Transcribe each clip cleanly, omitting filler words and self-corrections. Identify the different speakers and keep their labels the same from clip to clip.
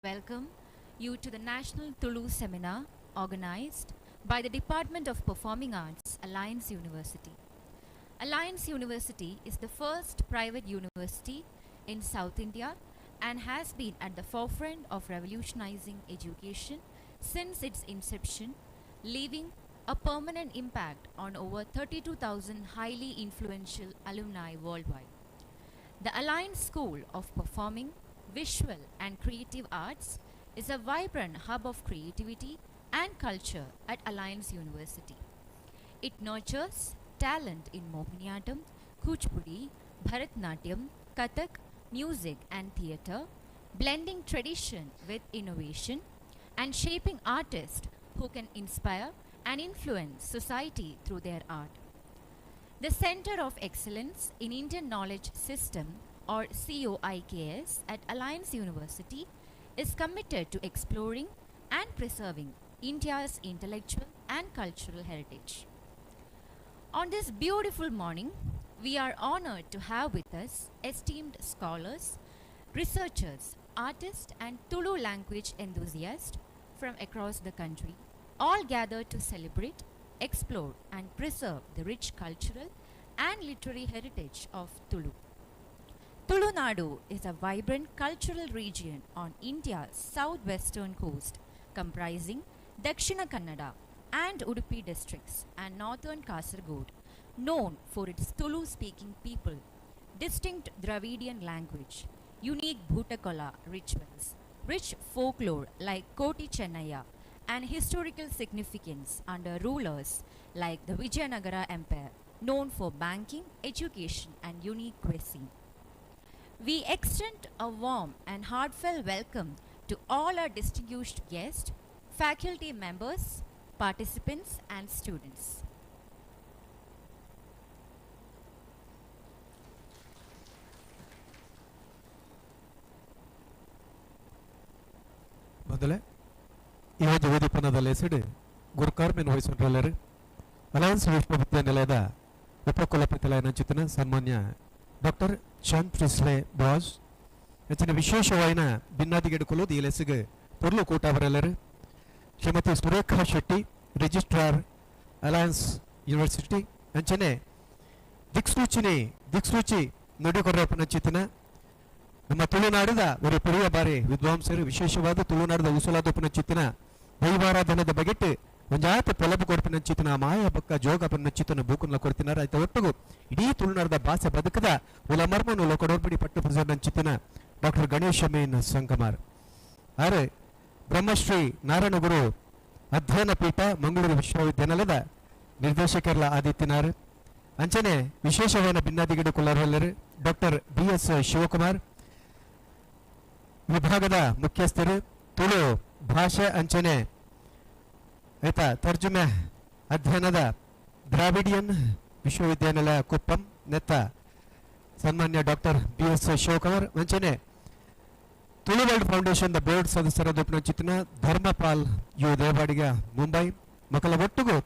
Speaker 1: Welcome you to the National Tulu Seminar organized by the Department of Performing Arts, Alliance University. Alliance University is the first private university in South India and has been at the forefront of revolutionizing education since its inception, leaving a permanent impact on over 32,000 highly influential alumni worldwide. The Alliance School of Performing, Visual and Creative Arts is a vibrant hub of creativity and culture at Alliance University. It nurtures talent in Mohiniyattam, Kuchipudi, Bharatnatyam, Kathak, music and theatre, blending tradition with innovation and shaping artists who can inspire and influence society through their art. The Center of Excellence in Indian Knowledge System, or COIKS, at Alliance University is committed to exploring and preserving India's intellectual and cultural heritage. On this beautiful morning, we are honored to have with us esteemed scholars, researchers, artists, and Tulu language enthusiasts from across the country, all gathered to celebrate, explore, and preserve the rich cultural and literary heritage of Tulu. Tulunadu is a vibrant cultural region on India's southwestern coast, comprising Dakshina Kannada and Udupi districts and northern Kasargod, known for its Tulu-speaking people, distinct Dravidian language, unique Bhutakola rituals, rich folklore like Koti Chennaya, and historical significance under rulers like the Vijayanagara Empire, known for banking, education, and unique cuisine. We extend a warm and heartfelt welcome to all our distinguished guests, faculty members, participants, and students.
Speaker 2: ಮೊದಲೇ ಈ ಒಂದು ವೇದಿಪನದ ಲೇಸಿಡ್ ಗುರುಕಾರ್ಮೆನ್ ವಹಿಸಿಕೊಂಡ್ರೆಲ್ಲರು alliance ವಿಶ್ವವಿದ್ಯಾನಿಲಯದ ಉಪಕುಲಪತಿಲಾಯನ ಚಿತನ ಸನ್ಮಾನ್ಯ doctor Chand ಪ್ರಿಸ್ಲೆ boss ಹೆಚ್ಚಿನ ವಿಶೇಷವಾಯಿನ ಭಿನ್ನಾದಿಗೆಡುಕೊಲು ಈ ಲೆಸ್ಸಿಗೆ ಪೊರ್ಲು ಕೂಟ ಅವರೆಲ್ಲರು Shrimati Surekha Shetty registrar Alliance University ಅಂಚನೆ ದಿಕ್ಸೂಚಿನಿ ದಿಕ್ಸೂಚಿ ನುಡಿಕೊರ್ರಪ್ಪನ ಚಿತನ ನಮ್ಮ ತುಳುನಾಡಿದ ಒಂದು ಪೆರಿಯ ಬಾರಿ ವಿದ್ವಾಂಸರು ವಿಶೇಷವಾದ ತುಳುನಾಡದ ಉಸುಲಾದೊಪ್ಪನ ಚಿತ್ತಿನ ದೈವಾರಾಧನದ ಬಗೆಟ್ ಒಂಜಾತ ಪೊಲಬು ಕೊರ್ಪಿನ ಚಿತ್ತಿನ ಮಾಯ ಬಕ್ಕ ಜೋಗಪನ್ನ ಚಿತ್ತನ ಬೂಕುನ ಕೊರ್ತಿನಾರ ಆಯ್ತ ಒಟ್ಟುಗು ಇಡೀ ತುಳುನಾಡದ ಭಾಷೆ ಬದುಕದ ಉಲಮರ್ಮನು ಲೊಕೊಡೋರ್ಬಿಡಿ ಪಟ್ಟು ಪುಜರ್ನ ಚಿತ್ತಿನ ಡಾಕ್ಟರ್ ಗಣೇಶ ಮೇನ್ ಸಂಕಮಾರ್ ಆರೆ ಬ್ರಹ್ಮಶ್ರೀ ನಾರಾಯಣಗುರು ಅಧ್ಯಯನ ಪೀಠ ಮಂಗಳೂರು ವಿಶ್ವವಿದ್ಯಾನಿಲಯದ ನಿರ್ದೇಶಕರ್ಲ ಆದಿತ್ಯನಾರ್ ಅಂಚನೆ ವಿಶೇಷವಾದ ಭಿನ್ನಾದಿಗಡು ಕುಲ್ಲರಲ್ಲರು ಡಾಕ್ಟರ್ ಬಿ ಎಸ್ ಶಿವಕುಮಾರ್ ವಿಭಾಗದ ಮುಖ್ಯಸ್ಥರು ತುಳು ಭಾಷೆ ಅಂಚನೆ ಆಯ್ತಾ ತರ್ಜುಮೆ ಅಧ್ಯಯನದ ದ್ರಾವಿಡಿಯನ್ ವಿಶ್ವವಿದ್ಯಾನಿಲಯ ಕುಪ್ಪಂ ನೆತ್ತ ಸನ್ಮಾನ್ಯ ಡಾಕ್ಟರ್ ಬಿ ಎಸ್ ಶಿವಕುಮಾರ್ ಅಂಚನೆ Tulu world foundation the board ಸದಸ್ಯರಾದ ಚಿತ್ನ ಧರ್ಮಪಾಲ್ you Devadiga Mumbai ಮಕ್ಕಳ ಒಟ್ಟಿಗೂ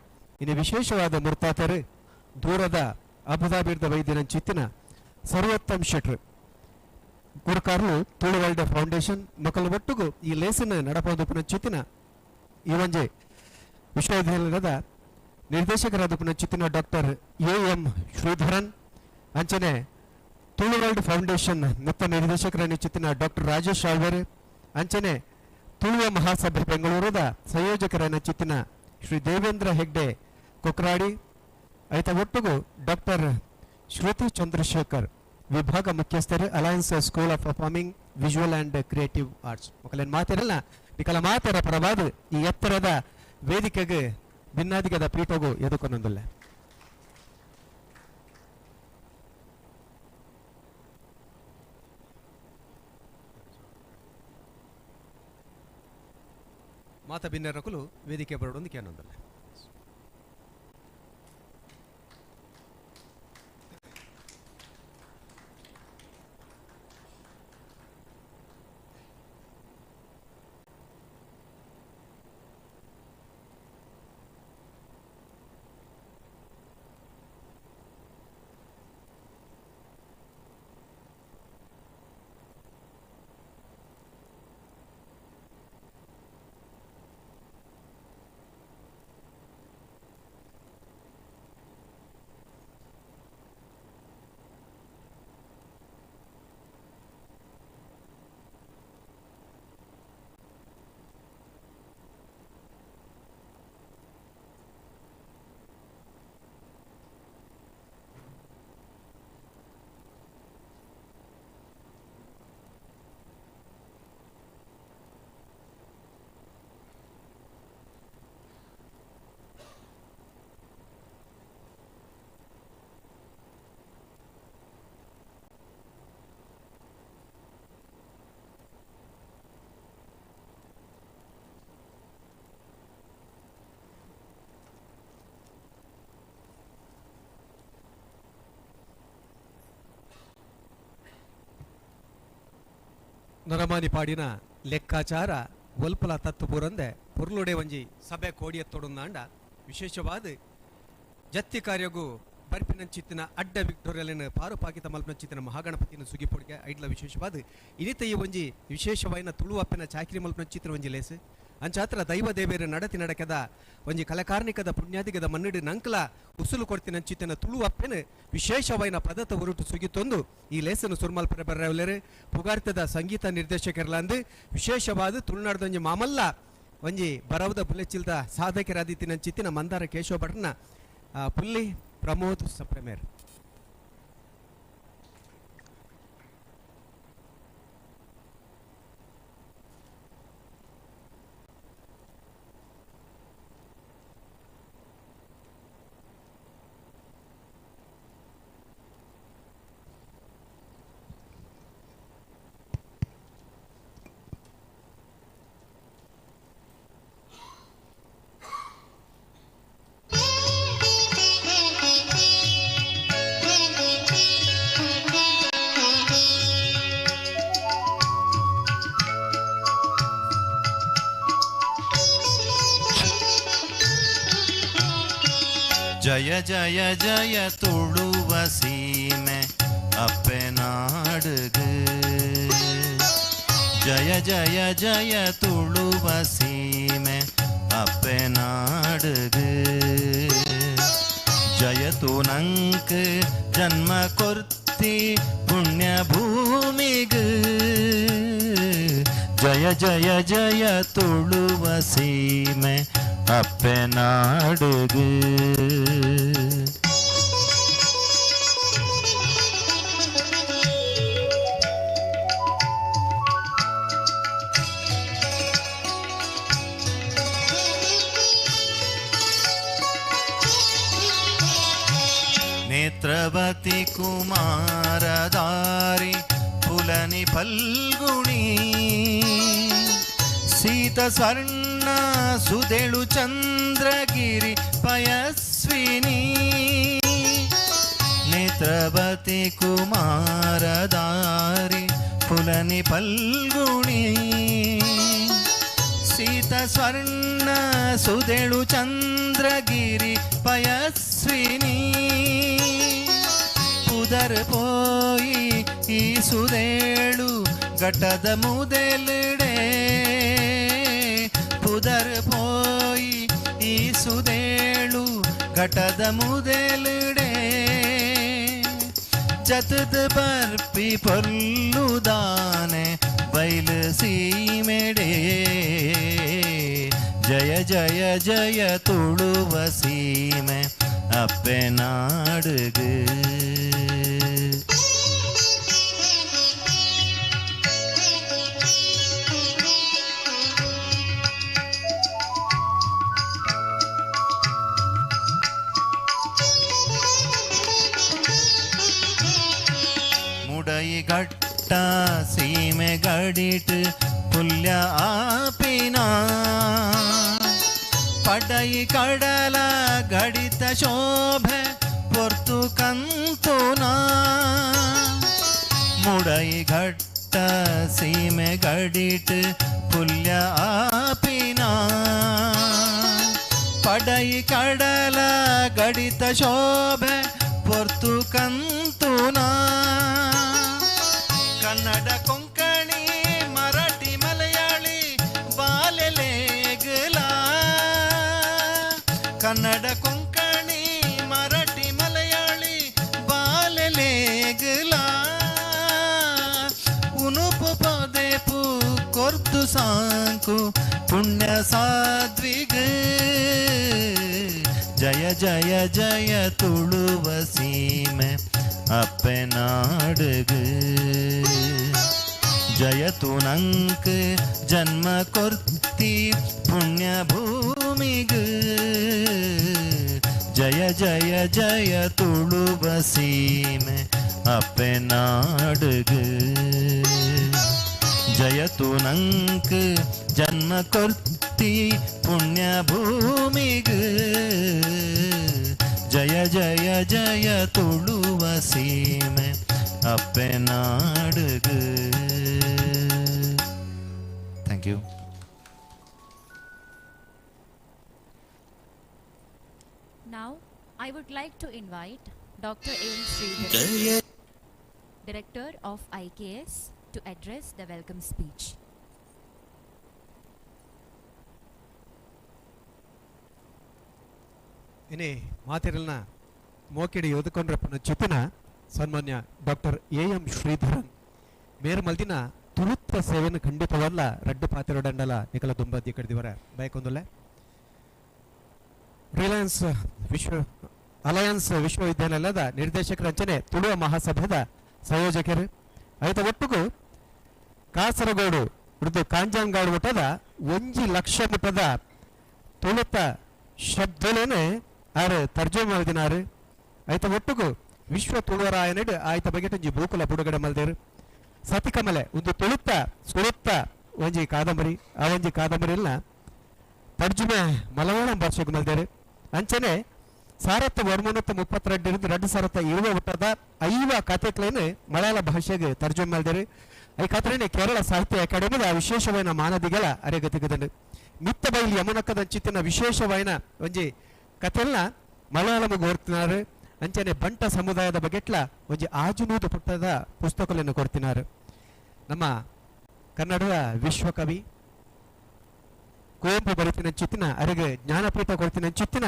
Speaker 2: ಇನ್ನು ವಿಶೇಷವಾದ ಮುರ್ತಾತರು ದೂರದ ಅಬುದಾಬಿರ್ದ ವೈದ್ಯನ ಚಿತ್ತಿನ ಸರ್ವೋತ್ತಮ್ ಶೆಟ್ರು ಗುರುಕಾರ್ಲು ತುಳು ವರ್ಲ್ಡ್ ಫೌಂಡೇಶನ್ ಮಕ್ಕಳ ಒಟ್ಟಿಗೂ ಈ ಲೇಸಿನ ನಡಪೋದು ಚಿತ್ತಿನ ಈ ಒಂಜೆ ವಿಶ್ವವಿದ್ಯಾನಿಲಯದ ನಿರ್ದೇಶಕರಾದ ಚಿತ್ತಿನ ಡಾಕ್ಟರ್ ಎ ಎಂ ಶ್ರೀಧರನ್ ಅಂಚನೆ ತುಳು ವರ್ಲ್ಡ್ ಫೌಂಡೇಶನ್ ಮೊತ್ತ ನಿರ್ದೇಶಕರ ಚಿತ್ತಿನ ಡಾಕ್ಟರ್ ರಾಜೇಶ್ ಆಳ್ವೆರ್ ಅಂಚನೆ ತುಳುವ ಮಹಾಸಭೆ ಬೆಂಗಳೂರದ ಸಂಯೋಜಕರನ್ನ ಚಿತ್ತಿನ ಶ್ರೀ ದೇವೇಂದ್ರ ಹೆಗ್ಡೆ ಕೊಕ್ರಾಡಿ ಆಯ್ತ ಒಟ್ಟಿಗೂ ಡಾಕ್ಟರ್ ಶ್ರುತಿ ಚಂದ್ರಶೇಖರ್ ವಿಭಾಗ ಮುಖ್ಯಸ್ಥರು Alliance School of Performing Visual and Creative Arts ಮಕ್ಕಳೇನು ಮಾತಿರಲ್ಲ ನಿಕಲ ಮಾತರ ಪರವಾದ ಈ ಎತ್ತರದ ವೇದಿಕೆಗೆ ಭಿನ್ನಾದಿಗದ ಪೀಠಗೂ ಎದುಕೊನೊಂದಿಲ್ಲ. ಮಾತ ಭಿನ್ನರಕುಲು ವೇದಿಕೆ ಬರೋಡೊಂದು ಕೇನೊಂದಲ್ಲ. ನರಮಾನಿ ಪಾಡಿನ ಲೆಕ್ಕಾಚಾರ ಒಲ್ಪಲ ತತ್ತು ಪೂರಂದೆ ಪೊರ್ಲುಡೆ ಒಂಜಿ ಸಭೆ ಕೋಡಿಯತ್ತೊಡುಂದಾಂಡ ವಿಶೇಷವಾದ ಜತ್ತಿ ಕಾರ್ಯಗೂ ಬರ್ಪಿನಂಚಿತ್ತಿನ ಅಡ್ಡ ವಿಕ್ಟೋರಿಯಲಿನ ಪಾರುಪಾಕಿತ ಮಲ್ಪನಂಚಿತ್ತಿನ ಮಹಾಗಣಪತಿನ ಸುಗಿಪೊಡಿಗೆ ಐಡ್ಲ ವಿಶೇಷವಾದ ಇನಿತ ಈ ಒಂಜಿ ವಿಶೇಷವಾಯಿನ ತುಳುವಪ್ಪನ ಚಾಕ್ರಿ ಮಲ್ಪನಂಚಿತ್ತಿನ ಒಂಜಿ ಲೇಸ್ ಅಂಚಾತ್ರ ದೈವ ದೇವೇರ ನಡತಿ ನಡಕದ ಒಂಜಿ ಕಲಕಾರ್ಣಿಕದ ಪುಣ್ಯಾದಿಗದ ಮನ್ನಿಡು ನಂಕಲ ಉಸುಲು ಕೊಡ್ತಿನಂಚಿತ್ತಿನ ತುಳುವಪ್ಪನ ವಿಶೇಷವಾಯಿನ ಪದತ ಉರುಟು ಸುಗಿತೊಂದು ಈ ಲೇಸನ್ನು ಸುರ್ಮಲ್ಪರ ಬರ್ರವಲೇರು ಪುಗಾರ್ತದ ಸಂಗೀತ ನಿರ್ದೇಶಕರ್ಲಾಂದು ವಿಶೇಷವಾದ ತುಳುನಾಡದೊಂಜಿ ಮಾಮಲ್ಲ ಒಂಜಿ ಬರವದ ಬುಲೆಚಿಲ್ದ ಸಾಧಕರಾದಿತ್ತಿನಂಚಿತ್ತಿನ ಮಂದಾರ ಕೇಶವ ಭಟ್ನ ಪುಲ್ಲಿ ಪ್ರಮೋದ್ ಸಪ್ರಮೇರ್.
Speaker 3: ಜಯ ಜಯ ಜಯ ತುಳುವ ಸೀಮೆ ಅಪ್ಪೆನಾಡುಗು. ಜಯ ಜಯ ಜಯ ತುಳುವ ಸೀಮೆ ಅಪ್ಪೆನಾಡುಗು. ಜಯತು ನಂಕ್ ಜನ್ಮ ಕೊರ್ತಿ ಪುಣ್ಯ ಭೂಮಿಗು. ಜಯ ಜಯ ಜಯ ತುಳುವ ಸೀಮೆ ಅಪ್ಪೆನಾಡುಗು. ನೇತ್ರವತಿ ಕುಮಾರದಾರಿ ಪುಲನಿ ಫಲ್ಗುಣಿ ಸೀತ ಸ್ವರ್ಣ ಸುದೆಳು ಚಂದ್ರಗಿರಿ ಪಯಸ್ವಿನಿ. ನೇತ್ರವತಿ ಕುಮಾರದಾರಿ ಪುಲನಿ ಫಲ್ಗುಣಿ ಸೀತ ಸ್ವರ್ಣ ಸುದೆಳು ಚಂದ್ರಗಿರಿ ಪಯಸ್ವಿನಿ. ಪುದರ್ ಪೋಯಿ ಈ ಸುದೇಳು ಘಟದ ಮುದೆಲಿಡೆ. ಪುದರ್ ಪೋಯಿ ಈ ಸುದೇಳು ಘಟದ ಮುದೆಲಿಡೆ. ಜತದ ಬರ್ಪಿ ಪೊಲ್ಲುದಾನೆ ಬೈಲು ಸೀಮೆಡೆ. ಜಯ ಜಯ ಜಯ ತುಳುವ ಸೀಮೆ ಅಪ್ಪೆನಾಡುಗು. ಮುಡೈ ಘಟ್ಟ ಸೀಮೆ ಗಡಿಟ್ ಪುಲ್ಯ ಆಪಿನ ಪಡೈ ಕಡಲ ಗಡಿತ ಶೋಭೆ ಪೊರ್ತು ಕಂತುನ. ಮುಡೈ ಘಟ್ಟ ಸೀಮೆ ಗಡಿಟ್ ಪುಲ್ಯ ಆಪಿನ ಪಡೈ ಕಡಲ ಗಡಿತ ಶೋಭೆ ಪೊರ್ತು ಕಂತುನ. ಕನ್ನಡ ಕೊಂಕಣಿ ಮರಾಠಿ ಮಲಯಾಳಿ ಬಾಲೆಲೇಗಲ. ಕನ್ನಡ ಕೊಂಕಣಿ ಮರಾಠಿ ಮಲಯಾಳಿ ಬಾಲೆಲೇಗಲ. ಉನುಪು ಪದೇಪು ಕೊರ್ತು ಸಾಂಕು ಪುಣ್ಯ ಸಾಧ್ವಿಗ. ಜಯ ಜಯ ಜಯ ತುಳುವ ಸೀಮೆ ಅಪ್ಪೆನಾಡುಗು. ಜಯತು ನಂಕ್ ಜನ್ಮ ಕೊರ್ತಿ ಪುಣ್ಯ ಭೂಮಿಗು. ಜಯ ಜಯ ಜಯ ತುಳುವ ಸೀಮೆ ಅಪ್ಪೆನಾಡುಗು. ಜಯತು ನಂಕ್ ಜನ್ಮ ಕೊರ್ತಿ ಪುಣ್ಯ ಭೂಮಿಗು. ಜಯ ಜಯ ಜಯ ತುಳುವ ಸೀಮೆ ಅಪ್ಪೆನಾಡುಗು. Thank you.
Speaker 1: Now, I would like to invite Dr. A. N. Sridharan, Director of IKS, to address the welcome speech.
Speaker 2: ಇನಿ ಮಾತಿರಲ್ನ ಮೋಕಿಡಿ ಓದುಕೊಂಡ್ರಪ್ಪನ ಚಿತ್ತಿನ ಸನ್ಮಾನ್ಯ ಡಾಕ್ಟರ್ ಎ ಎಂ ಶ್ರೀಧರನ್ ಮೇರ್ ಮಲ್ದಿನ ತುಳುತ್ತ ಸೇವೆಯನ್ನು ಖಂಡಿತವಲ್ಲ ರಡ್ಡು ಪಾತಿರೊಡಂಡಲ ನಿಕಲ ದುಂಬದ್ದಿ ಕಡ್ದಿವರ ಬಯಕೊಂದುಲ್ಲೆ. ರಿಲಯನ್ಸ್ ವಿಶ್ವ ಅಲಯನ್ಸ್ ವಿಶ್ವವಿದ್ಯಾನಿಲಯದ ನಿರ್ದೇಶಕರ ಅಂಚನೆ ತುಳುವ ಮಹಾಸಭಾದ ಸಂಯೋಜಕರು ಐತ ಒಟ್ಟುಗು ಕಾಸರಗೋಡು ಉರ್ದು ಕಾಂಜಂಗಾಡು ಮಠದ 1 ಲಕ್ಷ ಮಟ್ಟದ ತುಳುತ ಶಬ್ದಲೇನೆ ಆರು ತರ್ಜುಮೆ ಮಲ್ದಿನಾರು. ಐತ ಒಟ್ಟುಗು ವಿಶ್ವ ತುಳುವರಾಯನಡ್ ಆಯ್ತ ಬಗೆಟ್ ಒಂಜಿ ಬೂಕುಲ ಬುಡುಗಡೆ ಮಲ್ದೇರು. ಸತಿಕಮಲೆ ಒಂದು ತುಳುತ್ತ ಸುಳುತ್ತ ಒಂಜಿ ಕಾದಂಬರಿ, ಆ ಒಂಜಿ ಕಾದಂಬರಿಲ್ಲ ತರ್ಜುಮೆ ಮಲಯಾಳಂ ಭಾಷೆಗೆ ಮಲ್ದೇರು. ಅಂಚನೆ 1932ರಿಂದ 2020 ಹುಟ್ಟದ ಐವ ಕಥೆಕ್ಲೇನೆ ಮಲಯಾಳ ಭಾಷೆಗೆ ತರ್ಜುಮೆ ಮಲ್ದೇರು. ಈ ಕಥೆನೆ ಕೇರಳ ಸಾಹಿತ್ಯ ಅಕಾಡೆಮಿದ ವಿಶೇಷವಾದ ಮಾನದಿಗಳ ಅರೆಗತಿಗದಂಡು. ಮಿತ್ತ ಬೈಲಿ ಯಮುನಕ್ಕದ ಚಿತ್ತಿನ ವಿಶೇಷವಾದ ಒಂಜಿ ಕಥೆಲ್ನ ಮಲಯಾಳಂ ಕೊಡ್ತಿನಾರು. ಅಂಚನೆ ಬಂಟ ಸಮುದಾಯದ ಬಗೆಟ್ಲ ಒಂಜಿ ಆಜುನೂದು ಪುಟ್ಟದ ಪುಸ್ತಕಗಳನ್ನು ಕೊಡ್ತಿನಾರು. ನಮ್ಮ ಕನ್ನಡದ ವಿಶ್ವಕವಿ ಕುವೆಂಪು ಬರಿತಿನ ಚಿತ್ತಿನ ಅರೆಗೆ ಜ್ಞಾನಪೀಠ ಕೊಡ್ತಿನ ಚಿತ್ತಿನ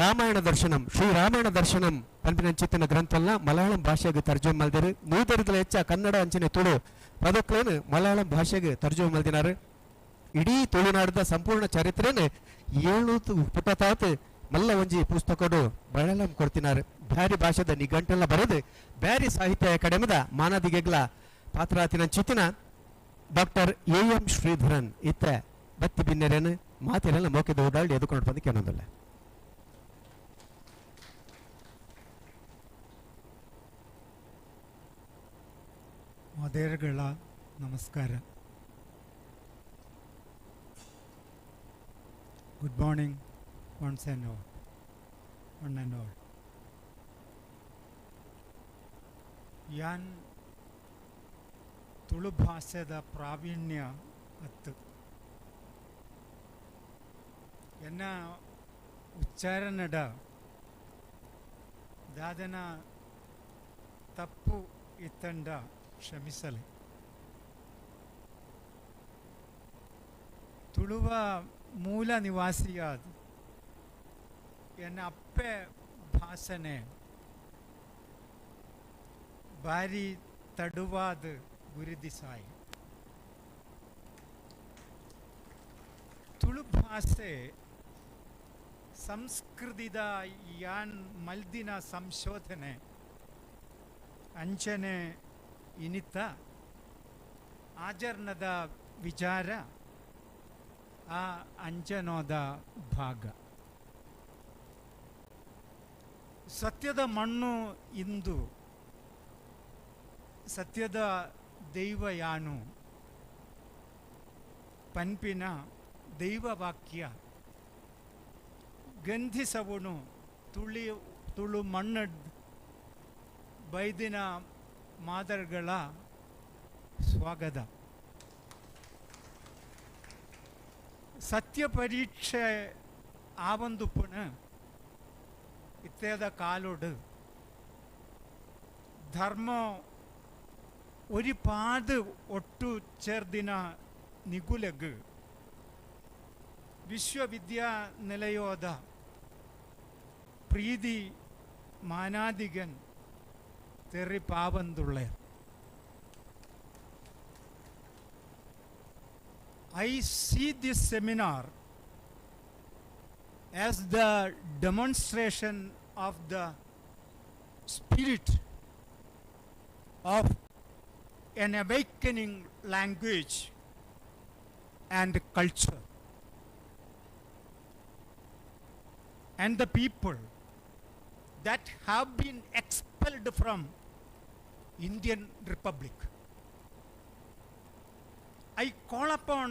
Speaker 2: ರಾಮಾಯಣ ದರ್ಶನಂ, ಶ್ರೀ ರಾಮಾಯಣ ದರ್ಶನಂ ಪನ್ಪಿನ ಚಿತ್ತಿನ ಗ್ರಂಥಲ್ನ ಮಲಯಾಳಂ ಭಾಷೆಗೆ ತರ್ಜುಮೆ ಮಲ್ದಿರು. ನೂದರಿದಲ ಹೆಚ್ಚ ಕನ್ನಡ ಅಂಚನೆ ತುಳು ಪದಕ್ಲೇನು ಮಲಯಾಳಂ ಭಾಷೆಗೆ ತರ್ಜುಮೆ ಮಲ್ದಿನಾರು. ಇಡೀ ತುಳುನಾಡದ ಸಂಪೂರ್ಣ ಚರಿತ್ರೆನೆ 700 ಪುಟ ತಾತ್ ಮಲ್ಲ ಒಂಜಿ ಪುಸ್ತಕಡು ಮಲಯಾಳಂ ಕೊಡ್ತಿನಾರು. ಬ್ಯಾರಿ ಭಾಷೆದ ನಿಘಂಟೆಲ್ಲ ಬರೆದು ಬ್ಯಾರಿ ಸಾಹಿತ್ಯ ಅಕಾಡೆಮಿದ ಮಾನದಿಗೆಗ್ಲ ಪಾತ್ರಾತಿನ ಚಿತ್ತಿನ ಡಾಕ್ಟರ್ ಎ ಎಂ ಶ್ರೀಧರನ್ ಇತ್ತ ಬತ್ತಿ ಬಿನ್ನೆರೇನು ಮಾತಿರೆಲ್ಲ ಮೋಕೆದ ಓಡಾಡಿ ಎದುಕೊಂಡು ಬಂದು ಕೇಳೋದಿಲ್ಲ.
Speaker 4: ಮಾದೇರ್ಗಳ ನಮಸ್ಕಾರ. Good morning once and all, one and all. ಯಾನ್ ತುಳು ಭಾಷೆದ ಪ್ರಾವೀಣ್ಯ ಅತ್ತು ಎನ್ನ ಉಚ್ಚಾರಣಡ ದಾದನ ತಪ್ಪು ಇತ್ತಂಡ ಕ್ಷಮಿಸಲಿ. ತುಳುವ ಮೂಲ ನಿವಾಸಿಯಾದ ಎನ್ನ ಅಪ್ಪೆ ಭಾಷನೆ ಬಾರಿ ತಡುವಾದ ಗುರುದಿಸಾಯಿ. ತುಳು ಭಾಷೆ ಸಂಸ್ಕೃತಿದ ಯಾನ್ ಮಲ್ದಿನ ಸಂಶೋಧನೆ ಅಂಚನೆ ಇನಿತ ಆಚರಣದ ವಿಚಾರ ಆ ಅಂಚನೋದ ಭಾಗ. ಸತ್ಯದ ಮಣ್ಣು ಇಂದು ಸತ್ಯದ ದೈವ ಯಾನು ಪನ್ಪಿನ ದೈವವಾಕ್ಯ ಗಂಧಿಸವುಣು ತುಳಿ ತುಳು ಮಣ್ಣಡ್ ಬೈದಿನ ಮಾದರ್ಗಳ ಸ್ವಾಗತ. ಸತ್ಯ ಪರೀಕ್ಷೆ ಆವಂದುಪ್ಪುಣ ಇತ್ಯದ ಕಾಲೋಡು ಧರ್ಮ ಒರಿಪಾದು ಒಟ್ಟು ಚೇರ್ದಿನ ನಿಗುಲೆಗ್ ವಿಶ್ವವಿದ್ಯಾನಿಲಯೋದ ಪ್ರೀತಿ ಮಾನಾದಿಗನ್ ತೆರಿ ಪಾವಂದುಳ್ಳೆ. I see this seminar as the demonstration of the spirit of an awakening language and culture and the people that have been expelled from Indian Republic. I call upon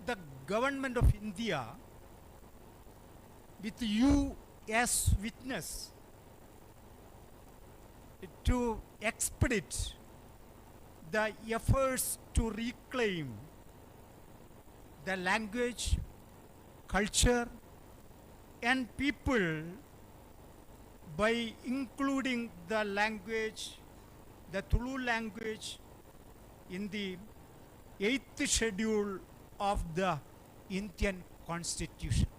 Speaker 4: the government of India with you as witness to expedite the efforts to reclaim the language, culture and people by including the language, the Tulu language, in the 8th schedule of the Indian Constitution.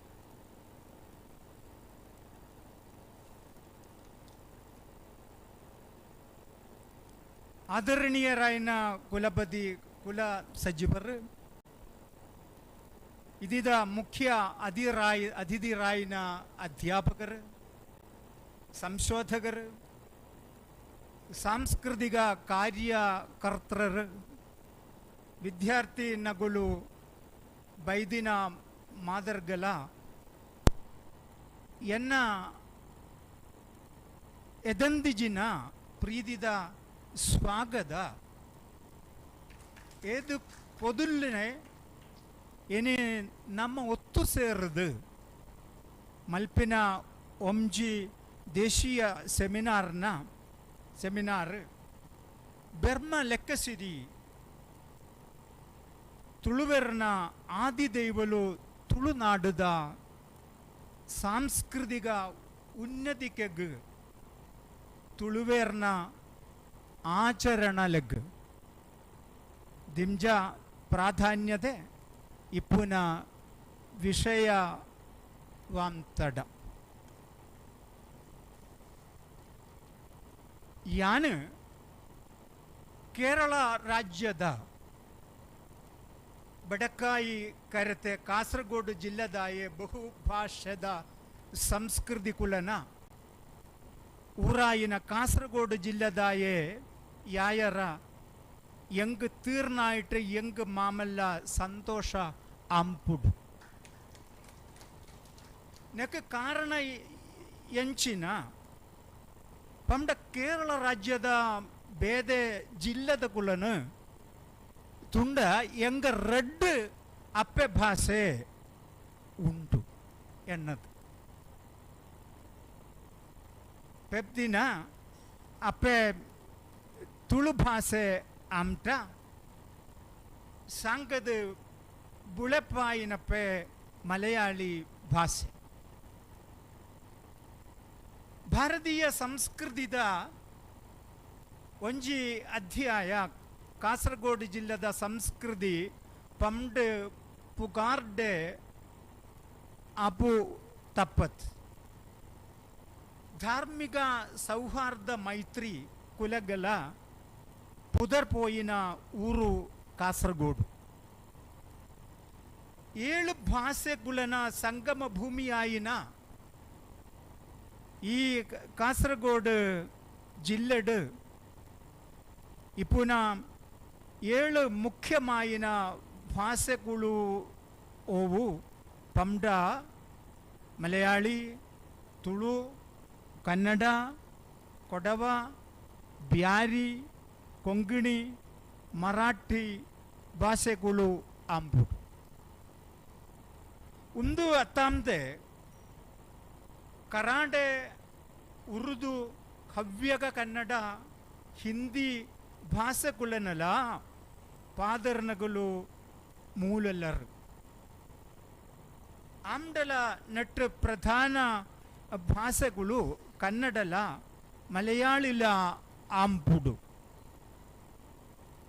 Speaker 4: ಆದರಣೀಯರಾಯನ ಕುಲಪತಿ ಕುಲ ಸಚಿವರು, ಇದೀದ ಮುಖ್ಯ ಅತಿಥಿರಾಯನ ಅಧ್ಯಾಪಕರು, ಸಂಶೋಧಕರು, ಸಾಂಸ್ಕೃತಿಕ ಕಾರ್ಯಕರ್ತರು, ವಿದ್ಯಾರ್ಥಿ ನಗುಲು ಬೈದಿನ ಮಾದರ್ಗಲ ಎನ್ನ ಎದಂದಿಜಿನ ಪ್ರೀತಿದ ಸ್ವಾಗತ. ಏದು ಪೊದುಲ್ಲನೆ ಎನೆ ನಮ್ಮ ಒತ್ತು ಸೇರದು ಮಲ್ಪಿನ ಒಂಜಿ ದೇಶೀಯ ಸೆಮಿನಾರ್ ಬೆರ್ಮ ಲೆಕ್ಕಸಿರಿ ತುಳುವೆರ್ನ ಆದಿದೈವಲು ತುಳುನಾಡುದ ಸಾಂಸ್ಕೃತಿಕ ಉನ್ನತಿಕೆಗ್ ತುಳುವೇರ್ನ ಆಚರಣಲೆಗ್ ದಿಂಜ ಪ್ರಾಧಾನ್ಯತೆ ಇಪ್ಪುನ ವಿಷಯವಾಂತಡ. ಯಾನು ಕೇರಳ ರಾಜ್ಯದ ಬಡಕಾಯಿ ಕರತೆ ಕಾಸರಗೋಡು ಜಿಲ್ಲೆದಾಯೆ ಬಹುಭಾಷೆದ ಸಂಸ್ಕೃತಿ ಕುಲನ ಊರಾಯಿನ ಕಾಸರಗೋಡು ಜಿಲ್ಲೆದಾಯೆ ಯಾಯರ ಎಂಗ್ ತೀರ್ನಾಯಿಟ್ಟು ಎಂಗ್ ಮಾಮಲ್ಲ ಸಂತೋಷ ಅಂಪುಡು. ನೆಕ್ ಕಾರಣ ಎಂಚಿನ ಪಂಡ ಕೇರಳ ರಾಜ್ಯದ ಬೇದೆ ಜಿಲ್ಲೆದ ಕುಲನು ತುಂಡ ಎಂಗ ರೆಡ್ ಅಪ್ಪೆ ಭಾಷೆ ಉಂಟು ಎನ್ನದು. ಪೆಪ್ದಿನ ಅಪ್ಪೆ ತುಳು ಭಾಷೆ ಆಮ್ಟ ಸಾಂಗದ ಬುಳೆಪಾಯಿನಪ್ಪೆ ಮಲಯಾಳಿ ಭಾಷೆ. ಭಾರತೀಯ ಸಂಸ್ಕೃತಿದ ಒಂಜಿ ಅಧ್ಯಾಯ ಕಾಸರಗೋಡು ಜಿಲ್ಲೆದ ಸಂಸ್ಕೃತಿ ಪಂಡ್ ಪುಗಾರ್ಡೆ ಅಬು ತಪ್ಪತ್. ಧಾರ್ಮಿಕ ಸೌಹಾರ್ದ ಮೈತ್ರಿ ಕುಲಗಲ ಪುದರ್ ಪೋಯಿನ ಊರು ಕಾಸರಗೋಡು. 7 ಭಾಷೆಗುಲನ ಸಂಗಮ ಭೂಮಿಯಾಯಿನ ಈ ಕಾಸರಗೋಡು ಜಿಲ್ಲೆಡು ಇಪ್ಪುನ 7 ಮುಖ್ಯಮಾಯಿನ ಭಾಷೆಗಳು ಓವು ಪಂಡ ಮಲಯಾಳಿ, ತುಳು, ಕನ್ನಡ, ಕೊಡವ, ಬ್ಯಾರಿ, ಕೊಂಕಣಿ, ಮರಾಠಿ ಭಾಷೆಗಳು ಅಂಬುಡು. ಒಂದು ಅತ್ತಾಂತೆ ಕರಾಡೆ, ಉರ್ದು, ಹವ್ಯಕ ಕನ್ನಡ, ಹಿಂದಿ ಭಾಷೆಗುಲನಲ ಪಾದರ್ನಗಳು ಮೂಲಲ್ಲರು. ಆಂಡಲ ನಟ್ ಪ್ರಧಾನ ಭಾಷೆಗಳು ಕನ್ನಡಲ ಮಲಯಾಳಿಲ ಆಂಪುಡು.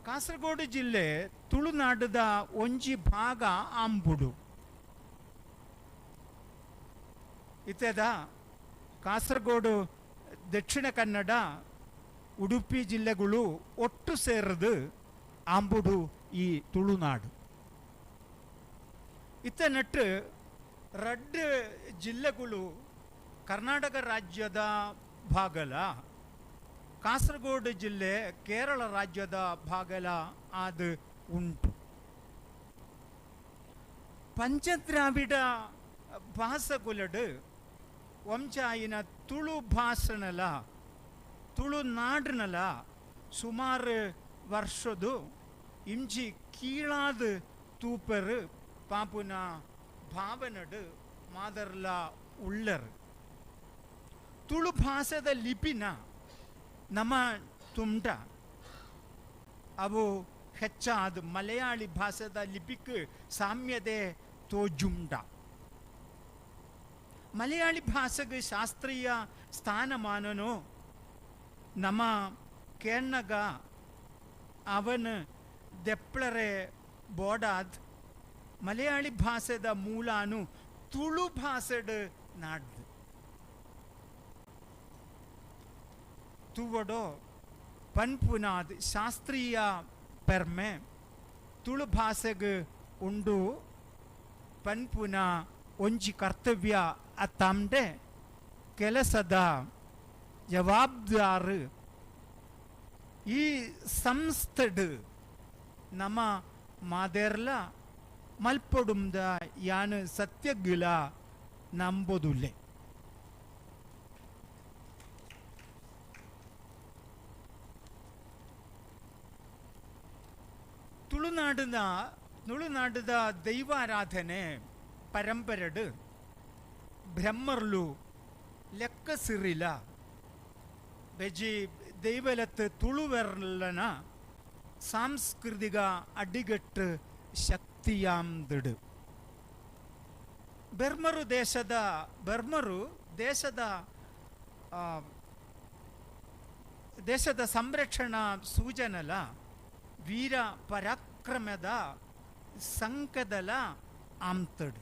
Speaker 4: ಕಾಸರಗೋಡು ಜಿಲ್ಲೆ ತುಳುನಾಡದ ಒಂಜಿ ಭಾಗ ಆಂಬುಡು. ಇತ್ತೆದ ಕಾಸರಗೋಡು, ದಕ್ಷಿಣ ಕನ್ನಡ, ಉಡುಪಿ ಜಿಲ್ಲೆಗಳು ಒಟ್ಟು ಸೇರದು ಆಂಬುಡು ಈ ತುಳುನಾಡು. ಇತ್ತ ನಟ್ಟು ರಡ್ಡು ಜಿಲ್ಲೆಗಳು ಕರ್ನಾಟಕ ರಾಜ್ಯದ ಭಾಗಲ, ಕಾಸರಗೋಡು ಜಿಲ್ಲೆ ಕೇರಳ ರಾಜ್ಯದ ಭಾಗಲ ಅದು ಉಂಟು. ಪಂಚದ್ರಾವಿಡ ಭಾಷೆಗುಲಡು ವಂಚಾಯಿನ ತುಳು ಭಾಷಣಲ ತುಳುನಾಡಿನಲ ಸುಮಾರು ವರ್ಷದು ಇಂಚಿ ಕೀಳಾದ ತೂಪರು ಪಾಪುನ ಭಾವನಡು ಮಾದರ್ಲ ಉಳ್ಳರು. ತುಳು ಭಾಷೆದ ಲಿಪಿನ ನಮ್ಮ ತುಂಡ ಅವು ಹೆಚ್ಚಾದ ಮಲಯಾಳಿ ಭಾಷೆದ ಲಿಪಿಕ್ ಸಾಮ್ಯತೆ ತೋಜುಂಡ. ಮಲಯಾಳಿ ಭಾಷೆಗೆ ಶಾಸ್ತ್ರೀಯ ಸ್ಥಾನಮಾನನು ನಮ್ಮ ಕೇಣ್ಣಗ ಅವನ ದೆಪ್ಳರೆ ಬೋಡಾದ್ ಮಲಯಾಳಿ ಭಾಷೆದ ಮೂಲಾನು ತುಳು ಭಾಷೆಡ್ ನಾಡ್ದು ತುವಡೋ ಪನ್ಪುನಾದ್ ಶಾಸ್ತ್ರೀಯ ಪೆರ್ಮೆ ತುಳು ಭಾಷೆಗೆ ಉಂಡು ಪನ್ಪುನ ಒಂಜಿ ಕರ್ತವ್ಯ ಅತ್ತಂಡೆ ಕೆಲಸದ ಜವಾಬ್ದಾರು ಈ ಸಂಸ್ಥೆಡ್ ನಮ್ಮ ಮಾದೇರ್ಲ ಮಲ್ಪೊಡುಂದ ಯಾನು ಸತ್ಯಗಿಲ ನಂಬೊದುಲ್ಲೆ. ತುಳುನಾಡದ ದೈವಾರಾಧನೆ ಪರಂಪರೆಡ್ ಬ್ರಹ್ಮರ್ಲು ಲೆಕ್ಕಸಿರಿಲ ಬೆಜಿ ದೈವಲತ್ ತುಳುವೆರ್ಲನ ಸಾಂಸ್ಕೃತಿಕ ಅಡಿಗಟ್ಟು ಶಕ್ತಿಯಾಂದಿಡು. ಬೆರ್ಮರು ದೇಶದ ಸಂರಕ್ಷಣಾ ಸೂಚನಲ ವೀರ ಪರಾಕ್ರಮದ ಸಂಕದಲ ಆಮ್ತಡು.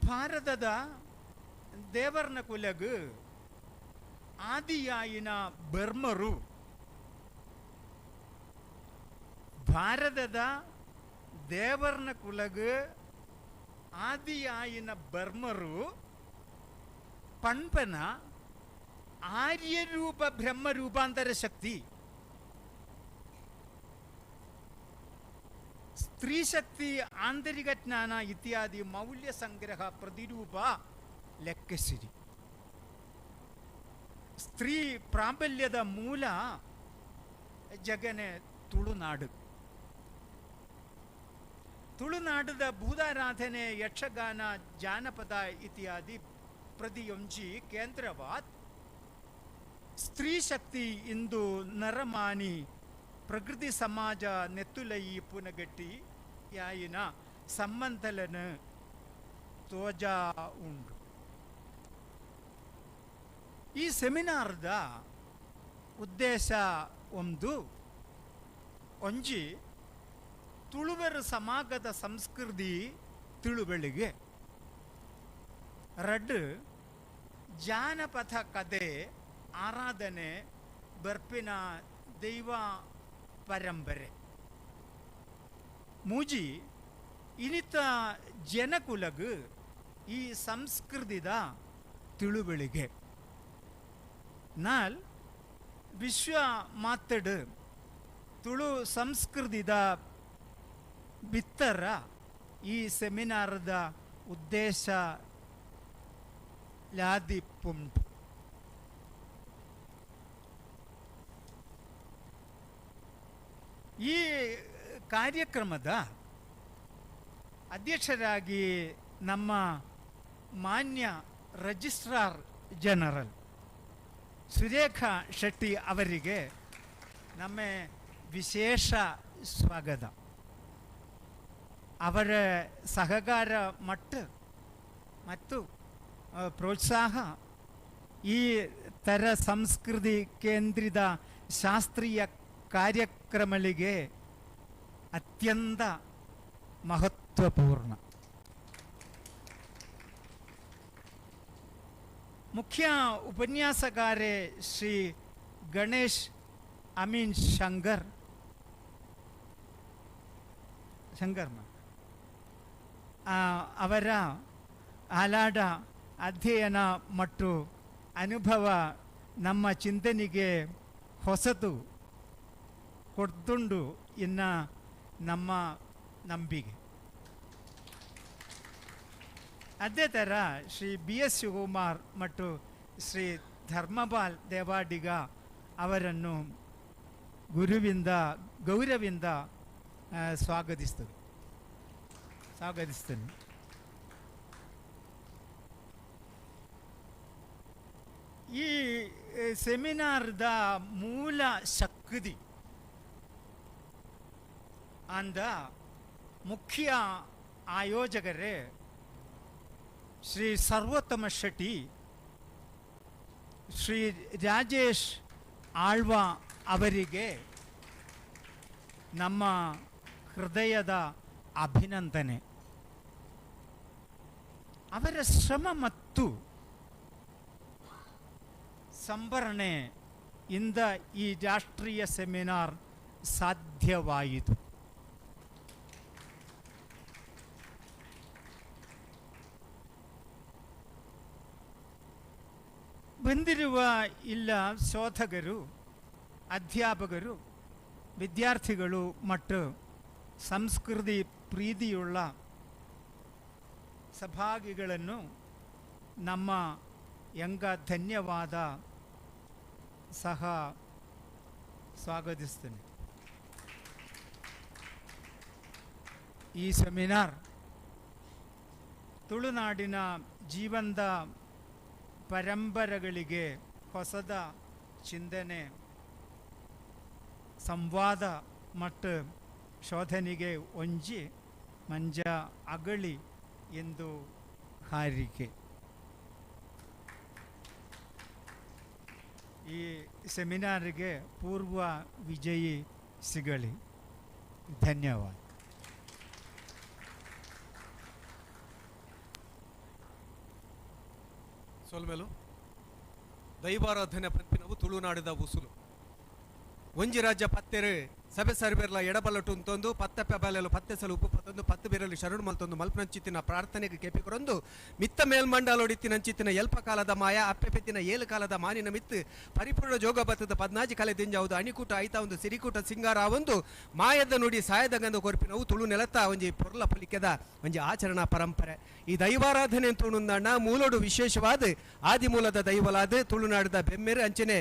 Speaker 4: ಭಾರತದ ದೇವರ್ನ ಕುಲಗು ಆದಿಯಾಯಿನ ಬೆರ್ಮರು ಭಾರತದ ದೇವರ್ನ ಕುಲಗು ಆದಿಯಾಯಿನ ಬೆರ್ಮರು ಪಣ್ಪನ ಆರ್ಯರೂಪ ಬ್ರಹ್ಮ ರೂಪಾಂತರ ಶಕ್ತಿ ಸ್ತ್ರೀಶಕ್ತಿ ಆಂತರಿಕ ಜ್ಞಾನ ಇತ್ಯಾದಿ ಮೌಲ್ಯ ಸಂಗ್ರಹ ಪ್ರತಿರೂಪ ಲೆಕ್ಕಸಿರಿ. ಸ್ತ್ರೀ ಪ್ರಾಬಲ್ಯದ ಮೂಲ ಜಗನೆ ತುಳುನಾಡು. ತುಳುನಾಡದ ಭೂತಾರಾಧನೆ ಯಕ್ಷಗಾನ ಜಾನಪದ ಇತ್ಯಾದಿ ಪ್ರತಿಯೊಂಜಿ ಕೇಂದ್ರವಾದ್ ಸ್ತ್ರೀಶಕ್ತಿ ಇಂದು ನರಮಾನಿ ಪ್ರಕೃತಿ ಸಮಾಜ ನೆತ್ತುಲಯಿ ಪುನಗಟ್ಟಿ ಯಾಯಿನ ಸಂಬಂಧಲನ ತೋಜಾ ಉಂಡು. ಈ ಸೆಮಿನಾರ್ದ ಉದ್ದೇಶ ಒಂದು ಒಂಜಿ ತುಳುವೆರ ಸಮಾಗದ ಸಂಸ್ಕೃತಿ ತಿಳುವಳಿಗೆ, ರಡ್ ಜಾನಪದ ಕಥೆ ಆರಾಧನೆ ಬರ್ಪಿನ ದೈವ ಪರಂಪರೆ, ಮೂಜಿ ಇನಿತ ಜನಕುಲಗು ಈ ಸಂಸ್ಕೃತಿದ ತಿಳುವಳಿಗೆ, ನಾಲ್ ವಿಶ್ವ ಮಾತಡು ತುಳು ಸಂಸ್ಕೃತಿದ ಬಿತ್ತರ ಈ ಸೆಮಿನಾರದ ಉದ್ದೇಶ ಲಾದಿಪುಂಟು. ಈ ಕಾರ್ಯಕ್ರಮದ ಅಧ್ಯಕ್ಷರಾಗಿ ನಮ್ಮ ಮಾನ್ಯ ರಿಜಿಸ್ಟ್ರಾರ್ ಜನರಲ್ ಸುರೇಖಾ ಶೆಟ್ಟಿ ಅವರಿಗೆ ನಮ್ಮ ವಿಶೇಷ ಸ್ವಾಗತ. ಅವರ ಸಹಕಾರ ಮತ್ತು ಪ್ರೋತ್ಸಾಹ ಈ ಥರ ಸಂಸ್ಕೃತಿ ಕೇಂದ್ರಿತ ಶಾಸ್ತ್ರೀಯ ಕಾರ್ಯಕ್ರಮಗಳಿಗೆ ಅತ್ಯಂತ ಮಹತ್ವಪೂರ್ಣ. ಮುಖ್ಯ ಉಪನ್ಯಾಸಕಾರೆ ಶ್ರೀ ಗಣೇಶ್ ಅಮೀನ್ ಶಂಕರ್ ಅವರ ಆಲಾಡ ಅಧ್ಯಯನ ಮತ್ತು ಅನುಭವ ನಮ್ಮ ಚಿಂತನೆಗೆ ಹೊಸತು ಕೊಡ್ತುಂಡು ಎನ್ನ ನಮ್ಮ ನಂಬಿಕೆ. ಅದೇ ಥರ ಶ್ರೀ ಬಿ ಎಸ್ ಶಿವಕುಮಾರ್ ಮತ್ತು ಶ್ರೀ ಧರ್ಮಪಾಲ್ ದೇವಾಡಿಗ ಅವರನ್ನು ಗುರುವಿಂದ ಗೌರವಿಂದ ಸ್ವಾಗತಿಸ್ತೇನೆ. ಈ ಸೆಮಿನಾರ್ದ ಮೂಲ ಶಕ್ತಿ ಅಂದ ಮುಖ್ಯ ಆಯೋಜಕರೇ ಶ್ರೀ ಸರ್ವೋತ್ತಮ ಶೆಟ್ಟಿ, ಶ್ರೀ ರಾಜೇಶ್ ಆಳ್ವ ಅವರಿಗೆ ನಮ್ಮ ಹೃದಯದ ಅಭಿನಂದನೆ. ಅವರ ಶ್ರಮ ಮತ್ತು ಸಂಭರಣೆಯಿಂದ ಈ ರಾಷ್ಟ್ರೀಯ ಸೆಮಿನಾರ್ ಸಾಧ್ಯವಾಯಿತು. ಬಂದಿರುವ ಇಲ್ಲ ಶೋಧಕರು, ಅಧ್ಯಾಪಕರು, ವಿದ್ಯಾರ್ಥಿಗಳು ಮತ್ತು ಸಂಸ್ಕೃತಿ ಪ್ರೀತಿಯುಳ್ಳ ಸಭಾಗಿಗಳನ್ನು ನಮ್ಮ ಎಂಗ ಧನ್ಯವಾದ ಸಹ ಸ್ವಾಗತಿಸ್ತೇನೆ. ಈ ಸೆಮಿನಾರ್ ತುಳುನಾಡಿನ ಜೀವಂತ ಪರಂಪರೆಗಳಿಗೆ ಹೊಸದ ಚಿಂತನೆ, ಸಂವಾದ ಮತ್ತು ಶೋಧನೆಗೆ ಒಂಜಿ ಮಂಜ ಅಗಳಿ ಎಂದು ಹಾರಿಕೆ. ಈ ಸೆಮಿನಾರಿಗೆ ಪೂರ್ವ ವಿಜಯಿ ಸಿಗಲಿ. ಧನ್ಯವಾದ.
Speaker 5: ಸೊಲ್ಮೆಲು ದೈವಾರಾಧನೆ ಪನ್ಪಿನವು ತುಳುನಾಡಿದ ಉಸುಲು. ಒಂಜಿ ರಾಜ್ಯ ಪತ್ತೆರು ಸಭೆ ಸರ್ಬೇರ್ಲ ಎಡಬಲಟುಂತೊಂದು ಪತ್ತಪ್ಪೆ ಬಲೆಲು ಪತ್ತೆಸಲು ಉಪ್ಪು ಪತ್ತೊಂದು ಪತ್ತು ಬೇರಲು ಶರಣು ಮಲ್ತೊಂದು ಮಲ್ಪನಂಚಿತ್ತಿನ ಪ್ರಾರ್ಥನೆಗೆ ಕೆಪಿಕೊರೊಂದು ಮಿತ್ತ ಮೇಲ್ಮಂಡಲೊಡಿತ್ತಿನಂಚಿತ್ತಿನ ಎಲ್ಪ ಕಾಲದ ಮಾಯ ಅಪ್ಪೆ ಪೆತ್ತಿನ ಏಳು ಕಾಲದ ಮಾನಿನ ಮಿತ್ತು ಪರಿಪೂರ್ಣ ಜೋಗ ಬತ್ತದ ಪದ್ನಾಜಿ ಕಲೆ ದಿಂಜಾವುದು ಅಣಿಕೂಟ ಐತ ಒಂದು ಸಿರಿಕೂಟ ಸಿಂಗಾರ ಒಂದು ಮಾಯದ ನುಡಿ ಸಾಯದ ಗಂಧ ಕೊರ್ಪಿನವು ತುಳು ನೆಲತ್ತ ಒಂಜಿ ಪೊರ್ಲ ಪೊಲಿಕೆದ ಒಂಜಿ ಆಚರಣಾ ಪರಂಪರೆ. ಈ ದೈವಾರಾಧನೆ ತುಳುಂದಣ್ಣ ಮೂಲೋಡು ವಿಶೇಷವಾದ ಆದಿಮೂಲದ ದೈವಲಾದ ತುಳುನಾಡದ ಬೆಮ್ಮೆರು ಅಂಚನೆ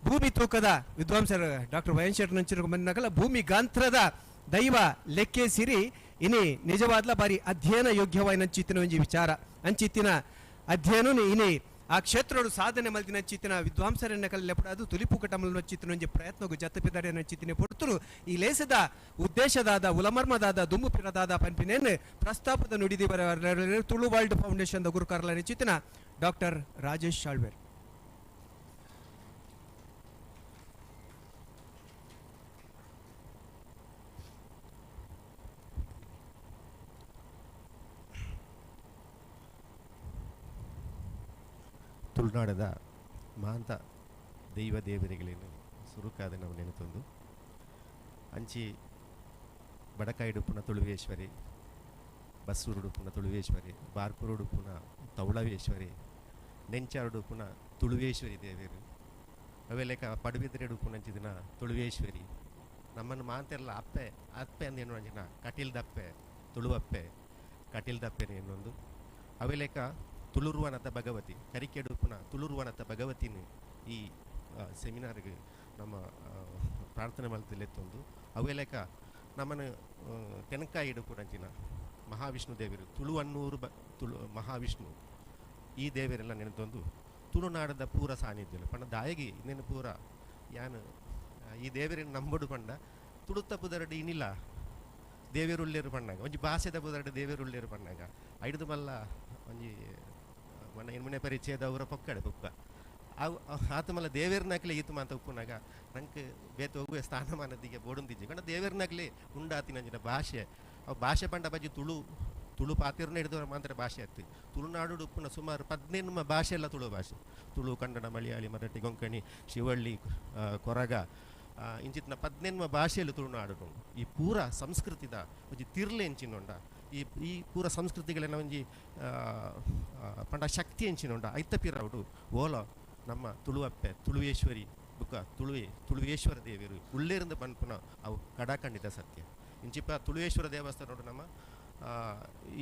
Speaker 5: ಭೂಮಿ ತೂಕದ ವಿದ್ವಾಂಸರು ಡಾಕ್ಟರ್ ವೈ ಎನ್ ಶೆಟ್ಟಿ ನಂಚಿನ ಮನ್ನಗಲ ಭೂಮಿ ಗಾಂತ್ರದ ದೈವ ಲೆಕ್ಕೆ ಸಿರಿ ಇನಿ ನಿಜವಾದ್ಲ ಬಾರಿ ಅಧ್ಯಯನ ಯೋಗ್ಯವಾಯಿ ನಂಚಿತ್ತಿನ ಒಂಜಿ ವಿಚಾರ ಅಂಚಿತ್ತಿನ ಅಧ್ಯಯನ ಇನಿ ಆ ಕ್ಷೇತ್ರಡು ಸಾಧನೆ ಮಲ್ದಿನ ಅಂಚಿತ್ತಿನ ವಿದ್ವಾಂಸರನ್ನ ಕಲ್ಲೆಪಡ ಅದು ತುಲಿಪು ಕಟಮಲ್ ನಂಚಿತ್ತಿನ ಒಂಜಿ ಪ್ರಯತ್ನಗು ಜತ್ತಪಿದಾರೆ ನಂಚಿತ್ತಿನ ಪೊರ್ತುರು ಈ ಲೇಸದ ಉದ್ದೇಶದಾದ ಉಲಮರ್ಮದಾದ ದುಮ್ಮು ಪಿರದಾದ ಪನ್ಪಿನೇನು ಪ್ರಸ್ತಾಪದ ನುಡಿದಿ ಬರ Tulu world foundation the ಗುರುಕಾರ್ಲ ನಂಚಿತ್ತಿನ doctor Rajesh ಶಾಳ್ವೇರ್.
Speaker 6: ತುಳುನಾಡದ ಮಾಂತ ದೈವ ದೇವರುಗಳೇನು ಸುರುಕಾದ ನಾವು ನೆನೆತೊಂದು ಅಂಚಿ ಬಡಕಾಯಿಡುಪ್ಪುನ ತುಳುವೇಶ್ವರಿ, ಬಸ್ಸೂರುಡುಪ್ಪುನ ತುಳುವೇಶ್ವರಿ, ಬಾರ್ಕೂರುಡುಪ್ಪುನ ತೌಳವೇಶ್ವರಿ, ನೆಂಚಾರುಡುಪ್ಪುನ ತುಳುವೇಶ್ವರಿ ದೇವರು, ಅವೆಲೆಕ ಪಡುಬಿದ್ರೆಡುಪ್ಪುನಂಚಿದಿನ ತುಳುವೇಶ್ವರಿ, ನಮ್ಮನ್ನು ಮಾಂತೆಲ್ಲ ಅಪ್ಪೆ ಅಪ್ಪೆ ಅಂದೇನು ಅಂಚಿನ ಕಟೀಲ್ದಪ್ಪೆ ತುಳುವಪ್ಪೆ ಕಟೀಲ್ದಪ್ಪೆ ಇನ್ನೊಂದು ಅವೆಲೆಕ ತುಳುರುವನತ ಭಗವತಿ ಕರಿಕೆಡುಪ್ಪುನ ತುಳುರುವನತ ಭಗವತಿನ ಈ ಸೆಮಿನಾರ್ಗೆ ನಮ್ಮ ಪ್ರಾರ್ಥನೆ ಮಲ್ತಿಲೆತ್ತೊಂದು ಅವೆಲೆಕ ನಮ್ಮನ್ನು ತೆನಕಾಯಿ ಇಡುಪುನಂಚಿನ ಮಹಾವಿಷ್ಣು ದೇವರು ತುಳುವನ್ನೂರು ತುಳು ಮಹಾವಿಷ್ಣು ಈ ದೇವರೆಲ್ಲ ನೆನೆತೊಂದು ತುಳುನಾಡದ ಪೂರ ಸಾನ್ನಿಧ್ಯ ಪಂಡ ದಾಯಗಿ ಇನ್ನೇನು ಪೂರ ಯಾನು ಈ ದೇವರನ್ನು ನಂಬಡು ಪಂಡ ತುಳುತ್ತ ಪುದರಡು ಇನಿಲ್ಲ ದೇವೇರುಳ್ಳೇರು ಪಣ್ಣಾಗ ಒಂಜಿ ಭಾಷೆದ ಪುದರಡು ದೇವೇರುಳ್ಳೇರು ಪಣ್ಣಾಗ ಐಡ್ದು ಮಲ್ಲ ಒಂಜಿ ಮನ ಇನ್ಮನೆ ಪರಿಚಯದ ಅವರ ಪೊಕ್ಕಡೆ ಪೊಕ್ಕ ಅವು ಆತ ಮಲ್ಲ ದೇವೇರ್ನಾಕ್ಲೆ ಈತು ಮಾತ ಉಪ್ಪುನಾಗ ನಂಗೆ ಬೇತ ಹೋಗುವ ಸ್ಥಾನಮಾನದಿಗೆ ಬೋಡುಂದಿಜ್ಜಿ ಕಂಡ ದೇವೇರ್ನಾಕ್ಲೆ ಉಂಡಾತಿನಂಚಿನ ಭಾಷೆ ಅವು ಭಾಷೆ ಪಂಡ ಬಜ್ಜಿ ತುಳು ತುಳು ಪಾತಿರ್ನ ಹಿಡಿದವರ ಮಾತ್ರ ಭಾಷೆ ಅತ್ತಿ ತುಳುನಾಡು ಉಪ್ಪುನ ಸುಮಾರು 15 ಭಾಷೆ ಎಲ್ಲ ತುಳು ಭಾಷೆ ತುಳು ಕನ್ನಡ ಮಲಯಾಳಿ ಮರಾಠಿ ಕೊಂಕಣಿ ಶಿವಳ್ಳಿ ಕೊರಗ ಇಂಚಿತ್ನ 15 ಭಾಷೆಯಲ್ಲಿ ತುಳುನಾಡು ಈ ಪೂರ ಸಂಸ್ಕೃತಿದ ಒಂಜಿ ತಿರ್ಲೆ ಎಂಚಿನೊಂಡ ಈ ಈ ಪೂರ ಸಂಸ್ಕೃತಿಗಳೆಲ್ಲ ಒಂಜಿ ಪಂಡ ಶಕ್ತಿ ಎಂಚಿನೊಂಡ ಐತ ಪಿರವುಡು ಓಲ ನಮ್ಮ ತುಳುವಪ್ಪೆ ತುಳುವೇಶ್ವರಿ ಬುಕ್ಕ ತುಳುವೆ ತುಳುವೇಶ್ವರ ದೇವರು ಉಳ್ಳೇರಿಂದ ಪನ್ಪುನ ಅವು ಕಡಾಖಂಡಿತ ಸತ್ಯ. ಇಂಚಿಪ ತುಳುವೇಶ್ವರ ದೇವಸ್ಥಾನ ನಮ್ಮ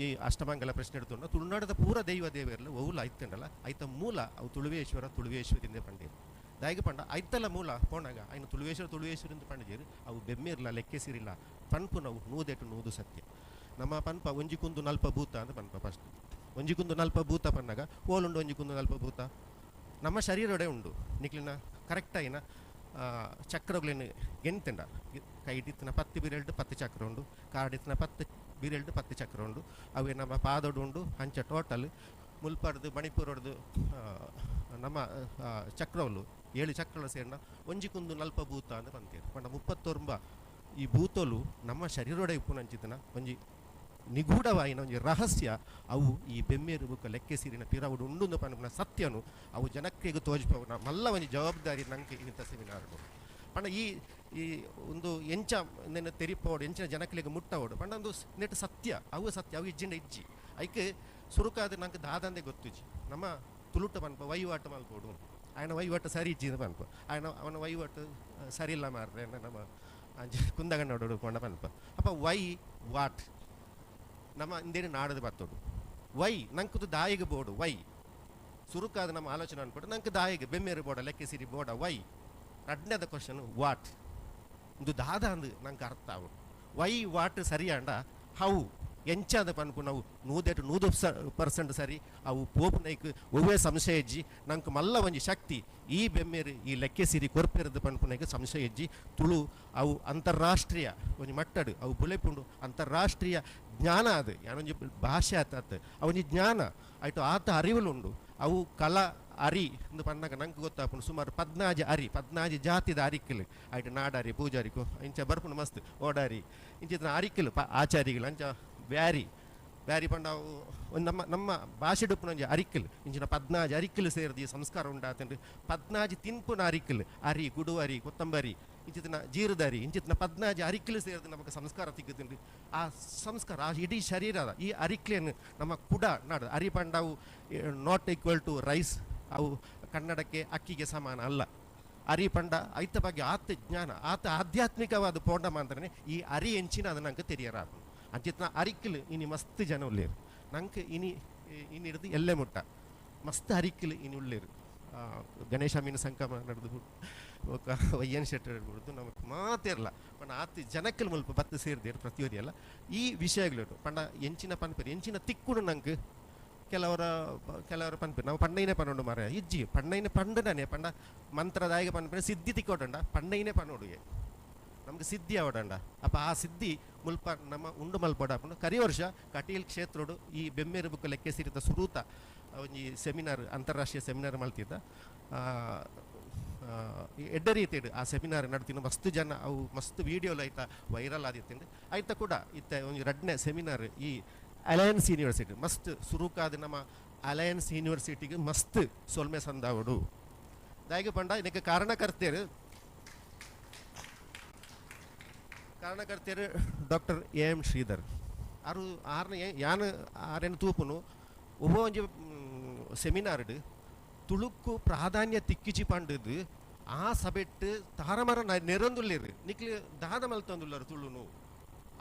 Speaker 6: ಈ ಅಷ್ಟಮಂಗಲ ಪ್ರಶ್ನೆ എടുത്തുണ്ട് ತುಳುನಾಡದ ಪೂರ ದೈವ ದೇವರಲ್ಲ ಒವುಲ ಐತಂಡಲ್ಲ ಐತ ಮೂಲ ಅವು ತುಳುವೇಶ್ವರ ತುಳುವೇಶ್ವರಿಂದ ಪಂಡೇರು ದಾಯಿಗೆ ಪಂಡ ಐತಲ ಮೂಲ ಪೋಣಾಗ ಐನು ತುಳುವೇಶ್ವರ ತುಳುವೇಶ್ವರಿಂದ ಪಂಡಜೇರು ಅವು ಬೆಮ್ಮಿರ್ಲ ಲೆಕ್ಕೆಸಿರಿಲ್ಲ ಪನ್ಪು ನಾವು ನೂದೆಟು ನೂದು ಸತ್ಯ. ನಮ್ಮ ಪನ್ಪ ಒಂಜಿಕುಂದು ನಲ್ಪ ಭೂತ ಅಂತ ಪನ್ಪ ಫಸ್ಟ್ ಒಂಜಿಕುಂದು ನಲ್ಪ ಭೂತ ಪನ್ನಾಗ ಓಲುಂಡು ಒಂಜಿಕುಂದು ನಲ್ಪ ಭೂತ ನಮ್ಮ ಶರೀರೊಡೆ ಉಂಡು ನಿಕ್ಲಿನ ಕರೆಕ್ಟಾಗಿನ ಚಕ್ರಗಳನ್ನು ಗೆಣ್ತಂಡ ಕೈಟಿತ್ತಿನ 10 ಬಿರೆಲ್ಡು 10 ಚಕ್ರ ಉಂಡು, ಕಾಡಿತ್ತಿನ 10 ಬಿರೆಲ್ಡು 10 ಚಕ್ರ ಉಂಡು, ಅವೇ ನಮ್ಮ ಪಾದೊಡು ಉಂಡು. ಅಂಚ ಟೋಟಲ್ ಮುಲ್ಪರ್ದು ಮಣಿಪುರಡ್ದು ನಮ್ಮ ಚಕ್ರವಲು 7 ಚಕ್ರಗಳು ಸೇರಿನ ಒಂಜಿ ಕುಂದು ನಲ್ಪ ಭೂತ ಅಂತ ಬಂತೀರು. ಪಂಡ 39 ಈ ಭೂತಲು ನಮ್ಮ ಶರೀರೋಡೆ ಉಪ್ಪುನಂಚಿತನ ಒಂಜಿ ನಿಗೂಢವಾಯಿನ ಒಂಜಿ ರಹಸ್ಯ ಅವು ಈ ಬೆಮ್ಮೇರು ಬುಕ್ಕ ಲೆಕ್ಕೆ ಸೀರಿನ ಪಿರವುಡು ಉಂಡುಂದು ಪನ್ಪುನ ಸತ್ಯನು ಅವು ಜನಕ್ರಿಯೆಗೆ ತೋಜಿಪವುನ ಮಲ್ಲ ಒಂಜಿ ಜವಾಬ್ದಾರಿ ನಂಗೆ ಇಂಥ ಸೆಮಿನಾರ್ಡು. ಪಂಡ ಈ ಈ ಒಂದು ಎಂಚ ನೆನ್ನ ತೆರಿಪೋಡು ಎಂಚಿನ ಜನಕ್ಲಿಗೆ ಮುಟ್ಟವೋಡು ಪಂಡ ಒಂದು ನೆಟ್ ಸತ್ಯ ಅವು ಸತ್ಯ ಅವು ಇಜ್ಜಿಂಡ ಇಜ್ಜಿ ಐಕೆ ಸುರುಕಾದ ನಂಗೆ ದಾದಂದೆ ಗೊತ್ತುಜಿ. ನಮ್ಮ ತುಳುಟ ಪನ್ಪ ವಹಿವಾಟು ಮಲ್ಪೋಡು ಆಯನ ವಹಿವಾಟು ಸರಿ ಇಜ್ಜಿ ಪನ್ಪ ಆಯನ ಅವನ ವಹಿವಾಟು ಸರಿ ಇಲ್ಲ ಮಾರ್ರೆ ನಮ್ಮ ಕುಂದಗನ್ನೋಡು ಪಂಡ ಪನ್ಪ. ಅಪ್ಪ ವೈ what ನಮ್ಮ ಇಂದೇನು ನಾಡದು ಬತ್ತೋಡು ವೈ ನಂಕುದು ದಾಯಿಗೆ ಬೋಡು ವೈ ಸುರುಕಾದ ನಮ್ಮ ಆಲೋಚನೆ ಅನ್ಕೊಡು ನಂಗೆ ದಾಯಿಗೆ ಬೆಮ್ಮೇರು ಬೋಡ ಲೆಕ್ಕೆ ಸಿರಿ ಬೋಡ ವೈ. ರಡ್ನೇದ ಕ್ವಶನ್ what ಒಂದು ದಾದ ಅಂದು ನಂಗೆ ಅರ್ಥ ಆವು ವೈ what ಸರಿಯಾಂಡ how ಎಂಚಾದ ಪನ್ಪು ನಾವು 100% ಸರಿ ಅವು ಪೋಪುನೈಕ್ ಒವ್ವೇ ಸಂಶಯ ಇಜ್ಜಿ ನಂಗೆ ಮಲ್ಲ ಒಂಜಿ ಶಕ್ತಿ ಈ ಬೆಮ್ಮೇರು ಈ ಲೆಕ್ಕೆ ಸಿರಿ ಕೊರ್ಪೆರದು ಪನ್ಪುನೈಕ್ ಸಂಶಯ ಇಜ್ಜಿ. ತುಳು ಅವು ಅಂತಾರಾಷ್ಟ್ರೀಯ ಒಂಜಿ ಮಟ್ಟಡು ಅವು ಬುಲೆಪುಂಡು ಅಂತಾರಾಷ್ಟ್ರೀಯ ಜ್ಞಾನ ಅದು ಯಾನೊಂಜಿ ಭಾಷೆ ಆತ ಅವೊಂಜಿ ಜ್ಞಾನ ಆಯ್ತು ಆತ ಅರಿವುಲುಂಡು ಅವು ಕಲಾ ಅರಿ ಎಂದು ಪನ್ನಾಗ ನಂಗೆ ಗೊತ್ತಾಪುಂಡು ಸುಮಾರು 14 ಅರಿ 14 ಜಾತಿದ ಅರಿಕಲು ಆಯ್ತು ನಾಡಾರಿ ಪೂಜಾರಿಕು ಇಂಚ ಬರ್ಪುಂಡು ಮಸ್ತ್ ಓಡಾರಿ ಇಂಚಿನ ಅರಿಕಲು ಆಚಾರಿಗಳು ಅಂಚ ಬ್ಯಾರಿ ಬ್ಯಾರಿ ಪಂಡ ಒಂದು ನಮ್ಮ ನಮ್ಮ ಭಾಷೆ ಡುಪ್ಪುನ ಒಂಜಿ ಅರಿಕಲು ಇಂಚಿನ 14 ಅರಿಕಲು ಸೇರಿದ ಈ ಸಂಸ್ಕಾರ ಉಂಡಾತಂಡು 14 ತಿನ್ಪುನ ಅರಿಕಲು ಅರಿ ಗುಡುವರಿ ಕೊತ್ತಂಬರಿ ಇಂಚಿತನ ಜೀರದರಿ ಇಂಚಿತನ 14 ಅರಿಕಲು ಸೇರಿದ ನಮಗೆ ಸಂಸ್ಕಾರ ತಿಕ್ಕುತ್ತುಂಡು. ಆ ಸಂಸ್ಕಾರ ಆ ಇಡೀ ಶರೀರದ ಈ ಅರಿಕ್ಲೇನು ನಮ್ಮ ಕುಡ ನಾಡು ಅರಿ ಪಂಡವು not equal to rice ಅವು ಕನ್ನಡಕ್ಕೆ ಅಕ್ಕಿಗೆ ಸಮಾನ ಅಲ್ಲ. ಅರಿ ಪಂಡ ಐತ ಬಗ್ಗೆ ಆತ ಜ್ಞಾನ ಆತ ಆಧ್ಯಾತ್ಮಿಕವಾದ ಪೋಂಡ ಮಾತ್ರನೇ ಈ ಅರಿ ಎಂಚಿನ ಅದು ನಂಗೆ ತೆರಿಯರಾಪು ಅಂಚಿತ್ನ ಅರಿಕಲು ಇನಿ ಮಸ್ತ್ ಜನ ಉಳ್ಳೇರು ನಂಗೆ ಇನಿ ಇನಿ ಹಿಡಿದು ಎಲ್ಲೇ ಮುಟ್ಟ ಮಸ್ತ್ ಅರಿಕಲು ಇನಿ ಉಳ್ಳೇರು. ಗಣೇಶ ಮೀನು ಸಂಕಮ ನಡೆದು ವಯ್ಯನ್ ಶೆಟ್ಟರ್ ಹೇಳ್ಬಿಡ್ದು ನಮಗೆ ಮಾತಿರಲ್ಲ ಪಂಡ ಆತ ಜನಕ್ಕಲ್ ಮುಲ್ಪ ಬತ್ತು ಸೇರಿದೇರು ಪ್ರತಿಯೊಂದು ಅಲ್ಲ ಈ ವಿಷಯಗಳು ಪಂಡ ಎಂಚಿನ ಪನ್ಪೇರು ಎಂಚಿನ ತಿಕ್ಕುಡು ನಂಗೆ ಕೆಲವರ ಕೆಲವರ ಪನ್ಪೇರು ನಾವು ಪಣ್ಣೈನೇ ಪನ್ನೊಂಡು ಮಾರ ಇಜ್ಜಿ ಪಣ್ಣೈನೆ ಪಂಡನೇ ಪಂಡ ಮಂತ್ರದಾಯಕ ಪನ್ಪೇರು ಸಿದ್ಧಿ ತಿಕ್ಕೋಟಂಡ ಪಣ್ಣೈನೇ ಪನ್ನೊಡುಗೆ ನಮ್ಗೆ ಸಿದ್ಧಿ ಅವಡಂಡ. ಅಪ್ಪ ಆ ಸಿದ್ಧಿ ಮುಲ್ಪ ನಮ್ಮ ಉಂಡು ಮಲ್ಪಡ ಪಂಡ ಕರಿ ವರ್ಷ ಕಟೀಲ್ ಕ್ಷೇತ್ರೋಡು ಈ ಬೆಮ್ಮೇರು ಬುಕ್ಕ ಲೆಕ್ಕೆ ಸಿರಿತ ಸುರೂತ ಒಂಜಿ ಸೆಮಿನಾರ್ ಅಂತಾರಾಷ್ಟ್ರೀಯ ಸೆಮಿನಾರ್ ಮಲ್ತಿದ್ದ ಎಡ್ಡ ರೀತಿಡು ಆ ಸೆಮಿನಾರ್ ನಡ್ತಿನ ಮಸ್ತ್ ಜನ ಅವು ಮಸ್ತ್ ವೀಡಿಯೋಲು ಆಯ್ತಾ ವೈರಲ್ ಆದಿತ್ತಿಂಡು ಆಯ್ತ ಕೂಡ ಇತ್ತ ಒಂಜಿ ರಡ್ನೆ ಸೆಮಿನಾರ್ ಈ ಅಲಯನ್ಸ್ ಯೂನಿವರ್ಸಿಟಿ ಮಸ್ತ್ ಸುರುಕಾದ ನಮ್ಮ ಅಲಯನ್ಸ್ ಯೂನಿವರ್ಸಿಟಿಗೆ ಮಸ್ತ್ ಸೊಲ್ಮೆ ಸಂದಾವಡು ದಾಯಿಗೆ ಪಂಡ ಇದಕ್ಕೆ ಕಾರಣಕರ್ತೇರು ಕಾರಣಕರ್ತೇರು ಡಾಕ್ಟರ್ ಎ ಎಂ ಶ್ರೀಧರ್ ಆರು ಆರನೇ ಯಾನು ಆರೇನು ತೂಪುನು ಒಬ್ಬ ಒಂಜಿ ಸೆಮಿನಾರ್ಡ್ ತುಳುಕ್ಕು ಪ್ರಾಧಾನ್ಯ ತಿಕ್ಕಿಚಿ ಪಂಡದು ಆ ಸಬೆಟ್ಟು ತಾರಮರ ನೆರೊಂದುಲ್ಲೇರು ನಿಕ್ಲು ದಾದ ಮಲ್ತೊಂದುಲ್ಲರು ತುಳುನು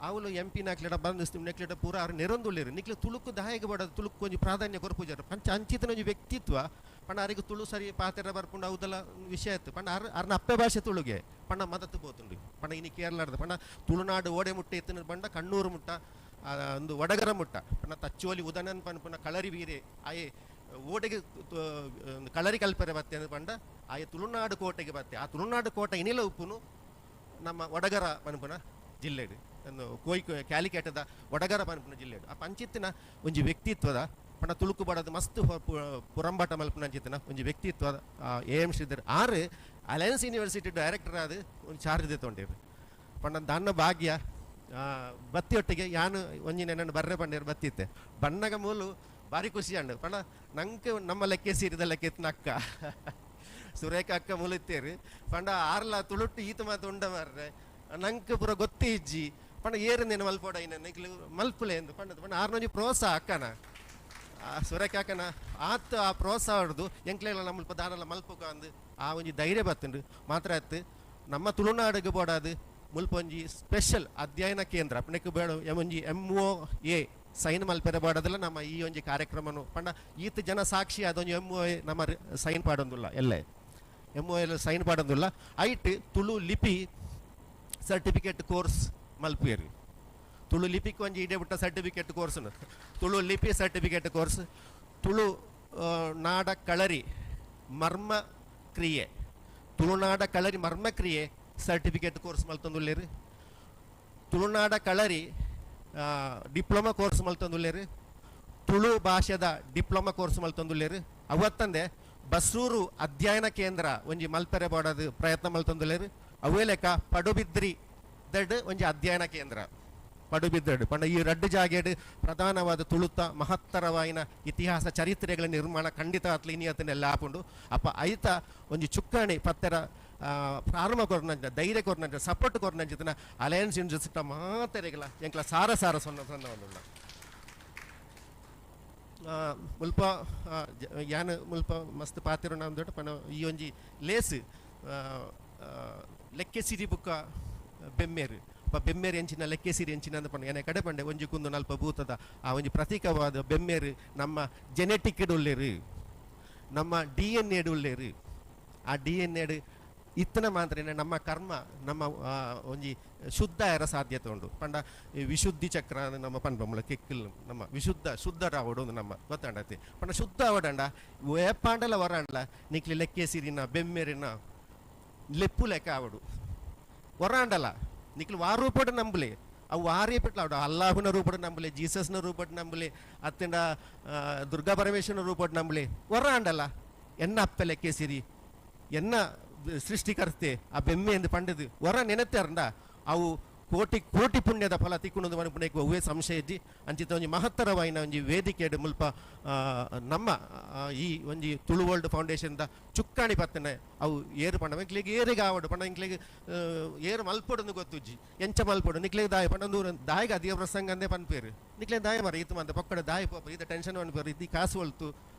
Speaker 6: ಆವುಲು ಎಂ ಪಿ ನಾಕ್ಲೆಡ ಬಂದು ನೆಕ್ಲೆಡ ಪೂರ ಆರು ನೆರೊಂದುಲ್ಲೇರು ನಿಕ್ಲು ತುಳುಕು ದಾಯಕ ಬಡದು ತುಳುಕು ಒಂಜಿ ಪ್ರಾಧಾನ್ಯ ಕೊರ್ಪುಜಾರು ಪಂಚ ಅಂಚಿತನ ಒಂಜಿ ವ್ಯಕ್ತಿತ್ವ ಪಂಡ ಆರಿಗೆ ತುಳು ಸರಿ ಪಾತೆರ ಬರ್ಪುಂಡು ಅವುದೆಲ್ಲ ವಿಷಯ ಆಯ್ತು ಪಂಡ ಆರು ಆರ್ನ ಅಪ್ಪೆ ಭಾಷೆ ತುಳುಗೆ ಪಂಡ ಮದತ್ತು ಪೋತುಂಡು ಪಂಡ ಇನಿ ಕೇರಳದ ಪಂಡ ತುಳುನಾಡು ಓಡೆ ಮುಟ್ಟ ಎತ್ತಿನ ಪಂಡ ಕಣ್ಣೂರು ಮುಟ್ಟ ಒಂದು ವಡಗರ ಮುಟ್ಟ ಪಂಡ ತಚ್ಚೋಲಿ ಉದನನ್ ಪನ್ಪುನ ಕಳರಿ ವೀರೆ ಆಯೆ ಓಡೆಗೆ ಕಳರಿ ಕಲ್ಪರೆ ಬತ್ತೆ ಅಂದ್ ಪಂಡ ಆಯೆ ತುಳುನಾಡು ಕೋಟೆಗೆ ಬತ್ತೆ ಆ ತುಳುನಾಡು ಕೋಟೆ ಇನಿಲ ಉಪ್ಪುನು ನಮ್ಮ ವಡಗರ ಪನ್ಪುನ ಜಿಲ್ಲೆಡು ಒಂದು ಕೋಯ್ ಕ್ಯಾಲಿಕೇಟದ ವಡಗರ ಪನ್ಪುನ ಜಿಲ್ಲೆಡು ಆ ಪಂಚಿತ್ತಿನ ಒಂಜಿ ವ್ಯಕ್ತಿತ್ವದ ಪಂಡ ತುಳುಕು ಬಡದ ಮಸ್ತ್ ಪುರಂಬಾಟ ಮಲ್ಪುನ ಅಂಚಿತ್ತಿನ ಒಂಜಿ ವ್ಯಕ್ತಿತ್ವದ ಎ ಎಂ ಶ್ರೀಧರ್ ಆರು ಅಲಯನ್ಸ್ ಯೂನಿವರ್ಸಿಟಿ ಡೈರೆಕ್ಟರ್ ಆದ ಒಂದು ಚಾರ್ಜ್ ತೊಗೊಂಡಿರು ಪಂಡ ದಾನ್ನ ಭಾಗ್ಯ ಬತ್ತಿಯೊಟ್ಟಿಗೆ ಯಾನು ಒಂಜಿ ನೆನನ್ನು ಬರ್ರೆ ಪಂಡೇರು ಬತ್ತಿತ್ತೆ ಬಣ್ಣಗ ಮೂಲು ಭಾರಿ ಖುಷಿ ಅಂಡು ಪಂಡ ನಂಗೆ ನಮ್ಮ ಲೆಕ್ಕೆ ಸೀರಿದ ಲೆಕ್ಕೆ ಅಕ್ಕ ಸುರೇಖ ಅಕ್ಕ ಮೂಲಿತ್ತೇರು ಪಂಡ ಆರ್ಲ ತುಳುಟ್ಟು ಈತ ಮಾತು ಉಂಡ ಮಾರ್ರೆ ನಂಗೆ ಪೂರ ಗೊತ್ತೇ ಇಜ್ಜಿ ಪಂಡ ಏರು ನೇನು ಮಲ್ಪೋಡ ಇನ್ನ ಮಲ್ಪುಲೆ ಎಂದು ಪಂಡದು ಪಂಡ ಆರ್ನೊಂಜಿ ಪ್ರೋತ್ಸಾಹ ಅಕ್ಕನ ಆ ಸುರೇಖ ಅಕ್ಕನ ಆತ ಆ ಪ್ರೋತ್ಸಾಹ ಹೊಡೆದು ಎಂಕ್ಲೆಲ್ಲ ನಮ್ಮ ದಾನಲ್ಲ ಮಲ್ಪುಕ ಅಂದು ಆ ಒಂಜಿ ಧೈರ್ಯ ಬತ್ತುಂಡು ಮಾತ್ರ ಆಯ್ತು ನಮ್ಮ ತುಳುನಾಡಿಗೆ ಬೋಡಾದು ಮುಲ್ಪ ಒಂಜಿ ಸ್ಪೆಷಲ್ ಅಧ್ಯಯನ ಕೇಂದ್ರ ಅಪ್ಪಣೆಕ್ ಬೇಡ ಒಂಜಿ ಎಂ ಒ ಎ ಸೈನ್ ಮಲ್ಪೆರೆ ಬೋಡದಲ್ಲ ನಮ್ಮ ಈ ಒಂಜಿ ಕಾರ್ಯಕ್ರಮನು ಪಂಡ ಈತ ಜನ ಸಾಕ್ಷಿ ಅದೊಂಜಿ ಎಂ ಒ ಎ ನಮ್ಮ ಸೈನ್ ಪಾಡೊಂದುಲ್ಲ ಎಲ್ಲೇ ಎಂ ಒ ಎಲ್ ಸೈನ್ ಪಾಡೊಂದುಲ್ಲ ಐಟ್ ತುಳು ಲಿಪಿ ಸರ್ಟಿಫಿಕೇಟ್ ಕೋರ್ಸ್ ಮಲ್ಪೇರು ತುಳು ಲಿಪಿಕ್ ಒಂಜಿ ಇಡೇ ಬಿಟ್ಟ ಸರ್ಟಿಫಿಕೇಟ್ ಕೋರ್ಸ್ ತುಳು ಲಿಪಿ ಸರ್ಟಿಫಿಕೇಟ್ ಕೋರ್ಸ್ ತುಳು ನಾಡ ಕಳರಿ ಮರ್ಮ ಕ್ರಿಯೆ ತುಳುನಾಡ ಕಳರಿ ಮರ್ಮಕ್ರಿಯೆ ಸರ್ಟಿಫಿಕೇಟ್ ಕೋರ್ಸ್ ಮಲ್ತೊಂದುಲ್ಲೇರು ತುಳುನಾಡ ಕಳರಿ ಡಿಪ್ಲೊಮಾ ಕೋರ್ಸ್ ಮಲ್ತೊಂದುಲ್ಲೇರು ತುಳು ಭಾಷೆದ ಡಿಪ್ಲೊಮಾ ಕೋರ್ಸ್ ಮಲ್ತೊಂದುಲ್ಲೇರು ಅವತ್ತಂದೆ ಬಸ್ರೂರು ಅಧ್ಯಯನ ಕೇಂದ್ರ ಒಂಜಿ ಮಲ್ಪೆರೆ ಬೋಡದು ಪ್ರಯತ್ನ ಮಲ್ತೊಂದುಲ್ಲೇರು ಅವೇ ಲೆಕ್ಕ ಪಡುಬಿದ್ರಿ ದಡ್ ಒಂಜಿ ಅಧ್ಯಯನ ಕೇಂದ್ರ ಪಡುಬಿದ್ರಡು ಪಂಡ ಈ ರಡ್ಡು ಜಾಗೆಡ್ ಪ್ರಧಾನವಾದ ತುಳುತ ಮಹತ್ತರವಾಯಿನ ಇತಿಹಾಸ ಚರಿತ್ರೆಗಳ ನಿರ್ಮಾಣ ಖಂಡಿತ ಅತ್ಲ ಇನಿಯತನೆಲ್ಲ ಆಪುಂಡು ಅಪ್ಪ ಐತ ಒಂಜಿ ಚುಕ್ಕಾಣಿ ಪತ್ತೆರ ಪ್ರಾರಂಭ ಕೊರ್ನಂಚ ಧೈರ್ಯ ಕೊರ್ನಂಚ ಸಪೋರ್ಟ್ ಕೊರ್ನಂಚಿತನ ಅಲಯನ್ಸ್ ಯೂನಿವರ್ಸಿಟಿ ಮಾತೆರೆಗಳ ಎಂಕ್ಲ ಸಾರ ಸಾರ ಸೊನ್ನ ಸೊನ್ನ ಒಂದುಂಡ ಮುಲ್ಪ ಯಾನ್ ಮುಲ್ಪ ಮಸ್ತ್ ಪಾತಿರುಂಡ ಅಂದೊಟ್ಟು ಪಂಡ ಈ ಒಂಜಿ ಲೇಸ್ ಲೆಕ್ಕೆ ಸಿರಿ ಬುಕ್ಕ ಬೆಮ್ಮೇರು ಅಪ್ಪ ಬೆಮ್ಮೇರು ಎಂಚಿನ ಲೆಕ್ಕೆ ಸಿರಿ ಎಂಚಿನ ಅಂದ ಪಂಡ ಏನೇ ಕಡೆ ಪಂಡೆ ಒಂಜಿ ಕುಂದು ನಲ್ಪ ಭೂತದ ಆ ಒಂಜಿ ಪ್ರತೀಕವಾದ ಬೆಮ್ಮೇರು ನಮ್ಮ ಜೆನೆಟಿಕ್ ಉಳ್ಳೇರು ನಮ್ಮ ಡಿ ಎನ್ ಎಡ್ ಉಳ್ಳೇರು ಆ ಡಿ ಎನ್ ಎಡ್ ಇತ್ತನ ಮಾತ್ರನೇ ನಮ್ಮ ಕರ್ಮ ನಮ್ಮ ಒಂಜಿ ಶುದ್ಧ ಎರ ಸಾಧ್ಯತೆ ಉಂಡು ಪಂಡ ಈ ವಿಶುದ್ಧಿ ಚಕ್ರ ನಮ್ಮ ಪನ್ಪಂಬಳ ಕೆಕ್ಕಿಲ್ ನಮ್ಮ ವಿಶುದ್ಧ ಶುದ್ಧ ರಾವಡು ನಮ್ಮ ಗೊತ್ತಾಂಡತಿ ಪಂಡ ಶುದ್ಧ ಅವಡಂಡ ವೇಪಾಂಡಲ ವರಾಂಡ್ಲ ನಿಕ್ಲಿ ಲೆಕ್ಕೆ ಸಿರಿನ ಬೆಮ್ಮೆರಿನ ಲೆಪ್ಪು ಲೆಕ್ಕ ಆವಡು ವರಾಂಡಲ ನಿಕ್ಲಿ ವಾರೂಪಡು ನಂಬಲಿ ಅವು ವಾರೇಪಟ್ಲ ಅವಡು ಅಲ್ಲಾಹುನ ರೂಪಡು ನಂಬಲಿ ಜೀಸಸ್ನ ರೂಪಡು ನಂಬಲಿ ಅತ್ತಿಂಡ ದುರ್ಗಾ ಪರಮೇಶ್ವರನ ರೂಪಡು ನಂಬಲಿ ವರಾಂಡಲ ಎನ್ನ ಅಪ್ಪ ಲೆಕ್ಕೆ ಸಿರಿ ಎನ್ನ ಸೃಷ್ಟಿಕರ್ತೆ ಆ ಬೆಮ್ಮೆ ಎಂದು ಪಂಡದು ವರ ನೆನತ್ತಾರಂಡ ಅವು ಕೋಟಿ ಕೋಟಿ ಪುಣ್ಯದ ಫಲ ತಿಕ್ಕುಣದು ಮನಪುಣ್ಯಕ್ಕೆ ಒವ್ವೇ ಸಂಶಯ ಇಜ್ಜಿ ಅಂಚಿತ ಒಂಜಿ ಮಹತ್ತರವಾಯಿನ ಒಂಜಿ ವೇದಿಕೆಡ್ ಮುಲ್ಪ ನಮ್ಮ ಈ ಒಂಜಿ ತುಳು ವರ್ಲ್ಡ್ ಫೌಂಡೇಶನ್ದ ಚುಕ್ಕಾಣಿ ಪತ್ತನೆ ಅವು ಏರು ಪಂಡ ಎಂಕ್ಲೆಗ್ ಏರಿಗೆ ಆವಡು ಪಂಡ ಎಂಕ್ಲೆಗ್ ಏರು ಮಲ್ಪೊಡಂದು ಗೊತ್ತುಜ್ಜಿ ಎಂಚ ಮಲ್ಪೊಡು ನಿಕ್ಲೆಗ್ ದಾಯ ಪಂಡ ದೂರ ದಾಯಿಗೆ ಅದಿಯ ಪ್ರಸಂಗ ಅಂದೇ ಪನ್ಪೇರು ನಿಕ್ಲೆ ದಾಯ ಮರ ಈತ ಮಂದ ಪೊಕ್ಕಡ ದಾಯ ಪೋಪ ಈತ ಟೆನ್ಷನ್ ಪನ್ಪೇರು ಇದ್ದಿ ಕಾಸು ಒಲ್ತು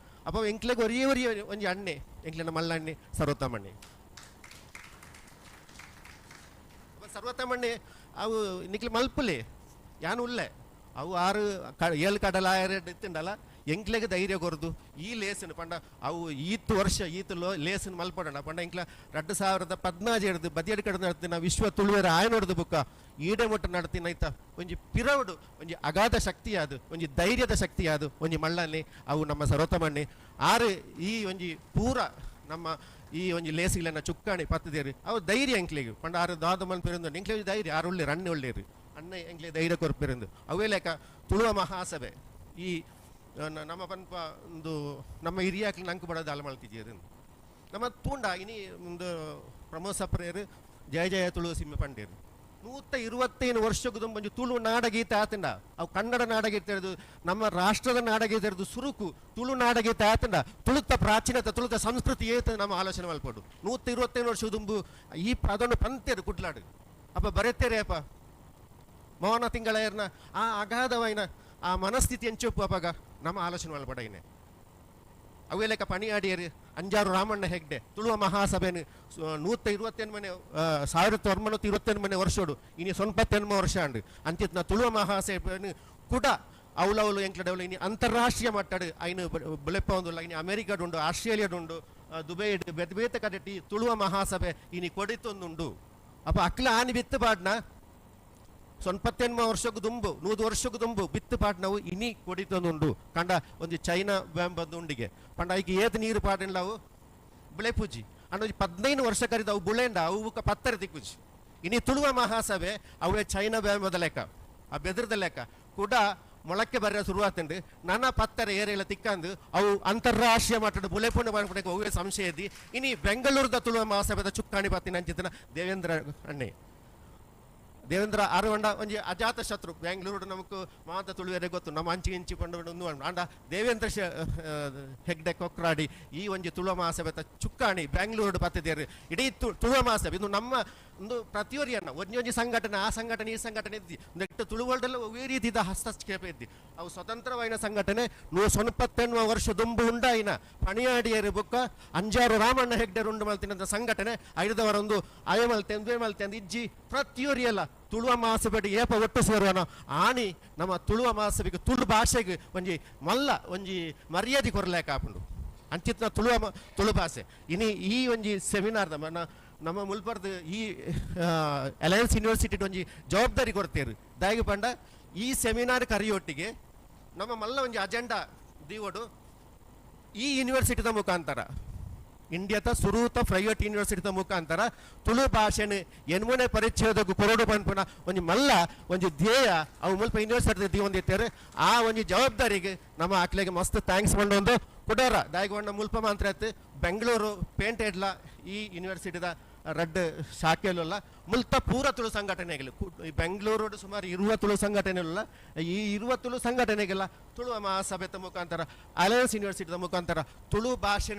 Speaker 6: ಅಪ್ಪ ಎಂಕ್ಲೆಗ್ ಒರಿಯೇ ಒರಿಯ ಒಂಜಿ ಅಣ್ಣೆ ಎಂಕ್ಲೆನ ಮಲ್ಲಣ್ಣೆ ಸರ್ವೋತ್ತಮಣ್ಣೆ ಸರ್ವೋತ್ತಮಣ್ಣೆ ಅವು ನಿಕ್ಲೆ ಮಲ್ಪುಲೆ ಯಾನು ಉಲ್ಲೆ ಅವು ಆರು ಏಳು ಕಡಲ ಆರು ಇತ್ತುಂಡಲ್ಲ ಎಂಕ್ಲೆಗ್ ಧೈರ್ಯ ಕೊರ್ದು ಈ ಲೇಸನ್ ಪಂಡ ಅವು ಈತ್ ವರ್ಷ ಈತ್ ಲೋ ಲೇಸನ್ ಮಲ್ಪಡೋಣ ಪಂಡ ಎಂಕ್ಲ 2014 ಹಿಡ್ದು ಬದಿಯಡ್ ಕಡೆ ನಡ್ತಿನ ವಿಶ್ವ ತುಳುವೆರ ಆಯನೊಡ್ದು ಬುಕ್ಕ ಈಡೆ ಮುಟ್ಟ ನಡ್ತಿನ ಐತ ಒಂಜಿ ಪಿರವಡು ಒಂಜಿ ಅಗಾಧ ಶಕ್ತಿ ಅದು ಒಂಜಿ ಧೈರ್ಯದ ಶಕ್ತಿ ಅದು ಒಂಜಿ ಮಳ್ಳಲ್ಲಿ ಅವು ನಮ್ಮ ಸರ್ವೋತ್ತಮಣ್ಣೆ ಆರು ಈ ಒಂಜಿ ಪೂರ ನಮ್ಮ ಈ ಒಂಜಿ ಲೇಸಿಗಳನ್ನ ಚುಕ್ಕಾಣಿ ಪತ್ತದೇರು ಅವು ಧೈರ್ಯ ಎಂಕ್ಲೆಗ್ ಪಂಡ ಆರು ದಾದ ಮಲ್ಪೆರಂದು ಎಂಕ್ಲೆಗ್ ಧೈರ್ಯ ಆರು ಒಳ್ಳೆ ಅಣ್ಣೆ ಒಳ್ಳೇರು ಅಣ್ಣ ಎಂಕ್ಲೆ ಧೈರ್ಯ ಕೊರ್ಪೆರಂದು ಅವೇ ಲೆಕ್ಕ ತುಳುವ ಮಹಾಸಭೆ ಈ ನಮ್ಮ ಪನ್ಪ ಒಂದು ನಮ್ಮ ಹಿರಿಯಾಕ್ಲಿ ನಂಕು ಬಡೋದು ಅಲ ಮಲ್ತಿದ್ದೀರು ನಮ್ಮ ತೂಂಡ ಇನಿ ಒಂದು ಪ್ರಮೋದ್ ಸಪ್ರೇರು ಜಯ ಜಯ ತುಳುವ ಸಿಮ್ಮೆ ಪಂಡೇರು 125 ವರ್ಷಕ್ಕೂ ಒಂಜಿ ತುಳು ನಾಡಗೀತೆ ಆತಂಡ ಅವು ಕನ್ನಡ ನಾಡಗೀತೆ ಹಿಡಿದು ನಮ್ಮ ರಾಷ್ಟ್ರದ ನಾಡಗೀತೆ ಹಿಡಿದು ಸುರುಕು ತುಳು ನಾಡಗೀತೆ ಆತಂಡ ತುಳುತ್ತ ಪ್ರಾಚೀನತೆ ತುಳುತ್ತ ಸಂಸ್ಕೃತಿ ಏತ ನಮ್ಮ ಆಲೋಚನೆ ಮಲ್ಪಡು 125 ವರ್ಷ ದುಂಬು ಈ ಅದನ್ನು ಪಂತೇರು ಕುಡ್ಲಾಡು ಅಪ್ಪ ಬರೆತೇರೆ ಅಪ್ಪ ಮೌನ ತಿಂಗಳ ಆ ಅಗಾಧವಾಯಿನ ಆ ಮನಸ್ಥಿತಿ ಎಂಚೊಪ್ಪು ಅಪ್ಪಾಗ ನಮ್ಮ ಆಲೋಚನೆ ಮಲ್ಪಡೈನೆ ಅವೇ ಲೆಕ್ಕ ಪಣಿಯಾಡಿಯರು ಅಂಜಾರು ರಾಮಣ್ಣ ಹೆಗ್ಡೆ ತುಳುವ ಮಹಾಸಭೆನು 128 1928 ವರ್ಷೋಡು ಇನಿ 98 ವರ್ಷ ಅಂಡು ಅಂತಿತ್ನ ತುಳುವ ಮಹಾಸಭೆನು ಕೂಡ ಅವಲವಲು ಎಂಕ್ಲಡವಲು ಇನಿ ಅಂತಾರಾಷ್ಟ್ರೀಯ ಮಟ್ಟಡು ಐನು ಬುಲೆಪ್ಪ ಒಂದುಲ್ಲ ಇನಿ ಅಮೆರಿಕಡುಂಡು ಆಸ್ಟ್ರೇಲಿಯಾಡುಂಡು ದುಬೈಡ್ ಬೇತೆ ಬೇತೆ ಕಡೆಟಿ ತುಳುವ ಮಹಾಸಭೆ ಇನಿ ಕೊಡಿತೊಂದುಂಡು ಅಪ್ಪ ಅಕ್ಲ ಆನಿ ಬಿತ್ತು ಪಾಡ್ನ 98 ವರ್ಷಕ್ಕೂ ದುಂಬು 100 ವರ್ಷಕ್ಕೂ ದುಂಬು ಬಿತ್ತು ಪಾಡ್ನವು ಇನಿ ಕೊಡಿತೊಂದುಂಡು ಕಂಡ ಒಂದು ಚೈನಾ ಬ್ಯಾಮ್ ಬಂದು ಉಂಡಿಗೆ ಪಂಡ ಐಕೆ ಏತ್ ನೀರು ಪಾಡಿಲ್ಲ ಅವು ಬುಳೆಪೂಜಿ ಅಂಡ ಒಂಜಿ 15 ವರ್ಷ ಕರಿದ ಅವು ಬುಳೆಂಡ ಅವು ಪತ್ತರ ದಿಕ್ಕುಜಿ ಇನಿ ತುಳುವ ಮಹಾಸಭೆ ಅವೇ ಚೈನಾ ಬ್ಯಾಮ್ ಲೆಕ್ಕ ಆ ಬೆದರದ ಲೆಕ್ಕ ಕೂಡ ಮೊಳಕೆ ಬರ ಶುರುವಾತಂಡು ನನ್ನ ಪತ್ತರ ಏರೆಲ್ಲ ತಿಕ್ಕಂದು ಅವು ಅಂತಾರಾಷ್ಟ್ರೀಯ ಮಟ್ಟದ ಬುಲೆಪುಣ್ಯ ಮಾಡ್ಬಿಡಕ್ಕೆ ಅವೇ ಸಂಶಯ ಇದ್ದಿ ಇನಿ ಬೆಂಗಳೂರದ ತುಳುವ ಮಹಾಸಭೆದ ಚುಕ್ಕಾಣಿ ಪತ್ತಿನ ಅಂಚಿತನ ದೇವೇಂದ್ರ ಅಣ್ಣೆ ದೇವೇಂದ್ರ ಆರುವಂಡ ಒಂಜಿ ಅಜಾತ ಶತ್ರು ಬೆಂಗಳೂರು ನಮಕ್ ಮಾತ ತುಳುವೆರೆ ಗೊತ್ತು ನಮ್ಮ ಅಂಚಿ ಇಂಚಿ ಪಂಡು ಅಂಡ ದೇವೇಂದ್ರ ಹೆಗ್ಡೆ ಕೊಕ್ರಾಡಿ ಈ ಒಂಜಿ ತುಳುವ ಮಹಾಸಭೆತ ಚುಕ್ಕಾಣಿ ಬೆಂಗಳೂರು ಪತ್ತಿದ್ದೇರು ಇಡೀ ತುಳುವ ಮಹಾಸಭೆ ಇದು ನಮ್ಮ ಒಂದು ಪ್ರತಿಯೊರಿಯನ್ನ ಒಂಜಿ ಒಂಜಿ ಸಂಘಟನೆ ಆ ಸಂಘಟನೆ ಈ ಸಂಘಟನೆ ಇದ್ದಿ ನೆಟ್ಟು ತುಳುವಲ್ಡೆಲ್ಲ ಒವ್ವೇ ರೀತಿದ ಹಸ್ತಕ್ಷೇಪ ಇದ್ದಿ ಅವು ಸ್ವತಂತ್ರವಾಯಿನ ಸಂಘಟನೆ 198 ವರ್ಷ ದುಂಬು ಉಂಡಾಯಿನ ಪಣಿಯಾಡಿಯರು ಬುಕ್ಕ ಅಂಜಾರು ರಾಮಣ್ಣ ಹೆಗ್ಡೆ ಉಂಡು ಮಲ್ತಿನಂತ ಸಂಘಟನೆ ಐದವರೊಂದು ಅಯ ಮಲ್ತೆ ಅಂದ್ವೇ ಮಲ್ತೆ ಅಂದ್ ಇಜ್ಜಿ ಪ್ರತಿಯೊರಿಯಲ್ಲ ತುಳುವ ಮಹಾಸಭೆಡ್ ಏಪ ಒಟ್ಟು ಸೇರುವನ ಆಣಿ ನಮ್ಮ ತುಳುವ ಮಹಾಸಭೆಗೆ ತುಳು ಭಾಷೆಗೆ ಒಂಜಿ ಮಲ್ಲ ಒಂಜಿ ಮರ್ಯಾದೆ ಕೊರಲೇಕ ಆಪುಂಡು ಅಂಚಿತ್ನ ತುಳುವ ತುಳು ಭಾಷೆ ಇನಿ ಈ ಒಂಜಿ ಸೆಮಿನಾರ್ ನಮ್ಮ ಮುಲ್ಪರ್ದು ಈ ಅಲಯನ್ಸ್ ಯೂನಿವರ್ಸಿಟಿ ಒಂಜಿ ಜವಾಬ್ದಾರಿ ಕೊಡ್ತೇರು ದಾಯಿಗೆ ಪಂಡ ಈ ಸೆಮಿನಾರ್ ಕರಿಯೊಟ್ಟಿಗೆ ನಮ್ಮ ಮಲ್ಲ ಒಂಜಿ ಅಜೆಂಡಾ ದೀವಡು ಈ ಯೂನಿವರ್ಸಿಟಿದ ಮುಖಾಂತರ ಇಂಡಿಯಾದ ಸುರೂತ ಪ್ರೈವೇಟ್ ಯೂನಿವರ್ಸಿಟಿದ ಮುಖಾಂತರ ತುಳು ಭಾಷೆನ ಎನ್ಮೂನೆ ಪರಿಚ್ಛೇದಕ್ಕೆ ಕೊರಡು ಪನ್ಪುನ ಒಂಜಿ ಮಲ್ಲ ಒಂಜಿ ಧ್ಯೇಯ ಅವು ಮುಲ್ಪ ಯೂನಿವರ್ಸಿಟಿ ದೀವೊಂದಿತ್ತೇರು. ಆ ಒಂಜಿ ಜವಾಬ್ದಾರಿಗೆ ನಮ್ಮ ಆಕ್ಲೆಗೆ ಮಸ್ತ್ thanks ಒಂದು ಕುಡೋರ ದಾಯಗೊಂಡ ಮುಲ್ಪ ಮಾತ್ರ ಆಯ್ತು. ಬೆಂಗಳೂರು ಪೇಂಟೆಡ್ಲ ಈ ಯೂನಿವರ್ಸಿಟಿದ ರಡ್ಡ್ ಶಾಖೆಯಲ್ಲ ಮುಲ್ತ ಪೂರ ತುಳು ಸಂಘಟನೆಗಳು ಈ ಬೆಂಗಳೂರು ಸುಮಾರು 20 ತುಳು ಸಂಘಟನೆಗಳೆಲ್ಲ ಈ 20 ತುಳು ಸಂಘಟನೆಗೆಲ್ಲ ತುಳು ಮಹಾಸಭೆತ ಮುಖಾಂತರ ಅಲಯನ್ಸ್ ಯೂನಿವರ್ಸಿಟಿದ ಮುಖಾಂತರ ತುಳು ಭಾಷೆ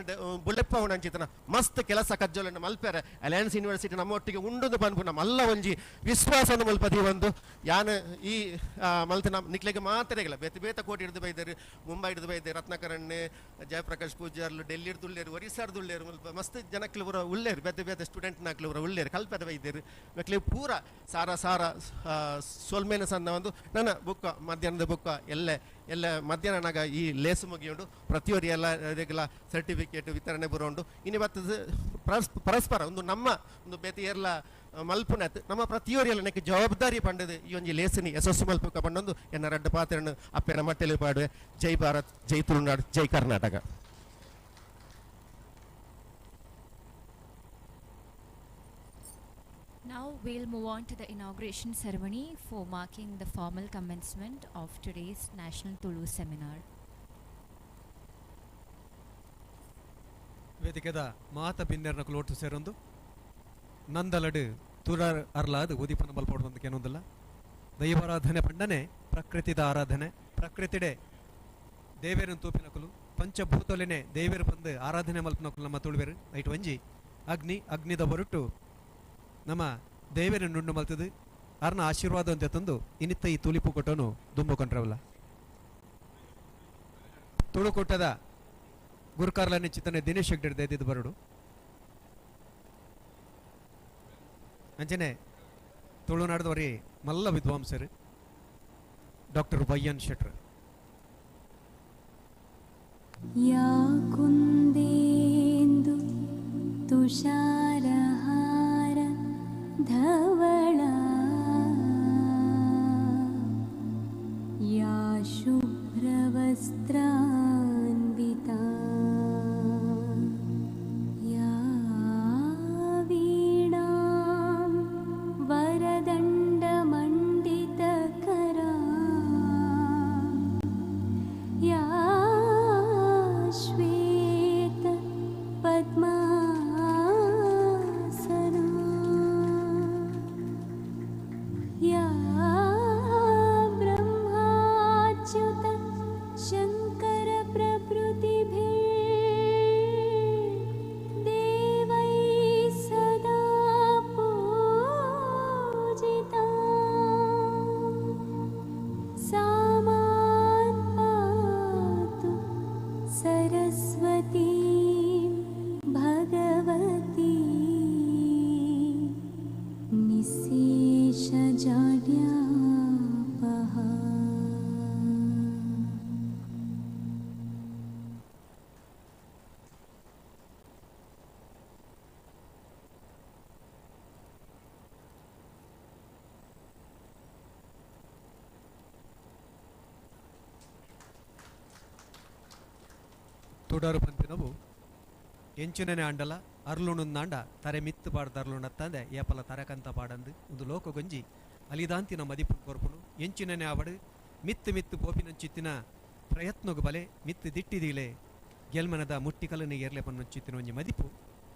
Speaker 6: ಬುಲೆಪ್ಪವನಂಚಿತನ ಮಸ್ತ್ ಕೆಲಸ ಕಜ್ಜೋಲನ್ನು ಮಲ್ಪೆರೆ ಅಲಯನ್ಸ್ ಯೂನಿವರ್ಸಿಟಿ ನಮ್ಮ ಒಟ್ಟಿಗೆ ಉಂಡುದು ಪನ್ಪು ನಮ್ಮಲ್ಲ ಒಂಜಿ ವಿಶ್ವಾಸವನ್ನು ಮಲ್ಪದಿ ಒಂದು ಯಾನ್ ಈ ಮಲ್ತ ನಮ್ಮ ನಿಕ್ಲೆಗೆ ಮಾತ್ರೆಗಳ ಬೇತೆ ಬೇತೆ ಕೋಟಿ ಹಿಡಿದು ಬೈದರು, ಮುಂಬೈ ಹಿಡಿದು ಬೈದೆ, ರತ್ನಾಕರಣ್ಣೆ, ಜಯಪ್ರಕಾಶ್ ಪೂಜಾರ್ಲು, ಡೆಲ್ಲಿ ದುಲ್ಲೇರು, ಒರಿಸ್ಸಾರ್ ದುಲ್ಲೇರು, ಮುಲ್ಪ ಮಸ್ತ್ ಜನಕ್ಲು ಪೂರ ಉಳ್ಳೇರು, ಬೇತೆ ಬೇತೆ ಸ್ಟೂಡೆಂಟ್ ನಾಕ್ಲು ಪೂರ ಉಳ್ಳೇರು, ಕಲ್ಪದ ಬೈದೇರು ಮಕ್ಳು ಪೂರ ಸಾರ ಸಾರ ಸೊಲ್ಮೇನ ಸಣ್ಣ ಒಂದು ನನ್ನ ಬುಕ್ಕ ಮಧ್ಯಾಹ್ನದ ಬುಕ್ಕ ಎಲ್ಲ ಎಲ್ಲ ಮಧ್ಯಾಹ್ನ ನಾಗ ಈ ಲೇಸು ಮುಗಿಯುಂಡು ಪ್ರತಿಯೊರಿ ಎಲ್ಲ ಇದಕ್ಕೆಲ್ಲ ಸರ್ಟಿಫಿಕೇಟ್ ವಿತರಣೆ ಬರೋಂಡು. ಇನ್ನು ಬರ್ತದೆ ಪರಸ್ಪರ ಒಂದು ನಮ್ಮ ಒಂದು ಬೇತೆ ಏರ್ಲ ಮಲ್ಪುನತ್ ನಮ್ಮ ಪ್ರತಿಯೊರಿ ಎಲ್ಲ ನೆಕ್ಕೆ ಜವಾಬ್ದಾರಿ ಪಂಡದು ಈ ಒಂಜಿ ಲೇಸಿನಿ ಯಶಸ್ಸು ಮಲ್ಪುಕ ಪಂಡೊಂದು ಎನ್ನ ರಡ್ಡ ಪಾತ್ರನ್ನು ಅಪ್ಪೆನ ಮಟ್ಟೆಲಿ ಪಾಡುವೆ. ಜೈ ಭಾರತ್, ಜೈ ತುಳುನಾಡು, ಜೈ Karnataka.
Speaker 1: Now we'll move on to the inauguration ceremony for marking the formal commencement of today's National Tulu Seminar.
Speaker 5: ವೇದಿಕೆದ ಮಾತ ಬಿನ್ನೆರ್ನ ಕುಲೋಟು ಸೇರೊಂದು ನಂದಲಡು ತುರಾರ್ ಅರ್ಲಾದ್ ಉದಿಪನ ಬಲ್ಪೋಡು ಬಂದಕ್ಕೆ ಏನೊಂದಿಲ್ಲ. ದೈವಾರಾಧನೆ ಪಂಡನೆ ಪ್ರಕೃತಿದ ಆರಾಧನೆ, ಪ್ರಕೃತಿಡೆ ದೇವೇರನ್ ತೂಪಿನಕುಲು ಪಂಚಭೂತೊಲೆನೆ ದೇವೇರು ಬಂದು ಆರಾಧನೆ ಮಲ್ಪನಕುಲು ನಮ್ಮ ತುಳುವೆರು. ಐಟ್ ಒಂಜಿ ಅಗ್ನಿ, ಅಗ್ನಿದ ಹೊರಟು ನಮ್ಮ ದೇವೇರ ನುಂಡು ಮಲ್ತದು ಅರ್ನ ಆಶೀರ್ವಾದ ಅಂತ ತಂದು ಇನ್ನಿತ್ತ ಈ ತುಲಿಪು ಕೊಟ್ಟನು ದುಂಬಕೊಂಡ್ರವಲ್ಲ. ತುಳುಕೂಟದ ಗುರುಕಾರ್ಲನೆ ಚಿತ್ತನೆ ದಿನೇಶ್ ಹೆಗ್ಡೆ ದೈದಿದ್ದು ಬರಡು ಅಂಚನೆ ತುಳುನಾಡದವರಿ ಮಲ್ಲ ವಿದ್ವಾಂಸರು ಡಾಕ್ಟರ್ ವೈ ಎನ್ ಶೆಟ್ರ್.
Speaker 7: ಯಾ ಕುಂದೇಂದು ತುಷಾರಹಾರ ಧವಳ ಯಾ ಶುಭ್ರವಸ್ತ್ರಾನ್ವಿತಾ ಯಾ ವೀಣಾಂ ವರದಂಡಮಂಡಿತಕರಾ ಯಾ ಶ್ವೇತ ಪದ್ಮಾಸನಾ ಯಾ ಬ್ರಹ್ಮಾಚ್ಯುತ ಶಂಕರ ಪ್ರಭೃತಿಭಿರ್ದೇವೈಃ ಸದಾ ಪೂಜಿತಾ ಸಾ ಮಾಂ ಪಾತು ಸರಸ್ವತೀ ಭಗವತಿ ನಿಶೇಷಜಾಡ್ಯಾಪಹ.
Speaker 5: ತುಡಾರು ಪನ್ಪಿನವು ಎಂಚಿನನೆ ಆಂಡಲ ಅರ್ಲುಣುಂದಾಂಡ ತರೆ ಮಿತ್ತು ಪಾಡ್ದ ಅರ್ಲುಣತ್ತಂದೆ ಏಪಲ ತರಕಂತ ಪಾಡಂದು ಒಂದು ಲೋಕಗೊಂಜಿ ಅಲಿದಾಂತಿನ ಮದಿಪು ಕೊರ್ಪುನು ಎಂಚಿನನೆ ಆವಡು ಮಿತ್ತು ಮಿತ್ತು ಪೋಪಿನಂಚಿತ್ತಿನ ಪ್ರಯತ್ನಗು ಬಲೆ ಮಿತ್ತು ದಿಟ್ಟಿದೀಲೆ ಗೆಲ್ಮನದ ಮುಟ್ಟಿಕಲನೆ ಏರ್ಲೆ ಪನ್ನಂಚಿತ್ತಿನ ಒಂಜಿ ಮದಿಪು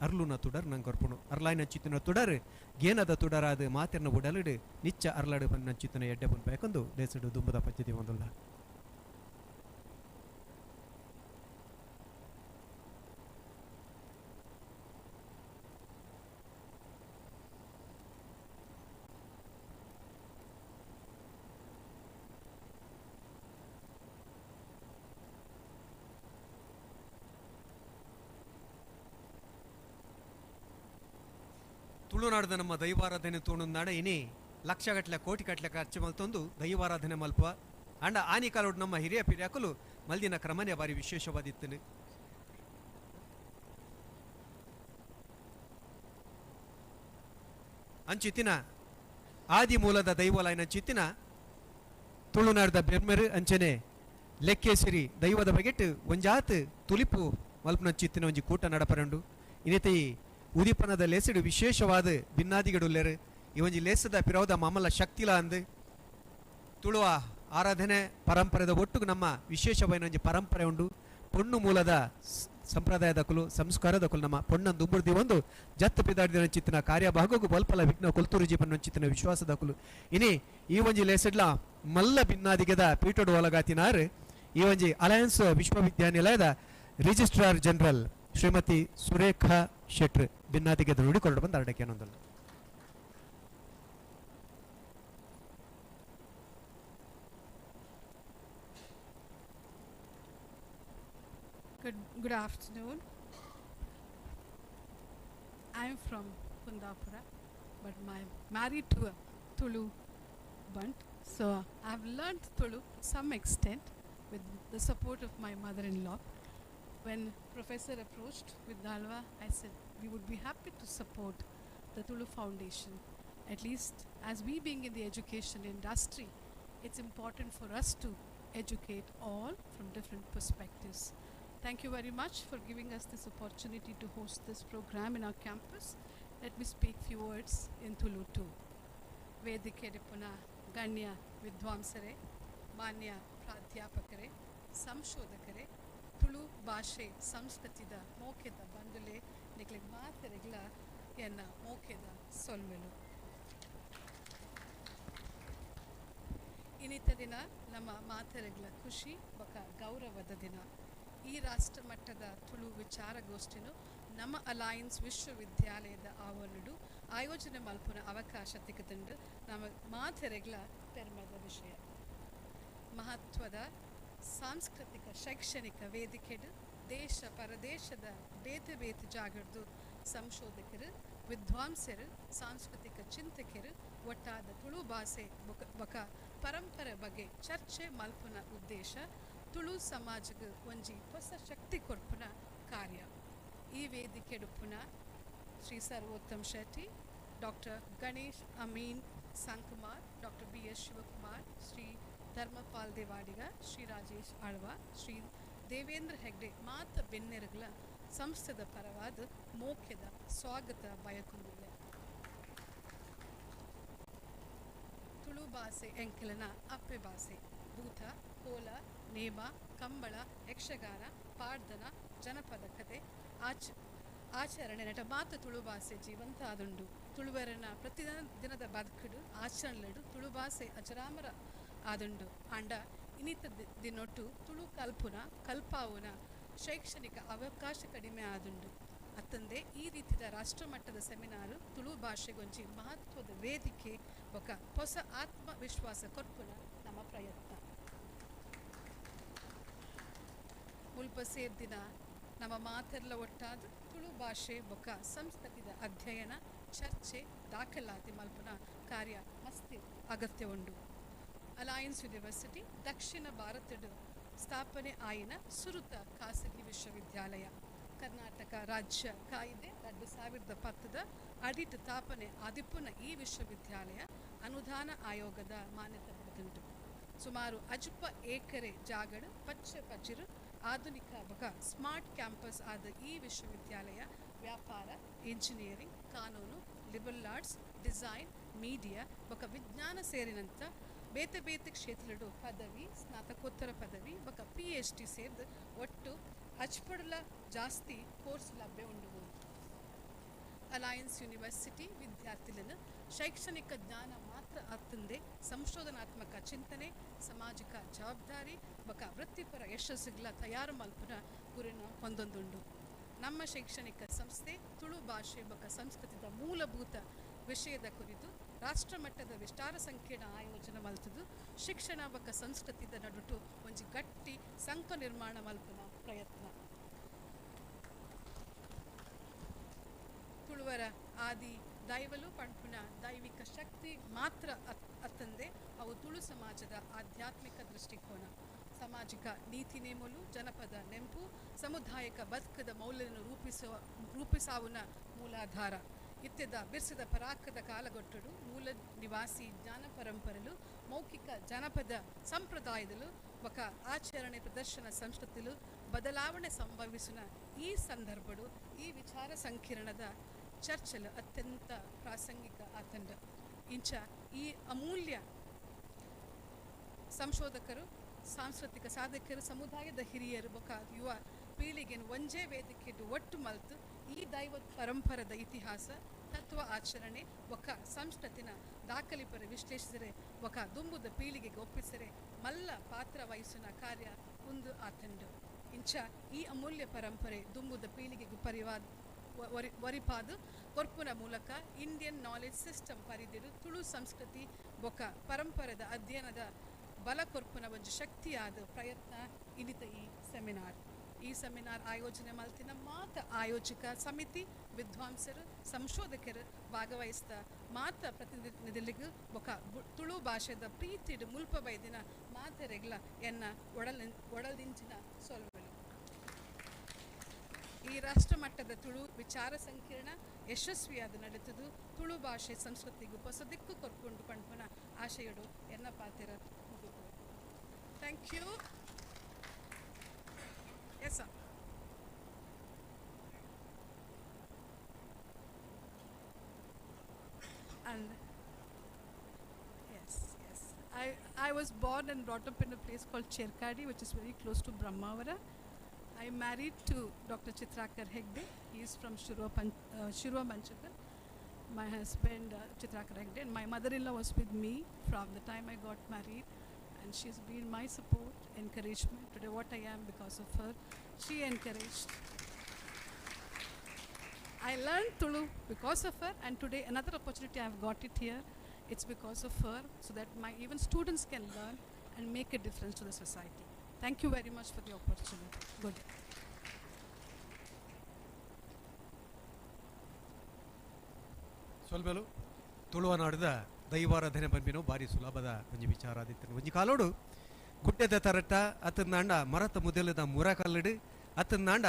Speaker 5: ಅರ್ಲುನ ತುಡರ್ ನಂಗೆ ಕೊರ್ಪುನು ಅರ್ಲಾಯಿನಂಚಿತ್ತಿನ ತುಡರ್ ಗೇನದ ತುಡರಾದ ಮಾತೆರ್ನ ಉಡಲಿಡು ನಿಚ್ಚ ಅರ್ಲಾಡು ಪನ್ನಂಚಿತ್ತಿನ ಎಡ್ಡೆ ಪನ್ಪೇಕೊಂದು ದೇಸಡು ದುಂಬದ ಪಂಚದಿ ಒಂದುಲ್ಲ. ತುಳುನಾಡದ ನಮ್ಮ ದೈವಾರಾಧನೆ ತೋಣುಂದಾಡ ಇನಿ ಲಕ್ಷಗಟ್ಟಲೆ ಕೋಟಿಗಟ್ಟಲೆ ಖರ್ಚು ಮಲ್ತೊಂದು ದೈವಾರಾಧನೆ ಮಲ್ಪ ಅಂಡ ಆನಿ ಕಾಲೋಡು ನಮ್ಮ ಹಿರಿಯ ಪಿರಿಯಾಕಲು ಮಲ್ದಿನ ಕ್ರಮನೇ ಬಾರಿ ವಿಶೇಷವಾದಿತ್ತು. ಅಂಚಿತ್ತಿನ ಆದಿ ಮೂಲದ ದೈವಲಾಯನ ಚಿತ್ತಿನ ತುಳುನಾಡದ ಬೆರ್ಮೆರು ಅಂಚನೆ ಲೆಕ್ಕೇಸಿರಿ ದೈವದ ಬಗೆಟ್ ಒಂಜಾತ್ ತುಲಿಪು ಮಲ್ಪನ ಚಿತ್ತಿನ ಒಂಜಿ ಕೂಟ ನಡಪರಂಡು. ಇನಿತಿ ಉದಿಪನದ ಲೇಸಿಡು ವಿಶೇಷವಾದ ಭಿನ್ನಾದಿಗಡುಲ್ಲೇರು ಈ ಒಂಜಿ ಲೇಸದ ಪಿರೋದ ಮಾಮಲ್ಲ ಶಕ್ತಿಲ ಅಂದು ತುಳುವ ಆರಾಧನೆ ಪರಂಪರೆದ ಒಟ್ಟುಗು ನಮ್ಮ ವಿಶೇಷವಾದ ಒಂಜಿ ಪರಂಪರೆ ಉಂಡು. ಪೊಣ್ಣು ಮೂಲದ ಸಂಪ್ರದಾಯದ ಕುಲು ಸಂಸ್ಕಾರದ ಕುಲು ನಮ್ಮ ಪೊಣ್ಣನ್ ದುಂಬುರ್ದಿ ಒಂದು ಜತ್ತು ಪಿದಾಡಿದ ಚಿತ್ತಿನ ಕಾರ್ಯಭಾಗಕ್ಕೂ ಬಲ್ಪಲ ವಿಘ್ನ ಕೊಲ್ತೂರು ಜೀಪನ ಚಿತ್ತಿನ ವಿಶ್ವಾಸದ ಕುಲು ಇನಿ ಈ ಒಂಜಿ ಲೇಸಿಡ್ಲ ಮಲ್ಲ ಭಿನ್ನಾದಿಗದ ಪೀಠೋಡು ಒಳಗಾತಿನಾರ್ ಈ ಒಂಜಿ ಅಲಯನ್ಸ್ ವಿಶ್ವವಿದ್ಯಾನಿಲಯದ ರಿಜಿಸ್ಟ್ರಾರ್ ಜನರಲ್ ಶ್ರೀಮತಿ ಸುರೇಖಾ ಶೆಟ್ರ್ ಭಿನ್ನಾದಿಗದ ನುಡಿ ಕೊರಡು ಬಂದ ಅರಡಕ್ಕೆ ಅನ್ನೊಂದಲ್ಲ.
Speaker 8: Good afternoon. I'm from Kundapura, but I'm married to a Tulu Bunt. So I've learned Tulu to some extent with the support of my mother-in-law. When Professor approached with Dalva, I said we would be happy to support the Tulu Foundation. At least as we being in the education industry, it's important for us to educate all from different perspectives. Thank you very much for giving us this opportunity to host this program in our campus. Let me speak few words in Tulu too. ವೇದಿಕೆಡೆಪುನ ಗಣ್ಯ ವಿದ್ವಾಂಸರೇ, ಮಾನ್ಯ ಪ್ರಾಧ್ಯಾಪಕರೇ, ಸಂಶೋಧಕರೇ, ತುಳು ಭಾಷೆ ಸಂಸ್ಕೃತಿದ ಮೋಕೆದ ಬಂದುಲೆ ನಿಕ್ಲೆ ಮಾತೆರೆಗ್ಲ ಎನ್ನ ಮೋಕೆದ ಸೊಲ್ಮೆಲು. ಇನ್ನಿತ ದಿನ ನಮ್ಮ ಮಾತೆರೆಗ್ಲ ಖುಷಿ ಬಕ ಗೌರವದ ದಿನ. ಈ ರಾಷ್ಟ್ರ ಮಟ್ಟದ ತುಳು ವಿಚಾರಗೋಷ್ಠಿನು ನಮ್ಮ ಅಲಯನ್ಸ್ ವಿಶ್ವವಿದ್ಯಾಲಯದ ಆವರಣಡು ಆಯೋಜನೆ ಮಲ್ಪುನ ಅವಕಾಶ ತಿಕ್ಕುದುಂಡು ನಮ್ಮ ಮಾತೆರೆಗ್ಲ ಪೆರ್ಮದ ವಿಷಯ. ಮಹತ್ವದ ಸಾಂಸ್ಕೃತಿಕ ಶೈಕ್ಷಣಿಕ ವೇದಿಕೆಡು ದೇಶ ಪರದೇಶದ ಬೇತೆ ಬೇತೆ ಜಾಗರ್ದು ಸಂಶೋಧಕರು, ವಿದ್ವಾಂಸರು, ಸಾಂಸ್ಕೃತಿಕ ಚಿಂತಕರು ಒಟ್ಟಾದ ತುಳು ಭಾಷೆ ಬೊಕ ಪರಂಪರೆ ಬಗ್ಗೆ ಚರ್ಚೆ ಮಲ್ಪುನ ಉದ್ದೇಶ ತುಳು ಸಮಾಜಕ್ಕೆ ಒಂಜಿ ಹೊಸ ಶಕ್ತಿ ಕೊರ್ಪುನ ಕಾರ್ಯ. ಈ ವೇದಿಕೆಡುಪುನ Shri Sarvottam Shetty, doctor Ganesh Amin Sankumar, doctor B S Shivakumar, Shri Dharmapal Devadiga, Shri Rajesh Alva, Shri Devendra Hegde ಮಾತ ಬೆನ್ನೆರಗಳ ಸಂಸ್ಥೆದ ಪರವಾದ ಮೋಖ್ಯದ ಸ್ವಾಗತ ಬಯಕುಂದಿಲ್ಲ. ತುಳು ಭಾಷೆ ಎಂಕಲನ ಅಪ್ಪೆ ಭಾಷೆ. ಭೂತ, ಕೋಲ, ನೇಮ, ಕಂಬಳ, ಯಕ್ಷಗಾನ, ಪಾಡ್ದನ, ಜನಪದ ಕತೆ, ಆಚರಣೆ ನಟ ಮಾತ ತುಳು ಭಾಷೆ ಜೀವಂತ ಆದುಂಡು. ತುಳುವರನ ಪ್ರತಿದಿನ ದಿನದ ಬದುಕುಡು ಆಚರಣೆಡು ತುಳು ಭಾಷೆ ಅಜರಾಮರ ಆದುಂಡು. ಆಂಡ ಇನ್ನಿತ ದಿನೊಟ್ಟು ತುಳು ಕಲ್ಪುನ ಕಲ್ಪಾವುನ ಶೈಕ್ಷಣಿಕ ಅವಕಾಶ ಕಡಿಮೆ ಆದುಂಡು. ಅತ್ತಂದೆ ಈ ರೀತಿಯ ರಾಷ್ಟ್ರಮಟ್ಟದ ಸೆಮಿನಾರು ತುಳು ಭಾಷೆಗೊಂಜಿ ಮಹತ್ವದ ವೇದಿಕೆ ಬೊಕ ಹೊಸ ಆತ್ಮವಿಶ್ವಾಸ ಕೊರ್ಪುನ ನಮ್ಮ ಪ್ರಯತ್ನ. ಮುಲ್ಪ ಸೇರ್ದಿನ ನಮ್ಮ ಮಾತೆಲ್ಲ ಒಟ್ಟಾದ ತುಳು ಭಾಷೆ ಬೊಕ ಸಂಸ್ಕೃತಿದ ಅಧ್ಯಯನ ಚರ್ಚೆ ದಾಖಲಾತಿ ಮಲ್ಪುನ ಕಾರ್ಯ ಮಸ್ತಿ ಅಗತ್ಯ ಉಂಡು. ಅಲಯನ್ಸ್ ಯೂನಿವರ್ಸಿಟಿ ದಕ್ಷಿಣ ಭಾರತದ ಸ್ಥಾಪನೆ ಆಯಿನ ಸುರುತ ಖಾಸಗಿ ವಿಶ್ವವಿದ್ಯಾಲಯ. ಕರ್ನಾಟಕ ರಾಜ್ಯ ಕಾಯ್ದೆ 2010 ಅಡಿಟ್ ಸ್ಥಾಪನೆ ಆದಿಪ್ಪುನ ಈ ವಿಶ್ವವಿದ್ಯಾಲಯ ಅನುದಾನ ಆಯೋಗದ ಮಾನ್ಯತೆ ಪಡೆದುಂಟು. ಸುಮಾರು ಅಜುಪ ಏಕರೆ ಜಾಗಡು ಪಚ್ಚೆ ಪಜಿರು ಆಧುನಿಕ ಬಗ ಸ್ಮಾರ್ಟ್ ಕ್ಯಾಂಪಸ್ ಆದ ಈ ವಿಶ್ವವಿದ್ಯಾಲಯ ವ್ಯಾಪಾರ, ಇಂಜಿನಿಯರಿಂಗ್, ಕಾನೂನು, ಲಿಬರಲ್ ಆರ್ಟ್ಸ್, ಡಿಸೈನ್, ಮೀಡಿಯಾ ಬೊಕ ವಿಜ್ಞಾನ ಸೇರಿನಂತ ಬೇತೆ ಬೇತೆ ಕ್ಷೇತ್ರಡು ಪದವಿ, ಸ್ನಾತಕೋತ್ತರ ಪದವಿ ಬೊಕ PhD ಸೇರಿದ ಒಟ್ಟು ಅಚ್ಪಡಲ ಜಾಸ್ತಿ ಕೋರ್ಸ್ ಲಭ್ಯ ಉಂಡು. ಅಲಯನ್ಸ್ ಯೂನಿವರ್ಸಿಟಿ ವಿದ್ಯಾರ್ಥಿಗಳನ್ನು ಶೈಕ್ಷಣಿಕ ಜ್ಞಾನ ಮಾತ್ರ ಅತ್ತಂದೆ ಸಂಶೋಧನಾತ್ಮಕ ಚಿಂತನೆ, ಸಾಮಾಜಿಕ ಜವಾಬ್ದಾರಿ ಬೊಕ ವೃತ್ತಿಪರ ಯಶಸ್ಸುಗಳ ತಯಾರು ಮಲ್ಪುನ ಗುರಿನ ಹೊಂದೊಂದುಂಡು. ನಮ್ಮ ಶೈಕ್ಷಣಿಕ ಸಂಸ್ಥೆ ತುಳು ಭಾಷೆ ಬೊಕ ಸಂಸ್ಕೃತಿದ ಮೂಲಭೂತ ವಿಷಯದ ಕುರಿತು ರಾಷ್ಟ್ರಮಟ್ಟದ ವಿಸ್ತಾರ ಸಂಕೀರ್ಣ ಆಯೋಜನೆ ಮಲ್ತದು ಶಿಕ್ಷಣ ಬೊಕ ಸಂಸ್ಕೃತಿದ ನಡುಟು ಒಂಜಿ ಗಟ್ಟಿ ಸಂಕ ನಿರ್ಮಾಣ ಮಲ್ಪುನ ಪ್ರಯತ್ನ. ತುಳುವರ ಆದಿ ದೈವಲು ಪಂಪುನ ದೈವಿಕ ಶಕ್ತಿ ಮಾತ್ರ ಅತ್ತಂದೆ ಅವು ತುಳು ಸಮಾಜದ ಆಧ್ಯಾತ್ಮಿಕ ದೃಷ್ಟಿಕೋನ, ಸಾಮಾಜಿಕ ನೀತಿ ನೇಮಲು, ಜನಪದ ನೆಂಪು, ಸಮುದಾಯಕ ಬದುಕದ ಮೌಲ್ಯವನ್ನು ರೂಪಿಸಾವುನ ಮೂಲಾಧಾರ. ಇತ್ಯದ ಬಿರ್ಸದ ಪರಾಕದ ಕಾಲಗೊಟ್ಟಡು ಮೂಲ ನಿವಾಸಿ ಜ್ಞಾನ ಪರಂಪರೆಲು ಮೌಖಿಕ ಜನಪದ ಸಂಪ್ರದಾಯದಲು ಬೊಕ ಆಚರಣೆ ಪ್ರದರ್ಶನ ಸಂಸ್ಕೃತಿಲು ಬದಲಾವಣೆ ಸಂಭವಿಸುವ ಈ ಸಂದರ್ಭಡು ಈ ವಿಚಾರ ಸಂಕಿರಣದ ಚರ್ಚೆಲು ಅತ್ಯಂತ ಪ್ರಾಸಂಗಿಕ ಆತಂಡ. ಇಂಚ ಈ ಅಮೂಲ್ಯ ಸಂಶೋಧಕರು, ಸಾಂಸ್ಕೃತಿಕ ಸಾಧಕರು, ಸಮುದಾಯದ ಹಿರಿಯರು ಬೊಕ ಯುವ ಪೀಳಿಗೆಯನ್ನು ಒಂಜೇ ವೇದಿಕೆಡು ಒಟ್ಟು ಮಲ್ತು ಈ ದೈವ ಪರಂಪರದ ಇತಿಹಾಸ, ತತ್ವ ಆಚರಣೆ ಬೊಕ ಸಂಸ್ಕೃತಿನ ದಾಖಲಿಪರ ವಿಶ್ಲೇಷಿಸಿದರೆ ಬೊಕ ದುಂಬುದ ಪೀಳಿಗೆಗೆ ಒಪ್ಪಿಸರೆ ಮಲ್ಲ ಪಾತ್ರ ವಹಿಸುವ ಕಾರ್ಯ ಒಂದು ಆತಂಡು. ಇಂಚ ಈ ಅಮೂಲ್ಯ ಪರಂಪರೆ ದುಂಬುದ ಪೀಳಿಗೆಗೆ ಒರಿಪಾದು ಕೊರ್ಪುನ ಮೂಲಕ ಇಂಡಿಯನ್ ನಾಲೆಜ್ ಸಿಸ್ಟಮ್ ಪರಿದಿಡು ತುಳು ಸಂಸ್ಕೃತಿ ಬೊಕ ಪರಂಪರೆದ ಅಧ್ಯಯನದ ಬಲ ಕೊರ್ಪುನ ಒಂದು ಶಕ್ತಿಯಾದ ಪ್ರಯತ್ನ ಇನಿತ ಈ ಸೆಮಿನಾರ್. ಈ ಸೆಮಿನಾರ್ ಆಯೋಜನೆ ಮಲ್ತಿನ ಮಾತ ಆಯೋಜಕ ಸಮಿತಿ, ವಿದ್ವಾಂಸರು, ಸಂಶೋಧಕರು ಭಾಗವಹಿಸಿದ ಮಾತ ಪ್ರತಿನಿಧಿಗಳಿಗೂ ಬೊಕ ತುಳು ಭಾಷೆದ ಪ್ರೀತಿಡು ಮುಲ್ಪ ಬೈದಿನ ಮಾತರೆಗ್ಲ ಎನ್ನ ಒಡಲ್ದಿಂಚಿನ ಸೊಲ್ವೆಲು. ಈ ರಾಷ್ಟ್ರಮಟ್ಟದ ತುಳು ವಿಚಾರ ಸಂಕಿರಣ ಯಶಸ್ವಿಯಾದ ನಡೆತದು ತುಳು ಭಾಷೆ ಸಂಸ್ಕೃತಿಗೂ ಹೊಸ ದಿಕ್ಕು ಕೊರ್ಕೊಂಡು ಪಣ್ಪುನ ಆಶಯಡು ಎನ್ನ ಪಾತ್ರ ಮುಗಿತು. Thank you. Yes sir. And yes, yes. I was born and brought up in a place called Cherkadi, which is very close to Brahmavara. I am married to Dr. Chitrakar Hegde. He is from Shirua Manchakal. My husband, Chitrakar Hegde, and my mother-in-law was with me from the time I got married, and she's been my support, encouragement. Today what I am because of her. She encouraged. I learned Tulu because of her, and today another opportunity I've got it here. It's because of her, so that my even students can learn and make a difference to the society. Thank you very much for the opportunity. Good.
Speaker 5: ಸೊಲ್ಬೆಲು ತುಳುವನಾಡದ ದೈವಾರಾಧನೆ ಬಂಬಿನೋ ಭಾರಿ ಸುಲಭದ ಒಂಜಿ ವಿಚಾರ ಆದಿತ್ತನು. ಒಂಜಿ ಕಾಲೋಡು ಗುಡ್ಡೆದ ತರಟ ಅತನಾಂಡ ಮರತ ಮುದಲದ ಮುರಕಲ್ಲಿಡು ಅತನಾಂಡ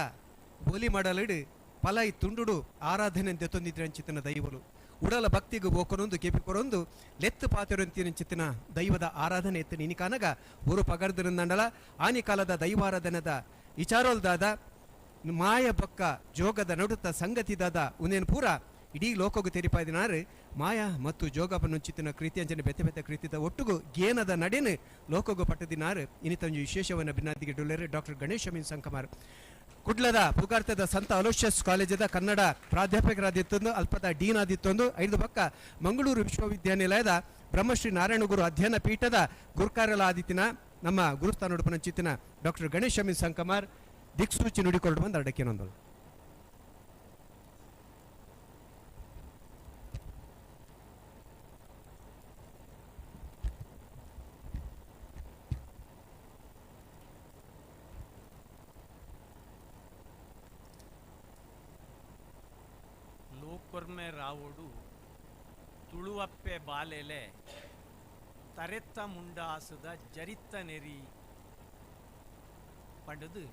Speaker 5: ಒಲಿ ಮಾಡಲಿಡು ಪಲೈ ತುಂಡುಡು ಆರಾಧನೆ ದೆತ್ತೊಂದಿದ್ರೆ ಅಂಚಿತನ ದೈವಲು ಉಡಲ ಭಕ್ತಿಗೂ ಬೋಕೊನೊಂದು ಕೆಪಿಕೊರೊಂದು ಲೆತ್ತು ಪಾತಿರಂತಿನ ದೈವದ ಆರಾಧನೆ ಎತ್ತು ನಿನಿಕಾನಗ ಊರು ಪಗರ್ದರಂದಂಡಲ ಆನಿ ಕಾಲದ ದೈವಾರಾಧನೆದ ವಿಚಾರೋಲ್ದಾದ ಮಾಯ ಬೊಕ್ಕ ಜೋಗದ ನಡುತ್ತ ಸಂಗತಿದಾದ ಉನೇನು ಪೂರ ಇಡೀ ಲೋಕಗೂ ತೆರಿಪಾದಿನಾರು ಮಾಯಾ ಮತ್ತು ಜೋಗಪ್ಪನುಂಚಿತನ ಕೃತಿಯಂಚನೆ ಬೆತ್ತೆ ಬೆತ್ತೆ ಕೃತಿದ ಒಟ್ಟುಗು ಗೇನದ ನಡೆನು ಲೋಕಗೂ ಪಟ್ಟದಿನಾರು ಇನ್ನಿತೊಂಜಿ ವಿಶೇಷವನ್ನು ಬಿನ್ನಾದಿಗೆ ಡೊಲ್ಲೆರು ಡಾಕ್ಟರ್ ಗಣೇಶ ಮೀನ್ ಸಂಕಮಾರ್. ಕುಡ್ಲದ ಪುಗಾರ್ತದ ಸಂತ ಅಲೋಷಿಯಸ್ ಕಾಲೇಜದ ಕನ್ನಡ ಪ್ರಾಧ್ಯಾಪಕರಾದಿತ್ತೊಂದು ಅಲ್ಪದ ಡೀನ್ ಆದಿತ್ತೊಂದು ಐದು ಪಕ್ಕ ಮಂಗಳೂರು ವಿಶ್ವವಿದ್ಯಾನಿಲಯದ ಬ್ರಹ್ಮಶ್ರೀ ನಾರಾಯಣಗುರು ಅಧ್ಯಯನ ಪೀಠದ ಗುರುಕಾರ್ಯಲ ಆದಿತ್ತಿನ ನಮ್ಮ ಗುರುಸ್ಥಾನೋಡುಪನಂಚಿತ್ತಿನ ಡಾಕ್ಟರ್ ಗಣೇಶ ಮೀನ್ ಸಂಕಮಾರ್ ದಿಕ್ಸೂಚಿ ನುಡಿಕೊಂಡು ಬಂದ ಅಡಕ್ಕೇನೊಂದು.
Speaker 9: ಲೋಕೊರ್ಮೆ ರಾವೋಡು ತುಳುವಪ್ಪೆ ಬಾಲೆಲೆ ತರೆತ್ತ ಮುಂಡಾಸದ ಜರಿತ್ತ ನೆರಿ ಪಂಡದು.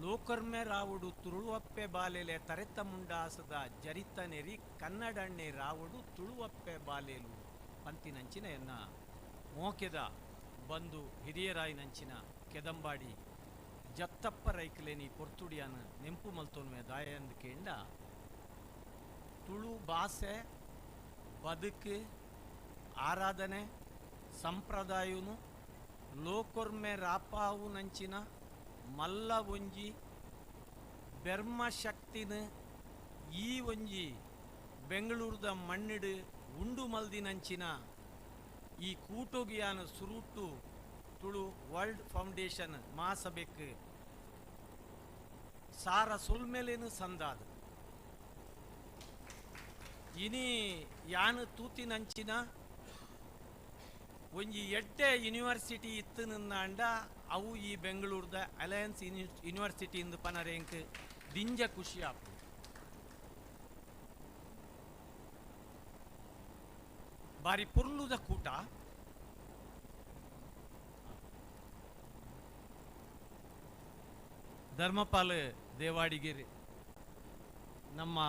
Speaker 9: ಲೋಕೊರ್ಮೆ ರಾವೋಡು ತುಳುವಪ್ಪೆ ಬಾಲೆಲೆ ತರೆತ್ತ ಮುಂಡಾಸದ ಜರಿತ್ತ ನೆರಿ ಕನ್ನಡಣ್ಣೆ ರಾವೋಡು ತುಳುವಪ್ಪೆ ಬಾಲೇಲು ಪಂತಿನಂಚಿನ ಎನ್ನ ಮೋಕೆದ ಬಂದು ಹಿರಿಯರಾಯಿನಂಚಿನ ಕೆದಂಬಾಡಿ ಜತ್ತಪ್ಪ ರೈಕಲೇನಿ ಪೊರ್ತುಡಿಯಾನ ನೆಂಪು ಮಲ್ತೋನ್ವೆ ದಾಯಂದು ಕೇಂಡ ತುಳು ಭಾಷೆ ಬದುಕು ಆರಾಧನೆ ಸಂಪ್ರದಾಯನು ಲೋಕೊರ್ಮೆ ರಾಪಾವು ನಂಚಿನ ಮಲ್ಲ ಒಂಜಿ ಬೆರ್ಮ ಶಕ್ತಿನ ಈ ಒಂಜಿ ಬೆಂಗಳೂರದ ಮಣ್ಣಿಡು ಉಂಡು ಮಲ್ದಿನಂಚಿನ ಈ ಕೂಟೋಗಿಯಾನ ಸುರುಟು ತುಳು ವರ್ಲ್ಡ್ ಫೌಂಡೇಶನ್ ಮಹಾಸಭೆಗೆ ಸಾರ ಸುಲ್ಮೇಲೇನು ಸಂದಾದ. ಇನಿ ಯಾನು ತೂತಿನಂಚಿನ ಒಂಜಿ ಎಡ್ಡೆ ಯೂನಿವರ್ಸಿಟಿ ಇತ್ತು ನಿನ್ನಾಂಡ ಅವು ಈ ಬೆಂಗಳೂರದ ಅಲಯನ್ಸ್ ಯೂನಿವರ್ಸಿಟಿ ಇಂದು ಪನರೇಂಕ್ ದಿಂಜ ಖುಷಿ ಆಪು. ಬಾರಿ ಪುರ್ಲುದ ಕೂಟ. ಧರ್ಮಪಾಲ ದೇವಾಡಿಗೆರೆ ನಮ್ಮ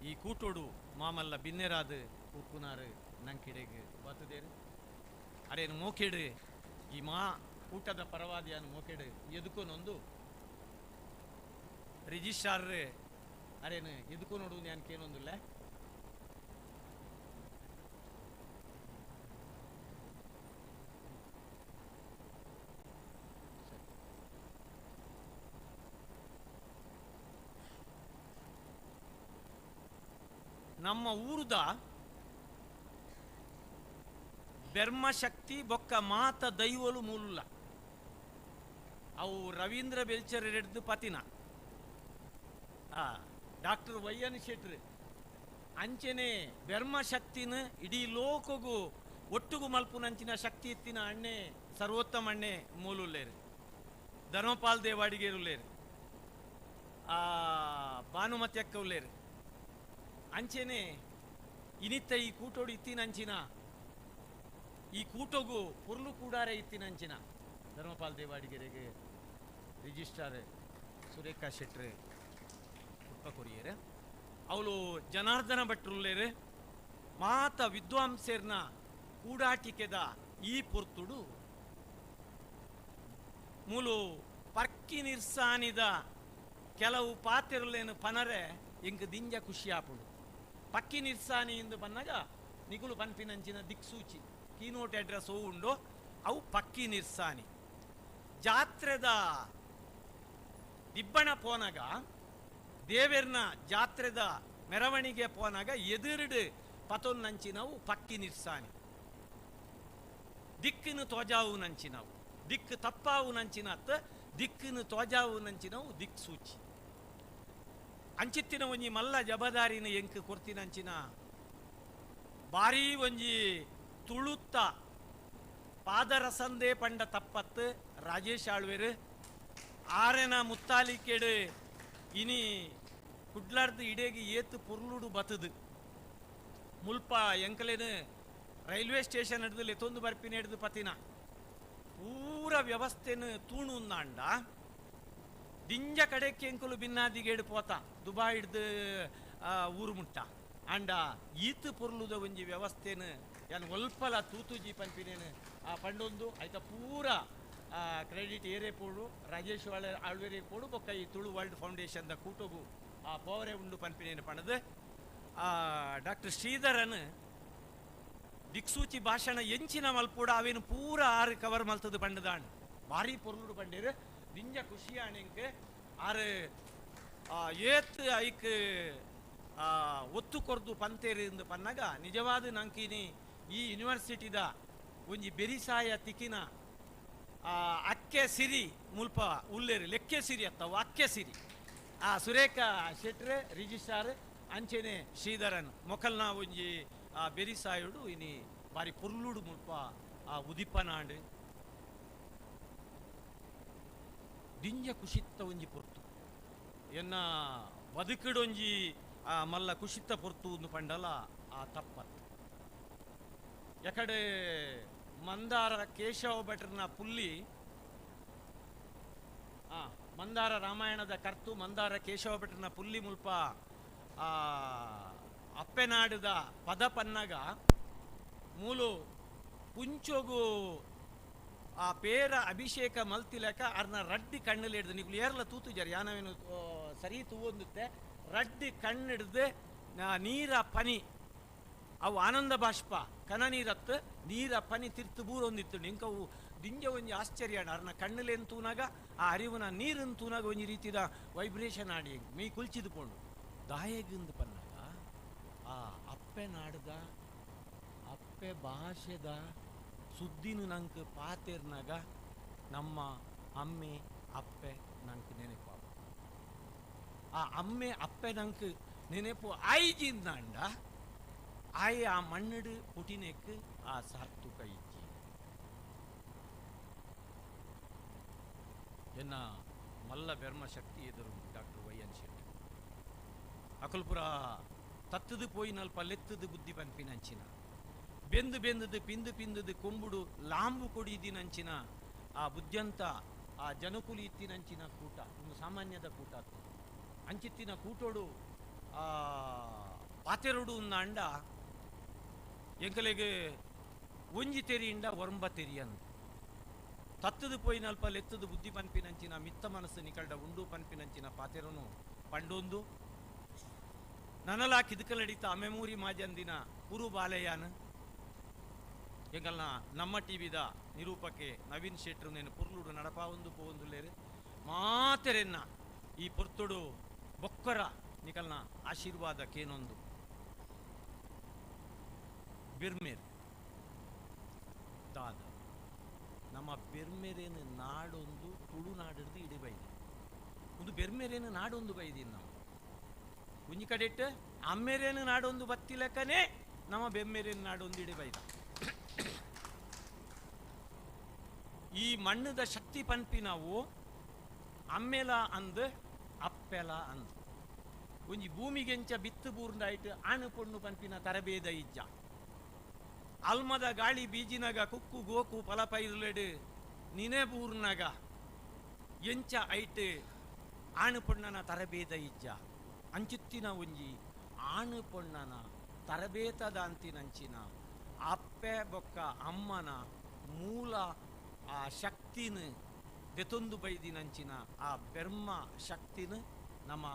Speaker 9: ಈ ಕೂಟೋಡು ಮಾಮಲ್ಲ ಬಿನ್ನೆರಾದ ಉಪ್ಪುನಾರು ನಂಕಿಡೆಗೆ ಬತ್ತದೇರು ಅರೇನು ಮೋಕೆಡು ಈ ಮಾ ಕೂಟದ ಪರವಾದಿಯನ್ನು ಮೋಕೆಡು ಎದುಕೊನೊಂದು ರಿಜಿಸ್ಟ್ರಾರ್ ಅರೇನು ಎದುಕು ನೋಡು ನಾನು ನಮ್ಮ ಊರುದ ಬೆರ್ಮಶಕ್ತಿ ಬೊಕ್ಕ ಮಾತ ದೈವಲು ಮೂಲುಲ್ಲ ಅವು ರವೀಂದ್ರ ಬೆಲ್ಚರ್ ರೆಡ್ದು ಪತಿನ ಡಾಕ್ಟರ್ ವೈ ಎನ್ ಶೆಟ್ರು ಅಂಚೆನೆ ಬೆರ್ಮಶಕ್ತಿನ ಇಡೀ ಲೋಕಗೂ ಒಟ್ಟುಗು ಮಲ್ಪುನಂಚಿನ ಶಕ್ತಿ ಇತ್ತಿನ ಅಣ್ಣೆ ಸರ್ವೋತ್ತಮ ಅಣ್ಣೆ ಮೂಲುಲ್ಲೇರು ಧರ್ಮಪಾಲ್ ದೇವಾಡಿಗೇರುಲ್ಲೇರು ಭಾನುಮತಿ ಅಕ್ಕ ಉಲ್ಲೇರು ಅಂಚೆನೆ ಇನಿತ್ತ ಈ ಕೂಟೋಡು ಇತ್ತಿನಂಚಿನ ಈ ಕೂಟೋಗು ಪೊರ್ಲು ಕೂಡಾರೆ ಇತ್ತಿನಂಚಿನ ಧರ್ಮಪಾಲ್ ದೇವಾಡಿಗೆರೆಗೆ ರಿಜಿಸ್ಟ್ರಾರ್ ಸುರೇಖಾ ಶೆಟ್ರು ಪುಟ್ಪ ಕೊರಿಯರು ಅವಳು ಜನಾರ್ದನ ಭಟ್ರುಲ್ಲೇರು ಮಾತ ವಿದ್ವಾಂಸೇರ್ನ ಕೂಡಾಟಿಕೆದ ಈ ಪೊರ್ತುಡು ಮೂಲು ಪರ್ಕಿ ನಿರ್ಸಾನಿದ ಕೆಲವು ಪಾತೆರುಲೇನು ಪನರೆ ಎಂಕ್ ದಿಂಜ ಖುಷಿಯಾಪುಡು ಪಕ್ಕಿ ನಿರ್ಸಾನಿ ಎಂದು ಬನ್ನಾಗ ನಿಗುಲು ಪನ್ಪಿನಂಚಿನ ದಿಕ್ಸೂಚಿ ಕೀನೋಟ್ ಅಡ್ರೆಸ್ ಉಂಡು ಅವು ಪಕ್ಕಿ ನಿರ್ಸಾನಿ ಜಾತ್ರೆದ ದಿಬ್ಬಣ ಪೋನಾಗ ದೇವೆರ್ನ ಜಾತ್ರೆದ ಮೆರವಣಿಗೆ ಪೋನಾಗ ಎದುರುಡು ಪತೊನ್ನಂಚಿನವು ಪಕ್ಕಿ ನಿರ್ಸಾನಿ ದಿಕ್ಕಿನ ತೋಜಾವು ನಂಚಿನವು ದಿಕ್ಕು ತಪ್ಪಾವು ನಂಚಿನತ್ತ ದಿಕ್ಕಿನ ತೋಜಾವು ನಂಚಿನವು ದಿಕ್ಸೂಚಿ ಅಂಚಿತ್ತಿನ ಒಂಜಿ ಮಲ್ಲ ಜಬದಾರಿನ ಎಂಕ್ ಕೊರ್ತಿನಂಚಿನ ಭಾರೀ ಒಂಜಿ ತುಳುತ್ತ ಪಾದರಸಂದೇ ಪಂಡ ತಪ್ಪತ್ತು ರಾಜೇಶ್ ಆಳ್ವೇರು ಆರೆನ ಮುತ್ತಾಲಿಕೆಡು ಇನಿ ಕುಡ್ಲಾರ್ದು ಇಡೇಗಿ ಏತು ಪೊರ್ಲುಡು ಬತ್ತದು ಮುಲ್ಪ ಎಂಕಲೇನು ರೈಲ್ವೆ ಸ್ಟೇಷನ್ ಹಿಡ್ದು ಲೆತ್ತೊಂದು ಬರ್ಪಿನ ಹಿಡ್ದು ಪತಿನ ಪೂರ ವ್ಯವಸ್ಥೆನು ತೂಣುಂದಾಂಡ ದಿಂಜ ಕಡೆಕ್ಕೆ ಎಂಕುಲು ಬಿನ್ನಾದಿಗೇಡು ಪೋತ ದುಬಾಯ್ ಹಿಡ್ದು ಊರು ಮುಟ್ಟ ಅಂಡ ಈತು ಪೊರ್ಲುದ ಒಂಜಿ ವ್ಯವಸ್ಥೆನು ಯಾನ್ ಒಲ್ಪಲ ತೂತುಜಿ ಪನ್ಪಿನೇನು ಆ ಪಂಡೊಂದು ಆಯ್ತ ಪೂರ ಕ್ರೆಡಿಟ್ ಏರೇ ಪೋಡು ರಾಜೇಶ್ ಆಳ್ವೇರೆ ಪೋಡು ಬೊಕ್ಕ ಈ ತುಳು ವರ್ಲ್ಡ್ ಫೌಂಡೇಶನ್ the ಕೂಟೋಗು ಆ ಪೋವರೆ ಉಂಡು ಪನ್ಪಿನೇನು ಪಣದು ಡಾಕ್ಟರ್ ಶ್ರೀಧರನ್ ದಿಕ್ಸೂಚಿ ಭಾಷಣ ಎಂಚಿನ ಮಲ್ಪೂಡ ಅವೇನು ಪೂರ ಆರು ಕವರ್ ಮಲ್ತದು ಪಂಡದಾಣ್ ಭಾರಿ ಪೊರ್ಲುಡು ಪಂಡೇರು ದಿಂಜ ಖುಷಿಯಾಣಿಂಕ್ ಆರು ಏತ್ ಐಕ್ ಒತ್ತು ಕೊರ್ದು ಪಂತೇರು ಎಂದು ಪನ್ನಾಗ ನಿಜವಾದ ನಂಕಿನಿ ಈ ಯೂನಿವರ್ಸಿಟಿದ ಒಂಜಿ ಬೆರಿಸಾಯ ತಿಕ್ಕಿನ ಅಕ್ಕೆ ಸಿರಿ ಮುಲ್ಪ ಉಲ್ಲೇರು ಲೆಕ್ಕೆ ಸಿರಿ ಅತ್ತವು ಅಕ್ಕೆ ಸಿರಿ ಆ ಸುರೇಖಾ ಶೆಟ್ರೆ ರಿಜಿಸ್ಟ್ರಾರ್ ಅಂಚೆನೆ ಶ್ರೀಧರನ್ ಮೊಕಲ್ನ ಒಂಜಿ ಆ ಬೆರಿಸಾಯುಡು ಇನಿ ಬಾರಿ ಪೊರ್ಲುಡು ಮುಲ್ಪ ಆ ಉದಿಪನಾಂಡ್ ದಿಂಜ ಕುಶಿತ್ತ ಒಂಜಿ ಪೊರ್ತು ಎನ್ನ ಬದುಕಿಡೊಂಜಿ ಆ ಮಲ್ಲ ಕುಶಿತ್ತ ಪೊರ್ತು ಒಂದು ಪಂಡಲ ಆ ತಪ್ಪತ್ತು ಎಕಡೆ ಮಂದಾರ ಕೇಶವ ಭಟ್ರನ ಪುಲ್ಲಿ ಮಂದಾರ ರಾಮಾಯಣದ ಕರ್ತು ಮಂದಾರ ಕೇಶವ ಭಟ್ರನ ಪುಲ್ಲಿ ಮುಲ್ಪ ಅಪ್ಪೆನಾಡುದ ಪದ ಪನ್ನಗ ಮೂಲು ಪುಂಚೊಗು ಆ ಪೇರ ಅಭಿಷೇಕ ಮಲ್ತಿಲಕ ಅರ್ನ ರಡ್ಡಿ ಕಣ್ಣಲ್ಲಿ ಹಿಡ್ದು ನಿಗುಲು ಏರ್ಲ ತೂತುಜಾರ ಯಾನವೇನು ಸರಿ ತೂವೊಂದುತ್ತೆ ರಡ್ಡಿ ಕಣ್ಣಿಡ್ದು ನೀರ ಪನಿ ಅವು ಆನಂದ ಬಾಷ್ಪ ಕನ ನೀರತ್ತು ನೀರ ಪನಿ ತಿರ್ತು ಬೂರೊಂದಿತ್ತು ಇಂಕವು ದಿಂಜ ಒಂಜಿ ಆಶ್ಚರ್ಯ ಅರ್ನ ಕಣ್ಣುಲೇನು ತೂನಾಗ ಆ ಅರಿವುನ ನೀರನ್ನು ತೂನಾಗ ಒಂಜಿ ರೀತಿದ ವೈಬ್ರೇಷನ್ ಆಡಿ ಮೀ ಕುಲ್ಚಿದು ಪೋಂಡು ದಾಯಗಿಂದು ಪನ್ನಾಗ ಆ ಅಪ್ಪೆ ನಾಡ್ದ ಅಪ್ಪೆ ಭಾಷೆದ ಸುದ್ದಿನ ನಂಗೆ ಪಾತೆರ್ನಾಗ ನಮ್ಮ ಅಮ್ಮೆ ಅಪ್ಪೆ ನಂಗೆ ನೆನಪು ಆ ಅಮ್ಮೆ ಅಪ್ಪೆ ನಂಗೆ ನೆನಪು ಆಯ್ಜಿಂದಾಂಡ ಆಯ್ ಆ ಮಣ್ಣಿಡು ಪುಟಿನೆಕ್ ಆ ಸಾರ್ತುಕ ಇಜ್ಜಿ ಎನ್ನ ಮಲ್ಲ ಬೆರ್ಮ ಶಕ್ತಿ ಎದುರು ಡಾಕ್ಟರ್ ವೈ ಎನ್ ಶೆಟ್ಟಿ ಅಕಲ್ಪುರ ತತ್ತದು ಪೋಯಿನಲ್ಪ ಲೆತ್ತದು ಬುದ್ಧಿ ಪನ್ಪಿನಂಚಿನ ಬೆಂದು ಬೆಂದದು ಪಿಂದು ಪಿಂದದು ಕೊಂಬುಡು ಲಾಂಬು ಕೊಡಿದಿನಂಚಿನ ಆ ಬುದ್ಧಿಯಂತ ಆ ಜನಕುಲಿ ಇತ್ತಿನಂಚಿನ ಕೂಟ ಒಂದು ಸಾಮಾನ್ಯದ ಕೂಟ ಅಂಚಿತ್ತಿನ ಕೂಟೋಡು ಆ ಪಾತೆರುಡು ಅಂಡ ಎಂಕಲೆಗೆ ಒಂಜಿ ತೆರಿಯಿಂದ ಒರಂಬ ತೆರಿಯಂದು ತತ್ತದು ಪೋಯಿನಲ್ಪ ಲೆತ್ತದು ಬುದ್ಧಿ ಪನ್ಪಿನಂಚಿನ ಮಿತ್ತ ಮನಸ್ಸು ನಿಕಲ್ಡ ಉಂಡು ಪನ್ಪಿನಂಚಿನ ಪಾತೆರನು ಪಂಡೊಂದು ನನಲಾ ಕಿದುಕಲಡಿತ ಅಮೆಮೂರಿ ಮಾಜಂದಿನ ಕುರು ಬಾಲೆಯಾನ ಎಂಗಲ್ನ ನಮ್ಮ ಟಿವಿದ ನಿರೂಪಕ್ಕೆ ನವೀನ್ ಶೆಟ್ರು ನೇನು ಪುರ್ಲುಡು ನಡಪಾವೊಂದು ಪೋವೊಂದುಲ್ಲೇರು ಮಾತೆರೆನ್ನ ಈ ಪೊರ್ತುಡು ಬೊಕ್ಕರ ನಿಕಲ್ನ ಆಶೀರ್ವಾದ ಕೇನೊಂದು ಬಿರ್ಮೇರ್ ದಾದ ನಮ್ಮ ಬೆರ್ಮೆರೇನು ನಾಡೊಂದು ತುಳುನಾಡಿಡ್ದು ಇಡಿ ಬೈದಿ ಒಂದು ಬೆರ್ಮೆರೇನು ನಾಡೊಂದು ಬೈದಿ ನಾವು ಒಂಜಿ ಕಡೆಟ್ ಅಮ್ಮೆರೇನು ನಾಡೊಂದು ಬತ್ತಿಲಕ್ಕನೇ ನಮ್ಮ ಬೆಮ್ಮೆರೇನು ನಾಡೊಂದು ಇಡಿ ಬೈದ. ಈ ಮಣ್ಣದ ಶಕ್ತಿ ಪನ್ಪಿ ನಾವು ಅಮ್ಮೆಲ ಅಂದ್ ಅಪ್ಪೆಲ ಅಂದ್ ಒಂಜಿ ಭೂಮಿಗೆಂಚ ಬಿತ್ತು ಬೂರ್ಂದಾಯ್ತು ಆಣು ಪೊಣ್ಣು ಪನ್ಪಿನ ತರಬೇದ ಇಜ್ಜ ಅಲ್ಮದ ಗಾಳಿ ಬೀಜಿನಾಗ ಕುಕ್ಕು ಗೋಕು ಫಲಪೈರುಲೆಡು ನಿನೆ ಬೂರ್ನಾಗ ಎಂಚ ಐಟ್ ಆಣು ಪೊಣ್ಣನ ತರಬೇದ ಇಜ್ಜ ಅಂಚುತ್ತಿನ ಒಂಜಿ ಆಣು ಪೊಣ್ಣನ ತರಬೇತದ ಅಂತಿನಂಚಿನ ಅಪ್ಪೆ ಬೊಕ್ಕ ಅಮ್ಮನ ಮೂಲ ಆ ಶಕ್ತಿನ ದೆತೊಂದು ಬೈದಿನಂಚಿನ ಆ ಬೆರ್ಮ ಶಕ್ತಿನ ನಮ್ಮ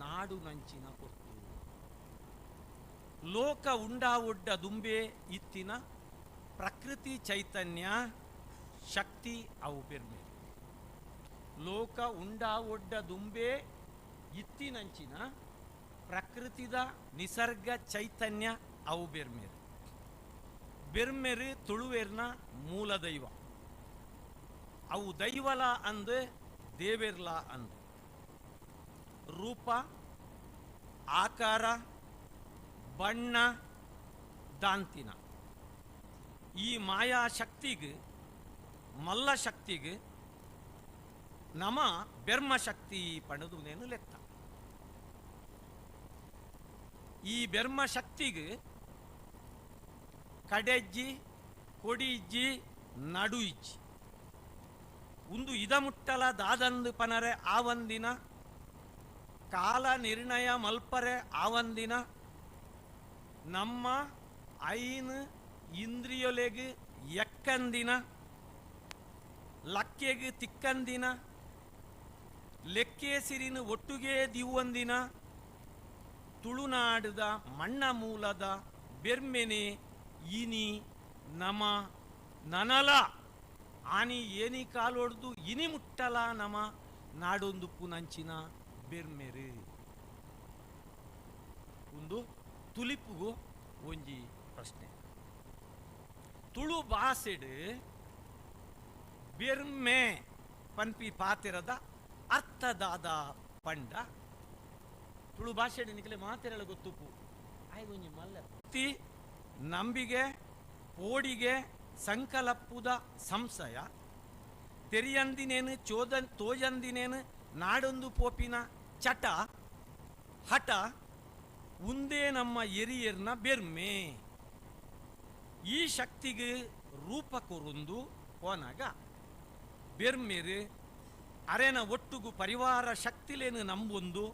Speaker 9: ನಾಡು ನಂಚಿನ ಕೊರ್ತು ಲೋಕ ಉಂಡಾ ಒಡ್ಡ ದುಂಬೆ ಇತ್ತಿನ ಪ್ರಕೃತಿ ಚೈತನ್ಯ ಶಕ್ತಿ ಅವು ಬೆರ್ಮೆ. ಲೋಕ ಉಂಡಾ ಒಡ್ಡ ದುಂಬೆ ಇತ್ತಿನಂಚಿನ ಪ್ರಕೃತಿದ ನಿಸರ್ಗ ಚೈತನ್ಯ ಅವು ಬೆರ್ಮೇರು. ಬೆರ್ಮೆರು ತುಳುವೇರ್ನ ಮೂಲ ದೈವ. ಅವು ದೈವಲ ಅಂದು ದೇವೆರ್ಲ ಅಂದು ರೂಪ ಆಕಾರ ಬಣ್ಣ ದಾಂತಿನ ಈ ಮಾಯಾ ಶಕ್ತಿಗೆ ಮಲ್ಲ ಶಕ್ತಿಗೆ ನಮ ಬೆರ್ಮ ಶಕ್ತಿ ಪಣದುನೇನು ಲೆಕ್ಕ. ಈ ಬೆರ್ಮ ಶಕ್ತಿಗೆ ಕಡೆಜ್ಜಿ ಕೊಡಿಜ್ಜಿ ನಡು ಇಜ್ಜಿ ಒಂದು ಇದಮುಟ್ಟಲ ದಾದಂದು ಪನರೆ ಆವಂದಿನ ಕಾಲ ನಿರ್ಣಯ ಮಲ್ಪರೆ ಆವಂದಿನ ನಮ್ಮ ಐನು ಇಂದ್ರಿಯೊಲೆಗ್ ಎಕ್ಕಂದಿನ ಲಕ್ಕೆಗ್ ತಿಕ್ಕಂದಿನ ಲೆಕ್ಕೇಸಿರಿನ ಒಟ್ಟುಗೆ ದಿವ್ವಂದಿನ ತುಳುನಾಡದ ಮಣ್ಣ ಮೂಲದ ಬೆರ್ಮೆನೆ ಇನಿ ನಮ ನನಲ ಆನಿ ಏನಿ ಕಾಲೊಡ್ದು ಇನಿ ಮುಟ್ಟಲ ನಮ ನಾಡೊಂದು ಪುನಂಚಿನ ಬೆರ್ಮೆರು ಒಂದು ತುಲಿಪುಗು ಒಂಜಿ ಪ್ರಶ್ನೆ. ತುಳು ಭಾಷೆಡು ಬೆರ್ಮೆ ಪನ್ಪಿ ಪಾತಿರದ ಅರ್ಥದಾದ ಪಂಡ ತುಳು ಭಾಷೆಡು ನಿಕಲೆ ಮಾತಿರಲ ಗೊತ್ತುಪ್ಪು ಆಯ್ಗೊಂಜಿ ಮಲ್ಲ ತಿ ನಂಬಿಗೆ ಪೋಡಿಗೆ ಸಂಕಲಪ್ಪುದ ಸಂಶಯ ತೆರಿಯಂದಿನೇನು ಚೋದನ್ ತೋಜಂದಿನೇನು ನಾಡೊಂದು ಪೋಪಿನ ಚಟ ಹಠ ಉಂದೇ ನಮ್ಮ ಎರಿಯರ್ನ ಬೆರ್ಮೆ ಈ ಶಕ್ತಿಗೆ ರೂಪ ಕೊರುಂದು ಹೋನಾಗ ಬೆರ್ಮೆರು ಅರೆನ ಒಟ್ಟುಗು ಪರಿವಾರ ಶಕ್ತಿಲೇನು ನಂಬೊಂದು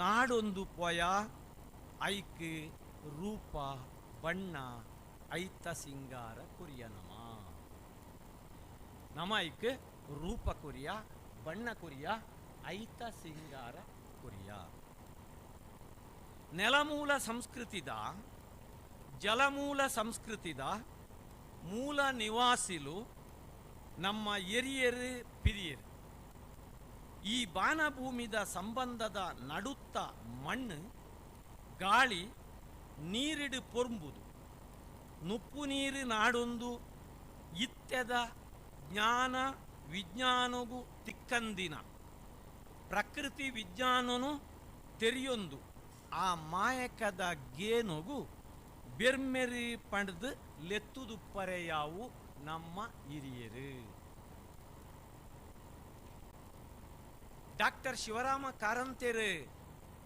Speaker 9: ನಾಡೊಂದು ಪೋಯ ಐಕ್ ರೂಪ ಬಣ್ಣ ಐತ ಸಿಂಗಾರ ಕುರಿಯ ನಮ ನಮ ಐಕ್ ರೂಪ ಕುರಿಯ ಬಣ್ಣ ಕುರಿಯ ಐತ ಸಿಂಗಾರ ಕುರಿಯ. ನೆಲಮೂಲ ಸಂಸ್ಕೃತಿದ ಜಲಮೂಲ ಸಂಸ್ಕೃತಿದ ಮೂಲ ನಿವಾಸಿಲು ನಮ್ಮ ಎರಿಯರು ಪಿರಿಯರು. ಈ ಬಾನಭೂಮಿದ ಸಂಬಂಧದ ನಡುತ್ತ ಮಣ್ಣು ಗಾಳಿ ನೀರಿಡು ಪೊರ್ಂಬುದು ನುಪ್ಪು ನೀರು ನಾಡೊಂದು ಇತ್ಯದ ಜ್ಞಾನ ವಿಜ್ಞಾನಗು ತಿಕ್ಕಂದಿನ ಪ್ರಕೃತಿ ವಿಜ್ಞಾನನು ತೆರೆಯೊಂದು ಆ ಮಾಯಕದ ಗೇನೊಗು ಬೆರ್ಮೆರಿ ಪಂಡ್ದು ಲೆತ್ತುದುಪ್ಪರೆಯಾವು ನಮ್ಮ ಹಿರಿಯರು. ಡಾಕ್ಟರ್ ಶಿವರಾಮ ಕಾರಂತೆರು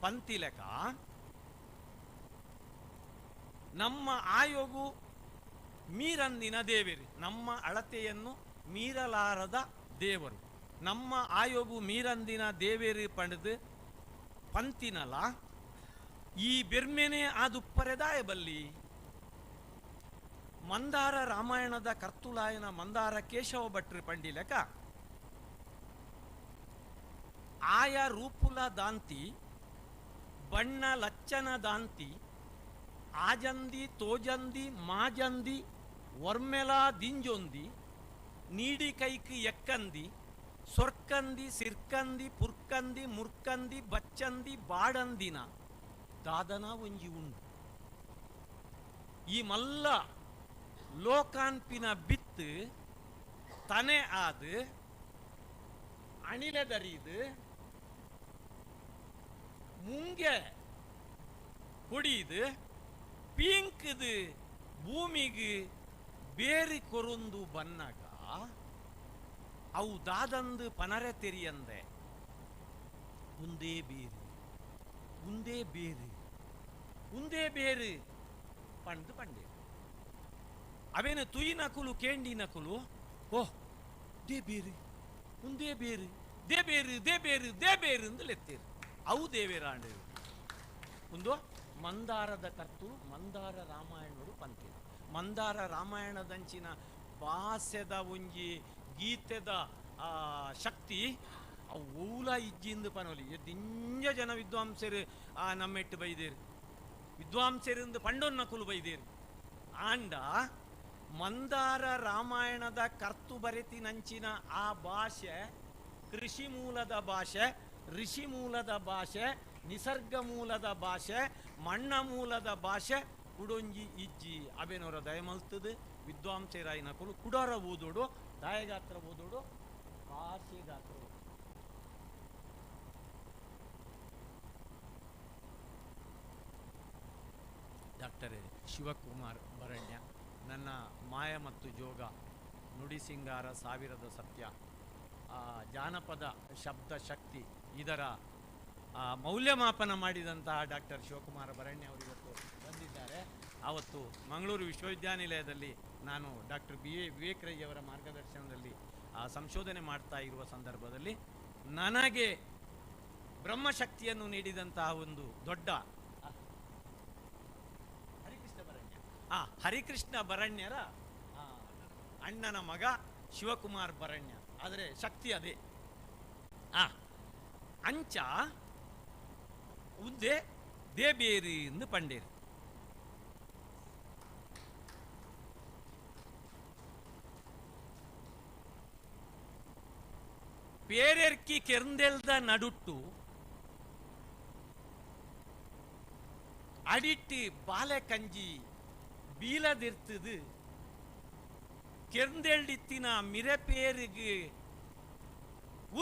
Speaker 9: ಪಂತಿಲಕ ನಮ್ಮ ಆಯೋಗು ಮೀರಂದಿನ ದೇವರು, ನಮ್ಮ ಅಳತೆಯನ್ನು ಮೀರಲಾರದ ದೇವರು, ನಮ್ಮ ಆಯೋಗು ಮೀರಂದಿನ ದೇವೇರು ಪಂಡ್ದು ಪಂತಿನಲ ಈ ಬೆರ್ಮೆನೆ ಆದುಪ್ಪರೆದಾಯ ಬಲ್ಲಿ ಮಂದಾರ ರಾಮಾಯಣದ ಕರ್ತುಲಾಯನ ಮಂದಾರ ಕೇಶವ ಭಟ್ರು ಪಂಡಿಲಕ ಆಯ ರೂಪುಲ ದಾಂತಿ ಬಣ್ಣ ಲಚ್ಚನ ದಾಂತಿ ಆಜಂದಿ ತೋಜಂದಿ ಮಾಜಂದಿ ವರ್ಮೆಲಾ ದಿಂಜೊಂದಿ ನೀಡಿ ಕೈಕ್ ಎಕ್ಕಂದಿ ಸೊರ್ಕಂದಿ ಸಿರ್ಕಂದಿ ಪುರ್ಕಂದಿ ಮುರ್ಕಂದಿ ಬಚ್ಚಂದಿ ಬಾಡಂದಿನ ದಾದನ ಒಂಜಿ ಉಂಡು. ಈ ಮಲ್ಲ ಲೋಕಾನ್ಪಿನ ಬಿತ್ತು ತನೆ ಆದು ಅಣಿಲೆದರಿದು ಮುಂಗೆ ಕೊಡಿದು ಪೀಂಕದು ಭೂಮಿಗೆ ಬೇರಿ ಕೊರೊಂದು ಬನ್ನಾಗ ಅವು ದಾದಂದು ಪನರೆ ತೆರಿಯಂದೆ ಉಂದೇ ಬೇರು ಉಂದೇ ಬೇರು ಉಂದೇ ಬೇರು ಪಂಡು ಪಂಡೆ. ಅವೇನು ತುಯಿ ನಕುಲು ಕೇಂಡಿ ನಕುಲು ಓಹ್ they ಬೇರು ಉಂದೇ ಬೇರು they ಬೇರು they ಬೇರು they ಬೇರು ಅಂದು ಲೆತ್ತೇರು ಅವು ದೇವೇರಾಂಡು. ಒಂದು ಮಂದಾರದ ಕರ್ತು ಮಂದಾರ ರಾಮಾಯಣೋಡು ಪಂತೇರು. ಮಂದಾರ ರಾಮಾಯಣದಂಚಿನ ಭಾಷೆದ ಒಂಜಿ ಗೀತೆದ ಶಕ್ತಿ ಅವು ಓಲ ಇಜ್ಜಿಂದ ಪನೋಲಿ. ದಿಂಜ ಜನ ವಿದ್ವಾಂಸರು ನಮ್ಮೆಟ್ಟು ಬೈದೇರು, ವಿದ್ವಾಂಸರಿಂದ ಪಂಡೊನ್ನ ಕುಲು ಬೈದೇರು. ಆಂಡ ಮಂದಾರ ರಾಮಾಯಣದ ಕರ್ತು ಬರೆತಿನಂಚಿನ ಆ ಭಾಷೆ ಕೃಷಿ ಮೂಲದ ಭಾಷೆ, ಋಷಿ ಮೂಲದ ಭಾಷೆ, ನಿಸರ್ಗ ಮೂಲದ ಭಾಷೆ, ಮಣ್ಣ ಮೂಲದ ಭಾಷೆ ಕುಡೊಂಜಿ ಇಜ್ಜಿ ಅಬೇನೋರ ದಯಮಲ್ತದು ವಿದ್ವಾಂಸರಾಯಿನ ಕುಲು ಕುಡಾರ ಓದೋಡು ದಾಯಗಾತ್ರ ಓದೋಡು ಭಾಷೆಗಾತ್ರ. ಡಾಕ್ಟರ್ ಶಿವಕುಮಾರ್ ಭರಣ್ಯ ನನ್ನ ಮಾಯ ಮತ್ತು ಜೋಗ, ನುಡಿ ಸಿಂಗಾರ, ಸಾವಿರದ ಸತ್ಯ, ಜಾನಪದ ಶಬ್ದ ಶಕ್ತಿ ಇದರ ಮೌಲ್ಯಮಾಪನ ಮಾಡಿದಂತಹ ಡಾಕ್ಟರ್ ಶಿವಕುಮಾರ ಭರಣ್ಯ ಅವರು ಇವತ್ತು ಬಂದಿದ್ದಾರೆ. ಆವತ್ತು ಮಂಗಳೂರು ವಿಶ್ವವಿದ್ಯಾನಿಲಯದಲ್ಲಿ ನಾನು ಡಾಕ್ಟರ್ ಬಿ ಎ ವಿವೇಕ್ ರೈ ಅವರ ಮಾರ್ಗದರ್ಶನದಲ್ಲಿ ಸಂಶೋಧನೆ ಮಾಡ್ತಾ ಇರುವ ಸಂದರ್ಭದಲ್ಲಿ ನನಗೆ ಬ್ರಹ್ಮಶಕ್ತಿಯನ್ನು ನೀಡಿದಂತಹ ಒಂದು ದೊಡ್ಡ ಹರಿಕೃಷ್ಣ ಭರಣ್ಯ, ಹರಿಕೃಷ್ಣ ಭರಣ್ಯರ ಅಣ್ಣನ ಮಗ ಶಿವಕುಮಾರ್ ಭರಣ್ಯ. ಆದರೆ ಶಕ್ತಿ ಅದೇ. ಅಂಚ ಉದ್ದೆ ದೇಬೇರಿ ಎಂದು ಪಂಡೇರಿ. ಪೇರೆರ್ಕಿ ಕೆರ್ಂದೆಲ್ದ ನಡುಟ್ಟು ಅಡಿಟ್ಟು ಬಾಲೆ ಕಂಜಿ ಬೀಲದಿರ್ತದು ಕೆರ್ಂದೆಳ್ಳಿತ್ತಿನ ಮಿರೆಪೇರಿಗೆ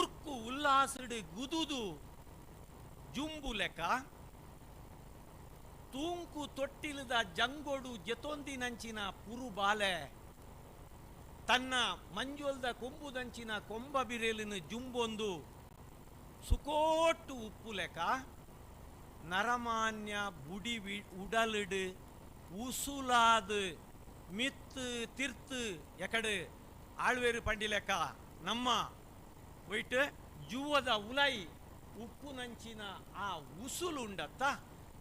Speaker 9: ಉರ್ಕು ಉಲ್ಲಾಸಡು ಗುದುದು ಜುಂಬುಲೆಕ ತೂಂಕು ತೊಟ್ಟಿಲದ ಜಂಗೋಡು ಜತೊಂದಿನಂಚಿನ ಪುರು ಬಾಲೆ ತನ್ನ ಮಂಜೋಲ್ದ ಕೊಂಬುದಂಚಿನ ಕೊಂಬ ಬಿರೇಲಿನ ಜುಂಬೊಂದು ಸುಕೋಟ್ಟು ಉಪ್ಪುಲೆಕ ನರಮಾನ್ಯ ಬುಡಿ ಉಡಲಿಡು ಉಸುಲಾದು ಮಿತ್ತು ತಿರ್ತು ಎಕಡು ಆಳ್ವೇರು ಪಂಡಿಲೆಕ್ಕ ನಮ್ಮ ಒಯ್ಟ್ ಜುವದ ಉಲೈ ಉಪ್ಪುನಂಚಿನ ಆ ಉಸುಲು ಉಂಡತ್ತ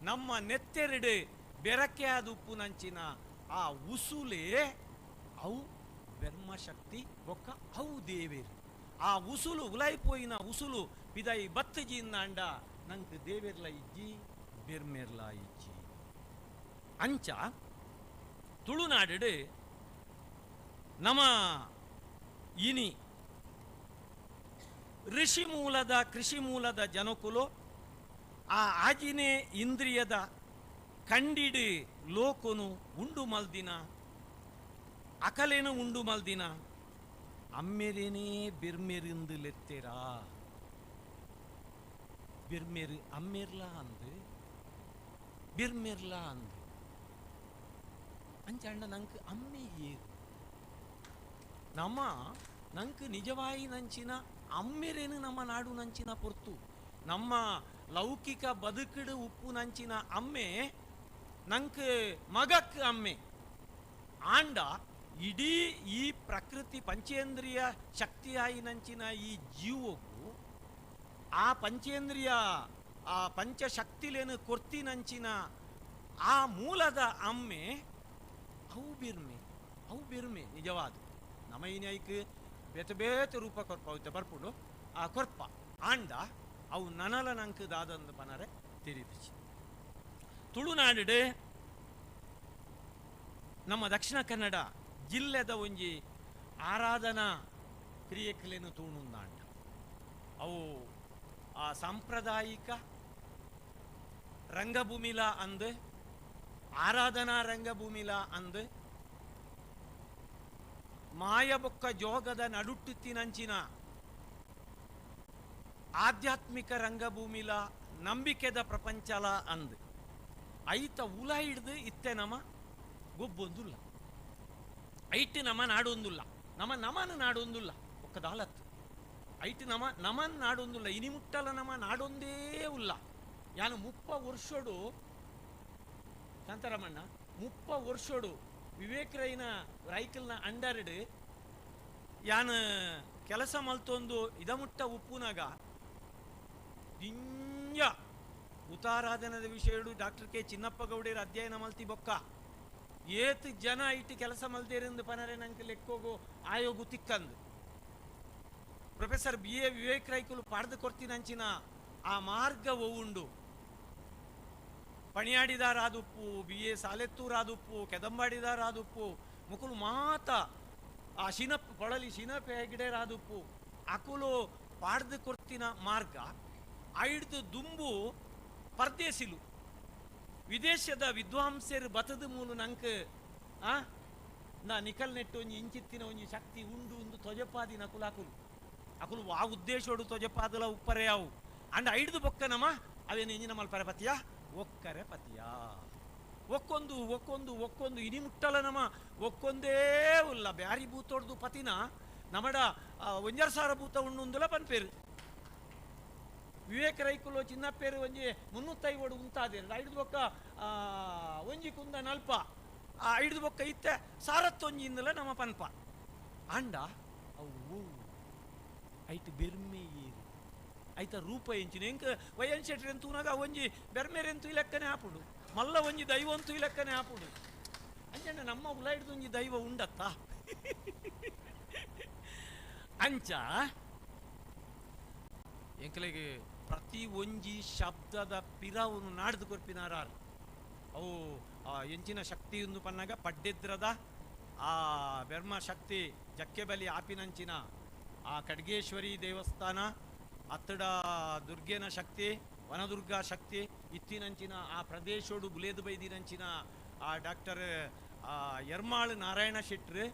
Speaker 9: ನಮ್ಮ ನೆತ್ತೆರಡು ಬೆರಕೆ ಆದ ಉಪ್ಪುನಂಚಿನ ಆ ಉಸುಲೇ ಅವು ಬ್ರಹ್ಮಶಕ್ತಿ ಬೊಕ್ಕ ಅವು ದೇವೇರು. ಆ ಉಸುಲು ಉಲೈಪೋಯಿನ ಉಸುಲು ಬಿದೈ ಬತ್ತಜಿಂದಾಂಡ ನಂಗೆ ದೇವೇರ್ಲ ಇಜ್ಜಿ ಬೆರ್ಮೆರ್ಲ ಇಜ್ಜಿ. ಅಂಚ ತುಳುನಾಡು ನಮ್ಮ ಇನಿ ಋಷಿ ಮೂಲದ ಕೃಷಿ ಮೂಲದ ಜನಕುಲು ಆ ಆಜಿನೇ ಇಂದ್ರಿಯದ ಕಂಡಿಡು ಲೋಕನು ಉಂಡು ಮಲ್ದಿನ ಅಕಲೇನು ಉಂಡು ಮಲ್ದಿನ ಅಮ್ಮೆರೇನೇ ಬಿರ್ಮೆರಿಂದು ಲೆತ್ತೆರಾ ಬಿರ್ಮೆರು ಅಮ್ಮೆರ್ಲಾ ಅಂದು ಬಿರ್ಮೆರ್ಲಾ ಅಂದು ಅಂಚಂಡ ನಂಗೆ ಅಮ್ಮೆ ಏರು ನಮ್ಮ ನಂಗೆ ನಿಜವಾಯಿ ನಂಚಿನ ಅಮ್ಮೆರೇನು ನಮ್ಮ ನಾಡು ನಂಚಿನ ಪೊರ್ತು ನಮ್ಮ ಲೌಕಿಕ ಬದುಕಿಡು ಉಪ್ಪು ನಂಚಿನ ಅಮ್ಮೆ ನಂಗೆ ಮಗಕ್ಕೆ ಅಮ್ಮೆ ಆಂಡ ಇಡೀ ಈ ಪ್ರಕೃತಿ ಪಂಚೇಂದ್ರಿಯ ಶಕ್ತಿಯಾಯಿ ನಂಚಿನ ಈ ಜೀವಕ್ಕೂ ಆ ಪಂಚೇಂದ್ರಿಯ ಆ ಪಂಚಶಕ್ತಿಲೇನು ಕೊರ್ತಿನಂಚಿನ ಆ ಮೂಲದ ಅಮ್ಮೆ ಅವು ಬಿರ್ಮೆ. ಅವು ಬೆರ್ಮೆ ನಿಜವಾದ ನಮ್ಮ ಇನ್ಯಾಯ್ಕ್ ಬೇತೆ ಬೇತೆ ರೂಪ ಕೊರ್ಪ ಅವು ಬರ್ಪುಂಡು ಆ ಕೊರ್ಪ ಆಂಡ ಅವು ನನಲ ನಂಕ್ ದಾದಂದು ಪನರೆ ತಿರಿದಿಚಿ. ತುಳುನಾಡು ನಮ್ಮ ದಕ್ಷಿಣ ಕನ್ನಡ ಜಿಲ್ಲೆದ ಒಂಜಿ ಆರಾಧನಾ ಕ್ರಿಯೆಕ್ಲೇನು ತೂಣುಂದಾಂಡ ಅವು ಆ ಸಾಂಪ್ರದಾಯಿಕ ರಂಗಭೂಮಿಲ ಅಂದು ಆರಾಧನಾ ರಂಗಭೂಮಿಲ ಅಂದು ಮಾಯಬೊಕ್ಕ ಜೋಗದ ನಡುಟ್ಟುತ್ತಿನಂಚಿನ ಆಧ್ಯಾತ್ಮಿಕ ರಂಗಭೂಮಿಲ ನಂಬಿಕೆದ ಪ್ರಪಂಚಲ ಅಂದು ಐತ ಉಲ ಹಿಡ್ದು ಇತ್ತೆ ನಮ್ಮ ಗೊಬ್ಬೊಂದುಲ್ಲ ಐಟ್ ನಮ್ಮ ನಾಡೊಂದುಲ್ಲ ನಮ್ಮ ನಮನ ನಾಡೊಂದುಲ್ಲ ಒಕ್ಕದಾಲತ್ತು ಐಟ್ ನಮ್ಮ ನಮನ್ ನಾಡೊಂದುಲ್ಲ ಇನಿ ಮುಟ್ಟಲ ನಮ್ಮ ನಾಡೊಂದೇ ಉಲ್ಲ. ಯಾನು 30 ವರ್ಷೋಡು ಶಾಂತರಾಮಣ್ಣ 30 ವರ್ಷೋಡು ವಿವೇಕ್ ರೈನ ರೈಕಲ್ನ ಅಂಡರ್ಡ್ ಯಾನು ಕೆಲಸ ಮಲ್ತೊಂದು ಇದಮುಟ್ಟ ಉಪ್ಪುನಾಗ ದಿಂಜ ಉತಾರಾಧನದ ವಿಷಯಡು ಡಾಕ್ಟರ್ ಕೆ ಚಿನ್ನಪ್ಪ ಗೌಡರ ಅಧ್ಯಯನ ಮಲ್ತಿ ಬೊಕ್ಕ ಏತ್ ಜನ ಇಟ್ಟು ಕೆಲಸ ಮಲ್ದೇರಿಂದ ಪನರೆ ನಂಗೆ ಲೆಕ್ಕೋಗು ಆಯೋಗು ತಿಕ್ಕಂದು ಪ್ರೊಫೆಸರ್ ಬಿ ಎ ವಿವೇಕ್ ರೈಕುಲು ಪಾಡ್ದು ಕೊರ್ತಿನಂಚಿನ ಆ ಮಾರ್ಗ ಉಂಡು. ಪಣಿಯಾಡಿದಾರಾದುಪ್ಪು, ಬಿ ಎ ಸಾಲೆತ್ತೂರಾದುಪ್ಪು, ಕೆದಂಬಾಡಿದಾರಾದುಪ್ಪು, ಮುಕುಲು ಮಾತ ಆ ಶಿನಪ್ ಪೊಳಲಿ ಶಿನಪ್ ಹೆಗ್ಡೆರಾದುಪ್ಪು ಅಕುಲು ಪಾಡ್ದು ಕೊರ್ತಿನ ಮಾರ್ಗ ಐಡ್ದು ದುಂಬು ಪರ್ದೇಸಿಲು ವಿದೇಶದ ವಿದ್ವಾಂಸರು ಬತದ ಮೂಲು ನಂಕ್ ನಾ ನಿಕಲ್ ನೆಟ್ಟು ಒಂಜಿ ಇಂಚಿತ್ತಿನ ಒಂಜಿ ಶಕ್ತಿ ಉಂಡು ಉಂದು ತೊಜಪಾದಿ ನಕುಲು ಅಕುಲು ಅಕುಲು ಆ ಉದ್ದೇಶೋಡು ತೊಜಪಾದಲ ಉಪ್ಪರೆ ಅವು ಅಂಡ್ ಐಡ್ದು ಬೊಕ್ಕ ನಮ ಅವೇನು ಇಂಜಿನ ಮಲ್ಪರೆ ಪತಿಯ ಒಕ್ಕರೆ ಪತಿಯ ಒಕ್ಕೊಂದು ಒಕ್ಕೊಂದು ಒಕ್ಕೊಂದು ಇನಿ ಮುಟ್ಟಲ ನಮ ಒಕ್ಕೊಂದೇ ಉಲ್ಲ ಬ್ಯಾರಿ ಭೂತೊಡ್ದು ಪತಿನ ನಮಡ 1,500 ಭೂತ ಉಣ್ಣುಂದುಲ ಪನ್ಪೇರು ವಿವೇಕ ರೈಕುಲು ಚಿನ್ನಪ್ಪೇರು ಒಂಜಿ 350 ಉಂತಾದೇರು ಐದು ಬೊಕ್ಕ ಒಂಜಿ ಕುಂದ ನಲ್ಪ ಐದು ಬೊಕ್ಕ ಇತ್ತೆ ಸಾರತ್ತೊಂಜಿ ಇಂದಲ ನಮ್ಮ ಪನ್ಪ ಅಂಡ ಅವು ಐಟ್ ಬೆರ್ಮೆ ಏರು ಐತ ರೂಪ ಎಂಚಿನ ಎಂಕ್ ವೈಯನ್ ಶೆಟ್ರ್ ಎಂತೂನಾಗ ಒಂಜಿ ಬೆರ್ಮೆರೆಂತು ಇಲೆಕ್ಕನೆ ಆಪುಡು ಮಲ್ಲ ಒಂಜಿ ದೈವಂತು ಇಲೆಕ್ಕನೆ ಆಪುಡು ಅಂಚಣ್ಣ ನಮ್ಮ ಉಲ ಹಿಡ್ದು ಒಂಜಿ ದೈವ ಉಂಡತ್ತ ಅಂಚ ಎಂಕಲೆಗೆ ಪ್ರತಿ ಒಂಜಿ ಶಬ್ದದ ಪಿರವನ್ನು ನಾಡ್ದು ಕೊರ್ಪಿನಾರಾರು ಅವು ಎಂಚಿನ ಶಕ್ತಿಯೊಂದು ಪನ್ನಾಗ ಪಡ್ಡೆದ್ರದ ಆ ಬೆರ್ಮ ಶಕ್ತಿ ಜಕ್ಕೆಬಲಿ ಆಪಿನಂಚಿನ ಆ ಖಡ್ಗೇಶ್ವರಿ ದೇವಸ್ಥಾನ ಅತ್ತಡ ದುರ್ಗೆನ ಶಕ್ತಿ ವನದುರ್ಗಾ ಶಕ್ತಿ ಇತ್ತಿನಂಚಿನ ಆ ಪ್ರದೇಶೋಡು ಬುಲೇದು ಬೈದಿನಂಚಿನ ಆ ಡಾಕ್ಟರ್ ಯರ್ಮಾಳ್ ನಾರಾಯಣ ಶೆಟ್ರು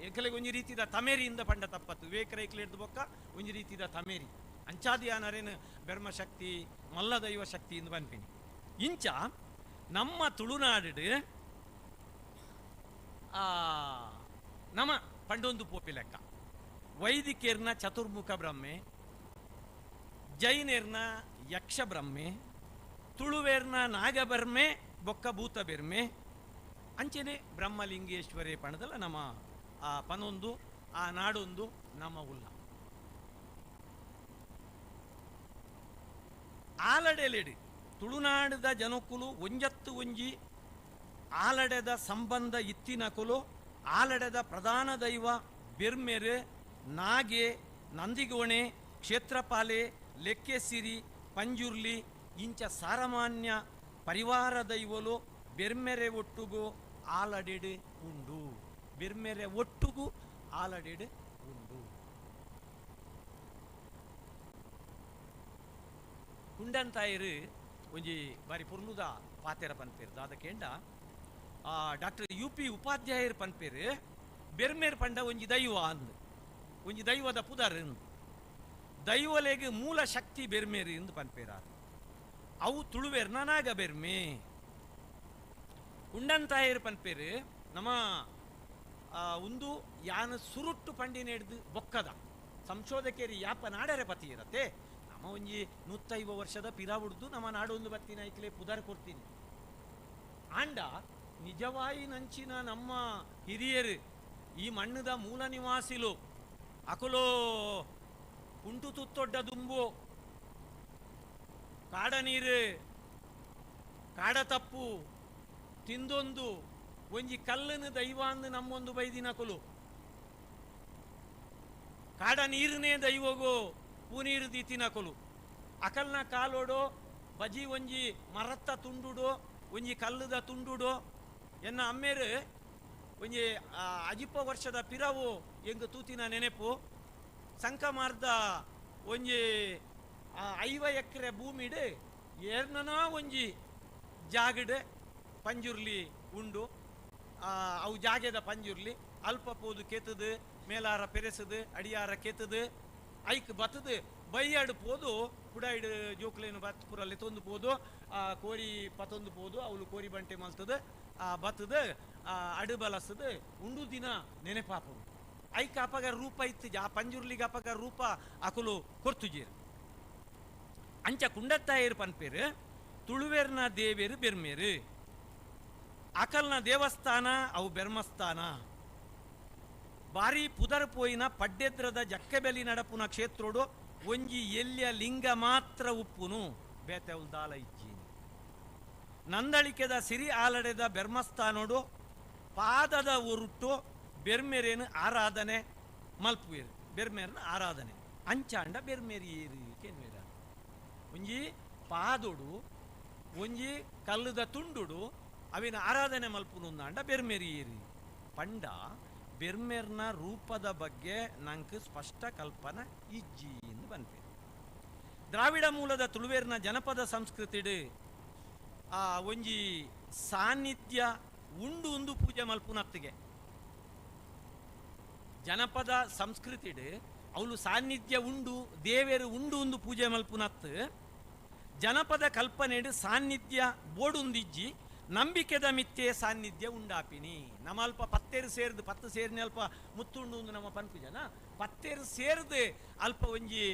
Speaker 9: ಎಂಕಲೆಗೆ ಒಂಜಿ ರೀತಿದ ತಮೇರಿಯಿಂದ ಪಂಡ ತಪ್ಪತ್ತು ವಿವೇಕ ರೈಕ್ಲೆ ಹಿಡ್ದು ಬೊಕ್ಕ ಒಂಜಿ ರೀತಿದ ತಮೇರಿ ಅಂಚಾದಿಯಾನರೇನು ಬೆರ್ಮ ಶಕ್ತಿ ಮಲ್ಲ ದೈವ ಶಕ್ತಿ ಎಂದು ಪನ್ಪಿನಿ. ಇಂಚ ನಮ್ಮ ತುಳುನಾಡು ನಮ್ಮ ಪಂಡೊಂದು ಪೋಪಿ ಲೆಕ್ಕ ವೈದಿಕೇರ್ನ ಚತುರ್ಮುಖ ಬ್ರಹ್ಮೆ, ಜೈನೇರ್ನ ಯಕ್ಷ ಬ್ರಹ್ಮೆ, ತುಳುವೇರ್ನ ನಾಗಬರ್ಮೆ ಬೊಕ್ಕ ಭೂತ ಬೆರ್ಮೆ ಅಂಚೆನೆ ಬ್ರಹ್ಮಲಿಂಗೇಶ್ವರೇ ಪಣದಲ್ಲ ನಮ್ಮ ಆ ಪನೊಂದು ಆ ನಾಡೊಂದು ನಮ್ಮ ಉಲ್ಲ. ಆಲಡೆಲೆಡಿ ತುಳುನಾಡದ ಜನಕುಲು ಒಂಜತ್ತು ಒಂಜಿ ಆಲಡೆದ ಸಂಬಂಧ ಇತ್ತಿನಕುಲು ಆಲಡೆದ ಪ್ರಧಾನ ದೈವ ಬೆರ್ಮೆರೆ ನಾಗೆ ನಂದಿಗೋಣೆ ಕ್ಷೇತ್ರಪಾಲೆ ಲೆಕ್ಕೆಸಿರಿ ಪಂಜುರ್ಲಿ ಇಂಚ ಸಾರಮಾನ್ಯ ಪರಿವಾರ ದೈವಲು ಬೆರ್ಮೆರೆ ಒಟ್ಟುಗು ಆಲಡೆಡು ಉಂಡು, ಬೆರ್ಮೆರೆ ಒಟ್ಟುಗು ಆಲಡೆಡು ಉಂಡು. ಕುಂಡಂತಾಯರು ಒಂಜಿ ಬಾರಿ ಪೊರ್ಲುದ ಪಾತೆರ ಪನ್ಪೇರು ದಾದ ಕೇಂಡ ಡಾಕ್ಟರ್ ಯು ಪಿ ಉಪಾಧ್ಯಾಯರು ಪನ್ಪೇರು ಬೆರ್ಮೇರ್ ಪಂಡ ಒಂಜಿ ದೈವ ಅಂದು ಒಂಜಿ ದೈವದ ಪುದರ್ ಅಂದು ದೈವಲೆಗೆ ಮೂಲ ಶಕ್ತಿ ಬೆರ್ಮೇರು ಎಂದು ಪನ್ಪೇರ ಅವು ತುಳುವೇರ್ ನಾನಾಗ ಬೆರ್ಮೆ. ಕುಂಡಂತಾಯರು ಪನ್ಪೇರು ನಮ್ಮ ಒಂದು ಯಾನ ಸುರುಟ್ಟು ಪಂಡಿನ ಹಿಡ್ದು ಬೊಕ್ಕದ ಸಂಶೋಧಕರು ಯಾಪ ನಾಡರೆ ಪತಿ ಇರತ್ತೆ ನಮ್ಮ ಒಂಜಿ 150 ವರ್ಷದ ಪಿರಾವುಡ್ದು ನಮ್ಮ ನಾಡೊಂದು ಬತ್ತಿನ ಐಕ್ಲೆ ಪುದರ್ ಕೊಡ್ತೀನಿ. ಆಂಡ ನಿಜವಾಯಿ ನಂಚಿನ ನಮ್ಮ ಹಿರಿಯರು ಈ ಮಣ್ಣದ ಮೂಲ ನಿವಾಸಿಲು ಅಕುಲೋ ಕುಂಟು ತುತ್ತೊಡ್ಡ ದುಂಬು ಕಾಡ ನೀರು ಕಾಡ ತಪ್ಪು ತಿಂದೊಂದು ಒಂಜಿ ಕಲ್ಲನ್ನು ದೈವಾಂದು ನಮ್ಮೊಂದು ಬೈದಿನ ಕುಲು ಕಾಡ ನೀರನೇ ದೈವಗೋ ಪೂನೀರು ದೀತಿನ ಕೊಲು ಅಕಲ್ನ ಕಾಲೋಡು ಬಜಿ ಒಂಜಿ ಮರತ್ತ ತುಂಡುಡು ಒಂಜಿ ಕಲ್ಲುದ ತುಂಡುಡು ಎನ್ನ ಅಮ್ಮೇರು ಒಂಜಿ ಅಜಿಪ ವರ್ಷದ ಪಿರವು ಎಂಗ್ ತೂತಿನ ನೆನೆಪು ಸಂಕಮಾರ್ದ ಒಂಜಿ 50 ಎಕರೆ ಭೂಮಿಡು ಏರ್ನನ ಒಂಜಿ ಜಾಗಡು ಪಂಜುರ್ಲಿ ಉಂಡು ಅವು ಜಾಗೆದ ಪಂಜುರ್ಲಿ ಅಲ್ಪ ಪೋದು ಕೆತ್ತದು ಮೇಲಾರ ಪೆರೆಸದು ಅಡಿಯಾರ ಕೆತ್ತದು ಐಕ್ ಬತ್ತದು ಬೈಯಾಡು ಪೋದು ಪುಡಾಯ್ಡು ಜೋಕ್ಲೇನು ಬತ್ ಪುರಲ್ಲಿ ತೊಂದು ಪೋದು ಕೋರಿ ಪತೊಂದು ಪೋದು ಅವಳು ಕೋರಿ ಬಂಟೆ ಮಲ್ತದು ಬತ್ತದು ಅಡು ಬಲಸದು ಉಂಡು ದಿನ ನೆನೆಪಾಪು ಐಕ್ ಅಪಗ ರೂಪ ಇತ್ತು ಆ ಪಂಜುರ್ಲಿಗೆ ಅಪಗ ರೂಪ ಅಕುಲು ಕೊರ್ತುಜೀರು ಅಂಚ ಕುಂಡತ್ತಾಯರು ಪನ್ಪೇರು ತುಳುವೇರ್ನ ದೇವೇರು ಬೆರ್ಮೇರು ಅಕಲ್ನ ದೇವಸ್ಥಾನ ಅವು ಬೆರ್ಮಸ್ಥಾನ ಬಾರಿ ಪುದರ್ ಪೋಯಿನ ಪಡ್ಡೆದ್ರದ ಜಕ್ಕೆಬೆಲಿ ನಡಪುನ ಕ್ಷೇತ್ರೋಡು ಒಂಜಿ ಎಲ್ಲಿಯ ಲಿಂಗ ಮಾತ್ರ ಉಪ್ಪುನು ಬೇತೆವುಲ್ದಾಲ ಇಜ್ಜೀನಿ ನಂದಳಿಕೆದ ಸಿರಿ ಆಲಡೆದ ಬೆರ್ಮಸ್ಥಾನೋಡು ಪಾದದ ಉರುಟು ಬೆರ್ಮೆರೇನು ಆರಾಧನೆ ಮಲ್ಪುವೇರು ಬೆರ್ಮೇರನ ಆರಾಧನೆ ಅಂಚಾಂಡ ಬೆರ್ಮೇರಿ ಏರು ಕೆನ್ವೇರ ಒಂಜಿ ಪಾದೋಡು ಒಂಜಿ ಕಲ್ಲುದ ತುಂಡುಡು ಅವಿನ ಆರಾಧನೆ ಮಲ್ಪುನುಂದಾಂಡ ಬೆರ್ಮೇರಿ ಏರಿ ಪಂಡ ಬೆರ್ಮೇರ್ನ ರೂಪದ ಬಗ್ಗೆ ನಂಗೆ ಸ್ಪಷ್ಟ ಕಲ್ಪನೆ ಇಜ್ಜಿ ಎಂದು ಬಂತೆ. ದ್ರಾವಿಡ ಮೂಲದ ತುಳುವೇರ್ನ ಜನಪದ ಸಂಸ್ಕೃತಿಡು ಆ ಒಂಜಿ ಸಾನ್ನಿಧ್ಯ ಉಂಡು ಉಂದು ಪೂಜೆ ಮಲ್ಪುನತ್ತಿಗೆ ಜನಪದ ಸಂಸ್ಕೃತಿಡು ಅವಳು ಸಾನ್ನಿಧ್ಯ ಉಂಡು ದೇವೇರು ಉಂಡು ಉಂದು ಪೂಜೆ ಮಲ್ಪುನತ್ತು ಜನಪದ ಕಲ್ಪನೆಡು ಸಾನ್ನಿಧ್ಯ ಬೋಡುಂದಿಜ್ಜಿ ನಂಬಿಕೆದ ಮಿತ್ತೆ ಸಾನ್ನಿಧ್ಯ ಉಂಡಾಪಿನಿ. ನಮ್ಮ ಅಲ್ಪ ಪತ್ತೇರು ಸೇರ್ದು ಪತ್ತು ಸೇರಿನ ಅಲ್ಪ ಮುತ್ತುಂಡು ಒಂದು ನಮ್ಮ ಪನ್ಪುಜನ ಪತ್ತೇರು ಸೇರ್ದು ಅಲ್ಪ ಒಂಜಿ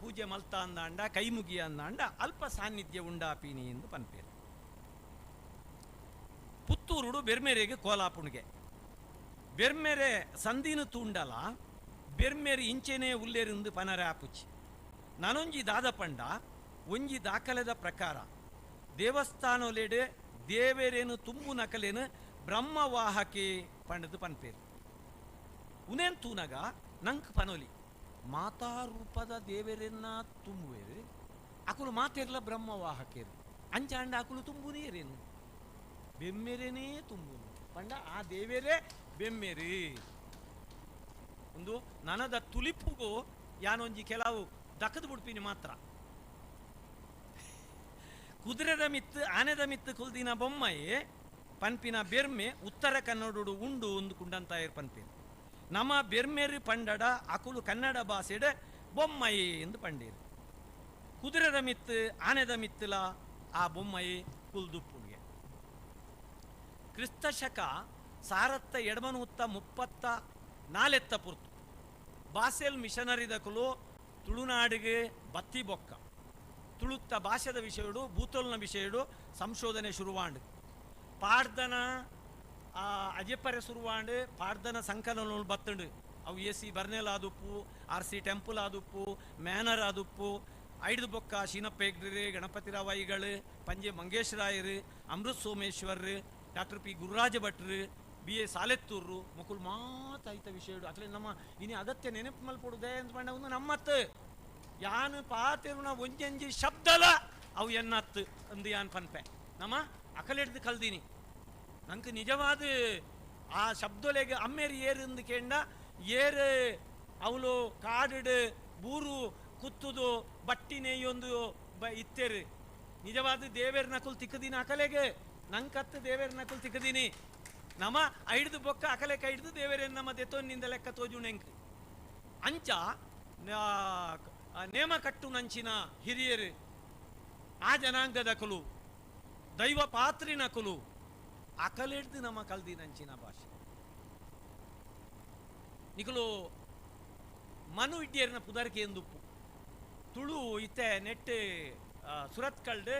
Speaker 9: ಪೂಜೆ ಮಲ್ತ ಅಂದಾಂಡ ಕೈ ಮುಗಿಯ ಅಂದಾಂಡ ಅಲ್ಪ ಸಾನ್ನಿಧ್ಯ ಉಂಡಾಪಿನಿ ಎಂದು ಪನ್ಪೇರು. ಪುತ್ತೂರುಡು ಬೆರ್ಮೆರೆಗೆ ಕೋಲಾಪುಣಿಗೆ ಬೆರ್ಮೆರೆ ಸಂದಿನ ತೂಂಡಲ ಬೆರ್ಮೆರೆ ಇಂಚೆನೆ ಉಲ್ಲೇರಿಂದು ಪನರೆ ಆಪುಚಿ. ನಾನೊಂಜಿ ದಾದ ಪಂಡ ಒಂಜಿ ದಾಖಲೆದ ಪ್ರಕಾರ ದೇವಸ್ಥಾನೊಲೆಡೆ ದೇವೇರೇನು ತುಂಬು ನಕಲೇನು ಬ್ರಹ್ಮವಾಹಕೆ ಪಂಡದು ಪನ್ಪೇರು. ಉನೇನ್ ತೂನಗ ನಂಕ್ ಪನೊಲಿ ಮಾತಾ ರೂಪದ ದೇವರನ್ನ ತುಂಬುವೇರು ಅಕುಲು ಮಾತೆರ್ಲ ಬ್ರಹ್ಮವಾಹಕೇರು ಅಂಚಾಂಡ ಅಕುಲು ತುಂಬುನೇರೇನು ಬೆಮ್ಮೆರೇನೇ ತುಂಬುನು ಪಂಡ ಆ ದೇವೇರೇ ಬೆಮ್ಮೆರಿ. ಒಂದು ನನದ ತುಲಿಪುಗು ಯಾನೊಂಜಿ ಕೆಲವು ದಕ್ಕದು ಬಿಡ್ಪಿನಿ ಮಾತ್ರ. ಕುದುರೆದ ಮಿತ್ತು ಆನೆದ ಮಿತ್ತು ಕುಲ್ದಿನ ಬೊಮ್ಮಯೇ ಪನ್ಪಿನ ಬೆರ್ಮೆ ಉತ್ತರ ಕನ್ನಡೋಡು ಉಂಡು ಒಂದು ಕುಂಡಂತಾಯರ್ ಪನ್ಪಿನ ನಮ್ಮ ಬೆರ್ಮೆರು ಪಂಡಡ ಅಕುಲು ಕನ್ನಡ ಭಾಷೆಡ ಬೊಮ್ಮಯೇ ಎಂದು ಪಂಡೇರು. ಕುದುರೆದ ಮಿತ್ತು ಆನೆದ ಮಿತ್ತಲ ಆ ಬೊಮ್ಮಯೇ ಕುಲ್ದುಪ್ಪುಣಿಗೆ. ಕ್ರಿಸ್ತ ಶಕ 1834 ಪುರ್ತು ಬಾಸೆಲ್ ಮಿಷನರಿದಕುಲು ತುಳುನಾಡಿಗೆ ಬತ್ತಿ ಬೊಕ್ಕ ತುಳುತ್ತ ಭಾಷೆದ ವಿಷಯಡು ಭೂತೋಲ್ನ ವಿಷಯಡು ಸಂಶೋಧನೆ ಶುರುವಾಂಡು. ಪಾಡ್ದನ ಅಜೆಪ್ಪರೆ ಶುರುವಾಂಡು ಪಾಡ್ದನ ಸಂಕಲನ ಬತ್ತಂಡು ಅವು ಎ ಸಿ ಬರ್ನೆಲ್ ಆದುಪ್ಪು ಆರ್ ಸಿ ಟೆಂಪಲ್ ಆದುಪ್ಪು ಮ್ಯಾನರ್ ಆದುಪ್ಪು ಐದು ಬೊಕ್ಕ ಶೀನಪ್ಪ ಹೆಗ್ಡ್ರಿ ಗಣಪತಿರಾವ್ ಐಗಳು ಪಂಜೆ ಮಂಗೇಶ್ ರಾಯರು ಅಮೃತ್ ಸೋಮೇಶ್ವರ್ ಡಾಕ್ಟರ್ ಪಿ ಗುರುರಾಜ ಭಟ್ರು ಬಿ ಎ ಸಾಲೆತ್ತೂರು ಮಕ್ಕಳು ಮಾತಾಯ್ತ ವಿಷಯಡು ಅಟ್ಲೆ ನಮ್ಮ ಇನಿ ಅಗತ್ಯ ನೆನಪು ಮಲ್ಪಡುದೇ ಅಂತ ಪಂಡ ಒಂದು ನಮ್ಮತ್ತು ಯಾನು ಪಾತಿರುನ ಒಂಜಂಜಿ ಶಬ್ದಲ ಅವು ಎನ್ನತ್ತು ಅಂದು ಯಾನ್ ಪನ್ಪೆ ನಮ್ಮ ಅಕಲೆಡ್ದು ಕಲ್ದೀನಿ. ನಂಗೆ ನಿಜವಾದ ಆ ಶಬ್ದಲೆಗೆ ಅಮ್ಮೇರು ಏರಿಂದು ಕೇಂಡ ಏರು ಅವಳು ಕಾಡು ಬೂರು ಕುತ್ತುದು ಬಟ್ಟಿ ನೇಯೊಂದು ಬ ಇತ್ತೇರು ನಿಜವಾದ ದೇವೇರ್ ನಕುಲ್ ತಿಕ್ಕದೀನಿ ಅಕಲೆಗೆ ನಂಕತ್ತು ದೇವೇರ್ ನಕುಲ್ ತಿಕ್ಕದೀನಿ ನಮ್ಮ ಐಡ್ದು ಬೊಕ್ಕ ಅಕಲೆ ಕೈ ಹಿಡ್ದು ದೇವೇರೇನು ನಮ್ಮ ದೆತ್ತೊನ್ನಿಂದ ಲೆಕ್ಕ ತೋಜುಣೆಂಕ್ ಅಂಚ ನೇಮ ಕಟ್ಟು ನಂಚಿನ ಹಿರಿಯರು ಆ ಜನಾಂಗದ ಕುಲು ದೈವ ಪಾತ್ರಿನ ಕುಲು ಅಕಲೆಡ್ದು ನಮ್ಮ ಕಲ್ದಿ ನಂಚಿನ ಭಾಷೆ ನಿಕಲು ಮನು ಇಡ್ಡಿಯರ್ನ ಪುದರ್ಕೆ ಎಂದುಪ್ಪು ತುಳು ಇತ್ತೆ ನೆಟ್ ಸುರತ್ ಕಲ್ಡ್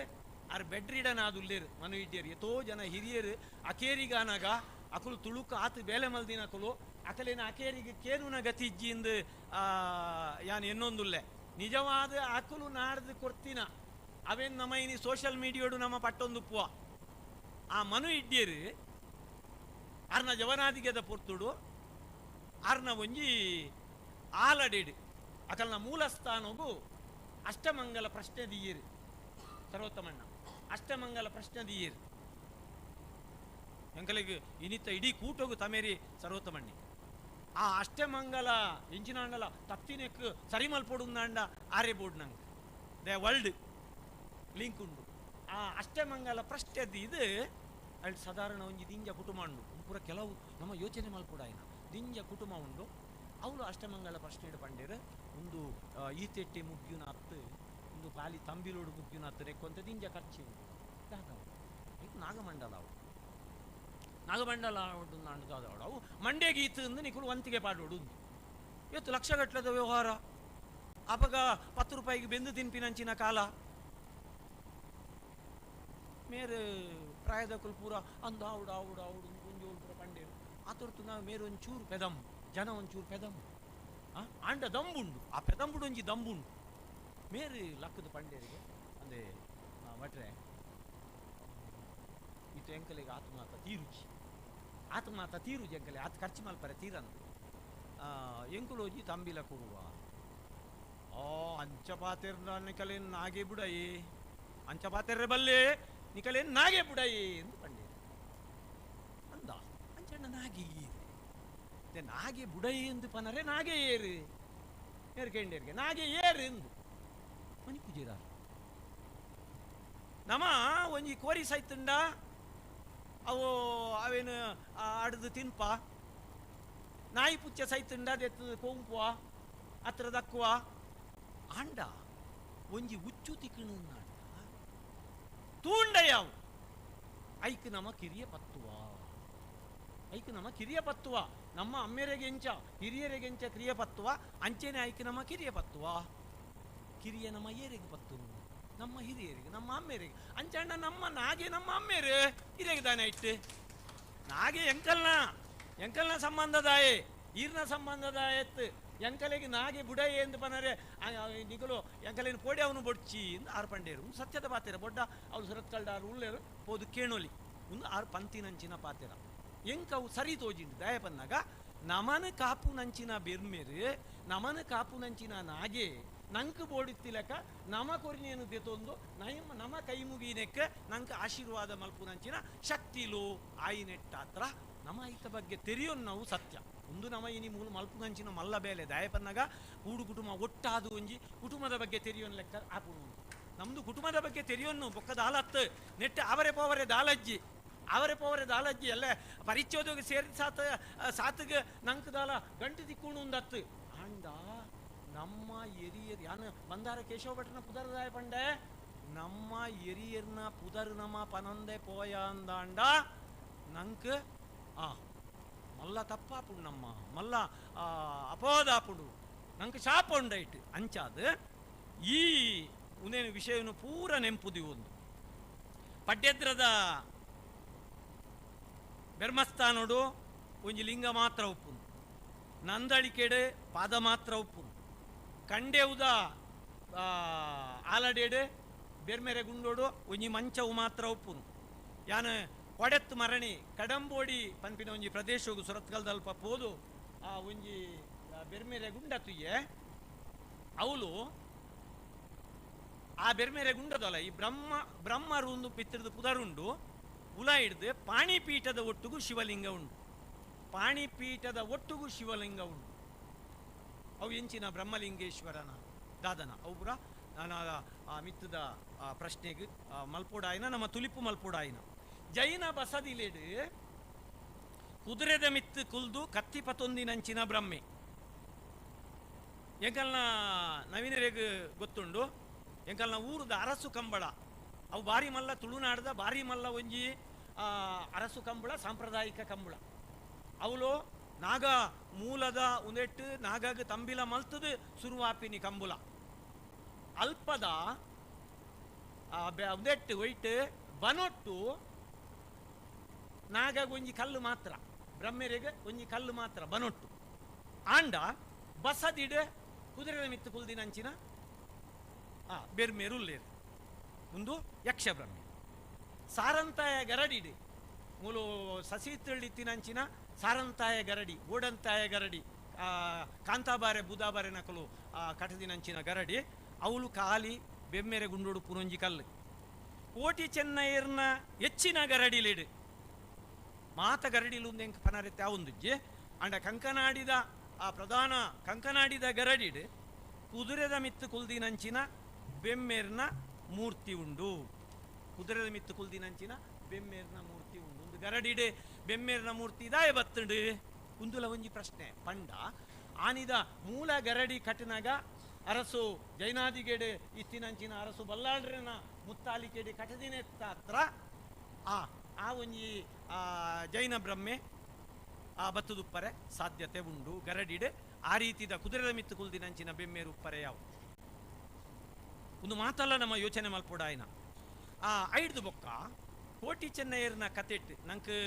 Speaker 9: ಆರ್ ಬೆಡ್ ರಿಡನ್ ಆದುಲ್ಲೇರು ಮನು ಇಡ್ಡಿಯರು ಎತೋ ಜನ ಹಿರಿಯರು ಅಕೇರಿಗಾನಾಗ ಅಕುಲು ತುಳುಕು ಆತು ಬೇಲೆ ಮಲ್ದಿನ ಅಕುಲು ಅಕಲೇನ ಅಕೇರಿಗೆ ಕೇನುನ ಗತಿ ಇಜ್ಜಿಂದು ಯಾನ್ ಎನ್ನೊಂದುಲ್ಲೆ ನಿಜವಾದ ಅಕುಲು ನಾಡ್ದು ಕೊಡ್ತಿನ ಅವೇನು ನಮ್ಮ ಇನಿ ಸೋಷಲ್ ಮೀಡಿಯೋಡು ನಮ್ಮ ಪಟ್ಟೊಂದುಪ್ಪುವ ಆ ಮನು ಇಡ್ಡಿಯರು ಆರ್ನ ಜವನಾದಿಗೆದ ಪೊರ್ತುಡು ಆರ್ನ ಒಂಜಿ ಆಲಡೆಡು ಅಕಲ್ನ ಮೂಲಸ್ಥಾನಗು ಅಷ್ಟಮಂಗಲ ಪ್ರಶ್ನೆ ದಿಯೇರು ಸರ್ವೋತ್ತಮಣ್ಣ ಅಷ್ಟಮಂಗಲ ಪ್ರಶ್ನೆ ದಿಯೇರು ಎಂಕಲಿಗೆ ಇನಿತ ಇಡೀ ಕೂಟೋಗು ತಮೇರಿ ಸರ್ವೋತ್ತಮಣ್ಣಿ ಆ ಅಷ್ಟಮಂಗಲ ಎಂಚಿನಾಂಡಲ ತಪ್ತಿನೆಕ್ ಸರಿಮಲ್ ಪೊಡುಂದಾಂಡ ಆರೆ ಬೋರ್ಡ್ ನಂಗೆ they world link ಉಂಡು ಆ ಅಷ್ಟಮಂಗಲ ಪ್ರಶ್ನೆ ಇದು ಅಲ್ಲಿ ಸಾಧಾರಣ ಒಂಜಿ ದಿಂಜ ಕುಟುಂಬ ಉಂಡು ಪೂರ ಕೆಲವು ನಮ್ಮ ಯೋಚನೆ ಮಲ್ಪುಡಾಯಿನ ದಿಂಜ ಕುಟುಂಬ ಉಂಡು ಅವಳು ಅಷ್ಟಮಂಗಲ ಪ್ರಶ್ನೆ ಪಂಡೇರು ಒಂದು ಈತೆಟ್ಟೆ ಮುಗ್ಯುನ ಅತ್ತು ಒಂದು ಖಾಲಿ ತಂಬಿಲೋಡು ಮುಗ್ಯುನ ಅತ್ತು ರೆಕ್ಕೊಂತ ದಿಂಜ ಖರ್ಚು ಉಂಟು ದಾದವು ಇದು ನಾಗಮಂಡಲ ಅವು ನಾಗಮಂಡಲ ಉಂಟು ನಾಡು ದಾದವಡು ಅವು ಮಂಡ್ಯ ಗೀತು ಅಂದು ನಿಕುಲು ವಂತಿಗೆ ಪಾಡೋಡು ಇವತ್ತು ಲಕ್ಷಗಟ್ಟಲೆದ ವ್ಯವಹಾರ ಅಪಗ 10 ರೂಪಾಯಿಗೆ ಬೆಂದು ತಿನ್ಪಿನಂಚಿನ ಕಾಲ ಮೇರು ಪ್ರಾಯದಕುಲು ಪೂರ ಅಂದ ಆವುಡು ಆವುಡು ಆವುಡು ಒಂಜೋಳು ಪೂರ ಪಂಡೇರು ಆತೊರ್ತು ನಾವು ಮೇರು ಒಂಚೂರು ಪೆದಮ್ ಜನ ಒಂಚೂರು ಪೆದಮ್ ಆಂಡ ದಂಬುಂಡು ಆ ಪೆದಂಬುಡು ಒಂಜಿ ದಂಬುಂಡು ಮೇರು ಲಕ್ಕದ ಪಂಡೇರಿಗೆ ಅಂದೆ ಭಟ್ರೆ ಇತ್ತು ಎಂಕಲಿಗೆ ಆತ್ಮಾತ ತೀರುಜಿ ಆತ್ಮಾತ ತೀರುಜಿ ಎಂಕಲೆ ಆತ ಖರ್ಚು ಮಲ್ಪರೆ ತೀರಂದು ಎಂಕುಲು ಒಂಜಿ ತಂಬಿಲ ಕೊರುವ ಆ ಅಂಚಪಾತೆರ್ ನಿಕಲೇನು ನಾಗೆ ಬುಡಯಿ ಅಂಚಪಾತೆರ್ರೆ ಬಲ್ಲೆ ನಿಕಲೇನು ನಾಗೆ ಬುಡಯಿ ಎಂದು ಪಂಡೇರು ಅಂದ ಅಂಚಣ್ಣ ನಾಗೆ ಏರು ನಾಗೆ ಬುಡಯಿ ಎಂದು ಪನರೆ ನಾಗೆ ಏರು ಏರ್ಕೆಂಡೇರಿಗೆ ನಾಗೆ ಏರು ಎಂದು ಮನಿ ಪೂಜೆದಾರ ನಮ ಒಂಜಿ ಕೋರಿ ಸೈತುಂಡ ಅವು ಅವೇನು ಆಡ್ದು ತಿನ್ಪ ನಾಯಿ ಪುಚ್ಚ ಸೈತುಂಡ ಅದೆತ್ತು ಕೋಂಪುವ ಹತ್ರ ದಕ್ಕುವ ಆಂಡ ಒಂಜಿ ಉಚ್ಚು ತಿಕ್ಕಣು ತೂಂಡ ಯಾವು ಐಕ್ ನಮ ಕಿರಿಯ ಪತ್ತುವ ಐಕ್ ನಮ ಕಿರಿಯ ಪತ್ತುವ ನಮ್ಮ ಅಮ್ಮೆರೆಗೆಂಚ ಹಿರಿಯರೆಗೆಂಚ ಕ್ರಿಯ ಪತ್ತುವ ಅಂಚೆನೆ ಐಕ್ ನಮ್ಮ ಕಿರಿಯ ಪತ್ತುವ ಕಿರಿಯ ನಮ್ಮ ಏರೆಗೆ ಪತ್ತು ನಮ್ಮ ಹಿರಿಯರಿಗೆ ನಮ್ಮ ಅಮ್ಮೆರಿಗೆ ಅಂಚಣ್ಣ ನಮ್ಮ ನಾಗೆ ನಮ್ಮ ಅಮ್ಮೇರು ಹಿರಿಯಗೆ ದಾನೆ ಇಟ್ಟು ನಾಗೆ ಎಂಕಲ್ನ ಎಂಕಲ್ನ ಸಂಬಂಧದಾಯೆ ಈರ್ನ ಸಂಬಂಧದಾಯತ್ತು ಎಂಕಲೆಗೆ ನಾಗೆ ಬುಡಯೆ ಎಂದು ಪನರೆ ನಿಕಲು ಎಂಕಲೇನು ಪೋಡಿ ಅವನು ಬೊಡ್ಚಿ ಎಂದು ಆರು ಪಂಡೇರು ಒಂದು ಸತ್ಯದ ಪಾತೆರ ಬೊಡ್ಡ ಅವಳು ಸುರತ್ಕಲ್ಡಾರು ಉಳ್ಳೇರು ಪೋದು ಕೇಣೋಲಿ ಒಂದು ಆರು ಪಂತಿನಂಚಿನ ಪಾತೆರ ಎಂಕವು ಸರಿ ತೋಜಿಂಡು ದಯಪನ್ನಾಗ ನಮನ ಕಾಪು ನಂಚಿನ ಬೆರ್ಮೇರು ನಮನ ಕಾಪು ನಂಚಿನ ನಾಗೆ ನಂಕ್ ಬೋಡಿತ್ತಿಲಕ ನಮ ಕೊರಿನೇನು ದೆತೊಂದು ನಯಮ ನಮ ಕೈ ಮುಗಿನೆಕ್ಕ ನಂಕ್ ಆಶೀರ್ವಾದ ಮಲ್ಪುನಂಚಿನ ಶಕ್ತಿಲು ಆಯಿನೆಟ್ಟಾತ್ರ ನಮ ಐತ ಬಗ್ಗೆ ತೆರಿಯೋನ್ ನಾವು ಸತ್ಯ ಒಂದು ನಮ ಇನಿ ಮೂಲ ಮಲ್ಪುನಂಚಿನ ಮಲ್ಲ ಬೇಲೆ ದಯಪನ್ನಾಗ ಕೂಡು ಕುಟುಂಬ ಒಟ್ಟಾದು ಒಂಜಿ ಕುಟುಂಬದ ಬಗ್ಗೆ ತೆರಿಯೋನ್ ಲೆಕ್ಕ ಆಪುನು ನಮ್ದು ಕುಟುಂಬದ ಬಗ್ಗೆ ತೆರಿಯೋನು ಬೊಕ್ಕ ದಾಲತ್ತು ನೆಟ್ಟ ಅವರೆ ಪೋವರೆ ದಾಲಜ್ಜಿ ಅವರೆ ಪೋವರೆ ದಾಲಜ್ಜಿ ಎಲ್ಲ ಪರಿಚಯದೋಗಿ ಸೇರಿ ಸಾತ ಸಾತಗೆ ನಂಕ್ ದಾಲ ಗಂಟು ತಿಕ್ಕುಣು ಒಂದತ್ತು ಆಂಡ ನಮ್ಮ ಎರಿಯರ್ ಯಾನು ಬಂದಾರ ಕೇಶವ ಭಟ್ರನ ಪುದರ್ದಾಯ ಪಂಡೆ ನಮ್ಮ ಎರಿಯರ್ನ ಪುದರ್ ನಮ್ಮ ಪನಂದೆ ಪೋಯ ಅಂದಾಂಡ ನಂಕ್ ಆ ಮಲ್ಲ ತಪ್ಪಾಪುಡು ನಮ್ಮ ಮಲ್ಲ ಅಪೋದಾಪುಡು ನಂಗೆ ಶಾಪ ಉಂಡೈಟ್ ಅಂಚಾದ ಈ ಉನೇನು ವಿಷಯವನ್ನು ಪೂರ ನೆಂಪುದಿ ಒಂದು ಪಡ್ಯದ್ರದ ಬೆರ್ಮಸ್ಥಾನೋಡು ಒಂಜಿ ಲಿಂಗ ಮಾತ್ರ ಉಪ್ಪುನು ನಂದಳಿಕೆಡೆ ಪಾದ ಮಾತ್ರ ಉಪ್ಪುನು ಕಂಡೆವುದ ಆಲಡೇಡು ಬೆರ್ಮೆರೆ ಗುಂಡೋಡು ಒಂಜಿ ಮಂಚವು ಮಾತ್ರ ಉಪ್ಪುನು ಯಾನು ಕೊಡೆತ್ತು ಮರಣಿ ಕಡಂಬೋಡಿ ಪನ್ಪಿನ ಒಂಜಿ ಪ್ರದೇಶವು ಸುರತ್ಕಲ್ದಲ್ಪ ಪೋದು ಆ ಒಂಜಿ ಬೆರ್ಮೆರೆ ಗುಂಡ ತುಯ್ಯೆ ಅವಳು ಆ ಬೆರ್ಮೆರೆ ಗುಂಡದಲ್ಲ ಈ ಬ್ರಹ್ಮರುಂದು ಪಿತ್ರದ ಪುದರುಂಡು ಉಲ ಹಿಡ್ದು ಪಾಣಿಪೀಠದ ಒಟ್ಟುಗೂ ಶಿವಲಿಂಗ ಉಂಡು ಪಾಣಿಪೀಠದ ಒಟ್ಟುಗೂ ಶಿವಲಿಂಗ ಉಂಡು ಅವು ಎಂಚಿನ ಬ್ರಹ್ಮಲಿಂಗೇಶ್ವರನ ದಾದನ ಅವು ಪುರ ನಾನು ಆ ಮಿತ್ತದ ಆ ಪ್ರಶ್ನೆಗೆ ಮಲ್ಪೋಡಾಯಿನ ನಮ್ಮ ತುಲಿಪು ಮಲ್ಪೋಡಾಯಿನ ಜೈನ ಬಸದಿಲೇಡು ಕುದುರೆದ ಮಿತ್ತು ಕುಲ್ದು ಕತ್ತಿ ಪತೊಂದಿನಂಚಿನ ಬ್ರಹ್ಮೆ ಎಂಕಲ್ನ ನವೀನರಿಗೆ ಗೊತ್ತುಂಡು ಎಂಕಲ್ನ ಊರುದ ಅರಸು ಕಂಬಳ ಅವು ಬಾರಿ ಮಲ್ಲ ತುಳುನಾಡದ ಬಾರಿ ಮಲ್ಲ ಒಂಜಿ ಅರಸು ಕಂಬಳ ಸಾಂಪ್ರದಾಯಿಕ ಕಂಬಳ ಅವಳು ನಾಗ ಮೂಲದ ಉಂದೆಟ್ಟು ನಾಗಾಗ ತಂಬಿಲ ಮಲ್ತದು ಸುರುವಾಪಿನಿ ಕಂಬುಲ ಅಲ್ಪದ ಉಂದೆಟ್ಟು ಒಯ್ಟ್ ಬನೊಟ್ಟು ನಾಗಾಗ ಒಂಜಿ ಕಲ್ಲು ಮಾತ್ರ ಬ್ರಹ್ಮೆರೆಗೆ ಒಂಜಿ ಕಲ್ಲು ಮಾತ್ರ ಬನೊಟ್ಟು ಆಂಡ ಬಸದಿಡ ಕುದುರೆ ಮಿತ್ತು ಕುಲ್ದಿನಂಚಿನ ಬೆರ್ಮೇರುಲ್ಲೇರು ಒಂದು ಯಕ್ಷ ಬ್ರಹ್ಮೆ ಸಾರಂತಾಯ ಗರಡಿಡು ಮೂಲು ಸಸಿತಳ್ಳಿತ್ತಿನಂಚಿನ ಸಾರಂತಾಯ ಗರಡಿ, ಓಡಂತಾಯ ಗರಡಿ, ಕಾಂತಾಬಾರೆ ಬೂದಾಬಾರೆ ನಕಲು ಕಟದಿನಂಚಿನ ಗರಡಿ ಅವಳು ಖಾಲಿ ಬೆಮ್ಮೆರೆ ಗುಂಡೋಡು ಪುನೊಂಜಿ ಕಲ್ಲು. ಕೋಟಿ ಚೆನ್ನೈರ್ನ ಹೆಚ್ಚಿನ ಗರಡಿಲಿಡು ಮಾತ ಗರಡಿಲು ಎಂಕ್ ಪನರೆತ್ತೆ ಆವೊಂದುಜ್ಜೆ. ಅಂಡ ಕಂಕನಾಡಿದ ಆ ಪ್ರಧಾನ ಕಂಕನಾಡಿದ ಗರಡಿಡು ಕುದುರೆದ ಮಿತ್ತು ಕುಲ್ದಿನಂಚಿನ ಬೆಮ್ಮೆರ್ನ ಮೂರ್ತಿ ಉಂಡು. ಕುದುರೆದ ಮಿತ್ತು ಕುಲ್ದಿನಂಚಿನ ಬೆಮ್ಮೆರ್ನ ಮೂರ್ತಿ ಉಂಡು. ಒಂದು ಗರಡಿಡೆ ಬೆಮ್ಮೆರ್ನ ಮೂರ್ತಿ ದಾಯ ಬತ್ತುಂಡು ಉಂದುಲ ಒಂಜಿ ಪ್ರಶ್ನೆ. ಪಂಡ ಆನಿದ ಮೂಲ ಗರಡಿ ಕಟ್ಟಿನಾಗ ಅರಸು ಜೈನಾದಿಗೆಡೆ ಇತ್ತಿನಂಚಿನ ಅರಸು ಬಲ್ಲಾಳ್ರನ ಮುತ್ತಾಲಿಕೆಡೆ ಕಟದಿನೆತ್ತ ಆ ಆ ಒಂಜಿ ಜೈನ ಬ್ರಹ್ಮೆ ಆ ಬತ್ತುದುಪ್ಪರೆ ಸಾಧ್ಯತೆ ಉಂಡು. ಗರಡಿಡೆ ಆ ರೀತಿದ ಕುದುರೆದ ಮಿತ್ತು ಕುಲ್ದಿನಂಚಿನ ಬೆಮ್ಮೇರು ಉಪ್ಪರೆ ಯಾವು ಒಂದು ಮಾತಲ್ಲ ನಮ್ಮ ಯೋಚನೆ ಮಲ್ಪೊಡಾಯನ. ಆ ಐಡ್ದು ಬೊಕ್ಕ ಕೋಟಿ ಚೆನ್ನಯ್ಯರ್ನ ಕತೆಟ್ ನಂಗೆ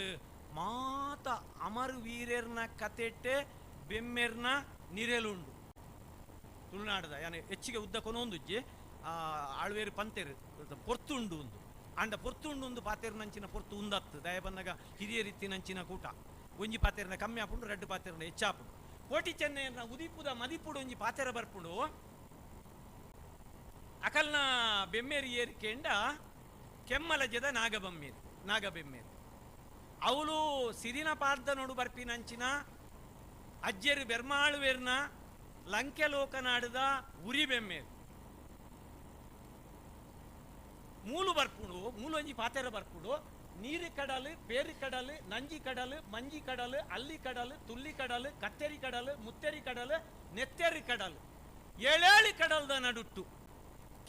Speaker 9: ಮಾತ ಅಮರ್ ವೀರರ್ನ ಕತೆಟ್ಟೆ ಬೆಮ್ಮೆರ್ನ ನಿರೆಲುಂಡು ತುಳುನಾಡದ. ಯಾನೆ ಹೆಚ್ಚಿಗೆ ಉದ್ದ ಕೊನೊಂದುಜ್ಜಿ ಆಳ್ವೇರು ಪಂತೇರು ಪೊರ್ತುಂಡು ಒಂದು ಅಂಡ ಪೊರ್ತುಂಡು ಒಂದು ಪಾತೇರ್ನಂಚಿನ ಪೊರ್ತು ಉಂದತ್ತು ದಯ ಬಂದಾಗ ಹಿರಿಯ ರೀತಿನಂಚಿನ ಕೂಟ ಒಂಜಿ ಪಾತೇರ್ನ ಕಮ್ಮಿ ಆಪುಂಡು, ರಡ್ಡು ಪಾತೇರ್ನ ಹೆಚ್ಚಾಪುಂಡು. ಕೋಟಿ ಚೆನ್ನಯ್ಯನ ಉದಿಪುದ ಮದಿಪುಡು ಒಂಜಿ ಪಾತೇರ ಬರ್ಪುಂಡು. ಅಕಲ್ನ ಬೆಮ್ಮೇರಿ ಏರಿಕೆಂಡ ಕೆಮ್ಮಲಜದ ನಾಗಬೊಮ್ಮೇರಿ ನಾಗಬೆಮ್ಮೇರಿ ಅವಳು ಸಿರಿನ ಪಾರ್ದ ನೋಡು ಬರ್ಪಿನಂಚಿನ ಅಜ್ಜರು ಬೆರ್ಮಾಳುವೆರ್ನ ಲಂಕೆ ಲೋಕನಾಡದ ಉರಿ ಬೆಮ್ಮೇರು ಮೂಲು ಬರ್ಪುಂಡು. ಮೂಲೊಂಜಿ ಪಾತೆರ ಬರ್ಪುಂಡು. ನೀರು ಕಡಲು, ಪೇರು ಕಡಲು, ನಂಜಿ ಕಡಲು, ಮಂಜಿ ಕಡಲು, ಅಲ್ಲಿ ಕಡಲು, ತುಲ್ಲಿ ಕಡಲು, ಕತ್ತೆರಿ ಕಡಲು, ಮುತ್ತೆರಿ ಕಡಲು, ನೆತ್ತೆರಿ ಕಡಲು, ಏಳೇಳು ಕಡಲ್ದ ನಡುಟ್ಟು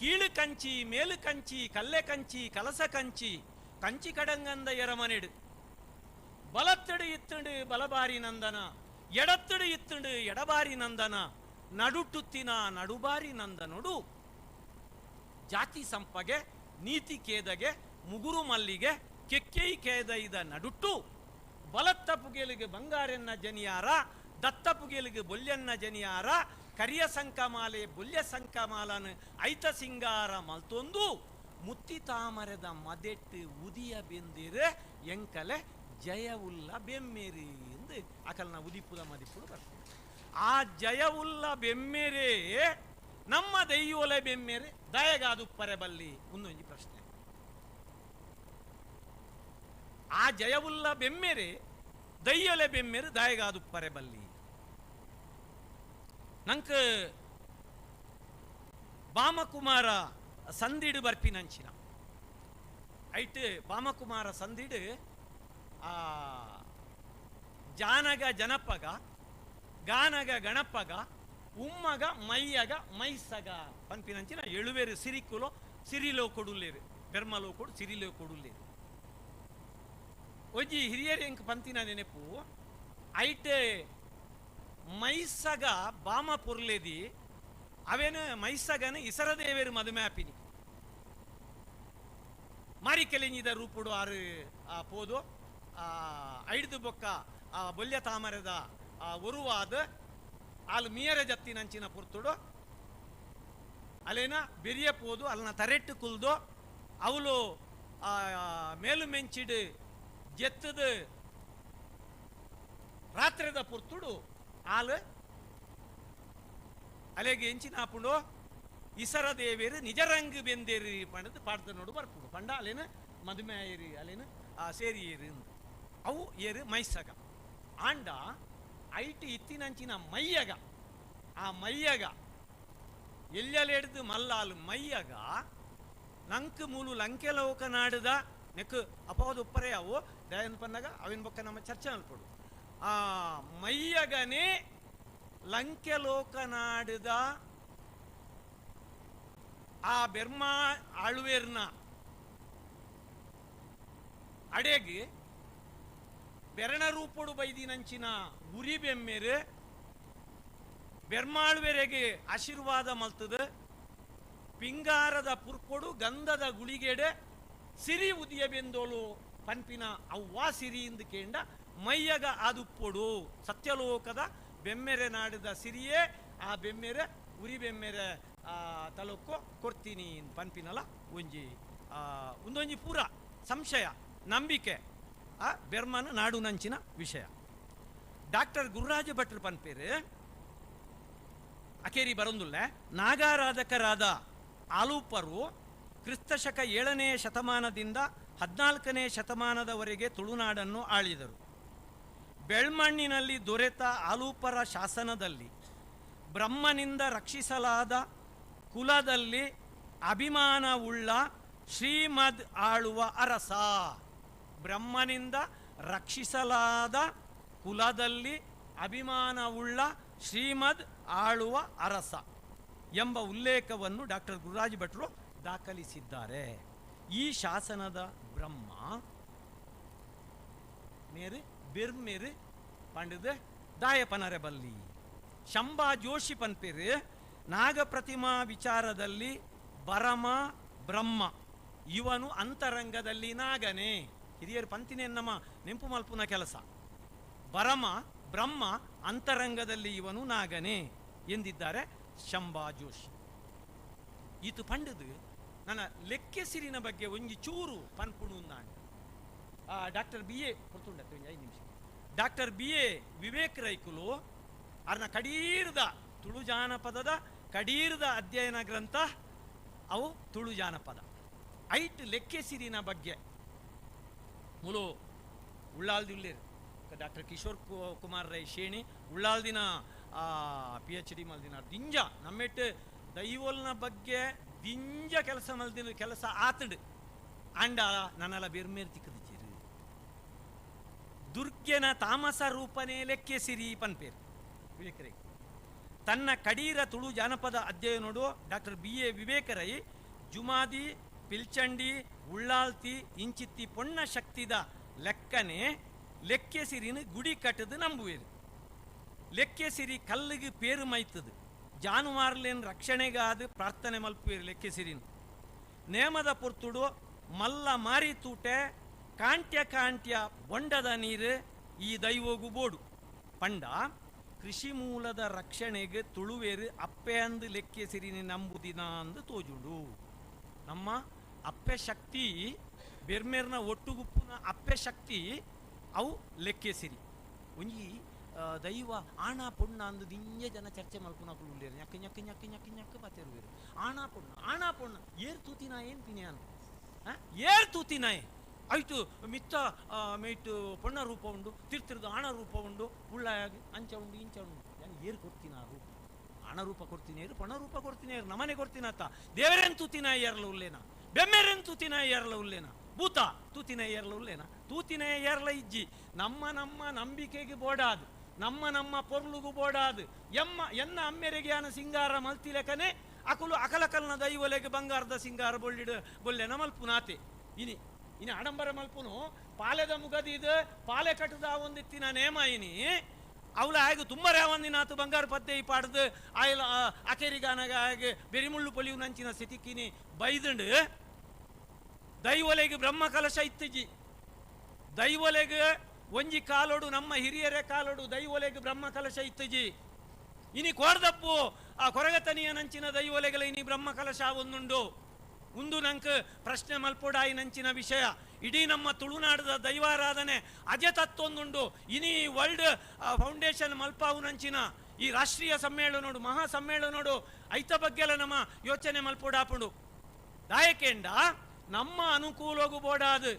Speaker 9: ಕೀಳು ಕಂಚಿ, ಮೇಲು ಕಂಚಿ, ಕಲ್ಲೆ ಕಂಚಿ, ಕಲಸ ಕಂಚಿ, ಕಂಚಿ ಕಡಂಗಂದ ಎರಮನೆಡು ಬಲತ್ತಡು ಇತ್ತುಂಡು ಬಲಬಾರಿ ನಂದನ, ಎಡತ್ತಡು ಇತ್ತುಂಡು ಎಡಬಾರಿ ನಂದನ, ನಡುಟುತ್ತಿನ ನಡುಬಾರಿ ನಂದನೊಡು ಜಾತಿ ಸಂಪಗೆ ನೀತಿ ಕೇದಗೆ ಮುಗುರು ಮಲ್ಲಿಗೆ ಕೆಕ್ಕೈ ಕೇದೈದ ನಡುಟ್ಟು ಬಲತ್ತ ಪುಗೆಲಿಗೆ ಬಂಗಾರೆನ್ನ ಜನಿಯಾರ, ದತ್ತ ಪುಗೆಲಿಗೆ ಬೊಲ್ಯನ್ನ ಜನಿಯಾರ, ಕರಿಯ ಸಂಕಮಾಲೆ ಬೊಲ್ಯ ಸಂಕಮಾಲನು ಐತ ಸಿಂಗಾರ ಮಲ್ತೊಂದು ಮುತ್ತಿ ತಾಮರದ ಮದೆಟ್ಟು ಉದಿಯ ಬೆಂದಿರೆ ಎಂಕಲೆ ಜಯವುಲ್ಲ ಬೆಮ್ಮೇರಿ ಎಂದು ಅಕಲ್ನ ಉದಿಪುದ ಮದಿಪುಡು ಬರ್ತದೆ. ಆ ಜಯವುಲ್ಲ ಬೆಮ್ಮೇರೇ ನಮ್ಮ ದೈಯೋಲೆ ಬೆಮ್ಮೇರೆ ದಯಗಾದುಪ್ಪರೆ ಬಲ್ಲಿ ಒಂದೊಂಜಿ ಪ್ರಶ್ನೆ. ಆ ಜಯವುಲ್ಲ ಬೆಮ್ಮೇರೆ ದೈಯೋಲೆ ಬೆಮ್ಮೇರೆ ದಯಗಾದುಪ್ಪರೆ ಬಲ್ಲಿ. ನಂಕ ಬಾಮಕುಮಾರ ಸಂದಿಡು ಬರ್ಪಿನಂಚಿನ ಐಟ್ ಬಾಮಕುಮಾರ ಸಂದಿಡು ಆ ಜಾನಗ ಜನಪಗ ಗಾನಗ ಗಣಪಗ ಉಮ್ಮಗ ಮೈಯಗ ಮೈಸಗ ಪನ್ಪಿನಂಚಿನ ಎಳುವೇರು ಸಿರಿಕುಲೋ ಸಿರಿಲೋ ಕೊಡುಲ್ಲೇರು ಬೆರ್ಮಲೋ ಕೊಡು ಸಿರಿಲೋ ಕೊಡುಲ್ಲೇರು. ಒಂಜಿ ಹಿರಿಯರು ಎಂಕ್ ಪಂತಿನ ನೆನಪು ಐಟ್ ಮೈಸಗ ಬಾಮ ಪೊರ್ಲೇದಿ ಅವೇನು ಮೈಸಗನ ಇಸರದೇವೇರು ಮದುಮ್ಯಾಪಿನಿ ಮಾರಿಕೆಲೆಂಜಿದ ರೂಪುಡು ಆರು ಆ ಪೋದು ಐಡ್ದು ಬೊಕ್ಕ ಆ ಬೊಲ್ಯ ತಾಮರದ ಆ ಒರುವಾದ ಆಲ್ ಮಿಯರ ಜತ್ತಿನಂಚಿನ ಪೊರ್ತುಡು ಅಲೇನ ಬೆರಿಯ ಪೋದು ಅಲ್ನ ತರೆಟ್ಟು ಕುಲ್ದು ಅವಳು ಮೇಲು ಮೆಂಚಿಡು ಜೆತ್ತದ ರಾತ್ರಿದ ಪೊರ್ತುಡು ಆಲ್ ಅಲೆಗೆ ಎಂಚಿನ ಆಪುಂಡು ಇಸರ ದೇವೇರು ನಿಜರಂಗು ಬೆಂದೇರಿ ಪಂಡದು ಪಾಡ್ದ ನೋಡು ಬರ್ಪುಂಡು. ಪಂಡ ಅಲೇನ ಮದುಮೆಯರಿ ಅಲೇನ ಸೇರಿ ಏರು ಅವು ಏರು ಮೈಸಗ ಆಂಡ ಐಟ್ ಇತ್ತಿನಂಚಿನ ಮೈಯಗ ಆ ಮೈಯಗ ಎಲ್ಲೆಲೆಡ್ದು ಮಲ್ಲಾಲು ಮೈಯಗ ನಂಕ್ ಮೂಲು ಲಂಕೆ ಲೋಕ ನಾಡುದ ನೆಕ್ ಅಪವಾದ ಉಪ್ಪರೆ ಅವು ದಯನ್ ಪನ್ನಾಗ ಅವಿನ ಬೊಕ್ಕ ನಮ್ಮ ಚರ್ಚೆ ಅನ್ಕೊಡು. ಆ ಮೈಯಗನೇ ಲಂಕೆ ಲೋಕ ನಾಡುದ ಆ ಬೆರ್ಮಾ ಆಳುವೇರ್ನ ಅಡೆಗೆ ಬೆರಣ ರೂಪಡು ಬೈದಿನಂಚಿನ ಉರಿ ಬೆಮ್ಮೇರು ಬೆರ್ಮಾಳ್ವೆರೆಗೆ ಆಶೀರ್ವಾದ ಮಲ್ತದ ಪಿಂಗಾರದ ಪುರ್ಪೊಡು ಗಂಧದ ಗುಳಿಗೆಡೆ ಸಿರಿ ಉದಿಯ ಬೆಂದೋಲು ಪನ್ಪಿನ ಅವ್ವಾ ಸಿರಿ ಇಂದು ಕೇಂಡ ಮೈಯಗ ಆದುಪ್ಪೊಡು ಸತ್ಯಲೋಕದ ಬೆಮ್ಮೆರೆ ನಾಡಿದ ಸಿರಿಯೇ ಆ ಬೆಮ್ಮೆರೆ ಉರಿ ಬೆಮ್ಮೆರೆ ತಲುಕ್ಕೋ ಕೊಡ್ತೀನಿ ಪನ್ಪಿನಲ್ಲ ಒಂಜಿ ಒಂದೊಂಜಿ ಪೂರ ಸಂಶಯ ನಂಬಿಕೆ. ಆ ಬೆರ್ಮನ ನಾಡುನಂಚಿನ ವಿಷಯ. ಡಾಕ್ಟರ್ ಗುರುರಾಜ ಭಟ್ರು ಪನ್ಪೇರು ಅಕೇರಿ ಬರೊಂದುಲ್ಲ ನಾಗಾರಾಧಕರಾದ ಆಲೂಪರು ಕ್ರಿಸ್ತಶಕ 7ನೇ ಶತಮಾನದಿಂದ 14ನೇ ಶತಮಾನದವರೆಗೆ ತುಳುನಾಡನ್ನು ಆಳಿದರು. ಬೆಳ್ಮಣ್ಣಿನಲ್ಲಿ ದೊರೆತ ಆಲೂಪರ ಶಾಸನದಲ್ಲಿ ಬ್ರಹ್ಮನಿಂದ ರಕ್ಷಿಸಲಾದ ಕುಲದಲ್ಲಿ ಅಭಿಮಾನವುಳ್ಳ ಶ್ರೀಮದ್ ಆಳುವ ಅರಸ, ಬ್ರಹ್ಮನಿಂದ ರಕ್ಷಿಸಲಾದ ಕುಲದಲ್ಲಿ ಅಭಿಮಾನವುಳ್ಳ ಶ್ರೀಮದ್ ಆಳುವ ಅರಸ ಎಂಬ ಉಲ್ಲೇಖವನ್ನು ಡಾಕ್ಟರ್ ಗುರುರಾಜ್ ಭಟ್ರು ದಾಖಲಿಸಿದ್ದಾರೆ. ಈ ಶಾಸನದ ಬ್ರಹ್ಮ ಮೇರು ಬೆರ್ಮೇರು ಪಂಡದ ದಾಯಪನರೆ ಬಲ್ಲಿ. ಶಂಬಾ ಜೋಶಿ ಪನ್ಪೇರು ನಾಗಪ್ರತಿಮಾ ವಿಚಾರದಲ್ಲಿ ಬರಮ ಬ್ರಹ್ಮ ಇವನು ಅಂತರಂಗದಲ್ಲಿ ನಾಗನೇ. ಹಿರಿಯರು ಪಂತಿನೇ ನಮ್ಮ ನೆಂಪು ಮಲ್ಪುನ ಕೆಲಸ. ಬರಮ ಬ್ರಹ್ಮ ಅಂತರಂಗದಲ್ಲಿ ಇವನು ನಾಗನೇ ಎಂದಿದ್ದಾರೆ ಶಂಬಾ ಜೋಶಿ. ಈತು ಪಂಡದು ನನ್ನ ಲೆಕ್ಕೆಸಿರಿನ ಬಗ್ಗೆ ಒಂಜಿ ಚೂರು ಪನ್ಪುಣು ನಾನು. ಡಾಕ್ಟರ್ ಬಿ ಎ ಕೊಡ್ತುಂಡತ್ತೆ ಒಂಜಿ 5 ನಿಮಿಷ. ಡಾಕ್ಟರ್ ಬಿ ಎ ವಿವೇಕ್ ರೈಕುಲು ಅರ್ನ ಕಡೀರ್ದ ತುಳು ಜಾನಪದದ ಕಡೀರ್ದ ಅಧ್ಯಯನ ಗ್ರಂಥ ಅವು ತುಳು ಜಾನಪದ ಐಟ್ ಲೆಕ್ಕೆಸಿರಿನ ಬಗ್ಗೆ ಮುಲು ಉಳ್ಳಾಲ್ದಿಲ್ಲೇರು ಡಾಕ್ಟರ್ ಕಿಶೋರ್ ಕುಮಾರ್ ರೈ ಶೇಣಿ ಉಳ್ಳಾಲ್ದಿನ PhD ಮಲ್ದಿನ ದಿಂಜ ನಮ್ಮೆಟ್ಟು ದೈವೋಲ್ನ ಬಗ್ಗೆ ದಿಂಜ ಕೆಲಸ ಮಲ್ದಿನ ಕೆಲಸ ಆತಡು ಅಂಡ ನನ್ನೆಲ್ಲ ಬೆರ್ಮೇರ್ ತಿಕ್ಕದಿದ್ದೀರಿ. ದುರ್ಗೆನ ತಾಮಸ ರೂಪನೇ ಲೆಕ್ಕೆಸಿರಿ ಪನ್ಪೇರು ವಿವೇಕರೈ. ತನ್ನ ಕಡೀರ ತುಳು ಜಾನಪದ ಅಧ್ಯಯನೋಡು doctor B A Viveka Rai Jumadi Pilchandi Ullalthi ಇಂಚಿತ್ತಿ ಪೊಣ್ಣ ಶಕ್ತಿದ ಲೆಕ್ಕನೆ ಲೆಕ್ಕೆಸಿರಿನ ಗುಡಿ ಕಟ್ಟದು ನಂಬುವೇರು. ಲೆಕ್ಕೆಸಿರಿ ಕಲ್ಲಿಗೆ ಪೇರು ಮೈತದು ಜಾನುವಾರ್ಲೇನು ರಕ್ಷಣೆಗಾದ ಪ್ರಾರ್ಥನೆ ಮಲ್ಪುವೇರು ಲೆಕ್ಕೆಸಿರಿನ. ನೇಮದ ಪೊರ್ತುಡು ಮಲ್ಲ ಮಾರಿ ತೂಟೆ ಕಾಂಟ್ಯ ಕಾಂಟ್ಯ ಬೊಂಡದ ನೀರು ಈ ದೈವೋಗು ಬೋಡು ಪಂಡ ಕೃಷಿ ಮೂಲದ ರಕ್ಷಣೆಗೆ ತುಳುವೇರು ಅಪ್ಪೆ ಅಂದು ಲೆಕ್ಕೆಸಿರಿನಿ ನಂಬುದಿನ ಅಂದು ತೋಜುಂಡು. ನಮ್ಮ ಅಪ್ಪೆ ಶಕ್ತಿ ಬೆರ್ಮೇರ್ನ ಒಟ್ಟುಗುಪ್ಪುನ ಅಪ್ಪೆ ಶಕ್ತಿ ಅವು ಲೆಕ್ಕೆಸಿರಿ. ಒಂಜಿ ದೈವ ಆಣ ಪೊಣ್ಣ ಅಂದು ದಿಂಜ ಜನ ಚರ್ಚೆ ಮಲ್ಪುನಕುಲು ಉಲ್ಲೇರು ñಕ್ಕ ñಕ್ಕ ñಕ್ಕ ñಕ್ಕ ñಕ್ಕ ಪತೆರುವೆರು. ಆಣ ಪೊಣ್ಣ ಆಣ ಪೊಣ್ಣ ಏರ್ ತೂತಿನ ಏನು ತಿನ್ಯಾನು ಏರ್ ತೂತಿನಾಯೆ ಆಯ್ತು ಮಿತ್ತ ಮೇಟು ಪೊಣ್ಣ ರೂಪ ಉಂಡು ತಿರ್ತಿರ್ದು ಆಣ ರೂಪ ಉಂಡು ಉಳ್ಳಾಯಾಗಿ ಅಂಚ ಉಂಡು ಇಂಚ ಉಂಡು ನಾನು ಏರು ಕೊಡ್ತೀನ ಆ ರೂಪ ಆಣ ರೂಪ ಕೊಡ್ತೀನಿ ಏರು ಪೊಣ್ಣ ರೂಪ ಕೊಡ್ತೀನಿ ಏರು ನಮನೆ ಕೊಡ್ತೀನತ್ತ ದೇವರೇನು ತೂತಿನ ಏರ್ಲ ಉಲ್ಲೇನ ಬೆಮ್ಮೆರೇನು ತೂತಿನ ಏರ್ಲ ಉಲ್ಲೇನ ಭೂತ ತೂತಿನ ಏರ್ಲ ಉಲ್ಲೇನ ತೂತಿನ ಏರ್ಲ ಇಜ್ಜಿ. ನಮ್ಮ ನಮ್ಮ ನಂಬಿಕೆಗೆ ಬೋಡಾದು ನಮ್ಮ ನಮ್ಮ ಪೊರ್ಲುಗು ಬೋಡಾದು ಎಮ್ಮ ಎನ್ನ ಅಮ್ಮೆರೆಗೆ ಆನ ಸಿಂಗಾರ ಮಲ್ತಿಲೆಕನೆ ಅಕುಲು ಅಕಲಕಲ್ನ ದೈವಲೆಗೆ ಬಂಗಾರದ ಸಿಂಗಾರ ಬೊಳ್ಳಿಡು ಬೊಲ್ಲೆನ ಮಲ್ಪುನಾತೆ. ಇನಿ ಇನಿ ಆಡಂಬರ ಮಲ್ಪುನು ಪಾಲೆದ ಮುಗದಿದು ಪಾಲೆ ಕಟ್ಟದ ಒಂದಿತ್ತಿನ ನೇಮ ಇನಿ ಅವಳ ಆಗ ತುಂಬರೆ ಒಂದಿನಾತು ಬಂಗಾರ ಪದ್ದೆ ಈ ಪಾಡ್ದು ಆಯ್ಲ ಅಕೆರಿಗಾನಗ ಹಾಗೆ ಬೆರಿಮುಳ್ಳು ಪೊಲಿಯು ನಂಚಿನ ಸ್ಥಿತಿಕ್ಕಿನಿ ಬೈದಂಡು. ದೈವಲೆಗೆ ಬ್ರಹ್ಮ ಕಲಶ ಇತ್ತಿಜಿ ದೈವಲೆಗೆ ಒಂಜಿ ಕಾಲೋಡು ನಮ್ಮ ಹಿರಿಯರೇ ಕಾಲೋಡು ದೈವಲೆಗೆ ಬ್ರಹ್ಮ ಕಲಶ ಇತ್ತಿಜಿ. ಇನಿ ಕೋರ್ದಪ್ಪು ಆ ಕೊರಗತನಿಯ ನಂಚಿನ ದೈವಲೆಗಳ ಇನಿ ಬ್ರಹ್ಮ ಕಲಶ ಒಂದುಂಡು. ಉಂದು ನಂಕ್ ಪ್ರಶ್ನೆ ಮಲ್ಪೊಡಾಯಿ ನಂಚಿನ ವಿಷಯ. ಇಡೀ ನಮ್ಮ ತುಳುನಾಡದ ದೈವಾರಾಧನೆ ಅಜತತ್ವೊಂದುಂಡು. ಇನಿ ವರ್ಲ್ಡ್ ಫೌಂಡೇಶನ್ ಮಲ್ಪಾವು ನಂಚಿನ ಈ ರಾಷ್ಟ್ರೀಯ ಸಮ್ಮೇಳನೋಡು ಮಹಾ ಸಮ್ಮೇಳನೋಡು ಐತ ಬಗ್ಗೆಲ್ಲ ನಮ್ಮ ಯೋಚನೆ ಮಲ್ಪೊಡಾಪುಂಡು. ದಾಯಕೆಂಡ ನಮ್ಮ ಅನುಕೂಲಗು ಬೋಡಾದು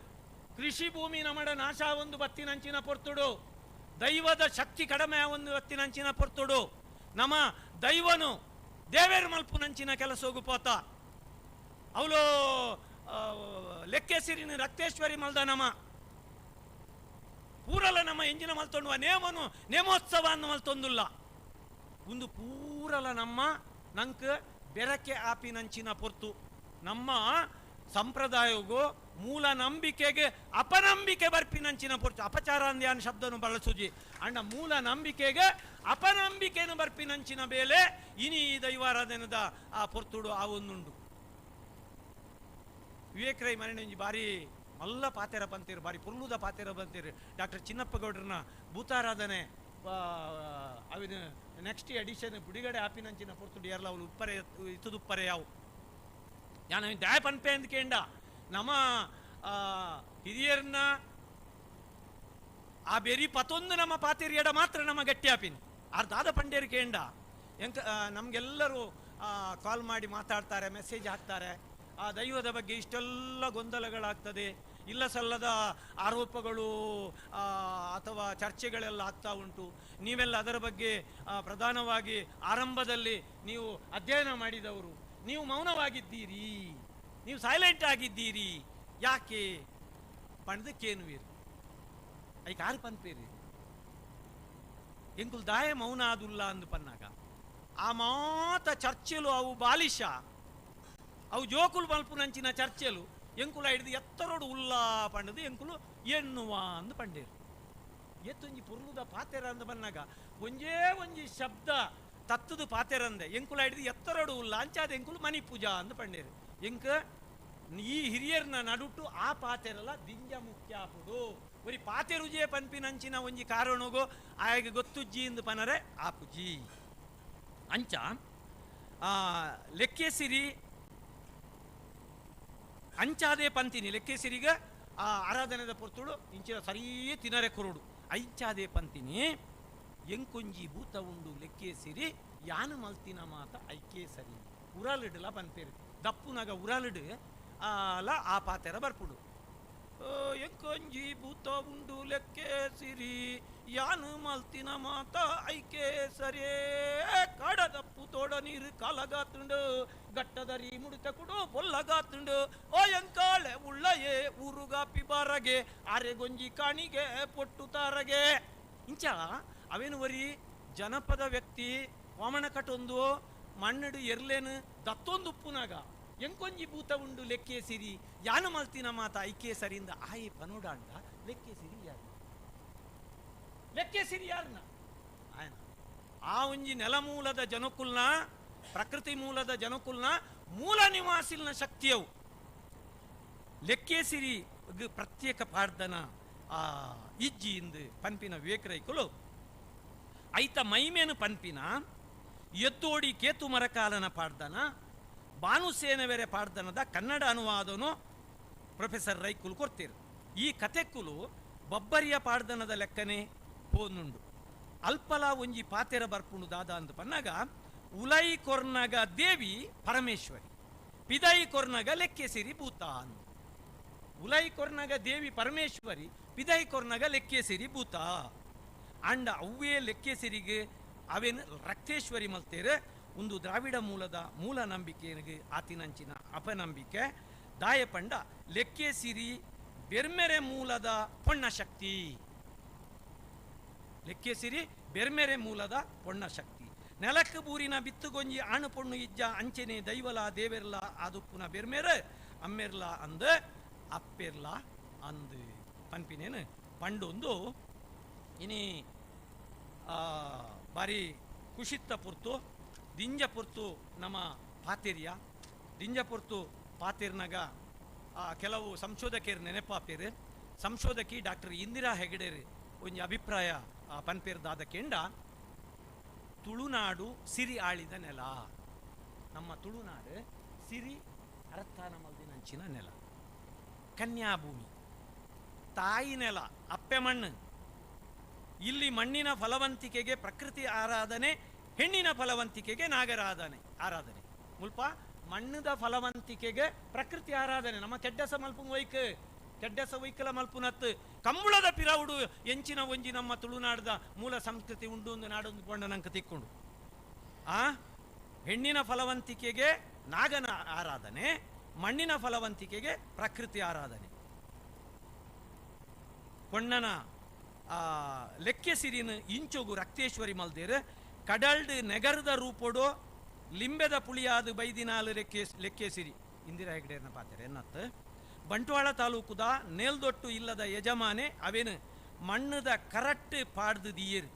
Speaker 9: ಕೃಷಿ ಭೂಮಿ ನಮಡ ನಾಶ ಒಂದು ಬತ್ತಿನಂಚಿನ ಪೊರ್ತುಡು ದೈವದ ಶಕ್ತಿ ಕಡಿಮೆ ಒಂದು ಬತ್ತಿನಂಚಿನ ಪೊರ್ತುಡು ನಮ್ಮ ದೈವನು ದೇವೇರು ಮಲ್ಪುನಂಚಿನ ಕೆಲಸೋಗು ಪೋತ ಅವಳು ಲೆಕ್ಕೆಸಿರಿನ ರಕ್ತೇಶ್ವರಿ ಮಲ್ದ ನಮ ಪೂರಲ ನಮ್ಮ ಎಂಜಿನ ಮಲ್ತೊಂಡುವ ನೇಮನು ನೇಮೋತ್ಸವ ಅನ್ನು ಮಲ್ತೊಂದುಲ್ಲ. ಒಂದು ಪೂರಲ ನಮ್ಮ ನಂಕ್ ಬೆರಕೆ ಆಪಿನಂಚಿನ ಪೊರ್ತು ನಮ್ಮ ಸಂಪ್ರದಾಯಗೂ ಮೂಲ ನಂಬಿಕೆಗೆ ಅಪನಂಬಿಕೆ ಬರ್ಪಿನಂಚಿನ ಪೊರ್ತು. ಅಪಚಾರ ಅಂದ್ಯಾನ್ ಶಬ್ದನು ಬಳಸುಜಿ ಅಂಡ ಮೂಲ ನಂಬಿಕೆಗೆ ಅಪನಂಬಿಕೆನು ಬರ್ಪಿನಂಚಿನ ಬೇಲೆ ಇನಿ ಈ ದೈವಾರಾಧನದ ಆ ಪೊರ್ತುಡು ಆ ಒಂದುಂಡು. ವಿವೇಕ್ ರೈ ಮರಣಿ ಬಾರಿ ಮಲ್ಲ ಪಾತೆರ ಬಂತೀರು ಬಾರಿ ಪುರ್ಲುದ ಪಾತೆರ ಬಂತೀರು ಡಾಕ್ಟರ್ ಚಿನ್ನಪ್ಪ ಗೌಡ್ರನ್ನ ಭೂತಾರಾಧನೆ ಅವಿನ ನೆಕ್ಸ್ಟ್ ಎಡಿಷನ್ ಬಿಡುಗಡೆ ಆಪಿನಂಚಿನ ಪೊರ್ತುಡು ಏರ್ಲ ಅವಳು ಉಪ್ಪರೆ ಇತ್ತದುಪ್ಪರೆ ಯಾವು ನಾನು ದ್ಯಾಯ ಪನ್ಪೆ ಅಂದ್ಕೇಂಡ ನಮ್ಮ ಹಿರಿಯರನ್ನ ಆ ಬೆರಿ ಪತೊಂದು ನಮ್ಮ ಪಾತೆರಿಯಡ ಮಾತ್ರ ನಮ್ಮ ಗಟ್ಟಿಯಾಪಿನ ಆರ್ ದಾದ ಪಂಡೇರು ಕೇಂಡ ಎಂಕ ನಮಗೆಲ್ಲರೂ ಕಾಲ್ ಮಾಡಿ ಮಾತಾಡ್ತಾರೆ, ಮೆಸೇಜ್ ಹಾಕ್ತಾರೆ. ಆ ದೈವದ ಬಗ್ಗೆ ಇಷ್ಟೆಲ್ಲ ಗೊಂದಲಗಳಾಗ್ತದೆ, ಇಲ್ಲ ಸಲ್ಲದ ಆರೋಪಗಳು ಅಥವಾ ಚರ್ಚೆಗಳೆಲ್ಲ ಆಗ್ತಾ ಉಂಟು. ನೀವೆಲ್ಲ ಅದರ ಬಗ್ಗೆ ಪ್ರಧಾನವಾಗಿ ಆರಂಭದಲ್ಲಿ ನೀವು ಅಧ್ಯಯನ ಮಾಡಿದವರು, ನೀವು ಮೌನವಾಗಿದ್ದೀರಿ, ನೀವು ಸೈಲೆಂಟ್ ಆಗಿದ್ದೀರಿ, ಯಾಕೆ ಪಂಡದಕ್ಕೇನುವೀರು ಐಕ್ ಆರು ಪನ್ಪೇರಿ ಎಂಕುಲ್ ದಾಯ ಮೌನ ಆದುಲ್ಲ ಅಂದು ಪನ್ನಾಗ ಆ ಮಾತ ಚರ್ಚೆಲು ಅವು ಬಾಲಿಶ ಅವು ಜೋಕುಲು ಮಲ್ಪುನಂಚಿನ ಚರ್ಚೆಲು ಎಂಕುಲ ಹಿಡಿದು ಎತ್ತರೋಡು ಉಲ್ಲ ಪಂಡದು ಎಂಕುಲು ಎನ್ನುವ ಅಂದು ಪಂಡೇರು. ಎತ್ತೊಂಜಿ ಪುರ್ಲುದ ಪಾತೆರ ಅಂದು ಬನ್ನಾಗ ಒಂಜೇ ಒಂಜಿ ಶಬ್ದ ತತ್ತದು ಪಾತೆರಂದೆ ಎಂಕುಲ ಹಿಡಿದು ಎತ್ತರೋಡು ಉಲ್ಲ ಅಂಚಾದ ಎಂಕುಲು ಮನಿ ಪೂಜಾ ಅಂದು ಪಂಡೇರು. ಎಂಕ ಈ ಹಿರಿಯರ್ನ ನಡುಟು ಆ ಪಾತೆರಲ್ಲ ದಿಂಜ ಮುಖ್ಯಾಪುಡು ಒರಿ ಪಾತೆರುಜೇ ಪನ್ಪಿನಂಚಿನ ಒಂಜಿ ಕಾರಣಗೋ ಆಯಗ ಗೊತ್ತುಜ್ಜಿ ಇಂದು ಪನರೆ ಆಪುಜಿ ಅಂಚ ಲೆಕ್ಕೆಸಿರಿ ಅಂಚಾದೇ ಪಂತಿನಿ ಲೆಕ್ಕೆಸಿರಿಗ ಆ ಆರಾಧನೆದ ಪೊರ್ತುಡು ಇಂಚಿನ ಸರೀ ತಿನರೆ ಕುರುಡು ಅಂಚಾದೇ ಪಂತಿನಿ ಎಂಕೊಂಜಿ ಭೂತ ಉಂಡು ಲೆಕ್ಕೆಸಿರಿ ಯಾನು ಮಲ್ತಿನ ಮಾತ ಐಕೆ ಸರಿ ಉರಲಿಡಲ ಪನ್ಪೇರು ದಪ್ಪುನಾಗ ಉರಲಿಡು ಅಲ ಆ ಪಾತೆರ ಬರ್ಪುಡು ಎಂಕೊಂಜಿ ಭೂತ ಉಂಡು ಲೆಕ್ಕೆಸಿರಿ ಯಾನು ಮಲ್ತಿನ ಮಾತ ಐಕೆ ಸರಿಯೇ ಕಾಡದಪ್ಪು ತೋಡ ನೀರು ಕಾಲಗಾತುಂಡು ಗಟ್ಟದರಿ ಮುಡಿತ ಕುಡು ಬೊಲ್ಲಗಾತುಂಡು ಓ ಎಂಕಾಳೆ ಉಳ್ಳಯೇ ಊರುಗಾಪಿ ಬಾರಗೆ ಆರೆಗೊಂಜಿ ಕಾಣಿಗೆ ಪೊಟ್ಟು ತಾರಗೆ ಇಂಚ ಅವೇನು ವರಿ ಜನಪದ ವ್ಯಕ್ತಿ ವಾಮನ ಕಟೊಂದು ಮಣ್ಣಡು ಎರ್ಲೇನು ದತ್ತೊಂದು ಉಪ್ಪುನಾಗ ಎಂಕೊಂಜಿ ಭೂತ ಉಂಡು ಲೆಕ್ಕೆ ಸಿರಿ ಯಾನು ಮಲ್ತಿನ ಮಾತ ಐಕೆ ಸರಿಂದ ಆಯೆ ಪನೋಡಾಂಡ ಲೆಕ್ಕೆ ಸಿರಿ ಯಾರು ಲೆಕ್ಕೆ ಸಿರಿ ಯಾರನ್ನ ಆಯನ ಆ ಒಂಜಿ ನೆಲಮೂಲದ ಜನಕುಲ್ನ ಪ್ರಕೃತಿ ಮೂಲದ ಜನಕುಲ್ನ ಮೂಲ ನಿವಾಸಿಲ್ನ ಶಕ್ತಿಯವು ಲೆಕ್ಕೆ ಸಿರಿ ಪ್ರತ್ಯೇಕ ಪಾಡ್ದನ ಆ ಇಜ್ಜಿ ಇಂದು ಪನ್ಪಿನ ವಿವೇಕರೈಕುಲು ಐತ ಮೈಮೇನು ಪನ್ಪಿನ ಎತ್ತೋಡಿ ಕೇತು ಮರಕಾಲನ ಪಾಡ್ದನ ಬಾನುಸೇನವೆರೆ ಪಾಡ್ದನದ ಕನ್ನಡ ಅನುವಾದನು ಪ್ರೊಫೆಸರ್ ರೈಕುಲು ಕೊಡ್ತೀರು. ಈ ಕತೆಕ್ಕುಲು ಬಬ್ಬರಿಯ ಪಾಡ್ದನದ ಲೆಕ್ಕನೆ ಪೋನುಂಡು ಅಲ್ಪಲ ಒಂಜಿ ಪಾತೆರ ಬರ್ಪುಂಡು ದಾದ ಅಂದು ಪನ್ನಾಗ ಉಲೈ ಕೊರ್ನಗ ದೇವಿ ಪರಮೇಶ್ವರಿ ಪಿದೈ ಕೊರ್ನಗ ಲೆಕ್ಕೆಸಿರಿ ಭೂತ ಅಂದು ಉಲೈ ಕೊರ್ನಗ ದೇವಿ ಪರಮೇಶ್ವರಿ ಪಿದೈ ಕೊರ್ನಗ ಲೆಕ್ಕೆಸಿರಿ ಭೂತ ಅಂಡ ಅವ್ವೇ ಲೆಕ್ಕೆಸಿರಿಗೆ ಅವೇನು ರಕ್ತೇಶ್ವರಿ ಮಲ್ತೇರೆ ಒಂದು ದ್ರಾವಿಡ ಮೂಲದ ಮೂಲ ನಂಬಿಕೆಗೆ ಆತಿನಂಚಿನ ಅಪನಂಬಿಕೆ ದಾಯಪಂಡ ಲೆಕ್ಕೆಸಿರಿ ಬೆರ್ಮೆರೆ ಮೂಲದ ಪೊಣ್ಣ ಶಕ್ತಿ ಲೆಕ್ಕೆಸಿರಿ ಬೆರ್ಮೆರೆ ಮೂಲದ ಪೊಣ್ಣ ಶಕ್ತಿ ನೆಲಕ್ಕೆ ಬೂರಿನ ಬಿತ್ತುಗೊಂಜಿ ಆಣು ಪೊಣ್ಣು ಇಜ್ಜ ಅಂಚೆನೆ ದೈವಲ ದೇವೆರ್ಲ ಆದುಪ್ಪುನ ಬೆರ್ಮೆರೆ ಅಮ್ಮೆರ್ಲ ಅಂದ ಅಪ್ಪೆರ್ಲ ಅಂದು ಪನ್ಪಿನೇನು ಪಂಡೊಂದು ಇನಿ ಬಾರಿ ಕುಶಿತ್ತ ಪುರ್ತು ದಿಂಜ ಪುರ್ತು ನಮ್ಮ ಪಾತೆರಿಯ ದಿಂಜ ಪುರ್ತು ಪಾತೆರ್ನಾಗ ಕೆಲವು ಸಂಶೋಧಕರು ನೆನಪಾಪೇರು ಸಂಶೋಧಕಿ ಡಾಕ್ಟರ್ ಇಂದಿರಾ ಹೆಗಡೆರು ಒಂಜಿ ಅಭಿಪ್ರಾಯ ಪನ್ಪೇರ್ದಾದ ಕೆಂಡ ತುಳುನಾಡು ಸಿರಿ ಆಳಿದ ನೆಲ ನಮ್ಮ ತುಳುನಾಡು ಸಿರಿ ಅರತ್ತಾನ ಮಲ್ದಿನಂಚಿನ ನೆಲ ಕನ್ಯಾಭೂಮಿ ತಾಯಿ ನೆಲ ಅಪ್ಪೆ ಮಣ್ಣು ಇಲ್ಲಿ ಮಣ್ಣಿನ ಫಲವಂತಿಕೆಗೆ ಪ್ರಕೃತಿ ಆರಾಧನೆ ಹೆಣ್ಣಿನ ಫಲವಂತಿಕೆಗೆ ನಾಗರಾಧನೆ ಆರಾಧನೆ ಮುಲ್ಪ ಮಣ್ಣದ ಫಲವಂತಿಕೆಗೆ ಪ್ರಕೃತಿ ಆರಾಧನೆ ನಮ್ಮ ಕೆಡ್ಡಸ ಮಲ್ಪುನ್ ವೈಕ್ ಕೆಡ್ಡಸ ವೈಕಲ ಮಲ್ಪುನತ್ತು ಕಂಬಳದ ಪಿರವುಡು ಎಂಚಿನ ಒಂಜಿ ನಮ್ಮ ತುಳುನಾಡದ ಮೂಲ ಸಂಸ್ಕೃತಿ ಉಂಡು ಒಂದು ನಾಡೊಂದು ಕೊಂಡ ನಂಕ ತಿಕ್ಕೊಂಡು ಆ ಹೆಣ್ಣಿನ ಫಲವಂತಿಕೆಗೆ ನಾಗನ ಆರಾಧನೆ ಮಣ್ಣಿನ ಫಲವಂತಿಕೆಗೆ ಪ್ರಕೃತಿ ಆರಾಧನೆ ಕೊಣ್ಣನ ಲೆಕ್ಕೆ ಸಿರಿನ ಇಂಚೊಗು ರಕ್ತೇಶ್ವರಿ ಮಲ್ದೇರು ಕಡಲ್ಡ್ ನೆಗರದ ರೂಪೊಡು ಲಿಂಬೆದ ಪುಳಿಯಾದ ಬೈದಿನಾಲು ಲೆಕ್ಕೆಸಿರಿ ಇಂದಿರಾ ಹೆಗ್ಡೇರ್ನ ಪಾತೆರೆ ಎನ್ನತ್ತು ಬಂಟ್ವಾಳ ತಾಲೂಕುದ ನೇಲ್ದೊಟ್ಟು ಇಲ್ಲದ ಯಜಮಾನೆ ಅವೇನು ಮಣ್ಣದ ಕರಟ್ ಪಾಡ್ದು ದಿಯೇರು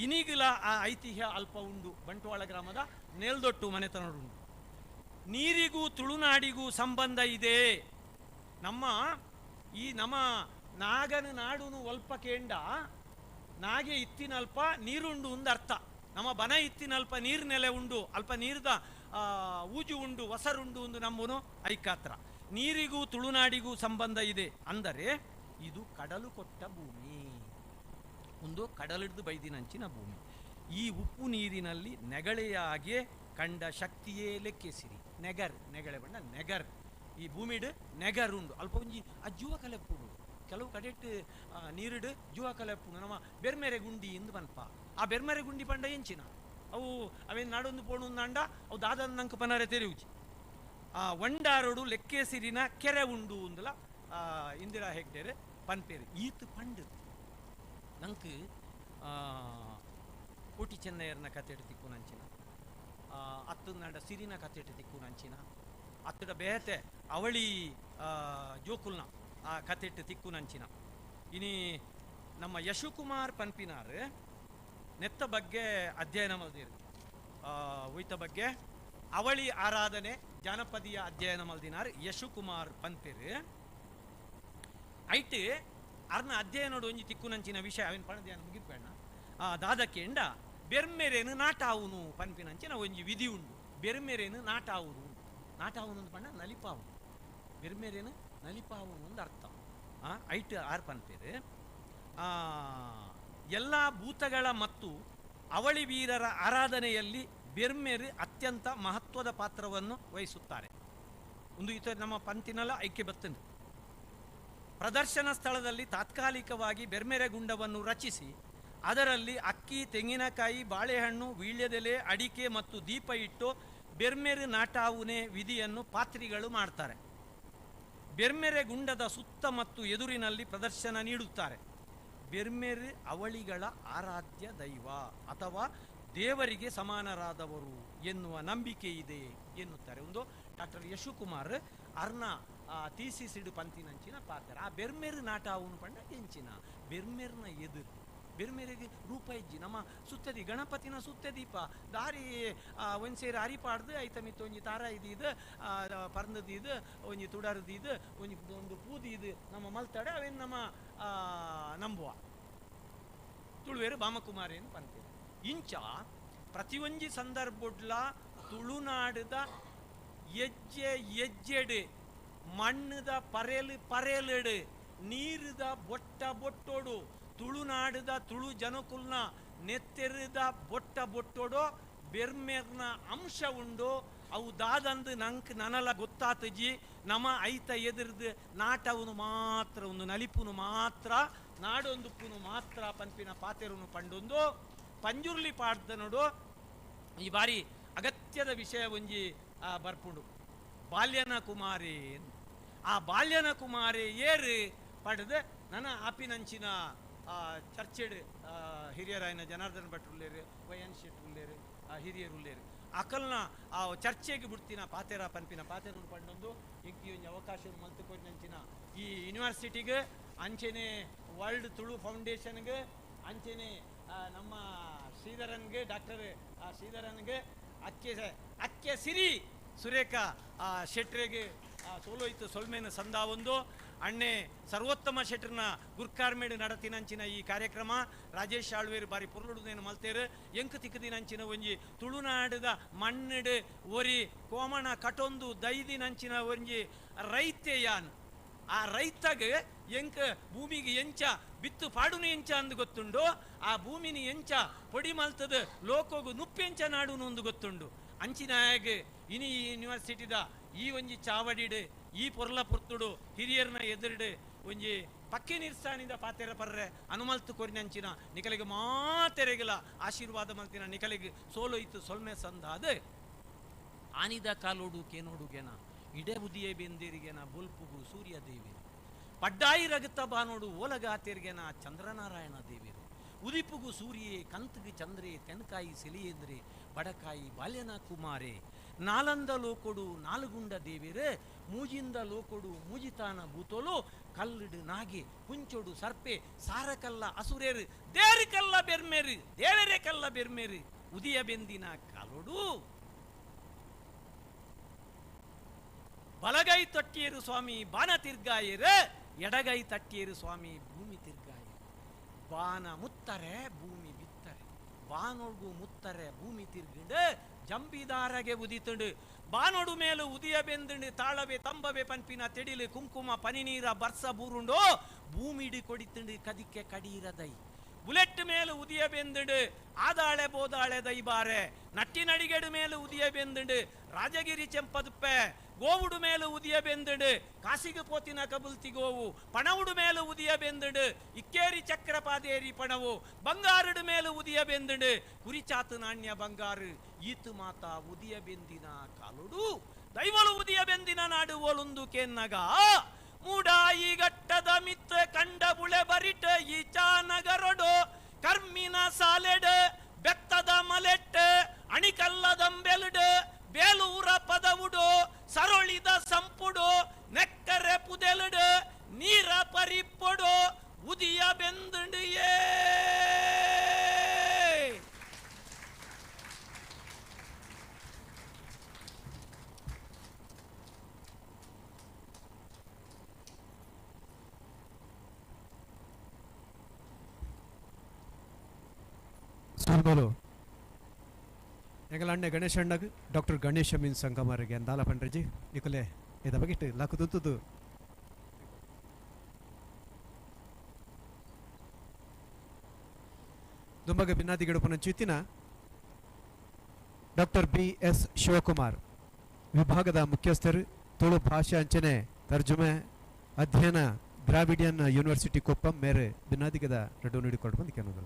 Speaker 9: ಇನಿಗಿಲ ಆ ಐತಿಹ್ಯ ಅಲ್ಪ ಉಂಡು ಬಂಟ್ವಾಳ ಗ್ರಾಮದ ನೇಲ್ದೊಟ್ಟು ಮನೆತನಡುಂಡು ನೀರಿಗೂ ತುಳುನಾಡಿಗೂ ಸಂಬಂಧ ಇದೆ ನಮ್ಮ ಈ ನಮ್ಮ ನಾಗನ ನಾಡುನು ಒಲ್ಪ ಕೇಂಡ ನಾಗೆ ಇತ್ತಿನಲ್ಪ ನೀರುಂಡು ಒಂದು ಅರ್ಥ ನಮ್ಮ ಬನ ಇತ್ತಿನಲ್ಪ ನೀರು ನೆಲೆ ಉಂಡು ಅಲ್ಪ ನೀರ್ದ ಊಜು ಉಂಡು ವಸರುಂಡು ಒಂದು ನಮ್ಮನು ಐಕಾತ್ರ ನೀರಿಗೂ ತುಳುನಾಡಿಗೂ ಸಂಬಂಧ ಇದೆ ಅಂದರೆ ಇದು ಕಡಲು ಕೊಟ್ಟ ಭೂಮಿ. ಒಂದು ಕಡಲಿಡ್ದು ಬೈದಿನಂಚಿನ ಭೂಮಿ. ಈ ಉಪ್ಪು ನೀರಿನಲ್ಲಿ ನೆಗಳೆಯಾಗೆ ಕಂಡ ಶಕ್ತಿಯೇ ಲೆಕ್ಕೆಸಿರಿ. ನೆಗರ್, ನೆಗಳೆ ಬಣ್ಣ ನೆಗರ್, ಈ ಭೂಮಿಡು ನೆಗರ್ ಉಂಡು. ಅಲ್ಪ ಒಂಜಿ ಆ ಜುವ ಕಲೆಪ್ಪುಡು, ಕೆಲವು ಕಡೆಟ್ ನೀರಿಡು ಜುವ ಕಲೆಪ್ಪುಡು. ನಮ್ಮ ಬೆರ್ಮೆರೆ ಗುಂಡಿ ಎಂದು ಪನ್ಪ. ಆ ಬೆರ್ಮೆರೆ ಗುಂಡಿ ಪಂಡ ಎಂಚಿನ ಅವು ಅವೇನು ನಾಡೊಂದು ಪೋಣು ಅಂಡ ಅವು ದಾದನ ನಂಗೆ ಪನಾರೆ ತೆರೆಯುಜಿ. ಆ ಒಂಡಾರೋಡು ಲೆಕ್ಕೆಸಿರಿನ ಕೆರೆ ಉಂಡು ಅಂದಲ ಇಂದಿರಾ ಹೆಗ್ಡೇರೆ ಪನ್ಪೇರು. ಈತ್ ಪಂಡು ನಂಗೆ ಕೋಟಿ ಚೆನ್ನಯ್ಯರ್ನ ಕತೆಟು ತಿಕ್ಕು ನಂಚಿನ, ಅತ್ತಂಡ ಸಿರಿನ ಕತೆಟು ತಿಕ್ಕು ನಂಚಿನ, ಅತ್ತಡ ಬೇತೆ ಅವಳಿ ಜೋಕುಲ್ನ ಆ ಕತೆಟ್ಟು ತಿಕ್ಕು ನಂಚಿನ. ಇನಿ ನಮ್ಮ ಯಶುಕುಮಾರ್ ಪನ್ಪಿನಾರ್ ನೆತ್ತ ಬಗ್ಗೆ ಅಧ್ಯಯನ ಮಲ್ದಿರು. ಒಯ್ತ ಬಗ್ಗೆ ಅವಳಿ ಆರಾಧನೆ ಜಾನಪದೀಯ ಅಧ್ಯಯನ ಮಲ್ದಿನಾರ್ ಯಶುಕುಮಾರ್ ಪನ್ಪೇರು. ಐಟ್ ಅರ್ನ ಅಧ್ಯಯನೋಡು ಒಂಜಿ ತಿಕ್ಕು ನಂಚಿನ ವಿಷಯ ಅವಿನ ಪಣಧ್ಯಾನ ಮುಗಿಪೇಣ. ದಾದಕ್ಕೆಂಡ ಬೆರ್ಮೆರೇನು ನಾಟಾವುನು ಪನ್ಪಿನಂಚಿನ ಒಂಜಿ ವಿಧಿ ಉಂಡು. ಬೆರ್ಮೆರೇನು ನಾಟಾವುನು, ನಾಟಾವುನು ಪಂಡ ನಲಿಪಾವುನು, ಬೆರ್ಮೆರೇನು ನಲಿಪಾವುನು ಒಂದು ಅರ್ಥ. ಐಟ್ ಆರ್ ಪನ್ಪೇರು. ಎಲ್ಲ ಭೂತಗಳ ಮತ್ತು ಅವಳಿ ವೀರರ ಆರಾಧನೆಯಲ್ಲಿ ಬೆರ್ಮೆರು ಅತ್ಯಂತ ಮಹತ್ವದ ಪಾತ್ರವನ್ನು ವಹಿಸುತ್ತಾರೆ. ಒಂದು ಈತ ನಮ್ಮ ಪಂತಿನಲ್ಲ ಐಕ್ಯ ಬತ್ತಂದು. ಪ್ರದರ್ಶನ ಸ್ಥಳದಲ್ಲಿ ತಾತ್ಕಾಲಿಕವಾಗಿ ಬೆರ್ಮೆರೆ ಗುಂಡವನ್ನು ರಚಿಸಿ ಅದರಲ್ಲಿ ಅಕ್ಕಿ, ತೆಂಗಿನಕಾಯಿ, ಬಾಳೆಹಣ್ಣು, ವೀಳ್ಯದೆಲೆ, ಅಡಿಕೆ ಮತ್ತು ದೀಪ ಇಟ್ಟು ಬೆರ್ಮೆರು ನಾಟಾವುನೆ ವಿಧಿಯನ್ನು ಪಾತ್ರಿಗಳು ಮಾಡ್ತಾರೆ. ಬೆರ್ಮೆರೆ ಗುಂಡದ ಸುತ್ತ ಮತ್ತು ಎದುರಿನಲ್ಲಿ ಪ್ರದರ್ಶನ ನೀಡುತ್ತಾರೆ. ಬೆರ್ಮೆರು ಅವಳಿಗಳ ಆರಾಧ್ಯ ದೈವ ಅಥವಾ ದೇವರಿಗೆ ಸಮಾನರಾದವರು ಎನ್ನುವ ನಂಬಿಕೆ ಇದೆ ಎನ್ನುತ್ತಾರೆ. ಒಂದು ಡಾಕ್ಟರ್ ಯಶುಕುಮಾರ್ ಅರ್ನ ಥೀಸಿಸಿಡು ಪಂತಿನಂಚಿನ ಪಾತ್ರ. ಆ ಬೆರ್ಮೆರು ನಾಟಾವುನು ಪಂಡ ಎಂಚಿನ ಬೆರ್ಮೆರ್ನ ಎದುರು ಬೆರ್ಮೆರಿಗೆ ರೂಪ ಇಜ್ಜಿ. ನಮ್ಮ ಸುತ್ತದಿ ಗಣಪತಿನ ಸುತ್ತ ದೀಪ ದಾರಿ ಒಂದು ಸೇರಿ ಅರಿಪಾಡ್ದು ಐತ ಮಿತ್ತು ಒಂಜಿ ತಾರ ಇದ್ದಿದ್ದು ಪರ್ಂದದಿದ್ದು ಒಂಜಿ ತುಡರ್ದಿದ್ದು ಒಂಜಿ ಒಂದು ಪೂದಿದ್ದು ನಮ್ಮ ಮಲ್ತಾಡೆ ಅವೇನು ನಮ್ಮ ನಂಬುವ ತುಳುವೇರು ಬಾಮಕುಮಾರೇನು ಪಂತೀರು. ಇಂಚ ಪ್ರತಿಯೊಂಜಿ ಸಂದರ್ಭಡ್ಲ ತುಳುನಾಡದ ಎಜ್ಜೆ ಎಜ್ಜೆಡು ಮಣ್ಣದ ಪರೇಲು ಪರೇಲೆಡು ನೀರುದ ಬೊಟ್ಟ ಬೊಟ್ಟೋಡು ತುಳುನಾಡದ ತುಳು ಜನಕುಲ್ನ ನೆತ್ತೆರದ ಬೊಟ್ಟ ಬೊಟ್ಟೋಡು ಬೆರ್ಮೆರ್ನ ಅಂಶ ಉಂಡು. ಅವು ದಾದಂದು ನಂಕ್ ನನಲ ಗೊತ್ತಾತಜಿ. ನಮ ಐತ ಎದುರ್ದು ನಾಟವನು ಮಾತ್ರ ಒಂದು ನಲಿಪುನು ಮಾತ್ರ ನಾಡೊಂದುಪ್ಪುನು ಮಾತ್ರ ಪಂಪಿನ ಪಾತೆರುನು ಪಂಡೊಂದು ಪಂಜುರ್ಲಿ ಪಾಡ್ದ ನೋಡು. ಈ ಬಾರಿ ಅಗತ್ಯದ ವಿಷಯ ಒಂಜಿ ಬರ್ಪುಂಡು ಬಾಲ್ಯನ ಕುಮಾರಿ. ಆ ಬಾಲ್ಯನ ಕುಮಾರಿ ಏರು ಪಡೆದು ನನ್ನ ಆಪಿನಂಚಿನ ಚರ್ಚೆಡ್ ಹಿರಿಯರಾಯನ ಜನಾರ್ದನ್ ಭಟ್ರುಲ್ಲೇರು, ವೈ ಎನ್ ಶೆಟ್ರುಲ್ಲೇರು, ಹಿರಿಯರುಲ್ಲೇರು ಅಕಲ್ನ ಆ ಚರ್ಚೆಗೆ ಬಿಡ್ತಿನ ಪಾತೆರ ಪನ್ಪಿನ ಪಾತೆರ ಪಂಡೊಂದು ಇಂಕಿ ಒಂಜಿ ಅವಕಾಶ ಮಲ್ತುಕೊರಿನಂಚಿನ ಈ ಯೂನಿವರ್ಸಿಟಿಗೆ ಅಂಚೆನೆ ವರ್ಲ್ಡ್ ತುಳು ಫೌಂಡೇಶನ್ಗೆ ಅಂಚೆನೆ ನಮ್ಮ ಶ್ರೀಧರನ್ಗೆ ಡಾಕ್ಟರ್ ಶ್ರೀಧರನ್ಗೆ ಅಕ್ಕೆ ಅಕ್ಕೆ ಸಿರಿ ಸುರೇಖ ಶೆಟ್ರೆಗೆ ಸೋಲೋಯ್ತು ಸೊಲ್ಮೇನ ಸಂದಾವೊಂದು ಅಣ್ಣೆ ಸರ್ವೋತ್ತಮ ಶೆಟ್ರನ ಗುರ್ಕಾರ್ಮೇಡು ನಡತಿನಂಚಿನ ಈ ಕಾರ್ಯಕ್ರಮ ರಾಜೇಶ್ ಆಳ್ವೇರು ಬಾರಿ ಪೊರ್ಲುಡುನೇನು ಮಲ್ತೇರು ಎಂಕು ತಿಕ್ಕದಿನಂಚಿನ ಒಂಜಿ ತುಳುನಾಡದ ಮಣ್ಣಿಡು ಒರಿ ಕೋಮಣ ಕಟೊಂದು ದೈದಿನಂಚಿನ ಒಂಜಿ ರೈತೆಯಾನ್. ಆ ರೈತಗೆ ಎಂಕ ಭೂಮಿಗೆ ಎಂಚ ಬಿತ್ತು ಪಾಡುನು ಎಂಚ ಅಂದು ಗೊತ್ತುಂಡು, ಆ ಭೂಮಿನ ಎಂಚ ಪೊಡಿ ಮಲ್ತದ ಲೋಕೋಗು ನುಪ್ಪೆಂಚ ನಾಡುನು ಒಂದು ಗೊತ್ತುಂಡು. ಅಂಚಿನಾಯಗ ಇನಿ ಈ ಯೂನಿವರ್ಸಿಟಿದ ಈ ಒಂಜಿ ಚಾವಡಿಡು ಈ ಪೊರ್ಲ ಪೊರ್ತುಡು ಹಿರಿಯರ್ನ ಎದುರುಡು ಒಂಜಿ ಪಕ್ಕಿ ನಿರ್ಸಾನಿದ ಪಾತೆರ ಪರ್ರೆ ಅನುಮಲ್ತು ಕೊರಿನಂಚಿನ ನಿಕಲಿಗೆ ಮಾತೆರೆಗಲ ಆಶೀರ್ವಾದ ಮಲ್ತಿನ ನಿಕಲಿಗೆ ಸೋಲೊಯ್ತು ಸೊಲ್ಮೆ ಸಂದಾದ ಆನಿದ ಕಾಲೋಡು ಕೇನೋಡುಗೆನ ಇಡೆ ಬುದಿಯೇ ಬೆಂದಿರಿಗೆನ ಬೊಲ್ಪುಗು ಸೂರ್ಯ ದೇವಿರು ಪಡ್ಡಾಯಿ ರಗತ ಬಾನೋಡು ಓಲಗಾತೆರಿಗೆನ ಚಂದ್ರನಾರಾಯಣ ದೇವಿರು ಉದಿಪುಗು ಸೂರ್ಯೇ ಕಂತುಗು ಚಂದ್ರೆ ತೆನ್ಕಾಯಿ ಸೆಲಿಯೇಂದ್ರೆ ಬಡಕಾಯಿ ಬಾಲ್ಯನ ಕುಮಾರೆ ನಾಲಂದ ಲೋಕೊಡು ನಾಲ್ಗುಂಡ ದೇವಿರು ಮೂಜಿಂದ ಲೋಕೊಡು ಮೂಜಿತಾನ ಭೂತೋಲು ಕಲ್ಲಿಡು ನಾಗೆ ಕುಂಚೊಡು ಸರ್ಪೆ ಸಾರಕಲ್ಲ ಅಸುರೇರು ದೇರಿಕಲ್ಲ ಬೆರ್ಮೇರು ದೇವರೇ ಕಲ್ಲ ಬೆರ್ಮೇರು ಉದಿಯ ಬೆಂದಿನ ಕಾಲೋಡು ಬಲಗೈ ತಟ್ಟಿಯರು ಸ್ವಾಮಿ ಬಾನ ತಿರ್ಗಾಯರು ಎಡಗೈ ತಟ್ಟಿಯರು ಸ್ವಾಮಿ ಭೂಮಿ ತಿರ್ಗಾಯರು. ಬಾನ ಮುತ್ತರೆ ಭೂಮಿ ಬಿತ್ತರೆ ಬಾನೊಡ್ಗು ಮುತ್ತರೆ ಭೂಮಿ ತಿರ್ಗಿಂಡು ಜಂಬಿದಾರಗೆ ಉದಿತುಂಡು ಬಾನೊಡು ಮೇಲು ಉದಿಯ ಬೆಂದುಂಡು ತಾಳವೆ ತಂಬವೆ ಪನ್ಪಿನ ತೆಡಿಲು ಕುಂಕುಮ ಪನಿನೀರ ಬರ್ಸ ಬೂರುಂಡು ಭೂಮಿಡಿ ಕೊಡಿತುಂಡು ಕದಿಕ್ಕೆ ಕಡೀರದೈ ಬುಲೆಟ್ ಮೇಲು ಉದಿಯ ಬೆಂದುಂಡು ಆದಾಳೆ ಬೋದಾಳೆ ದೈಬಾರೆ ನಟ್ಟಿನಡಿಗೆಡು ಮೇಲು ಉದಿಯ ಬೆಂದುಂಡು ರಾಜಗಿರಿ ಚೆಂಪದುಪ್ಪೆ ಗೋವುಡು ಮೇಲು ಉದಿಯ ಬೆಂದುಂಡು ಕಾಸಿಗೆ ಪೋತಿನ ಕಬುಲ್ತಿ ಗೋವು ಪಣವುಡು ಮೇಲು ಉದಿಯ ಬೆಂದುಂಡು ಇಕ್ಕೇರಿ ಚಕ್ರಪಾದೇರಿ ಪಣವು ಬಂಗಾರುಡು ಮೇಲು ಉದಿಯ ಬೆಂದುಂಡು ಕುರಿಚಾತು ನಾಣ್ಯ ಬಂಗಾರು ಈತು ಮಾತಾ ಉದಿಯ ಬೆಂದಿನ ಕಾಲುಡು ದೈವಲು ಉದಿಯ ಬೆಂದಿನ ನಾಡು ಓಲುಂದು ಕೆನ್ನಗ ಮೂಡಾಯಿ ಗಟ್ಟದ ಮಿತ್ತ ಕಂಡ ಬುಳೆ ಬರಿಟ ಈಚಾ ನಗರೊಡು ಕರ್ಮಿನ ಸಾಲೆಡ್ ಬೆತ್ತದ ಮಲೆಟ್ ಅಣಿಕಲ್ಲದಂಬೆಲ್ಡ್ ಬೇಲೂರ ಪದವುಡು ಸರೊಳಿದ ಸಂಪುಡು ನೆಕ್ಕರೆ ಪುದೆಲುಡು ನೀರ ಪರಿಪ್ಪೊಡು ಉದಿಯ ಬೆಂದುಂಡಿಯೇ.
Speaker 5: ಸೋಲ್ಬಲು ಎಂಗಲ ಅಣ್ಣೆ ಗಣೇಶ ಅಣ್ಣಗ್ ಡಾಕ್ಟರ್ ಗಣೇಶ ಮೀನ್ ಸಂಗಮರಿಗೆ ಅಂದಾಲ ಪಂಡ್ರಜಿ ನಿಕುಲೆ ಇದ ಬಗೆಟ್ ಲಕುದುಂತುದು ದುಂಬಗ ಬಿನ್ನಾದಿಗಡುಪನ ಚುತ್ತಿನ ಡಾಕ್ಟರ್ ಬಿ ಎಸ್ ಶಿವಕುಮಾರ್ ವಿಭಾಗದ ಮುಖ್ಯಸ್ಥರು ತುಳು ಭಾಷೆ ಅಂಚನೆ ತರ್ಜುಮೆ ಅಧ್ಯಯನ ದ್ರಾವಿಡಿಯನ್ ಯೂನಿವರ್ಸಿಟಿ ಕೊಪ್ಪಂ ಮೇರೆ ಬಿನ್ನಾದಿಗದ ರಡ್ಡು ನೀಡಿಕೊಂಡು ಬಂದು ಕೆನೋದು.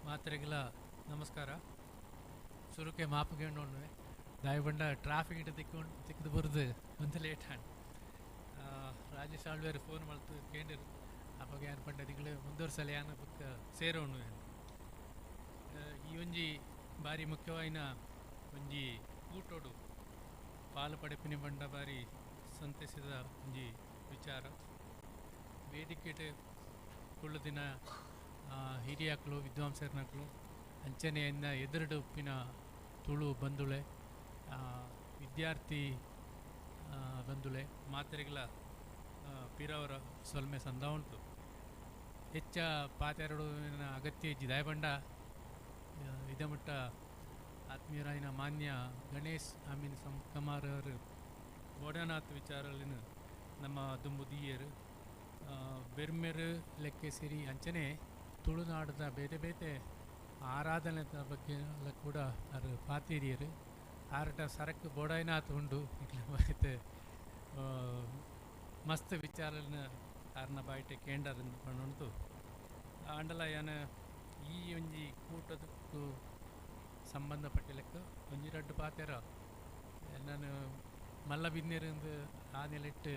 Speaker 10: ಮಾತ್ರೆಗೆಲ್ಲ ನಮಸ್ಕಾರ. ಸುರುಕೆ ಮಾಪುಗೆ ದಾಯಬಂಡ ಟ್ರಾಫಿಕ್ ಇಟ್ಟು ತಿಕ್ಕೊಂಡು ತಿಕ್ಕದು ಬರೋದು ಒಂದು ಲೇಟ್ ಆಂಡ್ ರಾಜೇಶ್ ಆಳ್ವೇರು ಫೋನ್ ಮಾಡ್ತು ಕೇಂದ್ರ ಅಪ್ಪಗೆ ಏನು ಪಂಡ ದಿಗಳು ಮುಂದುವರ್ಸಲ ಯಾನ ಬುಕ್ಕ ಸೇರೋಣು. ಈ ಒಂಜಿ ಬಾರಿ ಮುಖ್ಯವಾಯಿನ ಒಂಜಿ ಕೂಟೋಡು ಪಾಲು ಪಡೆಪಿನ ಬಂಡ ಬಾರಿ ಸಂತಸಿದ ಒಂಜಿ ವಿಚಾರ. ವೇದಿಕೆಟ್ ಕುಳ್ಳು ದಿನ ಹಿರಿಯಾಕ್ಲು ವಿದ್ವಾಂಸರ್ನಕ್ಲು ಅಂಚನೆಯನ್ನು ಎದುರುಡು ಉಪ್ಪಿನ ತುಳು ಬಂಧುಳೆ ವಿದ್ಯಾರ್ಥಿ ಬಂಧುಳೆ ಮಾತ್ರೆಗಳ ಪಿರವರ ಸೊಲ್ಮೆ ಸಂದ ಉಂಟು. ಹೆಚ್ಚ ಪಾತೆರಡು ಅಗತ್ಯ ಇಜ್ಜಿ ದಾಯಬಂಡ ಇದಮಟ್ಟ ಆತ್ಮೀಯರಾಯಿನ ಮಾನ್ಯ ಗಣೇಶ್ ಅಮೀನ್ ಸಂಕಮಾರ್ ಅವರು ಬೋಡನಾಥ್ ವಿಚಾರಲಿನ ನಮ್ಮ ದುಂಬುದಿಯರು ಬೆರ್ಮೆರು ಲೆಕ್ಕೆ ಸಿರಿ ಅಂಚನೆ ತುಳುನಾಡದ ಬೇತೆ ಬೇತೆ ಆರಾಧನೆ ಬಗ್ಗೆ ಎಲ್ಲ ಕೂಡ ಅವರು ಪಾತೀರಿಯರು. ಆರಟ ಸರಕು ಬೋಡಾಯ್ನಾಥ್ ಉಂಡು ಬಾಯ್ತೆ ಮಸ್ತ್ ವಿಚಾರನ ಆರ್ನ ಬಾಯ್ಟೆ ಕೇಂದ್ರ ಪಂಡುಂಟು. ಆಂಡಲ ಯಾನ ಈ ಒಂಜಿ ಕೂಟದಕ್ಕೂ ಸಂಬಂಧಪಟ್ಟಿಲೆಕ್ಕ ಒಂಜಿ ರಡ್ಡು ಪಾತೆರ ನಾನು ಮಲ್ಲ ಬಿನ್ನೆರಿಂದ ಆ ನೆಲೆಟ್ಟು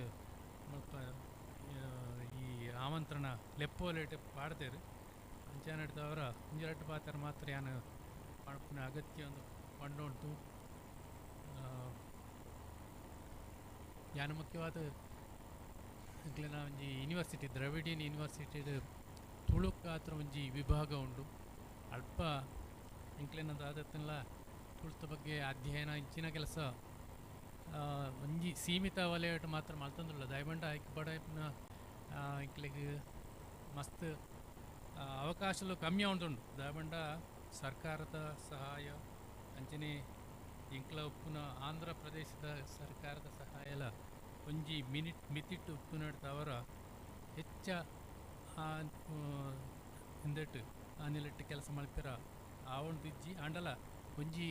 Speaker 10: ಮುಲ್ಪ ಈ ಆಮಂತ್ರಣ ಲೆಪ್ಪೋಲೆಟ್ ಪಾಡ್ತೇರು ಅಂಚಾನಡ್ದವರ ಒಂಜಿ ರಡ್ಡು ಪಾತೆರ ಮಾತ್ರ ಯಾನ ಪಣಪಿನ ಅಗತ್ಯ ಒಂದು ಪಂಡುಂಟು. ಯಾನ ಮುಖ್ಯವಾದ ಎಂಕ್ಲೆನ ಒಂಜಿ ಯೂನಿವರ್ಸಿಟಿ ದ್ರವಿಡಿಯನ್ ಯೂನಿವರ್ಸಿಟಿ ತುಳುಕಾತ್ರ ಒಂಜಿ ವಿಭಾಗ ಉಂಡು. ಅಲ್ಪ ಎಂಕ್ಲೆನ ದಾದತ್ತನ್ಲ ತುಳುತ ಬಗ್ಗೆ ಅಧ್ಯಯನ ಇಂಚಿನ ಕೆಲಸ ಒಂಜಿ ಸೀಮಿತ ವಲಯ ಮಾತ್ರ ಮಲ್ತೊಂದುಲ್ಲ. ದಯಮಂಡ ಐಕ್ ಬಡಪುನ ಎಂಕ್ಲೆಗ್ ಮಸ್ತ್ ಅವಕಾಶಲು ಕಮ್ಮಿ ಉಂಟುಂಡು. ದಯಮಂಡ ಸರ್ಕಾರದ ಸಹಾಯ ಅಂಚನೆ ಎಂಕ್ಲ ಉಪ್ಪುನ ಆಂಧ್ರ ಪ್ರದೇಶದ ಸರ್ಕಾರದ ಸಹಾಯಲ ಒಂಜಿ ಮಿನಿಟ್ ಮಿತಿಟ್ಟು ಉಪ್ಪುನಡ್ತವರ ಹೆಚ್ಚ ಇಂದೆಟ್ಟು ಆ ನೆಲೆಟ್ಟು ಕೆಲಸ ಮಲ್ಪೆರ ಆವೊಂದು ಇಜ್ಜಿ. ಆಂಡಲ ಒಂಜಿ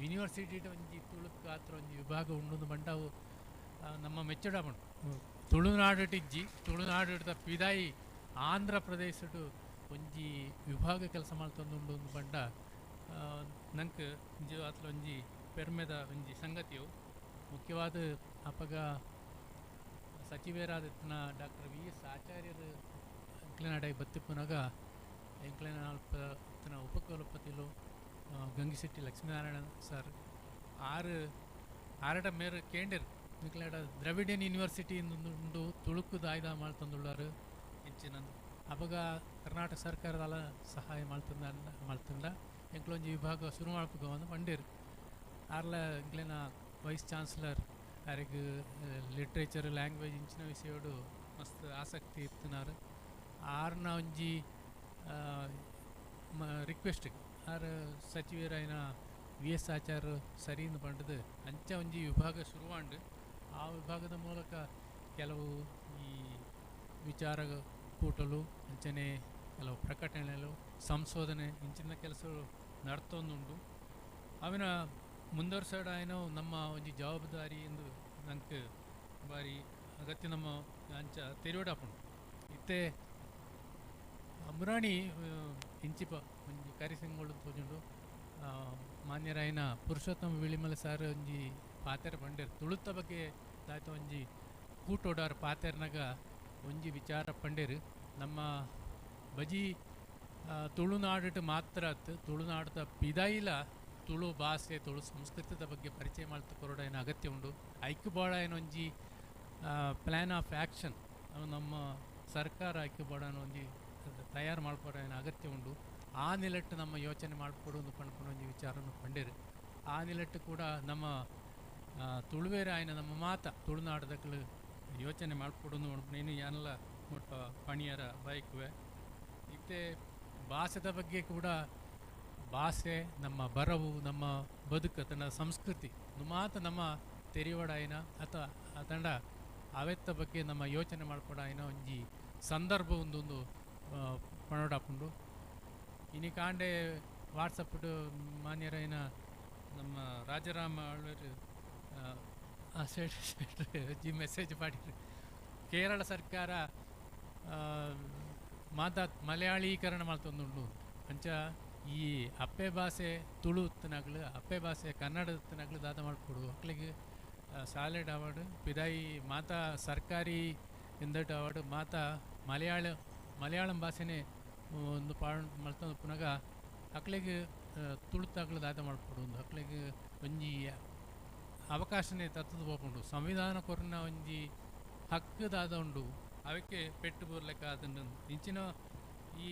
Speaker 10: ಯೂನಿವರ್ಸಿಟಿ ಒಂಜಿ ತುಳುಕು ಆತ್ರ ಒಂಜಿ ವಿಭಾಗ ಉಂಡು ಬಂಡವು ನಮ್ಮ ಮೆಚ್ಚಡ ಉಂಟು. ತುಳುನಾಡು ಇಜ್ಜಿ ತುಳುನಾಡು ಪಿದಾಯಿ ಆಂಧ್ರ ಪ್ರದೇಶಡು ಒಂಜಿ ವಿಭಾಗ ಕೆಲಸ ಮಲ್ತೊಂದು ಉಂಡು ಒಂದು ಬಂಡ ನಂಗೆ ಒಂಜಿ ಆತ್ಲ ಒಂಜಿ ಪೆರ್ಮೆದ ಒಂಜಿ ಸಂಗತಿಯು. ಮುಖ್ಯವಾದ ಅಪಗ ಸಚಿವರಾದ ಡಾಕ್ಟರ್ ವಿ ಎಸ್ ಆಚಾರ್ಯರು ಎಂಕ್ಲೆನಾಡೆ ಬತ್ತಿಪ್ಪುನಾಗ ಎಂಕ್ಲೆನ ಅಲ್ಪ ಉಪಕುಲಪತಿಲು ಗಂಗಿಶೆಟ್ಟಿ ಲಕ್ಷ್ಮೀನಾರಾಯಣ ಸರ್ ಆರು ಆರಟ ಮೇರು ಕೇಂದ್ರ ಎಂಕ್ಲೆನಾಡ ದ್ರವಿಡಿಯನ್ ಯೂನಿವರ್ಸಿಟಿ ಉಂಡು ತುಳುಕು ದಾಯ್ದ ಮಲ್ತೊಂದುಳ್ಳಾರು ಇಂಚಿನಂದು. ಅಪಗ ಕರ್ನಾಟಕ ಸರ್ಕಾರದಲ್ಲ ಸಹಾಯ ಮಲ್ತಂದ ಮಲ್ತಂಡ ಎಂಕ್ಲೊಂಜಿ ವಿಭಾಗ ಶುರು ಮಲ್ಪುಗ ಒಂದು ಪಂಡೇರು. ಆರ್ಲ ಎಂಕ್ಲೆನ ವೈಸ್ ಚಾನ್ಸಲರ್ ಅರೆಗ್ ಲಿಟ್ರೇಚರ್ ಲ್ಯಾಂಗ್ವೇಜ್ ಇಂಚಿನ ವಿಷಯಡು ಮಸ್ತ್ ಆಸಕ್ತಿ ಇತ್ತಿನಾರು. ಆರ್ನ ಒಂಜಿ ರಿಕ್ವೆಸ್ಟ್ ಆರ್ ಸಚಿವರಾಯಿನ ವಿ ಎಸ್ ಆಚಾರ್ ಸರಿಯಿಂದ ಪಂಡದು ಅಂಚ ಒಂಜಿ ವಿಭಾಗ ಶುರುವಾಂಡು. ಆ ವಿಭಾಗದ ಮೂಲಕ ಕೆಲವು ಈ ವಿಚಾರ ಕೂಟಲು ಅಂಚನೆ ಕೆಲವು ಪ್ರಕಟಣೆಗಳು ಸಂಶೋಧನೆ ಇಂಚಿನ ಕೆಲಸ ನಡ್ತೊಂದುಂಡು. ಅವಿನ ಮುಂದುವರ್ಸೋಡಾಯನೋ ನಮ್ಮ ಒಂಜಿ ಜವಾಬ್ದಾರಿ ಎಂದು ನಂಗೆ ಬಾರಿ ಅಗತ್ಯ ನಮ್ಮ ಅಂಚ ತೆರಿವಡಾಪುಂಡು. ಇತ್ತೆ ಮುರಾಣಿ ಇಂಚಿಪ ಒಂಜಿ ಕರಿಸಿಂಗೋಳು ತೋಜುಂಡು. ಮಾನ್ಯರಾಯನ ಪುರುಷೋತ್ತಮ ವಿಳಿಮಲೆ ಸಾರ್ ಒಂಜಿ ಪಾತೆರ ಪಂಡೇರು ತುಳುತ್ತ ಬಗ್ಗೆ ದಾಯ್ತ ಒಂಜಿ ಕೂಟೋಡಾರ್ ಪಾತೆರ್ನಾಗ ಒಂಜಿ ವಿಚಾರ ಪಂಡೇರು. ನಮ್ಮ ಬಜಿ ತುಳುನಾಡು ಮಾತ್ರ ಅತ್ತು ತುಳುನಾಡದ ಪಿದಾಯಿಲ ತುಳು ಭಾಷೆ ತುಳು ಸಂಸ್ಕೃತದ ಬಗ್ಗೆ ಪರಿಚಯ ಮಾಡ್ತಾ ಕೊರಡಾಯನ ಅಗತ್ಯ ಉಂಡು. ಐಕ್ಯಬೋಡಾಯನ ಒಂಜಿ ಪ್ಲ್ಯಾನ್ ಆಫ್ ಆ್ಯಕ್ಷನ್ ನಮ್ಮ ಸರ್ಕಾರ ಐಕ್ಯಬೋಡಾಯನ ಒಂಜಿ ತಯಾರು ಮಾಡ್ಕೊಡೋನ ಅಗತ್ಯ ಉಂಡು. ಆ ನಿಲೆಟ್ಟು ನಮ್ಮ ಯೋಚನೆ ಮಾಡಿಕೊಡು ಪಂಡ್ಕೊಂಡು ಒಂಜಿ ವಿಚಾರವನ್ನು ಪಂಡೇರು. ಆ ನಿಲೆಟ್ಟು ಕೂಡ ನಮ್ಮ ತುಳುವೇರಾಯನ ನಮ್ಮ ಮಾತ ತುಳುನಾಡದಕ್ಕಲು ಯೋಚನೆ ಮಾಡಿಕೊಡು ನೀನು ಯಾನೆಲ್ಲ ಮುಟ್ಟ ಪಣಿಯರ ಬೈಕುವೆ. ಇತ್ತೆ ಭಾಷೆದ ಬಗ್ಗೆ ಕೂಡ ಭಾಷೆ ನಮ್ಮ ಬರವು ನಮ್ಮ ಬದುಕು ತನ್ನ ಸಂಸ್ಕೃತಿ ಮಾತ ನಮ್ಮ ತೆರಿವಡಾಯನ ಅಥವಾ ತಂಡ ಅವೆತ್ತ ಬಗ್ಗೆ ನಮ್ಮ ಯೋಚನೆ ಮಾಡ್ಕೊಡಾಯನ ಒಂಜಿ ಸಂದರ್ಭ ಒಂದೊಂದು ಪಣೋಡಾಪುಂಡು. ಇನಿ ಕಾಂಡೆ ವಾಟ್ಸಪ್ ಮಾನ್ಯರಾಯನ ನಮ್ಮ ರಾಜಾರಾಮ ಆಳ್ವರು ಜಿ ಮೆಸೇಜ್ ಮಾಡಿದ್ರು. ಕೇರಳ ಸರ್ಕಾರ ಮಾತಾ ಮಲಯಾಳೀಕರಣ ಮಾಡ್ತೊಂದುಂಡು. ಅಂಚ ಈ ಅಪ್ಪೆ ಭಾಷೆ ತುಳು ಉತ್ತನಗಳು ಅಪ್ಪೆ ಭಾಷೆ ಕನ್ನಡ ಉತ್ತನಗಳು ದಾದ ಮಾಡಿಕೊಡು ಮಕ್ಕಳಿಗೆ ಸಾಲೆಡ್ ಅವಾರ್ಡ್ ಪಿದಾಯಿ ಮಾತಾ ಸರ್ಕಾರಿ ಇಂದಟ್ ಅವಾರ್ಡ್ ಮಾತಾ ಮಲಯಾಳಂ ಭಾಷೆನೇ ಒಂದು ಪಾಡ್ ಮಲ್ತೊಂದು ಪುನಗ ಅಕ್ಲೆಗ್ ತುಳುತಾಗ್ಲು ದಾದ ಮಾಡ್ಕೊಡು ಒಂದು ಅಕ್ಲೆಗ್ ಒಂಜಿ ಅವಕಾಶನೇ ತತ್ತದು ಪೋಪುಂಡು. ಸಂವಿಧಾನ ಕೊರ್ನ ಒಂಜಿ ಹಕ್ಕು ದಾದ ಉಂಡು ಅವಕ್ಕೆ ಪೆಟ್ಟು ಬೂರ್ಲೆಕ್ಕ ಅದನ್ನು ಇಂಚಿನ ಈ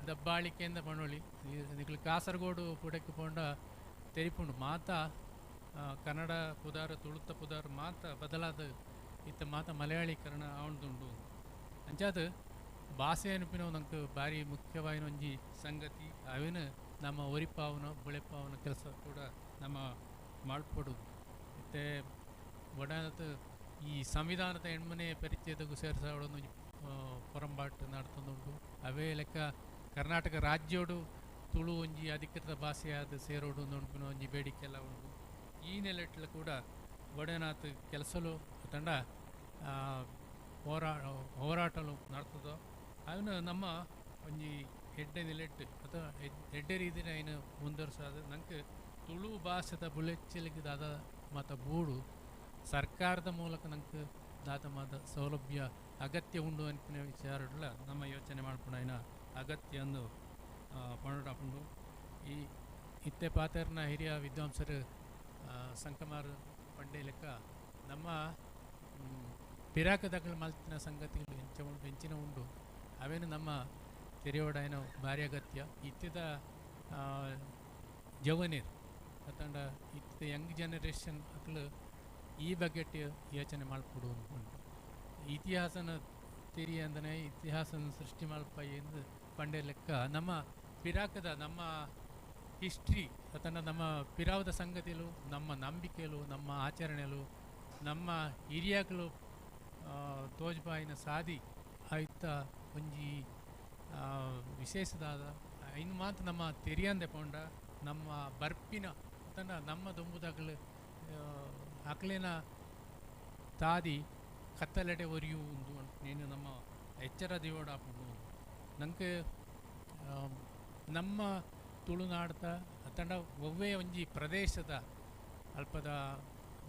Speaker 10: ದಬ್ಬಾಳಿಕೆಯಿಂದ ಪಣೋಳಿ ನಿಕ್ಲು ಕಾಸರಗೋಡು ಪುಡಕ್ಕೆ ಪೋಂಡ ತೆರಿಪುಂಡು ಮಾತಾ ಕನ್ನಡ ಪುದಾರು ತುಳುತ್ತ ಪುದಾರು ಮಾತ ಬದಲಾದ ಇತ್ತ ಮಾತ ಮಲಯಾಳೀಕರಣ ಆವಣದುಂಡು. ಅಂಚಾದ ಭಾಷೆ ಅನುಪಿನ ನಂಗೆ ಭಾರಿ ಮುಖ್ಯವಾಯಿನ ಒಂಜಿ ಸಂಗತಿ. ಅವಿನ ನಮ್ಮ ಒರಿಪಾವನ ಬುಳೆಪಾವನ ಕೆಲಸ ಕೂಡ ನಮ್ಮ ಮಾಡ್ಪಡು. ಮತ್ತು ಒಡಾನತ್ ಈ ಸಂವಿಧಾನದ ಎಣ್ಮನೆ ಪರಿಚಯದಗೂ ಸೇರಿಸೋಡೊಂದು ಪೊರಂಬಾಟ್ ನಡ್ತೊಂದುಂಡು. ಅವೇ ಲೆಕ್ಕ ಕರ್ನಾಟಕ ರಾಜ್ಯೋಡು ತುಳು ಒಂಜಿ ಅಧಿಕೃತ ಭಾಷೆಯಾದ ಸೇರೋಡು ಉಂಡು ಒಂಜಿ ಬೇಡಿಕೆ ಎಲ್ಲ ಉಂಟು. ಈ ನೆಲೆಟ್ಲ ಕೂಡ ಒಡನಾಥ್ ಕೆಲಸಲು ತಂಡ ಹೋರಾಟಲು ನಡ್ತದೋ ಅವನು ನಮ್ಮ ಒಂಜಿ ಎಡ್ಡೆ ನಿಲೆಟ್ಟು ಅಥವಾ ಎಡ್ಡೆ ರೀತಿಯ ಏನು ಮುಂದುವರ್ಸೋದು ನಂಗೆ ತುಳು ಭಾಷೆದ ಬುಲೆಚ್ಚಲಿಗೆ ದಾದ ಮಾತ ಬೂಡು ಸರ್ಕಾರದ ಮೂಲಕ ನಂಗೆ ದಾದ ಮಾತ ಸೌಲಭ್ಯ ಅಗತ್ಯ ಉಂಡು ಅನ್ಪಿನ ವಿಚಾರಡ್ಲ ನಮ್ಮ ಯೋಚನೆ ಮಾಡ್ಕೊಂಡು ಅಗತ್ಯ ಅಂದು ಪಣೋಡಾಪುಂಡು. ಈ ಇತ್ತೆ ಪಾತೆರ್ನ ಹಿರಿಯ ವಿದ್ವಾಂಸರು ಸಂಕಮಾರ್ ಪಂಡೆ ಲೆಕ್ಕ ನಮ್ಮ ಪಿರಾಕದಗಳು ಮಲ್ತಿನ ಸಂಗತಿಗಳು ಎಂಚ ಉಂಟು ಎಂಚಿನ ಉಂಡು ಅವೇನು ನಮ್ಮ ತೆರೆಯೋಡಾಯನ ಭಾರಿ ಅಗತ್ಯ. ಇತ್ತಿದ ಜವನೀರ್ ಅತಂಡ ಇತ್ತಿದ ಯಂಗ್ ಜನರೇಷನ್ ಅಕ್ಲು ಈ ಬಗ್ಗೆ ಯೋಚನೆ ಮಾಡ್ಕೊಡು ಅಂದ್ಕೊಂಡು ಇತಿಹಾಸನ ತೆರಿ ಅಂದರೆ ಇತಿಹಾಸನ ಸೃಷ್ಟಿ ಮಲ್ಪ ಎಂದು ಪಂಡೆ ಲೆಕ್ಕ ನಮ್ಮ ಪಿರಾಕದ ನಮ್ಮ ಹಿಸ್ಟ್ರಿ ಅಥವಾ ನಮ್ಮ ಪಿರಾವದ ಸಂಗತಿಗಳು ನಮ್ಮ ನಂಬಿಕೆಗಳು ನಮ್ಮ ಆಚರಣೆಗಳು ನಮ್ಮ ಹಿರಿಯಾಗಲು ತೋಜ್ಬಾಯಿನ ಸಾದಿ ಆಯ್ತ ಒಂಜಿ ವಿಶೇಷದಾದ ಇನ್ನು ಮಾತ್ರ ನಮ್ಮ ತೆರಿಯಂದೆ ಪೋಂಡ ನಮ್ಮ ಬರ್ಪಿನ ಅಥವಾ ನಮ್ಮ ದೊಂಬುದಾಗಲು ಅಕ್ಲೇನ ತಾದಿ ಕತ್ತಲೆಡೆ ಒರಿಯು ಒಂದು ನೀನು ನಮ್ಮ ಎಚ್ಚರ ದಿವೋಡಾಪುಂಡು. ನಂಗೆ ನಮ್ಮ ತುಳುನಾಡ್ದ ಅತಂಡ ಒವ್ವೇ ಒಂಜಿ ಪ್ರದೇಶದ ಅಲ್ಪದ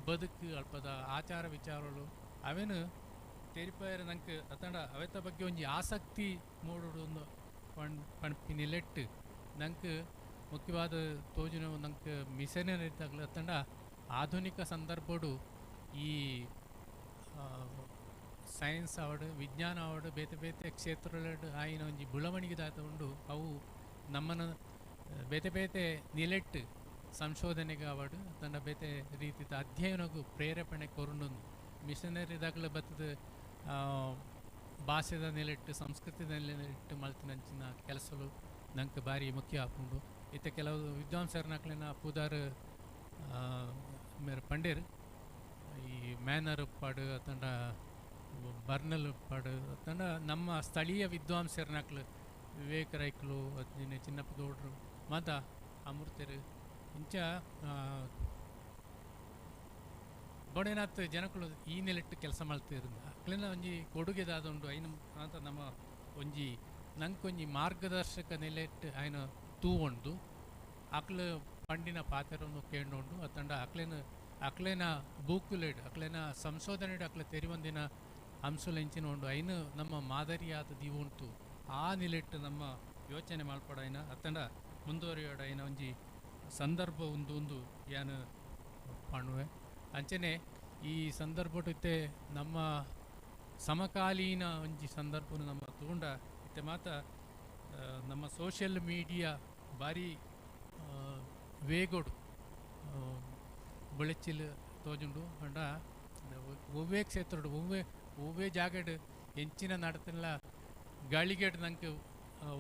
Speaker 10: ಬದುಕು ಅಲ್ಪದ ಆಚಾರ ವಿಚಾರಗಳು ಅವೇನು ತೆರಿಪಾಯರ ನಂಗೆ ಅತಂಡ ಅವೆತ್ತ ಬಗ್ಗೆ ಒಂಜಿ ಆಸಕ್ತಿ ಮೂಡೋಡು ಒಂದು ಪಣ್ ನಿಲೆಟ್ಟು ನಂಗೆ ಮುಖ್ಯವಾದ ತೋಜುನ ನಂಗೆ ಮಿಷನರಿ ಅತಂಡ ಆಧುನಿಕ ಸಂದರ್ಭಡು ಈ ಸೈನ್ಸ್ ಆವಡ್ ವಿಜ್ಞಾನ ಆವಡ್ ಬೇತೆ ಬೇತೆ ಕ್ಷೇತ್ರಗಳು ಆಯಿನ ಒಂಜಿ ಬೆಳವಣಿಗೆ ದಾತ ಉಂಡು ಅವು ನಮ್ಮನ ಬೇತೆ ಬೇತೆ ನಿಲೆಟ್ಟು ಸಂಶೋಧನೆಗೆ ಆವಡ್ ತನ್ನ ಬೇತೆ ರೀತಿಯ ಅಧ್ಯಯನಕ್ಕೂ ಪ್ರೇರೇಪಣೆ ಕೊರುಂಡು. ಮಿಷನರಿ ದಾಖಲೆ ಬತ್ತದ ಭಾಷೆದ ನೆಲೆಟ್ಟು ಸಂಸ್ಕೃತಿದ ನೆಲೆಟ್ಟು ಮಲ್ತಿನಂಚಿನ ಕೆಲಸಲು ನಂಗೆ ಭಾರಿ ಮುಖ್ಯ ಆಪುಂಡು. ಇತ್ತೆ ಕೆಲವು ವಿದ್ವಾಂಸರ್ನಕ್ಲೆನ ಪುದಾರ್ ಮೇರ್ ಪಂಡೇರ್ ಈ ಮ್ಯಾನರ್ ಪಾಡು ಅತ್ತಂಡ ಬರ್ನಲ್ ಪಾಡು ಅತ್ತಂಡ ನಮ್ಮ ಸ್ಥಳೀಯ ವಿದ್ವಾಂಸರ್ನಕ್ಲು ವಿವೇಕ ರೈಕ್ಲು ಅತ್ತಿನ ಚಿನ್ನಪ್ಪ ಗೌಡ್ರು ಮಾತ ಅಮೃತರು ಇಂಚ ಬೊಡೆನಾತ್ ಜನಕುಲು ಈ ನೆಲೆಟ್ಟು ಕೆಲಸ ಮಾಡ್ತಿರಿಂದ ಅಕ್ಲೆನ ಒಂಜಿ ಕೊಡುಗೆದಾದುಂಡು ಐನ ಅಂತ ನಮ್ಮ ಒಂಜಿ ನಂಕೊಂಜಿ ಮಾರ್ಗದರ್ಶಕ ನೆಲೆಟ್ಟು ಆಯ್ನ ತೂವೊಂಡು ಅಕ್ಲು ಪಂಡಿನ ಪಾತ್ರವನ್ನು ಕೇಂಡೊಂಡು ಅತ್ತಂಡ ಅಕ್ಲೆನ ಅಕ್ಲೆನ ಬೂಕುಲೆಡ್ ಅಕ್ಲೆನ ಸಂಶೋಧನೆ ಅಕ್ಲೆ ತೆರಿವಂದಿನ ಅಂಶಲೆಂಚಿನ ಉಂಡು ಐನು ನಮ್ಮ ಮಾದರಿಯಾದ ದೀವುಂಟು ಆ ನಿಲೆಟ್ಟು ನಮ್ಮ ಯೋಚನೆ ಮಾಲ್ಪಡೈನ ಅತ್ತಂಡ ಮುಂದುವರಿಯೋಡೈನ ಒಂಜಿ ಸಂದರ್ಭ ಒಂದು ಒಂದು ಯಾನು ಪಣುವೆ. ಅಂಚನೆ ಈ ಸಂದರ್ಭ ನಮ್ಮ ಸಮಕಾಲೀನ ಒಂಜಿ ಸಂದರ್ಭ ನಮ್ಮ ತೂಂಡ ಇತ್ತೆ ಮಾತ ನಮ್ಮ ಸೋಷಿಯಲ್ ಮೀಡಿಯಾ ಭಾರಿ ವೇಗೋಡು ಬೊಳೆಚಿಲ್ ತೋಜುಂಡು. ಪಂಡ ಒವ್ವೇ ಕ್ಷೇತ್ರಡು ಒವ್ವೇ ಒವ್ವೇ ಜಾಗಡ್ ಎಂಚಿನ ನಡತಿಲ್ಲ ಗಳಿಗೆಡ್ ನಂಗೆ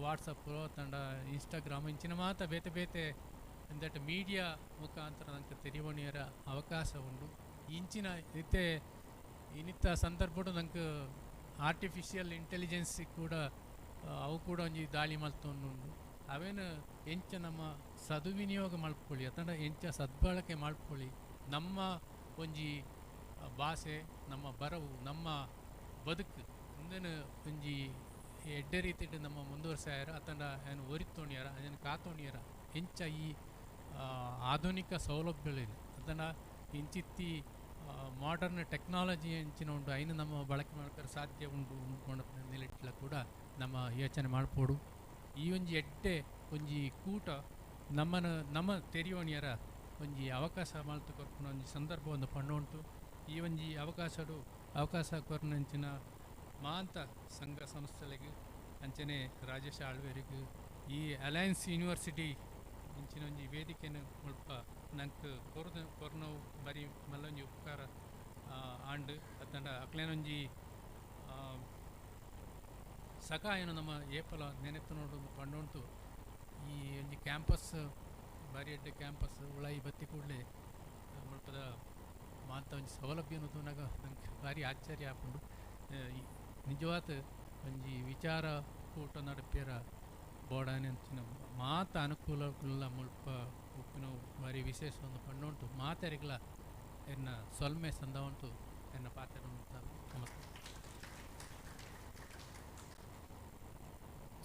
Speaker 10: ವಾಟ್ಸಪ್ ತಂಡ ಇನ್ಸ್ಟಾಗ್ರಾಮ್ ಇಂಚಿನ ಮಾತ ಬೇತೆ ಬೇತೆ that media ಮುಖಾಂತರ ನಂಗೆ ತೆರಿವಣಿಯರ ಅವಕಾಶ ಉಂಡು. ಇಂಚಿನ ಇತ್ತೆ ಇನ್ನಿತ್ತ ಸಂದರ್ಭಡು ನಂಗೆ ಆರ್ಟಿಫಿಷಿಯಲ್ ಇಂಟೆಲಿಜೆನ್ಸ್ ಕೂಡ ಅವು ಕೂಡ ಒಂಜಿ ದಾಳಿ ಮಲ್ತೊಂದುಂಡು. ಅವೇನು ಎಂಚ ನಮ್ಮ ಸದುವಿನಿಯೋಗ ಮಲ್ಪೊಳಿ ಅತ್ತಂಡ ಎಂಚ ಸದ್ಬಳಕೆ ಮಲ್ಪೊಳಿ ನಮ್ಮ ಒಂಜಿ ಭಾಷೆ ನಮ್ಮ ಬರವು ನಮ್ಮ ಬದುಕು ಇಂದನು ಒಂಜಿ ಎಡ್ಡೆ ರೀತಿಡ್ ನಮ್ಮ ಮುಂದುವರ್ಸಾಯರ ಅತ್ತಂಡ ಏನು ಒರಿತೋಣಿಯರ ಅದನ್ನು ಕಾತೋಣಿಯರ ಎಂಚ ಈ ಆಧುನಿಕ ಸೌಲಭ್ಯಗಳಿದೆ ಅದನ್ನು ಇಂಚಿತ್ತಿ ಮಾಡರ್ನ್ ಟೆಕ್ನಾಲಜಿ ಎಂಚಿನ ಉಂಡು ಐನು ನಮ್ಮ ಬಳಕೆ ಮಾಡ್ತಾರೆ ಸಾಧ್ಯ ಉಂಡು ಉಂಡ್ಕೊಂಡ ನಿಲೆಟ್ಲ ಕೂಡ ನಮ್ಮ ಯೋಚನೆ ಮಾಡ್ಪೋಡು. ಈ ಒಂಜಿ ಎಡ್ಡೆ ಒಂಜಿ ಕೂಟ ನಮ್ಮನ್ನು ನಮ್ಮ ತೆರಿಯೋಣಿಯರ ಒಂಜಿ ಅವಕಾಶ ಮಲ್ತು ಕೊರ್ಪುನ ಒಂಜಿ ಸಂದರ್ಭ ಒಂದು ಪಣ್ಣುಂಟು. ಈ ಒಂಜಿ ಅವಕಾಶಡು ಅವಕಾಶ ಕೊರ್ನಂಚಿನ ಮಾಂತ ಸಂಘ ಸಂಸ್ಥೆಗಳಿಗೆ ಅಂಚನೆ ರಾಜೇಶ್ ಆಳ್ವೇರಿಗೆ ಈ ಅಲಯನ್ಸ್ ಯೂನಿವರ್ಸಿಟಿ ಇಂಚಿನ ಒಂಜಿ ವೇದಿಕೆಯನ್ನು ಮುಲ್ಪ ನಂಗೆ ಕೊರ್ದು ಕೊರ್ನವು ಬರೀ ಮಲ್ಲೊಂಜಿ ಉಪಕಾರ ಆಂಡ್ ಅತ್ತಂಡ ಅಕ್ಲೇನೊಂಜಿ ಸಕಾಯನು ನಮ್ಮ ಏಪಲ ನೆನೆತ್ತು ನೋಡು ಪಂಡುಂಟು. ಈ ಒಂಜಿ ಕ್ಯಾಂಪಸ್ ಬಾರಿ ಎಡ್ಡೆ ಕ್ಯಾಂಪಸ್ ಉಳಾಯಿ ಬತ್ತಿ ಕೂಡಲೇ ಮುಲ್ಪದ ಮಾತ ಒಂಜಿ ಸೌಲಭ್ಯನು ತೂನಾಗ ನಂಗೆ ಭಾರಿ ಆಶ್ಚರ್ಯ ಆಪುಂಡು. ನಿಜವಾದ ಒಂಜಿ ವಿಚಾರ ಕೂಟ ನಡಪಿಯರ ಬೋಡಾನೆಂಚಿನ ಮಾತ ಅನುಕೂಲಗಳ ಮುಲ್ಪ ಉಪ್ಪಿನ ಭಾರಿ ವಿಶೇಷ ಒಂದು ಪಣ್ಣುಂಟು. ಮಾತೆರಿಗಳ ಎನ್ನ ಸೊಲ್ಮೆ ಸಂದ ಉಂಟು ಎನ್ನ ಪಾತ್ರ ನಮಸ್ತೆ.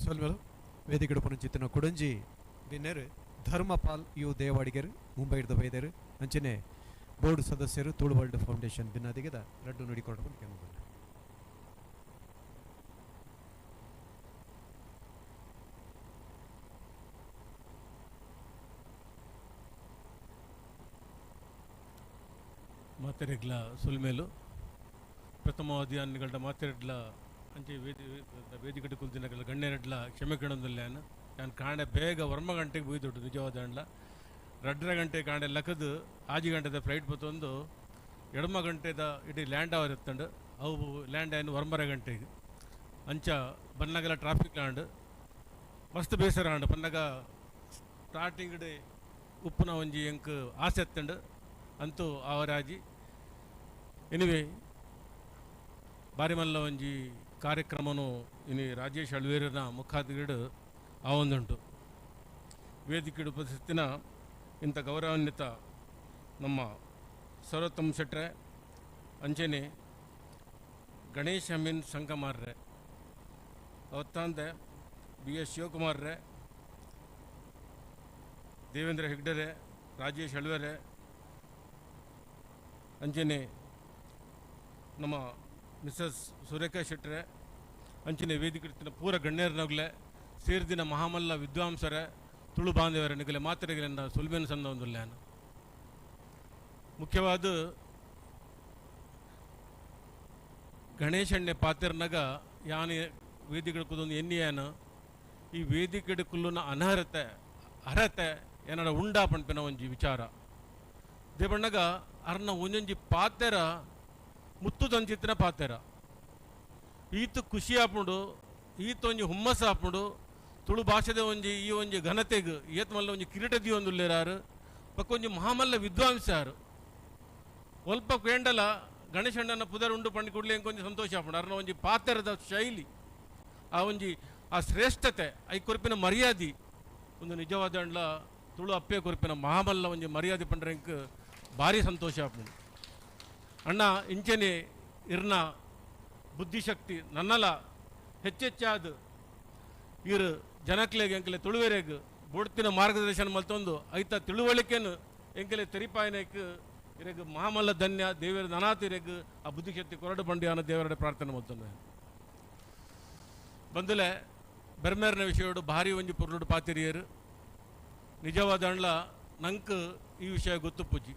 Speaker 5: ಸೊಲ್ಮೆಲು ವೇದಿಕೆ ಪುನಂಚಿತನ ಕುಡಂಜಿ ದಿನ್ನೆರು ಧರ್ಮಪಾಲ್ you ದೇವಾಡಿಗರು ಮುಂಬೈದ ಬೈದರು ಅಂಚನೆ ಬೋರ್ಡ್ ಸದಸ್ಯರು ತುಳು ವರ್ಲ್ಡ್ ಫೌಂಡೇಶನ್ ಬಿನ್ನಾದಿಗೆದ ರಡ್ಡು ನುಡಿಕೊಂಡು ಬಂದು.
Speaker 11: ಮಾತೆರೆಗ್ಲ ಸುಲ್ಮೇಲು ಪ್ರಥಮವಾದಿ ಅನ್ನಿಗಳ್ಡ ಮಾತೆರೆಡ್ಲ ಅಂಚೆ ವೇದಿಕೆ ಕುಲ್ದಿನಗಳ ಗಣ್ಯರೆಡ್ಲ ಕ್ಷಮೆ ಕೇಳೊಂದಿಲ್ಲ. ನಾನು ಕಾಣೆ ಬೇಗ ವರ್ಮ ಗಂಟೆಗೆ ಬೂಯ್ದೊಡ್ಡು ನಿಜವಾದ ಅಂಡ್ಲ ರಡ್ಡರ ಗಂಟೆ ಕಾಣೆ ಲಕ್ಕದು ಆಜಿ ಗಂಟೆದ ಫ್ಲೈಟ್ ಬತ್ತೊಂದು ಎಡಮ ಗಂಟೆದ ಇಡೀ ಲ್ಯಾಂಡ್ ಅವರ್ ಎತ್ತಂಡು ಅವು ಲ್ಯಾಂಡ್ ಆಯ್ನು ವರ್ಮರ ಗಂಟೆಗೆ ಅಂಚ ಬನ್ನಗಲ ಟ್ರಾಫಿಕ್ ಲ್ಯಾಂಡ್ ಮಸ್ತ್ ಬೇಸರ ಆಂಡ್ ಬನ್ನಗ ಸ್ಟಾರ್ಟಿಂಗ್ ಡೇ ಉಪ್ಪುನ ಒಂಜಿ ಎಂಕ್ ಆಸೆ ಎತ್ತಂಡು ಅಂತೂ ಅವರಾಜಿ. ಎನಿವೆ ಬಾರಿಮಲ್ಲ ಒಂಜಿ ಕಾರ್ಯಕ್ರಮನು ಇನಿ ರಾಜೇಶ್ ಅಳ್ವೇರನ ಮುಖಾದಿಗಿಡು ಆವೊಂದುಂಟು. ವೇದಿಕೆ ಉಪಸ್ಥಿತಿನ ಇಂಥ ಗೌರವಾನ್ವಿತ ನಮ್ಮ ಸರ್ವೋತ್ತಮ ಶೆಟ್ರೆ ಅಂಚನೆ ಗಣೇಶ್ ಅಮೀನ್ ಸಂಕಮಾರ್ರೆ ಅವತ್ತಾಂದೆ ಬಿ ಎಸ್ ಶಿವಕುಮಾರ್ರೆ ದೇವೇಂದ್ರ ಹೆಗ್ಡರೆ ರಾಜೇಶ್ ಅಳ್ವೇರೆ ಅಂಚನೆ ನಮ್ಮ ಮಿಸಸ್ ಸುರೇಖಾ ಶೆಟ್ರೆ ಅಂಚನೆ ವೇದಿಕೆ ಪೂರ ಗಣ್ಯರನೋಗ್ಲೆ ಸೇರ್ದಿನ ಮಹಾಮಲ್ಲ ವಿದ್ವಾಂಸರೇ ತುಳು ಬಾಂಧವರ ನಿಗಲೆ ಮಾತ್ರೆಗಳಿಂದ ಸುಲ್ಬೇನ ಸಂದ ಒಂದುಲ್ಲಾನ. ಮುಖ್ಯವಾದ ಗಣೇಶಣ್ಣೆ ಪಾತ್ರನಾಗ ಯಾನು ವೇದಿಕೆ ಕುದೊಂದು ಎನ್ನಿಯಾನ ಈ ವೇದಿಕೆ ಕುಲ್ಲುನ ಅನರ್ಹತೆ ಅರ್ಹತೆ ಏನಾರ ಉಂಡಾ ಪಣ್ಪಿನ ಒಂಜಿ ವಿಚಾರ ದೇವಣ್ಣಗ ಅರ್ನ ಒಂಜೊಂಜಿ ಪಾತೆರ ಮುತ್ತು ತಂಚಿತ್ತಿನ ಪಾತೆರ ಈತ ಖುಷಿ ಆಪುಂಡು ಈತ ಒಂಜಿ ಹುಮ್ಮಸ್ಸು ಆಪುಂಡು ತುಳು ಭಾಷೆದ ಒಂಜಿ ಈ ಒಂಜಿ ಘನತೆಗ್ ಏತ್ ಮಲ್ಲ ಒಂಜಿ ಕಿರೀಟ ದಿಯೊಂದುಲ್ಲೆರಾರು ಬೊಕ್ಕ ಒಂಜಿ ಮಹಾಮಲ್ಲ ವಿದ್ವಾಂಸಾರು ಒಲ್ಪ ಕೇಂಡಲ ಗಣೇಶಣ್ಣನ ಪುದರ್ ಉಂಡು ಪಂಡಿ ಕೂಡಲೇ ಒಂಜಿ ಸಂತೋಷ ಆಪುಂಡು. ಅರ್ನ ಒಂಜಿ ಪಾತೆರದ ಶೈಲಿ ಆ ಒಂಜಿ ಆ ಶ್ರೇಷ್ಠತೆ I ಕೊರ್ಪಿನ ಮರ್ಯಾದೆ ಒಂದು ನಿಜವಾದ ಅಂಡ್ಲ ತುಳು ಅಪ್ಪೆ ಕೊರ್ಪಿನ ಮಹಾಮಲ್ಲ ಒಂಜಿ ಮರ್ಯಾದೆ ಪಂಡ್ರೆ ಎಂಕ್ ಭಾರಿ ಸಂತೋಷ ಆಪುಂಡು. ಅಣ್ಣ ಇಂಚನೆ ಇರ್ನ ಬುದ್ಧಿಶಕ್ತಿ ನನ್ನಲ ಹೆಚ್ಚೆಚ್ಚಾದ ಇರು ಜನಕ್ಲೆಗ್ ಎಂಕಲೆ ತುಳುವೆರೆಗ್ ಬೋಡ್ತಿನ ಮಾರ್ಗದರ್ಶನ ಮಲ್ತೊಂದು ಐತ ತಿಳುವಳಿಕೆನು ಎಂಕಲೆ ತೆರಿಪಾಯನಕ್ ಇರೆಗ್ ಮಹಾಮಲ್ಲ ಧನ್ಯ ದೇವರ ನನಾತ್ ಇರೆಗ್ ಆ ಬುದ್ಧಿಶಕ್ತಿ ಕೊರಡು ಬಂಡಿ ಅನ್ನೋ ದೇವರ ಪ್ರಾರ್ಥನೆ ಮಲ್ತೊಂದು ಬಂದುಲೆ ಬೆರ್ಮೇರ್ನ ವಿಷಯಡು ಭಾರಿ ಒಂಜಿ ಪೊರ್ಲುಡು ಪಾತಿರಿಯರು ನಿಜವಾದ ಅಂಡ್ಲ ನಂಕ್ ಈ ವಿಷಯ ಗೊತ್ತು ಪೂಜಿ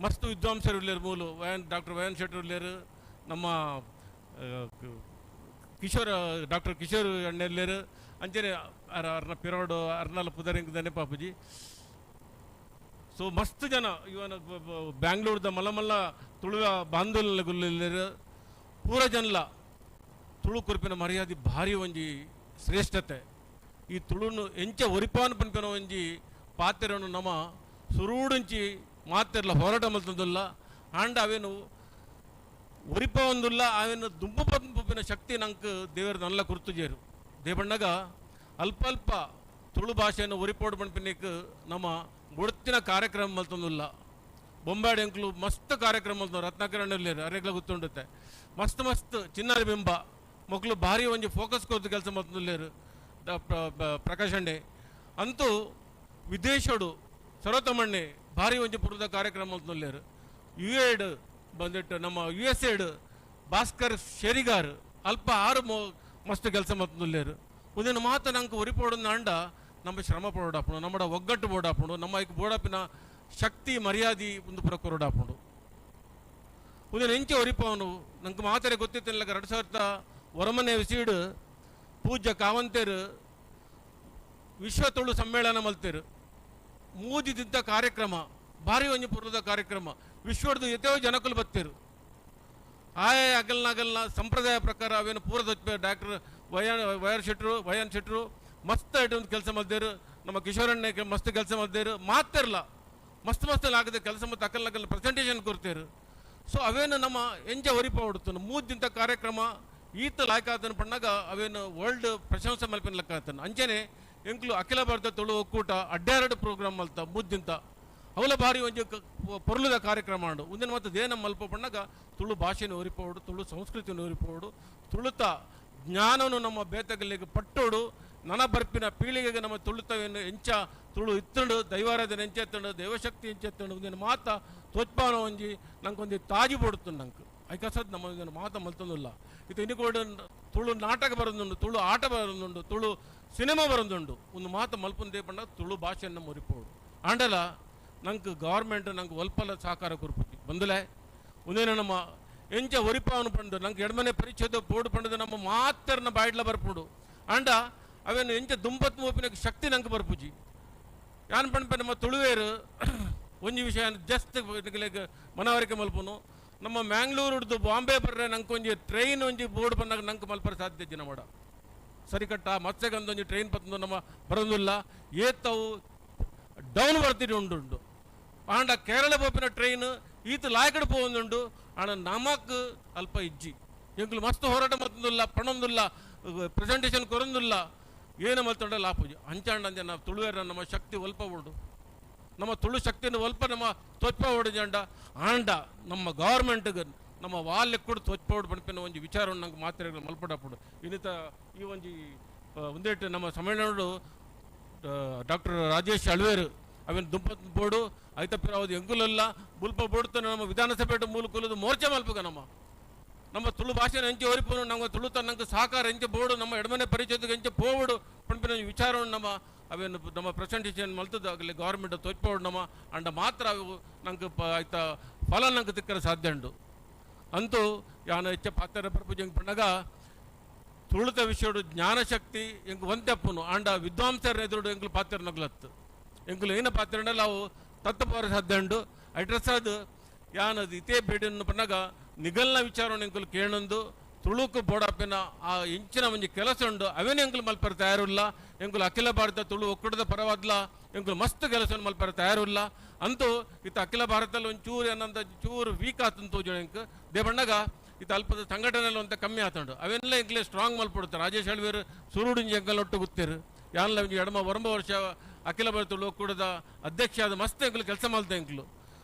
Speaker 11: ಮಸ್ತ್ ವಿದ್ವಾಂಸರು ಉಲ್ಲೇರು ಮೂಲು ವಯನ್ ಡಾಕ್ಟರ್ ವಯನ್ ಶೆಟ್ಟರ್ ಉಲ್ಲೇರು ನಮ್ಮ ಕಿಶೋರ್ ಡಾಕ್ಟರ್ ಕಿಶೋರ್ ಅಣ್ಣೆಲ್ಲೇರು ಅಂಚನೆ ಅರ್ನ ಪಿರೋಡು ಅರ್ನಲ ಪುದರಿಂಗ್ ಪಾಪುಜಿ. ಸೊ ಮಸ್ತ್ ಜನ ಇವನ ಬ್ಯಾಂಗ್ಳೂರ್ದ ಮಲ್ಲ ತುಳುವ ಬಾಂಧವ್ಯ ಗುಲ್ಲೇರು ಪೂರ ಜನಲ ತುಳು ಕುರಿಪಿನ ಮರ್ಯಾದೆ ಭಾರಿ ಒಂಜಿ ಶ್ರೇಷ್ಠತೆ. ಈ ತುಳುನು ಎಂಚ ಒರಿಪಾನ್ ಪನ್ಪಿನ ಒಂಜಿ ಪಾತೆರನು ನಮ್ಮ ಸುರೂಡುಂಚಿ ಮಾತೆರ್ಲ ಹೋರಾಟ ಮಲ್ತೊಂದುಲ್ಲ ಆಂಡ ಅವೇನು ಒರಿಪ ಒಂದುಲ್ಲ ಅವೇನು ದುಂಬು ಪಂಪಿನ ಶಕ್ತಿ ನಂಗೆ ದೇವರ ನಲ್ಲ ಕುರ್ತುಜೇರು ದೇವಣ್ಣಗ ಅಲ್ಪ ಅಲ್ಪ ತುಳು ಭಾಷೆಯನ್ನು ಒರಿಪೋಡು ಪನ್ಪಿನಕ್ ನಮ್ಮ ಬುಡತಿನ ಕಾರ್ಯಕ್ರಮ ಮಲ್ತೊಂದುಲ್ಲ. ಬೊಂಬಾಡಿ ಅಂಕ್ಲು ಮಸ್ತ್ ಕಾರ್ಯಕ್ರಮ ಮಲ್ತೊಂದು ರತ್ನಾಕರಣ ಅರೆಗ್ಲ ಗೊತ್ತುಂಡುತ್ತೆ ಮಸ್ತ್ ಮಸ್ತ್ ಚಿನ್ನಾರಿ ಬಿಂಬ ಮಕ್ಕಳು ಭಾರಿ ಒಂಜಿ ಫೋಕಸ್ ಕೊದ್ದು ಕೆಲಸ ಮಲ್ತೊಂದುಲ್ಲೇರು ಪ್ರಕಾಶ್ ಅಂಡೆ ಅಂತೂ ವಿದೇಶಡು ಸರ್ವತಮಣ್ಣೆ ಭಾರಿ ಒಂಜಿ ಪೂರ್ವದ ಕಾರ್ಯಕ್ರಮ ಮಲ್ತೊಂದುಲ್ಲೇರು. ಯು ಎಡ್ ಬಂದಿಟ್ಟು ನಮ್ಮ ಯು ಎಸ್ ಎಡ್ ಭಾಸ್ಕರ್ ಶೆರಿಗಾರ್ ಅಲ್ಪ ಆರು ಮಸ್ತ್ ಕೆಲಸ ಮಲ್ತೊಂದುಲ್ಲೇರು. ಒಂದಿನ ಮಾತು ನಂಗೆ ಒರಿಪೋಡನ್ನ ಅಂಡ ನಮ್ಮ ಶ್ರಮ ಪಡೋಡಾಪುಂಡು ನಮ್ಮಡ ಒಗ್ಗಟ್ಟು ಬೋಡಾಪುಂಡು ನಮ್ಮ ಐಕ್ ಬೋಡಾಪಿನ ಶಕ್ತಿ ಮರ್ಯಾದೆ ಒಂದು ಪುರ ಕೊರಡಾಪುಂಡು. ಒಂದಿನ ಎಂಚೆ ಒರಿಪವನು ನಂಗೆ ಮಾತಾರೆ ಗೊತ್ತಿತ್ತಿಲ್ಲ 2009 ವಿಸೀಡು ಪೂಜ್ಯ ಕಾವಂತೇರು ವಿಶ್ವ ತುಳು ಸಮ್ಮೇಳನ ಮಲ್ತೇರು ಮೂಜಿದಿದ್ದ ಕಾರ್ಯಕ್ರಮ ಭಾರಿ ಒಂಜಿ ಪೂರ್ವದ ಕಾರ್ಯಕ್ರಮ ವಿಶ್ವದ ಎತೆಯೋ ಜನಕುಲು ಬತ್ತೇರು ಆಯಾ ಅಗಲ್ನಾಗಲ್ನ ಸಂಪ್ರದಾಯ ಪ್ರಕಾರ ಅವೇನು ಪೂರ್ವದ ಡಾಕ್ಟರ್ ವಯರ್ ಶೆಟ್ರು ವಯನ್ ಶೆಟ್ರು ಮಸ್ತ್ ಐಟಮ್ ಕೆಲಸ ಮಲ್ದೇರು ನಮ್ಮ ಕಿಶೋರಣ್ಣ ಮಸ್ತ್ ಕೆಲಸ ಮಲ್ದೇರು ಮಾತಿರಲ್ಲ ಮಸ್ತ್ ಮಸ್ತ್ ಆಗದೆ ಕೆಲಸ ಮತ್ತು ಅಕಲ್ ಪ್ರೆಸೆಂಟೇಷನ್ ಕೊಡ್ತೇರು. ಸೊ ಅವೇನು ನಮ್ಮ ಎಂಜ ಒರಿಪ ಹೊಡ್ತಾನೆ ಮೂದಿಂತ ಕಾರ್ಯಕ್ರಮ ಈತ ಲಾಯ್ಕಾತನ ಪಣ್ಣಾಗ ಅವೇನು ವರ್ಲ್ಡ್ ಪ್ರಶಂಸೆ ಮಲ್ಪಿನ ಲೆಕ್ಕ ಆತನ. ಅಂಚನೆ ಎಂಕ್ಲು ಅಖಿಲ ಭಾರತ ತುಳು ಒಕ್ಕೂಟ ಅಡ್ಡಾರಡು ಪ್ರೋಗ್ರಾಮ್ ಮಲ್ತ ಮೂದಿಂತ ಅವಲ ಭಾರಿ ಒಂಜಿ ಪೊರ್ಲುದ ಕಾರ್ಯಕ್ರಮ ಉಂಡು. ಒಂದಿನ ಮತ್ತು ದೇನ ಮಲ್ಪ ಪಣ್ಣಾಗ ತುಳು ಭಾಷೆನ ಒರಿಪೋಡು ತುಳು ಸಂಸ್ಕೃತಿನ ಒರಿಪೋಡು ತುಳುತ ಜ್ಞಾನವನ್ನು ನಮ್ಮ ಬೇತಗಲ್ಲಿಗೆ ಪಟ್ಟೋಡು ನನ ಬರ್ಪಿನ ಪೀಳಿಗೆಗೆ ನಮ್ಮ ತುಳುತವೇನು ಎಂಚ ತುಳು ಇತ್ತಂಡು ದೈವಾರಾಧನೆ ಎಂಚೆತ್ತಂಡು ದೈವಶಕ್ತಿ ಎಂಚೆತ್ತಂಡು ಒಂದಿನ ಮಾತ ತೋಚ್ಪಾನ ಒಂಜಿ ನಂಗೊಂದು ತಾಜಿ ಪೊಡುತ್ತಂಡು ನಂಗೆ ಐಕಸದ್ ನಮ್ಮ ಇದನ್ನು ಮಾತ ಮಲ್ತೊಂದುಲ್ಲ. ಇದು ಇನ್ನಿಕೋಡು ತುಳು ನಾಟಕ ಬರೋದುಂಡು ತುಳು ಆಟ ಬರೋದುಂಡು ತುಳು ಸಿನಿಮಾ ಬರೋದುಂಡು ಒಂದು ಮಾತು ಮಲ್ಪಂದೇ ಪಂಡ ತುಳು ಭಾಷೆಯನ್ನು ಮುರಿಪೋಡು ಆಂಡಲ ನಂಗೆ ಗೌರ್ಮೆಂಟ್ ನಂಗೆ ಒಲ್ಪಲ ಸಹಕಾರ ಕೊರ್ಪುತಿ ಬಂದುಲೆ ಒಂದೇನು ನಮ್ಮ ಎಂಚ ಒರಿಪಾವನು ಪಂಡು ನಂಗೆ ಎಡಮನೆ ಪರಿಚಯದ ಬೋರ್ಡು ಪಂಡದು ನಮ್ಮ ಮಾತ್ರನ ಬಾಯಿಡ್ಲ ಬರ್ಪುಂಡು ಆಂಡ ಅವೇನು ಎಂಚ ದುಂಬತ್ ಮೋಪಿನ ಶಕ್ತಿ ನಂಗೆ ಬರ್ಪುಜಿ ಯಾನ್ ಪಂಡ್ಪೆ ನಮ್ಮ ತುಳುವೇರು ಒಂಜಿ ವಿಷಯ ಜಸ್ಟ್ ಮನವರಿಕೆ ಮಲ್ಪುನು ನಮ್ಮ ಮ್ಯಾಂಗ್ಳೂರುಡ್ದು ಬಾಂಬೆ ಬರ್ರೆ ನಂಗೆ ಒಂಜಿ ಟ್ರೈನ್ ಒಂಜಿ ಬೋರ್ಡ್ ಬಂದಾಗ ನಂಗೆ ಮಲ್ಪರ ಸಾಧ್ಯ ಜನ ಮಾಡ ಸರಿಕಟ್ಟ ಮತ್ಸ್ಯಗಂಧ ಒಂಜಿ ಟ್ರೈನ್ ಪತ್ತಂದು ನಮ್ಮ ಬರೋದಿಲ್ಲ ಏತವು ಡೌನ್ ಬರ್ತಿರಿ ಉಂಡುಂಡು ಆಂಡ ಕೇರಳ ಪೋಪಿನ ಟ್ರೈನ್ ಈತ ಲಾಯಕಡೆ ಪೋವೊಂದುಂಡು ಆಂಡ ನಮಕ್ ಅಲ್ಪ ಇಜ್ಜಿ ಎಂಕ್ಲು ಮಸ್ತ್ ಹೋರಾಟ ಮತ್ತೊಂದಿಲ್ಲ ಪಣೊಂದಿಲ್ಲ ಪ್ರೆಸೆಂಟೇಷನ್ ಕೊರೊಂದಿಲ್ಲ ಏನು ಮಲ್ತೊಂಡ ಲಾಪುಜಿ ಅಂಚಾಂಡ ಅಂಜ ನಾವು ತುಳುವೇರ ನಮ್ಮ ಶಕ್ತಿ ಒಲ್ಪ ಉಂಡು ನಮ್ಮ ತುಳು ಶಕ್ತಿಯನ್ನು ಒಲ್ಪ ನಮ್ಮ ತೋಚ್ಪ ಓಡಿಜಂಡ ಆಂಡ ನಮ್ಮ ಗೌರ್ಮೆಂಟ್ಗೆ ನಮ್ಮ ವಾಲ್ಯ ಕೂಡ ತೋಚ್ಪೋಡು ಪನ್ಪಿನ ಒಂಜಿ ವಿಚಾರವನ್ನು ನಂಗೆ ಮಾತ್ರೆ ಮಲ್ಪಡಪುಡು ಇನ್ನಿತ ಈ ಒಂಜಿ ಒಂದೇಟು ನಮ್ಮ ಸಮ್ಮೇಳನಡು ಡಾಕ್ಟರ್ ರಾಜೇಶ್ ಅಳ್ವೇರು ಅವೇನು ದುಂಪತ್ ಬೋರ್ಡು ಐತಪ್ಪಿರ ಅವ್ದು ಎಂಕುಲಲ್ಲ ಬುಲ್ಪ ಬೋಡ್ತಾನೆ ನಮ್ಮ ವಿಧಾನಸಭೆ ಮೂಲಕುಲದು ಮೋರ್ಚೆ ಮಲ್ಪಗ ನಮ್ಮ ನಮ್ಮ ತುಳು ಭಾಷೆನ ಎಂಚೆ ಒರಿಪುನು ನಮ್ಮ ತುಳು ತನ್ನಂಗೆ ಸಹಕಾರ ಎಂಚೆ ಬೋರ್ಡು ನಮ್ಮ ಎಡಮನೆ ಪರಿಚಯದ ಎಂಚೆ ಪೋವಡು ಪನ್ಪಿನ ವಿಚಾರವನ್ನು ನಮ್ಮ ಅವೇನು ನಮ್ಮ ಪ್ರೆಸೆಂಟೇಷನ್ ಮಲ್ತದ್ದು ಆಗಲಿ ಗೌರ್ಮೆಂಟ್ ತೋಚ್ಪೋಡು ನಮ್ಮ ಅಂಡ ಮಾತ್ರ ಅವು ನಂಗೆ ಆಯ್ತಾ ಫಲ ನಂಗೆ ತಿಕ್ಕರೆ ಸಾಧ್ಯ ಉಂಡು ಅಂತೂ ಯಾನ ಹೆಚ್ಚ ಪಾತ್ರ ಪ್ರಪಂಚ ಪಂಡಗ ತುಳುತ ವಿಷಯಡು ಜ್ಞಾನಶಕ್ತಿ ಎಂಕ್ ಒಂತೆಪ್ಪುನು ಆಂಡ ವಿದ್ವಾಂಸರ ಎದುರುಡು ಎಂಕ್ಲು ಪಾತ್ರ ನಗ್ಲತ್ತು ಎಂಕ್ಲು ಏನ ಪಾತ್ರ ಅವು ತತ್ತಪೋರ ಸಾಧ್ಯ ಉಂಡು ಅಡ್ರೆಸ್ ಅದು ಯಾನದು ಇತೇ ಬೇಡನ್ನು ಪನ್ನಾಗ ನಿಗಲ್ನ ವಿಚಾರವನ್ನು ಎಂಕುಲು ಕೇಳೊಂದು ತುಳುಕು ಬೋಡಾಪಿನ ಆ ಇಂಚಿನ ಒಂಜಿ ಕೆಲಸ ಉಂಡು ಅವೇನೇ ಎಂಕುಲು ಮಲ್ಪರೆ ತಯಾರುಲ್ಲ. ಎಂಕುಲು ಅಖಿಲ ಭಾರತ ತುಳು ಒಕ್ಕೂಟದ ಪರವಾದ್ಲ ಎಂಕುಲು ಮಸ್ತ್ ಕೆಲಸವನ್ನು ಮಲ್ಪರೆ ತಯಾರುಲ್ಲ. ಅಂತೂ ಇತ್ತ ಅಖಿಲ ಭಾರತದಲ್ಲಿ ಒಂಚೂರು ಏನಂತ ಚೂರು ವೀಕ್ ಆತಂತ ತೋಜೋಣ ಎಂಕ್ ದೇಬಣ್ಣಗ ಇತ್ತ ಅಲ್ಪದ ಸಂಘಟನೆಯಲ್ಲಿ ಅಂತ ಕಮ್ಮಿ ಆತುಂಡು ಅವೆಲ್ಲ ಎಂಕ್ಲೆ ಸ್ಟ್ರಾಂಗ್ ಮಲ್ಪಡುತ್ತಾರೆ. ರಾಜೇಶ್ ಅಳ್ವೇರು ಸುರುಡಿಂಜಿ ಎಂಕಲ್ ಒಟ್ಟು ಗೊತ್ತಿರು ಯಾನ್ಲ ಒಂಜಿ ಎಡಮ ಒರಂಬ ವರ್ಷ ಅಖಿಲ ಭಾರತ ತುಳು ಒಕ್ಕೂಟದ ಅಧ್ಯಕ್ಷ ಆದ ಮಸ್ತ್ ಎಂಕುಲು ಕೆಲಸ ಮಲ್ತ ಎಂಕುಲು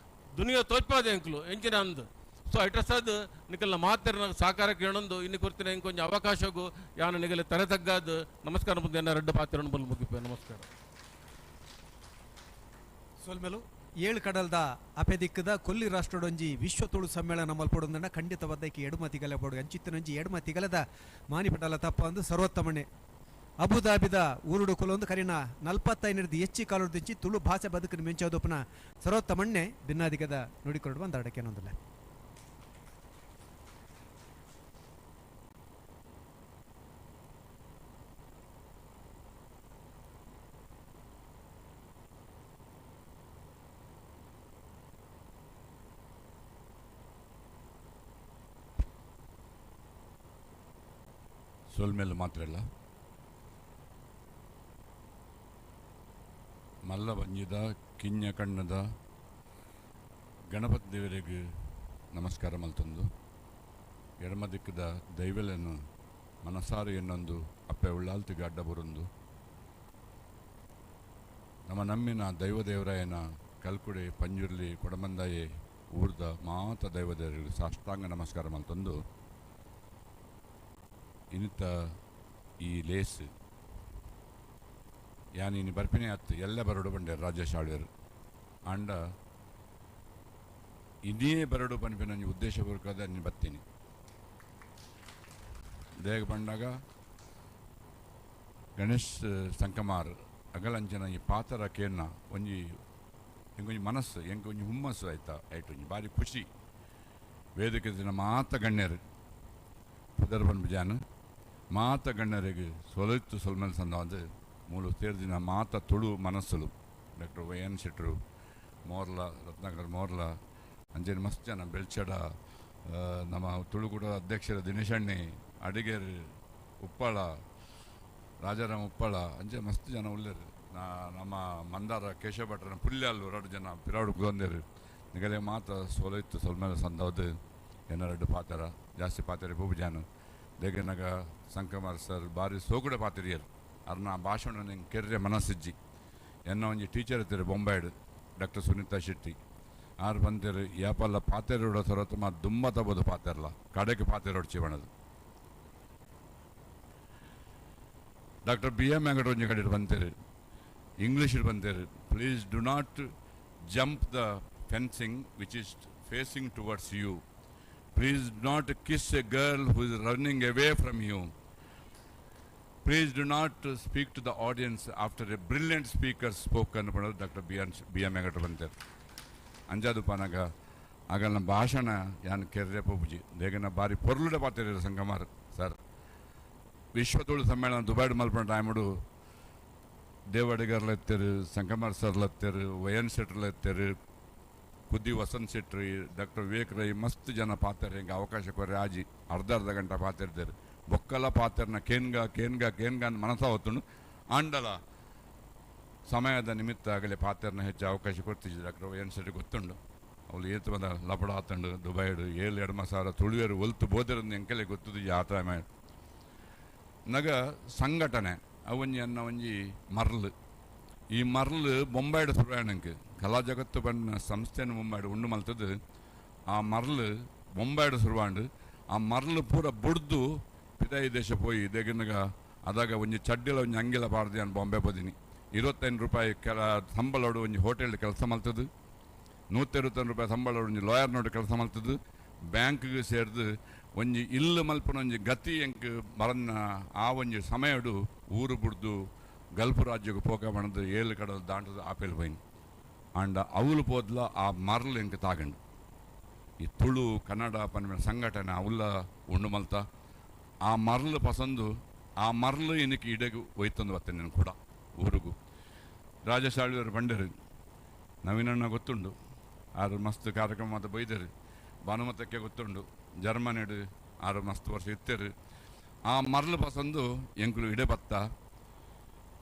Speaker 11: ದುನಿಯಾ ತೋಜ್ಪಾದ ಎಂಕುಲು ಎಂಚಿನ ಅಂದು. ಸೊ ಐಟ್ರಸಾದ್ ನಿಕಲ್ನ ಮಾತೆರ್ನ ಸಾಕಾರ ಕೇಳೊಂದು ಇನ್ನು ಕೊರ್ತಿನ ಇಂಕೊಂಚ ಅವಕಾಶಗೂ ಯಾನು ನಿಗಲ ತಲೆ ತಗ್ಗಾದು ನಮಸ್ಕಾರ ಮುಂದೆ ಎನ್ನ ರೆಡ್ಡ ಪಾತ್ರವನ್ನು ಬಲ್ ಮುಗಿಪೆ. ನಮಸ್ಕಾರ.
Speaker 5: ಸೊಲ್ಮೆಲು ಏಳು ಕಡಲ್ದ ಅಪೆದಿಕ್ಕದ ಕೊಲ್ಲಿ ರಾಷ್ಟ್ರಡೊಂಜಿ ವಿಶ್ವ ತುಳು ಸಮ್ಮೇಳನ ಮಲ್ಪೊಡೊಂದನ್ನ ಖಂಡಿತವಾದಕ್ಕೆ ಎಡುಮತಿಗಲ ಬೋಡು ಅಂಚಿತ್ತನೊಂಜಿ ಎಡುಮತಿಗಲದ ಮಾನಿಪಟಲ ತಪ್ಪ ಅಂದು ಸರ್ವೋತ್ತಮಣೆ ಅಬುದಾಬಿದ ಊರುಡು ಕೊಲೊಂದು ಕರಿನ 45 ಹೆಚ್ಚಿ ಕಾಲುದಿಂಚಿ ತುಳು ಭಾಷೆ ಬದುಕಿನ ಮೆಂಚೋದೊಪ್ಪನ ಸರ್ವೋತ್ತಮಣ್ಣೆ ಭಿನ್ನಾಧಿಕದ ನುಡಿಕೊರಡು ಬಂದ ಅಡಕೆನೊಂದಲ್ಲ.
Speaker 12: ಸೊಲ್ಮೇಲೆ ಮಾತ್ರ ಅಲ್ಲ ಮಲ್ಲ ಬಂಜಿದ ಕಿಂಜ ಕಣ್ಣದ ಗಣಪತಿ ದೇವರಿಗೆ ನಮಸ್ಕಾರ ಮಲ್ತಂದು ಎಡಮ ದಿಕ್ಕದ ದೈವಲನ್ನು ಮನಸಾರು ಎನ್ನೊಂದು ಅಪ್ಪೆ ಉಳ್ಳಾಲ್ತಿಗೆ ಅಡ್ಡ ಬರೊಂದು ನಮ್ಮ ನಮ್ಮಿನ ದೈವದೇವರಾಯನ ಕಲ್ಕುಡೆ ಪಂಜುರ್ಲಿ ಕೊಡಮಂದಾಯೆ ಊರ್ದ ಮಾತ ದೈವದೇವರಿಗೆ ಸಾಷ್ಟಾಂಗ ನಮಸ್ಕಾರ ಮಲ್ತಂದು ಇನ್ನಿತ ಈ ಲೇಸ್ ಯಾನಿನಿ ಬರ್ಪಿನೇ ಆತು ಎಲ್ಲ ಬರಡು ಬಂಡೆ ರಾಜೇಶ್ ಆಳ್ವೇರು ಆಂಡ ಇದೇ ಬರಡು ಪನ್ಪಿನ ಒಂಜಿ ಉದ್ದೇಶಪೂರ್ವಕದ ನೀನು ಬತ್ತೀನಿ ದೇಗ ಬಂಡಾಗ ಗಣೇಶ್ ಸಂಕಮಾರ್ ಅಗಲಂಚನ ಈ ಪಾತ್ರ ಕೇರ್ನ ಒಂಜಿ ಎಂಕೊಂಜಿ ಮನಸ್ಸು ಎಂಕೊಂಜಿ ಹುಮ್ಮಸ್ಸು ಆಯ್ತಾ ಆಯ್ತು ಒಂಜಿ ಭಾರಿ ಖುಷಿ ವೇದಿಕೆ ದಿನ ಮಾತ ಗಣ್ಯರು ಪುದರ್ ಬಂದ್ಬಿಜಾನು ಮಾತ ಗಣ್ಯರಿಗೆ ಸೊಲತ್ತು ಸೊಲ್ಮೆಲ್ ಸಂದ ಮೂಲು ತೇರ್ದಿನ ಮಾತ ತುಳು ಮನಸ್ಸುಲು ಡಾಕ್ಟರ್ ವೈ ಎನ್ ಶೆಟ್ರು ಮೋರ್ಲ ರತ್ನಾಕರ್ ಮೋರ್ಲ ಅಂಜೇನು ಮಸ್ತ್ ಜನ ಬೆಳ್ಚಡ ನಮ್ಮ ತುಳುಕೂಟದ ಅಧ್ಯಕ್ಷರ ದಿನೇಶಣ್ಣೆ ಅಡಿಗೇರು ಉಪ್ಪಾಳ ರಾಜಾರಾಮ್ ಉಪ್ಪಾಳ ಅಂಜೆ ಮಸ್ತ್ ಜನ ಉಳ್ಳೇರು ನಮ್ಮ ಮಂದಾರ ಕೇಶವ ಭಟ್ರನ ಪುಲ್ಯಾಲು ಎರಡು ಜನ ಪಿರಾಡು ಕುದೊಂದೇರು ನಿಗಲೆ ಮಾತ ಸೊಲೈತು ಸೊಲ್ಮೇಲೆ ಸಂದವದು ಎನ್ನರೆಡ್ಡು ಪಾತ್ರ ಜಾಸ್ತಿ ಪಾತ್ರೆ ಪೂಜಾನು ದೇಗನಗ ಸಂಕಮಾರ್ ಸರ್ ಭಾರಿ ಸೋಗುಡ ಪಾತ್ರಿಯರು ಅರ್ನ ಭಾಷಣ ನಿಂಗೆ ಕೆರ್ರೆ ಮನಸ್ಸಿಜ್ಜಿ ಎನ್ನ ಒಂಜಿ ಟೀಚರ್ ಇರ್ತಾರೆ ಬೊಂಬಾಯ್ಡು ಡಾಕ್ಟರ್ ಸುನೀತಾ ಶೆಟ್ಟಿ ಆರು ಬಂತೇರು ಯಾಪಲ್ಲ ಪಾತೆರೋಡ ಸೊರತು ಮಾ ದುಮ್ಮ ತಬೋದು ಪಾತೆರಲ್ಲ ಕಡೆಗೆ ಪಾತೆರೋಡ್ಚಿ ಬಣದು ಡಾಕ್ಟರ್ ಬಿ ಎಂ ವೆಂಕಟ ಒಂಜಿ ಕಡೆ ಬಂತೇರು English ಬಂತೇರು please do not jump the fencing which is facing towards you. Please do not kiss a girl who is running away from you. Please do not speak to the audience after a brilliant speaker spoken. Doctor B M Venkata ಅಂಜಾದು ಪಾನಾಗ ಆಗಲ್ನ ಭಾಷಣ ಯಾನ್ ಕೆರ್ರೆ ಪೂಜಿ ದೇಗನ ಬಾರಿ ಪೊರ್ಲುಡ ಪಾತಿರ ಸಂಗಮಾರ್ sir ವಿಶ್ವ ತುಳು ಸಮ್ಮೇಳನ ದುಬೈಡ್ ಮಲ್ಪನ ಟೈಮುಡು ದೇವಡಿಗರ್ಲ ಎತ್ತೇರು ಸಂಗಮಾರ್ ಸರ್ಲ ಎತ್ತೇರು Y ಎನ್ ಶೆಟ್ರ್ಲ ಎತ್ತೇರು ಕುದ್ದಿ Vasanth Shetty doctor Vivek Rai ಮಸ್ತ್ ಜನ ಪಾತ್ರ ಹಿಂಗೆ ಅವಕಾಶ ಕೊರ್ರೆ ಆಜಿ ಅರ್ಧ ಅರ್ಧ ಗಂಟೆ ಪಾತಿರ್ತಾರೆ ಬೊಕ್ಕಲ ಪಾತ್ರನ ಕೇನ್ಗ ಕೇನ್ಗ ಕೇನ್ಗ ಅಂತ ಮನಸ್ಸ ಹೊತ್ತುಂಡು ಆಂಡಲ ಸಮಯದ ನಿಮಿತ್ತ ಆಗಲಿ ಪಾತ್ರನ ಹೆಚ್ಚು ಅವಕಾಶ ಕೊಡ್ತಿದ್ದೆ ಡಾಕ್ಟರ್ ಎನ್ ಶೆಟ್ಟಿ ಗೊತ್ತುಂಡು ಅವಳು ಏತು ಬಂದ ಲಪಡ ಆತಂಡು ದುಬೈಡು ಏಳು ಎಡಮ ಸಾವಿರ ತುಳುವೇರು ಒಲ್ತು ಬೋದಿರೋದು ಎಂಕೆಲೆ ಗೊತ್ತದು ಯಾತ್ರೆ ನಗ ಸಂಘಟನೆ ಅವೊಂಜಿ ಅನ್ನ ಒಂಜಿ ಮರ್ಲು ಈ ಮರ್ಲು ಬೊಂಬಾಯ್ಡು ಸುರುವಾಯಣಂಗೆ ಕಲಾ ಜಗತ್ತು ಬಣ್ಣ ಸಂಸ್ಥೆಯನ್ನು ಮುಂಬಾಯ್ಡು ಉಂಡು ಮಲ್ತದ್ದು ಆ ಮರ್ಲು ಬೊಂಬಾಯ್ಡು ಸುರುವಾಂಡು ಆ ಮರ್ಲು ಪೂರ ಬುಡ್ದು ಪಿದಾಯಿ ದೇಶ ಪೋಯಿ ದೇಗನಗ ಅದಾಗ ಒಂಜಿ ಚಡ್ಡಿಲ ಒಂಜಿ ಅಂಗಿಲ ಬಾರ್ದು ನಾನು ಬಾಂಬೆ ಪೋದಿನಿ 25 ರೂಪಾಯಿ ಕೆಲ ಸಂಬಳೋಡು ಒಂಜಿ ಹೋಟೆಲ್ ಕೆಲಸ ಮಲ್ತದ್ದು 125 ರೂಪಾಯಿ ಸಂಬಳೋಡು ಒಂಜಿ ಲಾಯರ್ ನೋಡು ಕೆಲಸ ಮಲ್ತದ್ದು ಬ್ಯಾಂಕ್ಗೆ ಸೇರ್ದು ಒಂಜಿ ಇಲ್ಲು ಮಲ್ಪನ ಒಂಜಿ ಗತಿ ಎಂಕ್ ಮರನ್ನ ಆ ಒಂಜಿ ಸಮಯಡು ಊರು ಬುಡ್ದು ಗಲ್ಫ್ ರಾಜ್ಯಕ್ಕೆ ಪೋಕ ಬಣದು ಏಳು ಕಡಲು ದಾಂಟದು ಆಪೇಲ್ ಪೋಯಿನಿ ಆಂಡ ಅವಳು ಪೋದ್ಲ ಆ ಮರ್ಲು ಎಂಕ್ ತಾಗಂಡು ಈ ತುಳು ಕನ್ನಡ ಪನ್ಪಿನ ಸಂಘಟನೆ ಅವಲ್ಲ ಉಂಡು ಮಲ್ತ ಆ ಮರ್ಲು ಪಸಂದು ಆ ಮರ್ಲು ಏನಕ್ಕೆ ಇಡಗು ಒಯ್ತಂದು ಬರ್ತೇನೆ ನಾನು ಕೂಡ ಊರಿಗೂ ರಾಜಶಾಳಿಯವರು ಬಂಡರು ನವೀನಣ್ಣ ಗೊತ್ತುಂಡು ಆರು ಮಸ್ತ್ ಕಾರ್ಯಕ್ರಮ ಮಾತ್ರ ಬೈದರು ಭಾನುಮತಕ್ಕೆ ಗೊತ್ತುಂಡು ಜರ್ಮನಿಡು ಆರು ಮಸ್ತ್ ವರ್ಷ ಇತ್ತೇರು ಆ ಮರಳು ಪಸಂದು ಎಂಕುಲು ಇಡೆ ಬತ್ತ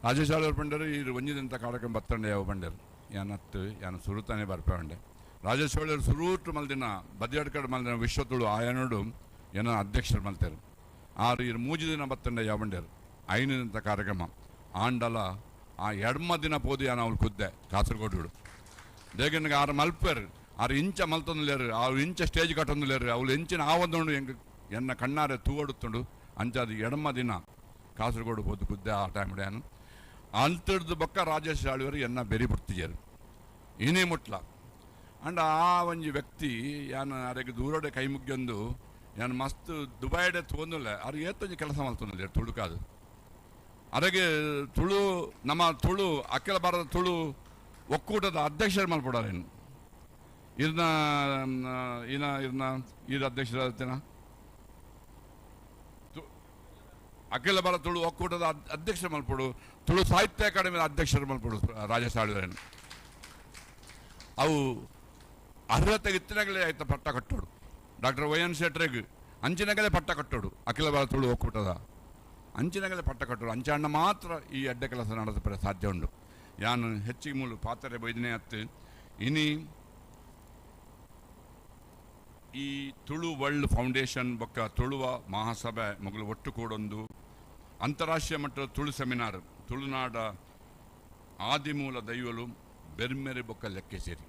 Speaker 12: ರಾಜೇಶ್ ಆಳ್ವರು ಪಂಡರು ಈ ಒಂಜಿದಂಥ ಕಾರ್ಯಕ್ರಮ ಬತ್ತಂಡೆ ಯಾವ ಪಂಡರು ಯಾನತ್ತು ಯಾನ ಸುರುತಾನೆ ಬರ್ಪೆ ರಾಜೇಶ್ ಆಳ್ವರು ಸುರೂಟು ಮಲ್ದಿನ ಬದಿಯಡ್ಕಡೆ ಮಲ್ದಿನ ವಿಶ್ವತುಳು ಆಯನೋಡು ಏನ ಅಧ್ಯಕ್ಷರು ಮಲ್ತೇರು ಆರು ಇರು ಮೂಜಿ ದಿನ ಬತ್ತಂಡೆ ಯಾವ ಬಂಡೇರು ಐನದಂಥ ಕಾರ್ಯಕ್ರಮ ಆಂಡಲ ಆ ಎಡ್ಮ ದಿನ ಪೋದು ಯಾನ ಅವಳು ಕುದ್ದೆ ಕಾಸರಗೋಡು ದೇಗನಿಗೆ ಆರು ಮಲ್ಪೇರು ಆರು ಇಂಚ ಮಲ್ತೊಂದು ಆರು ಇಂಚ ಸ್ಟೇಜ್ ಕಟ್ಟೊಂದು ಲೇರು ಅವಳು ಇಂಚಿನ ಆವೊಂದುಂಡು ಎಂಕ್ ಎನ್ನ ಕಣ್ಣಾರೆ ತೂವಡುತ್ತುಂಡು ಅಂಚಾದ ಎಡಮ ದಿನ ಕಾಸರಗೋಡು ಪೋದು ಕುದ್ದೆ ಆ ಟೈಮ್ ಯಾನು ಅಂತಡ್ದು ಬೊಕ್ಕ ರಾಜೇಶ್ ಆಳ್ವರು ಎನ್ನ ಬೆರಿ ಬಿಡ್ತಿಜರು ಇನೇ ಮುಟ್ಲ ಅಂಡ್ ಆ ಒಂಜಿ ವ್ಯಕ್ತಿ ಯಾನ ಅರೆಗೆ ದೂರಡೆ ಕೈ ಮುಗ್ಯೊಂದು ಯಾನು ಮಸ್ತ್ ದುಬೈಡೆ ತೋಂದುಲ್ಲ ಅರು ಏತೊಂಜಿ ಕೆಲಸ ಮಲ್ತೊಂದಿಲ್ಲ ತುಳುಕಾದು ಅರೆಗೆ ತುಳು ನಮ್ಮ ತುಳು ಅಖಿಲ ಭಾರತ ತುಳು ಒಕ್ಕೂಟದ ಅಧ್ಯಕ್ಷರು ಮಲ್ಪಡಾರೇನು ಇರ್ನ ಇನ ಇರ್ನ ಈರ ಅಧ್ಯಕ್ಷರಾಗ್ತೇನ ಅಖಿಲ ಭಾರತ ತುಳು ಒಕ್ಕೂಟದ ಅಧ್ಯಕ್ಷರು ಮಲ್ಪಡು ತುಳು ಸಾಹಿತ್ಯ ಅಕಾಡೆಮಿಯ ಅಧ್ಯಕ್ಷರು ಮಲ್ಪಡು ರಾಜೇಶ್ ಆಳ್ವರೇನು ಅವು ಅರ್ಹತೆ ಇತ್ತಿನಗಲೇ ಆಯ್ತ ಪಟ್ಟ ಕಟ್ಟೋಡು ಡಾಕ್ಟರ್ ವೈ ಎನ್ ಶೆಟ್ರೆಗ್ ಅಂಚಿನಗಲೇ ಪಟ್ಟ ಕಟ್ಟೋಡು ಅಖಿಲ ಭಾರತ ತುಳು ಒಕ್ಕೂಟದ ಅಂಚಿನಗಲೇ ಪಟ್ಟ ಕಟ್ಟೋಡು ಅಂಚಣ್ಣ ಮಾತ್ರ ಈ ಅಡ್ಡ ಕೆಲಸ ನಡೆಸಪಡೆ ಸಾಧ್ಯ ಉಂಡು ಯಾನು ಹೆಚ್ಚಿಗೆ ಮೂಲು ಪಾತ್ರೆ ಬೈದನೇ ಅತ್ತು ಇನಿ ಈ ತುಳು ವರ್ಲ್ಡ್ ಫೌಂಡೇಶನ್ ಬೊಕ್ಕ ತುಳುವ ಮಹಾಸಭೆ ಮೊಗಲು ಒಟ್ಟು ಕೂಡೊಂದು ಅಂತಾರಾಷ್ಟ್ರೀಯ ಮಟ್ಟದ ತುಳು ಸೆಮಿನಾರ್ ತುಳುನಾಡ ಆದಿಮೂಲ ದೈವಲು ಬೆರ್ಮೆರೆ ಬೊಕ್ಕ ಲೆಕ್ಕೆ ಸೇರಿ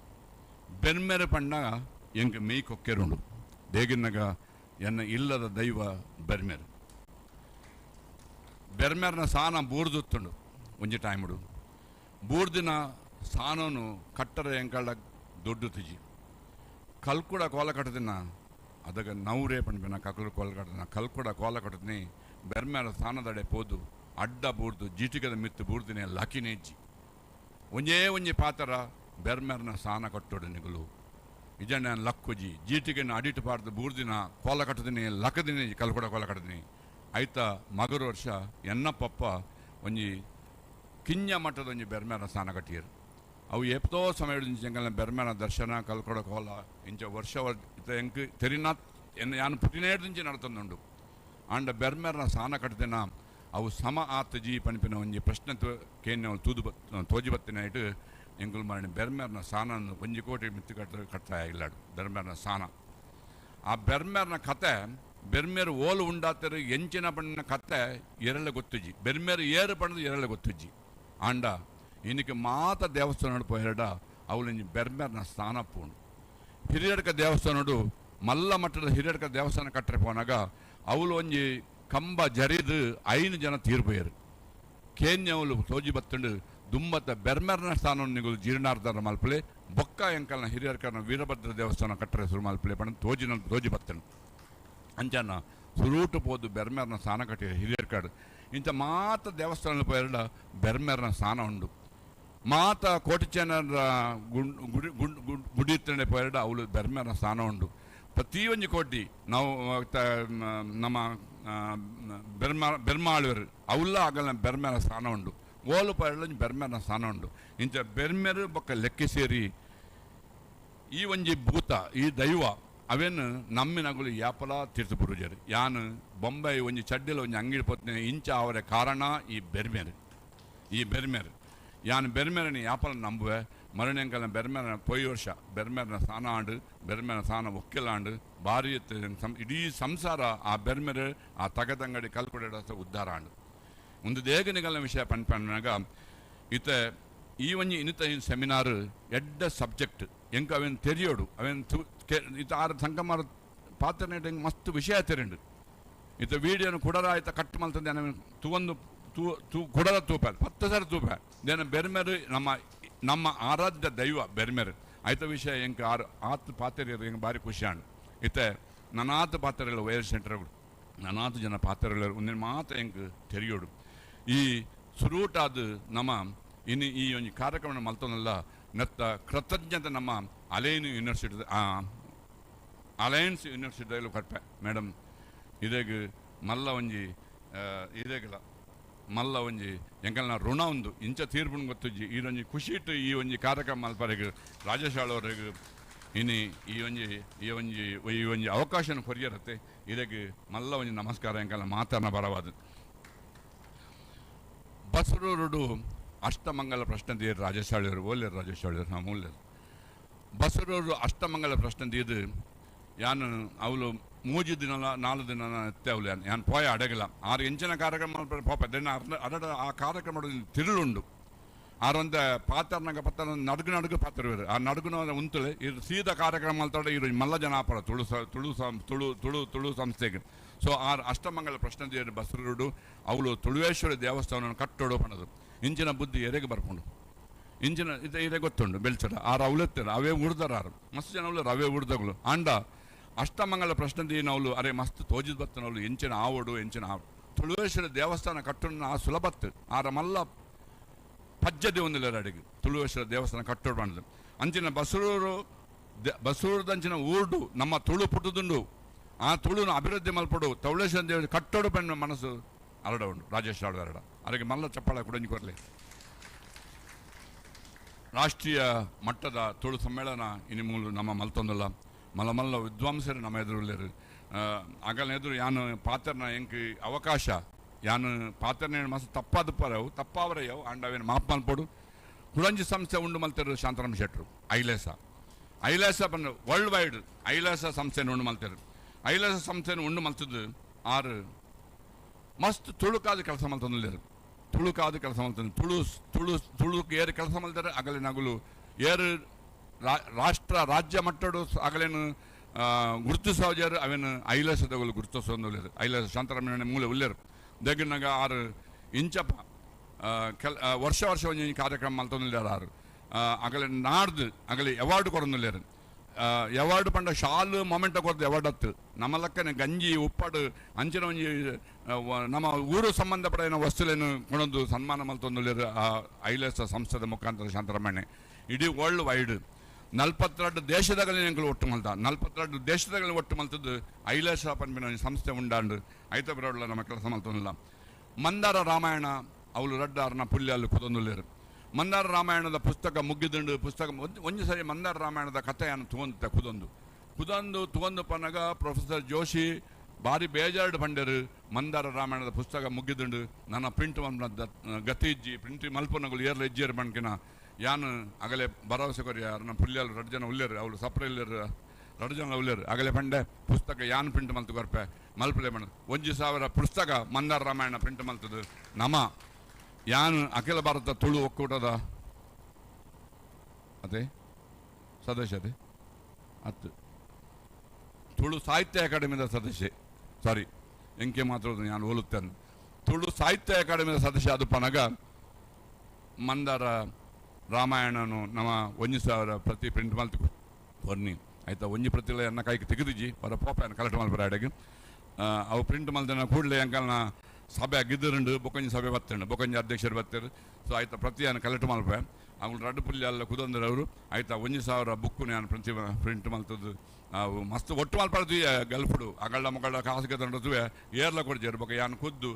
Speaker 12: ಬೆರ್ಮೆರೆ ಪಂಡ ಎಂಕ್ ಮೇಯ್ ಕೊಕ್ಕೆರುಂಡು ದೇಗಿನ್ನಗ ಎನ್ನ ಇಲ್ಲದ ದೈವ ಬೆರ್ಮೆರು ಬೆರ್ಮೆರ್ನ ಸಾನ ಬೂರ್ದುತ್ತುಂಡು ಒಂಜಿ ಟೈముಡು ಬೂರ್ದಿನ ಸಾನನು ಕಟ್ಟರ ಎಂಕಳ್ಳ ದುಡ್ಡು ತಿಜಿ ಕಲ್ಕುಡ ಕೋಲ ಕಟ್ಟದಿನ ಅದಗ ನೌರೇ ಪಂಡ್ಪಿನ ಕಕಲು ಕೋಲ ಕಟ್ಟದಿನ ಕಲ್ಕುಡ ಕೋಲ ಕಟ್ಟದಿನಿ ಬೆರ್ಮೇರ ಸಾನದಡೆ ಪೋದು ಅಡ್ಡ ಬೂರ್ದು ಜೀಟಿಗದ ಮಿತ್ತು ಬೂರ್ದಿನ ಲಕಿನೇಜ್ಜಿ ಒಂಜೇ ಒಂಜಿ ಪಾತರ ಬೆರ್ಮೇರ್ನ ಸಾನ ಕಟ್ಟೋಡು ನಿಗುಲು ಇಜಣ್ಣ ಲಕ್ಕುಜಿ ಜೀಟಿಗೆನ ಅಡಿಟು ಪಾರ್ದು ಬೂರ್ದಿನ ಕೋಲ ಕಟ್ಟದಿನಿ ಲಕ್ಕದಿನಿ ಕಲ್ಕುಡ ಕೋಲ ಕಟ್ಟದಿನಿ ಐತ ಮಗರು ವರ್ಷ ಎನ್ನ ಪಪ್ಪ ಒಂಜಿ ಕಿಂಜ ಮಟ್ಟದ ಒಂಜಿ ಬೆರ್ಮೇರ ಸ್ನಾನ ಕಟ್ಟಿಯರು ಅವು ಎಪ್ತೋ ಸಮಯ ಎಂಕಲ್ನ ಬೆರ್ಮೇನ ದರ್ಶನ ಕಲ್ಕೊಡ ಕೋಲ ಇಂಚ ವರ್ಷ ಎಂಕ್ ತೆರಿನಾಥ್ ಎನ್ನ ಯಾನು ಪುಟಿನೇಡ್ದಿಂಚಿ ನಡತಂದುಂಡು ಆಂಡ ಬೆರ್ಮೇರ್ನ ಸ್ನಾನ ಕಟ್ಟದಿನ ಅವು ಸಮ ಆತಜಿ ಪಣಿಪಿನ ಒಂಜಿ ಪ್ರಶ್ನೆ ಕೇನ್ಯ ತೂದು ತೋಜಿ ಬತ್ತಿನ ಇಟ್ಟು ಎಂಕುಲು ಮರಣಿ ಬೆರ್ಮೇರ್ನ ಸ್ನಾನ ಒಂಜಿ ಕೋಟಿ ಮಿತ್ತು ಕಟ್ಟ ಕಟ್ತಾ ಇಲ್ಲಾಡು ಬೆರ್ಮೇರ್ನ ಸ್ನಾನ ಆ ಬೆರ್ಮೇರ್ನ ಕತೆ ಬೆರ್ಮೇರು ಓಲು ಉಂಡಾತರು ಎಂಚಿನ ಬಣ್ಣ ಕತೆ ಎರಳೆ ಗೊತ್ತುಜ್ಜಿ ಬೆರ್ಮೇರು ಏರು ಬಣ್ಣದ ಎರಳೆ ಗೊತ್ತುಜ್ಜಿ ಆಂಡ ಇನ್ನಕ್ಕೆ ಮಾತ ದೇವಸ್ಥಾನ ಪೋಯರಡ ಅವಳಿಂಜಿ ಬೆರ್ಮೇರ್ನ ಸ್ನಾನ ಪೋಂಡು ಹಿರಿಯಡ್ಕ ದೇವಸ್ಥಾನಡು ಮಲ್ಲ ಮಟ್ಟದ ಹಿರಿಯಡ್ಕ ದೇವಸ್ಥಾನ ಕಟ್ಟರೆ ಪೋನಾಗ ಅವಳು ಒಂಜಿ ಕಂಬ ಜರಿದು ಐನು ಜನ ತೀರ್ಪೋಯರು ಕೇನ್ಯ ಅವಳು ಸೋಜಿ ಬತ್ತಂಡು ದುಂಬತ್ತ ಬೆರ್ಮೆರ್ನ ಸ್ಥಾನ ನಿಗುಲು ಜೀರ್ಣಾರ್ಧರ ಮಲ್ಪಲೆ ಬೊಕ್ಕ ಎಂಕಲ್ನ ಹಿರಿಯರ್ಕನ ವೀರಭದ್ರ ದೇವಸ್ಥಾನ ಕಟ್ಟರೆ ಸುರು ಮಲ್ಪಲೆ ಪಣ ತೋಜಿನ ತೋಜಿ ಬತ್ತಂಡು ಅಂಚನ ಸುರೂಟು ಪೋದು ಬೆರ್ಮೆರ್ನ ಸ್ನಾನ ಕಟ್ಟಿ ಹಿರಿಯರ್ಕಾಡು ಇಂಥ ಮಾತ ದೇವಸ್ಥಾನ ಪೋಯರಡ ಬೆರ್ಮೆರ್ನ ಸ್ನಾನ ಉಂಡು ಮಾತ ಕೋಟಿಚೇನರ ಗುಡಿ ಗುಡಿ ಪೋಯರಡ ಅವಳು ಬೆರ್ಮೆರ್ನ ಸ್ನಾನ ಉಂಡು ಪ್ರತಿಯೊಂದು ಕೋಟಿ ನಾವು ನಮ್ಮ ಬೆರ್ಮಾಳುವರು ಅವುಲ್ಲ ಆಗಲ್ಲ ಬೆರ್ಮೆರ ಸ್ನಾನ ಉಂಡು ಓಲು ಪೋಯರಡ ಬೆರ್ಮೆರ್ನ ಸ್ನಾನ ಉಂಡು ಇಂಥ ಬೆರ್ಮೆರು ಬೊಕ್ಕ ಲೆಕ್ಕೆ ಸೇರಿ ಈ ಒಂಜಿ ಭೂತ ಈ ದೈವ ಅವೇನು ನಮ್ಮಿನಗುಲು ಯಾಪಲ ತೀರ್ಥ ಪುರುಜರು ಯಾನು ಬೊಂಬೈ ಒಂಜಿ ಚಡ್ಡಿಲ ಒಂಜಿ ಅಂಗಡಿ ಪೊತ್ನೆ ಇಂಚ ಅವರ ಕಾರಣ ಈ ಬೆರ್ಮೆರು ಈ ಬೆರ್ಮೆರು ಯಾನು ಬೆರ್ಮೆರని ಯಾಪಲ ನಂಬುವೆ ಮರಣೆಂಕಲ್ನ ಬೆರ್ಮೆರನ ಪೊಯ್ ವರ್ಷ ಬೆರ್ಮೆರನ ಸ್ನಾನ ಆಂಡು ಬೆರ್ಮೆರನ ಸ್ನಾನ ಒಕ್ಕೆಲಾಂಡು ಭಾರಿ ಇಡೀ ಸಂಸಾರ ಆ ಬೆರ್ಮೆರು ಆ ತಗದಂಗಡಿ ಕಲ್ಕೊಡ ಉದ್ಧಾರ ಆಂಡು ಒಂದು ದೇಗನಿಗಲ್ನ ವಿಷಯ ಪನ್ಪನ್ನಾಗ ಇತ ಈ ಒಂಜಿ ಇನ್ನಿತ ಸೆಮಿನಾರ್ ಎಡ್ಡ ಸಬ್ಜೆಕ್ಟ್ ಎಂಕ ಅವೇನು ತೆರಿಯೋಡು ಅವೇನು ಇತ ಆರು ಸಂಕಮಾರ ಪಾತ್ರ ಹೆಂಗೆ ಮಸ್ತ್ ವಿಷಯ ತೆರಿಂಡು ಇತ ವೀಡಿಯೋನು ಕುಡರ ಆಯ್ತ ಕಟ್ ಮಲ್ತಂದೆ ತೂವೊಂದು ತೂ ತೂ ಕುಡರ ತೂಪ 10 ಸರಿ ತೂಪ ದೇನ ಬೆರ್ಮೆರು ನಮ್ಮ ನಮ್ಮ ಆರಾಧ್ಯ ದೈವ ಬೆರ್ಮೆರು ಆಯ್ತ ವಿಷಯ ಎಂಕ ಆರು ಆತ್ ಪಾತ್ರೆಯರು ಹೆಂಗೆ ಭಾರಿ ಖುಷಿ ಆಂಡು ಇತ್ತೆ ನನಾತ್ ಪಾತ್ರೆಗಳು ವೈರ್ ಸೆಂಟರ್ಗಳು ನನಾತ್ ಜನ ಪಾತ್ರೆಗಳು ಒಂದಿನ ಮಾತ್ರ ಎಂಕ್ ತೆರಿಯೋಡು ಈ ಸುರೂಟಾದ ನಮ್ಮ ಇನ್ನು ಈ ಒಂದು ಕಾರ್ಯಕ್ರಮ ಮಲ್ತೊಂದಲ್ಲ ನತ್ತ ಕೃತಜ್ಞತೆ ನಮ್ಮ ಅಲೈನ್ ಯೂನಿವರ್ಸಿಟಿ ಅಲಯನ್ಸ್ ಯೂನಿವರ್ಸಿಟಿಯಲ್ಲಿ ಕಟ್ಪೆ ಮೇಡಮ್ ಇದೇಗ ಮಲ್ಲ ಒಂಜಿ ಇದೇಗಲ ಮಲ್ಲ ಒಂಜಿ ಎಂಕಲ್ನ ಋಣ ಒಂದು ಇಂಚ ತೀರ್ಪುನ್ ಗೊತ್ತುಜ್ಜಿ ಈ ಒಂಜಿ ಖುಷಿ ಇಟ್ಟು ಈ ಒಂಜಿ ಕಾರ್ಯಕ್ರಮ ಮಲ್ಪರೆಗ್ ರಾಜೇಶ್ ಆಳವರೆಗ್ ಇನಿ ಈ ಒಂಜಿ ಈ ಒಂಜಿ ಈ ಒಂಜಿ ಅವಕಾಶನ ಕೊರಿಯರತ್ತೆ ಇದಕ್ಕೆ ಮಲ್ಲ ಒಂಜಿ ನಮಸ್ಕಾರ ಎಂಕಲ್ಲ ಮಾತಾಡನ ಬರವಾದ ಬಸರೂರುಡು ಅಷ್ಟಮಂಗಲ ಪ್ರಶ್ನೆ ತೀರು ರಾಜೇಶ್ ಆಳ್ಯರು ಓಲ್ಲೇರು ರಾಜೇಶ್ ಆಳ್ಯರು ಹಾಂ ಓಲ್ಲೇರು ಬಸರೂರು ಅಷ್ಟಮಂಗಲ ಪ್ರಶ್ನೆ ತೀದು ಯಾನು ಅವಳು ಮೂಜಿ ದಿನಲ ನಾಲ್ಕು ದಿನ ಎತ್ತೆ ಅವಳು ಯಾನ್ ಯಾನ್ ಪೋಯ ಅಡಗಲ ಆರು ಎಂಚಿನ ಕಾರ್ಯಕ್ರಮ ಪೋಪ ದಿನ ಅರಡ ಆ ಕಾರ್ಯಕ್ರಮ ತಿರುಳುಂಡು ಆರೊಂದ ಪಾತ್ರನಾಗ ಪತ್ರ ನಡುಗು ನಡುಗು ಪಾತ್ರ ಆ ನಡುಗುನ ಉಂತಲೆ ಇದು ಸೀದಾ ಕಾರ್ಯಕ್ರಮ ಅಂತಾಡ ಇರು ಮಲ್ಲ ಜನ ಆಪರ ತುಳು ತುಳು ತುಳು ತುಳು ತುಳು ಸಂಸ್ಥೆಗೆ ಸೊ ಆ ಅಷ್ಟಮಂಗಲ ಪ್ರಶ್ನೆ ಬಸರುಡು ಅವಳು ತುಳುವೇಶ್ವರ ದೇವಸ್ಥಾನವನ್ನು ಕಟ್ಟೋಡು ಪಣದು ಇಂಚಿನ ಬುದ್ಧಿ ಎರೆಗೆ ಬರ್ಕೊಂಡು ಇಂಚಿನ ಇದು ಇದೇ ಗೊತ್ತುಂಡು ಬೆಲ್ಚಡ ಆರು ಅವಳೆತ್ತಾರೆ ಅವೇ ಉಡ್ದಾರ ಆರು ಮಸ್ತ್ ಜನ ಅವಳು ಅವೇ ಉಡ್ದಗಳು ಆಂಡ ಅಷ್ಟಮಂಗಲ ಪ್ರಶ್ನೆ ಅವಳು ಅರೆ ಮಸ್ತ್ ತೋಜಿದ್ ಬತ್ತನವಳು ಎಂಚಿನ ಆವಡು ಎಂಚಿನ ಆವಡು ತುಳುವೇಶ್ವರ ದೇವಸ್ಥಾನ ಕಟ್ಟೋಣ ಆ ಸುಲಭತ್ತು ಆರ ಮಲ್ಲ ಪಜ್ಜದೆ ಒಂದಿಲ್ಲ ಅಡಿಗೆ ತುಳುವೇಶ್ವರ ದೇವಸ್ಥಾನ ಕಟ್ಟೋಡು ಬಂದು ಅಂಚಿನ ಬಸರೂರು ಬಸರೂರದಂಚಿನ ಊರ್ಡು ನಮ್ಮ ತುಳು ಪುಟ್ಟದುಂಡು ಆ ತುಳುನ ಅಭಿವೃದ್ಧಿ ಮಲ್ಪಡು ತುಳುವೇಶ್ವರ ದೇವ ಕಟ್ಟೋಡು ಪೆಣ್ಣ ಮನಸ್ಸು ಅರಡ ಉಂಡು ರಾಜೇಶ್ ಆಡು ಅರಡ ಅದಕ್ಕೆ ಮಲ್ಲ ಚಪ್ಪಾಳ ಕುಡಂಜಿ ಕೊರಲಿ. ರಾಷ್ಟ್ರೀಯ ಮಟ್ಟದ ತುಳು ಸಮ್ಮೇಳನ ಇನಿ ಮೂಲು ನಮ್ಮ ಮಲ್ತೊಂದಲ್ಲ ಮಲ್ಲ ಮಲ್ಲ ವಿದ್ವಾಂಸರು ನಮ್ಮ ಎದುರುಳ್ಳರು ಆಗಲ ಎದುರು ಯಾನು ಪಾತ್ರನ ಎಂಕ್ ಅವಕಾಶ ಯಾನು ಪಾತ್ರನ ಮಸ್ತ್ ತಪ್ಪಾದ ಪರವು ತಪ್ಪಾವರಯವು ಅಂಡ್ ಅವೇನು ಮಾಪ್ ಮಲ್ಪೊಡು ಕುಡಂಜಿ ಸಂಸ್ಥೆ ಉಂಡು ಮಲ್ತೆರು ಶಾಂತರಾಮ್ ಶೆಟ್ರು ಐಲೇಸ ಐಲೇಸ ಬಂದು ವರ್ಲ್ಡ್ ವೈಡ್ ಐಲೇಸ ಸಂಸ್ಥೆನ ಉಂಡು ಮಲ್ತೆರು ಐಲೇಸ ಸಂಸ್ಥೆನ ಉಂಡು ಮಲ್ತದ್ದು ಆರು ಮಸ್ತ್ ತುಳುಕಾದ ಕೆಲಸ ಮಲ್ತೊಂದಿಲ್ಲೇರು ತುಳುಕಾದ ಕೆಲಸ ಮಲ್ತಂದು ತುಳು ತುಳು ತುಳುಕ್ ಏರು ಕೆಲಸ ಮಲ್ತಾರೆ ಅಗಲೆ ನಗುಲು ಏರು ರಾಷ್ಟ್ರ ರಾಜ್ಯ ಮಟ್ಟಡು ಅಗಲೇನು ಗುರುತಿಸೋಜಾರು ಅವೇನು ಐಲೇಸದಗಳು ಗುರುತಿಸೋದು ಐಲೇಸ ಶಾಂತರಾಮಣ್ಣ ಮೂಲೆ ಉಲ್ಲೇರು ದಗ್ನಗ ಆರು ಇಂಚಪ್ಪ ಕೆಲ ವರ್ಷ ವರ್ಷ ಒಂಜಿ ಕಾರ್ಯಕ್ರಮ ಮಲ್ತೊಂದಿಲ್ಲಾರ ಆರು ಅಗಲೆ ನಾಡ್ದು ಅಗಲೆ ಅವಾರ್ಡ್ ಕೊರೊಂದಿಲ್ಲೇರು ಅವಾರ್ಡ್ ಪಂಡ ಶಾಲು ಮೊಮೆಂಟ ಕೊರ್ದು ಅವಾರ್ಡ್ ಅತ್ತು ನಮ್ಮ ಲಕ್ಕನೆ ಗಂಜಿ ಉಪ್ಪಾಡು ಅಂಚಿನ ಒಂಜಿ ನಮ್ಮ ಊರು ಸಂಬಂಧಪಟ್ಟ ವಸ್ತುಲೇನು ಕೊಡೊಂದು ಸನ್ಮಾನ ಮಲ್ತೊಂದುಲ್ಲೇರು ಆ ಐಲೇಸ ಸಂಸ್ಥೆದ ಮುಖಾಂತರ ಶಾಂತರಾಮಣ್ಣೆ ಇಡೀ ವರ್ಲ್ಡ್ ವೈಡ್ 42 ದೇಶದಗಳಲ್ಲಿ ಎಂಕುಲು ಒಟ್ಟು ಮಲ್ತ 42 ದೇಶದಗಳಲ್ಲಿ ಒಟ್ಟು ಮಲ್ತದ್ದು ಐಲೇಸ ಪನ್ಪಿನ ಒಂಜಿ ಸಂಸ್ಥೆ ಉಂಡಾಂಡು ಐತ ಬರೋಡ್ಲ ನಮ್ಮ ಕೆಲಸ ಮಲ್ತೊಂದಿಲ್ಲ. ಮಂದಾರ ರಾಮಾಯಣ ಅವಳು ರಡ್ಡ ಅರ್ನ ಪುಲ್ಯ ಅಲ್ಲಿ ಕುದೊಂದುಲ್ಲೇರು ಮಂದಾರ ರಾಮಾಯಣದ ಪುಸ್ತಕ ಮುಗ್ಗಿದುಂಡು ಪುಸ್ತಕ ಒಂಜಿ ಸರಿ ಮಂದಾರ ರಾಮಾಯಣದ ಕಥೆಯನ್ನು ತುವಂತ ಕುದೊಂದು ಕುದೊಂದು ತುವಂದು ಪನಗ ಪ್ರೊಫೆಸರ್ ಜೋಶಿ ಭಾರಿ ಬೇಜಾರ್ಡ್ ಪಂಡರು ಮಂದಾರ ರಾಮಾಯಣದ ಪುಸ್ತಕ ಮುಗ್ಗಿದುಂಡು ನನ್ನ ಪ್ರಿಂಟ್ ಗತಿ ಇಜ್ಜಿ ಪ್ರಿಂಟ್ ಮಲ್ಪನಗಳು ಏರ್ಲ ಇಜ್ಜಿಯರ್ ಬಣ್ಕಿನ ಯಾನು ಅಗಲೆ ಭರವಸೆ ಕೊರಿ ಅರ್ನ ಪುಲ್ಯಲು ರಡ್ಡು ಜನ ಉಲ್ಲೇರು ಅವಳು ಸಪ್ರ ಇಲ್ಲೇರು ರಡ್ಡು ಜನ ಉಲ್ಲೇರು ಅಗಲೆ ಪಂಡೆ ಪುಸ್ತಕ ಯಾನ್ ಪ್ರಿಂಟ್ ಮಲ್ತು ಕೊರ್ಪೆ ಮಲ್ಪಲೆ ಬಣ್ಣ 1000 ಪುಸ್ತಕ ಮಂದಾರ ರಾಮಾಯಣ ಪ್ರಿಂಟ್ ಮಲ್ತದು ನಮ ಯಾನು ಅಖಿಲ ಭಾರತ ತುಳು ಒಕ್ಕೂಟದ ಅದೇ ಸದಸ್ಯ ಅದೇ ಅತ್ತು ತುಳು ಸಾಹಿತ್ಯ ಅಕಾಡೆಮಿದ ಸದಸ್ಯೆ ಸಾರಿ ಎಂಕೆ ಮಾತ್ರ ನಾನು ಹೋಲುತ್ತೇನೆ ತುಳು ಸಾಹಿತ್ಯ ಅಕಾಡೆಮಿದ ಸದಸ್ಯ ಅದು ಪನಗ ಮಂದಾರ ರಾಮಾಯಣನು ನಮ್ಮ 1000 ಪ್ರತಿ ಪ್ರಿಂಟ್ ಮಲ್ತು ಕೊರ್ನಿ ಆಯ್ತಾ ಒಂಜಿ ಪ್ರತಿಲ ಎನ್ನ ಕೈಗೆ ತೆಗೆದಿಜ್ಜಿ ಹೊರ ಪೋಪೆಯನ್ನು ಕಲೆಕ್ಟ್ ಮಲ್ಪರ ಅಡೆಗೆ ಅವು ಪ್ರಿಂಟ್ ಮಲ್ದನ ಕೂಡಲೇ ಅಂಕಲ್ನ ಸಭೆ ಗಿದ್ದುಂಡು ಬೊಕ್ಕಂಜಿ ಸಭೆ ಬತ್ತಂಡು ಬೊಕ್ಕಂಜಿ ಅಧ್ಯಕ್ಷರು ಬತ್ತಾರೆ ಸೊ ಆಯ್ತಾ ಪ್ರತಿಯನ್ನು ಕಲೆಕ್ಟ್ ಮಲ್ಪೆ ಅವ್ರು ರಡ್ಡು ಪುಲ್ಯ ಅಲ್ಲ ಕುದಂದ್ರೆ ಆಯ್ತಾ 1000 ಬುಕ್ಕು ನಾನು ಪ್ರತಿ ಪ್ರಿಂಟ್ ಮಲ್ತದ್ದು ಅವು ಮಸ್ತ್ ಒಟ್ಟು ಮಲ್ಪಡ್ದು ಗಲ್ಫುಡು ಅಗಳ್ಳ ಮಗಳ ಕಾಸು ತಂಡುವೆ ಏರ್ಲ ಕೊಡ್ಜೇರು ಬೊಕ್ಕ ಯಾನು ಖುದ್ದು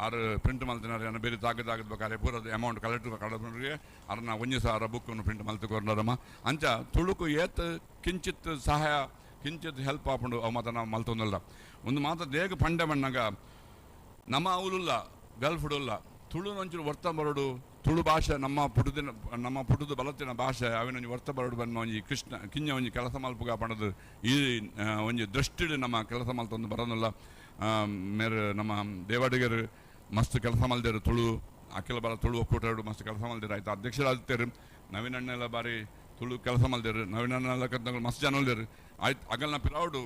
Speaker 12: ಆರು ಪ್ರಿಂಟ್ ಮಲ್ತಿನಾರು ಯಾನು ಬೇರೆ ತಾಗದ ಬೇಕಾದ್ರೆ ಪೂರ ಅಮೌಂಟ್ ಕಲೆಕ್ಟ್ ಕಳೆದ್ರೆ ಅರ್ನ 1000 ಬುಕ್ಕನ್ನು ಪ್ರಿಂಟ್ ಮಲ್ತು ಕೊರ್ನರಮ್ಮ ಅಂಚ ತುಳುಕು ಏತ್ ಕಿಂಚಿತ್ ಸಹಾಯ ಕಿಂಚಿತ್ ಹೆಲ್ಪ್ ಆಪುಂಡು ಅವು ಮಾತ್ರ ನಾವು ಮಲ್ತೊಂದಲ್ಲ ಒಂದು ಮಾತ್ರ ದೇಗ ಪಂಡೆ ಬಣ್ಣಗ ನಮ್ಮ ಅವಲುಲ್ಲ ಗಲ್ಫುಡುಲ್ಲ ತುಳು ಒಂಚೂರು ವರ್ತ ಬರೋಡು ತುಳು ಭಾಷೆ ನಮ್ಮ ಪುಟದಿನ ನಮ್ಮ ಪುಟದ ಬಲತ್ತಿನ ಭಾಷೆ ಅವಿನೊಂಜಿ ವರ್ತ ಬರೋಡು ಬನ್ನ ಒಂಜಿ ಕೃಷ್ಣ ಕಿಂಜ ಒಂಜಿ ಕೆಲಸ ಮಲ್ಪುಗ ಪಣದು ಈ ಒಂಜಿ ದೃಷ್ಟಿಡು ನಮ್ಮ ಕೆಲಸ ಮಲ್ತೊಂದು ಬರೋದಿಲ್ಲ. ಮೇರೆ ನಮ್ಮ ದೇವಾಡಿಗರು ಮಸ್ತ್ ಕೆಲಸ ಮಲ್ದೇರು ತುಳು ಅಖಿಲ ಭಾರತ ತುಳು ಒಕ್ಕೂಟರು ಮಸ್ತ್ ಕೆಲಸ ಮಲ್ದೇರು ಆಯ್ತು ಅಧ್ಯಕ್ಷರಾಗ್ತೇರು ನವೀನಣ್ಣೆಲ್ಲ ಬಾರಿ ತುಳು ಕೆಲಸ ಮಲ್ದೇರು ನವೀನಣ್ಣೆಲ್ಲ ಕತ್ನಗಳು ಮಸ್ತ್ ಜನ ಉಲ್ಲೇರು ಆಯ್ತು ಅಗಲ್ನ ಪಿರಾವುಡು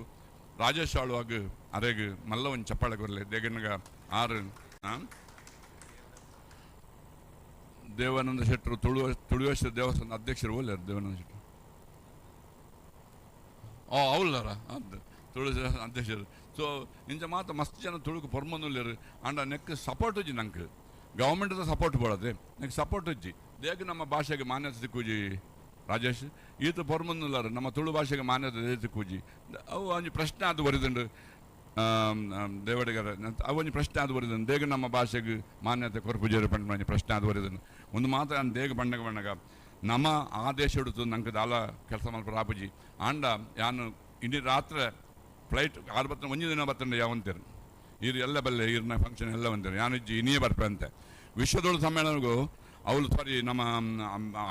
Speaker 12: ರಾಜೇಶ್ ಆಳುವಾಗ ಅರೆಗ್ ಮಲ್ಲ ಒಂದು ಚಪ್ಪಾಳೆ ಕೊರಲಿ ದೇಗನಗ ಆರು ದೇವಾನಂದ ಶೆಟ್ಟರು ತುಳುವೇಶ್ವರ ದೇವಸ್ಥಾನದ ಅಧ್ಯಕ್ಷರು ಓಲ್ಯಾರು ದೇವಾನಂದ ಶೆಟ್ಟರು ಓ ಅವಲ್ಲಾರ ಅದು ತುಳು ಅಧ್ಯಕ್ಷರು ಸೊ ಇಂಚ ಮಾತ್ರ ಮಸ್ತ್ ಜನ ತುಳುಕು ಪೊರ್ಮೊಂದುಲ್ಲೇರು ಅಂಡ ನೆಕ್ ಸಪೋರ್ಟ್ ಉಜ್ಜಿ ನಂಗೆ ಗೌರ್ಮೆಂಟ್ದ ಸಪೋರ್ಟ್ ಬೋಡದೆ ನೆಕ್ ಸಪೋರ್ಟ್ ಉಜ್ಜಿ ದೇಗ ನಮ್ಮ ಭಾಷೆಗೆ ಮಾನ್ಯತೆ ಸಿಕ್ಕುಜಿ ರಾಜೇಶ್ ಈತ ಪೊರ್ಮೊಂದುಲ್ಲಾರು ನಮ್ಮ ತುಳು ಭಾಷೆಗೆ ಮಾನ್ಯತೆ ಸಿಕ್ಕುಜಿ ಅವು ಒಂಜಿ ಪ್ರಶ್ನೆ ಅದು ಬರಿದುಂಡು ದೇವಡಿಗರ ಅವು ಒಂಜಿ ಪ್ರಶ್ನೆ ಅದು ಬರಿದುಂಡು ದೇಗ ನಮ್ಮ ಭಾಷೆಗೆ ಮಾನ್ಯತೆ ಕೊರ್ಪುಜೇರು ಪಂಡ ಒಂಜಿ ಪ್ರಶ್ನೆ ಅದು ಬರಿದುಂಡು ಒಂದು ಮಾತ್ರ ನಾನು ದೇಗ ಬಣ್ಣಗ ಬಣ್ಣಗ ನಮ್ಮ ಆದೇಶ ಹಿಡಿದು ನಂಗೆ ದಾಲ ಕೆಲಸ ಮಲ್ಪ ಆಪುಜಿ ಆಂಡ ಯಾನು ಇಡೀ ರಾತ್ರಿ ಫ್ಲೈಟ್ ಆರು ಬತ್ತ ಒಂಜಿ ದಿನ ಬತ್ತಂಡೆ ಯಾವಂತೀರು ಇರು ಎಲ್ಲ ಬಲ್ಲೆ ಇರ್ನ ಫಂಕ್ಷನ್ ಎಲ್ಲ ಬಂದಿರು ಯಾನು ಇಜ್ಜಿ ಇನ್ನೇ ಬರ್ಪಂತೆ ವಿಶ್ವದೊಳು ಸಮ್ಮೇಳನಗೂ ಅವಳು ಸಾರಿ ನಮ್ಮ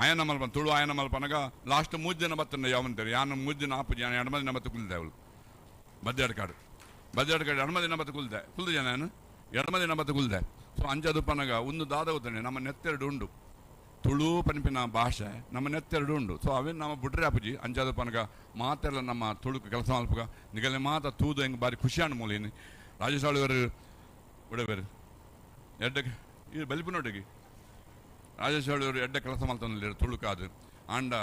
Speaker 12: ಆಯನ ಮಲ್ಪ ತುಳು ಆಯನ ಮಲ್ಪನಗ ಲಾಸ್ಟ್ 3 ದಿನ ಬತ್ತಂಡೆ ಯಾವಂತೀರು ಯಾನು 3 ದಿನ ಆಪುಜಿ ಯಾನು 2 ದಿನ ಬತ್ತು ಕುಲ್ದೆ ಅವಳು ಬದ್ಯಾಡ್ಕಾಡು ಬದ್ಯಾಡ್ಕಾಡು 2 ದಿನ ಬತ್ತು ಕುಲ್ದೆ ಕುಲ್ದು ಜನ ನಾನು 2 ದಿನ ಬತ್ತು ಕುಲ್ದೆ ಸೊ ಅಂಜದುಪ್ಪನಗ ಒಂದು ದಾದ ಹೋಗ್ತಾನೆ ನಮ್ಮ ನೆತ್ತೆರಡು ಉಂಡು ತುಳು ಪನ್ಪಿನ ಭಾಷೆ ನಮ್ಮ ನೆತ್ತೆರಡು ಉಂಡು ಸೊ ಅವೇನು ನಮ್ಮ ಬುಡ್ರೆ ಅಪ್ಪುಜಿ ಅಂಜಾದಪ್ಪನಗ ಮಾತೆಲ್ಲ ನಮ್ಮ ತುಳುಕು ಕೆಲಸ ಮಲ್ಪಗ ನಿಗಲೆ ಮಾತ ತೂದು ಹೆಂಗೆ ಭಾರಿ ಖುಷಿಯಾಣ ಮೂಲಿನಿ ರಾಜೇಶ್ ಆಳ್ವರು ಬಿಡಬೇರು ಎಡ್ಡ ಈ ಬಲಿಪುನೊಟ್ಟಿಗೆ ರಾಜೇಶ್ ಆಳ್ವರು ಎಡ್ಡ ಕೆಲಸ ಮಲ್ತೊಂದಿಲ್ಲ ತುಳುಕಾದು ಆಂಡ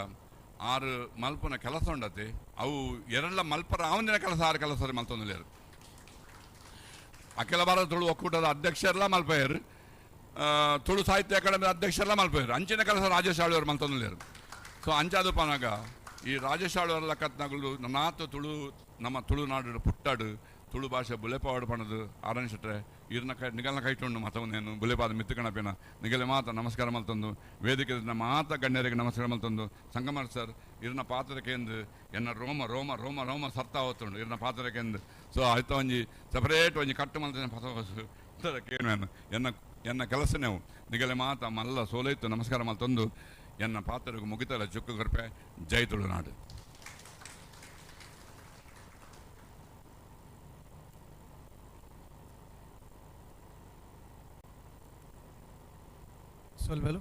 Speaker 12: ಆರು ಮಲ್ಪನ ಕೆಲಸ ಉಂಡತೆ ಅವು ಎರಡ್ಲ ಮಲ್ಪರ ಅವನಿನ ಕೆಲಸ ಆರು ಕೆಲಸ ಮಲ್ತೊಂದಿಲ್ಲ ಅಖಿಲ ಭಾರತ ತುಳು ಒಕ್ಕೂಟದ ಅಧ್ಯಕ್ಷರೆಲ್ಲ ಮಲ್ಪೆಯರು ತುಳು ಸಾಹಿತ್ಯ ಅಕಾಡೆಮಿ ಅಧ್ಯಕ್ಷರೆಲ್ಲ ಮಲ್ಪೆಯರು ಅಂಚಿನ ಕೆಲಸ ರಾಜೇಶ್ ಆಳ್ವರು ಮಲ್ತೊಂದಿಲ್ಲೇರು ಸೊ ಅಂಚಾದುಪನಾಗ ಈ ರಾಜೇಶ್ ಆಳ್ವರ ಕತ್ನಗಳು ನಾತು ತುಳು ನಮ್ಮ ತುಳುನಾಡು ಪುಟ್ಟಾಡು ತುಳು ಭಾಷೆ ಬುಲೆಪಾಡು ಪಣದು ಆರನ್ ಶೆಟ್ರೆ ಇರ್ನ ಕೈ ನಿಗಲ್ನ ಕೈಟುಂಡು ಮತವನ್ನೇನು ಬುಲೆಪಾದ ಮಿತ್ತುಕಣಪಿನ ನಿಗಲೆ ಮಾತ ನಮಸ್ಕಾರ ಮಲ್ತೊಂದು ವೇದಿಕೆ ಮಾತ ಗಣ್ಯರಿಗೆ ನಮಸ್ಕಾರ ಮಲ್ತೊಂದು ಸಂಗಮರ್ ಸರ್ ಇರ್ನ ಪಾತ್ರಕ್ಕೆಂದು ಎನ್ನ ರೋಮ ರೋಮ ರೋಮ ರೋಮ ಸರ್ತಾ ಹೋಗ್ತುಂಡು ಇರ್ನ ಪಾತ್ರಕ್ಕೆಂದು ಸೊ ಆಯ್ತ ಒಂಜಿ ಸಪರೇಟ್ ಒಂಜಿ ಕಟ್ಟು ಮಲ್ತನೆ ಪಸ ಎನ್ನ ಎನ್ನ ಕೆಲಸನೇವು ನಿಗಲೆ ಮಾತ ಮಲ್ಲ ಸೋಲೈತು ನಮಸ್ಕಾರ ಮಲ್ತೊಂದು ಎನ್ನ ಪಾತ್ರಕ್ಕೆ ಮುಗಿತಲ್ಲ ಚುಕ್ಕು ಕೃಪೆ ಜೈ ತುಳುನಾಡು.
Speaker 5: ಸೊಲ್ವೆಲು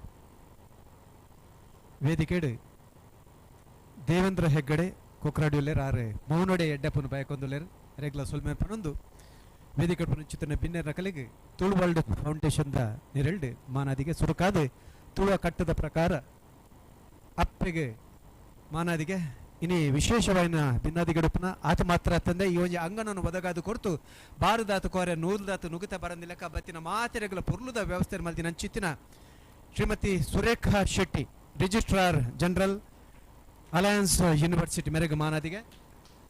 Speaker 5: ವೇದಿಕೆಡು ದೇವೇಂದ್ರ ಹೆಗ್ಗಡೆ ಕೊಕ್ರಾಡಿಯುಲ್ಲೇರು ಆರೆ ಮೌನೊಡೆ ಎಡ್ಡಪ್ಪನ ಬಯಕೊಂದುಲ್ಲೇರು ರೆಗ್ಲ ಸೊಲ್ಮೆ ಪನೊಂದು ವೇದಿಕೆ ಚಿತ್ರನ ಬಿನ್ನೆರ ಕಲೆಗೆ ತುಳು ವರ್ಲ್ಡ್ ಫೌಂಡೇಶನ್ದ ನಿರೆಲ್ಡ್ ಮಾನಾದಿಗೆ ಸುರುಕಾದ ತುಳುವ ಕಟ್ಟದ ಪ್ರಕಾರ ಅಪ್ಪೆಗೆ ಮಾನಾದಿಗೆ ಇನಿ ವಿಶೇಷವಾಯಿನ ಭಿನ್ನಾದಿಗಡುಪನ ಆತ ಮಾತ್ರ ತಂದೆ ಈ ಒಂಜಿ ಅಂಗನನ್ನು ಒದಗಾದು ಕೊರ್ತು ಬಾರದಾತು ಕೋರೆ ನೂಲ್ದಾತು ನುಗುತ ಬರಂದಿಲ್ಲಕ ಬತ್ತಿನ ಮಾತೆರೆಗಳ ಪೊರ್ಲುದ ವ್ಯವಸ್ಥೆ ಮಲ್ದಿನ ಅಂಚಿತ್ತಿನ Shrimati Surekha Shetty registrar general Alliance University ಮೇರೆಗೆ ಮಾನಾದಿಗೆ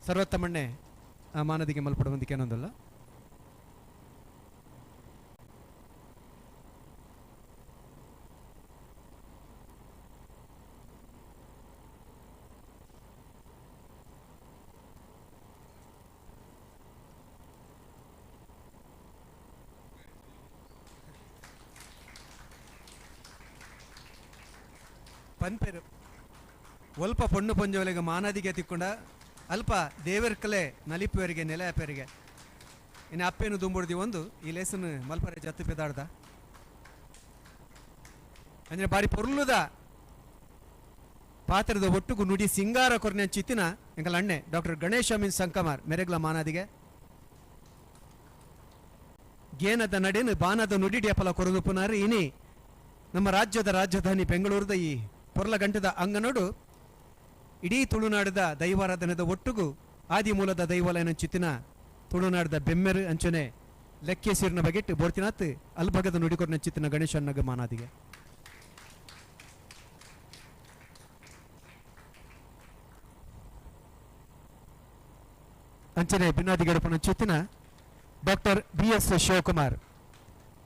Speaker 5: ಸರ್ವೋತ್ತಮಣ್ಣೆ ಆ ಮಾನದಿಗೆ ಮಲ್ಪಡುವಂದಿಕೆ ಏನೊಂದಲ್ಲ. ಪನ್ಪೆರು ಒಲ್ಪ ಪೊಣ್ಣು ಪೊಂಜೋಲೆಗೆ ಮಾನಾದಿಗೆ ತಿಕ್ಕೊಂಡ ಅಲ್ಪ ದೇವರ್ಕಲೆ ನಲಿಪುವರಿಗೆ ನೆಲೆ ಅಪ್ಪರಿಗೆ ಇನ್ನು ಅಪ್ಪೇನು ದುಂಬುಡ್ದಿ ಒಂದು ಈ ಲೇಸನ್ ಮಲ್ಪರೆ ಜತ್ತು ಪೆದಾಡ್ದ ಅಂದರೆ ಬಾರಿ ಪೊರ್ಲುದ ಪಾತ್ರದ ಒಟ್ಟುಗು ನುಡಿ ಸಿಂಗಾರ ಕೊರ್ನೆ ಚಿತ್ತಿನ ಎಂಕಲ ಅಣ್ಣೆ ಡಾಕ್ಟರ್ ಗಣೇಶ ಅಮೀನ್ ಸಂಕಮಾರ್ ಮೆರೆಗ್ಲ ಮಾನಾದಿಗೆ ಗೇನದ ನಡೆನು ಬಾನದ ನುಡಿಡಿ ಅಪಲ ಕೊರದು ಪುನಾರು ಇನಿ ನಮ್ಮ ರಾಜ್ಯದ ರಾಜಧಾನಿ ಬೆಂಗಳೂರದ ಈ ಪೊರ್ಲಗಂಟದ ಅಂಗನೋಡು ಇಡೀ ತುಳುನಾಡದ ದೈವಾರಾಧನೆದ ಒಟ್ಟುಗು ಆದಿಮೂಲದ ದೈವಾಲಯನ ಚಿತ್ತಿನ ತುಳುನಾಡದ ಬೆಮ್ಮೆರು ಅಂಚನೆ ಲೆಕ್ಕೆ ಸೀರಿನ ಬಗೆಟ್ ಬೋರ್ತಿನಾತ್ ಅಲ್ಭಗದ ನುಡಿಕೊರ್ನ ಚಿತ್ತಿನ ಗಣೇಶನ್ನಗ ಮಾನಾದಿಗೆ. ಅಂಚನೆ ಭಿನ್ನಾದಿಗಡಪನ ಚಿತ್ತಿನ doctor B S Shivakumar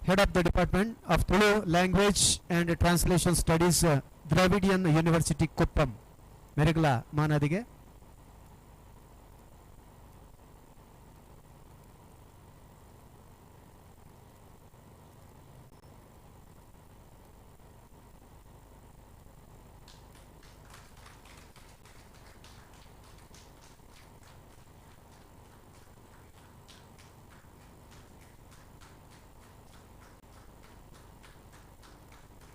Speaker 5: head of the department of Tulu language and translation studies Dravidian University Kuppam ಮೆರೆಗ್ಲ ಮಾನಾದಿಗೆ.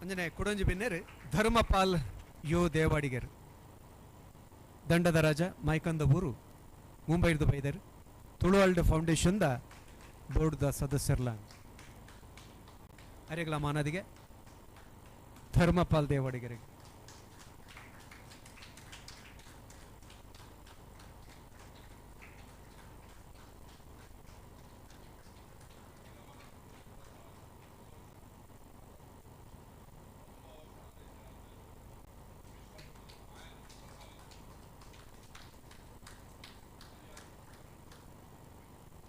Speaker 5: ಅಂಜನೆ ಕುಡಂಜಿ ಬಿನ್ನೇರು ಧರ್ಮಪಾಲ್ ಯೋ ದೇವಾಡಿಗರು ದಂಡದ ರಾಜ ಮೈಕಂದ ಊರು ಮುಂಬೈರ್ದು ಬೈದರು ತುಳುವರ್ಲ್ಡ್ ಫೌಂಡೇಶನ್ದ ಬೋರ್ಡ್ದ ಸದಸ್ಯರ್ಲ ಅರೆಗಳ ಮಾನದಿಗೆ ಧರ್ಮಪಾಲ್ ದೇವಾಡಿಗರಿಗೆ.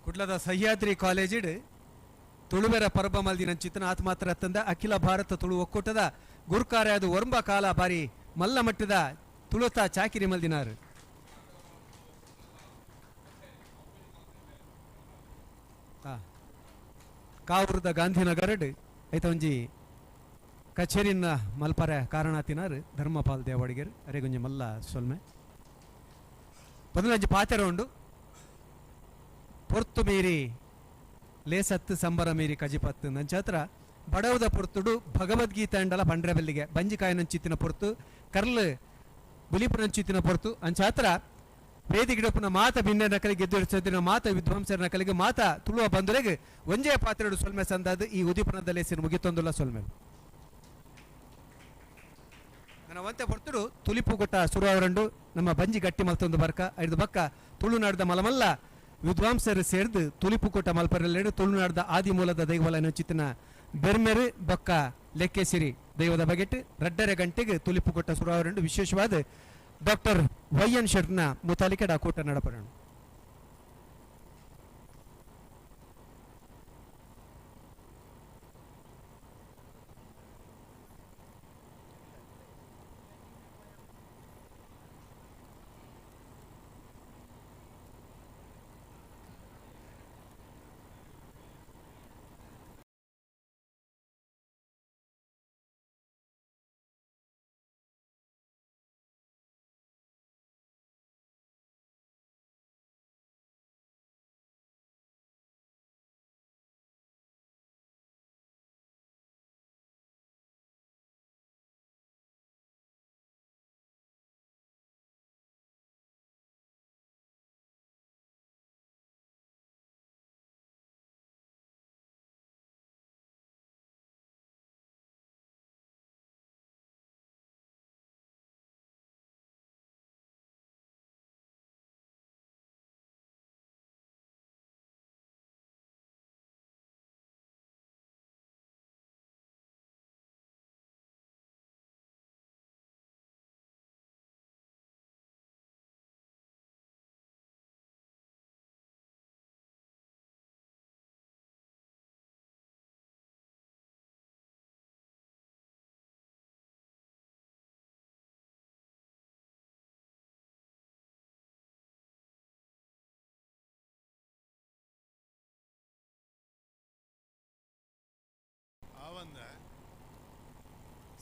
Speaker 5: ಕುಡ್ಲದ ಸಹ್ಯಾದ್ರಿ ಕಾಲೇಜಿಡ್ ತುಳುವೆರ ಪರ್ಬ ಮಲ್ದಿನ ಚಿತ್ತನ ಆತ್ಮಾತ್ರ ತಂದ ಅಖಿಲ ಭಾರತ ತುಳು ಒಕ್ಕೂಟದ ಗುರ್ಕಾರ್ಯಾದ ಒರ್ಂಬ ಕಾಲ ಬಾರಿ ಮಲ್ಲ ಮಟ್ಟದ ತುಳುತ ಚಾಕಿರಿ ಮಲ್ದಿನಾರು. ಕಾವೂರದ ಗಾಂಧಿನಗರಡ್ ಐತ ಒಂಜಿ ಕಚೇರಿನ ಮಲ್ಪರೆ ಕಾರಣಾತಿನಾರು ಧರ್ಮಪಾಲ್ ದೇವಾಡಿಗರು ಅರೆಗೊಂಜಿ ಮಲ್ಲ ಸೊಲ್ಮೆ. ಪದಿನಂಜು ಪಾತೆರ ಉಂಡು. ಪೊರ್ತು ಮೀರಿ ಲೇಸತ್ತು ಸಂಬರ ಮೀರಿ ಕಜಿಪತ್ತು ನಂಚಾತ್ರ ಬಡವದ ಪೊರ್ತುಡು ಭಗವದ್ಗೀತೆ ಅಂಡಲ ಪಂಡ್ರೆಬೆಲ್ಲಿಗೆ ಬಂಜಿಕಾಯಿನಂಚಿತ್ತಿನ ಪೊರ್ತು ಕರ್ಲು ಬುಲಿಪುನಂಚಿತ್ತಿನ ಪೊರ್ತು ಅಂಚಾತ್ರ ವೇದಿಗಿಡಪ್ಪನ ಮಾತ ಭಿನ್ನ ನಕಲಿಗೆ ಗೆದ್ದಿನ ಮಾತ ವಿದ್ವಾಂಸರ ನಕಲಿಗೆ ಮಾತ ತುಳುವ ಬಂಧುಲೆಗೆ ಒಂಜೇ ಪಾತ್ರೆಡು ಸೊಲ್ಮೆ ಸಂದಾದ ಈ ಉದೀಪನದ ಲೇಸಿನ ಮುಗಿತೊಂದುಲ್ಲ ಸೊಲ್ಮೆ. ನನ್ನ ಒಂತೆ ಪೊರ್ತುಡು ತುಲಿಪು ಕೊಟ್ಟ ಸುರುವರಂಡು ನಮ್ಮ ಬಂಜಿ ಗಟ್ಟಿ ಮಲ್ತೊಂದು ಬರ್ಕ ಐದು ಬಕ್ಕ ತುಳುನಾಡದ ಮಲಮಲ್ಲ ವಿದ್ವಾಂಸರು ಸೇರ್ದು ತುಲಿಪು ಕೊಟ್ಟ ಮಲ್ಪರೆಲ್ಲೆಡು ತುಳುನಾಡದ ಆದಿಮೂಲದ ದೈವಲ ಚಿತ್ತಿನ ಬೆರ್ಮೆರು ಬೊಕ್ಕ ಲೆಕ್ಕೆಸಿರಿ ದೈವದ ಬಗೆಟ್ 2.5 ಗಂಟೆಗೆ ತುಲಿಪು ಕೊಟ್ಟ ಸುರುವರಂಡು ವಿಶೇಷವಾದ ಡಾಕ್ಟರ್ ವೈ ಎನ್ ಶೆಟ್ನ ಮುತಾಲಿಕೆ ಡಾಕೋಟ ನಡಪರಣ.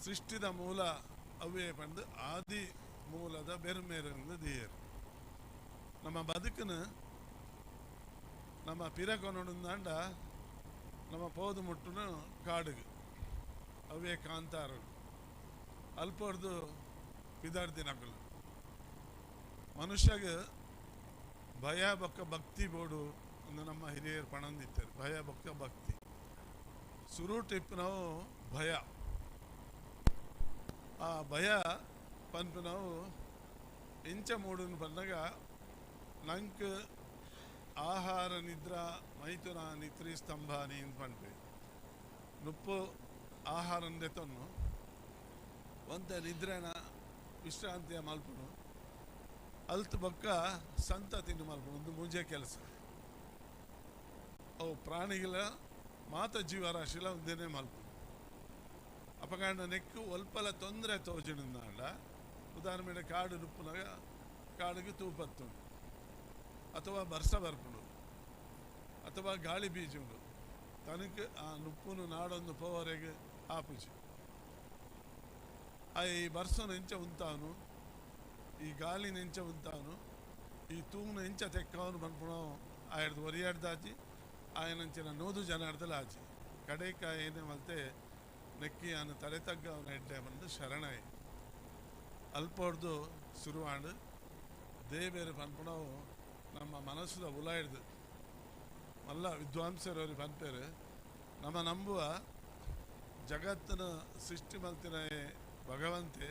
Speaker 13: ಸೃಷ್ಟಿದ ಮೂಲ ಅವೇ ಪಂದು ಆದಿ ಮೂಲದ ಬೆರ್ಮೇರಂದು ದೇಯರು. ನಮ್ಮ ಬದುಕನ ನಮ್ಮ ಪಿರಕೊನೊಂದಾಂಡ ನಮ್ಮ ಪೋದು ಮುಟ್ಟುನು ಕಾಡುಗು ಅವೇ ಕಾಂತಾರರು ಅಲ್ಪರ್ದು ಪಿದಾರ್ದಿನಕಲು ಮನುಷ್ಯಗೆ ಭಯ ಬೊಕ್ಕ ಭಕ್ತಿ ಬೋಡು ಒಂದು ನಮ್ಮ ಹಿರಿಯರು ಪಣಂದಿತ್ತಾರೆ. ಭಯ ಬೊಕ್ಕ ಭಕ್ತಿ ಸುರುಟಿಪ್ ನಾವು ಭಯ, ಆ ಭಯ ಪನ್ಪು ನಾವು ಇಂಚ ಮೂಡುನು ಬಂದಾಗ ನಂಗೆ ಆಹಾರ ನಿದ್ರಾ ಮೈಥುನ ನಿತ್ರಿ ಸ್ತಂಭಾನಿ ಅಂತ ಪನ್ಪೆ ನುಪ್ಪು ಆಹಾರ ತೊನ್ನು ಒಂತ ನಿದ್ರೆನ ವಿಶ್ರಾಂತಿಯ ಮಲ್ಪುನು ಅಲ್ತು ಬೊಕ್ಕ ಸಂತ ತಿಂದು ಮಲ್ಪುನು ಒಂದು ಮುಂಜೆ ಕೆಲಸ. ಅವು ಪ್ರಾಣಿಗಳ ಮಾತ ಜೀವರಾಶಿಲ ಒಂದೇನೆ ಮಲ್ಪುನು. ಅಪಕಾಂಡ ನೆಕ್ಕು ಒಲ್ಪಲ ತೊಂದರೆ ತೋಜಿನಾಂಡ ಉದಾಹರಣೆ ಕಾಡು ನುಪ್ಪುನಾಗ ಕಾಡಿಗೆ ತೂಪತ್ತುಂಡು ಅಥವಾ ಬರ್ಸ ಬರ್ಪುಂಡು ಅಥವಾ ಗಾಳಿ ಬೀಜುಂಡು ತನಕ ಆ ನುಪ್ಪುನು ನಾಡೊಂದು ಪೋವರೆಗೆ ಆಪುಜಿ. ಆ ಈ ಬರ್ಸನು ಎಂಚ ಉಂತಾನು, ಈ ಗಾಳಿನ ಎಂಚ ಉಂತಾನು, ಈ ತೂನು ಎಂಚ ತೆಕ್ಕವನು ಪನ್ಪುಣೋ ಆಯಡ್ದು ಒರಿಯಾಡ್ದಾಚಿ ಆಯನಂಚಿನ ನೂದು ಜನ ಆಡ್ದಲ ಆಚಿ ಕಡೆಕಾಯ ಏನೇ ಮಲ್ತೆ ನೆಕ್ಕಿ ಆನು ತಲೆ ತಗ್ಗವನ ಎಡ್ಡೆ ಬಂದು ಶರಣಾಯಿ ಅಲ್ಪೊಡ್ದು ಶುರುವಾಂಡು ದೇವೇರು ಪನ್ಪುಣವು ನಮ್ಮ ಮನಸ್ಸುದ ಉಲ ಹಿಡ್ದು ಮಲ್ಲ ವಿದ್ವಾಂಸರವರು ಪನ್ಪೇರು ನಮ್ಮ ನಂಬುವ ಜಗತ್ತಿನ ಸೃಷ್ಟಿ ಮಲ್ತಿನ ಭಗವಂತೆ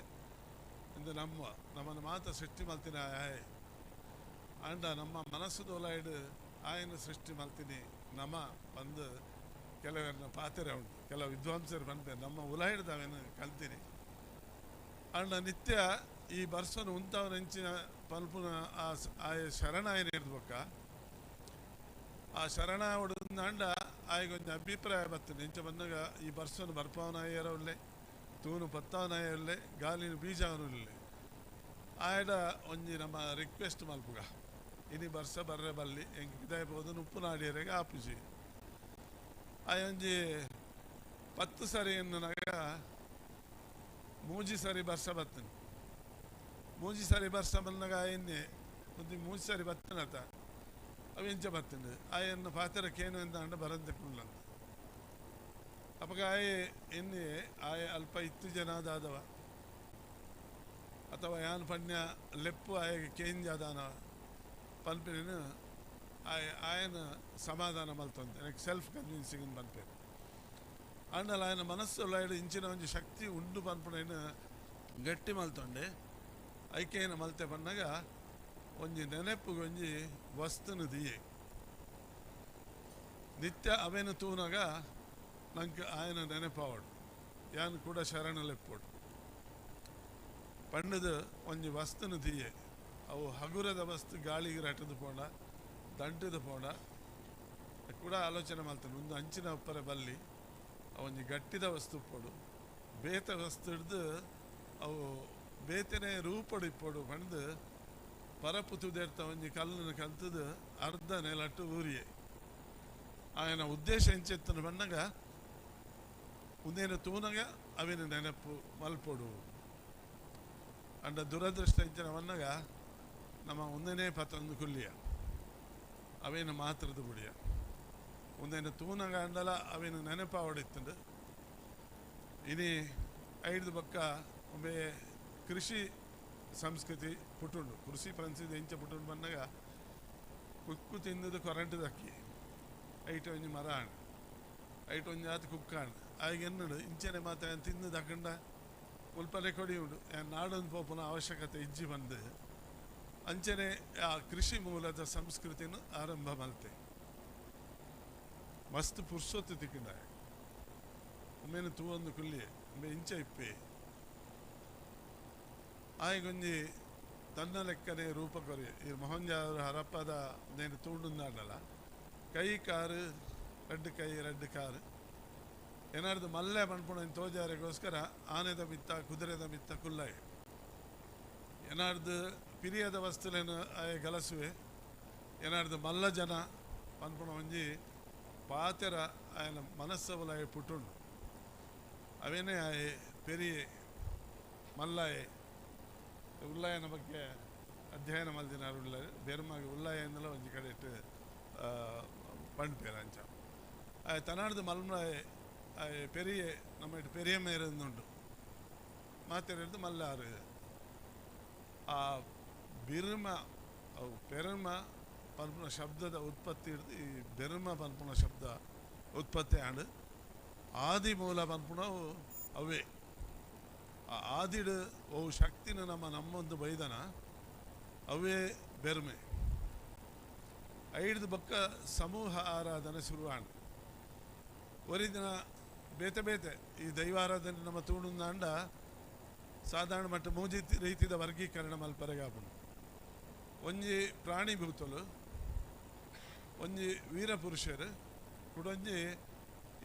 Speaker 13: ಎಂದು ನಮ್ಮ ನಮ್ಮನ್ನು ಮಾತ್ರ ಸೃಷ್ಟಿ ಮಲ್ತಿನ ಆಯ್ ಅಂಡ ನಮ್ಮ ಮನಸ್ಸುದ ಉಲ ಹಿಡು ಆಯನ ಸೃಷ್ಟಿ ಮಲ್ತೀನಿ ನಮ್ಮ ಬಂದು ಕೆಲವರನ್ನ ಪಾತ್ರೆ ಉಂಟು ಕೆಲವು ವಿದ್ವಾಂಸರು ಬಂದೆ ನಮ್ಮ ಉಲ ಹಿಡ್ದವೇನು ಕಲ್ತೀನಿ ಅಂಡ ನಿತ್ಯ ಈ ಬರ್ಸನು ಉಂತವನೆಂಚಿನ ಪಲ್ಪುನ ಆ ಶರಣಾಯನ ಹಿಡ್ದು ಆ ಶರಣ ಹೊಡೆದಂಡ ಆಯ್ಗೊಂದು ಅಭಿಪ್ರಾಯ ಬರ್ತದೆ. ಇಂಚ ಬಂದಾಗ ಈ ಬರ್ಸನು ಬರ್ಪವನಾಯರವಲ್ಲೇ ತೂನು ಪತ್ತಾವನಾಯಲ್ಲೇ ಗಾಲಿನ ಬೀಜವನುಲ್ಲೆ ಆಯಡ ಒಂಜಿ ನಮ್ಮ ರಿಕ್ವೆಸ್ಟ್ ಮಲ್ಪುಗ ಇನಿ ಬರ್ಸ ಬರ್ರೆ ಬಲ್ಲಿ ಎಂಕ್ ಪಿದಾಯಿ ಪೋದು ಉಪ್ಪು ನಾಡಿಯರೆಗೆ ಆಪುಜಿ ಆಯೊಂಜಿ 10 ಸರಿ ಎನ್ನುನಾಗ 3 ಸರಿ ಬರ್ಸ ಬತ್ತನು 3 ಸರಿ ಬರ್ಸ ಬಂದಾಗ ಆಯನ್ನೇ ಒಂದು 3 ಸರಿ ಬತ್ತನತ ಅವು ಎಂಚ ಬತ್ತಂಡು ಆಯನ್ನ ಪಾತ್ರಕ್ಕೇನು ಎಂದಾಂಡ ಬರಂತೆ ಕುಳ್ಳಂತ ಅಪಗ ಆಯೆ ಎನ್ನೆ ಆಯೆ ಅಲ್ಪ ಇತ್ತು ಜನ ದಾದವ ಅಥವಾ ಯಾನ್ ಪಣ್ಯ ಲೆಪ್ಪು ಆಯೆಗೆ ಕೇಂಜಾದಾನ ಪಲ್ಪಿನ ಆಯ ಆಯನ ಸಮಾಧಾನ ಮಲ್ತಂತೆ எனக்கு ಸೆಲ್ಫ್ ಕನ್ವಿನ್ಸಿಂಗ್ ಪನ್ಪೇರು ಆಂಡಲ ಆಯನ ಮನಸ್ಸು ಇಂಚಿನ ಒಂಜಿ ಶಕ್ತಿ ಉಂಡು ಪನ್ಪುನ ಗಟ್ಟಿ ಮಲ್ತೊಂಡೆ ಐಕೇನ ಮಲ್ತೆ ಪನ್ನಾಗ ಒಂಜಿ ನೆನೆಪುಗೆ ಒಂಜಿ ವಸ್ತುನು ದಿಯೆ ನಿತ್ಯ ಅವೇನು ತೂನಾಗ ನಂಗೆ ಆಯನ ನೆನಪಾವಡು ಯಾನ್ ಕೂಡ ಶರಣ ಲೆಪ್ಪೋಡು ಪಂಡದ ಒಂಜಿ ವಸ್ತುನು ದಿಯೆ ಅವು ಹಗುರದ ವಸ್ತು ಗಾಳಿಗೆ ರಟದು ಪೋಂಡ ದಂಟದ ಪೋಂಡ ಕೂಡ ಆಲೋಚನೆ ಮಾಡ್ತಾನೆ ಒಂದು ಅಂಚಿನ ಉಪ್ಪರೆ ಬಲ್ಲಿ ಅವೊಂಜಿ ಗಟ್ಟಿದ ವಸ್ತು ಉಪ್ಪೋಡು ಬೇತ ವಸ್ತು ಹಿಡ್ದು ಅವು ಬೇತನೆ ರೂಪಡು ಇಪ್ಪೋಡು ಪಂಡ್ದು ಪರಪು ತುದೇರ್ತ ಒಂಜಿ ಕಲ್ಲನ್ನು ಕಲ್ತದು ಅರ್ಧ ನೆಲಟ್ಟು ಊರಿಯೆ ఆయన ಉದ್ದೇಶ ಎಂಚೆತ್ತನ ಬಣ್ಣಗ ಉಂದೇನು ತೂನಗ ಅವಿನ ನೆನಪು ಮಲ್ಪೊಡು ಅಂಡ ದುರದೃಷ್ಟ ಎಂಚಿನ ಬಣ್ಣಗ ನಮ್ಮ ಒಂದನೇ ಪತ್ತೊಂದು ಕುಲ್ಲಿಯ ಅವೇನು ಮಾತ್ರದ ಬುಡಿಯ ಒಂದೇನು ತೂನಗ ಅಂಡಲ ಅವೇನು ನೆನಪಾವಡಿತ್ತಂಡು ಇನಿ ಐದು ಪಕ್ಕ ಒಮ್ಮೆ ಕೃಷಿ ಸಂಸ್ಕೃತಿ ಪುಟುಂಡು ಕೃಷಿ ಪಂಚಿದ ಎಂಚ ಪುಟುಂಡು ಬಂದಾಗ ಕುಕ್ಕು ತಿಂದದು ಕೊರಂಟದ ಅಕ್ಕಿ ಐಟ್ ಒಂಜಿ ಮರ ಆಂಡ್ ಐಟ್ ಒಂಜಿ ಆತ ಕುಕ್ಕಾಂಡ್ ಆಗ ಎನ್ನಡು ಇಂಚನೆ ಮಾತ್ರ ತಿಂದು ದಕ್ಕಂಡ ಉಲ್ಪಲೆ ಕೊಡಿ ಉಂಡು ನಾಡೊಂದು ಪೋಪುನ ಅವಶ್ಯಕತೆ ಇಜ್ಜಿ ಬಂದು ಅಂಚನೆ ಆ ಕೃಷಿ ಮೂಲದ ಸಂಸ್ಕೃತಿಯನ್ನು ಆರಂಭ ಮಲ್ತೆ ಮಸ್ತ್ ಪುರ್ಸೊತ್ತು ತಿಕ್ಕಂಡ ಒಮ್ಮೆನು ತೂವೊಂದು ಕುಲ್ಲಿ ಒಮ್ಮೆ ಇಂಚ ಇಪ್ಪೆ ಆಯ್ಗೊಂಜಿ ತನ್ನ ಲೆಕ್ಕನೆ ರೂಪ ಕೊರಿ ಈ ಮೊಹಂಜಾದರು ಹರಪ್ಪದ ನೇನು ತೂಂಡುಂದಾಡಲ್ಲ ಕೈ ಕಾರು ರಡ್ಡು ಕೈ ರಡ್ಡು ಕಾರು ಏನಾರ್ದು ಮಲ್ಲೆ ಪನ್ಪುಣ ತೋಜಾರಿಗೋಸ್ಕರ ಆನೆದ ಮಿತ್ತ ಕುದುರೆದ ಮಿತ್ತ ಕುಲ್ಲಾಯಿ ಏನಾರ್ದು ಪಿರಿಯದ ವಸ್ತುಲೇನು ಆಯ ಗಲಸುವೆ ಏನಾರ್ದು ಮಲ್ಲ ಜನ ಪನ್ಪುಣ ಒಂಜಿ ಪಾತೆರ ಆಯನ ಮನಸ್ಸವಲಾಯ ಪುಟುಂಡು ಅವೇನೇ ಆಯೆ ಪೆರಿಯೆ ಮಲ್ಲಾಯೆ ಉಲ್ಲಾಯನ ಬಗ್ಗೆ ಅಧ್ಯಯನ ಮಲ್ದಿನಾರು ಉಳ್ಳಾರೆ ಬೇರ್ಮಾಗಿ ಉಲ್ಲಾಯ ಎಂದಲ ಒಂಜಿ ಕಡೆ ಇಟ್ಟು ಪಂಡ್ಪೇರ ಅಂಚ ಆಯ್ ತನಾಡ್ದು ಮಲ್ಮಲಾಯೆ ಆಯ್ ಪೆರಿಯೆ ನಮ್ಮ ಇಟ್ಟು ಪೆರಿಯ ಮೇರಂದುಂಟು ಮಾತೆರೆಡ್ದು ಮಲ್ಲಾರು ಆ ಬಿರ್ಮ ಅವು ಪೆರ್ಮ ಪನ್ಪುನ ಶಬ್ದದ ಉತ್ಪತ್ತಿ ಹಿಡ್ದು ಈ ಬೆರ್ಮ ಪನ್ಪುನ ಶಬ್ದ ಉತ್ಪತ್ತಿ ಆಂಡ್ ಆದಿ ಮೂಲ ಪನ್ಪುನವು ಅವೇ ಆ ಆದಿಡು ಅವು ಶಕ್ತಿನ ನಮ್ಮ ನಮ್ಮೊಂದು ಬೈದನ ಅವೇ ಬೆರ್ಮೆ ಐದು ಬಕ್ಕ ಸಮೂಹ ಆರಾಧನೆ ಶುರುವಾಂಡ್ ಒರಿದಿನ ಬೇತೆ ಬೇತೆ ಈ ದೈವಾರಾಧನೆ ನಮ್ಮ ತೂಣುಂದಾಂಡ ಸಾಧಾರಣ ಮಟ್ಟ ಮೂಜಿ ರೀತಿದ ವರ್ಗೀಕರಣ ಮಲ್ಪರೆಗಾಪುಂಡು ಒಂಜಿ ಪ್ರಾಣಿಭೂತಲು ಒಂಜಿ ವೀರಪುರುಷರು ಕುಡೊಂಜಿ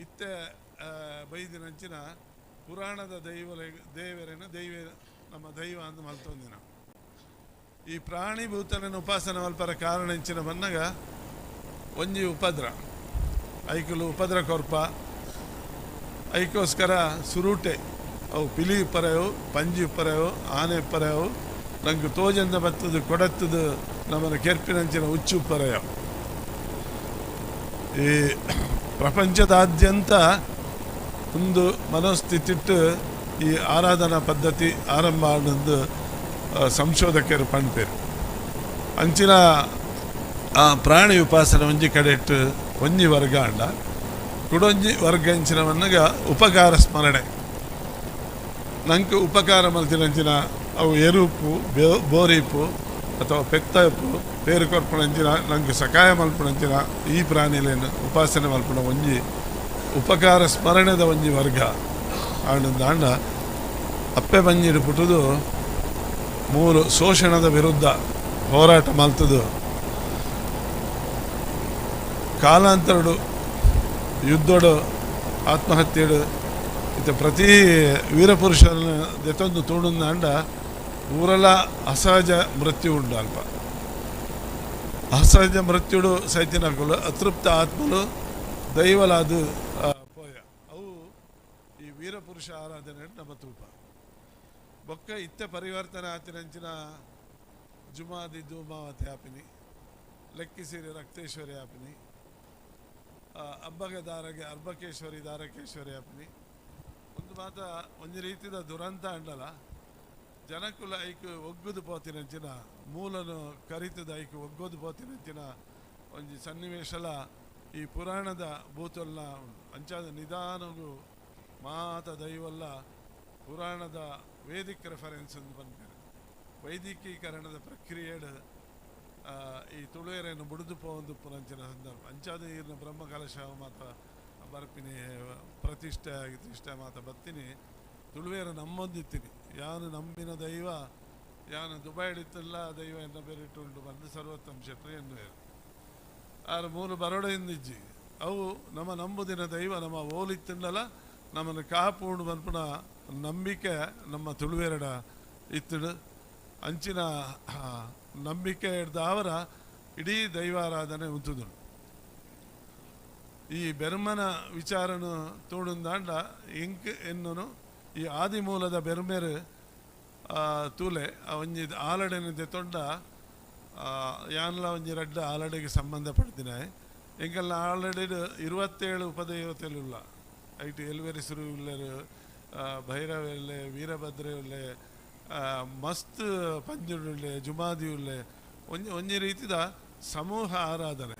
Speaker 13: ಇತ್ತೆ ಬೈದಿನಂಚಿನ ಪುರಾಣದ ದೈವ ದೇವರೇನು ದೈವ ನಮ್ಮ ದೈವ ಅಂತ ಮಲ್ತೊಂದಿನ ಈ ಪ್ರಾಣಿಭೂತನನ್ನು ಉಪಾಸನೆ ಮಲ್ಪರ ಕಾರಣ ಇಂಚಿನ ಬನ್ನಗ ಒಂಜಿ ಉಪದ್ರ ಐಕುಲು ಉಪದ್ರ ಕೊರ್ಪ ಐಕೋಸ್ಕರ ಸುರೂಟೆ ಅವು ಪಿಲಿ ಉಪ್ಪರೆವು ಪಂಜಿ ಉಪ್ಪರೆವು ಆನೆ ಉಪ್ಪರೆವು ನಂಗೆ ತೋಜಂದ ಬತ್ತದು ಕೊಡತ್ತದು ನಮ್ಮನ ಕೆರ್ಪಿನಂಚಿನ ಉಚ್ಚು ಉಪ್ಪರೆಯವು ಈ ಪ್ರಪಂಚದಾದ್ಯಂತ ಒಂದು ಮನಸ್ಥಿತಿಟ್ಟು ಈ ಆರಾಧನಾ ಪದ್ಧತಿ ಆರಂಭ ಆನಂದು ಸಂಶೋಧಕರು ಪಣ್ಪೇರು ಅಂಚಿನ ಆ ಪ್ರಾಣಿ ಉಪಾಸನೆ ಒಂಜಿ ಕಡೆ ಇಟ್ಟು ಒಂಜಿ ವರ್ಗ ಅಂಡ ಕುಡೊಂಜಿ ವರ್ಗ ಇಂಚಿನವನ್ನಗ ಉಪಕಾರ ಸ್ಮರಣೆ ನಂಗೆ ಉಪಕಾರ ಮಲ್ತಿನಂಚಿನ ಅವು ಎರುಪು ಬೋರಿಪು ಅಥವಾ ಪೆತ್ತಪ್ಪು ಪೇರು ಕೊರ್ಪುಣಂಚಿನ ನಂಗೆ ಸಕಾಯ ಮಲ್ಪುಣಂಚಿನ ಈ ಪ್ರಾಣಿಲೇನು ಉಪಾಸನೆ ಮಲ್ಪುಣ ಒಂಜಿ ಉಪಕಾರ ಸ್ಮರಣೆದ ಒಂಜಿ ವರ್ಗ ಆಂಡ ಅಪ್ಪೆ ಬಂಜಿಡು ಪುಟ್ಟುದು ಮೂರು ಶೋಷಣದ ವಿರುದ್ಧ ಹೋರಾಟ ಮಲ್ತದು ಕಾಲಾಂತರಡು ಯುದ್ಧಡು ಆತ್ಮಹತ್ಯೆಡು ಇತ್ತ ಪ್ರತಿ ವೀರಪುರುಷನ ದೆತೊಂದು ತೂಡುಂದಾಂಡ ಊರಲ ಅಸಹಜ ಮೃತ್ಯು ಉಂಡು. ಅಲ್ಪ ಅಸಹಜ ಮೃತ್ಯುಡು ಸೈತಿನಕುಲು ಅತೃಪ್ತ ಆತ್ಮಲು ದೈವಲಾದು ಪೋಯ. ಅವು ಈ ವೀರಪುರುಷ ಆರಾಧನೆ ನಮ್ಮ ತೂಪ. ಬೊಕ್ಕ ಇತ್ತೆ ಪರಿವರ್ತನೆ ಆತಿನಂಚಿನ ಜುಮಾದಿ ಧೂಮಾವತಿ ಆಪಿನಿ, ಲೆಕ್ಕಿಸಿರಿ ರಕ್ತೇಶ್ವರಿ ಆಪಿನಿ, ಅಬ್ಬಗ ದಾರಗೆ ಅರ್ಬಕೇಶ್ವರಿ ದಾರಕೇಶ್ವರಿ ಆಪಿನಿ. ಒಂದು ಮಾತ ಒಂಜಿ ರೀತಿದ ದುರಂತ ಅಂಡಲ ಜನಕುಲ ಐಕ್ ಒಗ್ಗುದು ಪೋತಿನಂಚಿನ ಮೂಲನು ಕರಿತದ ಐಕ್ ಒಗ್ಗೋದು ಪೋತಿನಂಚಿನ ಒಂಜಿ ಸನ್ನಿವೇಶಲ ಈ ಪುರಾಣದ ಭೂತೊಲ್ಲ ಉಂಡು. ಅಂಚಾದ ನಿಧಾನಗು ಮಾತ ದೈವಲ್ಲ ಪುರಾಣದ ವೇದಿಕ್ ರೆಫರೆನ್ಸ್ ಎಂದು ಪನ್ಪೆರ್. ವೈದಿಕೀಕರಣದ ಪ್ರಕ್ರಿಯೆಡ್ ಈ ತುಳುವೆರೆನ್ ಬುಡುದು ಪೋವೊಂದು ಪುನಂಚಿನ ಸಂದರ್ಭ. ಅಂಚಾದ ಈರ್ನ ಬ್ರಹ್ಮಕಲಶ ಮಾತ ಬರ್ಪಿನಿ, ಪ್ರತಿಷ್ಠೆ ಗಿತಿಷ್ಠೆ ಮಾತ ಬತ್ತೀನಿ. ತುಳುವೆರ ನಮ್ಮೊಂದಿತ್ತೀನಿ, ಯಾನು ನಂಬಿನ ದೈವ ಯಾನು ದುಬೈಡಿತ್ತಲ್ಲ ದೈವ ಎನ್ನ ಬೇರಿಟ್ಟುಂಡು ಬಂದು ಸರ್ವೋತ್ತಮ ಶೆಟ್ರು ಎನ್ನುವೇರು. ಆರು ಮೂರು ಬರೋಡೆಯಿಂದಿಜ್ಜಿ ಅವು ನಮ್ಮ ನಂಬುದಿನ ದೈವ ನಮ್ಮ ಓಲಿತ್ತಂಡಲ ನಮ್ಮನ್ನು ಕಾಪುಂಡು ಬನ್ಪುನ ನಂಬಿಕೆ ನಮ್ಮ ತುಳುವೆರಡ ಇತ್ತಡು. ಅಂಚಿನ ನಂಬಿಕೆ ಹಿಡ್ದಾವರ ಇಡೀ ದೈವಾರಾಧನೆ ಉಂತುದುಂಡು. ಈ ಬೆರ್ಮನ ವಿಚಾರನು ತೋಡುಂದಾಂಡ ಇಂಕ್ ಎನ್ನುನು ಈ ಆದಿಮೂಲದ ಬೆರ್ಮೆರು ತೂಲೆ ಒಂಜಿ ಆಲಡೆನ ದೆತೊಂಡ ಯಾನ್ಲ ಒಂಜಿ ರಡ್ಡ ಆಲಡೆಗೆ ಸಂಬಂಧಪಡ್ತಿನ. ಎಂಕಲ್ನ ಆಲ್ರೆಡಿ 27 ಉಪದೇವತೆಲುಲ್ಲ. ಐಟ್ ಎಲ್ವೆರಿ ಸುರು ಉಲ್ಲೆರು, ಭೈರವ ಉಲ್ಲೆ, ವೀರಭದ್ರೆ ಉಲ್ಲೆ, ಮಸ್ತ್ ಪಂಜುಡುಲ್ಲೆ, ಜುಮಾದಿ ಉಲ್ಲೆ. ಒಂಜಿ ಒಂಜಿ ರೀತಿದ ಸಮೂಹ ಆರಾಧನೆ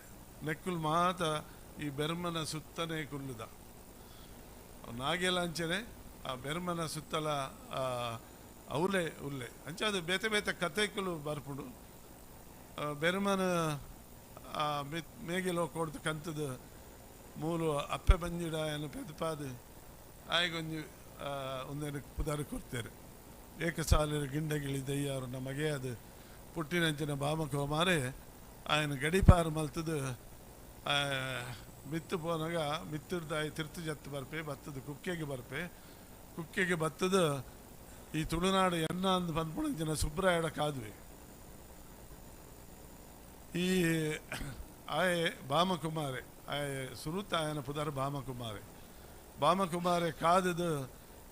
Speaker 13: ನೆಕ್ಕುಲ್ ಮಾತ ಈ ಬೆರ್ಮನ ಸುತ್ತನೇ ಕುಲ್ಲುದ ನಾಗೆಲ ಅಂಚನೆ ಆ ಬೆರ್ಮನ ಸುತ್ತಲ ಅವಲೇ ಉಲ್ಲೆ ಅಂಚೆ ಅದು ಬೇತೆ ಬೇತೆ ಕತೆಕುಲು ಬರ್ಪುಂಡು. ಬೆರ್ಮನ ಮೇಗಿಲೋ ಕೊಡ್ದು ಕಂತದ ಮೂಲು ಅಪ್ಪೆ ಬಂಜಿಡ ಏನು ಪೆದಪಾದು ಆಯ್ಗೊಂಜಿ ಒಂದೇನು ಪುದಾರು ಕೊಡ್ತೇವೆ. ಏಕಸಾಲಿನ ಗಿಂಡಗಿಳಿ ದಯ್ಯಾರು ನಮಗೆ ಅದು ಪುಟ್ಟಿನಂಚಿನ ಬಾಮಕೋಮಾರೆ ఆయన ಗಡಿಪಾರು ಮಲ್ತದು ಮಿತ್ತು ಪೋನಾಗ ಮಿತ್ತುರ್ದು ಆಯ್ ತಿರ್ತು ಜತ್ತು ಬರ್ಪೆ ಬತ್ತದ ಕುಕ್ಕೆಗೆ ಬರ್ಪೆ ಕುಕ್ಕೆಗೆ ಬತ್ತದ ಈ ತುಳುನಾಡು ಎನ್ನ ಅಂದು ಪನ್ಪುಣಂಚಿನ ಸುಬ್ರಾಯಡ ಕಾದ್ವಿ. ಈ ಆಯೆ ಬಾಮಕುಮಾರೆ ಆಯೆ ಸುರುತ ಆಯನ ಪುದರ್ ಬಾಮಕುಮಾರೆ ಬಾಮಕುಮಾರೆ ಕಾದದು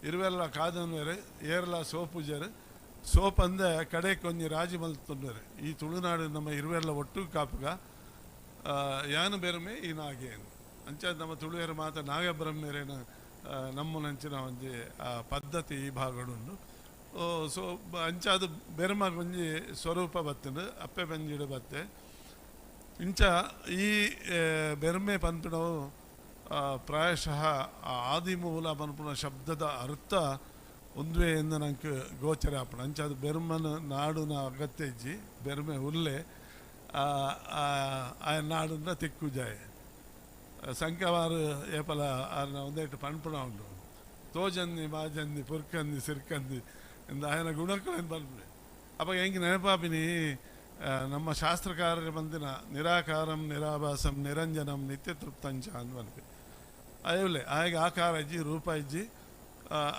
Speaker 13: ಇರುವೆಲ್ಲ ಕಾದನ್ವೇರೆ ಏರ್ಲ ಸೋಪುಜರು ಸೋಪ್ ಅಂದೆ ಕಡೆ ಕೊಂಜಿ ರಾಜಿ ಮಲ್ತುಂಡರೆ ಈ ತುಳುನಾಡು ನಮ್ಮ ಇರುವೆಲ್ಲ ಒಟ್ಟು ಕಾಪುಗ ಯಾನು ಬೆರ್ಮೆ ಈ ನಾಗೆ ಅಂಚ ನಮ್ಮ ತುಳುವೆರ ಮಾತ ನಾಗಬ್ರಹ್ಮೇರೇನ ನಮ್ಮನಂಚಿನ ಒಂಜಿ ಪದ್ಧತಿ ಈ ಭಾಗಡುಂಡು. ಸೊ ಅಂಚ ಅದು ಬೆರ್ಮ ಒಂಜಿ ಸ್ವರೂಪ ಬತ್ತುಂಡು ಅಪ್ಪೆ ಬಂಜಿಡು ಬತ್ತೆ ಇಂಚ ಈ ಬೆರ್ಮೆ ಪನ್ಪಿನವು ಪ್ರಾಯಶಃ ಆದಿಮೂಲ ಪನ್ಪುನ ಶಬ್ದದ ಅರ್ಥ ಒಂದುವೇ ಎಂದು ನಂಗೆ ಗೋಚರ ಆಪಣ. ಅಂಚ ಅದು ಬೆರ್ಮನ ನಾಡುನ ಅಗತ್ಯ ಇಜ್ಜಿ ಬೆರ್ಮೆ ಉಲ್ಲೆ ಆ ನಾಡುನ ತಿಕ್ಕು ಜಾಯ ಸಂಕವಾರು ಏಪಲ ಆರ್ನ ಒಂದೇಟು ಪನ್ಪುಣ ಉಂಡು ತೋಜಂದಿ ಮಾಜಂದಿ ಪುರ್ಕಂದಿ ಸಿರ್ಕಂದಿ ಎಂದು ಆಯನ ಗುಣಕ್ಕೇನು ಪನ್ಪುಣೆ. ಅಪ್ಪ ಹೆಂಗೆ ನೆನಪಾಪಿನಿ ನಮ್ಮ ಶಾಸ್ತ್ರಕಾರರು ಬಂದಿನ ನಿರಾಕಾರಂ ನಿರಾಭಾಸಂ ನಿರಂಜನಂ ನಿತ್ಯ ತೃಪ್ತಂಚ ಅಂದ್ ಪನ್ಪೆ. ಅಯ್ಯವಲೆ ಆಯಗ ಆಕಾರ ಇಜ್ಜಿ ರೂಪ ಇಜ್ಜಿ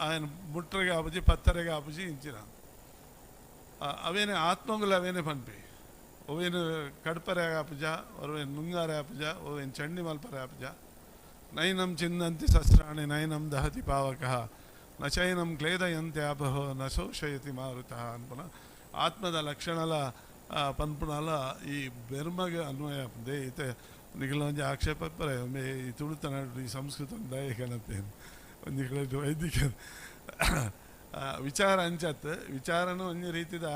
Speaker 13: ఆయన ಮುಟ್ರೆಗೆ ಆಪುಜಿ ಪತ್ತರೆಗೆ ಆಪುಜಿ ಇಂಚಿನ ಅವೇನೆ ಆತ್ಮಗಳು ಅವೇನೆ ಪನ್ಪಿ ಒವೇನು ಕಡ್ಪರೆ ಆಪುಜ ಒವೇನು ನುಂಗಾರೆ ಆಪುಜ ಒವೇನು ಚಂಡಿ ಮಲ್ಪರೆ ಆಪುಜ. ನೈನಂ ಚಿನ್ನಂತಿ ಶಸ್ತ್ರಾಣಿ ನೈನಂ ದಹತಿ ಪಾವಕಃ ನ ಚೈನಂ ಕ್ಲೇದಯಂತೆ ಆಪಹೋ ನ ಶೋಷಯತಿ ಮಾರುತಃ ಅನ್ಪುನ ಆತ್ಮದ ಲಕ್ಷಣಲ ಪನ್ಪುನಲ ಈ ಬೆರ್ಮಗೆ ಅನ್ವಯ ಆಪುಂಡೆ. ಈತೆ ನಿಗಲ ಒಂಜಿ ಆಕ್ಷೇಪ ಪರೆ ಒಮ್ಮೆ ಈ ತುಳುತನಾಡು ಈ ಸಂಸ್ಕೃತ ದಯ ಕಣಪೇನು ಒಂಜಿ ಕಡೆ ವೈದಿಕ ವಿಚಾರ ಅಂಚತ್ ವಿಚಾರನು ಒಂಜಿ ರೀತಿದ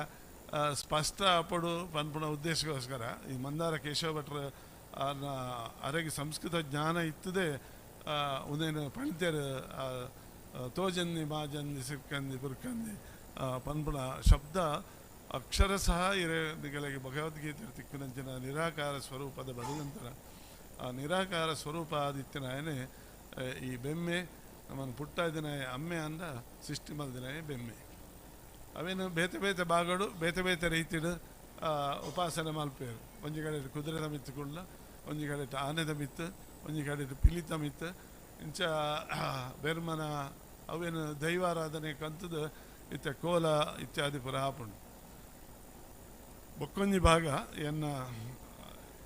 Speaker 13: ಸ್ಪಷ್ಟ ಅಪಡು ಪನ್ಪುನ ಉದ್ದೇಶಕ್ಕೋಸ್ಕರ ಈ ಮಂದಾರ ಕೇಶವ ಭಟ್ರ ಅರೆಗೆ ಸಂಸ್ಕೃತ ಜ್ಞಾನ ಇತ್ತದೆ ಒಂದೇನು ಪಣಿತೇರು ತೋಜಂದಿ ಮಾಜಂದಿ ಸಿಕ್ಕಂದಿ ಪುರ್ಕಂದಿ ಪನ್ಪುನ ಶಬ್ದ ಅಕ್ಷರಶಃ ಇರೆ ಭಗವದ್ಗೀತೆ ತಿಕ್ಕಿನಂಚಿನ ನಿರಾಕಾರ ಸ್ವರೂಪದ ಬದಲಂತರ ಆ ನಿರಾಕಾರ ಸ್ವರೂಪ ಆದಿತ್ಯನಾಯನೆ ಈ ಬೆಮ್ಮೆ ನಮ್ಮನ್ನು ಪುಟ್ಟ ದಿನ ಅಮ್ಮೆ ಅಂದ ಸೃಷ್ಟಿ ಮಲ್ದಿನ ಬೆಮ್ಮೆ. ಅವೇನು ಬೇತೆ ಬೇತೆ ಭಾಗಡು ಬೇತೆ ಬೇತೆ ರೀತಿಡು ಉಪಾಸನೆ ಮಲ್ಪೇರು. ಒಂಜಿ ಕಡೆ ಕುದುರೆದ ಮಿತ್ತು ಕುಳ್ಳ, ಒಂಜಿ ಕಡೆ ಆನೆದ ಮಿತ್ತು, ಒಂಜಿ ಕಡೆ ಪಿಲಿತ ಮಿತ್ತು ಇಂಚ ಬೆರ್ಮನ ಅವೇನು ದೈವಾರಾಧನೆ ಕಂತದ ಇತ್ತೆ ಕೋಲ ಇತ್ಯಾದಿ ಪುರ ಆಪುಂಡು. ಬೊಕ್ಕೊಂಜಿ ಭಾಗ ಎನ್ನ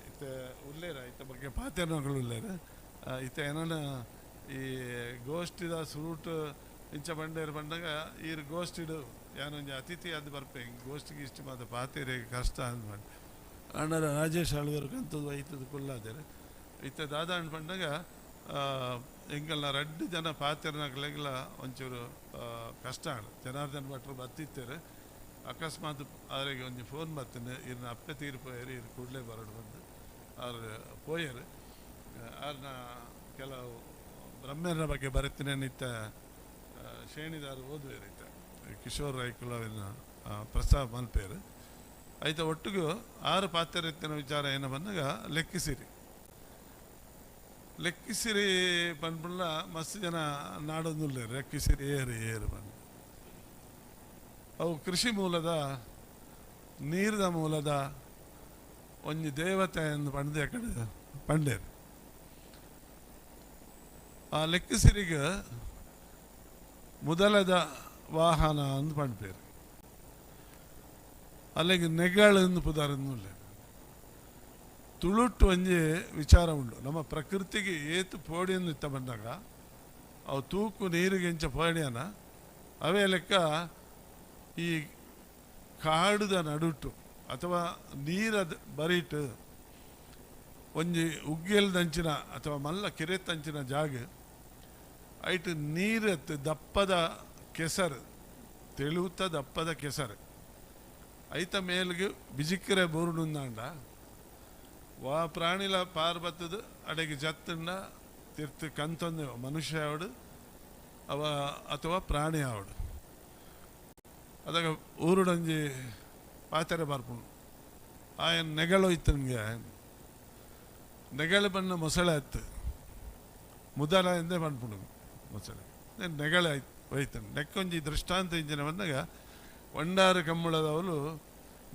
Speaker 13: ಇತ್ತೆ ಉಲ್ಲೇರ ಇತ್ತ ಬಗ್ಗೆ ಪಾತೆರ್ನಗಳು ಉಲ್ಲೇರ ಇತ್ತೆ ಏನನ ಈ ಗೋಷ್ಠಿದ ಸುರುಟು ಇಂಚ ಬಂಡೇರು ಬಂದಾಗ ಈರು ಗೋಷ್ಠಿಡು ಯಾನೊಂಜಿ ಅತಿಥಿ ಅದು ಬರ್ಪೆ ಗೋಷ್ಠಿಗೆ ಇಷ್ಟು ಮಾತ ಪಾತೇರೆ ಕಷ್ಟ ಅಂದ್ಬಂಡು ಅಣ್ಣರ ರಾಜೇಶ್ ಆಳ್ವೆರ್ ಕಂತದ್ದು ಐತದ ಕುಲ್ಲಾದೇರು ಇತ್ತೆ ದಾದ ಅಣ್ಣ ಪಂಡಾಗ ಎಂಕಲ್ನ ರಡ್ಡು ಜನ ಪಾತೆರ್ನಕ್ಲೆಗ್ಲ ಒಂಚೂರು ಕಷ್ಟ ಆಂಡ್. ಜನಾರ್ದನ್ ಭಟ್ರು ಬತ್ತಿತ್ತೇರು ಅಕಸ್ಮಾತ್ ಅವರಿಗೆ ಒಂಜಿ ಫೋನ್ ಬತ್ತನೆ ಇರ್ನ ಅಪ್ಪೆ ತೀರು ಪೋಯರು ಇರು ಕೂಡಲೇ ಬರಡು ಬಂದು ಅವ್ರು ಪೋಯರು. ಅವ್ರನ್ನ ಕೆಲವು ಬ್ರಹ್ಮರ ಬಗ್ಗೆ ಬರೆತಿನ ನಿತ್ತ ಶ್ರೇಣಿದಾರು ಓದುವೇರು ಇತ್ತ ಕಿಶೋರ್ ರೈಕುಲವಿನ ಪ್ರಸ್ತಾವ ಮಲ್ಪೇರು. ಐತ ಒಟ್ಟಿಗೂ ಆರು ಪಾತ್ರೆತ್ತಿನ ವಿಚಾರ ಏನ ಬಂದಾಗ ಲೆಕ್ಕಿಸಿರಿ ಲೆಕ್ಕಿಸಿರಿ ಪನ್ಪುಳ್ಳ ಮಸ್ತ್ ಜನ ನಾಡೊಂದುಲ್ಲೇರು ಲೆಕ್ಕಿಸಿರಿ ಏರು ಏರು ಬಂದು ಅವು ಕೃಷಿ ಮೂಲದ ನೀರಿನ ಮೂಲದ ಒಂಜಿ ದೇವತೆ ಎಂದು ಪಂಡೆ ಕಡೆ ಪಂಡೇರು. ಆ ಲೆಕ್ಕಿಸಿರಿಗೆ ಮೊದಲದ ವಾಹನ ಅಂದು ಪಂಡ್ಪೇರು. ಅಲ್ಲಿಗೆ ನೆಗಳು ಪುದಾರನ್ನುಲ್ಲ ತುಳುಟ್ಟು ಒಂಜಿ ವಿಚಾರ ಉಂಡು. ನಮ್ಮ ಪ್ರಕೃತಿಗೆ ಏತು ಪೋಡಿಯನ್ನು ಇತ್ತ ಬಂದಾಗ ಅವು ತೂಕು ನೀರಿಗೆ ಎಂಚ ಪೋಡಿಯನ ಅವೇ ಲೆಕ್ಕ ಈ ಕಾಡುದ ನಡುಟು ಅಥವಾ ನೀರದ ಬರಿಟು ಒಂಜಿ ಉಗ್ಗೆಲ್ದಂಚಿನ ಅಥವಾ ಮಲ್ಲ ಕೆರೆತಂಚಿನ ಜಾಗ ಐಟು ನೀರತ್ತು ದಪ್ಪದ ಕೆಸರು ತೆಳುತ್ತ ದಪ್ಪದ ಕೆಸರು ಐತ ಮೇಲ್ಗೆ ಬಿಜಿಕ್ರೆ ಬೋರ್ಡುಂದಾಂಡ ವಾ ಪ್ರಾಣಿಲ ಪಾರ್ಬತ್ತದ ಅಡೆಗೆ ಜತ್ತಂಡ ತಿರ್ತು ಕಂತೊಂದು ಮನುಷ್ಯ ಆವಡು ಅವ ಅಥವಾ ಪ್ರಾಣಿ ಆವಡು. ಅದಾಗ ಊರುಡಂಜಿ ಪಾತೆರೆ ಬರ್ಪುಂಡು ಆಯನ್ ನೆಗಳೊಯ್ತನ್ಗೆ ನೆಗಳ ಬಣ್ಣ ಮೊಸಳೆ ಆಯ್ತು ಮುದಲ ಎಂದೇ ಪನ್ಪುಂಡು ಮೊಸಳೆ ನೆಗಳ ಆಯ್ತು ಒಯ್ತಾನೆ. ನೆಕ್ಕೊಂಜಿ ದೃಷ್ಟಾಂತ ಇಂಜಿನ ಬಂದಾಗ ಒಂಡಾರು ಕಂಬಳದವಳು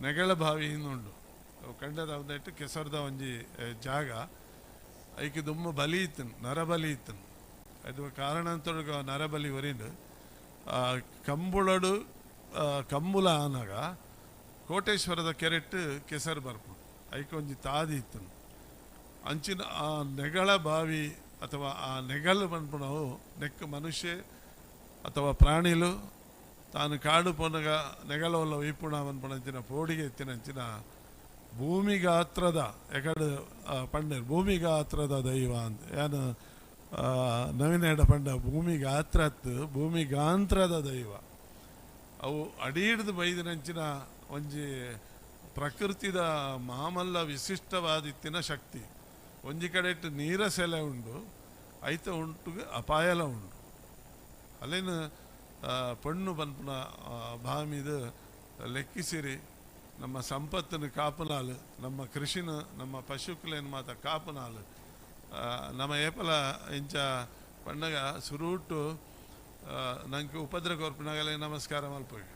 Speaker 13: ನೆಗಳ ಬಾವಿ ಉಂಡು. ಅವು ಕಂಡದ ಒಂದೈಟು ಕೆಸರ್ದ ಒಂಜಿ ಜಾಗ ಐಕೆ ದುಮ್ಮ ಬಲಿ ಇತ್ತನು ನರಬಲಿ ಇತ್ತನು. ಅದು ಕಾರಣ ಅಂತ ನರಬಲಿ ಒರಿಂಡು ಕಂಬುಳಡು ಕಂಬುಲ ಆನಾಗ ಕೋಟೇಶ್ವರದ ಕೆರೆಟ್ಟು ಕೆಸರು ಬರ್ಪುಂಡು ಐಕೆ ಒಂಜಿ ತಾದಿ ಇತ್ತನು. ಅಂಚಿನ ಆ ನೆಗಳ ಬಾವಿ ಅಥವಾ ಆ ನೆಗಲು ಪನ್ಪುನವು ನೆಕ್ ಮನುಷ್ಯ ಅಥವಾ ಪ್ರಾಣಿಲು ತಾನು ಕಾಡು ಪೊನಗ ನೆಗಲವಲ್ಲ ವೈಪುಣ ಪನ್ಪುಣಂಚಿನ ಪೋಡಿಗೆ ಎತ್ತಿನಂಚಿನ ಭೂಮಿಗಾತ್ರದ ಎಕಡು ಪಂಡರು ಭೂಮಿಗಾತ್ರದ ದೈವ ಅಂತ ಏನು ನವೀನ ಎಡ ಪಂಡ ಭೂಮಿಗಾತ್ರತ್ತು ಭೂಮಿಗಾಂತ್ರದ ದೈವ ಅವು ಅಡಿ ಹಿಡಿದು ಬೈದಿನಂಚಿನ ಒಂಜಿ ಪ್ರಕೃತಿದ ಮಾಮಲ್ಲ ವಿಶಿಷ್ಟವಾದಿತ್ತಿನ ಶಕ್ತಿ. ಒಂಜಿ ಕಡೆ ಇಟ್ಟು ನೀರ ಸೆಲೆ ಉಂಡು ಐತ ಉಂಟು ಅಪಾಯಲ ಉಂಡು. ಅಲ್ಲೇನು ಪಣ್ಣು ಪನ್ಪುನ ಭಾಮಿದು ಲೆಕ್ಕಿಸಿರಿ ನಮ್ಮ ಸಂಪತ್ತನ್ನು ಕಾಪುನಾಲು ನಮ್ಮ ಕೃಷಿನ ನಮ್ಮ ಪಶುಕುಲೇನು ಮಾತ ಕಾಪುನಾಲು ನಮ್ಮ ಏಪಲ ಇಂಚ ಪಂಡಗ ಸುರೂಟು ನಂಗೆ ಉಪದ್ರ ಕೊರ್ಪಿನಾಗಲೇ ನಮಸ್ಕಾರ ಮಲ್ಪೋಗಿ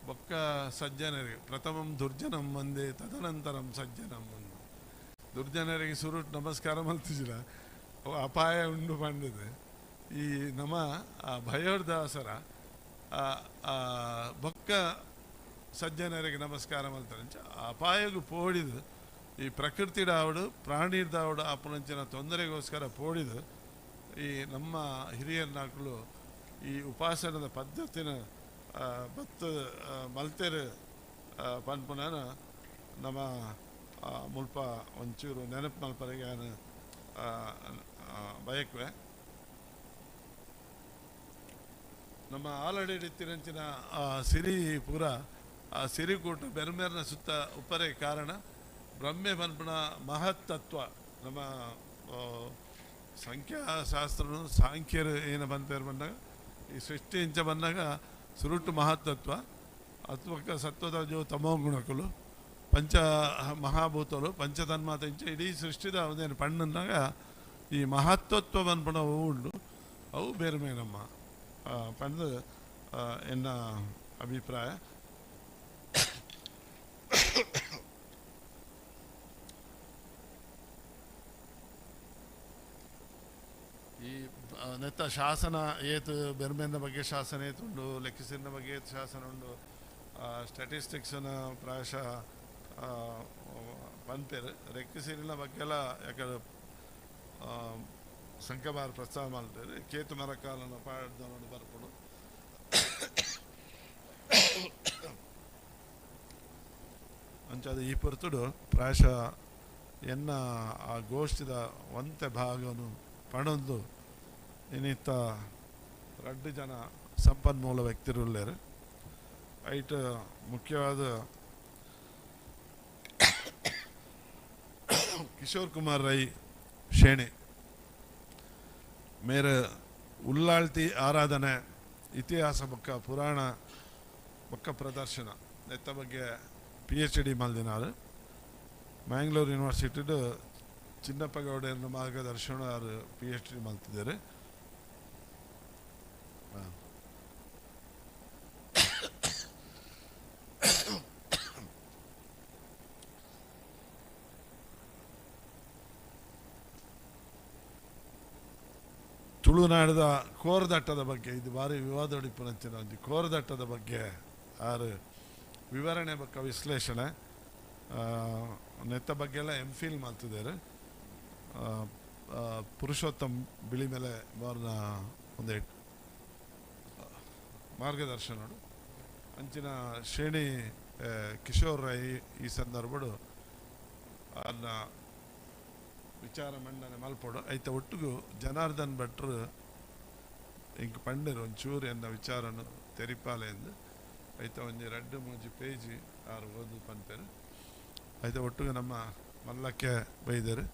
Speaker 13: ಬೊಕ್ಕ ಸಜ್ಜನರಿಗೆ ಪ್ರಥಮಂ ದುರ್ಜನಂ ಮಂದೆ ತದನಂತರಂ ಸಜ್ಜನಂ ಮಂದೆ. ದುರ್ಜನರಿಗೆ ಸುರುಟ್ ನಮಸ್ಕಾರ ಮಲ್ತಿಜಿರ ಅಪಾಯ ಉಂಡು ಪಂಡದು ಈ ನಮ್ಮ ಭಯೋರ್ದಾಸರ ಬೊಕ್ಕ ಸಜ್ಜನರಿಗೆ ನಮಸ್ಕಾರ ಮಲ್ತಾರೆ. ಅಪಾಯಗೂ ಪೋಡಿದು ಈ ಪ್ರಕೃತಿಡಾವಡು ಪ್ರಾಣಿದಾವಡು ಅಪನಂಚಿನ ತೊಂದರೆಗೋಸ್ಕರ ಪೋಡಿದು ಈ ನಮ್ಮ ಹಿರಿಯರ್ನಾಕ್ಲು ಈ ಉಪಾಸನದ ಪದ್ಧತಿನ ಬತ್ತು ಮಲ್ತೆರು ಪನ್ಪುನ ನಮ್ಮ ಮುಲ್ಪ ಒಂಚೂರು ನೆನಪು ಮಲ್ಪರಿಗೆ ಬಯಕುವೆ. ನಮ್ಮ ಆಲಡಿ ತಿರಂಚಿನ ಸಿರಿ ಪೂರ ಆ ಸಿರಿಕೂಟ ಬೆರ್ಮೆರ್ನ ಸುತ್ತ ಉಪ್ಪರೆ ಕಾರಣ ಬ್ರಹ್ಮೆ ಪನ್ಪುನ ಮಹತ್ತತ್ವ ನಮ್ಮ ಸಂಖ್ಯಾಶಾಸ್ತ್ರನು ಸಾಂಖ್ಯರು ಏನು ಬಂತೇರು ಬಂದಾಗ ಈ ಸೃಷ್ಟಿ ಇಂಚ ಬಂದಾಗ ಸುರುಟು ಮಹತ್ತತ್ವ ಅತ್ವಕ್ಕ ಸತ್ವದ ಜೋ ತಮೋ ಗುಣಕುಲು ಪಂಚ ಮಹಾಭೂತಲು ಪಂಚತನ್ಮಾತ ಇಂಚ ಇಡೀ ಸೃಷ್ಟಿದ ಒಂದೇನು ಪಣ್ಣನ್ನಾಗ ಈ ಮಹತ್ವತ್ವ ಪನ್ಪುನ ಅವು ಉಂಡು ಅವು ಬೇರೆ ನಮ್ಮ ಪಂದು ಎನ್ನ ಅಭಿಪ್ರಾಯ.
Speaker 14: ಈ
Speaker 13: ನೆತ್ತ ಶಾಸನ ಏತು ಬೆರ್ಮೆನ ಬಗ್ಗೆ ಶಾಸನ ಏತುಂಡು, ಲೆಕ್ಕಿಸಿನ ಬಗ್ಗೆ ಏತು ಶಾಸನ ಉಂಡು, ಸ್ಟ್ಯಾಟಿಸ್ಟಿಕ್ಸ್ನ ಪ್ರಾಯಶಃ ಪನ್ಪೇರು ಲೆಕ್ಕಿಸಿರಿನ ಬಗ್ಗೆಲ್ಲ ಯಾಕಂದ್ರೆ ಸಂಕಬಾರ್ ಪ್ರಸ್ತಾವ ಮಾಡ್ತಾರೆ. ಕೇತು ಮರಕಾಲನ ಪಾಡ್ದನೋಡು ಬರ್ಪುಡು. ಅಂಚಾದ ಈ ಪೊರ್ತುಡು ಪ್ರಾಯಶಃ ಎನ್ನ ಆ ಗೋಷ್ಠಿದ ಒಂತೆ ಭಾಗನು ಪಣೊಂದು ಇನ್ನಿತ್ತ ರಡ್ಡು ಜನ ಸಂಪನ್ಮೂಲ ವ್ಯಕ್ತಿರುಳ್ಳೇರು. ಐಟ್ ಮುಖ್ಯವಾದ ಕಿಶೋರ್ ಕುಮಾರ್ ರೈ ಶೇಣಿ ಮೇರೆ ಉಲ್ಲಾಳ್ತಿ ಆರಾಧನೆ ಇತಿಹಾಸ ಬೊಕ್ಕ ಪುರಾಣ ಬೊಕ್ಕ ಪ್ರದರ್ಶನ ನೆತ್ತ ಬಗ್ಗೆ PhD ಮಲ್ದಿನಾರು. ಮ್ಯಾಂಗ್ಳೂರ್ ಯೂನಿವರ್ಸಿಟಿಡು ಚಿನ್ನಪ್ಪ ಗೌಡರ ಮಾರ್ಗದರ್ಶನ ಅವರು PhD ಮಲ್ತಿದ್ದಾರೆ. ತುಳುನಾಡದ ಕೋರದಟ್ಟದ ಬಗ್ಗೆ ಇದು ಭಾರಿ ವಿವಾದೊಡಿಪುನಂಚಿನ ಒಂಜಿ ಕೋರದಟ್ಟದ ಬಗ್ಗೆ ಆರು ವಿವರಣೆ ಬೊಕ್ಕ ವಿಶ್ಲೇಷಣೆ ನೆತ್ತ ಬಗ್ಗೆ ಎಲ್ಲ ಎಮ್ ಫಿಲ್ ಮಾಡ್ತಿದ್ದಾರೆ. ಪುರುಷೋತ್ತಮ್ ಬಿಳಿಮೆಲೆ ಅವ್ರನ್ನ ಒಂದು ಮಾರ್ಗದರ್ಶನಡು ಅಂಚಿನ ಶ್ರೇಣಿ ಕಿಶೋರ್ ರೈ ಈ ಸಂದರ್ಭಡು ಅನ್ನ ವಿಚಾರ ಮಂಡನೆ ಮಲ್ಪೋಡು. ಐತ ಒಟ್ಟಿಗೂ ಜನಾರ್ದನ್ ಭಟ್ರು ಇಂಕ್ ಪಂಡರು ಒಂಚೂರು ಎನ್ನ ವಿಚಾರನು ತೆರಿಪಾಲೆ ಎಂದು ಐತ ಒಂಜಿ ರಡ್ಡು ಮೂಜಿ ಪೇಜಿ ಆರು ಓದು ಪನ್ಪೇರು. ಐತ ಒಟ್ಟಿಗೆ ನಮ್ಮ ಮಲ್ಲಕ್ಕೆ ಬೈದರು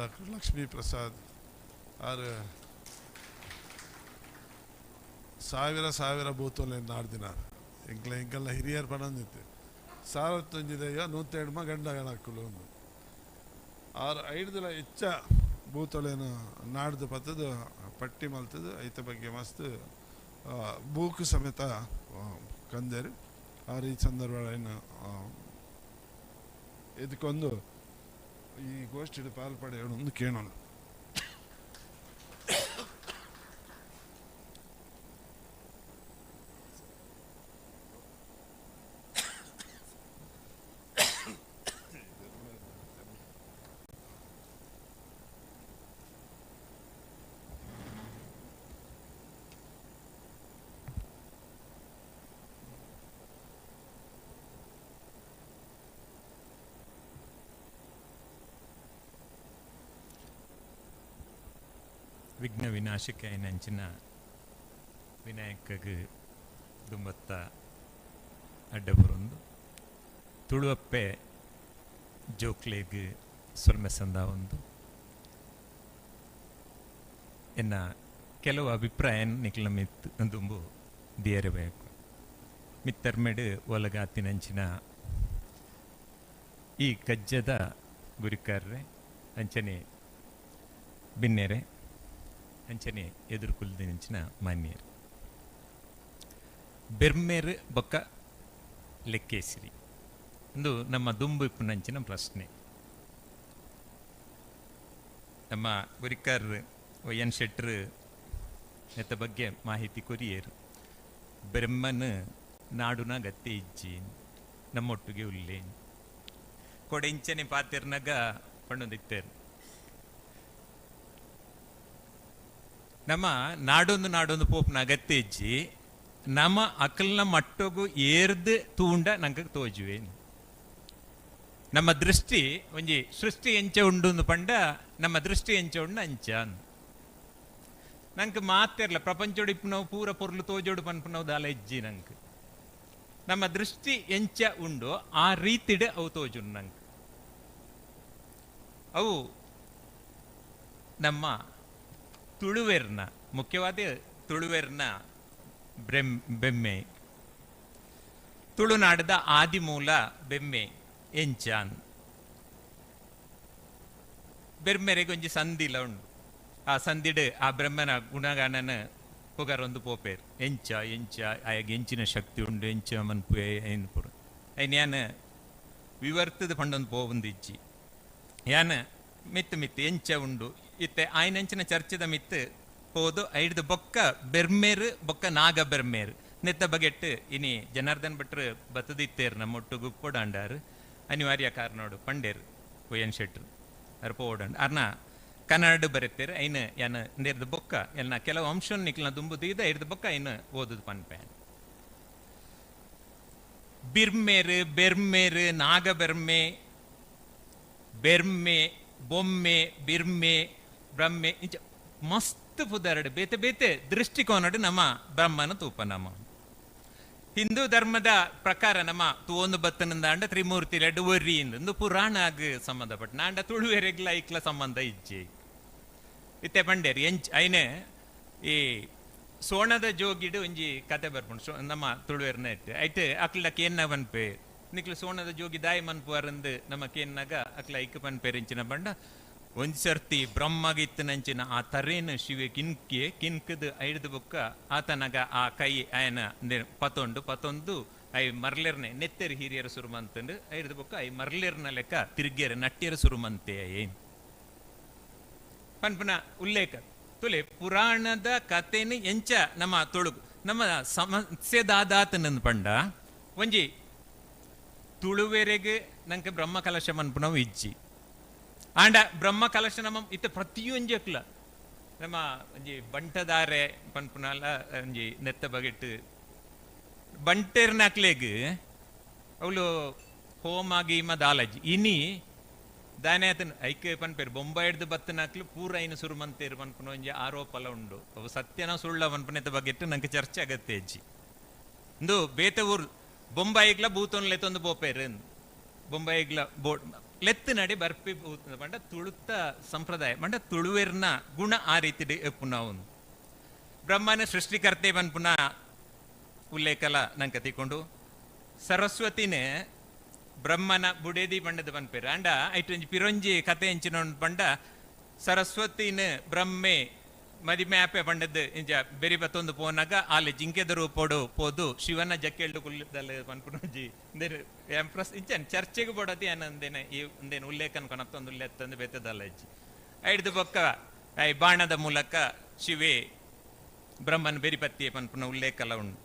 Speaker 13: ಡಾಕ್ಟರ್ ಲಕ್ಷ್ಮೀ ಪ್ರಸಾದ್ ಆರು ಸಾವಿರ ಸಾವಿರ ಬೂತೋಲೆ ನಾಡ್ದಿನಾರು. ಎಂಕ್ಲ ಎಂಕೆಲ್ಲ ಹಿರಿಯರು ಪಣಂದಿತ್ತು ಸಾವಿರತ್ತೊಂಜಿದಯ್ಯ ನೂತೆಡ್ಮ ಗಂಡಗಣಕ್ಕಲು ಒಂದು ಆರು ಐದುಲ ಹೆಚ್ಚ ಬೂತೊಲೆನು ನಾಡ್ದು ಪತ್ತದು ಪಟ್ಟಿ ಮಲ್ತದು ಐತ ಬಗ್ಗೆ ಮಸ್ತ್ ಬೂಕು ಸಮೇತ ಕಂದೇರು. ಆರು ಈ ಸಂದರ್ಭ ಏನು ಇದಕ್ಕೊಂದು ಈ ಗೋಷ್ಠಿಡು ಪಾಲ್ಪಡೆಯೋಣ ಕೇಳೋಣ.
Speaker 14: ವಿಘ್ನ ವಿನಾಶಕ ನಂಚಿನ ವಿನಾಯಕಗೆ ದುಂಬತ್ತ ಅಡ್ಡಬರೊಂದು ತುಳುವಪ್ಪೆ ಜೋಕ್ಲೆಗ್ ಸೊಲ್ಮೆ ಸಂದ ಒಂದು ಎನ್ನ ಕೆಲವು ಅಭಿಪ್ರಾಯ ನಿಕ್ಲ ಮಿತ್ ದುಂಬು ದಿಯರಬೇಕು. ಮಿತ್ತರ್ಮೆಡು ಒಲಗಾತಿನಂಚಿನ ಈ ಕಜ್ಜದ ಗುರಿಕಾರ್ರೆ ಅಂಚನೆ ಬಿನ್ನೆರೆ ಅಂಚನೆ ಎದುರುಕುಲ್ದಿನಂಚಿನ ಮಾನ್ಯರು ಬೆರ್ಮೇರು ಬೊಕ್ಕ ಲೆಕ್ಕೇಸಿರಿ ಒಂದು ನಮ್ಮ ದುಂಬು ಇಪ್ಪುನಂಚಿನ ಪ್ರಶ್ನೆ. ನಮ್ಮ ಗುರಿಕಾರ್ ಎನ್ ಶೆಟ್ರು ನೆತ್ತ ಬಗ್ಗೆ ಮಾಹಿತಿ ಕೊರಿಯರು. ಬ್ರಹ್ಮನ ನಾಡುನ ಗತ್ತೆ ಇಜ್ಜಿ ನಮ್ಮೊಟ್ಟಿಗೆ ಉಲ್ಲೆ ಕೊಡೆಂಚನೆ ಪಾತಿರ್ನಾಗ ಪಣ್ಣೊಂದಿತ್ತೇರು. ನಮ್ಮ ನಾಡೊಂದು ನಾಡೊಂದು ಪೋಪ್ನ ಅಗತ್ಯ ಇಜ್ಜಿ ನಮ್ಮ ಅಕಲ್ನ ಮಟ್ಟೊಗು ಏರ್ದು ತೂಂಡ ನಂಗೆ ತೋಜುವೆ. ನಮ್ಮ ದೃಷ್ಟಿ ಒಂಜಿ ಸೃಷ್ಟಿ ಎಂಚ ಉಂಡು ಪಂಡ ನಮ್ಮ ದೃಷ್ಟಿ ಎಂಚ ಉಂಡು ಅಂಚ ನಂಗೆ ಮಾತಿರಲ್ಲ. ಪ್ರಪಂಚೋಡು ಇಪ್ಪುನವು ಪೂರ ಪೊರ್ಲು ತೋಜೋಡು ಪನ್ಪುನವು ದಾಲ ಇಜ್ಜಿ ನಂಗೆ. ನಮ್ಮ ದೃಷ್ಟಿ ಎಂಚ ಉಂಡು ಆ ರೀತಿಡ್ ಅವು ತೋಜುಂಡು ನಂಗೆ. ಅವು ನಮ್ಮ ತುಳುವೆರ್ನ ಮುಖ್ಯವಾದ ತುಳುವೆರ್ನ ಬೆಮ್ಮೆ ತುಳುನಾಡದ ಆದಿಮೂಲ ಬೆಮ್ಮೆ ಎಂಚಾನ್ ಬೆರ್ಮೆರೆಗೆ ಒಂಜಿ ಸಂದಿಲ ಉಂಡು. ಆ ಸಂದಿಡು ಆ ಬ್ರಹ್ಮನ ಗುಣಗಾನನ ಪುಗರೊಂದು ಪೋಪೇರು ಎಂಚ ಎಂಚ ಆಯಾಗ ಎಂಚಿನ ಶಕ್ತಿ ಉಂಡು ಎಂಚ ಮನ್ಪು ಏನು ಪುರ ಐನ್ ಯಾನ್ ವಿವರ್ತದ ಪಂಡೊಂದು ಪೋವೊಂದು ಇಜ್ಜಿ ಯಾನ್ ಮಿತ್ತು ಮಿತ್ತು ಎಂಚ ಉಂಡು ಇತ್ತೆ ಆಯ್ನಂಚಿನ ಚರ್ಚೆದ ಮಿತ್ತು ಪೋದು ಐಡ್ದು ಬೊಕ್ಕ ಬೆರ್ಮೇರು ಬೊಕ್ಕ ನಾಗ ಬೆರ್ಮೇರು ನೆತ್ತ ಬಗೆಟ್ಟು ಇನಿ ಜನಾರ್ದನ್ ಭಟ್ರು ಬತ್ತದಿತ್ತೇರು ನಮ್ಮ ಒಟ್ಟುಗು ಪೋಡಾಂಡಾರು ಅನಿವಾರ್ಯ ಕಾರಣೋಡು ಪಂಡೇರು ಒಯ್ಯನ್ ಶೆಟ್ರು ಅರ್ ಪೋಡಂಡ್ ಅರ್ನ ಕನ್ನಡ ಬರೆತ್ತೇರು ಐನು ಯಾನ ನೇರ್ದು ಬೊಕ್ಕ ಎಲ್ಲ ಕೆಲವು ಅಂಶ ನಿಕ್ಲ ದುಂಬುದು ಐಡ್ದು ಬೊಕ್ಕ ಐನು ಓದುದು ಪನ್ಪೆ. ಬಿರ್ಮೇರು ಬೆರ್ಮೇರು ನಾಗಬೆರ್ಮೆ ಬೆರ್ಮೆ ಬೊಮ್ಮೆ ಬಿರ್ಮೆ ಬ್ರಹ್ಮೆ ಇಂಚ ಮಸ್ತ್ ಪುದರಡು ಬೇತೆ ಬೇತೆ ದೃಷ್ಟಿಕೋನಡು ನಮ್ಮ ಬ್ರಹ್ಮನ ತೂಪ. ನಮ್ಮ ಹಿಂದೂ ಧರ್ಮದ ಪ್ರಕಾರ ನಮ್ಮ ತೂವೊಂದು ಬತ್ತನಂದಾಂಡ ತ್ರಿಮೂರ್ತಿ ರೆಡ್ ಒರ್ರಿ ಇಂದು ಪುರಾಣ ಆಗ ಸಂಬಂಧಪಟ್ಟ ನಾಂಡ ತುಳುವೆರೆಗ್ಲ ಐಕ್ಲ ಸಂಬಂಧ ಇಜ್ಜೆ ಇತ್ತೆ ಪಂಡೇರು ಎಂಚ್ ಐನೆ ಈ ಸೋಣದ ಜೋಗಿಡು ಒಂಜಿ ಕತೆ ಬರ್ಪುಂಡು ನಮ್ಮ ತುಳುವೆರ್ನ ಇಟ್ಟು ಐಟ್ ಅಕ್ಲ ಕೇನ್ನ ಪನ್ಪೆ ನಿಕ್ಲು ಸೋಣದ ಜೋಗಿ ದಾಯಿ ಮನ್ಪುವರಂದು ನಮ್ಮ ಕೇನ್ನಾಗ ಅಕ್ಲ ಐಕ್ ಪನ್ಪೇರಿಂಚಿನ ಬಂಡ ಒಂಜಿ ಸರ್ತಿ ಬ್ರಹ್ಮಗಿತ್ತನಂಚಿನ ಆ ತರೇನು ಶಿವೆ ಕಿನ್ಕಿ ಕಿನ್ಕದು ಐಡ್ದು ಬೊಕ್ಕ ಆತನಾಗ ಆ ಕೈ ಆಯನ ಪತೊಂಡು ಪತೊಂದು I ಮರ್ಲೆರ್ನೆ ನೆತ್ತೆರ್ ಹಿರಿಯರ ಸುರುಮಂತಂಡು ಐಡ್ದು ಬೊಕ್ಕ I ಮರ್ಲೆರ್ನ ಲೆಕ್ಕ ತಿರ್ಗೇರು ನಟ್ಟಿಯರ ಸುರುಮಂತೆ ಏನ್ ಪನ್ಪನ ಉಲ್ಲೇಖ ತುಲೆ ಪುರಾಣದ ಕಥೆನು ಎಂಚ ನಮ್ಮ ತುಳುಕು ನಮ್ಮ ಸಮಸ್ಯೆ ದಾದಾತನಂದು ಪಂಡ ಒಂಜಿ ತುಳುವೆರೆಗೆ ನಂಗೆ ಬ್ರಹ್ಮ ಕಲಶ ಮನ್ಪುನವು ಇಜ್ಜಿ ಆಂಡ ಬ್ರಹ್ಮ ಕಲಶ ನಮ್ಮ ಇತ್ತ ಪ್ರತಿಯೊಂಜಕ್ಲ ನಮ್ಮ ಒಂಜಿ ಬಂಟದಾರೆ ಪನ್ಪುನಲ ಒಂಜಿ ನೆತ್ತ ಬಗೆಟ್ಟು ಬಂಟೆರ್ನಾಕ್ಲೆಗ್ ಅವಳು ಹೋಮ ಗೀಮ ದಾಲಜಿ ಇನಿ ದಾನೆ ಆತನ ಐಕೆ ಪನ್ಪೇರು ಬೊಂಬಾಯಿಡ್ದು ಬತ್ತನಾಕ್ಲು ಪೂರ ಐನು ಸುರುಮಂತೇರು ಪನ್ಪುನ ಒಂಜಿ ಆರೋಪಲ ಉಂಡು ಅವು ಸತ್ಯನ ಸುಳ್ಳ ಪನ್ಪುನೆತ್ತ ಬಗೆಟ್ಟು ನಂಗೆ ಚರ್ಚೆ ಆಗತ್ತೆ ಅಜ್ಜಿ ಇಂದು ಬೇತೆ ಊರು ಬೊಂಬಾಯಿಗ್ಲ ಬೂತೊನ್ ಲೆತ್ತೊಂದು ಬೋಪೇರು ಬೊಂಬಾಯಿಗ್ಲ ಬೋ ಲೆತ್ತು ನಡಿ ಬರ್ಪಿ ಬೂತ ಪಂಡ ತುಳುತ್ತ ಸಂಪ್ರದಾಯ ಪಂಡ ತುಳುವೆರ್ನ ಗುಣ ಆ ರೀತಿ ಎಪ್ಪುನ ಒಂದು ಬ್ರಹ್ಮನ ಸೃಷ್ಟಿಕರ್ತೆ ಪನ್ಪುನ ಉಲ್ಲೇಖಲ ನಂಗೆ ತಿಕ್ಕೊಂಡು ಸರಸ್ವತಿನೇ ಬ್ರಹ್ಮನ ಬುಡೇದಿ ಪಂಡದ ಪನ್ಪೇರು ಅಂಡ ಐಟ್ ಒಂಜಿ ಪಿರೊಂಜಿ ಕತೆ ಎಂಚಿನ ಪಂಡ ಸರಸ್ವತಿನ ಬ್ರಹ್ಮೆ ಮದಿಮೆ ಆಪೆ ಪಂಡದ್ದು ಇಂಜ ಬೆರಿ ಬತ್ತೊಂದು ಪೋನಾಗ ಆಲೆ ಜಿಂಕೆದ ರೂಪೋಡು ಪೋದು ಶಿವನ ಜಕ್ಕೆಳ್ಳು ಕುಲ್ಲದಲ್ಲ ಪನ್ಪುನೊಂಜಿ ಎಂಪ್ರಸ್ ಇಂಚನ್ ಚರ್ಚೆಗೆ ಬೋಡತಿ ಏನಂದೇನೆ ಈ ಒಂದೇನು ಉಲ್ಲೇಖನ ಕೊನತ್ತೊಂದು ಉಲ್ಲೇಖಂದು ಬೇತದಲ್ಲ ಅಜ್ಜಿ ಐಡ್ದು ಬೊಕ್ಕ I ಬಾಣದ ಮೂಲಕ ಶಿವೆ ಬ್ರಹ್ಮನ ಬೆರಿಪತ್ತಿಯ ಪನ್ಪುನ ಉಲ್ಲೇಖಲ ಉಂಡು.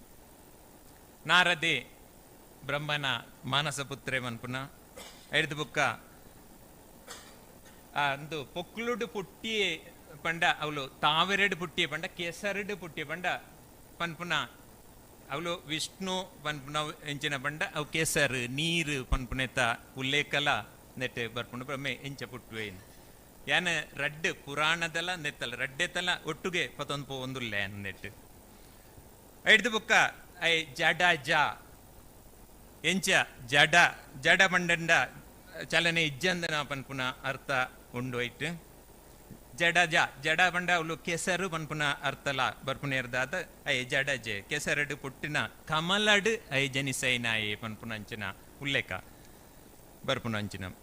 Speaker 14: ನಾರದೆ ಬ್ರಹ್ಮನ ಮಾನಸ ಪುತ್ರೆ ಮನ್ಪುನ ಐಡ್ದು ಬೊಕ್ಕ ಅಂದು ಪೊಕ್ಲುಡು ಪುಟ್ಟಿಯೇ ಪಂಡ ಅವಳು ತಾವರೆಡು ಪುಟ್ಟಿಯ ಪಂಡ ಕೆಸರಡು ಪುಟ್ಟಿಯ ಪಂಡ ಪನ್ಪುನ ಅವಳು ವಿಷ್ಣು ಪನ್ಪುನ ಎಂಚಿನ ಪಂಡ ಅವು ಕೆಸರು ನೀರು ಪನ್ಪುನೆತ್ತ ಉಲ್ಲೇಖಲ ನೆಟ್ಟೆ ಬರ್ಪುಂಡು ಬ್ರಹ್ಮೆ ಎಂಚ ಪುಟ್ಟುವೆ ಯಾನ ರಡ್ಡು ಪುರಾಣದಲ್ಲ ನೆತ್ತಲ್ಲ ರಡ್ಡೆತಲ ಒಟ್ಟುಗೆ ಪತ್ತೊಂದು ಪೋ ಒಂದುಲ್ಲ ನೆಟ್ಟು ಐಡ್ದು ಬೊಕ್ಕ I ಜಡ ಜ ಎಂಚ ಜಡ ಜಡ ಪಂಡಂಡ ಚಲನೆ ಇಜ್ಜಂದನ ಪನ್ಪುನ ಅರ್ಥ ಉಂಡು ಐಟ್ ಜಡ ಜ ಜಡ ಪಂಡ ಅವಳು ಕೆಸರು ಪನ್ಪುನ ಅರ್ಥಲ ಬರ್ಪುನೇರ್ದಾದ I ಜಡ ಜೆ ಕೆಸರಡು ಪುಟ್ಟಿನ ಕಮಲಡು I ಜನಿಸೈನಾಯೆ ಪನ್ಪುನ ಅಂಚಿನ ಉಲ್ಲೇಖ ಬರ್ಪುನ ಅಂಚಿನ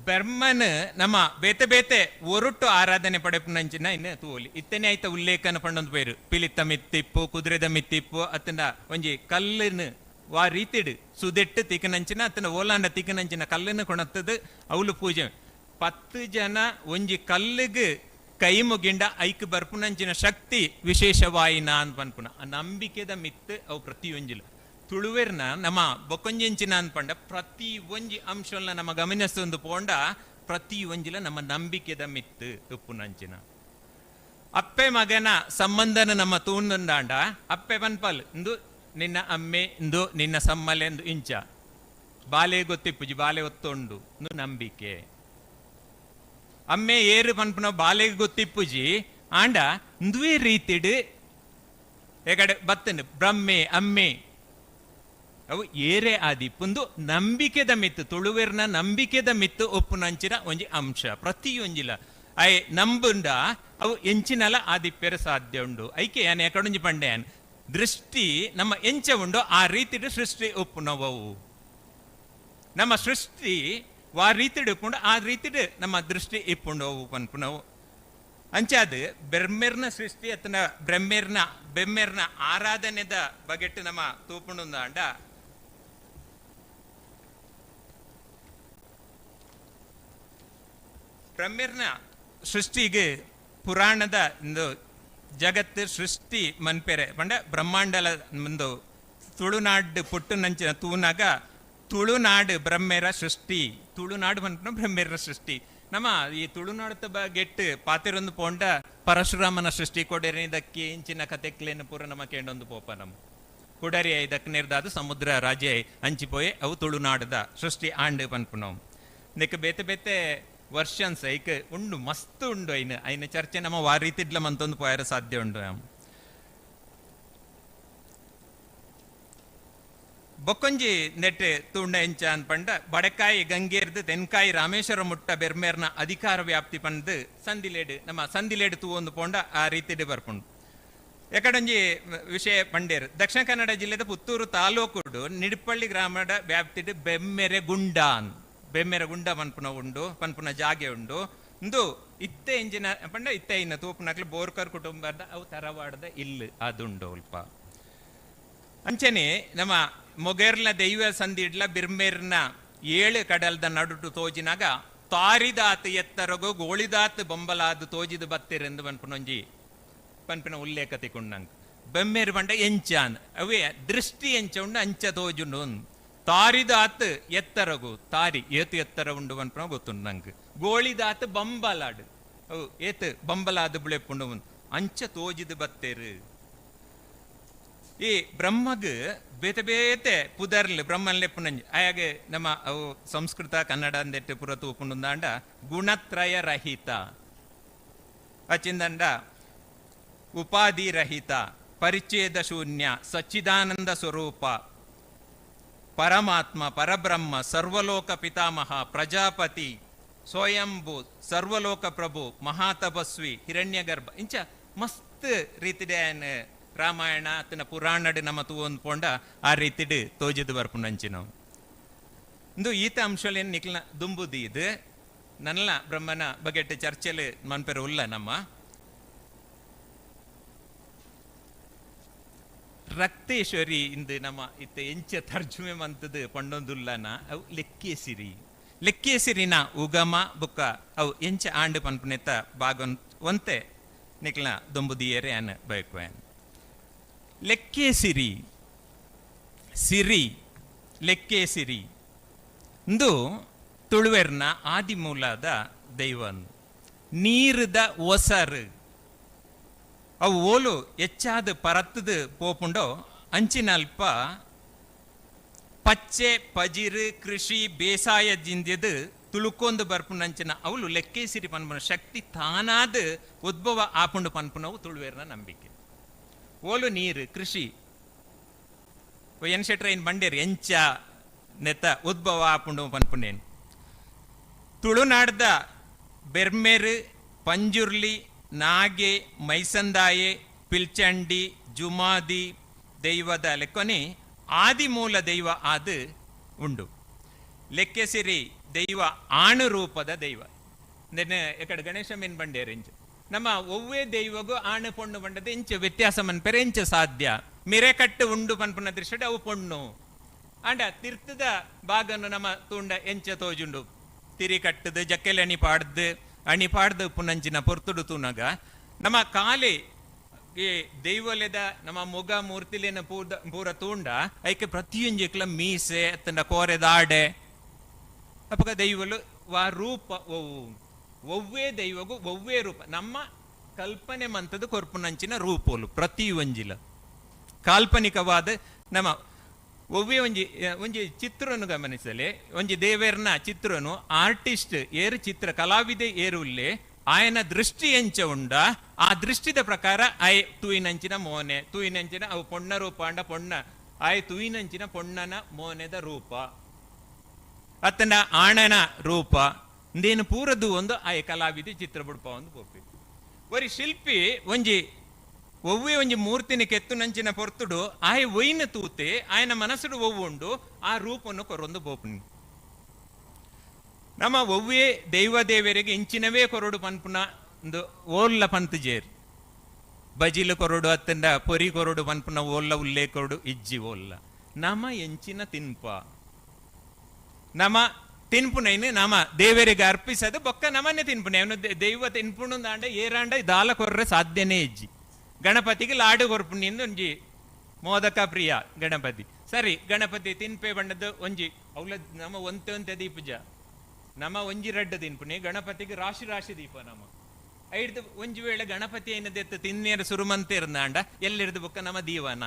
Speaker 14: ಬ್ರಹ್ಮನ ನಮ್ಮ ಬೇತೆ ಬೇತೆ ಒರುಟ್ಟು ಆರಾಧನೆ ಪಡೆಪುನಂಚಿನ ಇನ್ನು ತೂಲಿ ಇತ್ತನೇ ಆಯ್ತ ಉಲ್ಲೇಖನ ಪಂಡೊಂದು ಪೇರು ಪಿಲಿತ್ತ ಮಿತ್ತಿಪ್ಪು ಕುದುರೆದ ಮಿತ್ತಿಪ್ಪು ಅತ್ತನ ಒಂಜಿ ಕಲ್ಲಿನ ವಾ ರೀತಿಡು ಸುದೆಟ್ಟು ತಿಕ್ಕನಂಚಿನ ಅತ್ತನ ಓಲಾಂಡ ತಿಕ್ಕನಂಚಿನ ಕಲ್ಲನ್ನು ಕೊಣತ್ತದು ಅವಳು ಪೂಜೆ 10 ಜನ ಒಂಜಿ ಕಲ್ಲಿಗೆ ಕೈ ಮುಗಿಂಡ ಐಕ್ ಬರ್ಪುನಂಚಿನ ಶಕ್ತಿ ವಿಶೇಷವಾಯಿನ ಅಂತ ಪನ್ಪುನ ಆ ನಂಬಿಕೆದ ಮಿತ್ತು ಅವು ಪ್ರತಿಯೊಂಜಿಲು ತುಳುವೆರ್ನ ನಮ್ಮ ಬೊಕೊಂಜೆಂಚಿನ ಅನ್ಪಂಡ ಪ್ರತಿ ಒಂಜಿ ಅಂಶವನ್ನ ನಮ್ಮ ಗಮನಿಸೊಂದು ಪೋಂಡ ಪ್ರತಿ ಒಂಜಿಲ ನಮ್ಮ ನಂಬಿಕೆದ ಮಿತ್ತು ಉಪ್ಪುನಂಚಿನ ಅಪ್ಪೆ ಮಗನ ಸಂಬಂಧನ ನಮ್ಮ ತೂಂದಾಂಡ ಅಪ್ಪೆ ಪನ್ಪಲ್ ಇಂದು ನಿನ್ನ ಅಮ್ಮೆ ಇಂದು ನಿನ್ನ ಸಮ್ಮಲೆ ಎಂದು ಇಂಚ ಬಾಲೆ ಗೊತ್ತಿಪ್ಪುಜಿ ಬಾಲೆ ಒತ್ತೊಂಡು ಇಂದು ನಂಬಿಕೆ ಅಮ್ಮೆ ಏರು ಪನ್ಪುನ ಬಾಲೆಗೆ ಗೊತ್ತಿಪ್ಪುಜಿ ಆಂಡ ಇಂದುವೇ ರೀತಿಡು ಏಕಡೆ ಬತ್ತನು ಬ್ರಹ್ಮೆ ಅಮ್ಮೆ ಅವು ಏರೇ ಆದಿಪ್ಪುಂದು ನಂಬಿಕೆದ ಮಿತ್ತು ತುಳುವೆರ್ನ ನಂಬಿಕೆದ ಮಿತ್ತು ಒಪ್ಪುನಂಚಿನ ಒಂಜಿ ಅಂಶ ಪ್ರತಿಯೊಂಜಿಲ I ನಂಬುಂಡ ಅವು ಎಂಚಿನಲ ಆದಿಪ್ಪೆರ ಸಾಧ್ಯ ಉಂಡು ಐಕೆ ಯಾನ್ ಎಕಡೊಂಜಿ ಪಂಡೆ ಯಾನ್ ದೃಷ್ಟಿ ನಮ್ಮ ಎಂಚ ಉಂಡು ಆ ರೀತಿಡು ಸೃಷ್ಟಿ ಒಪ್ಪುನವವು ನಮ್ಮ ಸೃಷ್ಟಿ ವಾ ರೀತಿಡು ಉಪ್ಪುಂಡು ಆ ರೀತಿಡು ನಮ್ಮ ದೃಷ್ಟಿ ಇಪ್ಪುಂಡು ಅವು ಪನ್ಪುನವು ಅಂಚಾದ ಬೆರ್ಮೆರ್ನ ಸೃಷ್ಟಿ ಅತನ ಬ್ರಹ್ಮೆರ್ನ ಬೆಮ್ಮೆರ್ನ ಆರಾಧನೆದ ಬಗೆಟ್ಟು ನಮ್ಮ ತೂಪುಂಡುಂದಾಂಡ ಬ್ರಹ್ಮೆರ್ನ ಸೃಷ್ಟಿಗೆ ಪುರಾಣದ ಇಂದು ಜಗತ್ತು ಸೃಷ್ಟಿ ಮನ್ಪೆರೆ ಪಂಡ ಬ್ರಹ್ಮಾಂಡಲ ಒಂದು ತುಳುನಾಡು ಪುಟ್ಟುನಂಚಿನ ತೂನಾಗ ತುಳುನಾಡು ಬ್ರಹ್ಮೆರ ಸೃಷ್ಟಿ, ತುಳುನಾಡು ಮನ್ಪುನ ಬ್ರಹ್ಮೆರ ಸೃಷ್ಟಿ. ನಮ್ಮ ಈ ತುಳುನಾಡು ಬಗೆಟ್ಟು ಪಾತೆರೊಂದು ಪೋಂಡ ಪರಶುರಾಮನ ಸೃಷ್ಟಿ ಕೊಡರಿ ದಕ್ಕಿ ಇಂಚಿನ ಕತೆಕ್ಲೇನು ಪೂರ ನಮ್ಮ ಕೇಂಡೊಂದು ಪೋಪ ನಮ್ಮ ಕುಡರಿ ದಕ್ಕನೇರ್ದಾದ ಸಮುದ್ರ ರಾಜೆ ಅಂಚಿಪೋಯೆ ಅವು ತುಳುನಾಡದ ಸೃಷ್ಟಿ ಆಂಡು ಪನ್ಪುನವು. ನೆಕ್ ಬೇತೆ ಬೇತೆ ವರ್ಷನ್ಸ್ ಐಕ್ ಉಂಡು, ಮಸ್ತ್ ಉಂಡು. ಐನ ಐನ ಚರ್ಚೆ ನಮ್ಮ ವಾರೀತಿಡ್ಲ ಮಂತೊಂದು ಪೋಯರ ಸಾಧ್ಯ ಉಂಡು. ಬೊಕ್ಕೊಂಜಿ ನೆಟ್ ತೂಂಡ ಎಂಚ ಅನ್ಪಂಡ ಬಡಕಾಯಿ ಗಂಗೇರ್ದು ತೆನ್ಕಾಯಿ ರಾಮೇಶ್ವರ ಮುಟ್ಟ ಬೆರ್ಮೇರ್ನ ಅಧಿಕಾರ ವ್ಯಾಪ್ತಿ ಪಂದು ಸಂದಿಲೇಡು ನಮ್ಮ ಸಂದಿಲೇಡು ತೂವೊಂದು ಪೋಂಡ ಆ ರೀತಿಡ್ ಬರ್ಪುಂಡು. ಎಕಡೊಂಜಿ ವಿಷಯ ಪಂಡೇರು ದಕ್ಷಿಣ ಕನ್ನಡ ಜಿಲ್ಲೆದ ಪುತ್ತೂರು ತಾಲೂಕುಡು ನಿಡ್ಪಳ್ಳಿ ಗ್ರಾಮದ ವ್ಯಾಪ್ತಿಡ್ ಬೆಮ್ಮೆರೆ ಗುಂಡಾನ್ ಬೆಮ್ಮೆರೆ ಗುಂಡ ಪನ್ಪುನ ಉಂಡು, ಪನ್ಪುನ ಜಾಗೆ ಉಂಡು. ಇಂದು ಇತ್ತೆ ಇಂಜಿನ ಪಂಡ ಇತ್ತೆ ಇನ್ನ ತೂಪುನಕ್ಲು ಬೋರ್ಕರ್ ಕುಟುಂಬದ ಅವು ತರವಾಡದ ಇಲ್ಲು ಅದುಂಡು ಅಲ್ಪ. ಅಂಚನೆ ನಮ್ಮ ಮೊಗೇರ್ನ ದೈವ ಸಂದಿಡ್ಲ ಬಿರ್ಮೇರ್ನ 7 ಕಡಲ್ದ ನಡುಟು ತೋಜಿನಾಗ ತಾರಿದಾತ್ ಎತ್ತರಗು ಗೋಳಿದಾತ್ ಬೊಂಬಲಾದ ತೋಜಿದ ಬತ್ತಿರೆಂದು ಪನ್ಪುನೊಂಜಿ ಪನ್ಪಿನ ಉಲ್ಲೇಖ ತಿಕೊಂಡಂಗೆ. ಬೆಮ್ಮೇರು ಪಂಡ ಎಂಚಾನ್ ಅವೇ ದೃಷ್ಟಿ ಎಂಚ ಉಂಡು ಅಂಚ ತೋಜುಂಡು. ತಾರಿದಾತ್ ಎತ್ತರಗು ತಾರಿ ಏತು ಎತ್ತರ ಉಂಡು ಪನ್ಪುನ ಗೊತ್ತುಂಡು ನಂಗೆ. ಗೋಳಿದಾತ್ ಬಂಬಲಾಡು ಅವು ಏತು ಬಂಬಲಾದ ಬುಳೆಪುಂಡು ಅಂಚ ತೋಜಿದ ಬತ್ತೇರು. ಈ ಬ್ರಹ್ಮಗ್ ಬೇತೆ ಬೇತೆ ಪುದರ್ಲು ಬ್ರಹ್ಮನ್ ಲೆಪ್ಪುನಂಜಿ ಆಯಾಗೆ ನಮ್ಮ ಅವು ಸಂಸ್ಕೃತ ಕನ್ನಡ ಅಂದೆಟ್ಟು ಪುರ ತೂಪುಂಡುಂದಾಂಡ ಗುಣತ್ರಯ ರಹಿತ ಅಚಿಂದಂಡ ಉಪಾಧಿ ರಹಿತ ಪರಿಚ್ಛೇದ ಶೂನ್ಯ ಸಚ್ಚಿದಾನಂದ ಸ್ವರೂಪ ಪರಮಾತ್ಮ ಪರಬ್ರಹ್ಮ ಸರ್ವಲೋಕ ಪಿತಾಮಹ ಪ್ರಜಾಪತಿ ಸ್ವಯಂಭು ಸರ್ವಲೋಕ ಪ್ರಭು ಮಹಾತಪಸ್ವಿ ಹಿರಣ್ಯಗರ್ಭ ಇಂಚ ಮಸ್ತ್ ರೀತಿಡೆ ರಾಮಾಯಣ ತನ್ನ ಪುರಾಣಡ್ ನಮ್ಮ ತೂವೊಂದು ಪೋಂಡ ಆ ರೀತಿಡ್ ತೋಜಿದ್ ಬರ್ಪುಂಡಂಚಿನವು. ಇಂದು ಈತ ಅಂಶಲೇನು ನಿಕ್ಲ ದುಂಬುದಿ ಇದು ನನ್ನ ಬ್ರಹ್ಮನ ಬಗೆಟ್ ಚರ್ಚೆಲ್ ಮನ್ಪೆರ ಉಲ್ಲ ನಮ್ಮ ರಕ್ತೇಶ್ವರಿ ಇಂದು ನಮ್ಮ ಇತ್ತ ಎಂಚ ತರ್ಜುಮೆ ಮಂತದ್ದು ಪಂಡೊಂದುಲ್ಲನ ಅವು ಲೆಕ್ಕೇಸಿರಿ ಲೆಕ್ಕೇಸಿರಿನ ಉಗಮ ಬುಕ್ಕ ಅವು ಎಂಚ ಆಂಡು ಪನ್ಪುನೆತ್ತ ಭಾಗನ್ ಒಂತೆ ನಿಕ್ಲ ದುಂಬುದಿಯೇರೆ ಅನ್ ಬಯಕುವೆ. ಲೆಕ್ಕೇಸಿರಿ ಸಿರಿ ಲೆಕ್ಕೇಸಿರಿ ಇಂದು ತುಳುವೆರ್ನ ಆದಿಮೂಲದ ದೈವನ್ ನೀರುದ ಒಸರು ಅವು ಓಲು ಹೆಚ್ಚಾದ ಪರತ್ತದ ಪೋಪುಂಡೋ ಅಂಚಿನಲ್ಪ ಪಚ್ಚೆ ಪಜಿರು ಕೃಷಿ ಬೇಸಾಯ ಜಿಂದ್ಯದು ತುಳುಕೊಂದು ಬರ್ಪುನಂಚಿನ ಅವಳು ಲೆಕ್ಕೇಸಿರಿ ಪನ್ಪುನ ಶಕ್ತಿ ತಾನಾದ ಉದ್ಭವ ಆಪುಂಡು ಪನ್ಪುನವು ತುಳುವೆರ್ನ ನಂಬಿಕೆ. ಓಲು ನೀರು ಕೃಷಿ ಎನ್ ಶೆಟ್ರ ಇನ್ ಬಂಡೇರು ಎಂಚ ನೆತ್ತ ಉದ್ಭವ ಆಪುಂಡು ಪನ್ಪುನೇನು. ತುಳುನಾಡ್ದ ಬೆರ್ಮೇರು ಪಂಜುರ್ಲಿ ನಾಗೆ ಮೈಸಂದಾಯೆ ಪಿಲ್ಚಂಡಿ ಜುಮಾದಿ ದೈವದ ಲೆಕ್ಕೊನೆ ಆದಿಮೂಲ ದೈವ ಆದ ಉಂಡು. ಲೆಕ್ಕೆಸಿರಿ ದೈವ ಆಣು ರೂಪದ ದೈವ. ಎಕಡೆ ಗಣೇಶ ಮೀನ್ ಬಂಡೇರು ಇಂಚ ನಮ್ಮ ಒವ್ವೇ ದೈವಗೂ ಆಣು ಪೊಣ್ಣು ಬಂಡದ ಇಂಚ ವ್ಯತ್ಯಾಸ ಮನ್ಪೆರೆ ಇಂಚ ಸಾಧ್ಯ. ಮಿರೆ ಕಟ್ಟು ಉಂಡು ಪನ್ಪುನ ದೃಷ್ಟಿ ಅವು ಪೊಣ್ಣು ಆಂಡ ತಿರ್ತದ ಭಾಗನು ನಮ್ಮ ತೂಂಡ ಎಂಚ ತೋಜುಂಡು. ತಿರಿ ಕಟ್ಟದು ಜಕ್ಕೆಲೆ ಅಣಿ ಪಾಡ್ದು ಅಣಿ ಪಾಡ್ದು ಪುನಂಚಿನ ಪೊರ್ತುಡು ತೂನಗ ನಮ್ಮ ಕಾಲಿ ಈ ದೈವಲೆದ ನಮ್ಮ ಮೊಗ ಮೂರ್ತಿಲೇನ ಪೂರ ತೂಂಡ ಐಕೆ ಪ್ರತಿಯೊಂಜಿಕ್ಲ ಮೀಸೆ ಅತ್ತಂಡ ಕೋರೆದಾಡೆ ಅಪ್ಪಗ ದೈವಲು ವಾ ರೂಪ ಒವು ಒವ್ವೇ ದೈವಗೂ ಒವ್ವೇ ರೂಪ ನಮ್ಮ ಕಲ್ಪನೆ ಮಂತದ ಕೊರ್ಪುನಂಚಿನ ರೂಪೋಲು ಪ್ರತಿಯೊಂಜಿಲ ಕಾಲ್ಪನಿಕವಾದ ನಮ್ಮ ಒವ್ವೇ ಒಂಜಿ ಒಂಜಿ ಚಿತ್ರನು ಗಮನಿಸಲೆ ಒಂಜಿ ದೇವೇರ್ನ ಚಿತ್ರನು ಆರ್ಟಿಸ್ಟ್ ಏರು ಚಿತ್ರ ಕಲಾವಿದೆ ಏರುಲ್ಲೆ ಆಯನ ದೃಷ್ಟಿ ಎಂಚ ಉಂಡ ಆ ದೃಷ್ಟಿದ ಪ್ರಕಾರ ಆಯ್ ತೂಯಿನಂಚಿನ ಮೋನೆ ತೂಯಿನಂಚಿನ ಅವು ಪೊಣ್ಣ ರೂಪ ಅಂಡ ಪೊಣ್ಣ ಆಯ್ ತೂಯಿನಂಚಿನ ಪೊಣ್ಣನ ಮೋನೆದ ರೂಪ ಅತ್ತನ ಆಣನ ರೂಪ ಇಂದೇನು ಪೂರದು ಒಂದು ಆಯ್ ಕಲಾವಿದೆ ಚಿತ್ರ ಬುಡ್ಪ ಒಂದು ಪೋಪಿ. ಒರಿ ಶಿಲ್ಪಿ ಒಂಜಿ ಒವ್ವೇ ಒಂಜಿ ಮೂರ್ತಿನ ಕೆತ್ತುನಂಚಿನ ಪೊರ್ತುಡು ಆಯ್ ಒಯ್ನ ತೂತೆ ಆಯನ ಮನಸ್ಸುಡು ಒವ್ವುಂಡು ಆ ರೂಪನ್ನು ಕೊರೊಂದು ಬೋಪುನಿ. ನಮ್ಮ ಒವ್ವೇ ದೈವ ದೇವರಿಗೆ ಇಂಚಿನವೇ ಕೊರಡು ಪನ್ಪುನ ಒಂದು ಓಲ್ಲ ಪಂತು ಜೇರ್ ಬಜಿಲು ಕೊರಡು ಅತ್ತಂಡ ಪೊರಿ ಕೊರಡು ಪನ್ಪುನ ಓಲ್ಲ ಉಲ್ಲೇ ಕೊರಡು ಇಜ್ಜಿ ಓಲ್ಲ ನಮ್ಮ ಎಂಚಿನ ತಿನ್ಪ ನಮ್ಮ ತಿನ್ಪುನೈನು ನಮ ದೇವರಿಗೆ ಅರ್ಪಿಸದು ಬೊಕ್ಕ ನಮನೆ ತಿನ್ಪುನೆ ಅವನು ದೈವ ತಿನ್ಪುಣು ದಾಂಡ ಏರಾಂಡ ದಾಲ ಕೊರ್ರೆ ಸಾಧ್ಯನೇ ಇಜ್ಜಿ. ಗಣಪತಿಗೆ ಲಾಡು ಕೊರ್ಪುನಿಂದ ಒಂಜಿ ಮೋದಕ ಪ್ರಿಯ ಗಣಪತಿ. ಸರಿ, ಗಣಪತಿ ತಿನ್ಪೆ ಬಣ್ಣದ ಒಂಜಿ ಅವಳ ನಮ್ಮ ಒಂತೆ ಒಂತೆ ದೀಪಜ ನಮ್ಮ ಒಂಜಿ ರಡ್ಡ ತಿನ್ಪುನಿ, ಗಣಪತಿಗೆ ರಾಶಿ ರಾಶಿ ದೀಪ ನಮ್ಮ ಐಡ್ದು ಒಂಜಿ ವೇಳೆ ಗಣಪತಿ ಏನದೆತ್ತು ತಿನ್ನೇರು ಸುರುಮಂತೆ ಇರ್ದಾಂಡ ಎಲ್ಲಿರ್ದು ಬೊಕ್ಕ ನಮ್ಮ ದೀವನ.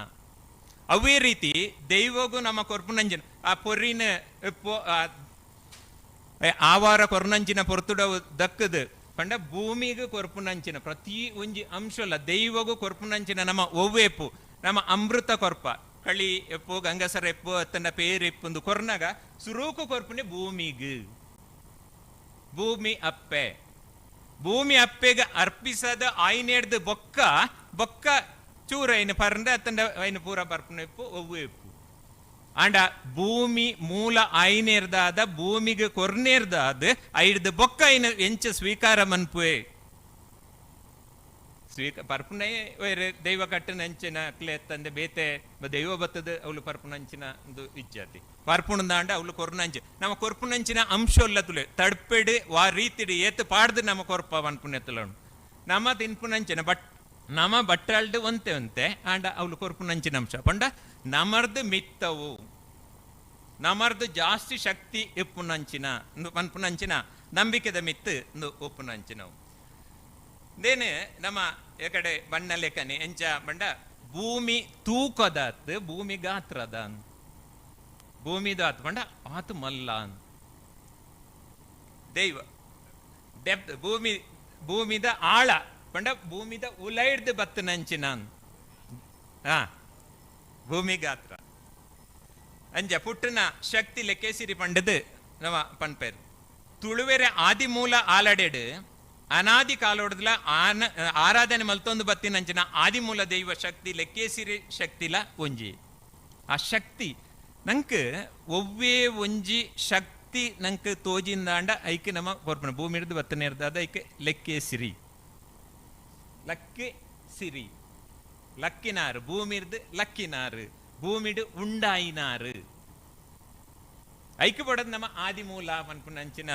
Speaker 14: ಅವೇ ರೀತಿ ದೈವಗೂ ನಮ್ಮ ಕೊರ್ಪುನಂಜಿನ ಆ ಪೊರಿನ ಆವಾರ ಕೊರ್ನಂಚಿನ ಪೊರ್ತುಡವು ದಕ್ಕದು ಪಂಡ ಭೂಮಿಗೆ ಕೊರ್ಪುನಂಚಿನ ಪ್ರತಿ ಒಂಜಿ ಅಂಶಲ ದೈವಗೂ ಕೊರ್ಪುನಂಚಿನ ನಮ್ಮ ಒವ್ವೇಪು ನಮ್ಮ ಅಮೃತ ಕೊರ್ಪ ಕಳಿ ಎಪ್ಪು ಗಂಗಸರ ಎಪ್ಪು ಅತ್ತನ ಪೇರೆಪ್ಪುಂದು ಕೊರ್ನಾಗ ಸುರೂಕು ಕೊರ್ಪುನೆ ಭೂಮಿಗೆ. ಭೂಮಿ ಅಪ್ಪೆ, ಭೂಮಿ ಅಪ್ಪೆಗೆ ಅರ್ಪಿಸದ ಆಯ್ನೇಡ್ದು ಬೊಕ್ಕ ಬೊಕ್ಕ ಚೂರ ಐನು ಪರಂದ ಅತ್ತಂಡ ಐನು ಪೂರ ಬರ್ಪುನ ಎಪ್ಪು ಒವ್ವೇಪು. ಆಂಡ ಭೂಮಿ ಮೂಲ ಆಯ್ನೇರ್ದಾದ ಭೂಮಿಗೆ ಕೊರ್ನೇರ್ದಾದ ಐಡ್ದು ಬೊಕ್ಕ ಐನು ಎಂಚ ಸ್ವೀಕಾರ ಮನ್ಪುವೆ ಸ್ವೀಕ ಪರ್ಪುನೇ ದೈವ ಕಟ್ಟನಂಚಿನ ಅಕ್ಲೆ ತಂದೆ ಬೇತೆ ದೈವ ಬತ್ತದ ಅವಳು ಪರ್ಪುನಂಚಿನ ಒಂದು ಇಜ್ಜಾತಿ ಪರ್ಪುಣದಾಂಡ ಅವಳು ಕೊರ್ನಂಚ ನಮ್ಮ ಕೊರ್ಪುನಂಚಿನ ಅಂಶ ಇಲ್ಲ ತುಲೆ ತಡ್ಪೆಡು ವಾ ರೀತಿಡು ಏತು ಪಾಡ್ದು ನಮ್ಮ ಕೊರ್ಪ ವನ್ಪುನೆತ್ತಲನು ನಮ್ಮ ತಿನ್ಪುನಂಚಿನ ಬಟ್ ನಮ್ಮ ಬಟ್ಟಾಳ್ದು ಒಂತೆ ಒಂತೆ ಆಂಡ ಅವಳು ಕೊರ್ಪುನಂಚಿನ ಅಂಶ ಪಂಡ ನಮರ್ದು ಮಿತ್ತವು ನಮರ್ದು ಜಾಸ್ತಿ ಶಕ್ತಿ ಇಪ್ಪುನಂಚಿನ ಪನ್ಪುನಂಚಿನ ನಂಬಿಕೆದ ಮಿತ್ತು ಒಂದು ಉಪ್ಪುನಂಚಿನವು. ದೇನೆ ನಮ್ಮ ಕಡೆ ಬಣ್ಣ ಲೇಖನೆ ಎಂಚ ಬಂಡ ಭೂಮಿ ತೂಕದಾತ್ ಭೂಮಿ ಗಾತ್ರದ ಭೂಮಿದಾತ್ ಬಂಡ ಆತು ಮಲ್ಲ ದೈವ ಡೆಪ್ತ್ ಭೂಮಿ ಭೂಮಿದ ಆಳ ಪಂಡ ಭೂಮಿದ ಉಲೈಡ್ದು ಬತ್ತನಂಚಿನ ಹಾ ಭೂಮಿ ಗಾತ್ರ ಅಂಜ ಪುಟ್ಟನ ಶಕ್ತಿ ಲೆಕ್ಕೇಸಿರಿ ಪಂಡದು ನಮ್ಮ ಪನ್ಪೇರು. ತುಳುವೆರೆ ಆದಿಮೂಲ ಆಲಡೆಡು ಅನಾದಿ ಕಾಲೋಡದ್ಲ ಆನ ಆರಾಧನೆ ಮಲ್ತೊಂದು ಬತ್ತಿನಂಚಿನ ಆದಿಮೂಲ ದೈವ ಶಕ್ತಿ ಲೆಕ್ಕೇಸಿರಿ ಶಕ್ತಿಲ ಒಂಜಿ. ಆ ಶಕ್ತಿ ನಂಗೆ ಒವ್ವೇ ಒಂಜಿ ಶಕ್ತಿ ನಂಗೆ ತೋಜಿಂದಾಂಡ ಐಕೆ ನಮ್ಮ ಕೊರ್ಪಣ ಭೂಮಿ ಹಿಡಿದು ಬತ್ತನೆ ಇರ್ದಾದ ಐಕೆ ಲೆಕ್ಕೇಸಿರಿ ಲಕ್ಕೆ ಸಿರಿ ಲಕ್ಕಿನಾರು ಭೂಮಿರ್ದು ಲಕ್ಕಿನಾರು ಭೂಮಿಡು ಉಂಡಾಯಿನಾರು ಐಕೆ ಪಡೋದು ನಮ್ಮ ಆದಿಮೂಲ ಪನ್ಪುನಂಚಿನ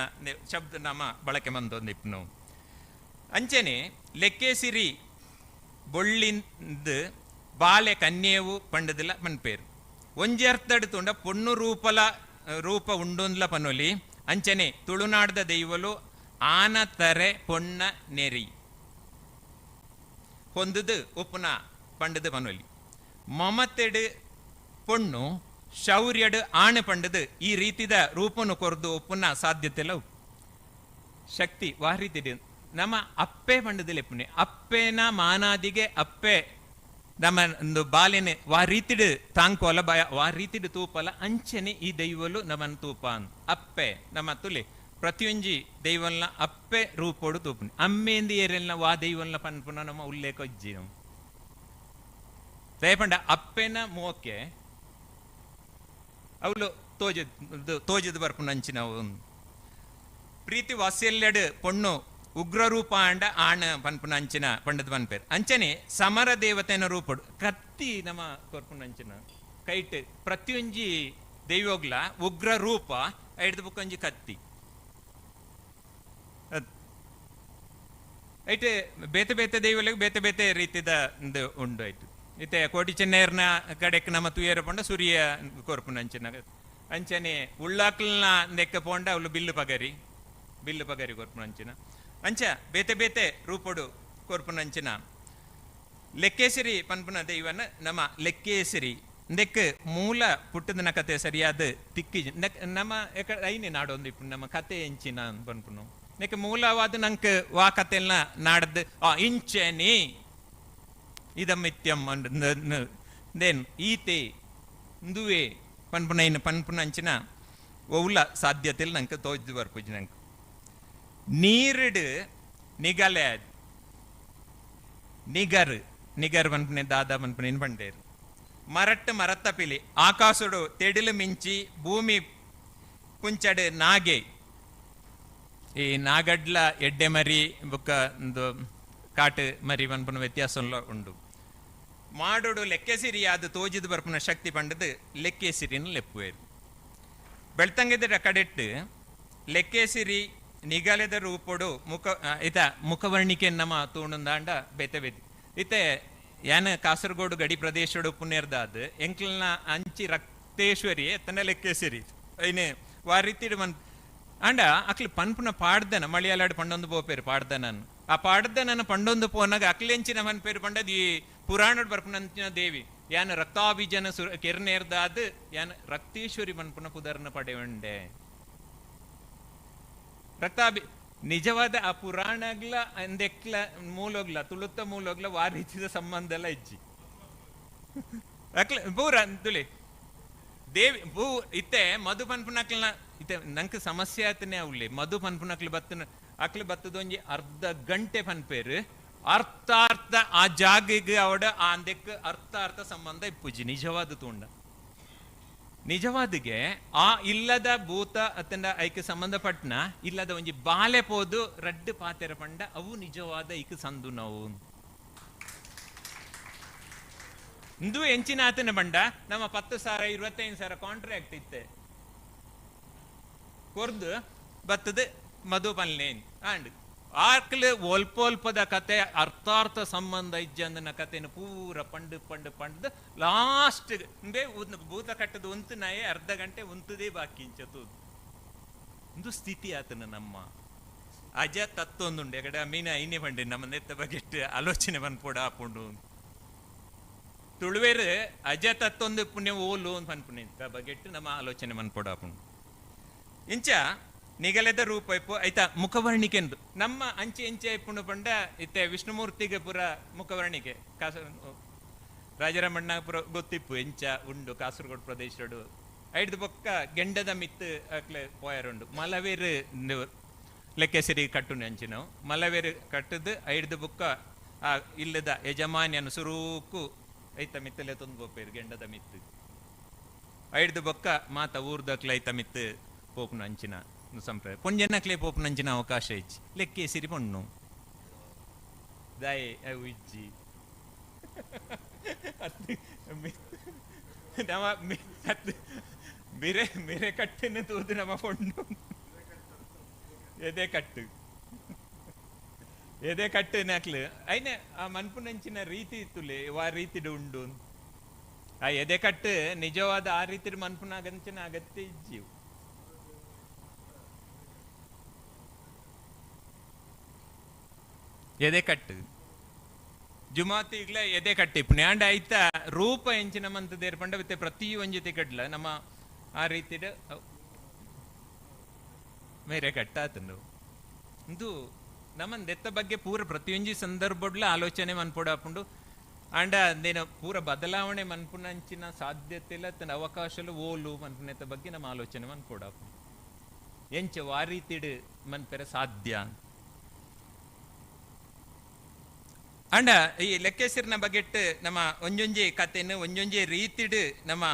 Speaker 14: ಶಬ್ದ ನಮ್ಮ ಬಳಕೆ ಮಂದೊಂದಿಪ್ಪು. ಅಂಚನೆ ಲೆಕ್ಕೇಸಿರಿ ಬೊಳ್ಳಿಂದು ಬಾಲೆ ಕನ್ಯೇವು ಪಂಡದಿಲ್ಲ ಪನ್ಪೇರು. ಒಂಜಿ ಅರ್ಥಡು ತುಂಡ ಪೊಣ್ಣು ರೂಪಲ ರೂಪ ಉಂಡೊಂದ್ಲ ಪನೊಲಿ. ಅಂಚನೆ ತುಳುನಾಡ್ದ ದೈವಲು ಆನ ತರೆ ಪೊಣ್ಣ ನೆರಿ ಹೊಂದುದು ಉಪ್ಪುನ ಪಂಡದು ಪನೊಲಿ. ಮಮತೆಡು ಪೊಣ್ಣು ಶೌರ್ಯಡು ಆಣೆ ಪಂಡದು ಈ ರೀತಿದ ರೂಪನು ಕೊರ್ದು ಉಪ್ಪುನ ಸಾಧ್ಯತೆಲ್ಲ ಶಕ್ತಿ ವಾರೀತಿಡು ನಮ್ಮ ಅಪ್ಪೆ ಪಂಡದಿಲ್ಲ ಪುಣೆ ಅಪ್ಪೆನ ಮಾನಾದಿಗೆ ಅಪ್ಪೆ ನಮ್ಮ ಒಂದು ಬಾಲೆನೆ ವಾ ರೀತಿಡು ತಾಂಕೋಲ ಬಯ ವಾ ರೀತಿಡು ತೂಪಲ ಅಂಚನೆ ಈ ದೈವಲು ನಮ್ಮನ್ನು ತೂಪ ಅಪ್ಪೆ ನಮ್ಮ ತುಲೆ ಪ್ರತಿಯೊಂಜಿ ದೈವಲ್ನ ಅಪ್ಪೆ ರೂಪೋಡು ತೂಪುನಿ ಅಮ್ಮೇಂದು ಏರೆಲ್ನ ವಾ ದೈವಲ್ನ ಪನ್ಪುನ ನಮ್ಮ ಉಲ್ಲೇಖ ಇಜ್ಜಿ ನಾವು ದಯಪಂಡ ಅಪ್ಪೆನ ಮೋಕೆ ಅವಳು ತೋಜದ ತೋಜದ ಬರ್ಪುನ ಅಂಚಿನವು. ಪ್ರೀತಿ ವಾತ್ಸಲ್ಯಡು ಪೊಣ್ಣು ಉಗ್ರ ರೂಪ ಅಂಡ ಆಣ ಪನ್ಪುನ ಅಂಚಿನ ಪಂಡದ ಪನ್ಪೇರು. ಅಂಚನೆ ಸಮರ ದೇವತೆನ ರೂಪಡು ಕತ್ತಿ ನಮ್ಮ ಕೊರ್ಪುನ ಅಂಚಿನ ಕೈಟ್ ಪ್ರತಿಯೊಂಜಿ ದೈವೋಗ್ಲ ಉಗ್ರ ರೂಪ ಐಡ್ದು ಬುಕ್ಕೊಂಜಿ ಕತ್ತಿ ಐಟ್ ಬೇತೆ ಬೇತೆ ದೈವಲಿಗೆ ಬೇತೆ ಬೇತೆ ರೀತಿದ ಉಂಡು ಐಟ್ ಇತ್ತೆ ಕೋಟಿ ಚೆನ್ನೈರ್ನ ಕಡೆಕ್ ನಮ್ಮ ತುಯರ ಪಂಡ ಸೂರ್ಯ ಕೊರ್ಪುನ ಅಂಚಿನ. ಅಂಚನೆ ಉಳ್ಳಾಕ್ಲನ ನೆಕ್ಕ ಪೋಂಡ ಅವಳು ಬಿಲ್ಲು ಪಗರಿ ಬಿಲ್ಲು ಪಗರಿ ಕೊರ್ಪುನ ಅಂಚಿನ. ಅಂಚ ಬೇತೆ ಬೇತೆ ರೂಪಡು ಕೊರ್ಪುನ ಅಂಚಿನ ಲೆಕ್ಕೇಸಿರಿ ಪನ್ಪುನ ದೈವನ ನಮ್ಮ ಲೆಕ್ಕೇಸಿರಿ ನೆಕ್ ಮೂಲ ಪುಟ್ಟದನ ಕತೆ ಸರಿಯಾದ ತಿಕ್ಕಿ ನಮ್ಮ ಐನೆ ನಾಡೊಂದು ಇಪ್ಪು ನಮ್ಮ ಕತೆ ಎಂಚಿನ ಪನ್ಪುನು ನೆಕ್ ಮೂಲವಾದ ನಂಕ್ ವಾ ಕತೆಲ್ನ ನಾಡದ್ದು ಆ ಇಂಚನೆ ಇದಮಿತ್ಯಂ then ಈತೆ ಇಂದುವೆ ಪನ್ಪುನೈನ ಪನ್ಪುನ ಅಂಚಿನ ಒವ್ಲ ಸಾಧ್ಯತೆಲ್ ನಂಗೆ ತೋಜ್ದು ಬರ್ಪುಜಿ ನಂಗೆ. ನೀರಿಡು ನಿಗಲೆ ನಿಗರ್ ನಿಗರ್ ಪನ್ಪುನೆ ದಾದಾ ಪನ್ಪುನೇನು ಪಂಡೇರು. ಮರಟ್ಟು ಮರತ್ತ ಪಿಲಿ ಆಕಾಸುಡು ತೆಡಿಲು ಮಿಂಚಿ ಭೂಮಿ ಪುಂಚಡು ನಾಗೆ ಈ ನಾಗಡ್ಲ ಎಡ್ಡೆ ಮರಿ ಬುಕ್ಕ ಒಂದು ಕಾಟು ಮರಿ ಪನ್ಪುನ ವ್ಯತ್ಯಾಸಂలో ಉಂಡು. ಮಾಡೋಡು ಲೆಕ್ಕೆಸಿರಿ ಅದು ತೋಜಿದು ಬರ್ಪುನ ಶಕ್ತಿ ಪಂಡದು ಲೆಕ್ಕೆಸಿರಿನ ಲೆಪ್ಪುವೇರು. ಬೆಳ್ತಂಗಿದ ಕಡೆಟ್ಟು ಲೆಕ್ಕೇಸಿರಿ ನಿಗಲೆದ ರೂಪೊಡು ಮುಖ ಇತ ಮುಖವರ್ಣಿಕೆ ನಮ್ಮ ತೂಣುಂದಾಂಡ ಬೇತೆ ಬೇತೆ ಇತ್ತೆ ಯಾನ ಕಾಸರಗೋಡು ಗಡಿ ಪ್ರದೇಶಡು ಪುಣ್ಯರ್ದಾದ್ ಎಂಕ್ಲನ ಅಂಚಿ ರಕ್ತೇಶ್ವರಿ ಎತ್ತನ ಲೆಕ್ಕೇಸಿರಿ ಐನೆ ವಾರಿತಿಡು ಮನ್ ಅಂಡ ಅಕ್ಲು ಪನ್ಪುನ ಪಾಡ್ದನ ಮಳಿಯಾಲಾಡು ಪಂಡೊಂದು ಪೋಪೇರು ಪಾಡ್ದನನ್ ಆ ಪಾಡ್ದನನ ಪಂಡೊಂದು ಪೋನಾಗ ಅಕ್ಲೆಂಚಿನ ಮನ್ಪೇರು ಪಂಡದ್ ಈ ಪುರಾಣಡ್ ಬರ್ಪುನಂಚಿನ ದೇವಿ ಯಾನ ರಕ್ತಾಭಿಜನ ಸುರ ಕೆರ್ನೇರ್ದಾದ್ ಯಾನ ರಕ್ತೇಶ್ವರಿ ಮನ್ಪುನ ಪುದರ್ನ ಪಡೆಯುಂಡೆ ರಕ್ತಾಭಿ ನಿಜವಾದ ಆ ಪುರಾಣಗ್ಲ ಅಂದೆಕ್ಲ ಮೂಲೋಗ್ಲ ತುಳುತ್ತ ಮೂಲೋಗ್ಲ ವಾ ರೀತಿದ ಸಂಬಂಧ ಎಲ್ಲ ಇಜ್ಜಿ ಅಕ್ಲ ಪೂರ ತುಳಿ ದೇವಿ ಭೂ ಇತ್ತೆ ಮಧು ಪನ್ಪುನಕ್ಲನ ಇತ್ತೆ ನಂಗೆ ಸಮಸ್ಯೆ ಆತನೇ ಅವಳಿ ಮಧು ಪನ್ಪುನಕ್ಲು ಬತ್ತನ ಅಕ್ಲು ಬತ್ತದೊಂಜಿ ಅರ್ಧ ಗಂಟೆ ಪನ್ಪೇರು ಅರ್ಥ ಅರ್ಥ ಆ ಜಾಗಿಗೆ ಅವಡ ಆ ಅಂದೆಕ್ ಅರ್ಥ ಅರ್ಥ ಸಂಬಂಧ ಇಪ್ಪುಜಿ ನಿಜವಾದ ತೂಂಡ ನಿಜವಾದಿಗೆ ಆ ಇಲ್ಲದ ಭೂತ ಅತ್ತಂಡ ಐಕ್ ಸಂಬಂಧಪಟ್ಟನ ಇಲ್ಲದ ಒಂಜಿ ಬಾಲೆ ಪೋದು ರಡ್ಡು ಪಾತೆರ ಪಂಡ ಅವು ನಿಜವಾದ ಐಕ್ ಸಂದು ನಾವು ಇಂದು ಎಂಚಿನ ಆತನ ಬಂಡ ನಮ್ಮ 10,000 25,000 ಕಾಂಟ್ರಾಕ್ಟ್ ಇತ್ತೆ ಕೊರ್ದು ಬತ್ತದ ಮಧು ಪನ್ಲೇನ್ ಆಂಡ್ ಆಕ್ಲು ಒಲ್ಪೊಲ್ಪದ ಕತೆ ಅರ್ಥಾರ್ಥ ಸಂಬಂಧ ಇಜ್ಜಂದನ ಕತೆನ ಪೂರ ಪಂಡು ಪಂಡು ಪಂಡ್ದು ಲಾಸ್ಟ್ ಭೂತ ಕಟ್ಟದ ಉಂತು ನಾಯೇ ಅರ್ಧ ಗಂಟೆ ಉಂತುದೇ ಬಾಕಿ ಇಂಚತು ಒಂದು ಸ್ಥಿತಿ ಆತನ ನಮ್ಮ ಅಜ ತತ್ತೊಂದುಂಡು ಎಕಡೆ ಮೀನ ಐನೇ ಪಂಡೆ ನಮ್ಮ ನೆತ್ತ ಬಗ್ಗೆ ಆಲೋಚನೆ ಪನ್ಪೋಡ ಆಪುಂಡು ತುಳುವೇರು ಅಜ ತತ್ತೊಂದು ಪುಣ್ಯ ಓಲು ಅಂತ ಪನ್ಪುಣೆ ಬಗೆಟ್ಟು ನಮ್ಮ ಆಲೋಚನೆ ಮನ್ಪೋಡ ಆಪುಂಡು ಇಂಚ ನಿಗಲೆದ ರೂಪ ಇಪ್ಪು ಆಯ್ತಾ ಮುಖವರ್ಣಿಕೆ ಎಂದು ನಮ್ಮ ಅಂಚೆ ಇಂಚೆ ಇಪ್ಪುಂಡು ಪಂಡ ಇತ್ತೆ ವಿಷ್ಣುಮೂರ್ತಿಗೆ ಪುರ ಮುಖವರ್ಣಿಕೆ ಕಾಸ ರಾಜರಮಣ್ಣ ಪುರ ಗೊತ್ತಿಪ್ಪು ಎಂಚ ಉಂಡು ಕಾಸರಗೋಡು ಪ್ರದೇಶಡು ಐಡ್ದು ಬೊಕ್ಕ ಗೆಂಡದ ಮಿತ್ತು ಅಕ್ಲೆ ಪೋಯರುಂಡು ಮಲವೇರು ಲೆಕ್ಕೆಸಿರಿ ಕಟ್ಟುನು ಅಂಚಿನವು ಮಲವೇರು ಕಟ್ಟದು ಐಡ್ದು ಬೊಕ್ಕ ಆ ಇಲ್ಲದ ಯಜಮಾನ್ಯನು ಸುರೂಕು ಐತ ಮಿತ್ತಲೆ ತಂದು ಪೋಪೇರು ಗೆಂಡದ ಮಿತ್ತು ಐಡ್ದು ಬೊಕ್ಕ ಮಾತ ಊರ್ದಕ್ಲೆ ಐತ ಮಿತ್ತು ಪೋಪುನ ಅಂಚಿನ ಸಂಪ್ರದಾಯ ಪೊಂಜನಕ್ಲೆ ಪೋಪುನ ಅಂಚಿನ ಅವಕಾಶ ಇಜ್ಜಿ ಲೆಕ್ಕೆ ಸಿರಿ ಪೊಣ್ಣು ದಾಯೆ ಅವು ಇಜ್ಜಿ ನಮ್ಮ ಬಿರೆ ಮಿರೆ ಕಟ್ಟಿನ ತೂದು ನಮ್ಮ ಪೊಣ್ಣು ಎದೆ ಕಟ್ಟು ಎದೆ ಕಟ್ಟು ನಾಕ್ಲು ಐನೆ ಆ ಮನ್ಪುನಂಚಿನ ರೀತಿ ಇತ್ತುಲೆ ವಾ ರೀತಿಡು ಉಂಡು ಆ ಎದೆ ಕಟ್ಟು ನಿಜವಾದ ಆ ರೀತಿ ಮನ್ಪುನಾಗಂಚಿನ ಅಗತ್ಯ ಇಜ್ಜಿ ಎದೆ ಕಟ್ಟು ಜುಮಾತಿ ಈಗಲೇ ಎದೆ ಕಟ್ಟಿ ಪುಣ್ಯಾಂಡ ಆಯ್ತಾ ರೂಪ ಎಂಚಿನ ಮಂತದೇರ್ ಪಂಡ ವಿತ್ತೆ ಪ್ರತಿ ಒಂಜಿ ಕಡ್ಲ ನಮ್ಮ ಆ ರೀತಿಡ್ ಮೇರೆ ಕಟ್ಟಾತಂಡು ಇಂದು ನಮ್ಮ ದೆತ್ತ ಬಗ್ಗೆ ಪೂರ ಪ್ರತಿಯೊಂಜಿ ಸಂದರ್ಭಡ್ಲ ಆಲೋಚನೆ ಮನ್ಪೊಡಾಪುಂಡು ಆಂಡ ಅಂದೇನ ಪೂರ ಬದಲಾವಣೆ ಮನ್ಪುನಂಚಿನ ಸಾಧ್ಯತೆ ಇಲ್ಲ ತನ್ನ ಅವಕಾಶಲು ಓಲು ಮನ್ಪುನೆತ್ತ ಬಗ್ಗೆ ನಮ್ಮ ಆಲೋಚನೆ ಮನ್ಪೊಡಾಪುಂಡು ಎಂಚ ವಾರೀತಿಡ್ ಮನ್ಪೆರ ಸಾಧ್ಯ ಅಂಡ ಈ ಲೆಕ್ಕೇಸಿರಿನ ಬಗೆಟ್ ನಮ್ಮ ಒಂಜೊಂಜಿ ಕತೆನು ಒಂಜೊಂಜಿ ರೀತಿಡ್ ನಮ್ಮ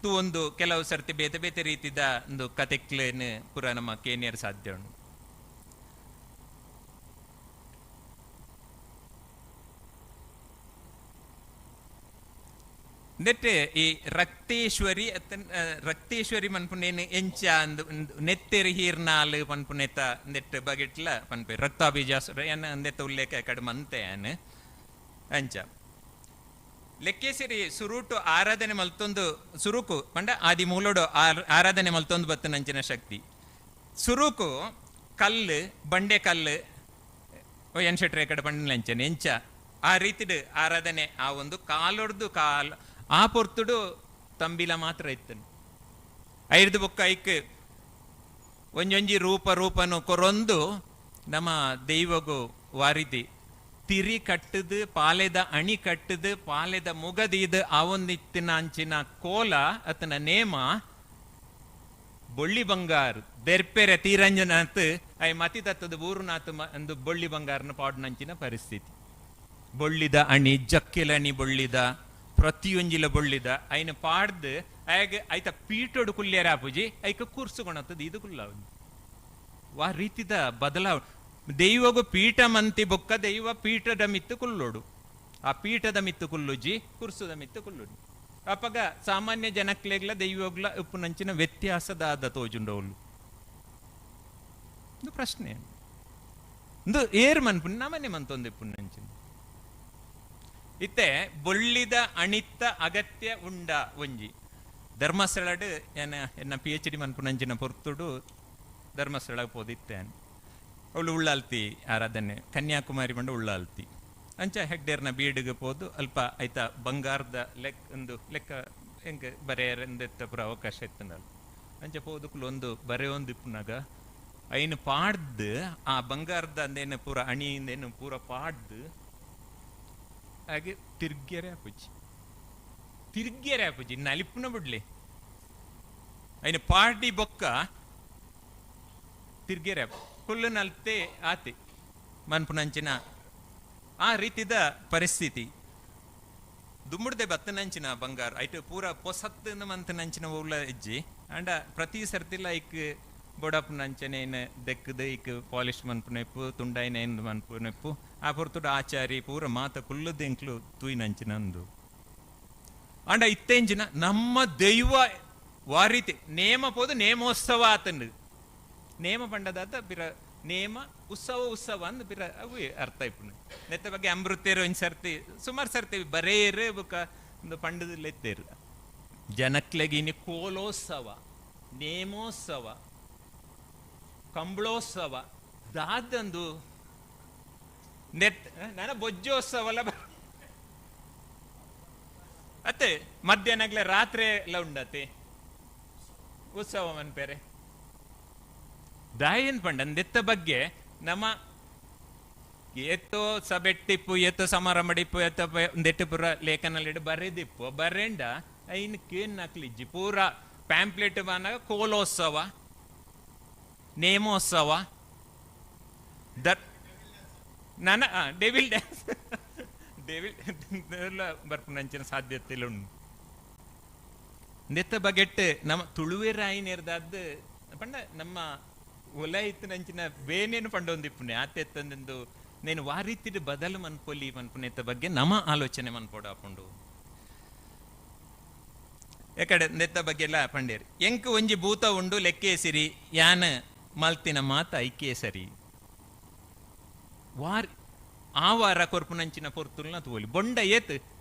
Speaker 14: ತೂ ಒಂದು ಕೆಲವು ಸರ್ತಿ ಬೇತೆ ಬೇತೆ ರೀತಿದ ಒಂದು ಕತೆಕ್ಲೇನು ಪೂರ ನಮ್ಮ ಕೇನಿಯರ್ ಸಾಧ್ಯ ಉಂಡು. ನೆಟ್ಟೆ ಈ ರಕ್ತೇಶ್ವರಿ ರಕ್ತೇಶ್ವರಿ ಮನ್ಪುನೇನು ಎಂಚ ಅಂದು ನೆತ್ತೆರಿ ಹೀರ್ನಾಲ್ ಪನ್ಪುನೆತ ನೆಟ್ ಬಗೆಟ್ಲ ಪನ್ಪೆ ರಕ್ತಾಬೀಜ ಏನ ಅಂದೆತ್ತ ಉಲ್ಲೇಖ ಕಡಿಮೆ ಅಂತೆ ಏನ್ ಅಂಚ ಲೆಕ್ಕೇಸಿರಿ ಸುರುಟು ಆರಾಧನೆ ಮಲ್ತೊಂದು ಸುರುಕು ಪಂಡ ಆದಿ ಮೂಲೋಡು ಆರಾಧನೆ ಮಲ್ತೊಂದು ಬತ್ತನಂಚಿನ ಶಕ್ತಿ ಸುರುಕು ಕಲ್ಲು ಬಂಡೆ ಕಲ್ಲು ಎನ್ ಶೆಟ್ರೆ ಕಡೆ ಪಂಡಂಚನೆ ಎಂಚ ಆ ರೀತಿಡು ಆರಾಧನೆ ಆ ಒಂದು ಕಾಲೊಡ್ದು ಕಾಲ್ ಆ ಪೊರ್ತುಡು ತಂಬಿಲ ಮಾತ್ರ ಇತ್ತನು ಐರ್ದು ಬೊಕ್ಕ ಐಕ್ ಒಂಜೊಂಜಿ ರೂಪ ರೂಪನು ಕೊರೊಂದು ನಮ್ಮ ದೈವಗು ವಾರಿದಿ ತಿರಿ ಕಟ್ಟದು ಪಾಲೆದ ಅಣಿ ಕಟ್ಟದು ಪಾಲೆದ ಮುಗದೀದು ಆ ಒಂದಿತ್ತಿನ ಅಂಚಿನ ಕೋಲ ಅತನ ನೇಮ ಬೊಳ್ಳಿ ಬಂಗಾರು ದೆರ್ಪೆರೆ ತೀರಂಜನಾತ್ I ಮತಿ ತತ್ತದ ಊರುನಾತ್ ಒಂದು ಬೊಳ್ಳಿ ಬಂಗಾರನ ಪಾಡ್ನಂಚಿನ ಪರಿಸ್ಥಿತಿ ಬೊಳ್ಳಿದ ಅಣಿ ಜಕ್ಕೆಲಣಿ ಬೊಳ್ಳಿದ ಪ್ರತಿಯೊಂಜಿಲ ಬೊಳ್ಳಿದ ಐನ ಪಾಡ್ದು ಆಗ ಐತ ಪೀಟೋಡು ಕುಲ್ಯರ ಆಪುಜಿ ಐಕ ಕೂರ್ಸುಕೊಣತ್ತದ ಇದು ಕುಲ್ಲ ವಾ ರೀತಿದ ಬದಲಾವಣೆ ದೈವಗು ಪೀಠ ಮಂತಿ ಬೊಕ್ಕ ದೈವ ಪೀಠದ ಮಿತ್ತು ಕುಲ್ಲೋಡು ಆ ಪೀಠದ ಮಿತ್ತು ಕುಲ್ಲುಜಿ ಕುರ್ಸುದ ಮಿತ್ತು ಕುಲ್ಲುಜಿ ಅಪಗ ಸಾಮಾನ್ಯ ಜನಕ್ಲೆಗ್ಲ ದೈವಗ್ಲ ಉಪ್ಪುನಂಚಿನ ವ್ಯತ್ಯಾಸದಾದ ತೋಜುಂಡೋಲು. ಇದು ಪ್ರಶ್ನೆ. ಇಂದು ಏರ್ ಮನ್ಪುನ್ ನಮನೆ ಮಂತೊಂದು ಇಪ್ಪುನಂಚಿನ ಇತ್ತೆ ಬೊಳ್ಳಿದ ಅಣಿತ್ತ ಅಗತ್ಯ ಉಂಡ ಒಂಜಿ ಧರ್ಮಸ್ಥಳಡ್ ಎನ್ನ ಎನ್ನ PhD ಮನ್ಪುನಂಚಿನ ಪೊರ್ತುಡು ಧರ್ಮಸ್ಥಳ ಪೋದಿತ್ತೆ ಅವಳು ಉಳ್ಳಾಲ್ತಿ ಆರಾಧನೆ ಕನ್ಯಾಕುಮಾರಿ ಬಂಡ ಉಳ್ಳಾಲ್ತಿ ಅಂಚ ಹೆಗ್ಡೇರ್ನ ಬೀಡಿಗೆ ಪೋದು ಅಲ್ಪ ಆಯ್ತಾ ಬಂಗಾರದ ಲೆಕ್ಕ ಒಂದು ಲೆಕ್ಕ ಹೆಂಗೆ ಬರೆಯರೆಂದೆತ್ತ ಪುರ ಅವಕಾಶ ಇತ್ತಂದಲ್ಲ ಅಂಚ ಪೋದುಕುಲು ಒಂದು ಬರೆಯೊಂದು ಇಪ್ಪುನಾಗ ಐನು ಪಾಡ್ದು ಆ ಬಂಗಾರದ ಅಂದೇನು ಪೂರ ಅಣಿಯಿಂದೇನು ಪೂರ ಪಾಡ್ದು ಹಾಗೆ ತಿರ್ಗ್ಯರೆ ಆಪುಜಿ ತಿರ್ಗ್ಯರೆ ಆಪುಜಿ ನಲಿಪುನ ಬಿಡ್ಲಿ ಐನು ಪಾಡಿ ಬೊಕ್ಕ ತಿರ್ಗ್ಯರೆ ಕುಲ್ಲು ನಲ್ತೆ ಆತಿ ಮನ್ಪುನಂಚಿನ ಆ ರೀತಿದ ಪರಿಸ್ಥಿತಿ ದುಮ್ಮುಡ್ದೆ ಬತ್ತನಂಚಿನ ಬಂಗಾರ ಐಟ್ ಪೂರ ಪೊಸತ್ತು ಮಂತನಂಚಿನ ಉಳ್ಳ ಇಜ್ಜಿ ಅಂಡ ಪ್ರತಿ ಸರ್ತಿಲ ಐಕ್ ಬೊಡಪ್ಪನಂಚನೆ ದೆಕ್ಕದ ಐಕ್ ಪಾಲಿಶ್ ಮನ್ಪುನೆಪ್ಪು ತುಂಡಾಯಿನ ಏನು ಮನ್ಪುನೆಪ್ಪು ಆ ಪೊರ್ತುಡು ಆಚಾರಿ ಪೂರ ಮಾತ ಕುಲ್ಲದ ಎಂಕ್ಲು ತೂಯಿನಂಚಿನಂದು ಅಂಡ ಇತ್ತೆಂಚಿನ ನಮ್ಮ ದೈವ ವಾರೀತಿ ನೇಮ ಪೋದು ನೇಮೋತ್ಸವ ಆತಂಡು ನೇಮ ಪಂಡದಾತ ಬಿರ ನೇಮ ಉತ್ಸವ ಉತ್ಸವ ಅಂದ್ ಬಿರ ಅವು ಅರ್ಥ ಇಪ್ಪುನು ನೆತ್ತ ಬಗ್ಗೆ ಅಮೃತೇರು ಒಂಜಿ ಸರ್ತಿ ಸುಮಾರು ಸರ್ತಿ ಬರೇರು ಬುಕ್ಕ ಒಂದು ಪಂಡದಲ್ಲೆತ್ತೇರು ಜನಕ್ಲೆಗಿನಿ ಕೋಲೋತ್ಸವ ನೇಮೋತ್ಸವ ಕಂಬಳೋತ್ಸವ ದಾದಂದು ನೆತ್ ನನ್ನ ಬೊಜ್ಜೋತ್ಸವ ಎಲ್ಲ ಅತ್ತೆ ಮಧ್ಯಾಹ್ನಗ್ಲೆ ರಾತ್ರಿ ಎಲ್ಲ ಉಂಡತೆ ಉತ್ಸವ ಮನ್ಪೇರೆ ದಾಯನ್ ಪಂಡ ನೆತ್ತ ಬಗ್ಗೆ ನಮ್ಮ ಏತೋ ಸಬೆಟ್ಟಿಪ್ಪು ಏತೋ ಸಮಾರಂಭಡಿಪ್ಪು ಏತೋ ಒಂದೆಟ್ಟು ಪೂರ ಲೇಖನಲ್ಲಿಡು ಬರೆದಿಪ್ಪು ಬರೆಂಡ ಐನ್ ಕೇನ್ ನಕ್ಲಿಜ್ಜಿ ಪೂರ ಪ್ಯಾಂಪ್ಲೆಟ್ ಬಾನಾಗ ಕೋಲೋತ್ಸವ ನೇಮೋತ್ಸವ there ನನ್ನ ಡೆವಿಲ್ ಡ್ಯಾನ್ಸ್ ಡೆವಿಲ್ ಎಲ್ಲ ಬರ್ಪುನಂಚಿನ ಸಾಧ್ಯತೆ ಇಲ್ಲ ಉಂಡು ನೆತ್ತ ಬಗೆಟ್ ನಮ್ಮ ತುಳುವೆರಾಯಿನೇರ್ದಾದ್ದು ಪಂಡ ನಮ್ಮ ಒಲ ಇತ್ತಿನಂಚಿನ ಬೇನೇನು ಪಂಡೊಂದಿಪ್ಪುನೆ ಆತೆತ್ತಂದೆಂದು నేను ವಾರೀತಿಡ್ ಬದಲು ಮನ್ಪೊಲಿ ಮನ್ಪುನೆತ್ತ ಬಗ್ಗೆ ನಮ್ಮ ಆಲೋಚನೆ ಮನ್ಪೊಡಾಪುಂಡು ಎಕಡೆ ನೆತ್ತ ಬಗ್ಗೆ ಎಲ್ಲ ಪಂಡೇರಿ ಎಂಕ್ ಒಂಜಿ ಭೂತ ಉಂಡು ಲೆಕ್ಕೇಸಿರಿ ಯಾನ ಮಲ್ತಿನ ಮಾತ ಐಕೇಸರಿ ವಾರ್ ಆ ವಾರ ಕೊರ್ಪುನಂಚಿನ ಪೊರ್ತುಲ್ನ ತೋಲಿ ಬೊಂಡ ಏತ್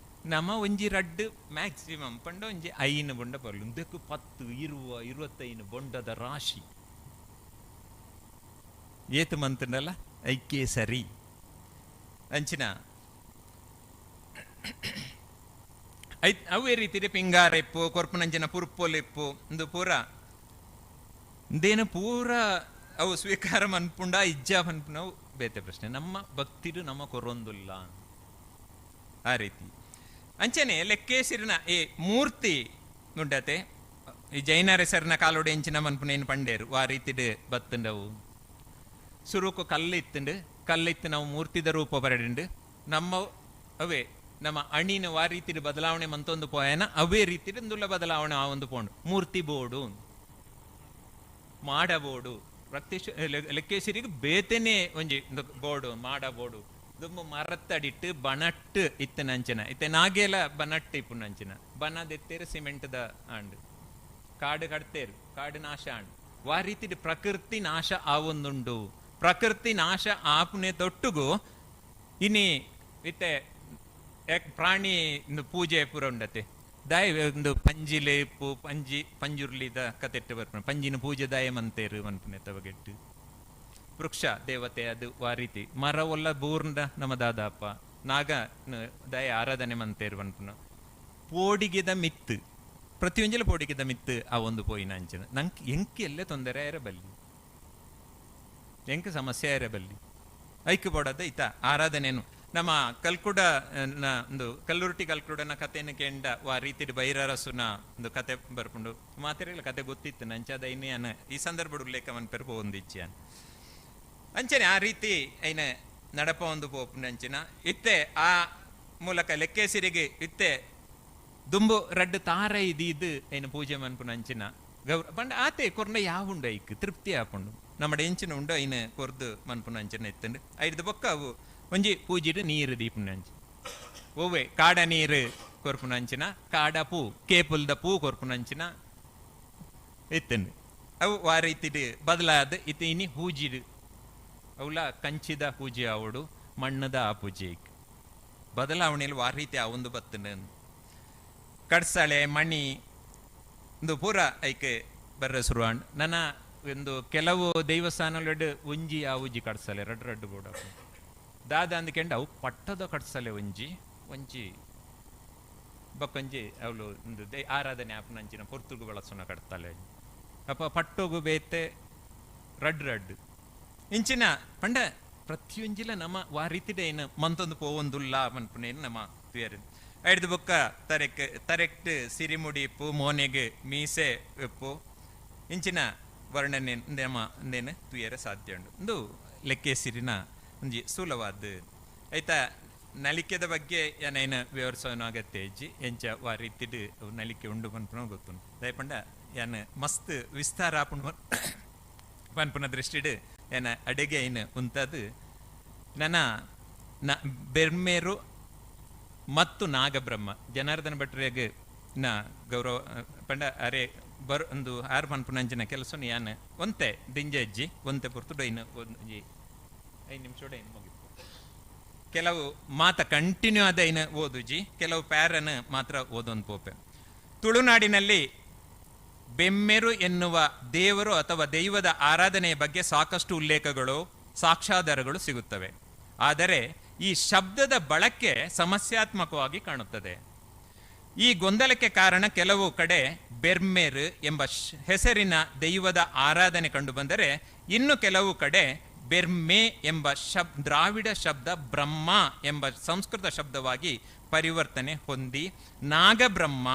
Speaker 14: ನಮ್ಮ ಒಂಜಿ ರಡ್ಡು ಮ್ಯಾಕ್ಸಿಮಮ್ ಪಂಡ ಒಂಜಿ ಐನು ಬೊಂಡ ಪರ್ಲು ಉಂದಕ್ಕೆ 10 20 25 ಬೊಂಡದ ರಾಶಿ ಏತು ಮಂತಂಡಲ್ಲ ಐಕೆ ಸರಿ ಅಂಚಿನ ಅವೇ ರೀತಿ ಪಿಂಗಾರ ಇಪ್ಪು ಕೊರ್ಪುನಂಚಿನ ಪುರ್ಪೊಲಿಪ್ಪು ಇಂದು ಪೂರ ಇಂದೇನು ಪೂರ ಅವು ಸ್ವೀಕಾರ ಮನ್ಪುಂಡ ಇಜ್ಜಾ ಮನ್ಪುನವು ಬೇತೆ ಪ್ರಶ್ನೆ ನಮ್ಮ ಭಕ್ತಿಡು ನಮ್ಮ ಕೊರೊಂದುಲ್ಲ ಆ ರೀತಿ ಅಂಚನೆ ಲೆಕ್ಕೇಸಿರಿನ ಈ ಮೂರ್ತಿ ನುಡ್ಡತೆ ಈ ಜೈನರ ಹೆಸರಿನ ಕಾಲೋಡೆ ಎಂಚಿನ ಮನ್ಪುನೇನು ಪಂಡೇರು ಆ ರೀತಿಡು ಬತ್ತುಂಡವು ಸುರುಕು ಕಲ್ಲು ಇತ್ತುಂಡು ಕಲ್ಲಿತ್ತು ನಾವು ಮೂರ್ತಿದ ರೂಪ ಬರಡಿಂಡು ನಮ್ಮ ಅವೇ ನಮ್ಮ ಅಣಿನ ಆ ರೀತಿಯ ಬದಲಾವಣೆ ಮಂತೊಂದು ಪೋಯನ ಅವೇ ರೀತಿಯ ದುಲ್ಲ ಬದಲಾವಣೆ ಆ ಒಂದು ಪೋಂಡು ಮೂರ್ತಿ ಬೋಡು ಮಾಡಬೋಡು ರಕ್ತೇಶ್ ಲೆಕ್ಕೇಶ್ವರಿಗೆ ಬೇತೇನೆ ಒಂಜಿ ಬೋಡು ಮಾಡಬೋಡು ದುಂಬು ಮರತ್ತಡಿಟ್ಟು ಬನಟ್ಟು ಇತ್ತನಂಚಿನ ಇತ್ತೆ ನಾಗೇಲ ಬನಟ್ಟು ಇಪ್ಪುನಂಚಿನ ಬನದೆತ್ತೇರು ಸಿಮೆಂಟ್ದ ಆಂಡು ಕಾಡು ಕಡ್ತೇರು ಕಾಡು ನಾಶ ಆಂಡು ಆ ರೀತಿ ಪ್ರಕೃತಿ ನಾಶ ಆವೊಂದುಂಡು ಪ್ರಕೃತಿ ನಾಶ ಆಪುನೆ ತೊಟ್ಟುಗು ಇನಿ ಇತ್ತೆ ಪ್ರಾಣಿ ಪೂಜೆ ಪೂರ ಉಂಡತೆ ದಾಯ ಒಂದು ಪಂಜಿಲೆ ಪೂ ಪಂಜಿ ಪಂಜುರ್ಲಿದ ಕತೆಟ್ಟು ಬರ್ಪುಣ ಪಂಜಿನ ಪೂಜೆ ದಾಯ ಮಂತೇರು ಮನ್ಪುನೆ ತವಗೆಟ್ಟು ವೃಕ್ಷ ದೇವತೆ ಅದು ಆ ರೀತಿ ಮರ ಒಲ್ಲ ಬೂರ್ನ ನಮ್ಮ ದಾದಾಪ ನಾಗ ದಾಯ ಆರಾಧನೆ ಮಂತೇರು ಮನ್ಪುನ ಪೋಡಿಗೆದ ಮಿತ್ತು ಪ್ರತಿಯೊಂಜಲ ಪೋಡಿಗೆದ ಮಿತ್ತು ಆ ಒಂದು ಪೋಯಿನ ಅಂಚಿನ ನಂಗೆ ಎಂಕಿ ಎಲ್ಲೇ ತೊಂದರೆ ಇರಬಲ್ಲಿ ಎಂಕ ಸಮಸ್ಯೆ ಇರಬಲ್ಲಿ ಐಕ್ಯ ಬೋಡದ ಇತ್ತ ಆರಾಧನೆನು ನಮ್ಮ ಕಲ್ಕುಡ ಒಂದು ಕಲ್ಲುರುಟಿ ಕಲ್ಕುಡನ ಕಥೆಯನ್ನು ಕೆಂಡ ಆ ರೀತಿ ಬೈರರಸುನ ಒಂದು ಕತೆ ಬರ್ಪುಂಡು ಮಾತಿರಲ್ಲ ಕತೆ ಗೊತ್ತಿತ್ತು ನಂಚಾದ ಇನ್ನೇ ಅನ್ನ ಈ ಸಂದರ್ಭ ಉಲ್ಲೇಖ ಮನ್ಪೆರ್ ಪೋಂದಿಚ್ಚಿ ಅಂಚನೆ ಆ ರೀತಿ ಐನ ನಡಪ ಒಂದು ಪೋಪುಂಡು ಇತ್ತೆ ಆ ಮೂಲಕ ಲೆಕ್ಕೇಸಿರಿಗೆ ಇತ್ತೆ ದುಂಬು ರಡ್ಡು ತಾರ ಇದು ಐನ ಪೂಜೆ ಮನ್ಪುನ ಗೌರ ಪಂಡ ಆತೆ ಕೊರ್ನ ಯಾವುಂಡು ಐಕ್ ತೃಪ್ತಿ ಆಪುಂಡು ನಮ್ಮ ಎಂಚಿನ ಉಂಡು ಐನ ಕೊರ್ದು ಮನ್ಪುನ ಅಂಚಿನ ಇತ್ತಂಡು ಐದು ಬೊಕ್ಕ ಅವು ಒಂಜಿ ಪೂಜಿಡು ನೀರು ದೀಪುನ ಅಂಚಿ ಓವೆ ಕಾಡ ನೀರು ಕೊರ್ಪುನ ಅಂಚಿನ ಕಾಡ ಪೂ ಕೇಪುಲ್ದ ಪೂ ಕೊರ್ಪುನ ಅಂಚಿನ ಇತ್ತಂಡು ಅವು ಆ ರೀತಿಡು ಬದಲಾದ ಇತ್ತು ಇನಿ ಹೂಜಿಡು ಅವಲ ಕಂಚಿದ ಪೂಜೆ ಆವಡು ಮಣ್ಣದ ಆ ಪೂಜೆ ಬದಲಾವಣೆಯಲ್ಲಿ ವಾ ರೀತಿ ಆ ಒಂದು ಬತ್ತನ ಕಡ್ಸಳೆ ಮಣಿ ಒಂದು ಪೂರ ಐಕೆ ಬರ್ರ ಶುರುವಾಂಡ್. ನನ್ನ ಒಂದು ಕೆಲವು ದೇವಸ್ಥಾನಲೆಡ್ ಒಂಜಿ ಆ ಉಜ್ಜಿ ಕಡ್ಸಲೆ ರಡ್ಡು ರಡ್ಡು ಬೋಡ ದಾದ ಅಂದ್ಕೆಂಡ ಅವು ಪಟ್ಟದ ಕಡ್ಸಲೆ ಒಂಜಿ ಒಂಜಿ ಬೊಕ್ಕೊಂಜಿ ಅವಳು ಒಂದು ಆರಾಧನೆ ಆಪನಂಚಿನ ಪೊರ್ತುಗು ಬಳಸುನ ಕಡ್ತಲೆ ಅಪ್ಪ ಪಟ್ಟೋಗು ಬೇತೆ ರಡ್ಡು ರಡ್ಡು ಇಂಚಿನ ಪಂಡ ಪ್ರತಿಯೊಂಜಿಲ ನಮ್ಮ ವಾ ರೀತಿಡೆ ಏನು ಮಂತೊಂದು ಪೋವೊಂದುಲ್ಲ ಪನ್ಪುನೇನು ನಮ್ಮ ತುಯರು. ಐಡ್ದು ಬೊಕ್ಕ ತರೆಕ್ ತರೆಕ್ಟ್ ಸಿರಿಮುಡಿಪ್ಪು ಮೋನೆಗೆ ಮೀಸೆ ಉಪ್ಪು ಇಂಚಿನ ವರ್ಣನೆ ನಮ್ಮ ಇಂದೇನು ತುಯರ ಸಾಧ್ಯ ಉಂಡು. ಒಂದು ಲೆಕ್ಕೇಸಿರಿನ ಒಂಜಿ ಸ್ಥೂಲವಾದ ಆಯ್ತಾ. ನಲಿಕೆದ ಬಗ್ಗೆ ಏನೇನು ವಿವರಿಸೋನು ಅಗತ್ಯ ಇಜ್ಜಿ ಎಂಚ ವಾ ರೀತಿಡ್ ನಲಿಕೆ ಉಂಡು ಪನ್ಪುನ ಗೊತ್ತುಂಡು. ದಯಪಂಡ ಯಾನ್ ಮಸ್ತ್ ವಿಸ್ತಾರ ಆಪುಂಡು ಪನ್ಪುನ ದೃಷ್ಟಿಡ್ ಏನ ಅಡುಗೆ ಏನು ಉಂತದು. ನನ್ನ ನ ಬೆರ್ಮೇರು ಮತ್ತು ನಾಗಬ್ರಹ್ಮ ಜನಾರ್ದನ ಭಟ್ರಿಗೆ ನ ಗೌರವ ಪಂಡ ಅರೆ ಬರ್ ಒಂದು ಆರು ಪನ್ಪುನಂಚಿನ ಕೆಲಸನು ಯಾನ್ ಒಂತೆ ದಿಂಜ ಅಜ್ಜಿ ಒಂತೆ ಪೊರ್ತು ಡೈನ್ ಒಂಜಿ 5 ನಿಮಿಷ ಡೈನ್ ಮುಗಿತು. ಕೆಲವು ಮಾತ ಕಂಟಿನ್ಯೂ ಆದ ಐನ ಓದುಜಿ, ಕೆಲವು ಪ್ಯಾರನ್ ಮಾತ್ರ ಓದೊಂದು ಪೋಪೆ. ತುಳುನಾಡಿನಲ್ಲಿ ಬೆಮ್ಮೆರು ಎನ್ನುವ ದೇವರು ಅಥವಾ ದೈವದ ಆರಾಧನೆಯ ಬಗ್ಗೆ ಸಾಕಷ್ಟು ಉಲ್ಲೇಖಗಳು ಸಾಕ್ಷ್ಯಾಧಾರಗಳು ಸಿಗುತ್ತವೆ. ಆದರೆ ಈ ಶಬ್ದದ ಬಳಕೆ ಸಮಸ್ಯಾತ್ಮಕವಾಗಿ ಕಾಣುತ್ತದೆ. ಈ ಗೊಂದಲಕ್ಕೆ ಕಾರಣ ಕೆಲವು ಕಡೆ ಬೆರ್ಮೇರು ಎಂಬ ಹೆಸರಿನ ದೈವದ ಆರಾಧನೆ ಕಂಡುಬಂದರೆ ಇನ್ನು ಕೆಲವು ಕಡೆ ಬೆರ್ಮೆ ಎಂಬ ದ್ರಾವಿಡ ಶಬ್ದ ಬ್ರಹ್ಮ ಎಂಬ ಸಂಸ್ಕೃತ ಶಬ್ದವಾಗಿ ಪರಿವರ್ತನೆ ಹೊಂದಿ ನಾಗಬ್ರಹ್ಮ,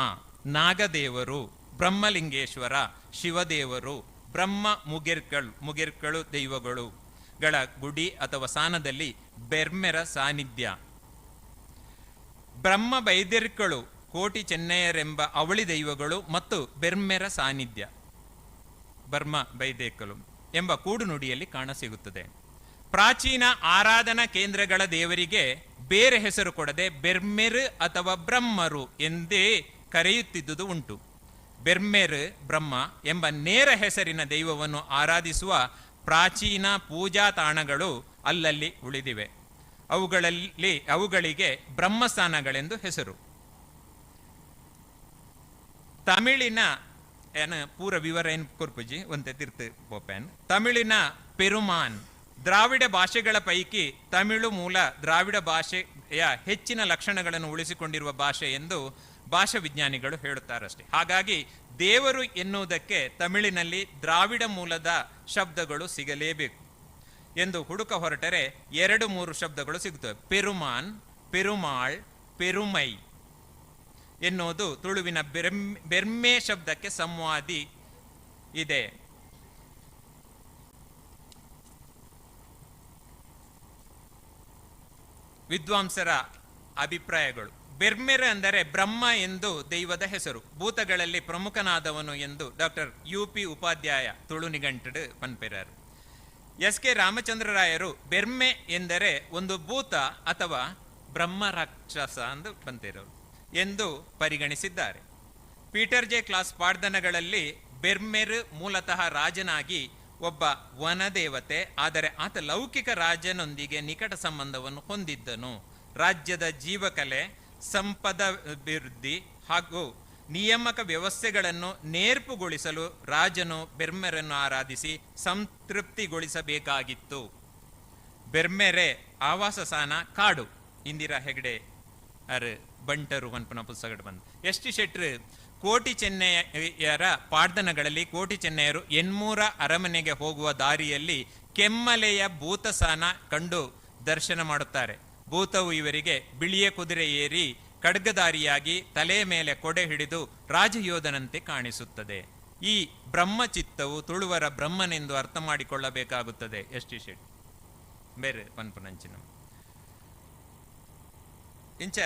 Speaker 14: ನಾಗದೇವರು, ಬ್ರಹ್ಮಲಿಂಗೇಶ್ವರ, ಶಿವದೇವರು, ಬ್ರಹ್ಮ ಮುಗೆರ್ಕಳು ದೈವಗಳು ಗಳ ಗುಡಿ ಅಥವಾ ಸಾನದಲ್ಲಿ ಬೆರ್ಮೆರ ಸಾನ್ನಿಧ್ಯ, ಬ್ರಹ್ಮ ಬೈದಿರ್ಕಳು, ಕೋಟಿ ಚೆನ್ನಯ್ಯರೆಂಬ ಅವಳಿ ದೈವಗಳು ಮತ್ತು ಬೆರ್ಮೆರ ಸಾನ್ನಿಧ್ಯ ಬರ್ಮ ಬೈದೇಕಲು ಎಂಬ ಕೂಡುನುಡಿಯಲ್ಲಿ ಕಾಣಸಿಗುತ್ತದೆ. ಪ್ರಾಚೀನ ಆರಾಧನಾ ಕೇಂದ್ರಗಳ ದೇವರಿಗೆ ಬೇರೆ ಹೆಸರು ಕೊಡದೆ ಬೆರ್ಮೆರು ಅಥವಾ ಬ್ರಹ್ಮರು ಎಂದೇ ಕರೆಯುತ್ತಿದ್ದುದು ಉಂಟು. ಬೆರ್ಮೆರು ಬ್ರಹ್ಮ ಎಂಬ ನೇರ ಹೆಸರಿನ ದೈವವನ್ನು ಆರಾಧಿಸುವ ಪ್ರಾಚೀನ ಪೂಜಾ ತಾಣಗಳು ಅಲ್ಲಲ್ಲಿ ಉಳಿದಿವೆ. ಅವುಗಳಿಗೆ ಬ್ರಹ್ಮಸ್ಥಾನಗಳೆಂದು ಹೆಸರು. ತಮಿಳಿನ ಏನ ಪೂರ ವಿವರ ಏನು ಕೊರ್ಪುಜಿ ಒಂತೆ ತಿರ್ತು ಪೋಪೇನ್. ತಮಿಳಿನ ಪೆರುಮಾನ್ ದ್ರಾವಿಡ ಭಾಷೆಗಳ ಪೈಕಿ ತಮಿಳು ಮೂಲ ದ್ರಾವಿಡ ಭಾಷೆಯ ಹೆಚ್ಚಿನ ಲಕ್ಷಣಗಳನ್ನು ಉಳಿಸಿಕೊಂಡಿರುವ ಭಾಷೆ ಎಂದು ಭಾಷಾ ವಿಜ್ಞಾನಿಗಳು ಹೇಳುತ್ತಾರಷ್ಟೇ. ಹಾಗಾಗಿ ದೇವರು ಎನ್ನುವುದಕ್ಕೆ ತಮಿಳಿನಲ್ಲಿ ದ್ರಾವಿಡ ಮೂಲದ ಶಬ್ದಗಳು ಸಿಗಲೇಬೇಕು ಎಂದು ಹುಡುಕ ಹೊರಟರೆ 2-3 ಶಬ್ದಗಳು ಸಿಗುತ್ತವೆ. ಪೆರುಮಾನ್, ಪೆರುಮಾಳ್, ಪೆರುಮೈ ಎನ್ನುವುದು ತುಳುವಿನ ಬೆರ್ಮೆ ಶಬ್ದಕ್ಕೆ ಸಂವಾದಿ ಇದೆ. ವಿದ್ವಾಂಸರ ಅಭಿಪ್ರಾಯಗಳು. ಬೆರ್ಮೆರ್ ಅಂದರೆ ಬ್ರಹ್ಮ ಎಂದು ದೈವದ ಹೆಸರು, ಭೂತಗಳಲ್ಲಿ ಪ್ರಮುಖನಾದವನು ಎಂದು ಡಾಕ್ಟರ್ ಯು.ಪಿ. ಉಪಾಧ್ಯಾಯ ತುಳು ನಿಘಂಟು ಪನ್ಪೆರರು. ಎಸ್ ಕೆ ರಾಮಚಂದ್ರರಾಯರು ಬೆರ್ಮೆ ಎಂದರೆ ಒಂದು ಭೂತ ಅಥವಾ ಬ್ರಹ್ಮ ರಾಕ್ಷಸ ಎಂದು ಬಂತಿರೋರು ಎಂದು ಪರಿಗಣಿಸಿದ್ದಾರೆ. ಪೀಟರ್ ಜೆ ಕ್ಲಾಸ್ ಪಾಡ್ದನಗಳಲ್ಲಿ ಬೆರ್ಮೆರ್ ಮೂಲತಃ ರಾಜನಾಗಿ ಒಬ್ಬ ವನದೇವತೆ, ಆದರೆ ಆತ ಲೌಕಿಕ ರಾಜನೊಂದಿಗೆ ನಿಕಟ ಸಂಬಂಧವನ್ನು ಹೊಂದಿದ್ದನು. ರಾಜ್ಯದ ಜೀವಕಲೆ, ಸಂಪದ ಅಭಿವೃದ್ಧಿ ಹಾಗೂ ನಿಯಾಮಕ ವ್ಯವಸ್ಥೆಗಳನ್ನು ನೇರ್ಪುಗೊಳಿಸಲು ರಾಜನು ಬೆರ್ಮೆರನ್ನು ಆರಾಧಿಸಿ ಸಂತೃಪ್ತಿಗೊಳಿಸಬೇಕಾಗಿತ್ತು. ಬೆರ್ಮೆರೆ ಆವಾಸಸ್ಥಾನ ಕಾಡು. ಇಂದಿರಾ ಹೆಗಡೆ ಅರ್ ಬಂಟರು ಪನ್ಪುನ ಪುಸ್ತಕ ಬಂದು. ಎಸ್ ಟಿ ಶೆಟ್ರು ಕೋಟಿ ಚೆನ್ನಯ್ಯರ ಪಾಡ್ದನಗಳಲ್ಲಿ ಕೋಟಿ ಚೆನ್ನಯ್ಯರು ಎನ್ಮೂರ ಅರಮನೆಗೆ ಹೋಗುವ ದಾರಿಯಲ್ಲಿ ಕೆಮ್ಮಲೆಯ ಭೂತಸಾನ ಕಂಡು ದರ್ಶನ ಮಾಡುತ್ತಾರೆ. ಭೂತವು ಇವರಿಗೆ ಬಿಳಿಯ ಕುದುರೆ ಏರಿ ಖಡ್ಗದಾರಿಯಾಗಿ ತಲೆಯ ಮೇಲೆ ಕೊಡೆ ಹಿಡಿದು ರಾಜಯೋಧನಂತೆ ಕಾಣಿಸುತ್ತದೆ. ಈ ಬ್ರಹ್ಮಚಿತ್ತವು ತುಳುವರ ಬ್ರಹ್ಮನೆಂದು ಅರ್ಥ ಮಾಡಿಕೊಳ್ಳಬೇಕಾಗುತ್ತದೆ. ಎಸ್ ಟಿ ಶೆಟ್ ಬೇರೆ ಪನ್ಪುನಂಚಿನ ಇಂಚ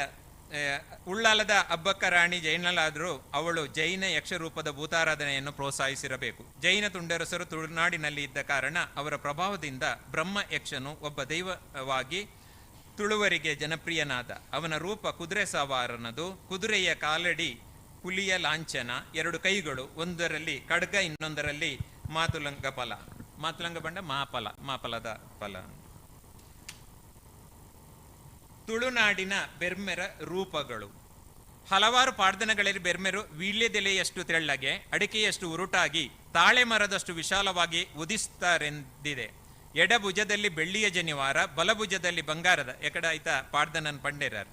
Speaker 14: ಉಳ್ಳಾಲದ ಅಬ್ಬಕ್ಕ ರಾಣಿ ಜೈನಲಾದರೂ ಅವಳು ಜೈನ ಯಕ್ಷರೂಪದ ಭೂತಾರಾಧನೆಯನ್ನು ಪ್ರೋತ್ಸಾಹಿಸಿರಬೇಕು. ಜೈನ ತುಂಡರಸರು ತುಳುನಾಡಿನಲ್ಲಿ ಇದ್ದ ಕಾರಣ ಅವರ ಪ್ರಭಾವದಿಂದ ಬ್ರಹ್ಮ ಯಕ್ಷನು ಒಬ್ಬ ದೈವವಾಗಿ ತುಳುವರಿಗೆ ಜನಪ್ರಿಯನಾದ. ಅವನ ರೂಪ ಕುದುರೆ ಸವಾರನದು. ಕುದುರೆಯ ಕಾಲಡಿ ಹುಲಿಯ ಲಾಂಛನ, 2 ಕೈಗಳು, ಒಂದರಲ್ಲಿ ಖಡ್ಗ, ಇನ್ನೊಂದರಲ್ಲಿ ಮಾತುಲಂಗ ಫಲ. ಮಾತಲಂಗ ಬಂಡ ಮಾಪಲ, ಮಾಪಲದ ಫಲ. ತುಳುನಾಡಿನ ಬೆರ್ಮೆರ ರೂಪಗಳು ಹಲವಾರು ಪಾಡ್ದನಗಳಲ್ಲಿ ಬೆರ್ಮೆರು ವೀಳ್ಯದೆಲೆಯಷ್ಟು ತೆಳ್ಳಗೆ, ಅಡಿಕೆಯಷ್ಟು ಉರುಟಾಗಿ, ತಾಳೆ ಮರದಷ್ಟು ವಿಶಾಲವಾಗಿ ಉದಿಸ್ತಾರೆಂದಿದೆ. ಎಡಭುಜದಲ್ಲಿ ಬೆಳ್ಳಿಯ ಜನಿವಾರ, ಬಲಭುಜದಲ್ಲಿ ಬಂಗಾರದ, ಎಕಡ ಆಯ್ತ ಪಾಡ್ದನನ್ ಪಂಡೇರರ್,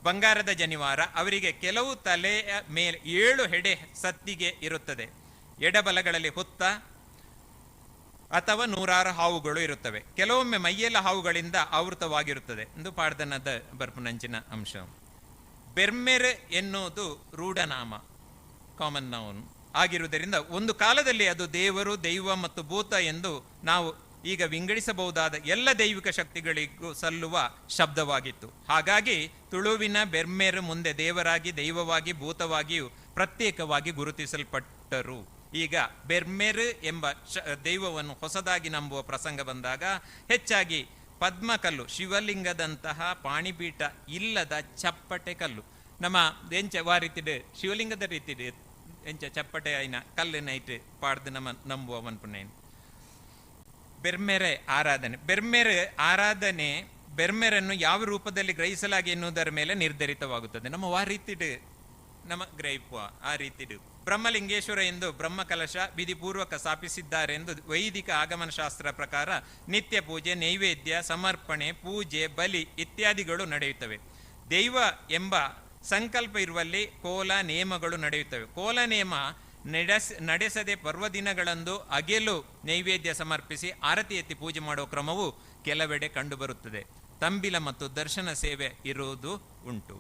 Speaker 14: ಬಂಗಾರದ ಜನಿವಾರ. ಅವರಿಗೆ ಕೆಲವು ತಲೆಯ ಮೇಲೆ 7 ಹೆಡೆ ಸತ್ತಿಗೆ ಇರುತ್ತದೆ. ಎಡಬಲಗಳಲ್ಲಿ ಹುತ್ತ ಅಥವಾ 100 ಹಾವುಗಳು ಇರುತ್ತವೆ. ಕೆಲವೊಮ್ಮೆ ಮೈಯೆಲ್ಲ ಹಾವುಗಳಿಂದ ಆವೃತವಾಗಿರುತ್ತದೆ ಎಂದು ಪಾಡ್ದನದ ಬರ್ಪುನಂಚಿನ ಅಂಶ. ಬೆರ್ಮೆರ್ ಎನ್ನುವುದು ರೂಢನಾಮ, ಕಾಮನ್ ನೌನ್ ಆಗಿರುವುದರಿಂದ ಒಂದು ಕಾಲದಲ್ಲಿ ಅದು ದೇವರು, ದೈವ ಮತ್ತು ಭೂತ ಎಂದು ನಾವು ಈಗ ವಿಂಗಡಿಸಬಹುದಾದ ಎಲ್ಲ ದೈವಿಕ ಶಕ್ತಿಗಳಿಗೂ ಸಲ್ಲುವ ಶಬ್ದವಾಗಿತ್ತು. ಹಾಗಾಗಿ ತುಳುವಿನ ಬೆರ್ಮೇರು ಮುಂದೆ ದೇವರಾಗಿ, ದೈವವಾಗಿ, ಭೂತವಾಗಿಯೂ ಪ್ರತ್ಯೇಕವಾಗಿ ಗುರುತಿಸಲ್ಪಟ್ಟರು. ಈಗ ಬೆರ್ಮೇರು ಎಂಬ ದೈವವನ್ನು ಹೊಸದಾಗಿ ನಂಬುವ ಪ್ರಸಂಗ ಬಂದಾಗ ಹೆಚ್ಚಾಗಿ ಪದ್ಮಕಲ್ಲು, ಶಿವಲಿಂಗದಂತಹ ಪಾಣಿಪೀಠ ಇಲ್ಲದ ಚಪ್ಪಟೆ ಕಲ್ಲು, ನಮ್ಮ ಎಂಚ ವಾ ರೀತಿಡು ಶಿವಲಿಂಗದ ರೀತಿಡು ಎಂಚ ಚಪ್ಪಟೆ ಐನ ಕಲ್ಲಿನ ಇಟ್ಟು ಪಾಡ್ದು ನಮ್ಮ ನಂಬುವ ಮನ್ಪುನೇನು. ಬೆರ್ಮೆರೆ ಆರಾಧನೆ, ಬೆರ್ಮೆರೆ ಆರಾಧನೆ ಬೆರ್ಮೆರನ್ನು ಯಾವ ರೂಪದಲ್ಲಿ ಗ್ರಹಿಸಲಾಗಿ ಎನ್ನುವುದರ ಮೇಲೆ ನಿರ್ಧರಿತವಾಗುತ್ತದೆ. ನಮ್ಮ ವಾ ರೀತಿಡು ನಮ್ಮ ಗ್ರಹಿಪುವ ಆ ರೀತಿಡು ಬ್ರಹ್ಮಲಿಂಗೇಶ್ವರ ಎಂದು ಬ್ರಹ್ಮಕಲಶ ವಿಧಿಪೂರ್ವಕ ಸ್ಥಾಪಿಸಿದ್ದಾರೆಂದು ವೈದಿಕ ಆಗಮನ ಶಾಸ್ತ್ರ ಪ್ರಕಾರ ನಿತ್ಯ ಪೂಜೆ, ನೈವೇದ್ಯ ಸಮರ್ಪಣೆ, ಪೂಜೆ, ಬಲಿ ಇತ್ಯಾದಿಗಳು ನಡೆಯುತ್ತವೆ. ದೈವ ಎಂಬ ಸಂಕಲ್ಪ ಇರುವಲ್ಲಿ ಕೋಲ ನೇಮಗಳು ನಡೆಯುತ್ತವೆ. ಕೋಲ ನೇಮ ನಡೆಸದೆ ಪರ್ವದಿನಗಳಂದು ಅಗೆಲು ನೈವೇದ್ಯ ಸಮರ್ಪಿಸಿ ಆರತಿ ಎತ್ತಿ ಪೂಜೆ ಮಾಡುವ ಕ್ರಮವು ಕೆಲವೆಡೆ ಕಂಡುಬರುತ್ತದೆ. ತಂಬಿಲ ಮತ್ತು ದರ್ಶನ ಸೇವೆ ಇರುವುದು ಉಂಟು.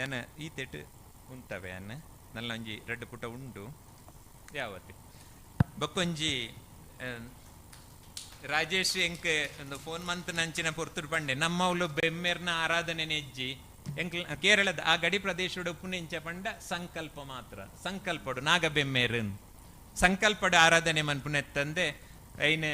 Speaker 14: ಏನ ಈ ತೆಟ್ಟು ಉಂಟವೆ ಅನ್ನ ನಲ್ಲೊಂಜಿ ರೆಡ್ ಪುಟ ಉಂಟು ಯಾವತ್ತಿ ಬಕ್ಕೊಂಜಿ ರಾಜೇಶ್ ಎಂಕ್ ಒಂದು ಫೋನ್ ಮಂತ್ ನಂಚಿನ ಪೊರ್ತುಡು ಪಂಡೆ ನಮ್ಮವಳು ಬೆಮ್ಮೆರ್ನ ಆರಾಧನೆ ನೆಜ್ಜಿ ಎಂಕ್ ಕೇರಳದ ಆ ಗಡಿ ಪ್ರದೇಶದ ಉಪ್ಪುನೆಂಚ ಪಂಡ ಸಂಕಲ್ಪ ಮಾತ್ರ ಸಂಕಲ್ಪಡು ನಾಗಬೆಮ್ಮೇರು ಸಂಕಲ್ಪಡು ಆರಾಧನೆ ಮನ್ಪುನೆತ್ತಂದೆ ಐನೆ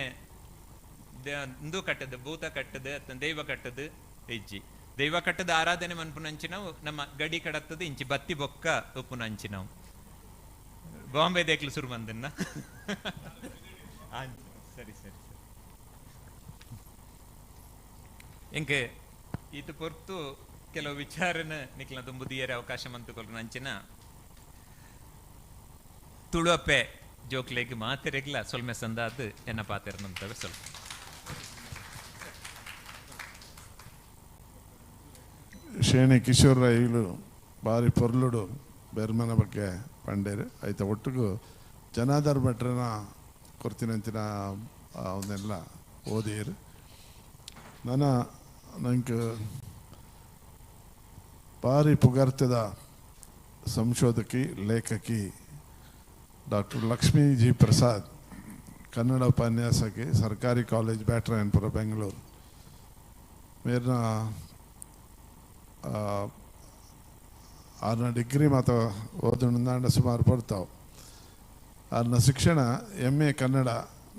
Speaker 14: ಇಂದು ಕಟ್ಟದು ಭೂತ ಕಟ್ಟದು ಅತ್ತ ದೈವ ಕಟ್ಟದು ಹೆಜ್ಜಿ ದೈವ ಕಟ್ಟದ ಆರಾಧನೆ ಮನ್ಪುನಂಚಿನವು ನಮ್ಮ ಗಡಿ ಕಡತ್ತದ ಇಂಚಿ ಬತ್ತಿ ಬೊಕ್ಕ ಉಪ್ಪುನಂಚಿನವು ಬಾಂಬೆ ದೇಕ್ಲು ಸುರು ಬಂದನ್ನ ಸರಿ ಸರಿ ಸರಿ ಎಂಕೆ ಇದು ಪೊರ್ತು ಕೆಲವು ವಿಚಾರನ ನಿಕ್ಲ ತುಂಬುದಿಯರ ಅವಕಾಶ ಮಂತುಕೊಲ್ರು ನಂಚಿನ ತುಳುವಪ್ಪೆ ಜೋಕ್ಲೆಗ್ ಮಾತೆರೆಗ್ಲ ಸೊಲ್ಮೆ ಸಂದಾದ್ ಎನ್ನ ಪಾತೆರನಂತವೆ ಸ್ವಲ್ಪ
Speaker 13: ಶೇಣಿ ಕಿಶೋರ್ ರೈಲು ಬಾರಿ ಪೊರ್ಲುಡು ಬೆರ್ಮನ ಬಗ್ಗೆ ಪಂಡೇರು ಐತ ಒಟ್ಟಿಗೂ ಜನಾದರ್ ಭಟ್ರನ ಕೊರ್ತಿನಂಚಿನ ಅವನ್ನೆಲ್ಲ ಓದಿರು. ನನ್ನ ನಂಗೆ ಭಾರಿ ಪುಗರ್ತದ ಸಂಶೋಧಕಿ ಲೇಖಕಿ ಡಾಕ್ಟರ್ ಲಕ್ಷ್ಮೀ ಜಿ ಪ್ರಸಾದ್ ಕನ್ನಡ ಉಪನ್ಯಾಸಕಿ ಸರ್ಕಾರಿ ಕಾಲೇಜ್ ಬ್ಯಾಟ್ರಾಯನ್ಪುರ ಬೆಂಗಳೂರು ಮೇರ್ನ ಆರ್ನ ಡಿಗ್ರಿ ಮಾತ ಓದೋಣ ಸುಮಾರು ಪಡ್ತಾವೆ. ಆರ್ನ ಶಿಕ್ಷಣ ಎಮ್ ಎ ಕನ್ನಡ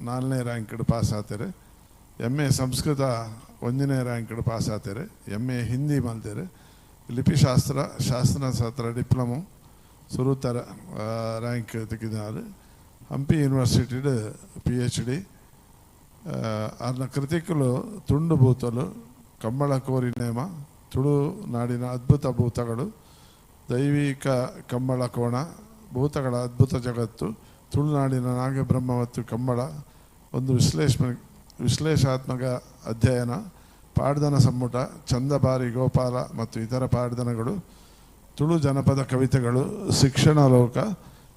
Speaker 13: 4ನೇ ರ್ಯಾಂಕ್ಡ್ ಪಾಸ್ ಆತಾರೆ, ಎಮ್ ಎ ಸಂಸ್ಕೃತ 1ನೇ ರ್ಯಾಂಕ್ಡ್ ಪಾಸ್ ಆತಾರೆ, ಎಮ್ ಎ ಹಿಂದಿ ಮಲ್ತಾರೆ, ಲಿಪಿಶಾಸ್ತ್ರ ಶಾಸ್ತ್ರ ಡಿಪ್ಲೊಮೊ ಸುರುತರ ರ್ಯಾಂಕ್ ತೆಗೆದಾರೆ, ಹಂಪಿ ಯೂನಿವರ್ಸಿಟಿಡ್ PhD. ಆರ್ನ ಕೃತಿಕಲು ತುಂಡು ಭೂತಲು, ಕಂಬಳ ಕೋರಿ ನೇಮ, ತುಳುನಾಡಿನ ಅದ್ಭುತ ಭೂತಗಳು, ದೈವಿಕ ಕಂಬಳ ಕೋಣ, ಭೂತಗಳ ಅದ್ಭುತ ಜಗತ್ತು, ತುಳುನಾಡಿನ ನಾಗಬ್ರಹ್ಮ ಮತ್ತು ಕಂಬಳ ಒಂದು ವಿಶ್ಲೇಷಾತ್ಮಕ ಅಧ್ಯಯನ, ಪಾಡ್ದನ ಸಂಪುಟ, ಚಂದಬಾರಿ ಗೋಪಾಲ ಮತ್ತು ಇತರ ಪಾಡ್ದನಗಳು, ತುಳು ಜನಪದ ಕವಿತೆಗಳು, ಶಿಕ್ಷಣ ಲೋಕ,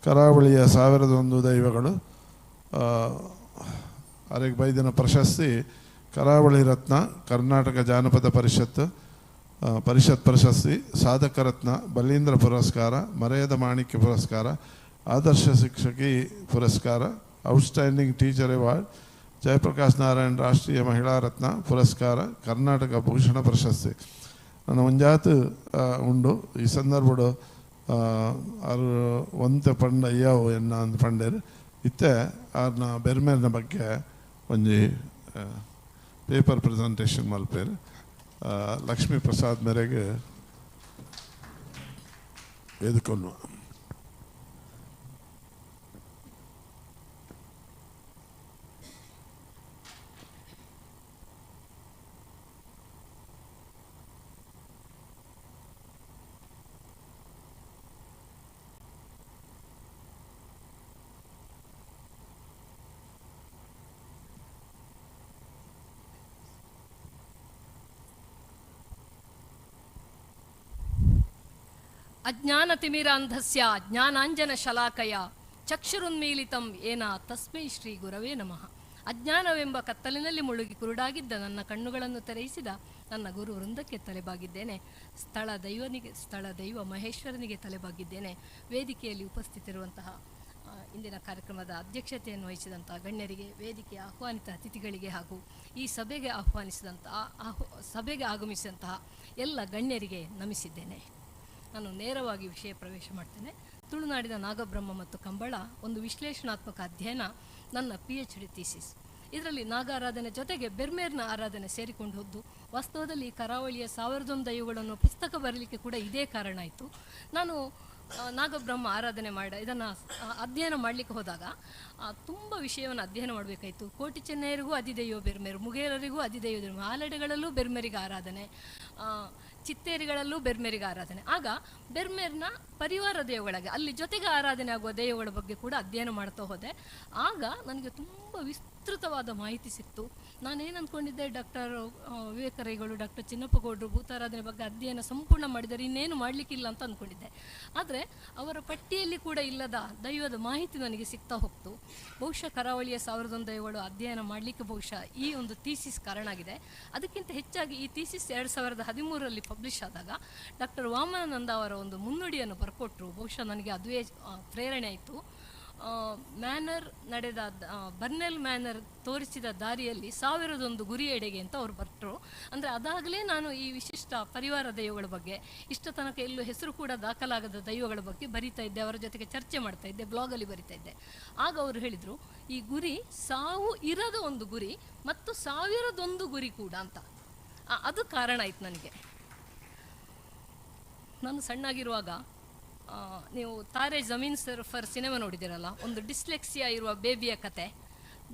Speaker 13: ಕರಾವಳಿಯ 1001 ದೈವಗಳು. ಅರೆಗ್ ಬೈದಿನ ಪ್ರಶಸ್ತಿ ಕರಾವಳಿ ರತ್ನ, ಕರ್ನಾಟಕ ಜಾನಪದ ಪರಿಷತ್ ಪ್ರಶಸ್ತಿ, ಸಾಧಕ ರತ್ನ, ಬಲೀಂದ್ರ ಪುರಸ್ಕಾರ, ಮರೆಯದ ಮಾಣಿಕ್ಯ ಪುರಸ್ಕಾರ, ಆದರ್ಶ ಶಿಕ್ಷಕಿ ಪುರಸ್ಕಾರ, outstanding teacher award, Jayaprakash Narayan ರಾಷ್ಟ್ರೀಯ ಮಹಿಳಾ ರತ್ನ ಪುರಸ್ಕಾರ, ಕರ್ನಾಟಕ ಭೂಷಣ ಪ್ರಶಸ್ತಿ. ನನ್ನ ಒಂಜಾತು ಉಂಡು ಈ ಸಂದರ್ಭಡು ಆರು ಒಂತೆ ಪಂಡ ಅಯ್ಯಾವು ಎನ್ನ ಅಂದ್ ಪಂಡೇರು ಇತ್ತೆ ಆರ್ನ ಬೆರ್ಮೇರ್ನ ಬಗ್ಗೆ ಒಂಜಿ ಪೇಪರ್ ಪ್ರೆಸೆಂಟೇಷನ್ ಮಲ್ಪೇರು. ಲಕ್ಷ್ಮೀ ಪ್ರಸಾದ್ ಮೇರೆಗೆ ಎದುಕೊಲ್ವ.
Speaker 8: ಅಜ್ಞಾನತಿಮಿರಾಂಧಸ್ಯ ಜ್ಞಾನಾಂಜನ ಶಲಾಕಯ ಚಕ್ಷುರುನ್ಮೀಲಿತಂ ಏನ ತಸ್ಮೈ ಶ್ರೀ ಗುರವೇ ನಮಃ. ಅಜ್ಞಾನವೆಂಬ ಕತ್ತಲಿನಲ್ಲಿ ಮುಳುಗಿ ಕುರುಡಾಗಿದ್ದ ನನ್ನ ಕಣ್ಣುಗಳನ್ನು ತೆರೆಯಿಸಿದ ನನ್ನ ಗುರು ವೃಂದಕ್ಕೆ ತಲೆಬಾಗಿದ್ದೇನೆ. ಸ್ಥಳ ದೈವನಿಗೆ, ಸ್ಥಳ ದೈವ ಮಹೇಶ್ವರನಿಗೆ ತಲೆಬಾಗಿದ್ದೇನೆ. ವೇದಿಕೆಯಲ್ಲಿ ಉಪಸ್ಥಿತಿರುವಂತಹ ಇಂದಿನ ಕಾರ್ಯಕ್ರಮದ ಅಧ್ಯಕ್ಷತೆಯನ್ನು ವಹಿಸಿದಂತಹ ಗಣ್ಯರಿಗೆ, ವೇದಿಕೆಯ ಆಹ್ವಾನಿತ ಅತಿಥಿಗಳಿಗೆ ಹಾಗೂ ಈ ಸಭೆಗೆ ಆಹ್ವಾನಿಸಿದಂತಹ ಸಭೆಗೆ ಆಗಮಿಸಿದಂತಹ ಎಲ್ಲ ಗಣ್ಯರಿಗೆ ನಮಿಸಿದ್ದೇನೆ. ನಾನು ನೇರವಾಗಿ ವಿಷಯ ಪ್ರವೇಶ ಮಾಡ್ತೇನೆ. ತುಳುನಾಡಿನ ನಾಗಬ್ರಹ್ಮ ಮತ್ತು ಕಂಬಳ ಒಂದು ವಿಶ್ಲೇಷಣಾತ್ಮಕ ಅಧ್ಯಯನ ನನ್ನ PhD thesis. ಇದರಲ್ಲಿ ನಾಗಾರಾಧನೆ ಜೊತೆಗೆ ಬೆರ್ಮೇರ್ನ ಆರಾಧನೆ ಸೇರಿಕೊಂಡು ಹೋದ್ದು. ವಾಸ್ತವದಲ್ಲಿ ಕರಾವಳಿಯ 1001 ದೈವಗಳನ್ನು ಪುಸ್ತಕ ಬರಲಿಕ್ಕೆ ಕೂಡ ಇದೇ ಕಾರಣ ಆಯಿತು. ನಾನು ನಾಗಬ್ರಹ್ಮ ಆರಾಧನೆ ಮಾಡಿ ಇದನ್ನು ಅಧ್ಯಯನ ಮಾಡಲಿಕ್ಕೆ ಹೋದಾಗ ತುಂಬ ವಿಷಯವನ್ನು ಅಧ್ಯಯನ ಮಾಡಬೇಕಾಯಿತು. ಕೋಟಿ ಚೆನ್ನೈಯರಿಗೂ ಅಧಿದೈವ ಬೆರ್ಮೇರು, ಮುಗೇರರಿಗೂ ಅಧಿದೈವ ಬೆರ್ಮೇರು, ಆಲಡೆಗಳಲ್ಲೂ ಬೆರ್ಮೇರಿಗೆ ಆರಾಧನೆ, ಚಿತ್ತೇರಿಗಳಲ್ಲೂ ಬೆರ್ಮೇರಿಗೆ ಆರಾಧನೆ. ಆಗ ಬೆರ್ಮೇರ್ನ ಪರಿವಾರ ದೇವಗಳಿಗೆ ಅಲ್ಲಿ ಜೊತೆಗೆ ಆರಾಧನೆ ಆಗುವ ದೈವಗಳ ಬಗ್ಗೆ ಕೂಡ ಅಧ್ಯಯನ ಮಾಡ್ತಾ ಹೋದೆ. ಆಗ ನನಗೆ ತುಂಬ ವಿಸ್ತೃತವಾದ ಮಾಹಿತಿ ಸಿಕ್ತು. ನಾನೇನು ಅಂದ್ಕೊಂಡಿದ್ದೆ, ಡಾಕ್ಟರ್ ವಿವೇಕ ರೈಗಳು, ಡಾಕ್ಟರ್ ಚಿನ್ನಪ್ಪ ಗೌಡರು ಭೂತಾರಾಧನೆ ಬಗ್ಗೆ ಅಧ್ಯಯನ ಸಂಪೂರ್ಣ ಮಾಡಿದರೆ ಇನ್ನೇನು ಮಾಡಲಿಕ್ಕಿಲ್ಲ ಅಂತ ಅಂದ್ಕೊಂಡಿದ್ದೆ. ಆದರೆ ಅವರ ಪಟ್ಟಿಯಲ್ಲಿ ಕೂಡ ಇಲ್ಲದ ದೈವದ ಮಾಹಿತಿ ನನಗೆ ಸಿಗ್ತಾ ಹೋಗ್ತು. ಬಹುಶಃ ಕರಾವಳಿಯ 1001 ದೈವಗಳು ಅಧ್ಯಯನ ಮಾಡಲಿಕ್ಕೆ ಬಹುಶಃ ಈ ಒಂದು ಥೀಸಿಸ್ ಕಾರಣ ಆಗಿದೆ. ಅದಕ್ಕಿಂತ ಹೆಚ್ಚಾಗಿ ಈ ಥೀಸಿಸ್ 2013ರಲ್ಲಿ ಪಬ್ಲಿಷ್ ಆದಾಗ ಡಾಕ್ಟರ್ ವಾಮನಾನಂದ ಅವರ ಒಂದು ಮುನ್ನುಡಿಯನ್ನು ಬರ್ಕೊಟ್ರು. ಬಹುಶಃ ನನಗೆ ಅದುವೇ ಪ್ರೇರಣೆ ಆಯಿತು. ಮ್ಯಾನರ್ ನಡೆದ ಬರ್ನೆಲ್ ಮ್ಯಾನರ್ ತೋರಿಸಿದ ದಾರಿಯಲ್ಲಿ 1001 ಗುರಿಯೆಡೆಗೆ ಅಂತ ಅವರು ಬರ್ತರು. ಅಂದರೆ ಅದಾಗಲೇ ನಾನು ಈ ವಿಶಿಷ್ಟ ಪರಿವಾರ ದೈವಗಳ ಬಗ್ಗೆ, ಇಷ್ಟ ತನಕ ಎಲ್ಲೂ ಹೆಸರು ಕೂಡ ದಾಖಲಾಗದ ದೈವಗಳ ಬಗ್ಗೆ ಬರಿತಾ ಇದ್ದೆ, ಅವರ ಜೊತೆಗೆ ಚರ್ಚೆ ಮಾಡ್ತಾ ಇದ್ದೆ, ಬ್ಲಾಗಲ್ಲಿ ಬರಿತಾ ಇದ್ದೆ. ಆಗ ಅವರು ಹೇಳಿದರು, ಈ ಗುರಿ ಸಾವು ಇರದ ಒಂದು ಗುರಿ ಮತ್ತು 1001 ಗುರಿ ಕೂಡ ಅಂತ. ಅದು ಕಾರಣ ಆಯಿತು ನನಗೆ. ನಾನು ಸಣ್ಣಾಗಿರುವಾಗ ನೀವು ತಾರೆ ಜಮೀನ್ ಫರ್ ಸಿನಿಮಾ ನೋಡಿದ್ದೀರಲ್ಲ, ಒಂದು ಡಿಸ್ಲೆಕ್ಸಿಯಾ ಇರುವ ಬೇಬಿಯ ಕತೆ.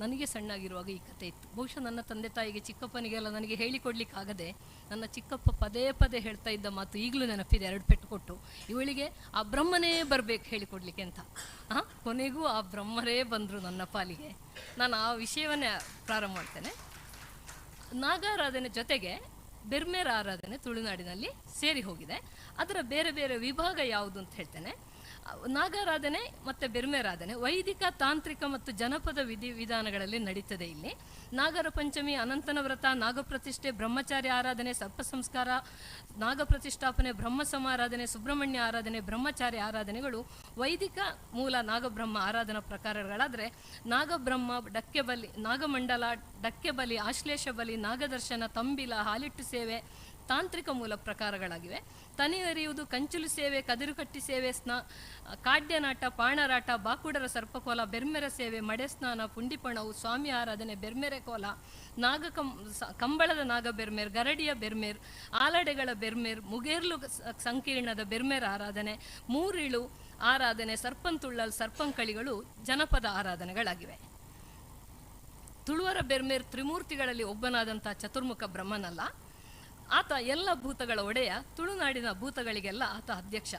Speaker 8: ನನಗೆ ಸಣ್ಣಾಗಿರುವಾಗ ಈ ಕತೆ ಇತ್ತು. ಬಹುಶಃ ನನ್ನ ತಂದೆ ತಾಯಿಗೆ, ಚಿಕ್ಕಪ್ಪನಿಗೆಲ್ಲ ನನಗೆ ಹೇಳಿಕೊಡ್ಲಿಕ್ಕಾಗದೆ ನನ್ನ ಚಿಕ್ಕಪ್ಪ ಪದೇ ಪದೇ ಹೇಳ್ತಾ ಇದ್ದ ಮಾತು ಈಗಲೂ ನೆನಪಿದೆ. 2 ಪೆಟ್ಟು ಕೊಟ್ಟು ಇವಳಿಗೆ ಆ ಬ್ರಹ್ಮನೇ ಬರಬೇಕು ಹೇಳಿಕೊಡ್ಲಿಕ್ಕೆ ಅಂತ. ಕೊನೆಗೂ ಆ ಬ್ರಹ್ಮರೇ ಬಂದರು ನನ್ನ ಪಾಲಿಗೆ. ನಾನು ಆ ವಿಷಯವನ್ನೇ ಪ್ರಾರಂಭ ಮಾಡ್ತೇನೆ. ನಾಗಾರಾಧನೆ ಜೊತೆಗೆ ಬೆರ್ಮೇರ ಆರಾಧನೆ ತುಳುನಾಡಿನಲ್ಲಿ ಸೇರಿ ಹೋಗಿದೆ. ಅದರ ಬೇರೆ ಬೇರೆ ವಿಭಾಗ ಯಾವುದು ಅಂತ ಹೇಳ್ತೇನೆ. ನಾಗಾರಾಧನೆ ಮತ್ತು ಬೆರ್ಮೇರಾಧನೆ ವೈದಿಕ, ತಾಂತ್ರಿಕ ಮತ್ತು ಜನಪದ ವಿಧಿ ವಿಧಾನಗಳಲ್ಲಿ ನಡೀತದೆ. ಇಲ್ಲಿ ನಾಗರ ಪಂಚಮಿ, ಅನಂತನ ವ್ರತ, ನಾಗಪ್ರತಿಷ್ಠೆ, ಬ್ರಹ್ಮಚಾರಿ ಆರಾಧನೆ, ಸರ್ಪ ಸಂಸ್ಕಾರ, ನಾಗಪ್ರತಿಷ್ಠಾಪನೆ, ಬ್ರಹ್ಮ ಸಮಾರಾಧನೆ, ಸುಬ್ರಹ್ಮಣ್ಯ ಆರಾಧನೆ, ಬ್ರಹ್ಮಚಾರಿ ಆರಾಧನೆಗಳು ವೈದಿಕ ಮೂಲ ನಾಗಬ್ರಹ್ಮ ಆರಾಧನಾ ಪ್ರಕಾರಗಳಾದರೆ, ನಾಗಬ್ರಹ್ಮ ಡಕ್ಕೆ ಬಲಿ, ನಾಗಮಂಡಲ, ಡಕ್ಕೆ ಬಲಿ, ಆಶ್ಲೇಷ ಬಲಿ, ನಾಗದರ್ಶನ, ತಂಬಿಲ, ಹಾಲಿಟ್ಟು ಸೇವೆ ತಾಂತ್ರಿಕ ಮೂಲ ಪ್ರಕಾರಗಳಾಗಿವೆ. ತನಿ ಎರೆಯುವುದು, ಕಂಚುಲು ಸೇವೆ, ಕದಿರುಕಟ್ಟಿ ಸೇವೆ, ಕಾಡ್ಯನಾಟ, ಪಾಣರಾಟ, ಬಾಕುಡರ ಸರ್ಪಕೋಲ, ಬೆರ್ಮೆರ ಸೇವೆ, ಮಡೆ ಸ್ನಾನ, ಪುಂಡಿಪಣವು, ಸ್ವಾಮಿ ಆರಾಧನೆ, ಬೆರ್ಮೆರೆ ಕೋಲ, ನಾಗ ಕಂಬಳದ ನಾಗ ಬೆರ್ಮೇರ್, ಗರಡಿಯ ಬೆರ್ಮೇರ್, ಆಲಡೆಗಳ ಬೆರ್ಮೇರ್, ಮುಗೇರ್ಲು ಸಂಕೀರ್ಣದ ಬೆರ್ಮೇರ್ ಆರಾಧನೆ, ಮೂರಿಳು ಆರಾಧನೆ, ಸರ್ಪಂತುಳ್ಳಲ್, ಸರ್ಪಂಕಳಿಗಳು ಜನಪದ ಆರಾಧನೆಗಳಾಗಿವೆ. ತುಳುವರ ಬೆರ್ಮೇರ್ ತ್ರಿಮೂರ್ತಿಗಳಲ್ಲಿ ಒಬ್ಬನಾದಂಥ ಚತುರ್ಮುಖ ಬ್ರಹ್ಮನಲ್ಲ, ಆತ ಎಲ್ಲ ಭೂತಗಳ ಒಡೆಯ. ತುಳುನಾಡಿನ ಭೂತಗಳಿಗೆಲ್ಲ ಆತ ಅಧ್ಯಕ್ಷ.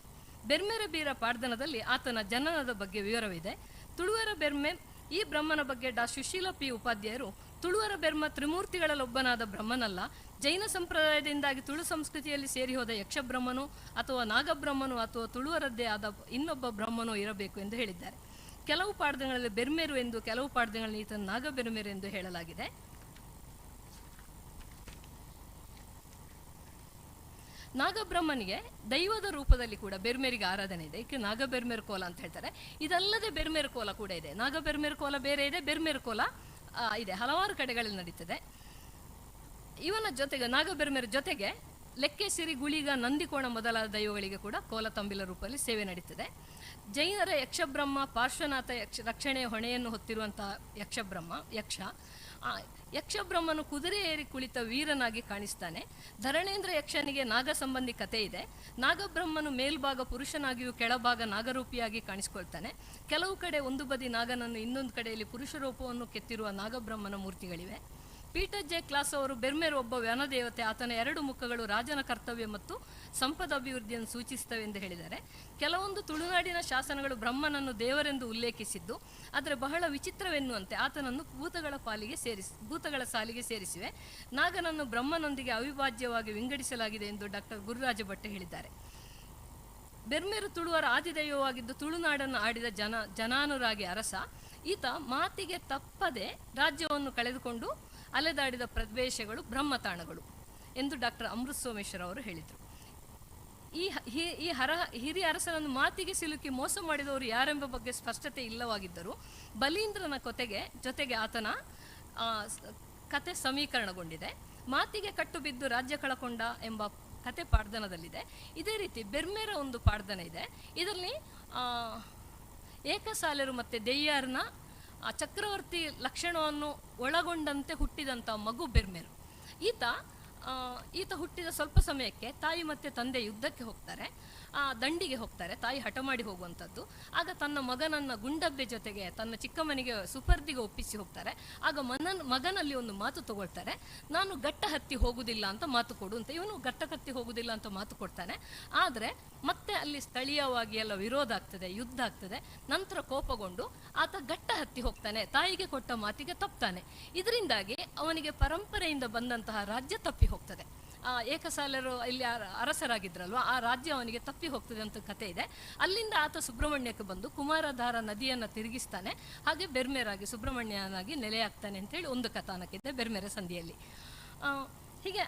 Speaker 8: ಬೆರ್ಮೆರ ಬೀರ ಪಾಡ್ದನದಲ್ಲಿ ಆತನ ಜನನದ ಬಗ್ಗೆ ವಿವರವಿದೆ. ತುಳುವರ ಬೆರ್ಮೆ ಈ ಬ್ರಹ್ಮನ ಬಗ್ಗೆ ಡಾ ಸುಶೀಲ ಪಿ ಉಪಾಧ್ಯಾಯರು, ತುಳುವರ ಬೆರ್ಮ ತ್ರಿಮೂರ್ತಿಗಳಲ್ಲೊಬ್ಬನಾದ ಬ್ರಹ್ಮನಲ್ಲ, ಜೈನ ಸಂಪ್ರದಾಯದಿಂದಾಗಿ ತುಳು ಸಂಸ್ಕೃತಿಯಲ್ಲಿ ಸೇರಿ ಹೋದ ಯಕ್ಷಬ್ರಹ್ಮನು ಅಥವಾ ನಾಗಬ್ರಹ್ಮನು ಅಥವಾ ತುಳುವರದ್ದೇ ಆದ ಇನ್ನೊಬ್ಬ ಬ್ರಹ್ಮನೂ ಇರಬೇಕು ಎಂದು ಹೇಳಿದ್ದಾರೆ. ಕೆಲವು ಪಾಡ್ದನಗಳಲ್ಲಿ ಬೆರ್ಮೆರು ಎಂದು, ಕೆಲವು ಪಾಡ್ದನಗಳಲ್ಲಿ ಈತನ ನಾಗಬೆರ್ಮೆರು ಎಂದು ಹೇಳಲಾಗಿದೆ. ನಾಗಬ್ರಹ್ಮನಿಗೆ ದೈವದ ರೂಪದಲ್ಲಿ ಕೂಡ ಬೆರ್ಮೆರಿಗೆ ಆರಾಧನೆ ಇದೆ. ಇದಕ್ಕೆ ನಾಗಬೆರ್ಮೆರ್ ಕೋಲ ಅಂತ ಹೇಳ್ತಾರೆ. ಇದಲ್ಲದೆ ಬೆರ್ಮೆರ್ ಕೋಲ ಕೂಡ ಇದೆ. ನಾಗಬೆರ್ಮೆರ್ ಕೋಲ ಬೇರೆ ಇದೆ, ಬೆರ್ಮೆರ್ ಕೋಲ ಇದೆ, ಹಲವಾರು ಕಡೆಗಳಲ್ಲಿ ನಡೀತದೆ. ಇವನ ಜೊತೆಗೆ ನಾಗಬೆರ್ಮೆರ್ ಜೊತೆಗೆ ಲೆಕ್ಕೆಸಿರಿ, ಗುಳಿಗ, ನಂದಿಕೋಣ ಮೊದಲಾದ ದೈವಗಳಿಗೆ ಕೂಡ ಕೋಲ ತಂಬಿಲ ರೂಪದಲ್ಲಿ ಸೇವೆ ನಡೀತದೆ. ಜೈನರ ಯಕ್ಷಬ್ರಹ್ಮ ಪಾರ್ಶ್ವನಾಥ ಯಕ್ಷ ರಕ್ಷಣೆಯ ಹೊಣೆಯನ್ನು ಹೊತ್ತಿರುವಂತಹ ಯಕ್ಷ ಯಕ್ಷಬ್ರಹ್ಮನು ಕುದುರೆ ಏರಿ ಕುಳಿತ ವೀರನಾಗಿ ಕಾಣಿಸ್ತಾನೆ. ಧರಣೇಂದ್ರ ಯಕ್ಷನಿಗೆ ನಾಗ ಸಂಬಂಧಿ ಕಥೆ ಇದೆ. ನಾಗಬ್ರಹ್ಮನು ಮೇಲ್ಭಾಗ ಪುರುಷನಾಗಿಯೂ ಕೆಳಭಾಗ ನಾಗರೂಪಿಯಾಗಿ ಕಾಣಿಸ್ಕೊಳ್ತಾನೆ. ಕೆಲವು ಕಡೆ ಒಂದು ಬದಿ ನಾಗನನ್ನು, ಇನ್ನೊಂದು ಕಡೆಯಲ್ಲಿ ಪುರುಷ ರೂಪವನ್ನು ಕೆತ್ತಿರುವ ನಾಗಬ್ರಹ್ಮನ ಮೂರ್ತಿಗಳಿವೆ. ಪೀಟರ್ ಜೆ ಕ್ಲಾಸ್ ಅವರು ಬೆರ್ಮೆರ್ ಒಬ್ಬ ವನದೇವತೆ, ಆತನ 2 ಮುಖಗಳು ರಾಜನ ಕರ್ತವ್ಯ ಮತ್ತು ಸಂಪದ ಅಭಿವೃದ್ಧಿಯನ್ನು ಸೂಚಿಸುತ್ತವೆ ಎಂದು ಹೇಳಿದ್ದಾರೆ. ಕೆಲವೊಂದು ತುಳುನಾಡಿನ ಶಾಸನಗಳು ಬ್ರಹ್ಮನನ್ನು ದೇವರೆಂದು ಉಲ್ಲೇಖಿಸಿದ್ದು, ಆದರೆ ಬಹಳ ವಿಚಿತ್ರವೆನ್ನುವಂತೆ ಆತನನ್ನು ಭೂತಗಳ ಸಾಲಿಗೆ ಸೇರಿಸಿವೆ. ನಾಗನನ್ನು ಬ್ರಹ್ಮನೊಂದಿಗೆ ಅವಿಭಾಜ್ಯವಾಗಿ ವಿಂಗಡಿಸಲಾಗಿದೆ ಎಂದು ಡಾಕ್ಟರ್ ಗುರುರಾಜ ಭಟ್ ಹೇಳಿದ್ದಾರೆ.
Speaker 15: ಬೆರ್ಮೆರು ತುಳುವರ ಆದಿದೈವವಾಗಿದ್ದು ತುಳುನಾಡನ್ನು ಆಡಿದ ಜನಾನುರಾಗಿ ಅರಸ. ಈತ ಮಾತಿಗೆ ತಪ್ಪದೆ ರಾಜ್ಯವನ್ನು ಕಳೆದುಕೊಂಡು ಅಲೆದಾಡಿದ ಪ್ರದೇಶಗಳು ಬ್ರಹ್ಮತಾಣಗಳು ಎಂದು ಡಾಕ್ಟರ್ ಅಮೃತ್ ಸೋಮೇಶ್ವರ ಅವರು ಹೇಳಿದರು. ಈ ಹಿರಿಯ ಅರಸನನ್ನು ಮಾತಿಗೆ ಸಿಲುಕಿ ಮೋಸ ಮಾಡಿದವರು ಯಾರೆಂಬ ಬಗ್ಗೆ ಸ್ಪಷ್ಟತೆ ಇಲ್ಲವಾಗಿದ್ದರು ಬಲೀಂದ್ರನ ಜೊತೆಗೆ ಆತನ ಕತೆ ಸಮೀಕರಣಗೊಂಡಿದೆ. ಮಾತಿಗೆ ಕಟ್ಟು ಬಿದ್ದು ರಾಜ್ಯ ಕಳಕೊಂಡ ಎಂಬ ಕತೆ ಪಾಡ್ದನದಲ್ಲಿದೆ. ಇದೇ ರೀತಿ ಬೆರ್ಮೇರ ಒಂದು ಪಾಡ್ದನ ಇದೆ. ಇದರಲ್ಲಿ ಏಕಸಾಲರು ಮತ್ತು ದೆಯ್ಯಾರನ ಚಕ್ರವರ್ತಿ ಲಕ್ಷಣವನ್ನು ಒಳಗೊಂಡಂತೆ ಹುಟ್ಟಿದಂಥ ಮಗು ಬೆರ್ಮೇರು. ಈತ ಹುಟ್ಟಿದ ಸ್ವಲ್ಪ ಸಮಯಕ್ಕೆ ತಾಯಿ ಮತ್ತು ತಂದೆ ಯುದ್ಧಕ್ಕೆ ಹೋಗ್ತಾರೆ, ದಂಡಿಗೆ ಹೋಗ್ತಾರೆ. ತಾಯಿ ಹಠ ಮಾಡಿ ಹೋಗುವಂಥದ್ದು. ಆಗ ತನ್ನ ಮಗನನ್ನು ಗುಂಡಬ್ಬೆ ಜೊತೆಗೆ ತನ್ನ ಚಿಕ್ಕಮ್ಮನಿಗೆ ಸುಪರ್ದಿಗೆ ಒಪ್ಪಿಸಿ ಹೋಗ್ತಾರೆ. ಆಗ ಮಗನಲ್ಲಿ ಒಂದು ಮಾತು ತಗೊಳ್ತಾರೆ, ನಾನು ಗಟ್ಟ ಹತ್ತಿ ಹೋಗುವುದಿಲ್ಲ ಅಂತ ಮಾತು ಕೊಡು ಅಂತ. ಇವನು ಗಟ್ಟ ಹತ್ತಿ ಹೋಗುವುದಿಲ್ಲ ಅಂತ ಮಾತು ಕೊಡ್ತಾನೆ. ಆದರೆ ಮತ್ತೆ ಅಲ್ಲಿ ಸ್ಥಳೀಯವಾಗಿ ಎಲ್ಲ ವಿರೋಧ ಆಗ್ತದೆ, ಯುದ್ಧ ಆಗ್ತದೆ. ನಂತರ ಕೋಪಗೊಂಡು ಆತ ಗಟ್ಟ ಹತ್ತಿ ಹೋಗ್ತಾನೆ, ತಾಯಿಗೆ ಕೊಟ್ಟ ಮಾತಿಗೆ ತಪ್ತಾನೆ. ಇದರಿಂದಾಗಿ ಅವನಿಗೆ ಪರಂಪರೆಯಿಂದ ಬಂದಂತಹ ರಾಜ್ಯ ತಪ್ಪಿ ಹೋಗ್ತದೆ. ಏಕಸಾಲರು ಇಲ್ಲಿ ಅರಸರಾಗಿದ್ರಲ್ವ, ಆ ರಾಜ್ಯ ಅವನಿಗೆ ತಪ್ಪಿ ಹೋಗ್ತದೆ ಅಂತ ಕತೆ ಇದೆ. ಅಲ್ಲಿಂದ ಆತ ಸುಬ್ರಹ್ಮಣ್ಯಕ್ಕೆ ಬಂದು ಕುಮಾರಧಾರ ನದಿಯನ್ನು ತಿರುಗಿಸ್ತಾನೆ. ಹಾಗೆ ಬೆರ್ಮೇರಾಗಿ ಸುಬ್ರಹ್ಮಣ್ಯನಾಗಿ ನೆಲೆಯಾಗ್ತಾನೆ ಅಂತೇಳಿ ಒಂದು ಕಥಾನಕಿದೆ ಬೆರ್ಮೇರ ಸಂಧಿಯಲ್ಲಿ. ಹೀಗೆ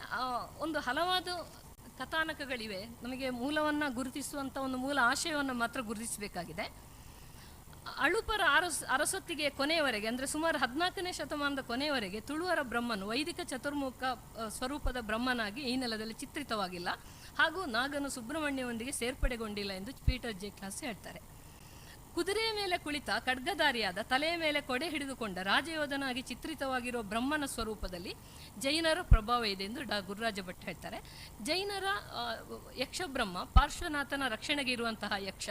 Speaker 15: ಒಂದು ಹಲವಾರು ಕಥಾನಕಗಳಿವೆ. ನಮಗೆ ಮೂಲವನ್ನು ಗುರುತಿಸುವಂಥ ಒಂದು ಮೂಲ ಆಶಯವನ್ನು ಮಾತ್ರ ಗುರುತಿಸಬೇಕಾಗಿದೆ. ಅಳುಪರ ಅರಸೊತ್ತಿಗೆ ಕೊನೆಯವರೆಗೆ, ಅಂದರೆ ಸುಮಾರು 14ನೇ ಶತಮಾನದ ಕೊನೆಯವರೆಗೆ ತುಳುವರ ಬ್ರಹ್ಮನು ವೈದಿಕ ಚತುರ್ಮುಖ ಸ್ವರೂಪದ ಬ್ರಹ್ಮನಾಗಿ ಈ ನೆಲದಲ್ಲಿ ಚಿತ್ರಿತವಾಗಿಲ್ಲ ಹಾಗೂ ನಾಗನು ಸುಬ್ರಹ್ಮಣ್ಯವೊಂದಿಗೆ ಸೇರ್ಪಡೆಗೊಂಡಿಲ್ಲ ಎಂದು ಪೀಟರ್ ಜೆ ಕ್ಲಾಸ್ ಹೇಳ್ತಾರೆ. ಕುದುರೆಯ ಮೇಲೆ ಕುಳಿತ ಖಡ್ಗಧಾರಿಯಾದ, ತಲೆಯ ಮೇಲೆ ಕೊಡೆ ಹಿಡಿದುಕೊಂಡ ರಾಜಯೋಧನಾಗಿ ಚಿತ್ರಿತವಾಗಿರುವ ಬ್ರಹ್ಮನ ಸ್ವರೂಪದಲ್ಲಿ ಜೈನರ ಪ್ರಭಾವ ಇದೆ ಎಂದು ಡಾ ಗುರುರಾಜ ಭಟ್ ಹೇಳ್ತಾರೆ. ಜೈನರ ಯಕ್ಷಬ್ರಹ್ಮ ಪಾರ್ಶ್ವನಾಥನ ರಕ್ಷಣೆಗೆ ಇರುವಂತಹ ಯಕ್ಷ,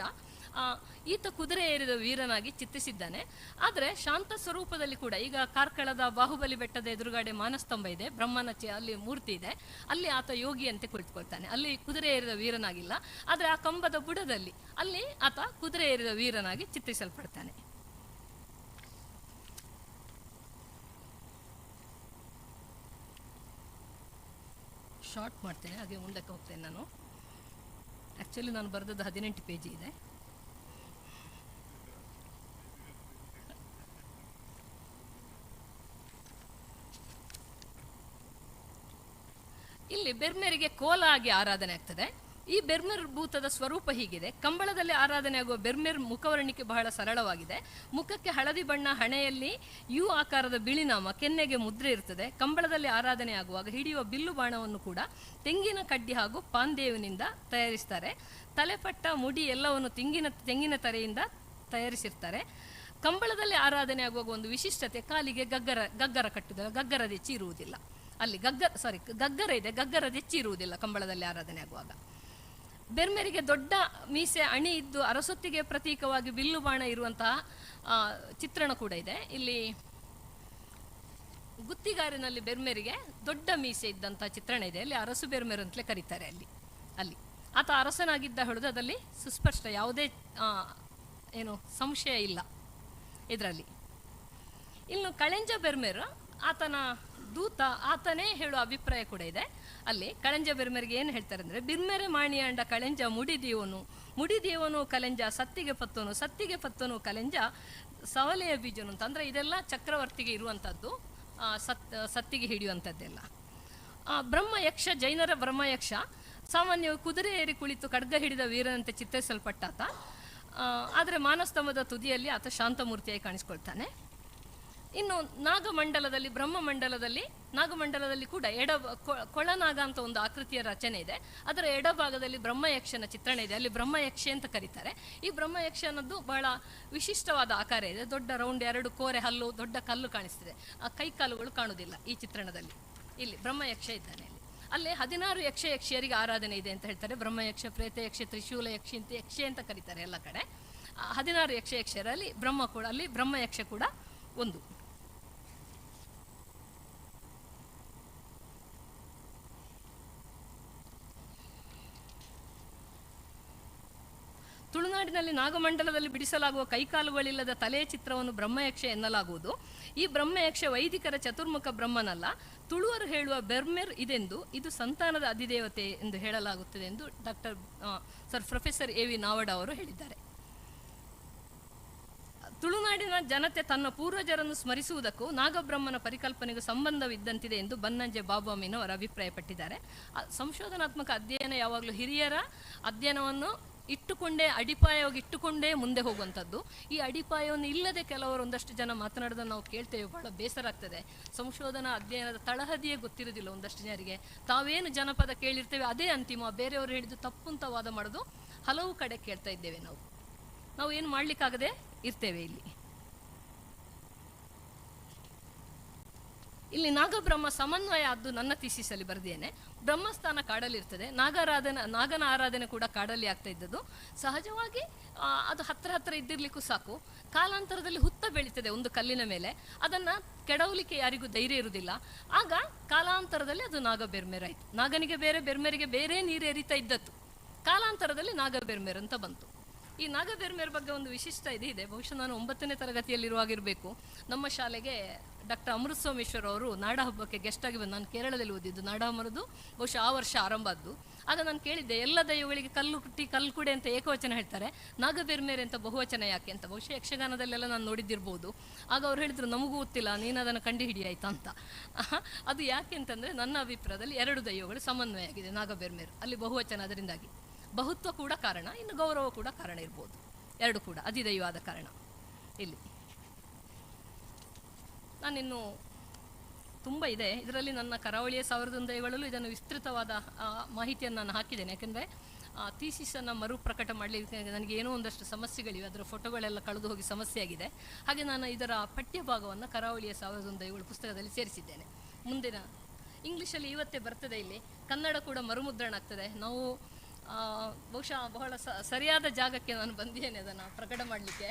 Speaker 15: ಈತ ಕುದುರೆ ಏರಿದ ವೀರನಾಗಿ ಚಿತ್ರಿಸಿದ್ದಾನೆ. ಆದರೆ ಶಾಂತ ಸ್ವರೂಪದಲ್ಲಿ ಕೂಡ ಈಗ ಕಾರ್ಕಳದ ಬಾಹುಬಲಿ ಬೆಟ್ಟದ ಎದುರುಗಡೆ ಮಾನಸ್ತಂಭ ಇದೆ, ಬ್ರಹ್ಮನ ಅಲ್ಲಿ ಮೂರ್ತಿ ಇದೆ, ಅಲ್ಲಿ ಆತ ಯೋಗಿಯಂತೆ ಕುಳಿತುಕೊಳ್ತಾನೆ. ಅಲ್ಲಿ ಕುದುರೆ ಏರಿದ ವೀರನಾಗಿಲ್ಲ, ಆದರೆ ಆ ಕಂಬದ ಬುಡದಲ್ಲಿ ಅಲ್ಲಿ ಆತ ಕುದುರೆ ಏರಿದ ವೀರನಾಗಿ ಚಿತ್ರಿಸಲ್ಪಡ್ತಾನೆ. ಶಾರ್ಟ್ ಮಾಡ್ತೇನೆ, ಹಾಗೆ ಮುಂದಕ್ಕೆ ಹೋಗ್ತೇನೆ ನಾನು. ಆ್ಯಕ್ಚುಲಿ ನಾನು ಬರೆದದ್ದು 18 ಪೇಜ್ ಇದೆ. ಇಲ್ಲಿ ಬೆರ್ಮೆರಿಗೆ ಕೋಲ ಆಗಿ ಆರಾಧನೆ ಆಗ್ತದೆ. ಈ ಬೆರ್ಮೆರ್ ಭೂತದ ಸ್ವರೂಪ ಹೀಗಿದೆ. ಕಂಬಳದಲ್ಲಿ ಆರಾಧನೆ ಆಗುವ ಬೆರ್ಮೆರ್ ಮುಖವರ್ಣಿಕೆ ಬಹಳ ಸರಳವಾಗಿದೆ. ಮುಖಕ್ಕೆ ಹಳದಿ ಬಣ್ಣ, ಹಣೆಯಲ್ಲಿ you ಆಕಾರದ ಬಿಳಿನಾಮ, ಕೆನ್ನೆಗೆ ಮುದ್ರೆ ಇರ್ತದೆ. ಕಂಬಳದಲ್ಲಿ ಆರಾಧನೆ ಆಗುವಾಗ ಹಿಡಿಯುವ ಬಿಲ್ಲು ಬಾಣವನ್ನು ಕೂಡ ತೆಂಗಿನ ಕಡ್ಡಿ ಹಾಗೂ ಪಾಂದೇವಿನಿಂದ ತಯಾರಿಸ್ತಾರೆ. ತಲೆಪಟ್ಟ, ಮುಡಿ ಎಲ್ಲವನ್ನು ತೆಂಗಿನ ತರೆಯಿಂದ ತಯಾರಿಸಿರ್ತಾರೆ. ಕಂಬಳದಲ್ಲಿ ಆರಾಧನೆ ಆಗುವಾಗ ಒಂದು ವಿಶಿಷ್ಟತೆ, ಕಾಲಿಗೆ ಗಗ್ಗರ ಕಟ್ಟುವುದಿಲ್ಲ, ಗಗ್ಗರದ ಹೆಚ್ಚಿ ಇರುವುದಿಲ್ಲ. ಅಲ್ಲಿ ಗಗ್ಗರ ಇದೆ, ಗಗ್ಗರದ ಹೆಚ್ಚಿ ಇರುವುದಿಲ್ಲ ಕಂಬಳದಲ್ಲಿ ಆರಾಧನೆ ಆಗುವಾಗ. ಬೆರ್ಮೆರಿಗೆ ದೊಡ್ಡ ಮೀಸೆ ಅಣಿ ಇದ್ದು ಅರಸೊತ್ತಿಗೆ ಪ್ರತೀಕವಾಗಿ ಬಿಲ್ಲು ಬಾಣ ಇರುವಂತಹ ಚಿತ್ರಣ ಕೂಡ ಇದೆ. ಇಲ್ಲಿ ಗುತ್ತಿಗಾರಿನಲ್ಲಿ ಬೆರ್ಮೆರಿಗೆ ದೊಡ್ಡ ಮೀಸೆ ಇದ್ದಂತಹ ಚಿತ್ರಣ ಇದೆ. ಅಲ್ಲಿ ಅರಸು ಬೆರ್ಮೆರು ಅಂತಲೇ ಕರೀತಾರೆ. ಅಲ್ಲಿ ಅಲ್ಲಿ ಆತ ಅರಸನಾಗಿದ್ದ ಹೇಳೋದು ಅದಲ್ಲಿ ಸುಸ್ಪಷ್ಟ, ಯಾವುದೇ ಏನು ಸಂಶಯ ಇಲ್ಲ ಇದರಲ್ಲಿ. ಇನ್ನು ಕಳೆಂಜ ಬೆರ್ಮೆರು ಆತನ ದೂತ ಆತನೇ ಹೇಳುವ ಅಭಿಪ್ರಾಯ ಕೂಡ ಇದೆ. ಅಲ್ಲಿ ಕಳೆಂಜ ಬೆರ್ಮೆರಿಗೆ ಏನು ಹೇಳ್ತಾರೆ ಅಂದರೆ, ಬಿರ್ಮೆರೆ ಮಾಣಿಯಾಂಡ ಕಳೆಂಜ ಮುಡಿದಿಯವನು, ಮುಡಿದಿಯವನು ಕಲೆಂಜ ಸತ್ತಿಗೆ ಪತ್ತನು, ಸತ್ತಿಗೆ ಪತ್ತನು ಕಲೆಂಜ ಸವಲೆಯ ಬೀಜನು ಅಂತ. ಅಂದರೆ ಇದೆಲ್ಲ ಚಕ್ರವರ್ತಿಗೆ ಇರುವಂಥದ್ದು, ಸತ್ತಿಗೆ ಹಿಡಿಯುವಂಥದ್ದೆಲ್ಲ. ಬ್ರಹ್ಮಯಕ್ಷ, ಜೈನರ ಬ್ರಹ್ಮಯಕ್ಷ ಸಾಮಾನ್ಯವಾಗಿ ಕುದುರೆ ಏರಿ ಕುಳಿತು ಖಡ್ಗ ಹಿಡಿದ ವೀರನಂತೆ ಚಿತ್ರಿಸಲ್ಪಟ್ಟಾತ. ಆದರೆ ಮಾನಸ್ತಂಭದ ತುದಿಯಲ್ಲಿ ಆತ ಶಾಂತಮೂರ್ತಿಯಾಗಿ ಕಾಣಿಸ್ಕೊಳ್ತಾನೆ. ಇನ್ನು ನಾಗಮಂಡಲದಲ್ಲಿ, ಬ್ರಹ್ಮಮಂಡಲದಲ್ಲಿ, ನಾಗಮಂಡಲದಲ್ಲಿ ಕೂಡ ಕೊಳನಾಗ ಅಂತ ಒಂದು ಆಕೃತಿಯ ರಚನೆ ಇದೆ. ಅದರ ಎಡಭಾಗದಲ್ಲಿ ಬ್ರಹ್ಮಯಕ್ಷನ ಚಿತ್ರಣ ಇದೆ. ಅಲ್ಲಿ ಬ್ರಹ್ಮಯಕ್ಷೆ ಅಂತ ಕರೀತಾರೆ. ಈ ಬ್ರಹ್ಮಯಕ್ಷ ಅನ್ನೋದು ಬಹಳ ವಿಶಿಷ್ಟವಾದ ಆಕಾರ ಇದೆ. ದೊಡ್ಡ ರೌಂಡ್, ಎರಡು ಕೋರೆ ಹಲ್ಲು, ದೊಡ್ಡ ಕಲ್ಲು ಕಾಣಿಸ್ತಿದೆ. ಆ ಕೈಕಾಲುಗಳು ಕಾಣುವುದಿಲ್ಲ ಈ ಚಿತ್ರಣದಲ್ಲಿ. ಇಲ್ಲಿ ಬ್ರಹ್ಮಯಕ್ಷ ಇದ್ದಾನೆ. ಅಲ್ಲಿ ಅಲ್ಲಿ 16 ಯಕ್ಷ ಯಕ್ಷಿಯರಿಗೆ ಆರಾಧನೆ ಇದೆ ಅಂತ ಹೇಳ್ತಾರೆ. ಬ್ರಹ್ಮಯಕ್ಷ, ಪ್ರೇತಯಕ್ಷ, ತ್ರಿಶೂಲ ಯಕ್ಷಿ ಅಂತ ಯಕ್ಷೆ ಅಂತ ಕರೀತಾರೆ ಎಲ್ಲ ಕಡೆ. 16 ಯಕ್ಷ ಯಕ್ಷರಲ್ಲಿ ಬ್ರಹ್ಮ ಕೂಡ, ಅಲ್ಲಿ ಬ್ರಹ್ಮಯಕ್ಷ ಕೂಡ ಒಂದು. ತುಳುನಾಡಿನಲ್ಲಿ ನಾಗಮಂಡಲದಲ್ಲಿ ಬಿಡಿಸಲಾಗುವ ಕೈಕಾಲುಗಳಿಲ್ಲದ ತಲೆಯ ಚಿತ್ರವನ್ನು ಬ್ರಹ್ಮಯಕ್ಷ ಎನ್ನಲಾಗುವುದು. ಈ ಬ್ರಹ್ಮಯಕ್ಷ ವೈದಿಕರ ಚತುರ್ಮುಖ ಬ್ರಹ್ಮನಲ್ಲ, ತುಳುವರು ಹೇಳುವ ಬೆರ್ಮೆರ್ ಇದೆಂದು, ಇದು ಸಂತಾನದ ಅಧಿದೇವತೆ ಎಂದು ಹೇಳಲಾಗುತ್ತದೆ ಎಂದು doctor sir professor A V Navada ಅವರು ಹೇಳಿದ್ದಾರೆ. ತುಳುನಾಡಿನ ಜನತೆ ತನ್ನ ಪೂರ್ವಜರನ್ನು ಸ್ಮರಿಸುವುದಕ್ಕೂ ನಾಗಬ್ರಹ್ಮನ ಪರಿಕಲ್ಪನೆಗೂ ಸಂಬಂಧವಿದ್ದಂತಿದೆ ಎಂದು ಬನ್ನಂಜೆ ಬಾಬು ಅಮೀನ್ ಅವರು ಅಭಿಪ್ರಾಯಪಟ್ಟಿದ್ದಾರೆ. ಸಂಶೋಧನಾತ್ಮಕ ಅಧ್ಯಯನ ಯಾವಾಗಲೂ ಹಿರಿಯರ ಅಧ್ಯಯನವನ್ನು ಇಟ್ಟುಕೊಂಡೇ, ಅಡಿಪಾಯವಾಗಿ ಇಟ್ಟುಕೊಂಡೇ ಮುಂದೆ ಹೋಗುವಂಥದ್ದು. ಈ ಅಡಿಪಾಯವನ್ನು ಇಲ್ಲದೆ ಕೆಲವರು ಒಂದಷ್ಟು ಜನ ಮಾತನಾಡೋದನ್ನು ನಾವು ಕೇಳ್ತೇವೆ, ಬಹಳ ಬೇಸರ ಆಗ್ತದೆ. ಸಂಶೋಧನಾ ಅಧ್ಯಯನದ ತಳಹದಿಯೇ ಗೊತ್ತಿರೋದಿಲ್ಲ ಒಂದಷ್ಟು ಜನರಿಗೆ. ತಾವೇನು ಜನಪದ ಕೇಳಿರ್ತೇವೆ ಅದೇ ಅಂತಿಮ, ಬೇರೆಯವರು ಹೇಳಿದ್ದು ತಪ್ಪು ಅಂತ ವಾದ ಮಾಡೋದು ಹಲವು ಕಡೆ ಕೇಳ್ತಾ ಇದ್ದೇವೆ. ನಾವು ನಾವು ಏನು ಮಾಡಲಿಕ್ಕಾಗದೆ ಇರ್ತೇವೆ. ಇಲ್ಲಿ ಇಲ್ಲಿ ನಾಗಬ್ರಹ್ಮ ಸಮನ್ವಯ ಆದ್ದು ನನ್ನ ಥೀಸಿಸಲ್ಲಿ ಬರೆದೇನೆ. ಬ್ರಹ್ಮಸ್ಥಾನ ಕಾಡಲ್ಲಿರ್ತದೆ, ನಾಗನ ಆರಾಧನೆ ಕೂಡ ಕಾಡಲ್ಲಿ ಆಗ್ತಾ ಇದ್ದದ್ದು. ಸಹಜವಾಗಿ ಅದು ಹತ್ರ ಹತ್ರ ಇದ್ದಿರ್ಲಿಕ್ಕೂ ಸಾಕು. ಕಾಲಾಂತರದಲ್ಲಿ ಹುತ್ತ ಬೆಳೀತದೆ ಒಂದು ಕಲ್ಲಿನ ಮೇಲೆ, ಅದನ್ನು ಕೆಡವಲಿಕ್ಕೆ ಯಾರಿಗೂ ಧೈರ್ಯ ಇರುವುದಿಲ್ಲ. ಆಗ ಕಾಲಾಂತರದಲ್ಲಿ ಅದು ನಾಗಬೆರ್ಮೆರಾಯಿತು. ನಾಗನಿಗೆ ಬೇರೆ, ಬೆರ್ಮೆರಿಗೆ ಬೇರೆ ನೀರು ಎರಿತಾ ಇದ್ದದ್ದು. ಕಾಲಾಂತರದಲ್ಲಿ ನಾಗಬೆರ್ಮೆರ್ ಅಂತ ಬಂತು. ಈ ನಾಗಬೆರ್ಮೆರ್ ಬಗ್ಗೆ ಒಂದು ವಿಶಿಷ್ಟ ಇದೆ. ಬಹುಶಃ ನಾನು 9ನೇ ತರಗತಿಯಲ್ಲಿರುವಾಗಿರಬೇಕು. ನಮ್ಮ ಶಾಲೆಗೆ ಡಾಕ್ಟರ್ ಅಮೃತ ಸೋಮೇಶ್ವರ್ ಅವರು ನಾಡ ಹಬ್ಬಕ್ಕೆ ಗೆಸ್ಟಾಗಿ ಬಂದು, ನಾನು ಕೇರಳದಲ್ಲಿ ಓದಿದ್ದು, ನಾಡ ಹಬ್ಬದ್ದು ಬಹುಶಃ ಆ ವರ್ಷ ಆರಂಭ ಆದ್ದು. ಆಗ ನಾನು ಕೇಳಿದ್ದೆ, ಎಲ್ಲ ದೈವಗಳಿಗೆ ಕಲ್ಲು ಕುಟ್ಟಿ ಕಲ್ಕುಡೆ ಅಂತ ಏಕವಚನ ಹೇಳ್ತಾರೆ, ನಾಗಬೆರ್ಮೇರೆ ಅಂತ ಬಹುವಚನ ಯಾಕೆ ಅಂತ. ಬಹುಶಃ ಯಕ್ಷಗಾನದಲ್ಲೆಲ್ಲ ನಾನು ನೋಡಿದ್ದಿರ್ಬೋದು. ಆಗ ಅವ್ರು ಹೇಳಿದ್ರು, ನಮಗೂ ಗೊತ್ತಿಲ್ಲ, ನೀನು ಅದನ್ನು ಕಂಡು ಹಿಡಿಯಾಯ್ತಾ ಅಂತ. ಅದು ಯಾಕೆ ಅಂತಂದರೆ ನನ್ನ ಅಭಿಪ್ರಾಯದಲ್ಲಿ ಎರಡು ದೈವಗಳು ಸಮನ್ವಯ ಆಗಿದೆ ನಾಗಬೆರ್ಮೇರು ಅಲ್ಲಿ ಬಹುವಚನ, ಅದರಿಂದಾಗಿ ಬಹುತ್ವ ಕೂಡ ಕಾರಣ, ಇನ್ನು ಗೌರವ ಕೂಡ ಕಾರಣ ಇರ್ಬೋದು, ಎರಡು ಕೂಡ ಅಧಿದೈವಾದ ಕಾರಣ. ಇಲ್ಲಿ ನಾನಿನ್ನು ತುಂಬ ಇದೆ ಇದರಲ್ಲಿ. ನನ್ನ ಕರಾವಳಿಯ 1001 ದೈವಗಳಲ್ಲೂ ಇದನ್ನು ವಿಸ್ತೃತವಾದ ಮಾಹಿತಿಯನ್ನು ನಾನು ಹಾಕಿದ್ದೇನೆ. ಯಾಕೆಂದರೆ ಥೀಸಿಸನ್ನು ಮರುಪ್ರಕಟ ಮಾಡಲಿಕ್ಕೆ ನನಗೆ ಏನೋ ಒಂದಷ್ಟು ಸಮಸ್ಯೆಗಳಿವೆ, ಅದರ ಫೋಟೋಗಳೆಲ್ಲ ಕಳೆದು ಹೋಗಿ ಸಮಸ್ಯೆಯಾಗಿದೆ. ಹಾಗೆ ನಾನು ಇದರ ಪಠ್ಯ ಭಾಗವನ್ನು ಕರಾವಳಿಯ 1001 ದೈವಗಳು ಪುಸ್ತಕದಲ್ಲಿ ಸೇರಿಸಿದ್ದೇನೆ. ಮುಂದಿನ ಇಂಗ್ಲೀಷಲ್ಲಿ ಇವತ್ತೇ ಬರ್ತದೆ, ಇಲ್ಲಿ ಕನ್ನಡ ಕೂಡ ಮರುಮುದ್ರಣ ಆಗ್ತದೆ. ನಾವು ಬಹುಶಃ ಬಹಳ ಸರಿಯಾದ ಜಾಗಕ್ಕೆ ನಾನು ಬಂದಿದ್ದೇನೆ ಅದನ್ನು ಪ್ರಕಟ ಮಾಡಲಿಕ್ಕೆ.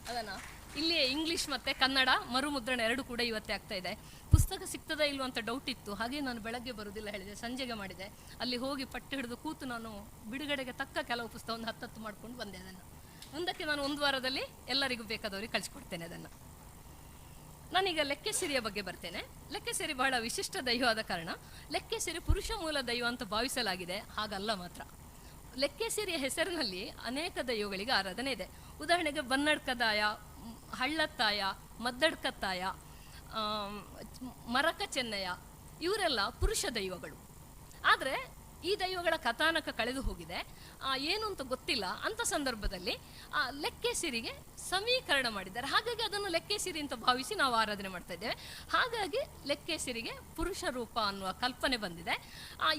Speaker 15: ಅದನ್ನು ಇಲ್ಲಿಯೇ ಇಂಗ್ಲೀಷ್ ಮತ್ತು ಕನ್ನಡ ಮರುಮುದ್ರಣ ಎರಡು ಕೂಡ ಇವತ್ತೇ ಆಗ್ತಾ ಇದೆ. ಪುಸ್ತಕ ಸಿಗ್ತದಾ ಇಲ್ವ ಅಂತ ಡೌಟ್ ಇತ್ತು, ಹಾಗೆ ನಾನು ಬೆಳಗ್ಗೆ ಬರೋದಿಲ್ಲ ಹೇಳಿದೆ, ಸಂಜೆಗೆ ಮಾಡಿದೆ. ಅಲ್ಲಿ ಹೋಗಿ ಪಟ್ಟು ಹಿಡಿದು ಕೂತು ನಾನು ಬಿಡುಗಡೆಗೆ ತಕ್ಕ ಕೆಲವು ಪುಸ್ತಕವನ್ನು 10 ಮಾಡಿಕೊಂಡು ಬಂದೆ. ಅದನ್ನು ಮುಂದಕ್ಕೆ ನಾನು ಒಂದು ವಾರದಲ್ಲಿ ಎಲ್ಲರಿಗೂ ಬೇಕಾದವರಿಗೆ ಕಳಿಸ್ಕೊಡ್ತೇನೆ ಅದನ್ನು. ನಾನೀಗ ಲೆಕ್ಕೆಸಿರಿಯ ಬಗ್ಗೆ ಬರ್ತೇನೆ. ಲೆಕ್ಕೆಸಿರಿ ಬಹಳ ವಿಶಿಷ್ಟ ದೈವವಾದ ಕಾರಣ ಲೆಕ್ಕೆಸಿರಿ ಪುರುಷ ಮೂಲ ದೈವ ಅಂತ ಭಾವಿಸಲಾಗಿದೆ, ಹಾಗಲ್ಲ ಮಾತ್ರ. ಲೆಕ್ಕೆಸಿರಿಯ ಹೆಸರಿನಲ್ಲಿ ಅನೇಕ ದೈವಗಳಿಗೆ ಆರಾಧನೆ ಇದೆ. ಉದಾಹರಣೆಗೆ ಬನ್ನಡ್ಕದಾಯ, ಹಳ್ಳತ್ತಾಯ, ಮದ್ದಡ್ಕತ್ತಾಯ, ಮರಕ ಚೆನ್ನಯ್ಯ, ಇವರೆಲ್ಲ ಪುರುಷ ದೈವಗಳು. ಆದರೆ ಈ ದೈವಗಳ ಕಥಾನಕ ಕಳೆದು ಹೋಗಿದೆ, ಏನು ಅಂತ ಗೊತ್ತಿಲ್ಲ. ಅಂಥ ಸಂದರ್ಭದಲ್ಲಿ ಲೆಕ್ಕೆಸಿರಿಗೆ ಸಮೀಕರಣ ಮಾಡಿದ್ದಾರೆ. ಹಾಗಾಗಿ ಅದನ್ನು ಲೆಕ್ಕೆಸಿರಿ ಅಂತ ಭಾವಿಸಿ ನಾವು ಆರಾಧನೆ ಮಾಡ್ತಾ ಇದ್ದೇವೆ. ಹಾಗಾಗಿ ಲೆಕ್ಕೆಸಿರಿಗೆ ಪುರುಷ ರೂಪ ಅನ್ನುವ ಕಲ್ಪನೆ ಬಂದಿದೆ.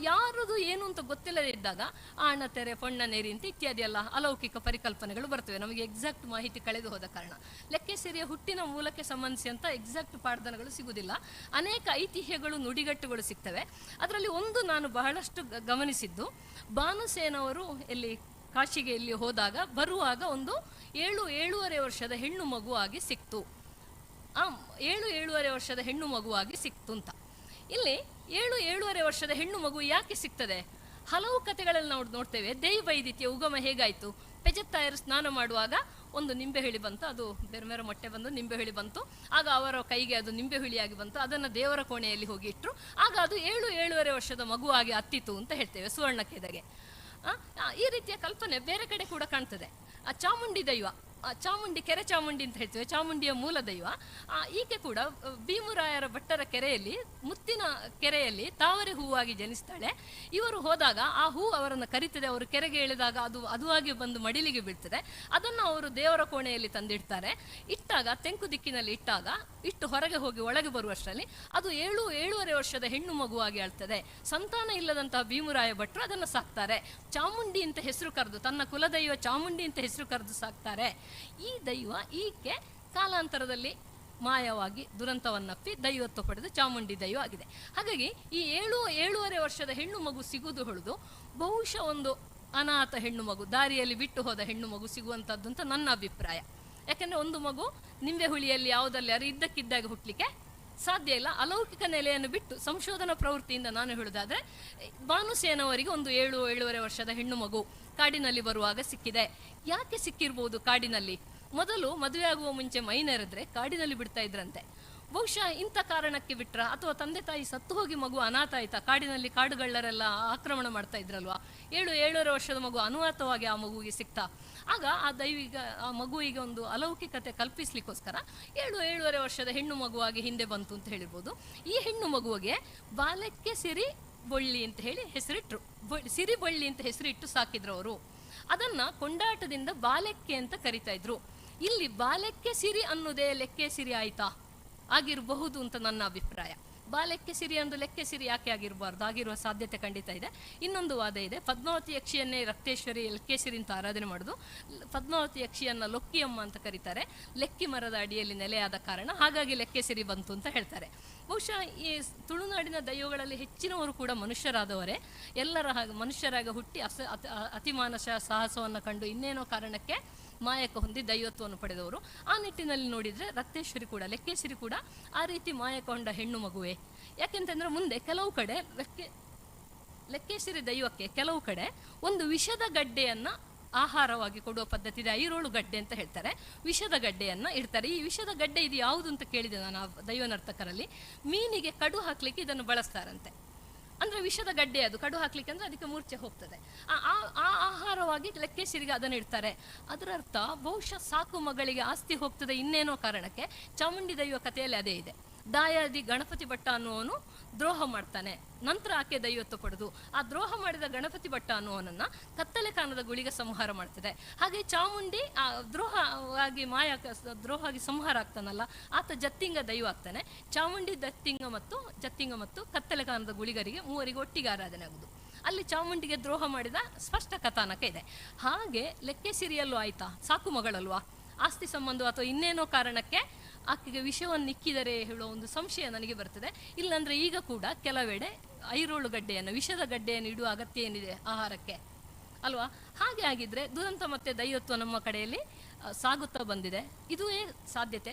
Speaker 15: ಯಾರದು ಏನು ಅಂತ ಗೊತ್ತಿಲ್ಲದೆ ಇದ್ದಾಗ ಆಣತೆರೆ, ಪೊಣ್ಣನೇರಿ ಅಂತ ಇತ್ಯಾದಿ ಎಲ್ಲ ಅಲೌಕಿಕ ಪರಿಕಲ್ಪನೆಗಳು ಬರ್ತವೆ. ನಮಗೆ ಎಕ್ಸಾಕ್ಟ್ ಮಾಹಿತಿ ಕಳೆದು ಹೋದ ಕಾರಣ ಲೆಕ್ಕೆಸಿರಿಯ ಹುಟ್ಟಿನ ಮೂಲಕ್ಕೆ ಸಂಬಂಧಿಸಿದಂಥ ಎಕ್ಸಾಕ್ಟ್ ಪಾಡ್ದನಗಳು ಸಿಗುವುದಿಲ್ಲ. ಅನೇಕ ಐತಿಹ್ಯಗಳು, ನುಡಿಗಟ್ಟುಗಳು ಸಿಗ್ತವೆ. ಅದರಲ್ಲಿ ಒಂದು ನಾನು ಬಹಳಷ್ಟು ಗಮನಿಸಿದ್ದು, ಭಾನುಸೇನವರು ಎಲ್ಲಿ ಕಾಶಿಗೆ ಇಲ್ಲಿ ಹೋದಾಗ ಬರುವಾಗ ಒಂದು 7-7.5 ವರ್ಷದ ಹೆಣ್ಣು ಮಗುವಾಗಿ ಸಿಕ್ತು. ಆ 7-7.5 ವರ್ಷದ ಹೆಣ್ಣು ಮಗುವಾಗಿ ಸಿಕ್ತು ಅಂತ. ಇಲ್ಲಿ 7-7.5 ವರ್ಷದ ಹೆಣ್ಣು ಮಗು ಯಾಕೆ ಸಿಗ್ತದೆ? ಹಲವು ಕಥೆಗಳಲ್ಲಿ ನಾವು ನೋಡ್ತೇವೆ. ದೇವೈದಿತ್ಯ ಉಗಮ ಹೇಗಾಯಿತು? ಪೆಜತ್ತಾಯರು ಸ್ನಾನ ಮಾಡುವಾಗ ಒಂದು ನಿಂಬೆ ಹುಳಿ ಬಂತು, ಅದು ಬೇರೆ ಬೇರೆ ಮೊಟ್ಟೆ ಬಂದು ನಿಂಬೆ ಹುಳಿ ಬಂತು. ಆಗ ಅವರ ಕೈಗೆ ಅದು ನಿಂಬೆ ಹುಳಿಯಾಗಿ ಬಂತು. ಅದನ್ನು ದೇವರ ಕೋಣೆಯಲ್ಲಿ ಹೋಗಿ ಇಟ್ಟರು. ಆಗ ಅದು 7-7.5 ವರ್ಷದ ಮಗುವಾಗಿ ಅತ್ತಿತು ಅಂತ ಹೇಳ್ತೇವೆ ಸುವರ್ಣಕ್ಕೆದಗೆ. ಈ ರೀತಿಯ ಕಲ್ಪನೆ ಬೇರೆ ಕಡೆ ಕೂಡ ಕಾಣ್ತದೆ. ಆ ಚಾಮುಂಡಿ ದೈವ, ಚಾಮುಂಡಿ, ಕೆರೆ ಚಾಮುಂಡಿ ಅಂತ ಹೇಳ್ತೇವೆ, ಚಾಮುಂಡಿಯ ಮೂಲ ದೈವ. ಈಕೆ ಕೂಡ ಭೀಮರಾಯರ ಭಟ್ಟರ ಕೆರೆಯಲ್ಲಿ, ಮುತ್ತಿನ ಕೆರೆಯಲ್ಲಿ ತಾವರೆ ಹೂವಾಗಿ ಜನಿಸ್ತಾಳೆ. ಇವರು ಹೋದಾಗ ಆ ಹೂ ಅವರನ್ನು ಕರೀತದೆ. ಅವರು ಕೆರೆಗೆ ಇಳಿದಾಗ ಅದು ಅದುವಾಗಿ ಬಂದು ಮಡಿಲಿಗೆ ಬೀಳ್ತದೆ. ಅದನ್ನು ಅವರು ದೇವರ ಕೋಣೆಯಲ್ಲಿ ತಂದಿಡ್ತಾರೆ. ಇಟ್ಟಾಗ ತೆಂಕು ದಿಕ್ಕಿನಲ್ಲಿ ಇಟ್ಟಾಗ ಇಟ್ಟು ಹೊರಗೆ ಹೋಗಿ ಒಳಗೆ ಬರುವಷ್ಟರಲ್ಲಿ ಅದು 7-7.5 ವರ್ಷದ ಹೆಣ್ಣು ಮಗುವಾಗಿ ಅಳ್ತದೆ. ಸಂತಾನ ಇಲ್ಲದಂತಹ ಭೀಮರಾಯ ಭಟ್ರು ಅದನ್ನು ಸಾಕ್ತಾರೆ. ಚಾಮುಂಡಿ ಅಂತ ಹೆಸರು ಕರೆದು, ತನ್ನ ಕುಲದೈವ ಚಾಮುಂಡಿ ಅಂತ ಹೆಸರು ಕರೆದು ಸಾಕ್ತಾರೆ. ಈ ದೈವ ಈಕೆ ಕಾಲಾಂತರದಲ್ಲಿ ಮಾಯವಾಗಿ ದುರಂತವನ್ನಪ್ಪಿ ದೈವತ್ವ ಪಡೆದು ಚಾಮುಂಡಿ ದೈವ ಆಗಿದೆ. ಹಾಗಾಗಿ ಈ 7-7.5 ವರ್ಷದ ಹೆಣ್ಣು ಮಗು ಸಿಗುವುದು ಹೊಳೆದು ಬಹುಶಃ ಒಂದು ಅನಾಥ ಹೆಣ್ಣು ಮಗು, ದಾರಿಯಲ್ಲಿ ಬಿಟ್ಟು ಹೋದ ಹೆಣ್ಣು ಮಗು ಸಿಗುವಂಥದ್ದು ಅಂತ ನನ್ನ ಅಭಿಪ್ರಾಯ. ಯಾಕೆಂದರೆ ಒಂದು ಮಗು ನಿಂಬೆ ಹುಳಿಯಲ್ಲಿ ಯಾವುದಲ್ಲಿ ಯಾರು ಇದ್ದಕ್ಕಿದ್ದಾಗ ಹುಟ್ಟಲಿಕ್ಕೆ ಸಾಧ್ಯ ಇಲ್ಲ. ಅಲೌಕಿಕ ನೆಲೆಯನ್ನು ಬಿಟ್ಟು ಸಂಶೋಧನಾ ಪ್ರವೃತ್ತಿಯಿಂದ ನಾನು ಹೇಳುವುದಾದರೆ, ಭಾನುಸೇನವರಿಗೆ ಒಂದು 7-7.5 ವರ್ಷದ ಹೆಣ್ಣು ಮಗು ಕಾಡಿನಲ್ಲಿ ಬರುವಾಗ ಸಿಕ್ಕಿದೆ. ಯಾಕೆ ಸಿಕ್ಕಿರ್ಬೋದು ಕಾಡಿನಲ್ಲಿ? ಮೊದಲು ಮದುವೆ ಆಗುವ ಮುಂಚೆ ಮೈನೆರೆದ್ರೆ ಕಾಡಿನಲ್ಲಿ ಬಿಡ್ತಾ ಇದ್ರಂತೆ. ಬಹುಶಃ ಇಂಥ ಕಾರಣಕ್ಕೆ ಬಿಟ್ರ, ಅಥವಾ ತಂದೆ ತಾಯಿ ಸತ್ತು ಹೋಗಿ ಮಗು ಅನಾಥ ಆಯ್ತಾ? ಕಾಡಿನಲ್ಲಿ ಕಾಡುಗಳ್ಳರೆಲ್ಲ ಆಕ್ರಮಣ ಮಾಡ್ತಾ ಇದ್ರಲ್ವಾ? 7-7.5 ವರ್ಷದ ಮಗು ಅನಾಥವಾಗಿ ಆ ಮಗುವಿಗೆ ಸಿಕ್ತಾ? ಆಗ ಆ ದೈವಿಗ ಆ ಮಗುವಿಗೆ ಒಂದು ಅಲೌಕಿಕತೆ ಕಲ್ಪಿಸ್ಲಿಕ್ಕೋಸ್ಕರ 7-7.5 ವರ್ಷದ ಹೆಣ್ಣು ಮಗುವಾಗಿ ಹಿಂದೆ ಬಂತು ಅಂತ ಹೇಳಿರ್ಬೋದು. ಈ ಹೆಣ್ಣು ಮಗುವಿಗೆ ಬಾಲಕ್ಕೆ ಸಿರಿ ಬೊಳ್ಳಿ ಅಂತ ಹೇಳಿ ಹೆಸರಿಟ್ರು. ಸಿರಿ ಬೊಳ್ಳಿ ಅಂತ ಹೆಸರಿಟ್ಟು ಸಾಕಿದ್ರು ಅವರು. ಅದನ್ನು ಕೊಂಡಾಟದಿಂದ ಬಾಲೆಕ್ಕೆ ಅಂತ ಕರಿತಾ ಇದ್ರು. ಇಲ್ಲಿ ಬಾಲೆಕ್ಕೆ ಸಿರಿ ಅನ್ನೋದೇ ಲೆಕ್ಕೆ ಸಿರಿ ಆಯ್ತಾ? ಆಗಿರಬಹುದು ಅಂತ ನನ್ನ ಅಭಿಪ್ರಾಯ. ಬಾಲೆಕ್ಕೆ ಸಿರಿ ಅಂದು ಲೆಕ್ಕೆ ಸಿರಿ ಯಾಕೆ ಆಗಿರಬಾರ್ದು? ಆಗಿರುವ ಸಾಧ್ಯತೆ ಖಂಡಿತ ಇದೆ. ಇನ್ನೊಂದು ವಾದ ಇದೆ, ಪದ್ಮಾವತಿ ಯಕ್ಷಿಯನ್ನೇ ರಕ್ತೇಶ್ವರಿ ಲೆಕ್ಕೆ ಸಿರಿ ಅಂತ ಆರಾಧನೆ ಮಾಡೋದು. ಪದ್ಮಾವತಿ ಯಕ್ಷಿಯನ್ನು ಲೊಕ್ಕಿಯಮ್ಮ ಅಂತ ಕರೀತಾರೆ. ಲೆಕ್ಕಿ ಮರದ ಅಡಿಯಲ್ಲಿ ನೆಲೆಯಾದ ಕಾರಣ ಹಾಗಾಗಿ ಲೆಕ್ಕೆ ಸಿರಿ ಬಂತು ಅಂತ ಹೇಳ್ತಾರೆ. ಬಹುಶಃ ಈ ತುಳುನಾಡಿನ ದೈವಗಳಲ್ಲಿ ಹೆಚ್ಚಿನವರು ಕೂಡ ಮನುಷ್ಯರಾದವರೇ. ಎಲ್ಲರ ಹಾಗೆ ಮನುಷ್ಯರಾಗ ಹುಟ್ಟಿ ಅತಿಮಾನಸ ಸಾಹಸವನ್ನು ಕಂಡು ಇನ್ನೇನೋ ಕಾರಣಕ್ಕೆ ಮಾಯಕ ಹೊಂದಿ ದೈವತ್ವವನ್ನು ಪಡೆದವರು. ಆ ನಿಟ್ಟಿನಲ್ಲಿ ನೋಡಿದರೆ ರಕ್ತೇಶ್ವರಿ ಕೂಡ, ಲೆಕ್ಕೇಶ್ವರಿ ಕೂಡ ಆ ರೀತಿ ಮಾಯಕೊಂಡ ಹೆಣ್ಣು ಮಗುವೆ. ಯಾಕೆಂತಂದರೆ ಮುಂದೆ ಕೆಲವು ಕಡೆ ಲೆಕ್ಕೇಶ್ವರಿ ದೈವಕ್ಕೆ ಕೆಲವು ಕಡೆ ಒಂದು ವಿಷದ ಗಡ್ಡೆಯನ್ನು ಆಹಾರವಾಗಿ ಕೊಡುವ ಪದ್ಧತಿ ಇದೆ. ಐರೋಳು ಗಡ್ಡೆ ಅಂತ ಹೇಳ್ತಾರೆ. ವಿಷದ ಗಡ್ಡೆಯನ್ನು ಇಡ್ತಾರೆ. ಈ ವಿಷದ ಗಡ್ಡೆ ಇದು ಯಾವುದು ಅಂತ ಕೇಳಿದೆ ನಾನು ಆ ದೈವ ನರ್ತಕರಲ್ಲಿ. ಮೀನಿಗೆ ಕಡು ಹಾಕಲಿಕ್ಕೆ ಇದನ್ನು ಬಳಸ್ತಾರಂತೆ. ಅಂದರೆ ವಿಷದ ಗಡ್ಡೆ ಅದು, ಕಡು ಹಾಕ್ಲಿಕ್ಕೆ ಅಂದರೆ ಅದಕ್ಕೆ ಮೂರ್ಛೆ ಹೋಗ್ತದೆ. ಆ ಆಹಾರವಾಗಿ ಲೆಕ್ಕೇಶ್ವರಿಗೆ ಅದನ್ನು ಇಡ್ತಾರೆ. ಅದರ ಅರ್ಥ ಬಹುಶಃ ಸಾಕು ಮಗಳಿಗೆ ಆಸ್ತಿ ಹೋಗ್ತದೆ ಇನ್ನೇನೋ ಕಾರಣಕ್ಕೆ. ಚಾಮುಂಡಿ ದೈವ ಕಥೆಯಲ್ಲಿ ಅದೇ ಇದೆ. ದಾಯಾದಿ ಗಣಪತಿ ಭಟ್ಟ ಅನ್ನುವನು ದ್ರೋಹ ಮಾಡ್ತಾನೆ, ನಂತರ ಆಕೆ ದೈವತ್ವ ಪಡೆದು ಆ ದ್ರೋಹ ಮಾಡಿದ ಗಣಪತಿ ಭಟ್ಟ ಅನ್ನುವನನ್ನು ಕತ್ತಲೆ ಕಾನದ ಗುಳಿಗ ಸಂಹಾರ ಮಾಡ್ತದೆ. ಹಾಗೆ ಚಾಮುಂಡಿ ಆ ದ್ರೋಹವಾಗಿ ಮಾಯ ದ್ರೋಹವಾಗಿ ಸಂಹಾರ ಆಗ್ತಾನಲ್ಲ, ಆತ ಜತ್ತಿಂಗ ದೈವ ಆಗ್ತಾನೆ. ಚಾಮುಂಡಿ ಜತ್ತಿಂಗ ಮತ್ತು ಕತ್ತಲೆ ಕಾನದ ಗುಳಿಗರಿಗೆ ಮೂವರಿಗೆ ಒಟ್ಟಿಗೆ ಆರಾಧನೆ ಆಗುದು. ಅಲ್ಲಿ ಚಾಮುಂಡಿಗೆ ದ್ರೋಹ ಮಾಡಿದ ಸ್ಪಷ್ಟ ಕಥಾನಕ ಇದೆ. ಹಾಗೆ ಲೆಕ್ಕೆ ಸಿರಿಯಲ್ಲೂ ಆಯ್ತಾ, ಸಾಕು ಮಗಳಲ್ವಾ, ಆಸ್ತಿ ಸಂಬಂಧ ಅಥವಾ ಇನ್ನೇನೋ ಕಾರಣಕ್ಕೆ ಆಕೆಗೆ ವಿಷವನ್ನು ನಿಕ್ಕಿದರೆ ಹೇಳುವ ಒಂದು ಸಂಶಯ ನನಗೆ ಬರ್ತದೆ. ಇಲ್ಲಾಂದರೆ ಈಗ ಕೂಡ ಕೆಲವೆಡೆ ಐರೋಳು ಗಡ್ಡೆಯನ್ನು, ವಿಷದ ಗಡ್ಡೆಯನ್ನು ಇಡುವ ಅಗತ್ಯ ಏನಿದೆ ಆಹಾರಕ್ಕೆ ಅಲ್ವಾ? ಹಾಗೆ ಆಗಿದ್ದರೆ ದುರಂತ ಮತ್ತು ದೈವತ್ವ ನಮ್ಮ ಕಡೆಯಲ್ಲಿ ಸಾಗುತ್ತಾ ಬಂದಿದೆ. ಇದುವೇ ಸಾಧ್ಯತೆ.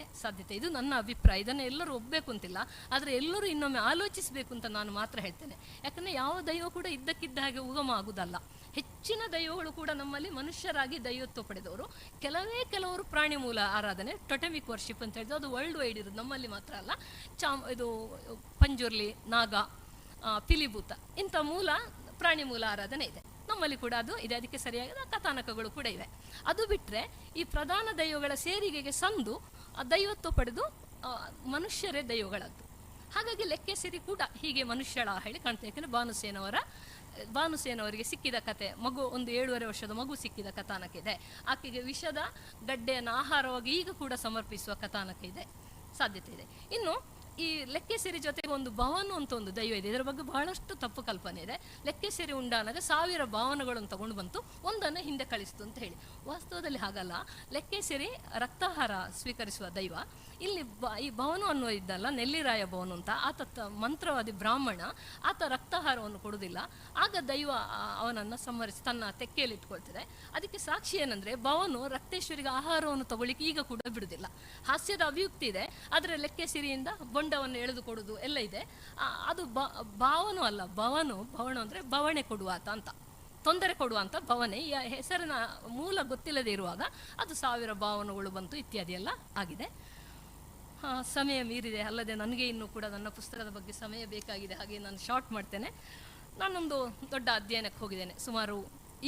Speaker 15: ಇದು ನನ್ನ ಅಭಿಪ್ರಾಯ. ಇದನ್ನು ಎಲ್ಲರೂ ಒಪ್ಪಬೇಕು ಅಂತಿಲ್ಲ, ಆದರೆ ಎಲ್ಲರೂ ಇನ್ನೊಮ್ಮೆ ಆಲೋಚಿಸಬೇಕು ಅಂತ ನಾನು ಮಾತ್ರ ಹೇಳ್ತೇನೆ. ಯಾಕಂದರೆ ಯಾವ ದೈವ ಕೂಡ ಇದ್ದಕ್ಕಿದ್ದ ಹಾಗೆ ಉಗಮ ಆಗುವುದಲ್ಲ. ಹೆಚ್ಚಿನ ದೈವಗಳು ಕೂಡ ನಮ್ಮಲ್ಲಿ ಮನುಷ್ಯರಾಗಿ ದೈವತ್ವ ಪಡೆದವರು. ಕೆಲವೇ ಕೆಲವರು ಪ್ರಾಣಿ ಮೂಲ ಆರಾಧನೆ, ಟೊಟೆಮಿಕ್ ವರ್ಷಿಪ್ ಅಂತ ಹೇಳಿದ್ರೆ ಅದು ವರ್ಲ್ಡ್ ವೈಡ್ ಇರೋದು, ನಮ್ಮಲ್ಲಿ ಮಾತ್ರ ಅಲ್ಲ. ಇದು ಪಂಜುರ್ಲಿ, ನಾಗ, ಪಿಲಿಭೂತ ಇಂಥ ಮೂಲ ಪ್ರಾಣಿ ಮೂಲ ಆರಾಧನೆ ಇದೆ ನಮ್ಮಲ್ಲಿ ಕೂಡ, ಅದು ಇದೆ. ಅದಕ್ಕೆ ಸರಿಯಾದ ಕಥಾನಕಗಳು ಕೂಡ ಇವೆ. ಅದು ಬಿಟ್ಟರೆ ಈ ಪ್ರಧಾನ ದೈವಗಳ ಸೇರಿಗೆಗೆ ಸಂದು ಆ ದೈವತ್ವ ಪಡೆದು ಮನುಷ್ಯರೇ ದೈವಗಳದ್ದು. ಹಾಗಾಗಿ ಲೆಕ್ಕೆಸಿರಿ ಕೂಡ ಹೀಗೆ ಮನುಷ್ಯಳ ಹೇಳಿ ಕಾಣ್ತದೆ. ಯಾಕೆಂದರೆ ಭಾನುಸೇನವರಿಗೆ ಸಿಕ್ಕಿದ ಕತೆ, ಮಗು ಒಂದು 7.5 ವರ್ಷದ ಮಗು ಸಿಕ್ಕಿದ ಕಥಾನಕ ಇದೆ. ಆಕೆಗೆ ವಿಷದ ಗಡ್ಡೆಯನ್ನು ಆಹಾರವಾಗಿ ಈಗ ಕೂಡ ಸಮರ್ಪಿಸುವ ಕಥಾನಕ ಇದೆ, ಸಾಧ್ಯತೆ ಇದೆ. ಇನ್ನು ಈ ಲೆಕ್ಕೆಸಿರಿ ಜೊತೆಗೆ ಒಂದು ಭವನು ಅಂತ ಒಂದು ದೈವ ಇದೆ. ಇದರ ಬಗ್ಗೆ ಬಹಳಷ್ಟು ತಪ್ಪು ಕಲ್ಪನೆ ಇದೆ. ಲೆಕ್ಕೆಸಿರಿ ಉಂಡಾನಾಗ 1000 ಭಾವನಗಳನ್ನು ತಗೊಂಡು ಬಂತು, ಒಂದನ್ನು ಹಿಂದೆ ಕಳಿಸ್ತು ಅಂತ ಹೇಳಿ. ವಾಸ್ತವದಲ್ಲಿ ಹಾಗಲ್ಲ. ಲೆಕ್ಕೆಸಿರಿ ರಕ್ತಾಹಾರ ಸ್ವೀಕರಿಸುವ ದೈವ. ಇಲ್ಲಿ ಈ ಭವನು ಅನ್ನೋ ಇದ್ದಲ್ಲ, ನೆಲ್ಲಿರಾಯ ಭವನು ಅಂತ, ಆತ ಮಂತ್ರವಾದಿ ಬ್ರಾಹ್ಮಣ, ಆತ ರಕ್ತಾಹಾರವನ್ನು ಕೊಡುವುದಿಲ್ಲ. ಆಗ ದೈವ ಅವನನ್ನು ಸಂಹರಿಸಿ ತನ್ನ ತೆಕ್ಕೆಯಲ್ಲಿ ಇಟ್ಕೊಳ್ತದೆ. ಅದಕ್ಕೆ ಸಾಕ್ಷಿ ಏನಂದರೆ, ಭವನು ರಕ್ತೇಶ್ವರಿಗೆ ಆಹಾರವನ್ನು ತಗೊಳ್ಳಿಕ್ಕೆ ಈಗ ಕೂಡ ಬಿಡುವುದಿಲ್ಲ. ಹಾಸ್ಯದ ಅಭಿಯುಕ್ತಿ ಇದೆ, ಆದರೆ ಲೆಕ್ಕೆಸಿರಿಯಿಂದ ಬೊಂಡವನ್ನು ಎಳೆದು ಕೊಡುವುದು ಎಲ್ಲ ಇದೆ. ಅದು ಭಾವನು ಅಲ್ಲ, ಭವನು. ಭವನು ಅಂದರೆ ಬವಣೆ ಕೊಡುವ ಆತ ಅಂತ, ತೊಂದರೆ ಕೊಡುವಂಥ ಭವನೆ. ಈ ಹೆಸರಿನ ಮೂಲ ಗೊತ್ತಿಲ್ಲದೆ ಇರುವಾಗ ಅದು 1000 ಭಾವನೆಗಳು ಬಂತು ಇತ್ಯಾದಿ ಎಲ್ಲ ಆಗಿದೆ. ಸಮಯ ಮೀರಿದೆ, ಅಲ್ಲದೆ ನನಗೆ ಇನ್ನೂ ಕೂಡ ನನ್ನ ಪುಸ್ತಕದ ಬಗ್ಗೆ ಸಮಯ ಬೇಕಾಗಿದೆ, ಹಾಗೆ ನಾನು ಶಾರ್ಟ್ ಮಾಡ್ತೇನೆ. ನಾನೊಂದು ದೊಡ್ಡ ಅಧ್ಯಯನಕ್ಕೆ ಹೋಗಿದ್ದೇನೆ. ಸುಮಾರು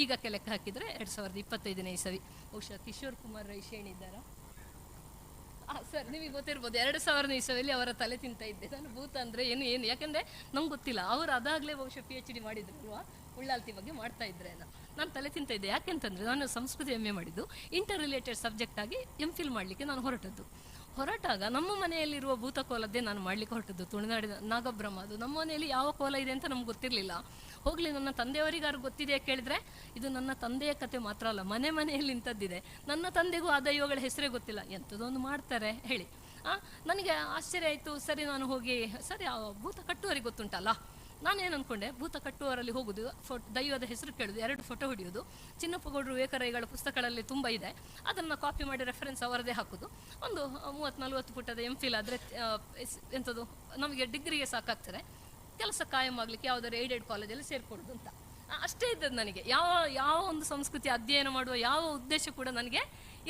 Speaker 15: ಈಗಕ್ಕೆ ಲೆಕ್ಕ ಹಾಕಿದರೆ 2025ನೇ ಇಸವಿ. ಬಹುಶಃ ಕಿಶೋರ್ ಕುಮಾರ್ ರೈ ಶೇಣಿ ಇದ್ದಾರಾ? ಸರ್ ನಿಮಗೆ ಗೊತ್ತಿರ್ಬೋದು, 2000ನೇ ಇಸವಿಯಲ್ಲಿ ಅವರ ತಲೆ ತಿಂತ ಇದ್ದೆ ನಾನು. ಭೂತ ಅಂದರೆ ಏನು ಏನು ಯಾಕೆಂದರೆ ನಂಗೆ ಗೊತ್ತಿಲ್ಲ. ಅವರು ಅದಾಗಲೇ ಬಹುಶಃ PhD ಮಾಡಿದ್ರು ಅಲ್ವಾ, ಉಳ್ಳಾಲ್ತಿ ಬಗ್ಗೆ ಮಾಡ್ತಾ ಇದ್ರೆ ನಾನು ತಲೆ ತಿಂತ ಇದ್ದೆ. ಯಾಕೆಂತಂದರೆ ನಾನು ಸಂಸ್ಕೃತ MA ಮಾಡಿದ್ದು, ಇಂಟರ್ ರಿಲೇಟೆಡ್ ಸಬ್ಜೆಕ್ಟ್ ಆಗಿ MPhil ಮಾಡಲಿಕ್ಕೆ ನಾನು ಹೊರಟದ್ದು. ಹೊರಟಾಗ ನಮ್ಮ ಮನೆಯಲ್ಲಿರುವ ಭೂತಕೋಲದ್ದೇ ನಾನು ಮಾಡಲಿಕ್ಕೆ ಹೊರಟದ್ದು. ತುಳುನಾಡಿನ ನಾಗಬ್ರಹ್ಮ, ಅದು ನಮ್ಮ ಮನೆಯಲ್ಲಿ ಯಾವ ಕೋಲ ಇದೆ ಅಂತ ನಮ್ಗೆ ಗೊತ್ತಿರಲಿಲ್ಲ. ಹೋಗಲಿ, ನನ್ನ ತಂದೆಯವರಿಗಾರು ಗೊತ್ತಿದೆಯಾ ಕೇಳಿದರೆ, ಇದು ನನ್ನ ತಂದೆಯ ಕತೆ ಮಾತ್ರ ಅಲ್ಲ, ಮನೆ ಮನೆಯಲ್ಲಿ ಇಂಥದ್ದಿದೆ. ನನ್ನ ತಂದೆಗೂ ಆ ದೈವಗಳ ಹೆಸರೇ ಗೊತ್ತಿಲ್ಲ, ಎಂಥದ್ದೊಂದು ಮಾಡ್ತಾರೆ ಹೇಳಿ. ನನಗೆ ಆಶ್ಚರ್ಯ ಆಯಿತು. ಸರಿ, ನಾನು ಹೋಗಿ ಸರಿ ಆ ಭೂತ ಕಟ್ಟುವರಿಗೆ ಗೊತ್ತುಂಟಲ್ಲ, ನಾನೇನು ಅಂದ್ಕೊಂಡೆ, ಭೂತ ಕಟ್ಟುವವರಲ್ಲಿ ಹೋಗುದು, ದೈವದ ಹೆಸರು ಕೇಳೋದು, 2 ಫೋಟೋ ಹೊಡೆಯೋದು, ಚಿನ್ನಪ್ಪಗೌಡರು ವಿವೇಕರೈಗಳ ಪುಸ್ತಕಗಳಲ್ಲಿ ತುಂಬ ಇದೆ, ಅದನ್ನು ಕಾಪಿ ಮಾಡಿ ರೆಫರೆನ್ಸ್ ಅವರದೇ ಹಾಕೋದು. ಒಂದು 30-40 ಪುಟದ ಎಮ್ ಫಿಲ್ ಆದರೆ ಎಂಥದ್ದು ನಮಗೆ ಡಿಗ್ರಿಗೆ ಸಾಕಾಗ್ತದೆ, ಕೆಲಸ ಕಾಯಂ ಆಗಲಿಕ್ಕೆ ಯಾವುದಾದ್ರು ಏಡೆಡ್ ಕಾಲೇಜಲ್ಲಿ ಸೇರಿಕೊಡೋದು ಅಂತ ಅಷ್ಟೇ ಇದ್ದದ್ದು ನನಗೆ. ಯಾವ ಯಾವ ಒಂದು ಸಂಸ್ಕೃತಿ ಅಧ್ಯಯನ ಮಾಡುವ ಯಾವ ಉದ್ದೇಶ ಕೂಡ ನನಗೆ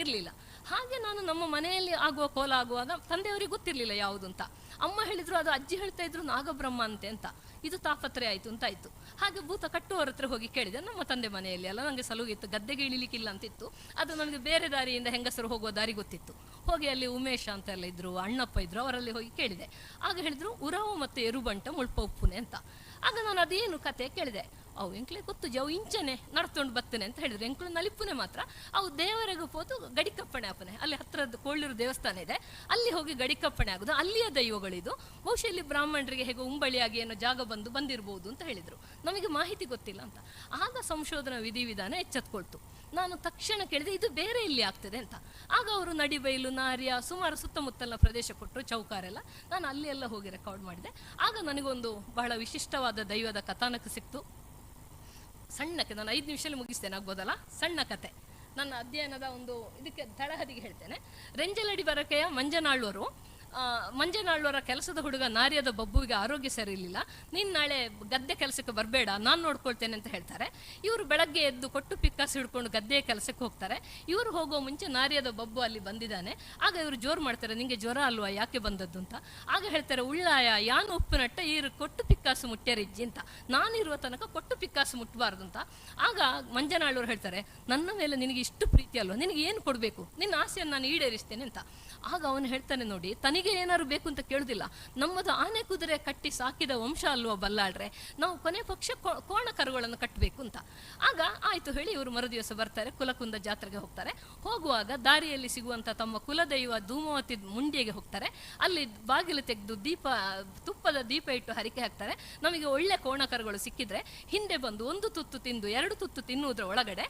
Speaker 15: ಇರಲಿಲ್ಲ. ಹಾಗೆ ನಾನು ನಮ್ಮ ಮನೆಯಲ್ಲಿ ಆಗುವ ಕೋಲ ಆಗುವಾಗ ತಂದೆಯವರಿಗೆ ಗೊತ್ತಿರಲಿಲ್ಲ ಯಾವುದು ಅಂತ. ಅಮ್ಮ ಹೇಳಿದ್ರು, ಅದು ಅಜ್ಜಿ ಹೇಳ್ತಾ ಇದ್ರು ನಾಗಬ್ರಹ್ಮ ಅಂತೆ ಅಂತ, ಇದು ತಾಪತ್ರೆ ಆಯಿತು ಅಂತ ಆಯಿತು. ಹಾಗೆ ಭೂತ ಕಟ್ಟುವವರ ಹತ್ರ ಹೋಗಿ ಕೇಳಿದೆ. ನಮ್ಮ ತಂದೆ ಮನೆಯಲ್ಲಿ ಅಲ್ಲ, ನನಗೆ ಸಲುಗಿತ್ತು, ಗದ್ದೆಗೆ ಇಳಿಲಿಕ್ಕಿಲ್ಲ ಅಂತಿತ್ತು, ಅದು ನನಗೆ ಬೇರೆ ದಾರಿಯಿಂದ ಹೆಂಗಸರು ಹೋಗುವ ದಾರಿ ಗೊತ್ತಿತ್ತು. ಹೋಗಿ ಅಲ್ಲಿ ಉಮೇಶ ಅಂತೆಲ್ಲ ಇದ್ರು, ಅಣ್ಣಪ್ಪ ಇದ್ರು, ಅವರಲ್ಲಿ ಹೋಗಿ ಕೇಳಿದೆ. ಆಗ ಹೇಳಿದ್ರು ಉರವು ಮತ್ತು ಎರುಬಂಟ ಮುಳ್ಪ ಉಪ್ಪುನೆ ಅಂತ. ಆಗ ನಾನು ಅದೇನು ಕತೆ ಕೇಳಿದೆ. ಅವು ಎಂಕ್ಲೆ ಗೊತ್ತು ಅವು ಇಂಚನೆ ನಡ್ಕೊಂಡು ಬರ್ತೇನೆ ಅಂತ ಹೇಳಿದ್ರು. ಎಂಕ್ಲು ನಲಿಪುನೆ ಮಾತ್ರ, ಅವು ದೇವರೆಗೂ ಪೋತು ಗಡಿಕಪ್ಪಣೆ ಆಪನೆ, ಅಲ್ಲಿ ಹತ್ತಿರದ ಕೋಳ್ಳೂರು ದೇವಸ್ಥಾನ ಇದೆ, ಅಲ್ಲಿ ಹೋಗಿ ಗಡಿಕಪ್ಪಣೆ ಆಗೋದು, ಅಲ್ಲಿಯ ದೈವಗಳಿದು, ಬಹುಶಃ ಇಲ್ಲಿ ಬ್ರಾಹ್ಮಣರಿಗೆ ಹೇಗೋ ಉಂಬಳಿಯಾಗಿ ಏನೋ ಜಾಗ ಬಂದಿರ್ಬೋದು ಅಂತ ಹೇಳಿದರು. ನಮಗೆ ಮಾಹಿತಿ ಗೊತ್ತಿಲ್ಲ ಅಂತ. ಆಗ ಸಂಶೋಧನಾ ವಿಧಿವಿಧಾನ ಎಚ್ಚೆತ್ಕೊಳ್ತು. ನಾನು ತಕ್ಷಣ ಕೇಳಿದೆ, ಇದು ಬೇರೆ ಇಲ್ಲಿ ಆಗ್ತದೆ ಅಂತ. ಆಗ ಅವರು ನಡಿಬೈಲು, ನಾರ್ಯ, ಸುಮಾರು ಸುತ್ತಮುತ್ತಲಿನ ಪ್ರದೇಶ ಕೊಟ್ಟರು, ಚೌಕಾರೆಲ್ಲ. ನಾನು ಅಲ್ಲಿ ಎಲ್ಲ ಹೋಗಿ ರೆಕಾರ್ಡ್ ಮಾಡಿದೆ. ಆಗ ನನಗೊಂದು ಬಹಳ ವಿಶಿಷ್ಟವಾದ ದೈವದ ಕಥಾನಕ ಸಿಕ್ತು. ಸಣ್ಣಕ್ಕೆ ನಾನು 5 ನಿಮಿಷದಲ್ಲಿ ಮುಗಿಸ್ತೇನೆ, ಆಗ್ಬೋದಲ್ಲ? ಸಣ್ಣ ಕತೆ, ನನ್ನ ಅಧ್ಯಯನದ ಒಂದು ಇದಕ್ಕೆ ತಳಹದಿಗೆ ಹೇಳ್ತೇನೆ. ರೆಂಜಲಡಿ ಬರಕೆಯ ಮಂಜನಾಳ್ವರು, ಮಂಜನಾಳ್ವರ ಕೆಲಸದ ಹುಡುಗ ನಾರ್ಯದ ಬಬ್ಬುವಿಗೆ ಆರೋಗ್ಯ ಸರಿ ಇರಲಿಲ್ಲ. ನೀನು ನಾಳೆ ಗದ್ದೆ ಕೆಲಸಕ್ಕೆ ಬರಬೇಡ, ನಾನು ನೋಡ್ಕೊಳ್ತೇನೆ ಅಂತ ಹೇಳ್ತಾರೆ. ಇವರು ಬೆಳಗ್ಗೆ ಎದ್ದು ಕೊಟ್ಟು ಪಿಕ್ಕಾಸು ಹಿಡ್ಕೊಂಡು ಗದ್ದೆಯ ಕೆಲಸಕ್ಕೆ ಹೋಗ್ತಾರೆ. ಇವರು ಹೋಗೋ ಮುಂಚೆ ನಾರ್ಯದ ಬಬ್ಬು ಅಲ್ಲಿ ಬಂದಿದ್ದಾನೆ. ಆಗ ಇವರು ಜೋರು ಮಾಡ್ತಾರೆ, ನಿಂಗೆ ಜ್ವರ ಅಲ್ವಾ, ಯಾಕೆ ಬಂದದ್ದು ಅಂತ. ಆಗ ಹೇಳ್ತಾರೆ, ಉಳ್ಳಾಯ ಯಾನು ಉಪ್ಪಿನಟ್ಟ ಈರು ಕೊಟ್ಟು ಪಿಕ್ಕಾಸು ಮುಟ್ಟ್ಯಾರಿಜ್ಜಿ ಅಂತ, ನಾನಿರುವ ತನಕ ಕೊಟ್ಟು ಪಿಕ್ಕಾಸು ಮುಟ್ಟಬಾರ್ದು ಅಂತ. ಆಗ ಮಂಜನಾಳವರು ಹೇಳ್ತಾರೆ, ನನ್ನ ಮೇಲೆ ನಿನಗೆ ಇಷ್ಟು ಪ್ರೀತಿ ಅಲ್ವಾ, ನಿನಗೆ ಏನು ಕೊಡಬೇಕು, ನಿನ್ನ ಆಸೆಯನ್ನು ನಾನು ಈಡೇರಿಸ್ತೇನೆ ಅಂತ. ಆಗ ಅವನು ಹೇಳ್ತಾನೆ, ನೋಡಿ ತನಗೆ ಏನಾದ್ರು ಬೇಕು ಅಂತ ಕೇಳುದಿಲ್ಲ, ನಮ್ಮದು ಆನೆ ಕುದುರೆ ಕಟ್ಟಿ ಸಾಕಿದ ವಂಶ ಅಲ್ವಾ ಬಲ್ಲಾಳ್ರೆ, ನಾವು ಕೊನೆ ಪಕ್ಷ ಕೋಣ ಕರುಗಳನ್ನು ಕಟ್ಟಬೇಕು ಅಂತ. ಆಗ ಆಯ್ತು ಹೇಳಿ ಇವರು ಮರುದಿವಸ ಬರ್ತಾರೆ, ಕುಲಕುಂದ ಜಾತ್ರೆಗೆ ಹೋಗ್ತಾರೆ. ಹೋಗುವಾಗ ದಾರಿಯಲ್ಲಿ ಸಿಗುವಂತ ತಮ್ಮ ಕುಲದೈವ ಧೂಮಾವತಿ ಮುಂಡಿಗೆ ಹೋಗ್ತಾರೆ. ಅಲ್ಲಿ ಬಾಗಿಲು ತೆಗೆದು ದೀಪ, ತುಪ್ಪದ ದೀಪ ಇಟ್ಟು ಹರಿಕೆ ಹಾಕ್ತಾರೆ. ನಮಗೆ ಒಳ್ಳೆ ಕೋಣ ಕರುಗಳು ಸಿಕ್ಕಿದ್ರೆ ಹಿಂದೆ ಬಂದು 1 ತುತ್ತು ತಿಂದು 2 ತುತ್ತು ತಿನ್ನುವುದರ ಒಳಗಡೆ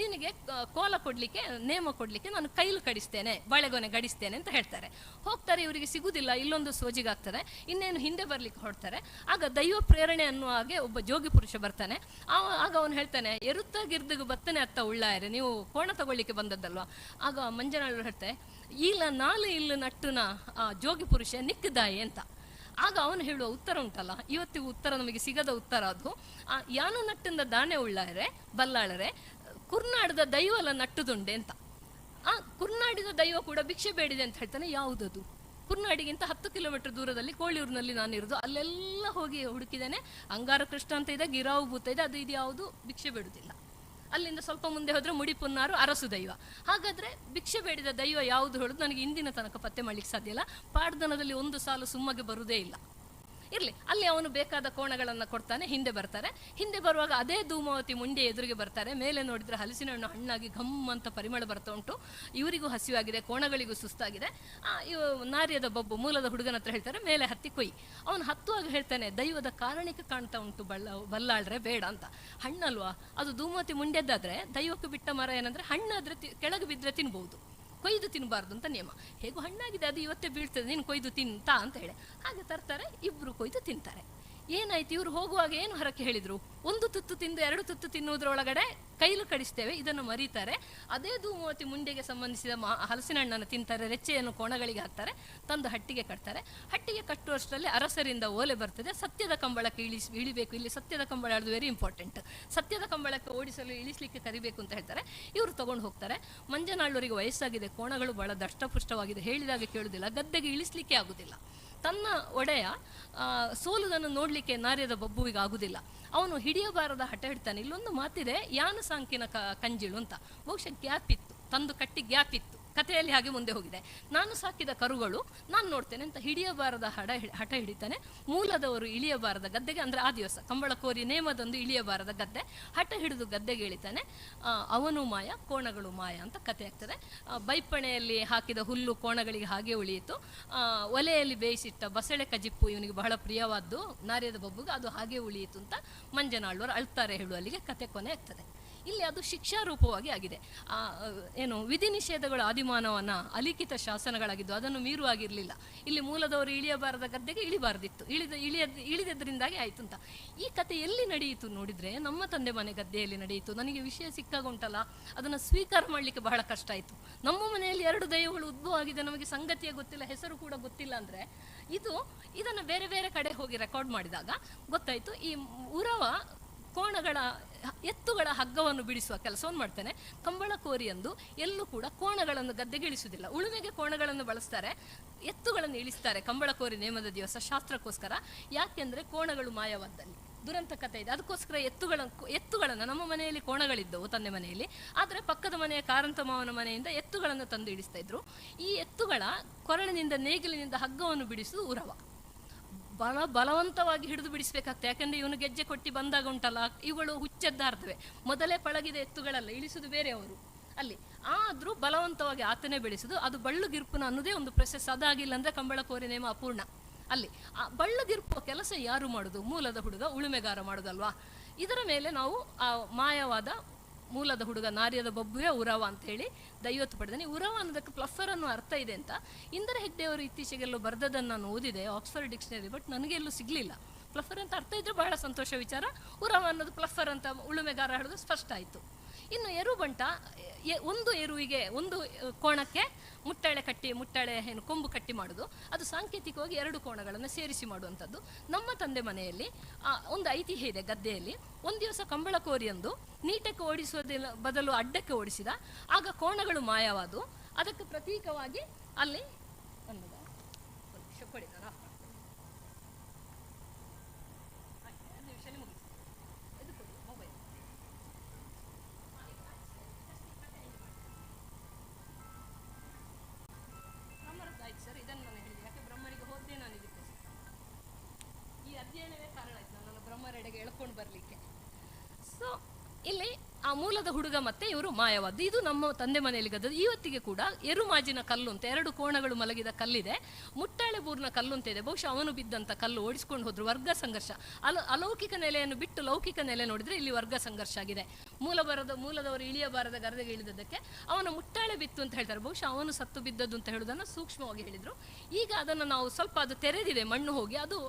Speaker 15: ನಿನಗೆ ಕೋಲ ಕೊಡ್ಲಿಕ್ಕೆ, ನೇಮ ಕೊಡ್ಲಿಕ್ಕೆ ನಾನು ಕೈಲು ಕಡಿಸ್ತೇನೆ, ಬಾಳೆಗೊನೆ ಗಡಿಸ್ತೇನೆ ಅಂತ ಹೇಳ್ತಾರೆ. ಹೋಗ್ತಾರೆ, ಇವರಿಗೆ ಸಿಗುವುದಿಲ್ಲ, ಇಲ್ಲೊಂದು ಸೋಜಿಗಾಗ್ತದೆ, ಇನ್ನೇನು ಹಿಂದೆ ಬರ್ಲಿಕ್ಕೆ ಹೊರಡ್ತಾರೆ. ಆಗ ದೈವ ಪ್ರೇರಣೆ ಅನ್ನುವ ಹಾಗೆ ಒಬ್ಬ ಜೋಗಿ ಪುರುಷ ಬರ್ತಾನೆ. ಆಗ ಅವನು ಹೇಳ್ತಾನೆ, ಎರುತ್ತ ಗಿರ್ದಿಗೆ ಬತ್ತನೆ ಅತ್ತ ಉಳ್ಳಾಯರೆ, ನೀವು ಕೋಣ ತಗೊಳ್ಳಿಕ್ಕೆ ಬಂದದ್ದಲ್ವಾ. ಆಗ ಮಂಜನಾಳರು ಹೇಳ್ತಾರೆ, ಇಲ್ಲ ನಾಲು ಇಲ್ಲು ನಟ್ಟುನ ಆ ಜೋಗಿ ಪುರುಷ ನಿಕ್ಕದಾಯಿ ಅಂತ. ಆಗ ಅವನು ಹೇಳುವ ಉತ್ತರ ಉಂಟಲ್ಲ, ಇವತ್ತಿಗೂ ಉತ್ತರ ನಮಗೆ ಸಿಗದ ಉತ್ತರ ಅದು. ಯಾನು ನಟ್ಟಿಂದ ದಾನೆ ಉಳ್ಳಾಯರೆ ಬಲ್ಲಾಳರೆ, ಕುರ್ನಾಡದ ದೈವಲ ನಟ್ಟುದುಂಡೆ ಅಂತ. ಆ ಕುರ್ನಾಡಿದ ದೈವ ಕೂಡ ಭಿಕ್ಷೆ ಬೇಡಿದೆ ಅಂತ ಹೇಳ್ತಾನೆ. ಯಾವುದದು? ಕುರ್ನಾಡಿಗಿಂತ 10 ಕಿಲೋಮೀಟರ್ ದೂರದಲ್ಲಿ ಕೋಳಿಯೂರಿನಲ್ಲಿ ನಾನಿರೋದು, ಅಲ್ಲೆಲ್ಲ ಹೋಗಿ ಹುಡುಕಿದ್ದೇನೆ. ಅಂಗಾರ ಕೃಷ್ಣ ಅಂತ ಇದೆ, ಗಿರಾವು ಭೂತ ಇದೆ, ಅದು ಇದು ಯಾವುದು ಭಿಕ್ಷೆ ಬೇಡುವುದಿಲ್ಲ. ಅಲ್ಲಿಂದ ಸ್ವಲ್ಪ ಮುಂದೆ ಹೋದರೆ ಮುಡಿಪುನ್ನಾರು ಅರಸು ದೈವ. ಹಾಗಾದರೆ ಭಿಕ್ಷೆ ಬೇಡಿದ ದೈವ ಯಾವುದು ಹೇಳೋದು ನನಗೆ ಇಂದಿನ ತನಕ ಪತ್ತೆ ಮಾಡಲಿಕ್ಕೆ ಸಾಧ್ಯ ಇಲ್ಲ. ಪಾಡ್ದನದಲ್ಲಿ ಒಂದು ಸಾಲು ಸುಮ್ಮಗೆ ಬರುವುದೇ ಇಲ್ಲ. ಇರಲಿ, ಅಲ್ಲಿ ಅವನು ಬೇಕಾದ ಕೋಣಗಳನ್ನು ಕೊಡ್ತಾನೆ. ಹಿಂದೆ ಬರ್ತಾರೆ. ಹಿಂದೆ ಬರುವಾಗ ಅದೇ ಧೂಮಾವತಿ ಮುಂಡೆ ಎದುರಿಗೆ ಬರ್ತಾರೆ. ಮೇಲೆ ನೋಡಿದರೆ ಹಲಸಿನ ಹಣ್ಣು ಹಣ್ಣಾಗಿ ಘಮ್ ಅಂತ ಪರಿಮಳ ಬರ್ತಾ ಉಂಟು. ಇವರಿಗೂ ಹಸಿವಾಗಿದೆ, ಕೋಣಗಳಿಗೂ ಸುಸ್ತಾಗಿದೆ. ನಾರ್ಯದ ಬಬ್ಬು ಮೂಲದ ಹುಡುಗನ ಹತ್ರ ಹೇಳ್ತಾರೆ, ಮೇಲೆ ಹತ್ತಿ ಕೊಯ್. ಅವನು ಹತ್ತುವಾಗ ಹೇಳ್ತಾನೆ, ದೈವದ ಕಾರಣಿಕ ಕಾಣ್ತಾ ಉಂಟು ಬಲ್ಲಾಳ್ರೆ, ಬೇಡ ಅಂತ. ಹಣ್ಣಲ್ವಾ ಅದು, ಧೂಮಾವತಿ ಮುಂಡೆದ್ದಾದರೆ ದೈವಕ್ಕೆ ಬಿಟ್ಟ ಮರ ಏನಂದರೆ ಹಣ್ಣಾದರೆ ಕೆಳಗೆ ಬಿದ್ದರೆ ತಿನ್ಬೋದು, ಕೊಯ್ದು ತಿನ್ನಬಾರ್ದು ಅಂತ ನಿಯಮ. ಹೇಗೂ ಹಣ್ಣಾಗಿದೆ, ಅದು ಇವತ್ತೇ ಬೀಳ್ತದೆ, ನೀನು ಕೊಯ್ದು ತಿಂತಾ ಅಂತ ಹೇಳಿ ಹಾಗೆ ತರ್ತಾರೆ. ಇಬ್ಬರು ಕೊಯ್ದು ತಿಂತಾರೆ. ಏನಾಯ್ತು, ಇವರು ಹೋಗುವಾಗ ಏನು ಹರಕೆ ಹೇಳಿದರು, 1 ತುತ್ತು ತಿಂದು 2 ತುತ್ತು ತಿನ್ನುವುದರೊಳಗಡೆ ಕೈಲು ಕಡಿಸ್ತೇವೆ, ಇದನ್ನು ಮರೀತಾರೆ. ಅದೇ ಧೂಮಾವತಿ ಮುಂಡೆಗೆ ಸಂಬಂಧಿಸಿದ ಹಲಸಿನ ಹಣ್ಣನ್ನು ತಿಂತಾರೆ, ರೆಚ್ಚೆಯನ್ನು ಕೋಣಗಳಿಗೆ ಹಾಕ್ತಾರೆ, ತಂದು ಹಟ್ಟಿಗೆ ಕಟ್ತಾರೆ. ಹಟ್ಟಿಗೆ ಕಟ್ಟುವಷ್ಟರಲ್ಲಿ ಅರಸರಿಂದ ಓಲೆ ಬರ್ತದೆ, ಸತ್ಯದ ಕಂಬಳಕ್ಕೆ ಇಳಿಬೇಕು. ಇಲ್ಲಿ ಸತ್ಯದ ಕಂಬಳ ಅದು ವೆರಿ ಇಂಪಾರ್ಟೆಂಟ್. ಸತ್ಯದ ಕಂಬಳಕ್ಕೆ ಓಡಿಸಲು ಇಳಿಸಲಿಕ್ಕೆ ಕರಿಬೇಕು ಅಂತ ಹೇಳ್ತಾರೆ. ಇವರು ತಗೊಂಡು ಹೋಗ್ತಾರೆ. ಮಂಜನಾಳೂರಿಗೆ ವಯಸ್ಸಾಗಿದೆ, ಕೋಣಗಳು ಬಹಳ ದಷ್ಟಪುಷ್ಟವಾಗಿದೆ, ಹೇಳಿದಾಗ ಕೇಳುವುದಿಲ್ಲ, ಗದ್ದೆಗೆ ಇಳಿಸಲಿಕ್ಕೆ ಆಗುದಿಲ್ಲ. ತನ್ನ ಒಡೆಯ ಸೋಲುದನ್ನು ನೋಡಲಿಕ್ಕೆ ನಾರ್ಯದ ಬಬ್ಬುವಿಗೆ ಆಗುದಿಲ್ಲ, ಅವನು ಹಿಡಿಯಬಾರದ ಹಠ ಹಿಡ್ತಾನೆ. ಇಲ್ಲೊಂದು ಮಾತಿದೆ, ಯಾನು ಸಾಂಕಿನ ಕಂಜಿಳು ಅಂತ. ಬಹುಶಃ ಗ್ಯಾಪ್ ಇತ್ತು, ತಂದು ಕಟ್ಟಿ ಗ್ಯಾಪ್ ಇತ್ತು, ಕಥೆಯಲ್ಲಿ ಹಾಗೆ ಮುಂದೆ ಹೋಗಿದೆ. ನಾನು ಸಾಕಿದ ಕರುಗಳು ನಾನು ನೋಡ್ತೇನೆ ಅಂತ ಹಿಡಿಯಬಾರದ ಹಠ ಹಿಡಿತಾನೆ. ಮೂಲದವರು ಇಳಿಯಬಾರದ ಗದ್ದೆಗೆ, ಅಂದರೆ ಆ ದಿವಸ ಕಂಬಳಕೋರಿ ನೇಮದಂದು ಇಳಿಯಬಾರದ ಗದ್ದೆ, ಹಠ ಹಿಡಿದು ಗದ್ದೆಗೆ ಇಳಿತಾನೆ. ಅವನು ಮಾಯ, ಕೋಣಗಳು ಮಾಯ ಅಂತ ಕಥೆ ಆಗ್ತದೆ. ಬೈಪಣೆಯಲ್ಲಿ ಹಾಕಿದ ಹುಲ್ಲು ಕೋಣಗಳಿಗೆ ಹಾಗೆ ಉಳಿಯಿತು. ಒಲೆಯಲ್ಲಿ ಬೇಯಿಸಿಟ್ಟ ಬಸಳೆ ಕಜಿಪ್ಪು ಇವನಿಗೆ ಬಹಳ ಪ್ರಿಯವಾದ್ದು, ನಾರ್ಯದ ಬಬ್ಬುಗೆ, ಅದು ಹಾಗೆ ಉಳಿಯಿತು ಅಂತ ಮಂಜನಾಳ್ವರು ಅಳ್ತಾರೆ ಹೇಳುವಲ್ಲಿಗೆ ಕತೆ ಕೊನೆ ಆಗ್ತದೆ. ಇಲ್ಲಿ ಅದು ಶಿಕ್ಷಾರೂಪವಾಗಿ ಆಗಿದೆ. ಏನು ವಿಧಿ ನಿಷೇಧಗಳು ಆದಿಮಾನವನ ಅಲಿಖಿತ ಶಾಸನಗಳಾಗಿದ್ದು ಅದನ್ನು ಮೀರುವಾಗಿರಲಿಲ್ಲ. ಇಲ್ಲಿ ಮೂಲದವರು ಇಳಿಯಬಾರದ ಗದ್ದೆಗೆ ಇಳಿಬಾರ್ದಿತ್ತು, ಇಳಿದದ್ರಿಂದಾಗಿ ಆಯಿತು ಅಂತ. ಈ ಕತೆ ಎಲ್ಲಿ ನಡೆಯಿತು ನೋಡಿದರೆ ನಮ್ಮ ತಂದೆ ಮನೆ ಗದ್ದೆಯಲ್ಲಿ ನಡೆಯಿತು. ನನಗೆ ವಿಷಯ ಸಿಕ್ಕಾಗ ಉಂಟಲ್ಲ, ಅದನ್ನು ಸ್ವೀಕಾರ ಮಾಡಲಿಕ್ಕೆ ಬಹಳ ಕಷ್ಟ ಆಯಿತು. ನಮ್ಮ ಮನೆಯಲ್ಲಿ ಎರಡು ದೈವಗಳು ಉದ್ಭವ ಆಗಿದೆ, ನಮಗೆ ಸಂಗತಿಯೇ ಗೊತ್ತಿಲ್ಲ, ಹೆಸರು ಕೂಡ ಗೊತ್ತಿಲ್ಲ. ಅಂದರೆ ಇದನ್ನು ಬೇರೆ ಬೇರೆ ಕಡೆ ಹೋಗಿ ರೆಕಾರ್ಡ್ ಮಾಡಿದಾಗ ಗೊತ್ತಾಯಿತು. ಈ ಉರವ ಕೋಣಗಳ ಎತ್ತುಗಳ ಹಗ್ಗವನ್ನು ಬಿಡಿಸುವ ಕೆಲಸವನ್ನು ಮಾಡ್ತಾನೆ. ಕಂಬಳ ಕೋರಿ ಎಂದು ಎಲ್ಲೂ ಕೂಡ ಕೋಣಗಳನ್ನು ಗದ್ದೆಗೆ ಇಳಿಸುವುದಿಲ್ಲ. ಉಳುಮೆಗೆ ಕೋಣಗಳನ್ನು ಬಳಸ್ತಾರೆ, ಎತ್ತುಗಳನ್ನು ಇಳಿಸ್ತಾರೆ ಕಂಬಳ ಕೋರಿ ನೇಮದ ದಿವಸ ಶಾಸ್ತ್ರಕ್ಕೋಸ್ಕರ. ಯಾಕೆಂದರೆ ಕೋಣಗಳು ಮಾಯವಾದಲ್ಲಿ ದುರಂತ ಕಥೆ ಇದೆ. ಅದಕ್ಕೋಸ್ಕರ ಎತ್ತುಗಳನ್ನು ನಮ್ಮ ಮನೆಯಲ್ಲಿ ಕೋಣಗಳಿದ್ದವು ತಂದೆ ಮನೆಯಲ್ಲಿ, ಆದರೆ ಪಕ್ಕದ ಮನೆಯ ಕಾರಂತ ಮಾವನ ಮನೆಯಿಂದ ಎತ್ತುಗಳನ್ನು ತಂದು ಇಳಿಸ್ತಾ ಇದ್ರು. ಈ ಎತ್ತುಗಳ ಕೊರಳಿನಿಂದ ನೇಗಿಲಿನಿಂದ ಹಗ್ಗವನ್ನು ಬಿಡಿಸುವುದು ಉರವ. ಬಲವಂತವಾಗಿ ಹಿಡಿದು ಬಿಡಿಸಬೇಕಾಗ್ತದೆ, ಯಾಕಂದರೆ ಇವನು ಗೆಜ್ಜೆ ಕೊಟ್ಟು ಬಂದಾಗ ಉಂಟಲ್ಲ, ಇವುಗಳು ಹುಚ್ಚೆದ್ದಾರ್ತವೆ. ಮೊದಲೇ ಪಳಗಿದ ಎತ್ತುಗಳಲ್ಲ, ಇಳಿಸುವುದು ಬೇರೆಯವರು ಅಲ್ಲಿ, ಆದರೂ ಬಲವಂತವಾಗಿ ಆತನೇ ಬೆಳೆಸುವುದು. ಅದು ಬಳ್ಳುಗಿರ್ಪುನ ಅನ್ನೋದೇ ಒಂದು ಪ್ರೊಸೆಸ್. ಅದಾಗಿಲ್ಲ ಅಂದರೆ ಕಂಬಳ ಕೋರಿ ನೇಮ ಅಪೂರ್ಣ. ಅಲ್ಲಿ ಆ ಬಳ್ಳಗಿರ್ಪುವ ಕೆಲಸ ಯಾರು ಮಾಡೋದು? ಮೂಲದ ಹುಡುಗ ಉಳುಮೆಗಾರ ಮಾಡೋದಲ್ವಾ. ಇದರ ಮೇಲೆ ನಾವು ಆ ಮಾಯವಾದ ಮೂಲದ ಹುಡುಗ ನಾರ್ಯದ ಬೊಬ್ಬುವೆ ಉರವ ಅಂತ ಹೇಳಿ ದೈವತ್ತು ಪಡೆದಾನೆ. ಉರವ ಅನ್ನೋದಕ್ಕೆ ಪ್ಲಫರ್ ಅನ್ನೋ ಅರ್ಥ ಇದೆ ಅಂತ ಇಂದರ ಹೆಗ್ಡೆಯವರು ಇತ್ತೀಚೆಗೆಲ್ಲೋ ಬರೆದದನ್ನು ನಾನು ಓದಿದೆ ಆಕ್ಸ್ಫರ್ಡ್ ಡಿಕ್ಷನರಿ, ಬಟ್ ನನಗೆಲ್ಲೂ ಸಿಗಲಿಲ್ಲ. ಪ್ಲಫರ್ ಅಂತ ಅರ್ಥ ಇದ್ದರೆ ಬಹಳ ಸಂತೋಷ ವಿಚಾರ. ಉರವ ಅನ್ನೋದು ಪ್ಲಫರ್ ಅಂತ ಉಳುಮೆಗಾರ ಹೇಳೋದು ಸ್ಪಷ್ಟ ಆಯಿತು. ಇನ್ನು ಎರುಬಂಟ, ಒಂದು ಎರುವಿಗೆ ಒಂದು ಕೋಣಕ್ಕೆ ಮುಟ್ಟಾಳೆ ಕಟ್ಟಿ, ಮುಟ್ಟಾಳೆ ಏನು ಕೊಂಬು ಕಟ್ಟಿ ಮಾಡೋದು, ಅದು ಸಾಂಕೇತಿಕವಾಗಿ ಎರಡು ಕೋಣಗಳನ್ನು ಸೇರಿಸಿ ಮಾಡುವಂಥದ್ದು. ನಮ್ಮ ತಂದೆ ಮನೆಯಲ್ಲಿ ಒಂದು ಐತಿಹ್ಯ ಇದೆ ಗದ್ದೆಯಲ್ಲಿ. ಒಂದು ದಿವಸ ಕಂಬಳ ಕೋರಿಯೊಂದು ನೀಟಕ್ಕೆ ಓಡಿಸೋದಿಲ್ಲ ಬದಲು ಅಡ್ಡಕ್ಕೆ ಓಡಿಸಿದ, ಆಗ ಕೋಣಗಳು ಮಾಯವಾದವು. ಅದಕ್ಕೆ ಪ್ರತೀಕವಾಗಿ ಅಲ್ಲಿ ಒಂದು ಕೊಡಿ, ನಾನು ಆಫ್ ಮಾಡ್ತೇನೆ. ನಿಮಿಷ ಮುಗಿಸಿ, ಇದು ಕೊಡಿ ಮೊಬೈಲ್. ಬ್ರಹ್ಮರದ್ದು ಆಯ್ತು ಸರ್, ಇದನ್ನು ನಾನು ಹೇಳಿದೆ. ಯಾಕೆ ಬ್ರಹ್ಮರಿಗೆ ಹೋದ್ದೆ ನಾನು ಇದಕ್ಕೋಸ್ಕರ. ಈ ಅಧ್ಯಯನವೇ ಕಾರಣ ಆಯ್ತು ನನ್ನ ಬ್ರಹ್ಮರೆಡೆಗೆ ಎಳ್ಕೊಂಡು ಬರಲಿಕ್ಕೆ. ಸೊ ಇಲ್ಲಿ ಆ ಮೂಲದ ಹುಡುಗ ಮತ್ತೆ ಇವರು ಮಾಯವಾದ್ದು. ಇದು ನಮ್ಮ ತಂದೆ ಮನೆಯಲ್ಲಿ ಗದ್ದದ್ದು. ಇವತ್ತಿಗೆ ಕೂಡ ಎರುಮಾಜಿನ ಕಲ್ಲು ಅಂತ ಎರಡು ಕೋಣಗಳು ಮಲಗಿದ ಕಲ್ಲಿದೆ, ಮುಟ್ಟಾಳೆ ಬೂರ್ನ ಕಲ್ಲು ಅಂತ ಇದೆ. ಬಹುಶಃ ಅವನು ಬಿದ್ದಂಥ ಕಲ್ಲು ಓಡಿಸ್ಕೊಂಡು ಹೋದ್ರು. ವರ್ಗ ಸಂಘರ್ಷ, ಅಲೌಕಿಕ ನೆಲೆಯನ್ನು ಬಿಟ್ಟು ಲೌಕಿಕ ನೆಲೆ ನೋಡಿದರೆ ಇಲ್ಲಿ ವರ್ಗ ಸಂಘರ್ಷ ಆಗಿದೆ. ಮೂಲದವರು ಇಳಿಯಬಾರದ ಗರದೆಗೆ ಇಳಿದದ್ದಕ್ಕೆ ಅವನ ಮುಟ್ಟಾಳೆ ಬಿತ್ತು ಅಂತ ಹೇಳ್ತಾರೆ. ಬಹುಶಃ ಅವನು ಸತ್ತು ಬಿದ್ದದ್ದು ಅಂತ ಹೇಳುವುದನ್ನು ಸೂಕ್ಷ್ಮವಾಗಿ ಹೇಳಿದರು. ಈಗ ಅದನ್ನು ನಾವು ಸ್ವಲ್ಪ ಅದು ತೆರೆದಿದೆ, ಮಣ್ಣು ಹೋಗಿ ಅದು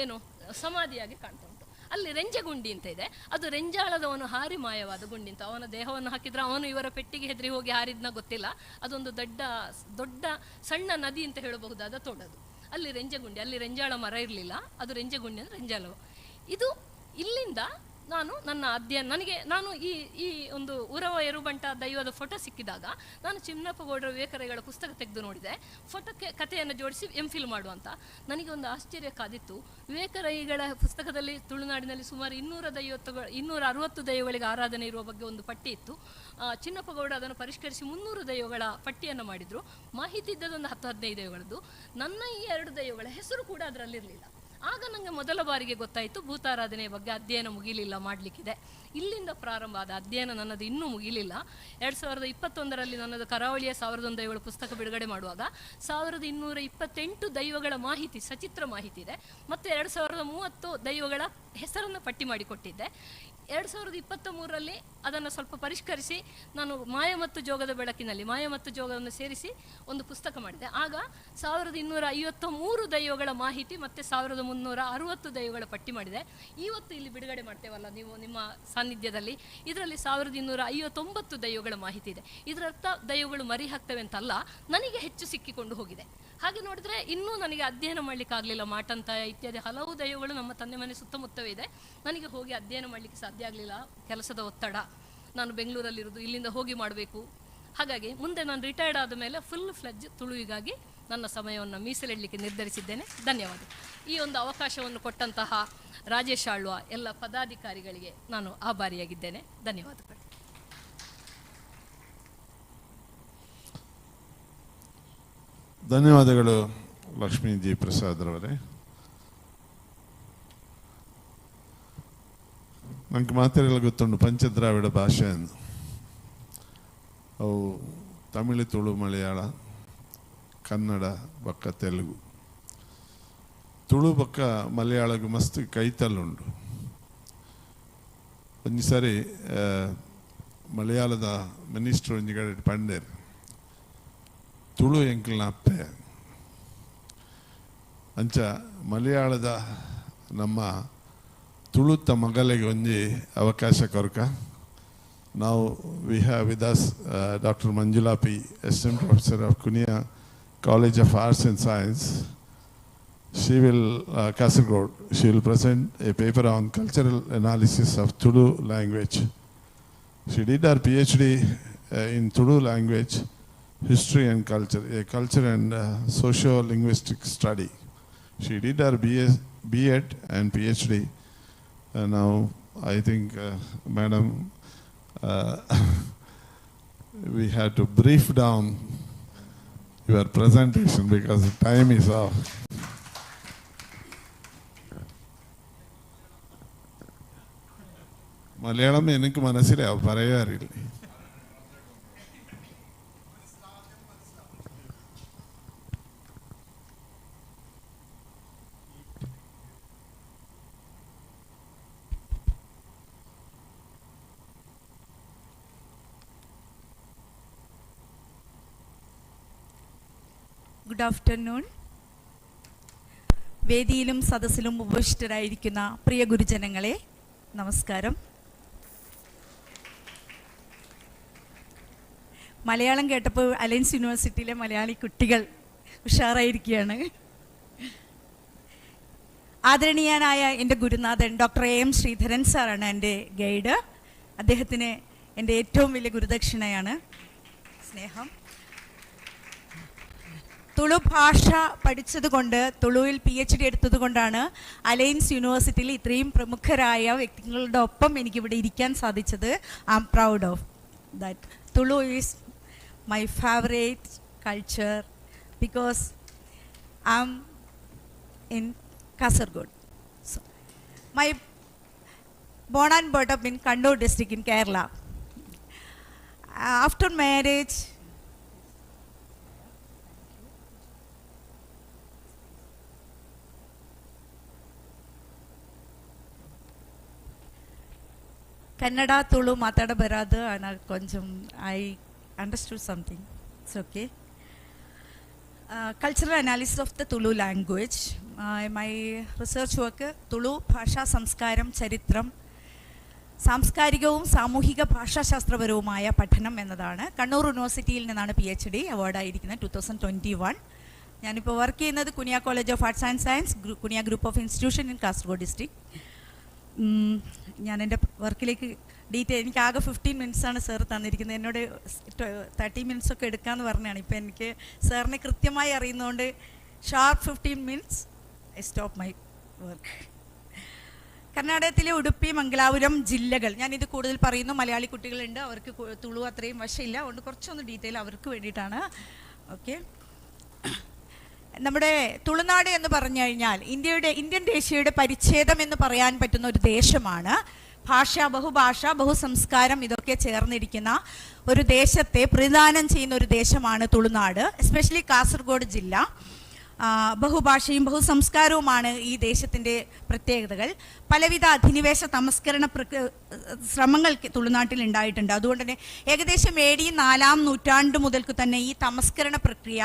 Speaker 15: ಏನು ಸಮಾಧಿಯಾಗಿ ಕಾಣ್ತಾ ಉಂಟು. ಅಲ್ಲಿ ರೆಂಜಗುಂಡಿ ಅಂತ ಇದೆ, ಅದು ರೆಂಜಾಳದವನು ಹಾರಿ ಮಾಯವಾದ ಗುಂಡಿ ಅಂತ. ಅವನ ದೇಹವನ್ನು ಹಾಕಿದ್ರೆ ಅವನು ಇವರ ಪೆಟ್ಟಿಗೆ ಹೆದರಿ ಹೋಗಿ ಹಾರಿದ್ನ ಗೊತ್ತಿಲ್ಲ. ಅದೊಂದು ದೊಡ್ಡ ದೊಡ್ಡ ಸಣ್ಣ ನದಿ ಅಂತ ಹೇಳಬಹುದಾದ ತೋಡದು. ಅಲ್ಲಿ ರೆಂಜಗುಂಡಿ, ಅಲ್ಲಿ ರೆಂಜಾಳ ಮರ ಇರಲಿಲ್ಲ, ಅದು ರೆಂಜಗುಂಡಿ ಅಂದರೆ ರೆಂಜಾಳ. ಇದು ಇಲ್ಲಿಂದ ನಾನು ನನ್ನ ಅಧ್ಯಯನ, ನಾನು ಈ ಈ ಒಂದು ಉರವ ಎರುಬಂಟ ದೈವದ ಫೋಟೋ ಸಿಕ್ಕಿದಾಗ ನಾನು ಚಿನ್ನಪ್ಪ ಗೌಡರ ವಿವೇಕರೈಗಳ ಪುಸ್ತಕ ತೆಗೆದು ನೋಡಿದೆ. ಫೋಟೋಕ್ಕೆ ಕಥೆಯನ್ನು ಜೋಡಿಸಿ ಎಂ ಫಿಲ್ ಮಾಡುವಂತ ನನಗೆ ಒಂದು ಆಶ್ಚರ್ಯ ಕಾದಿತ್ತು. ವಿವೇಕರೈಗಳ ಪುಸ್ತಕದಲ್ಲಿ ತುಳುನಾಡಿನಲ್ಲಿ ಸುಮಾರು 260 ದೈವಗಳಿಗೆ ಆರಾಧನೆ ಇರುವ ಬಗ್ಗೆ ಒಂದು ಪಟ್ಟಿ ಇತ್ತು. ಚಿನ್ನಪ್ಪ ಗೌಡ ಅದನ್ನು ಪರಿಷ್ಕರಿಸಿ 300 ದೈವಗಳ ಪಟ್ಟಿಯನ್ನು ಮಾಡಿದರು. ಮಾಹಿತಿ ಇದ್ದದೊಂದು 10-15 ದೈವಗಳದ್ದು. ನನ್ನ ಈ ಎರಡು ದೈವಗಳ ಹೆಸರು ಕೂಡ ಅದರಲ್ಲಿರಲಿಲ್ಲ. ಆಗ ನನಗೆ ಮೊದಲ ಬಾರಿಗೆ ಗೊತ್ತಾಯಿತು ಭೂತಾರಾಧನೆಯ ಬಗ್ಗೆ ಅಧ್ಯಯನ ಮುಗಿಲಿಲ್ಲ, ಮಾಡಲಿಕ್ಕಿದೆ. ಇಲ್ಲಿಂದ ಪ್ರಾರಂಭ ಆದ ಅಧ್ಯಯನ ನನ್ನದು ಇನ್ನೂ ಮುಗಿಲಿಲ್ಲ. 2021ರಲ್ಲಿ ನನ್ನದು ಕರಾವಳಿಯ 1001 ದೈವಗಳ ಪುಸ್ತಕ ಬಿಡುಗಡೆ ಮಾಡುವಾಗ 1228 ದೈವಗಳ ಮಾಹಿತಿ, ಸಚಿತ್ರ ಮಾಹಿತಿ ಇದೆ. ಮತ್ತು 2030 ದೈವಗಳ ಹೆಸರನ್ನು ಪಟ್ಟಿ ಮಾಡಿಕೊಟ್ಟಿದ್ದೆ. 2023ರಲ್ಲಿ ಅದನ್ನು ಸ್ವಲ್ಪ ಪರಿಷ್ಕರಿಸಿ ನಾನು ಮಾಯ ಮತ್ತು ಜೋಗದ ಬೆಳಕಿನಲ್ಲಿ ಮಾಯ ಮತ್ತು ಜೋಗವನ್ನು ಸೇರಿಸಿ ಒಂದು ಪುಸ್ತಕ ಮಾಡಿದೆ. ಆಗ 1253 ದೈವಗಳ ಮಾಹಿತಿ ಮತ್ತು 1360 ದೈವಗಳ ಪಟ್ಟಿ ಮಾಡಿದೆ. ಇವತ್ತು ಇಲ್ಲಿ ಬಿಡುಗಡೆ ಮಾಡ್ತೇವಲ್ಲ ನೀವು ನಿಮ್ಮ ಸಾನ್ನಿಧ್ಯದಲ್ಲಿ, ಇದರಲ್ಲಿ 1259 ದೈವಗಳ ಮಾಹಿತಿ ಇದೆ. ಇದರರ್ಥ ದೈವಗಳು ಮರಿ ಹಾಕ್ತವೆ ಅಂತಲ್ಲ, ನನಗೆ ಹೆಚ್ಚು ಸಿಕ್ಕಿಕೊಂಡು ಹೋಗಿದೆ. ಹಾಗೆ ನೋಡಿದರೆ ಇನ್ನೂ ನನಗೆ ಅಧ್ಯಯನ ಮಾಡಲಿಕ್ಕಾಗಲಿಲ್ಲ. ಮಾಟಂತಾಯ ಇತ್ಯಾದಿ ಹಲವು ದೈವಗಳು ನಮ್ಮ ತಂದೆ ಮನೆ ಸುತ್ತಮುತ್ತವೇ ಇದೆ. ನನಗೆ ಹೋಗಿ ಅಧ್ಯಯನ ಮಾಡಲಿಕ್ಕೆ ಸಾಧ್ಯ ಆಗಲಿಲ್ಲ, ಕೆಲಸದ ಒತ್ತಡ, ನಾನು ಬೆಂಗಳೂರಲ್ಲಿರೋದು, ಇಲ್ಲಿಂದ ಹೋಗಿ ಮಾಡಬೇಕು. ಹಾಗಾಗಿ ಮುಂದೆ ನಾನು ರಿಟೈರ್ಡ್ ಆದ ಮೇಲೆ ಫುಲ್ ಫ್ಲೆಜ್ ತುಳುವಿಗಾಗಿ ನನ್ನ ಸಮಯವನ್ನು ಮೀಸಲಿಡಲಿಕ್ಕೆ ನಿರ್ಧರಿಸಿದ್ದೇನೆ. ಧನ್ಯವಾದ. ಈ ಒಂದು ಅವಕಾಶವನ್ನು ಕೊಟ್ಟಂತಹ ರಾಜೇಶ್ ಆಳ್ವ ಎಲ್ಲ ಪದಾಧಿಕಾರಿಗಳಿಗೆ ನಾನು ಆಭಾರಿಯಾಗಿದ್ದೇನೆ. ಧನ್ಯವಾದಗಳು.
Speaker 13: ಧನ್ಯವಾದಗಳು ಲಕ್ಷ್ಮೀ ಜಿ ಪ್ರಸಾದ್ ರವರೇ. ನಂಗೆ ಮಾತೆಲ್ಲ ಗೊತ್ತುಂಟು ಪಂಚದ್ರಾವಿಡ ಭಾಷೆ ಎಂದು. ಅವು ತಮಿಳು, ತುಳು, ಮಲಯಾಳ, ಕನ್ನಡ ಬಕ್ಕ ತೆಲುಗು. ತುಳು ಬಕ್ಕ ಮಲಯಾಳಗೂ ಮಸ್ತ್ ಕೈತಲ್ಲುಂಡು. ಒಂಜಿ ಸರಿ ಮಲಯಾಳದ ಮಿನಿಸ್ಟರ್ ಒಂಜಿ ಪಂಡೇರ್ ತುಳು ಎಂಕಲ್ನ ಅಪ್ಪೆ ಅಂಚ ಮಲಯಾಳದ ನಮ್ಮ ತುಳುತ್ತ ಮಗಲಿಗೆ ಒಂಜಿ ಅವಕಾಶ ಕೊರ್ಕ. ನಾವು we have with us doctor Manjula P, assistant professor of Kunia College of Arts and Science. She will, Kasargod, she will present a paper on cultural analysis of Tulu language. She did her PhD in Tulu language, history and culture, a culture and socio-linguistic study. She did her BS, B.Ed and PhD. Now, I think, Madam, we had to brief down your presentation because the time is off. Malayalam എനിക്ക് മനസ്സിലാവും, പറയാറില്ല.
Speaker 16: Good afternoon. വേദിയിലും സദസ്സിലും ഉപവിഷ്ടരായിരിക്കുന്ന പ്രിയ ഗുരുജനങ്ങളെ, നമസ്കാരം. മലയാളം കേട്ടപ്പോൾ alliance യൂണിവേഴ്സിറ്റിയിലെ മലയാളി കുട്ടികൾ ഉഷാറായിരിക്കുകയാണ്. ആദരണീയനായ എൻ്റെ ഗുരുനാഥൻ ഡോക്ടർ എ എം ശ്രീധരൻ സാറാണ് എൻ്റെ ഗൈഡ്. അദ്ദേഹത്തിന് എൻ്റെ ഏറ്റവും വലിയ ഗുരുദക്ഷിണയാണ് സ്നേഹം. തുളു ഭാഷ പഠിച്ചതുകൊണ്ട്, തുളുവിൽ PhD എടുത്തത് കൊണ്ടാണ് അലയൻസ് യൂണിവേഴ്സിറ്റിയിൽ ഇത്രയും പ്രമുഖരായ വ്യക്തികളുടെ ഒപ്പം എനിക്കിവിടെ ഇരിക്കാൻ സാധിച്ചത്. I am proud of that. Tulu is my favourite culture because I am in Kasaragod. So my born and brought up in Kannur district in Kerala. After marriage, Kannada Tulu ಮಾತಾಡ ಬರೋದು ಆನ ಕೊಂಚ I understood something, it's okay. Cultural analysis of the Tulu language. My research work Tulu ഭാഷാ സംസ്കാരം, ചരിത്രം, സാംസ്കാരികവും സാമൂഹിക ഭാഷാശാസ്ത്രപരവുമായ പഠനം എന്നതാണ്. കണ്ണൂർ യൂണിവേഴ്സിറ്റിയിൽ നിന്നാണ് PhD അവാർഡായിരിക്കുന്നത് 2021. ഞാനിപ്പോൾ വർക്ക് ചെയ്യുന്നത് Kunia college of arts and science, Kunia group of institution in Kasaragod district. ഞാൻ എൻ്റെ വർക്കിലേക്ക് ഡീറ്റെയിൽ, എനിക്ക് ആകെ 15 മിനിറ്റ്സാണ് സാർ തന്നിരിക്കുന്നത്. എന്നോട് 30 മിനിറ്റ്സൊക്കെ എടുക്കാമെന്ന് പറഞ്ഞാണ്. ഇപ്പം എനിക്ക് സാറിനെ കൃത്യമായി അറിയുന്നതുകൊണ്ട് sharp 15 minutes I stop my work. കർണാടകത്തിലെ ഉടുപ്പി, മംഗലാപുരം ജില്ലകൾ, ഞാനിത് കൂടുതൽ പറയുന്നു, മലയാളി കുട്ടികളുണ്ട്, അവർക്ക് തുളു അത്രയും വശമില്ല, അതുകൊണ്ട് കുറച്ചൊന്ന് ഡീറ്റെയിൽ അവർക്ക് വേണ്ടിയിട്ടാണ്. ഓക്കെ, നമ്മുടെ തുളുനാട് എന്ന് പറഞ്ഞു കഴിഞ്ഞാൽ ഇന്ത്യൻ ദേശീയയുടെ പരിച്ഛേദം എന്ന് പറയാൻ പറ്റുന്ന ഒരു ദേശമാണ്. ഭാഷ, ബഹുഭാഷ, ബഹുസംസ്കാരം ഇതൊക്കെ ചേർന്നിരിക്കുന്ന ഒരു ദേശത്തെ പ്രതിദാനം ചെയ്യുന്ന ഒരു ദേശമാണ് തുളുനാട്. എസ്പെഷ്യലി കാസർഗോഡ് ജില്ല. ബഹുഭാഷയും ബഹുസംസ്കാരവുമാണ് ഈ ദേശത്തിൻ്റെ പ്രത്യേകതകൾ. പലവിധ അധിനിവേശ തമസ്കരണ ശ്രമങ്ങൾ തുളുനാട്ടിൽ ഉണ്ടായിട്ടുണ്ട്. അതുകൊണ്ട് തന്നെ ഏകദേശം AD 4-ാം നൂറ്റാണ്ട് മുതൽക്ക് തന്നെ ഈ തമസ്കരണ പ്രക്രിയ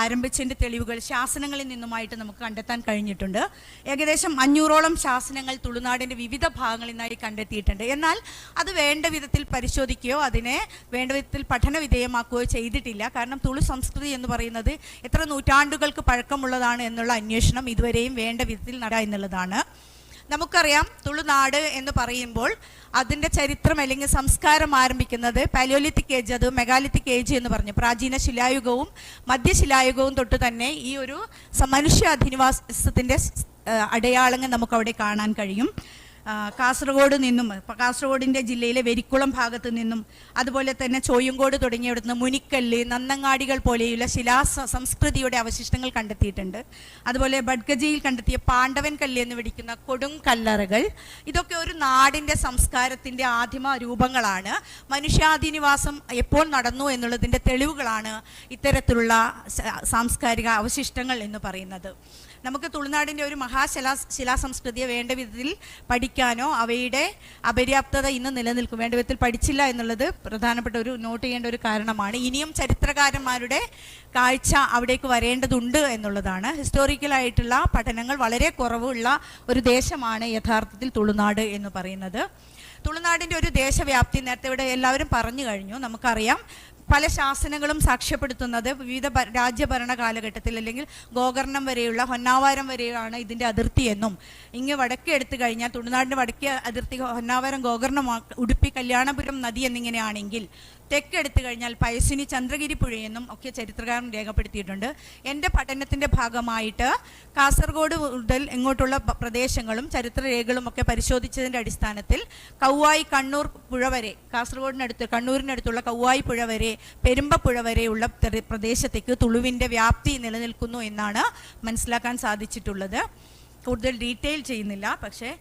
Speaker 16: ആരംഭിച്ചതിൻ്റെ തെളിവുകൾ ശാസനങ്ങളിൽ നിന്നുമായിട്ട് നമുക്ക് കണ്ടെത്താൻ കഴിഞ്ഞിട്ടുണ്ട്. ഏകദേശം 500ഓളം ശാസനങ്ങൾ തുളുനാടിൻ്റെ വിവിധ ഭാഗങ്ങളിൽ നിന്നായി കണ്ടെത്തിയിട്ടുണ്ട്. എന്നാൽ അത് വേണ്ട വിധത്തിൽ പരിശോധിക്കുകയോ അതിനെ വേണ്ട വിധത്തിൽ പഠന വിധേയമാക്കുകയോ ചെയ്തിട്ടില്ല. കാരണം തുളു സംസ്കൃതി എന്ന് പറയുന്നത് എത്ര നൂറ്റാണ്ടുകൾക്ക് പഴക്കമുള്ളതാണ് എന്നുള്ള അന്വേഷണം ഇതുവരെയും വേണ്ട വിധത്തിൽ നട എന്നുള്ളതാണ്. നമുക്കറിയാം, തുളുനാട് എന്ന് പറയുമ്പോൾ അതിൻ്റെ ചരിത്രം അല്ലെങ്കിൽ സംസ്കാരം ആരംഭിക്കുന്നത് പാലിയോലിത്തിക് ഏജ്, അത് മെഗാലിത്തിക് ഏജ് എന്ന് പറഞ്ഞു പ്രാചീന ശിലായുഗവും മധ്യശിലായുഗവും തൊട്ട് തന്നെ ഈ ഒരു മനുഷ്യ അധിനിവാസത്തിൻ്റെ അടയാളങ്ങൾ നമുക്കവിടെ കാണാൻ കഴിയും. കാസർഗോഡ് നിന്നും, കാസർഗോഡിൻ്റെ ജില്ലയിലെ വെരിക്കുളം ഭാഗത്ത് നിന്നും, അതുപോലെ തന്നെ ചോയങ്കോട് തുടങ്ങിയിടത്ത് മുനിക്കല്ല്, നന്നങ്ങാടികൾ പോലെയുള്ള ശിലാ സംസ്കൃതിയുടെ അവശിഷ്ടങ്ങൾ കണ്ടെത്തിയിട്ടുണ്ട്. അതുപോലെ ബഡ്ഗജിയിൽ കണ്ടെത്തിയ പാണ്ഡവൻ കല്ല് എന്ന് വിളിക്കുന്ന കൊടും കല്ലറകൾ, ഇതൊക്കെ ഒരു നാടിൻ്റെ സംസ്കാരത്തിൻ്റെ ആദിമ രൂപങ്ങളാണ്. മനുഷ്യാധിനിവാസം എപ്പോൾ നടന്നു എന്നുള്ളതിൻ്റെ തെളിവുകളാണ് ഇത്തരത്തിലുള്ള സാംസ്കാരിക അവശിഷ്ടങ്ങൾ എന്ന് പറയുന്നത്. നമുക്ക് തുളുനാടിൻ്റെ ഒരു മഹാശിലാ ശിലാസംസ്കൃതിയെ വേണ്ട വിധത്തിൽ പഠിക്കാനോ അവയുടെ അപര്യാപ്തത ഇന്ന് നിലനിൽക്കും. വേണ്ട വിധത്തിൽ പഠിച്ചില്ല എന്നുള്ളത് പ്രധാനപ്പെട്ട ഒരു not ചെയ്യേണ്ട ഒരു കാരണമാണ്. ഇനിയും ചരിത്രകാരന്മാരുടെ കാഴ്ച അവിടേക്ക് വരേണ്ടതുണ്ട് എന്നുള്ളതാണ്. ഹിസ്റ്റോറിക്കലായിട്ടുള്ള പഠനങ്ങൾ വളരെ കുറവുള്ള ഒരു ദേശമാണ് യഥാർത്ഥത്തിൽ തുളുനാട് എന്ന് പറയുന്നത്. തുളുനാടിൻ്റെ ഒരു ദേശവ്യാപ്തി നേരത്തെ ഇവിടെ എല്ലാവരും പറഞ്ഞു കഴിഞ്ഞു. നമുക്കറിയാം പല ശാസനങ്ങളും സാക്ഷ്യപ്പെടുത്തുന്നത് വിവിധ രാജ്യഭരണ കാലഘട്ടത്തിൽ അല്ലെങ്കിൽ ഗോകർണം വരെയുള്ള ഹൊന്നാവാരം വരെയാണ് ഇതിൻ്റെ അതിർത്തിയെന്നും, ഇങ്ങ് വടക്കേ എടുത്തു കഴിഞ്ഞാൽ തുളുനാടിൻ്റെ വടക്കേ അതിർത്തി ഹൊന്നാവാരം, ഗോകർണം, ഉടുപ്പി, കല്യാണപുരം നദി എന്നിങ്ങനെയാണെങ്കിൽ തെക്കെടുത്തു കഴിഞ്ഞാൽ പയസ്വിനി, ചന്ദ്രഗിരി പുഴയെന്നും ഒക്കെ ചരിത്രകാരൻ രേഖപ്പെടുത്തിയിട്ടുണ്ട്. എൻ്റെ പഠനത്തിൻ്റെ ഭാഗമായിട്ട് കാസർഗോഡ് മുതൽ ഇങ്ങോട്ടുള്ള പ്രദേശങ്ങളും ചരിത്രരേഖകളും ഒക്കെ പരിശോധിച്ചതിൻ്റെ അടിസ്ഥാനത്തിൽ കൗവായി കണ്ണൂർ പുഴ വരെ, കാസർഗോഡിനടുത്ത് കണ്ണൂരിനടുത്തുള്ള കൗവായി പുഴ വരെ, പെരുമ്പപ്പുഴ വരെയുള്ള പ്രദേശത്തേക്ക് തുളുവിൻ്റെ വ്യാപ്തി നിലനിൽക്കുന്നു എന്നാണ് മനസ്സിലാക്കാൻ സാധിച്ചിട്ടുള്ളത്. കൂടുതൽ ഡീറ്റെയിൽ ചെയ്യുന്നില്ല. പക്ഷേ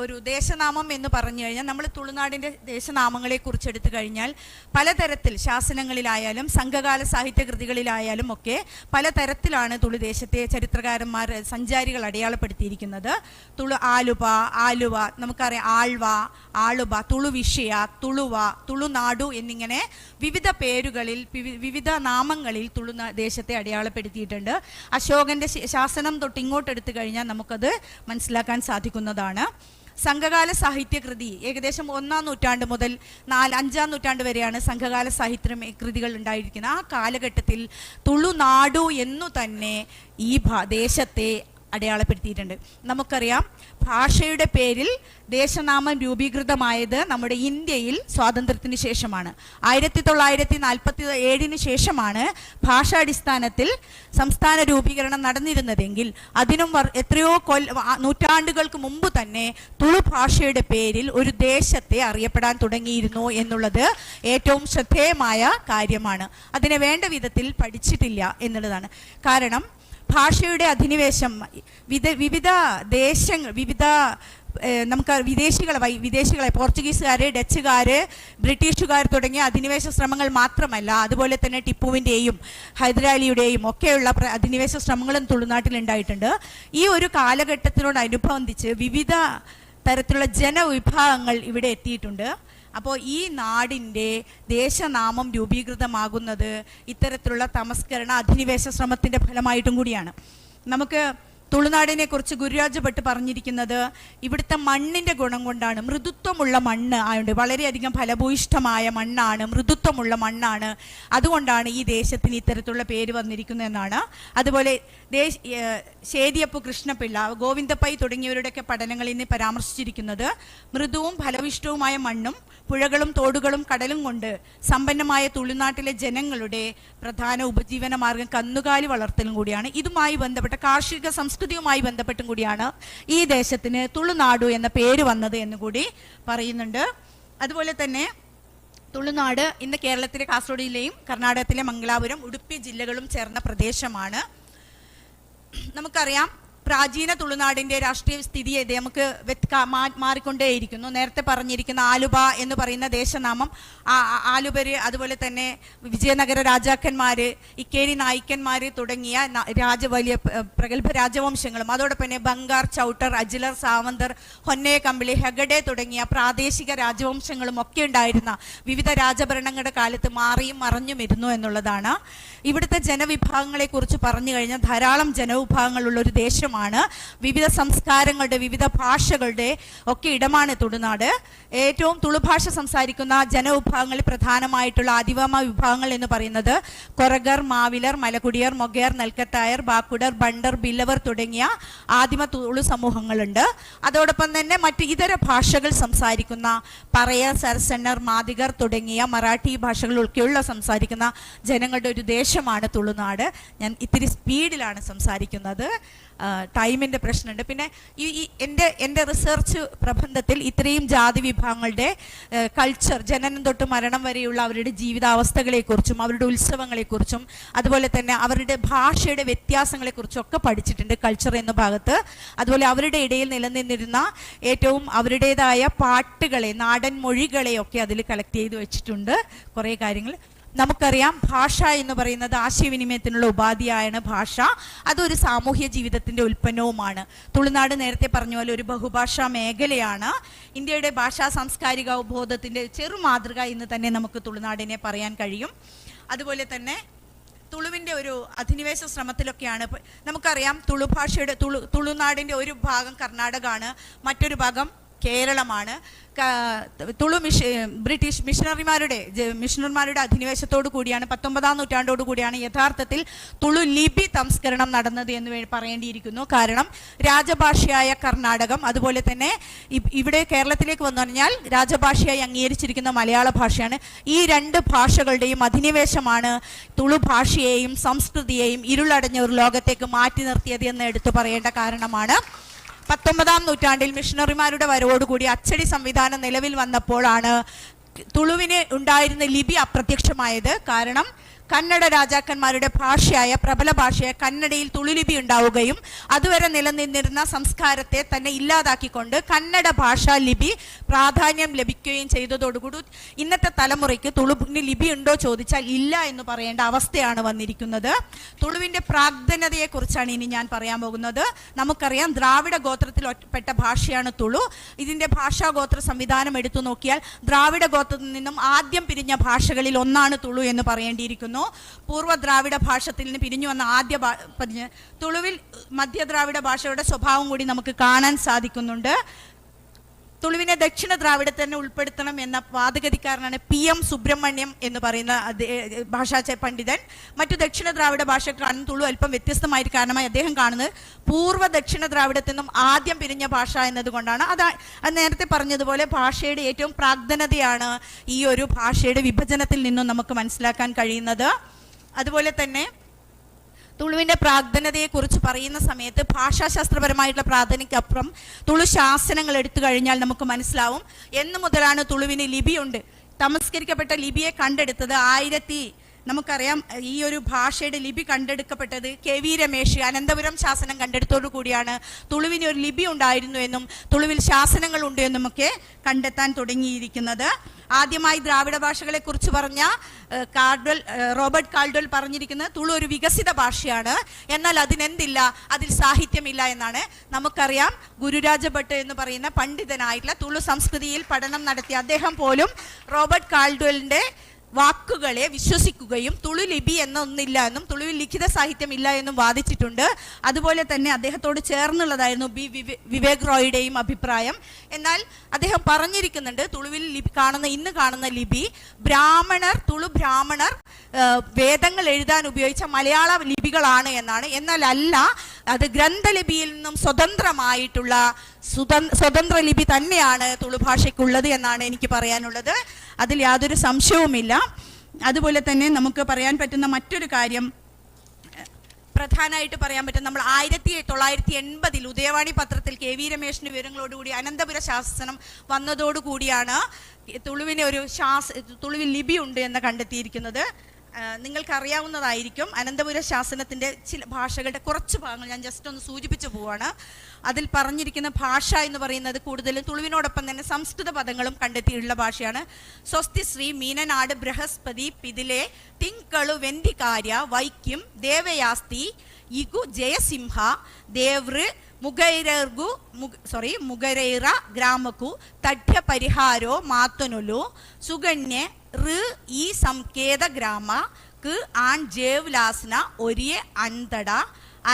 Speaker 16: ഒരു ദേശനാമം എന്ന് പറഞ്ഞു കഴിഞ്ഞാൽ നമ്മൾ തുളുനാടിൻ്റെ ദേശനാമങ്ങളെക്കുറിച്ച് എടുത്തു കഴിഞ്ഞാൽ പലതരത്തിൽ ശാസനങ്ങളിലായാലും സംഘകാല സാഹിത്യകൃതികളിലായാലും ഒക്കെ പലതരത്തിലാണ് തുളു ദേശത്തെ ചരിത്രകാരന്മാർ, സഞ്ചാരികൾ അടയാളപ്പെടുത്തിയിരിക്കുന്നത്. തുളു ആലുവ, ആലുവ നമുക്കറിയാം, ആൾവ, ആളുവ, തുളുവിഷയ, തുളുവ, തുളുനാടു എന്നിങ്ങനെ വിവിധ പേരുകളിൽ വിവിധ നാമങ്ങളിൽ തുളു ദേശത്തെ അടയാളപ്പെടുത്തിയിട്ടുണ്ട്. അശോകൻ്റെ ശാസനം തൊട്ട് ഇങ്ങോട്ടെടുത്തു കഴിഞ്ഞാൽ നമുക്കത് മനസ്സിലാക്കാൻ സാധിക്കുന്നതാണ്. സംഘകാല സാഹിത്യകൃതി ഏകദേശം 1-ാം നൂറ്റാണ്ട് മുതൽ 4-5-ാം നൂറ്റാണ്ട് വരെയാണ് സംഘകാല സാഹിത്യ കൃതികൾ ഉണ്ടായിരിക്കുന്നത്. ആ കാലഘട്ടത്തിൽ തുളുനാടു എന്നു തന്നെ ഈ ദേശത്തെ അടയാളപ്പെടുത്തിയിട്ടുണ്ട്. നമുക്കറിയാം ഭാഷയുടെ പേരിൽ ദേശനാമം രൂപീകൃതമായത് നമ്മുടെ ഇന്ത്യയിൽ സ്വാതന്ത്ര്യത്തിന് ശേഷമാണ്. 1947 ശേഷമാണ് ഭാഷാടിസ്ഥാനത്തിൽ സംസ്ഥാന രൂപീകരണം നടന്നിരുന്നതെങ്കിൽ അതിനും എത്രയോ നൂറ്റാണ്ടുകൾക്ക് മുമ്പ് തന്നെ തുളു ഭാഷയുടെ പേരിൽ ഒരു ദേശത്തെ അറിയപ്പെടാൻ തുടങ്ങിയിരുന്നു എന്നുള്ളത് ഏറ്റവും ശ്രദ്ധേയമായ കാര്യമാണ്. അതിനെ വേണ്ട വിധത്തിൽ പഠിച്ചിട്ടില്ല എന്നുള്ളതാണ്. കാരണം ഭാഷയുടെ അധിനിവേശം വിവിധ ദേശങ്ങൾ, വിവിധ നമുക്ക് വിദേശികളെ പോർച്ചുഗീസുകാർ, ഡച്ചുകാർ, ബ്രിട്ടീഷുകാർ തുടങ്ങിയ അധിനിവേശ ശ്രമങ്ങൾ മാത്രമല്ല, അതുപോലെ തന്നെ ടിപ്പുവിൻ്റെയും ഹൈദരാലിയുടെയും ഒക്കെയുള്ള അധിനിവേശ ശ്രമങ്ങളും തുളുനാട്ടിലുണ്ടായിട്ടുണ്ട്. ഈ ഒരു കാലഘട്ടത്തിനോടനുബന്ധിച്ച് വിവിധ തരത്തിലുള്ള ജനവിഭാഗങ്ങൾ ഇവിടെ എത്തിയിട്ടുണ്ട്. അപ്പോൾ ഈ നാടിൻ്റെ ദേശനാമം രൂപീകൃതമാകുന്നത് ഇത്തരത്തിലുള്ള തമസ്കരണ അധിനിവേശ ശ്രമത്തിൻ്റെ ഫലമായിട്ടും കൂടിയാണ്. നമുക്ക് തുളുനാടിനെ കുറിച്ച് ഗുരുരാജ ഭട്ട് പറഞ്ഞിരിക്കുന്നത് ഇവിടുത്തെ മണ്ണിൻ്റെ ഗുണം കൊണ്ടാണ്, മൃദുത്വമുള്ള മണ്ണ് ആയതുകൊണ്ട്, വളരെയധികം ഫലഭൂയിഷ്ഠമായ മണ്ണാണ്, മൃദുത്വമുള്ള മണ്ണാണ്, അതുകൊണ്ടാണ് ഈ ദേശത്തിന് ഇത്തരത്തിലുള്ള പേര് വന്നിരിക്കുന്നതെന്നാണ്. അതുപോലെ ശേരിയപ്പു കൃഷ്ണപിള്ള, ഗോവിന്ദപ്പൈ തുടങ്ങിയവരുടെയൊക്കെ പഠനങ്ങളിൽ നിന്ന് പരാമർശിച്ചിരിക്കുന്നത് മൃദുവും ഫലഭൂയിഷ്ഠവുമായ മണ്ണും പുഴകളും തോടുകളും കടലും കൊണ്ട് സമ്പന്നമായ തുളുനാട്ടിലെ ജനങ്ങളുടെ പ്രധാന ഉപജീവന മാർഗം കന്നുകാലി വളർത്തലും കൂടിയാണ്. ഇതുമായി ബന്ധപ്പെട്ട കാർഷിക സംസ്കൃതിയുമായി ബന്ധപ്പെട്ടും കൂടിയാണ് ഈ ദേശത്തിന് തുളുനാടു എന്ന പേര് വന്നത് എന്നുകൂടി പറയുന്നുണ്ട്. അതുപോലെ തന്നെ തുളുനാട് ഇന്ന് കേരളത്തിലെ കാസർഗോഡ് ജില്ലയും കർണാടകത്തിലെ മംഗലാപുരം, ഉടുപ്പി ജില്ലകളും ചേർന്ന പ്രദേശമാണ്. നമുക്കറിയാം പ്രാചീന തുളുനാടിൻ്റെ രാഷ്ട്രീയ സ്ഥിതി നമുക്ക് മാറിക്കൊണ്ടേയിരിക്കുന്നു. നേരത്തെ പറഞ്ഞിരിക്കുന്ന ആലുവ എന്ന് പറയുന്ന ദേശനാമം ആലുവര്, അതുപോലെ തന്നെ വിജയനഗര രാജാക്കന്മാർ, ഇക്കേരി നായിക്കന്മാർ തുടങ്ങിയ വലിയ പ്രഗത്ഭ രാജവംശങ്ങളും, അതോടൊപ്പം തന്നെ ബംഗാർ, ചൗട്ടർ, അജിലർ, സാവന്തർ, ഹൊന്നേ കമ്പിളി, ഹെഗഡെ തുടങ്ങിയ പ്രാദേശിക രാജവംശങ്ങളും ഒക്കെ ഉണ്ടായിരുന്ന വിവിധ രാജഭരണങ്ങളുടെ കാലത്ത് മാറിയും മറഞ്ഞും ഇരുന്നു എന്നുള്ളതാണ്. ഇവിടുത്തെ ജനവിഭാഗങ്ങളെക്കുറിച്ച് പറഞ്ഞു കഴിഞ്ഞാൽ ധാരാളം ജനവിഭാഗങ്ങളുള്ള ഒരു ദേശമാണ്. വിവിധ സംസ്കാരങ്ങളുടെ, വിവിധ ഭാഷകളുടെ ഒക്കെ ഇടമാണ് തുളുനാട്. ഏറ്റവും തുളുഭാഷ സംസാരിക്കുന്ന ജനവിഭാഗങ്ങളിൽ പ്രധാനമായിട്ടുള്ള ആദിവാമ വിഭാഗങ്ങൾ എന്ന് പറയുന്നത് കൊറഗർ, മാവിലർ, മലകുടിയർ, മൊഗേർ, നെൽക്കത്തായർ, ബാക്കുടർ, ബണ്ടർ, ബില്ലവർ തുടങ്ങിയ ആദിമ തുളു സമൂഹങ്ങളുണ്ട്. അതോടൊപ്പം തന്നെ മറ്റ് ഇതര ഭാഷകൾ സംസാരിക്കുന്ന പറയർ, സരസണ്ണർ, മാതികർ തുടങ്ങിയ മറാഠി ഭാഷകളൊക്കെയുള്ള സംസാരിക്കുന്ന ജനങ്ങളുടെ ഒരു ദേശമാണ് തുളുനാട്. ഞാൻ ഇത്തിരി സ്പീഡിലാണ് സംസാരിക്കുന്നത്, ടൈമിൻ്റെ പ്രശ്നമുണ്ട്. പിന്നെ ഈ എൻ്റെ റിസർച്ച് പ്രബന്ധത്തിൽ ഇത്രയും ജാതി വിഭാഗങ്ങളുടെ കൾച്ചർ, ജനനം തൊട്ട് മരണം വരെയുള്ള അവരുടെ ജീവിതാവസ്ഥകളെക്കുറിച്ചും അവരുടെ ഉത്സവങ്ങളെക്കുറിച്ചും അതുപോലെ തന്നെ അവരുടെ ഭാഷയുടെ വ്യത്യാസങ്ങളെക്കുറിച്ചും ഒക്കെ പഠിച്ചിട്ടുണ്ട് കൾച്ചർ എന്ന ഭാഗത്ത്. അതുപോലെ അവരുടെ ഇടയിൽ നിലനിന്നിരുന്ന ഏറ്റവും അവരുടേതായ പാട്ടുകളെ, നാടൻ മൊഴികളെയൊക്കെ അതിൽ കളക്ട് ചെയ്ത് വെച്ചിട്ടുണ്ട് കുറേ കാര്യങ്ങൾ. നമുക്കറിയാം, ഭാഷ എന്ന് പറയുന്നത് ആശയവിനിമയത്തിനുള്ള ഉപാധിയായാണ് ഭാഷ. അതൊരു സാമൂഹ്യ ജീവിതത്തിൻ്റെ ഉൽപ്പന്നവുമാണ്. തുളുനാട് നേരത്തെ പറഞ്ഞ പോലെ ഒരു ബഹുഭാഷാ മേഖലയാണ്. ഇന്ത്യയുടെ ഭാഷാ സാംസ്കാരിക അവബോധത്തിൻ്റെ ചെറുമാതൃക എന്ന് തന്നെ നമുക്ക് തുളുനാടിനെ പറയാൻ കഴിയും. അതുപോലെ തന്നെ തുളുവിൻ്റെ ഒരു അധിനിവേശ ശ്രമത്തിലൊക്കെയാണ്. നമുക്കറിയാം, തുളു ഭാഷയുടെ തുളുനാടിൻ്റെ ഒരു ഭാഗം കർണാടകമാണ്, മറ്റൊരു ഭാഗം കേരളമാണ്. തുളു ബ്രിട്ടീഷ് മിഷണറിമാരുടെ അധിനിവേശത്തോടു കൂടിയാണ് 19-ാം നൂറ്റാണ്ടോടു കൂടിയാണ് യഥാർത്ഥത്തിൽ തുളു ലിപി സംസ്കരണം നടന്നത് എന്ന് പറയേണ്ടിയിരിക്കുന്നു. കാരണം രാജഭാഷയായ കർണാടകം, അതുപോലെ തന്നെ ഇവിടെ കേരളത്തിലേക്ക് വന്നു കഴിഞ്ഞാൽ രാജഭാഷയായി അംഗീകരിച്ചിരിക്കുന്ന മലയാള ഭാഷയാണ്. ഈ രണ്ട് ഭാഷകളുടെയും അധിനിവേശമാണ് തുളു ഭാഷയെയും സംസ്കൃതിയെയും ഇരുളടഞ്ഞ ഒരു ലോകത്തേക്ക് മാറ്റി നിർത്തിയത് എന്ന് എടുത്തു പറയേണ്ട കാരണമാണ്. 19-ാം നൂറ്റാണ്ടിൽ മിഷണറിമാരുടെ വരവോടുകൂടി അച്ചടി സംവിധാനം നിലവിൽ വന്നപ്പോഴാണ് തുളുവിന് ഉണ്ടായിരുന്ന ലിപി അപ്രത്യക്ഷമായത്. കാരണം കന്നഡ രാജാക്കന്മാരുടെ ഭാഷയായ പ്രബല ഭാഷയായ കന്നഡയിൽ തുളുലിപി ഉണ്ടാവുകയും അതുവരെ നിലനിന്നിരുന്ന സംസ്കാരത്തെ തന്നെ ഇല്ലാതാക്കിക്കൊണ്ട് കന്നഡ ഭാഷാ ലിപി പ്രാധാന്യം ലഭിക്കുകയും ചെയ്തതോടുകൂടി ഇന്നത്തെ തലമുറയ്ക്ക് തുളുവിന് ലിപി ഉണ്ടോ ചോദിച്ചാൽ ഇല്ല എന്ന് പറയേണ്ട അവസ്ഥയാണ് വന്നിരിക്കുന്നത്. തുളുവിൻ്റെ പ്രാഗ്ധനതയെക്കുറിച്ചാണ് ഇനി ഞാൻ പറയാൻ പോകുന്നത്. നമുക്കറിയാം, ദ്രാവിഡ ഗോത്രത്തിൽ പെട്ട ഭാഷയാണ് തുളു. ഇതിൻ്റെ ഭാഷാഗോത്ര സംവിധാനം എടുത്തു നോക്കിയാൽ ദ്രാവിഡ ഗോത്രത്തിൽ നിന്നും ആദ്യം പിരിഞ്ഞ ഭാഷകളിൽ ഒന്നാണ് തുളു എന്ന് പറയേണ്ടിയിരിക്കുന്നു. പൂർവ്വ ദ്രാവിഡ ഭാഷത്തിൽ നിന്ന് പിരിഞ്ഞു വന്ന ആദ്യ തുളുവിൽ മധ്യദ്രാവിഡ ഭാഷയുടെ സ്വഭാവം കൂടി നമുക്ക് കാണാൻ സാധിക്കുന്നുണ്ട്. തുളുവിനെ ദക്ഷിണ ദ്രാവിഡത്തിൽ തന്നെ ഉൾപ്പെടുത്തണം എന്ന വാദഗതിക്കാരനാണ് PM Subrahmanyam എന്ന് പറയുന്ന ഭാഷാ പണ്ഡിതൻ. മറ്റു ദക്ഷിണ ദ്രാവിഡ ഭാഷ കാണുന്ന തുളു അല്പം വ്യത്യസ്തമായിട്ട് കാരണമായി അദ്ദേഹം കാണുന്നത് പൂർവ്വ ദക്ഷിണ ദ്രാവിഡത്തിൽ നിന്നും ആദ്യം പിരിഞ്ഞ ഭാഷ എന്നതുകൊണ്ടാണ്. അത് നേരത്തെ പറഞ്ഞതുപോലെ ഭാഷയുടെ ഏറ്റവും പ്രാഗ്ധനതയാണ് ഈ ഒരു ഭാഷയുടെ വിഭജനത്തിൽ നിന്നും നമുക്ക് മനസ്സിലാക്കാൻ കഴിയുന്നത്. അതുപോലെ തന്നെ തുളുവിൻ്റെ പ്രാഗ്ധനതയെക്കുറിച്ച് പറയുന്ന സമയത്ത് ഭാഷാശാസ്ത്രപരമായിട്ടുള്ള പ്രാധാന്യക്കപ്പുറം തുളു ശാസനങ്ങൾ എടുത്തു കഴിഞ്ഞാൽ നമുക്ക് മനസ്സിലാവും എന്ന് മുതലാണ് തുളുവിന് ലിപിയുണ്ട്. തമസ്കരിക്കപ്പെട്ട ലിപിയെ കണ്ടെടുത്തത് നമുക്കറിയാം, ഈ ഒരു ഭാഷയുടെ ലിപി കണ്ടെടുക്കപ്പെട്ടത് KV Ramesh Ananthapuram ശാസനം കണ്ടെടുത്തോടു കൂടിയാണ് തുളുവിന് ഒരു ലിപി ഉണ്ടായിരുന്നു എന്നും തുളുവിൽ ശാസനങ്ങൾ ഉണ്ട് എന്നുമൊക്കെ കണ്ടെത്താൻ തുടങ്ങിയിരിക്കുന്നത്. ആദ്യമായി ദ്രാവിഡ ഭാഷകളെ കുറിച്ച് പറഞ്ഞ റോബർട്ട് കാൾഡ്വെൽ പറഞ്ഞിരിക്കുന്നത് തുളു ഒരു വികസിത ഭാഷയാണ്, എന്നാൽ അതിനെന്തില്ല, അതിൽ സാഹിത്യമില്ല എന്നാണ്. നമുക്കറിയാം, ഗുരുരാജ ഭട്ട് എന്ന് പറയുന്ന പണ്ഡിതനായിട്ടുള്ള തുളു സംസ്കൃതിയിൽ പഠനം നടത്തിയ അദ്ദേഹം പോലും റോബർട്ട് കാൾഡ്വെല്ലിൻ്റെ വാക്കുകളെ വിശ്വസിക്കുകയും തുളു ലിപി എന്നൊന്നില്ല എന്നും തുളുവിൽ ലിഖിത സാഹിത്യം ഇല്ല എന്നും വാദിച്ചിട്ടുണ്ട്. അതുപോലെ തന്നെ അദ്ദേഹത്തോട് ചേർന്നുള്ളതായിരുന്നു ബി വിവേക് റോയിയുടെയും അഭിപ്രായം. എന്നാൽ അദ്ദേഹം പറഞ്ഞിരിക്കുന്നുണ്ട്, തുളുവിൽ ലിപി ഇന്ന് കാണുന്ന ലിപി തുളു ബ്രാഹ്മണർ വേദങ്ങൾ എഴുതാൻ ഉപയോഗിച്ച മലയാള ലിപികളാണ് എന്നാണ്. എന്നാൽ അല്ല, അത് ഗ്രന്ഥലിപിയിൽ നിന്നും സ്വതന്ത്രമായിട്ടുള്ള സ്വതന്ത്ര ലിപി തന്നെയാണ് തുളു ഭാഷയ്ക്കുള്ളത് എന്നാണ് എനിക്ക് പറയാനുള്ളത്. അതിൽ യാതൊരു സംശയവുമില്ല. അതുപോലെ തന്നെ നമുക്ക് പറയാൻ പറ്റുന്ന മറ്റൊരു കാര്യം, പ്രധാനമായിട്ട് പറയാൻ പറ്റും, നമ്മൾ 1980 ഉദയവാണി പത്രത്തിൽ KV രമേശിന്റെ വിവരങ്ങളോടുകൂടി അനന്തപുര ശാസനം വന്നതോടുകൂടിയാണ് തുളുവിന് ഒരു തുളുവിൽ ലിപി ഉണ്ട് എന്ന് കണ്ടെത്തിയിരിക്കുന്നത്. നിങ്ങൾക്കറിയാവുന്നതായിരിക്കും അനന്തപുര ശാസനത്തിൻ്റെ ചില ഭാഷകളുടെ കുറച്ച് ഭാഗങ്ങൾ ഞാൻ ജസ്റ്റ് ഒന്ന് സൂചിപ്പിച്ചു പോവാണ്. അതിൽ പറഞ്ഞിരിക്കുന്ന ഭാഷ എന്ന് പറയുന്നത് കൂടുതലും തുളുവിനോടൊപ്പം തന്നെ സംസ്കൃത പദങ്ങളും കണ്ടെത്തിയുള്ള ഭാഷയാണ്. സ്വസ്തി ശ്രീ മീനനാട് ബൃഹസ്പതി പിതിലെ തിങ്കളു വെന്തികാര്യ വൈക്യം ദേവയാസ്തി ഇഗു ജയസിംഹ ദേവൃ മുഗരൈറ ഗ്രാമക്കു തഠ്യ പരിഹാരോ മാത്തനുലു സുഗണ്യ ഋ ഈ സംകേത ഗ്രാമ ക് ആൺ ജേവ്ലാസ്ന ഒരിയ അന്തട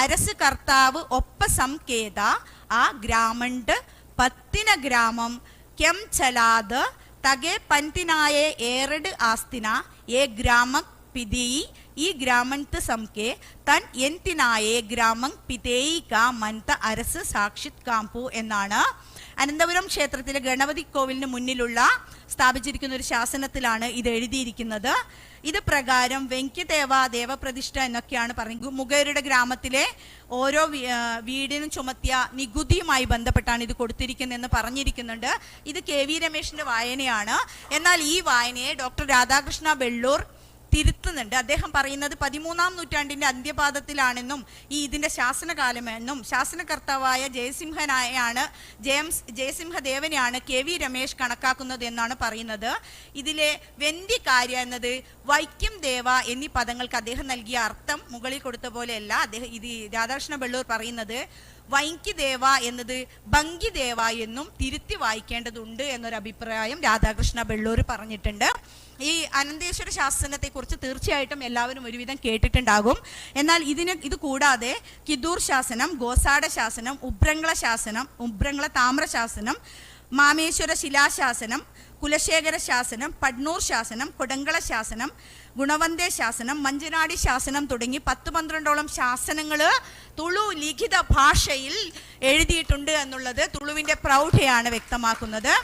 Speaker 16: അരസ് കർത്താവ് ഒപ്പ സംകേത ആ ഗ്രാമണ്ട് പത്തിന ഗ്രാമം കെം ചലാത് തകെ പന്തിനായ ഏറട് ആസ്തിന ഏ ഗ്രാമ പിതേയി ഈ ഗ്രാമന്ത് സംകെ തൻ എന്തിനായേ ഗ്രാമം പിതേയി കാ മന്ത അരസ് സാക്ഷിത് കാമ്പു എന്നാണ് അനന്തപുരം ക്ഷേത്രത്തിലെ ഗണപതി കോവിലിന് മുന്നിലുള്ള സ്ഥാപിച്ചിരിക്കുന്ന ഒരു ശാസനത്തിലാണ് ഇത് എഴുതിയിരിക്കുന്നത്. ഇത് പ്രകാരം വെങ്കിദേവ ദേവപ്രതിഷ്ഠ എന്നൊക്കെയാണ് പറയുന്നത്. മുഗേരുടെ ഗ്രാമത്തിലെ ഓരോ വീടിനും ചുമത്തിയ നികുതിയുമായി ബന്ധപ്പെട്ടാണ് ഇത് കൊടുത്തിരിക്കുന്നതെന്ന് പറഞ്ഞിരിക്കുന്നുണ്ട്. ഇത് KV രമേശിന്റെ വായനയാണ്. എന്നാൽ ഈ വായനയെ ഡോക്ടർ രാധാകൃഷ്ണ വെള്ളൂർ തിരുത്തുന്നുണ്ട്. അദ്ദേഹം പറയുന്നത് 13-ാം നൂറ്റാണ്ടിൻ്റെ അന്ത്യപാദത്തിലാണെന്നും ഈ ഇതിൻ്റെ ശാസനകാലമെന്നും ശാസനകർത്താവായ ജയസിംഹനായാണ് ജയസിംഹദേവനെയാണ് കെ വി രമേശ് കണക്കാക്കുന്നത് എന്നാണ് പറയുന്നത്. ഇതിലെ വെന്തികാര്യ എന്നത് വൈക്കം ദേവ എന്നീ പദങ്ങൾക്ക് അദ്ദേഹം നൽകിയ അർത്ഥം മുകളിൽ കൊടുത്ത പോലെയല്ല. അദ്ദേഹം ഇത് രാധാകൃഷ്ണ ബെള്ളൂർ പറയുന്നത് വൈങ്കിദേവ എന്നത് ഭംഗിദേവ എന്നും തിരുത്തി വായിക്കേണ്ടതുണ്ട് എന്നൊരു അഭിപ്രായം രാധാകൃഷ്ണ ബെള്ളൂർ പറഞ്ഞിട്ടുണ്ട്. ഈ അനന്തേശ്വര ശാസനത്തെക്കുറിച്ച് തീർച്ചയായിട്ടും എല്ലാവരും ഒരുവിധം കേട്ടിട്ടുണ്ടാകും. എന്നാൽ ഇത് കൂടാതെ കിദൂർ ശാസനം, ഗോസാഡ ശാസനം, ഉബ്രംഗ്ല ശാസനം, ഉബ്രംഗ്ല താമ്ര ശാസനം, മാമേശ്വര ശിലാശാസനം, കുലശേഖര ശാസനം, പഡ്നൂർ ശാസനം, കൊടങ്കള ശാസനം, ഗുണവന്തേ ശാസനം, മഞ്ചനാടി ശാസനം തുടങ്ങി 10-12ഓളം ശാസനങ്ങൾ തുളു ലിഖിത ഭാഷയിൽ എഴുതിയിട്ടുണ്ട് എന്നുള്ളത് തുളുവിൻ്റെ പ്രൗഢയാണ് വ്യക്തമാക്കുന്നത്.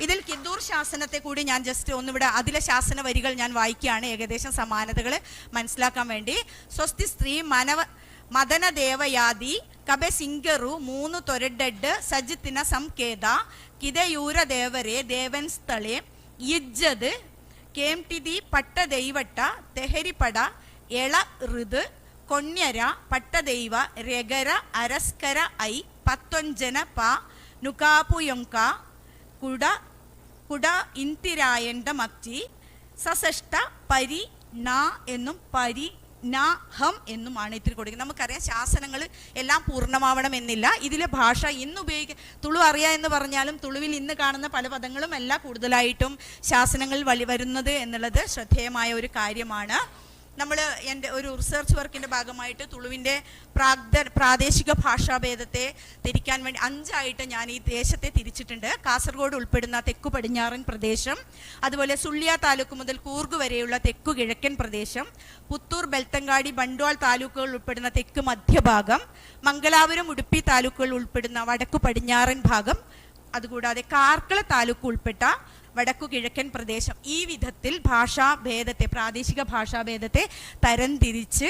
Speaker 16: ഇതിൽ കിദ്ദൂർ ശാസനത്തെ കൂടി ഞാൻ ജസ്റ്റ് ഒന്നിവിടെ അതിലെ ശാസന വരികൾ ഞാൻ വായിക്കുകയാണ്, ഏകദേശം സമാനതകൾ മനസ്സിലാക്കാൻ വേണ്ടി. സ്വസ്തി സ്ത്രീ മനവ മദനദേവയാദി കബെ സിംഗറു 3 തൊരഡഡ് സജിത്തിന സംകേത കിതയൂരദേവരെ ദേവൻ സ്ഥളെ യിജ്ജത് കേംടിതി പട്ടദൈവട്ട തെഹരിപ്പട എള ഋത് കൊണ്യര പട്ടദൈവ രഗര അരസ്കര I പത്തൊഞ്ചന പ നുകാപുയൊങ്ക കുട കുട ഇന്തിരായണ്ട മക്ചി സസഷ്ട പരി ന എന്നും പരി ന ഹം എന്നുമാണ് ഇത്തിരി കൊടുക്കുന്നത്. നമുക്കറിയാം ശാസനങ്ങൾ എല്ലാം പൂർണ്ണമാവണമെന്നില്ല. ഇതിലെ ഭാഷ ഇന്ന് തുളു അറിയാം എന്ന് പറഞ്ഞാലും തുളുവിൽ ഇന്ന് കാണുന്ന പല പദങ്ങളും അല്ല കൂടുതലായിട്ടും ശാസനങ്ങളിൽ വരുന്നത് എന്നുള്ളത് ശ്രദ്ധേയമായ ഒരു കാര്യമാണ്. നമ്മൾ എൻ്റെ ഒരു റിസർച്ച് വർക്കിൻ്റെ ഭാഗമായിട്ട് തുളുവിൻ്റെ പ്രാദേശിക ഭാഷാഭേദത്തെ തിരിക്കാൻ വേണ്ടി 5ആയിട്ട് ഞാൻ ഈ ദേശത്തെ തിരിച്ചിട്ടുണ്ട്. കാസർഗോഡ് ഉൾപ്പെടുന്ന തെക്കു പടിഞ്ഞാറൻ പ്രദേശം, അതുപോലെ സുള്ളിയ താലൂക്ക് മുതൽ കൂർഗ് വരെയുള്ള തെക്കു കിഴക്കൻ പ്രദേശം, പുത്തൂർ, ബെൽത്തങ്കാടി, ബണ്ട്വാൾ താലൂക്കുകൾ ഉൾപ്പെടുന്ന തെക്ക് മധ്യഭാഗം, മംഗലാപുരം, ഉടുപ്പി താലൂക്കുകൾ ഉൾപ്പെടുന്ന വടക്കു പടിഞ്ഞാറൻ ഭാഗം, അതുകൂടാതെ കാർക്കള താലൂക്ക് ഉൾപ്പെട്ട വടക്കു കിഴക്കൻ പ്രദേശം. ഈ വിധത്തിൽ ഭാഷാഭേദത്തെ, പ്രാദേശിക ഭാഷാഭേദത്തെ തരംതിരിച്ച്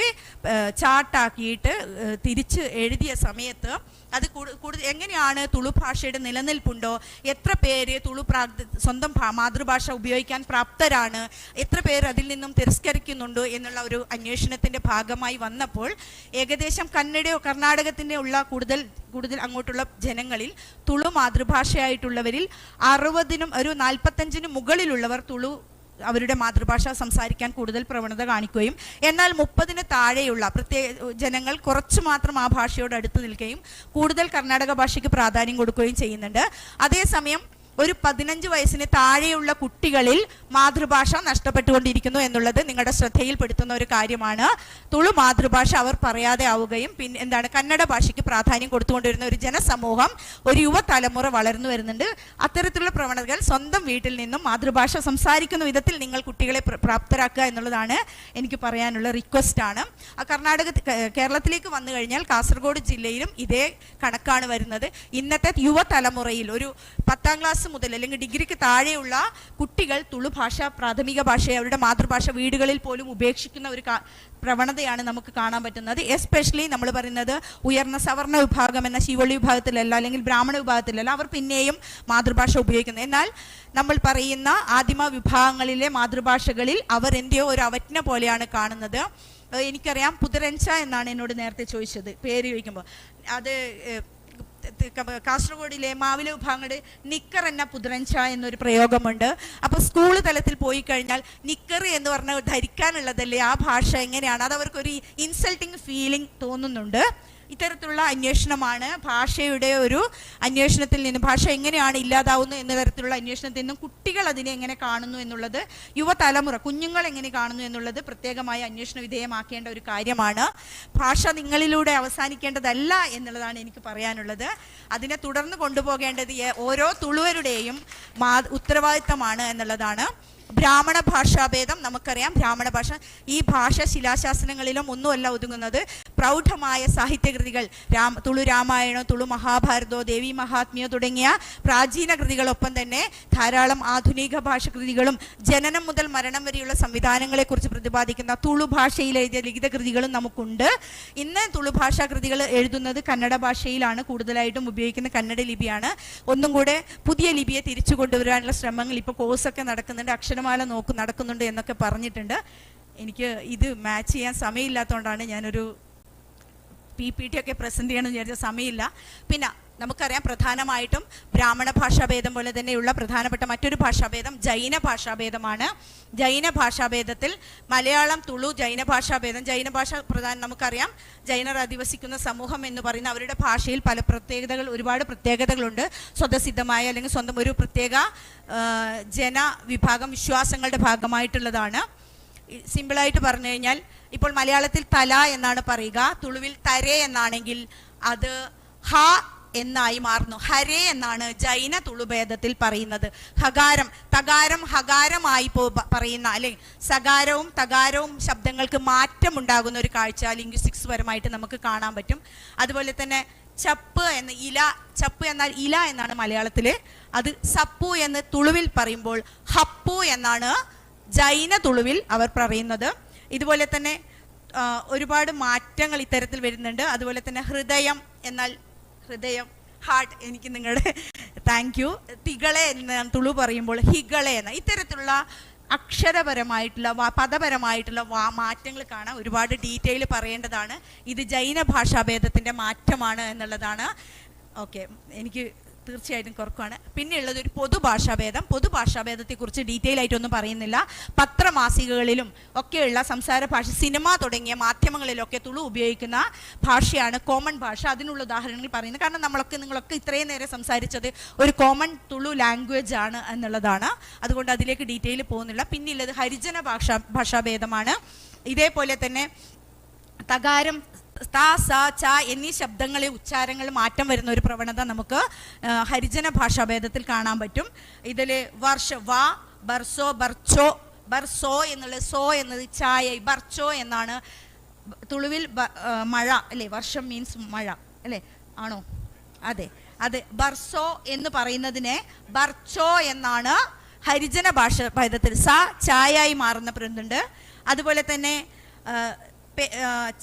Speaker 16: ചാർട്ടാക്കിയിട്ട് തിരിച്ച് എഴുതിയ സമയത്ത് അത് കൂടുതൽ എങ്ങനെയാണ് തുളു ഭാഷയുടെ നിലനിൽപ്പുണ്ടോ, എത്ര പേര് തുളു സ്വന്തം മാതൃഭാഷ ഉപയോഗിക്കാൻ പ്രാപ്തരാണ്, എത്ര പേര് അതിൽ നിന്നും തിരസ്കരിക്കുന്നുണ്ടോ എന്നുള്ള ഒരു അന്വേഷണത്തിൻ്റെ ഭാഗമായി വന്നപ്പോൾ ഏകദേശം കന്നഡയോ കർണാടകത്തിൻ്റെ ഉള്ള കൂടുതൽ കൂടുതൽ അങ്ങോട്ടുള്ള ജനങ്ങളിൽ തുളു മാതൃഭാഷയായിട്ടുള്ളവരിൽ 60നും ഒരു 45നും മുകളിലുള്ളവർ തുളു അവരുടെ മാതൃഭാഷ സംസാരിക്കാൻ കൂടുതൽ പ്രവണത കാണിക്കുകയും, എന്നാൽ 30ന് താഴെയുള്ള പ്രത്യേക ജനങ്ങൾ കുറച്ച് മാത്രം ആ ഭാഷയോട് അടുത്ത് നിൽക്കുകയും കൂടുതൽ കർണാടക ഭാഷയ്ക്ക് പ്രാധാന്യം കൊടുക്കുകയും ചെയ്യുന്നുണ്ട്. അതേസമയം ഒരു 15 വയസ്സിന് താഴെയുള്ള കുട്ടികളിൽ മാതൃഭാഷ നഷ്ടപ്പെട്ടുകൊണ്ടിരിക്കുന്നു എന്നുള്ളത് നിങ്ങളുടെ ശ്രദ്ധയിൽപ്പെടുത്തുന്ന ഒരു കാര്യമാണ്. തുളു മാതൃഭാഷ അവർ പറയാതെ ആവുകയും പിന്നെ എന്താണ് കന്നഡ ഭാഷയ്ക്ക് പ്രാധാന്യം കൊടുത്തുകൊണ്ടിരുന്ന ഒരു ജനസമൂഹം, ഒരു യുവതലമുറ വളർന്നു വരുന്നുണ്ട്. അത്തരത്തിലുള്ള പ്രവണതകൾ സ്വന്തം വീട്ടിൽ നിന്നും മാതൃഭാഷ സംസാരിക്കുന്ന വിധത്തിൽ നിങ്ങൾ കുട്ടികളെ പ്രാപ്തരാക്കുക എന്നുള്ളതാണ് എനിക്ക് പറയാനുള്ള റിക്വസ്റ്റാണ്. കർണാടക കേരളത്തിലേക്ക് വന്നു കഴിഞ്ഞാൽ കാസർഗോഡ് ജില്ലയിലും ഇതേ കണക്കാണ് വരുന്നത്. ഇന്നത്തെ യുവതലമുറയിൽ ഒരു 10ാം ക്ലാസ് മുതൽ അല്ലെങ്കിൽ ഡിഗ്രിക്ക് താഴെയുള്ള കുട്ടികൾ തുളു ഭാഷ, പ്രാഥമിക ഭാഷയെ, അവരുടെ മാതൃഭാഷ വീടുകളിൽ പോലും ഉപേക്ഷിക്കുന്ന ഒരു പ്രവണതയാണ് നമുക്ക് കാണാൻ പറ്റുന്നത്. എസ്പെഷ്യലി നമ്മൾ പറയുന്നത് ഉയർന്ന സവർണ വിഭാഗം എന്ന ശിവള്ളി വിഭാഗത്തിലല്ല അല്ലെങ്കിൽ ബ്രാഹ്മണ വിഭാഗത്തിലല്ല, അവർ പിന്നെയും മാതൃഭാഷ ഉപയോഗിക്കുന്നത്. എന്നാൽ നമ്മൾ പറയുന്ന ആദിമ വിഭാഗങ്ങളിലെ മാതൃഭാഷകളിൽ അവർ എന്തെയോ ഒരു അവജ്ഞ പോലെയാണ് കാണുന്നത്. എനിക്കറിയാം, പുതിരഞ്ച എന്നാണ് എന്നോട് നേരത്തെ ചോദിച്ചത് പേര് ചോദിക്കുമ്പോൾ. അത് കാസർഗോഡിലെ മാവില വിഭാഗങ്ങളുടെ നിക്കർ എന്ന പുതിരഞ്ച എന്നൊരു പ്രയോഗമുണ്ട്. അപ്പോൾ സ്കൂൾ തലത്തിൽ പോയി കഴിഞ്ഞാൽ നിക്കർ എന്ന് പറഞ്ഞാൽ ധരിക്കാനുള്ളതല്ലേ, ആ ഭാഷ എങ്ങനെയാണ്, അത് അവർക്കൊരു ഇൻസൾട്ടിങ് ഫീലിംഗ് തോന്നുന്നുണ്ട്. ഇത്തരത്തിലുള്ള അന്വേഷണമാണ് ഭാഷയുടെ ഒരു അന്വേഷണത്തിൽ നിന്നും ഭാഷ എങ്ങനെയാണ് ഇല്ലാതാവുന്നത് എന്ന തരത്തിലുള്ള അന്വേഷണത്തിൽ നിന്നും കുട്ടികൾ അതിനെ എങ്ങനെ കാണുന്നു എന്നുള്ളത്, യുവതലമുറ കുഞ്ഞുങ്ങൾ എങ്ങനെ കാണുന്നു എന്നുള്ളത് പ്രത്യേകമായ അന്വേഷണ വിധേയമാക്കേണ്ട ഒരു കാര്യമാണ്. ഭാഷ നിങ്ങളിലൂടെ അവസാനിക്കേണ്ടതല്ല എന്നുള്ളതാണ് എനിക്ക് പറയാനുള്ളത്. അതിനെ തുടർന്ന് കൊണ്ടുപോകേണ്ടത് ഓരോ തുളുവരുടെയും ഉത്തരവാദിത്തമാണ് എന്നുള്ളതാണ്. ബ്രാഹ്മണ ഭാഷാഭേദം നമുക്കറിയാം. ബ്രാഹ്മണ ഭാഷ ഈ ഭാഷ ശിലാശാസനങ്ങളിലും ഒന്നുമല്ല ഒതുങ്ങുന്നത്. പ്രൗഢമായ സാഹിത്യകൃതികൾ, തുളു രാമായണോ തുളു മഹാഭാരതോ ദേവി മഹാത്മ്യോ തുടങ്ങിയ പ്രാചീന കൃതികളൊപ്പം തന്നെ ധാരാളം ആധുനിക ഭാഷകൃതികളും ജനനം മുതൽ മരണം വരെയുള്ള സംവിധാനങ്ങളെക്കുറിച്ച് പ്രതിപാദിക്കുന്ന തുളു ഭാഷയിൽ എഴുതിയ ലിഖിത കൃതികളും നമുക്കുണ്ട്. ഇന്ന് തുളു ഭാഷാ കൃതികൾ എഴുതുന്നത് കന്നഡ ഭാഷയിലാണ്, കൂടുതലായിട്ടും ഉപയോഗിക്കുന്ന കന്നഡ ലിപിയാണ്. ഒന്നും കൂടെ പുതിയ ലിപിയെ തിരിച്ചു കൊണ്ടുവരാനുള്ള ശ്രമങ്ങൾ ഇപ്പോൾ കോഴ്സൊക്കെ നടക്കുന്നുണ്ട്, അക്ഷരമാല നടക്കുന്നുണ്ട് എന്നൊക്കെ പറഞ്ഞിട്ടുണ്ട്. എനിക്ക് ഇത് മാച്ച് ചെയ്യാൻ സമയമില്ലാത്തതുകൊണ്ടാണ് ഞാനൊരു PPT ഒക്കെ പ്രസൻറ്റ് ചെയ്യണമെന്ന് വിചാരിച്ച സമയമില്ല. പിന്നെ നമുക്കറിയാം പ്രധാനമായിട്ടും ബ്രാഹ്മണ ഭാഷാഭേദം പോലെ തന്നെയുള്ള പ്രധാനപ്പെട്ട മറ്റൊരു ഭാഷാഭേദം ജൈന ഭാഷാഭേദമാണ്. ജൈന ഭാഷാഭേദത്തിൽ മലയാളം, തുളു, ജൈന ഭാഷാഭേദം. ജൈന ഭാഷ പ്രധാന നമുക്കറിയാം ജൈനർ അധിവസിക്കുന്ന സമൂഹം എന്ന് പറയുന്ന അവരുടെ ഭാഷയിൽ പല പ്രത്യേകതകൾ, ഒരുപാട് പ്രത്യേകതകളുണ്ട്. സ്വതസിദ്ധമായ അല്ലെങ്കിൽ സ്വന്തം ഒരു പ്രത്യേക ജനവിഭാഗം വിശ്വാസങ്ങളുടെ ഭാഗമായിട്ടുള്ളതാണ്. സിമ്പിളായിട്ട് പറഞ്ഞു കഴിഞ്ഞാൽ ഇപ്പോൾ മലയാളത്തിൽ തല എന്നാണ് പറയുക, തുളുവിൽ തരേ എന്നാണെങ്കിൽ അത് ഹ എന്നായി മാറുന്നു. ഹരേ എന്നാണ് ജൈന തുളുഭേദത്തിൽ പറയുന്നത്. ഹകാരം, തകാരം ഹകാരമായി പറയുന്ന അല്ലെങ്കിൽ സകാരവും തകാരവും ശബ്ദങ്ങൾക്ക് മാറ്റമുണ്ടാകുന്ന ഒരു കാഴ്ച ലിംഗ്വിസ്റ്റിക്സ് പരമായിട്ട് നമുക്ക് കാണാൻ പറ്റും. അതുപോലെ തന്നെ ചപ്പ് എന്ന ഇല, ചപ്പ് എന്നാൽ ഇല എന്നാണ് മലയാളത്തിൽ, അത് സപ്പു എന്ന് തുളുവിൽ പറയുമ്പോൾ ഹപ്പു എന്നാണ് ജൈന തുളുവിൽ അവർ പറയുന്നത്. ഇതുപോലെ തന്നെ ഒരുപാട് മാറ്റങ്ങൾ ഇത്തരത്തിൽ വരുന്നുണ്ട്. അതുപോലെ തന്നെ ഹൃദയം എന്നാൽ ഹൃദയം, ഹാർട്ട്, എനിക്ക് നിങ്ങളുടെ thank you. തികളെ എന്ന് തുളു പറയുമ്പോൾ ഹികളെ എന്ന ഇത്തരത്തിലുള്ള അക്ഷരപരമായിട്ടുള്ള പദപരമായിട്ടുള്ള മാറ്റങ്ങൾ കാണാൻ ഒരുപാട് ഡീറ്റെയിൽ പറയേണ്ടതാണ്. ഇത് ജൈന ഭാഷാഭേദത്തിൻ്റെ മാറ്റമാണ് എന്നുള്ളതാണ്. ഓക്കെ, എനിക്ക് തീർച്ചയായിട്ടും കുറക്കാണ്. പിന്നെയുള്ളത് ഒരു പൊതുഭാഷാഭേദം. പൊതുഭാഷാഭേദത്തെക്കുറിച്ച് ഡീറ്റെയിൽ ആയിട്ടൊന്നും പറയുന്നില്ല. പത്രമാസികകളിലും ഒക്കെയുള്ള സംസാര ഭാഷ, സിനിമ തുടങ്ങിയ മാധ്യമങ്ങളിലൊക്കെ തുളു ഉപയോഗിക്കുന്ന ഭാഷയാണ് കോമൺ ഭാഷ. അതിനുള്ള ഉദാഹരണങ്ങൾ പറയുന്നത്, കാരണം നിങ്ങളൊക്കെ ഇത്രയും നേരം സംസാരിച്ചത് ഒരു കോമൺ തുളു ലാംഗ്വേജ് ആണ് എന്നുള്ളതാണ്. അതുകൊണ്ട് അതിലേക്ക് ഡീറ്റെയിൽ പോകുന്നില്ല. പിന്നെയുള്ളത് ഹരിജന ഭാഷാഭേദമാണ്. ഇതേപോലെ തന്നെ തകാരം, ത, സ, ച എന്നീ ശബ്ദങ്ങളെ ഉച്ചാരങ്ങൾ മാറ്റം വരുന്ന ഒരു പ്രവണത നമുക്ക് ഹരിജന ഭാഷാഭേദത്തിൽ കാണാൻ പറ്റും. ഇതിൽ വർഷ, വ, ബർസോ, ബർച്ചോ, ബർസോ എന്നുള്ള സോ എന്നത് ചായ, ബർച്ചോ എന്നാണ് തുളുവിൽ മഴ അല്ലേ, വർഷം മീൻസ് മഴ അല്ലേ, ആണോ? അതെ, അതെ. ബർസോ എന്ന് പറയുന്നതിനെ ബർച്ചോ എന്നാണ് ഹരിജന ഭാഷാഭേദത്തിൽ സ ചായയായി മാറുന്ന പ്രവണതയുണ്ട്. അതുപോലെ തന്നെ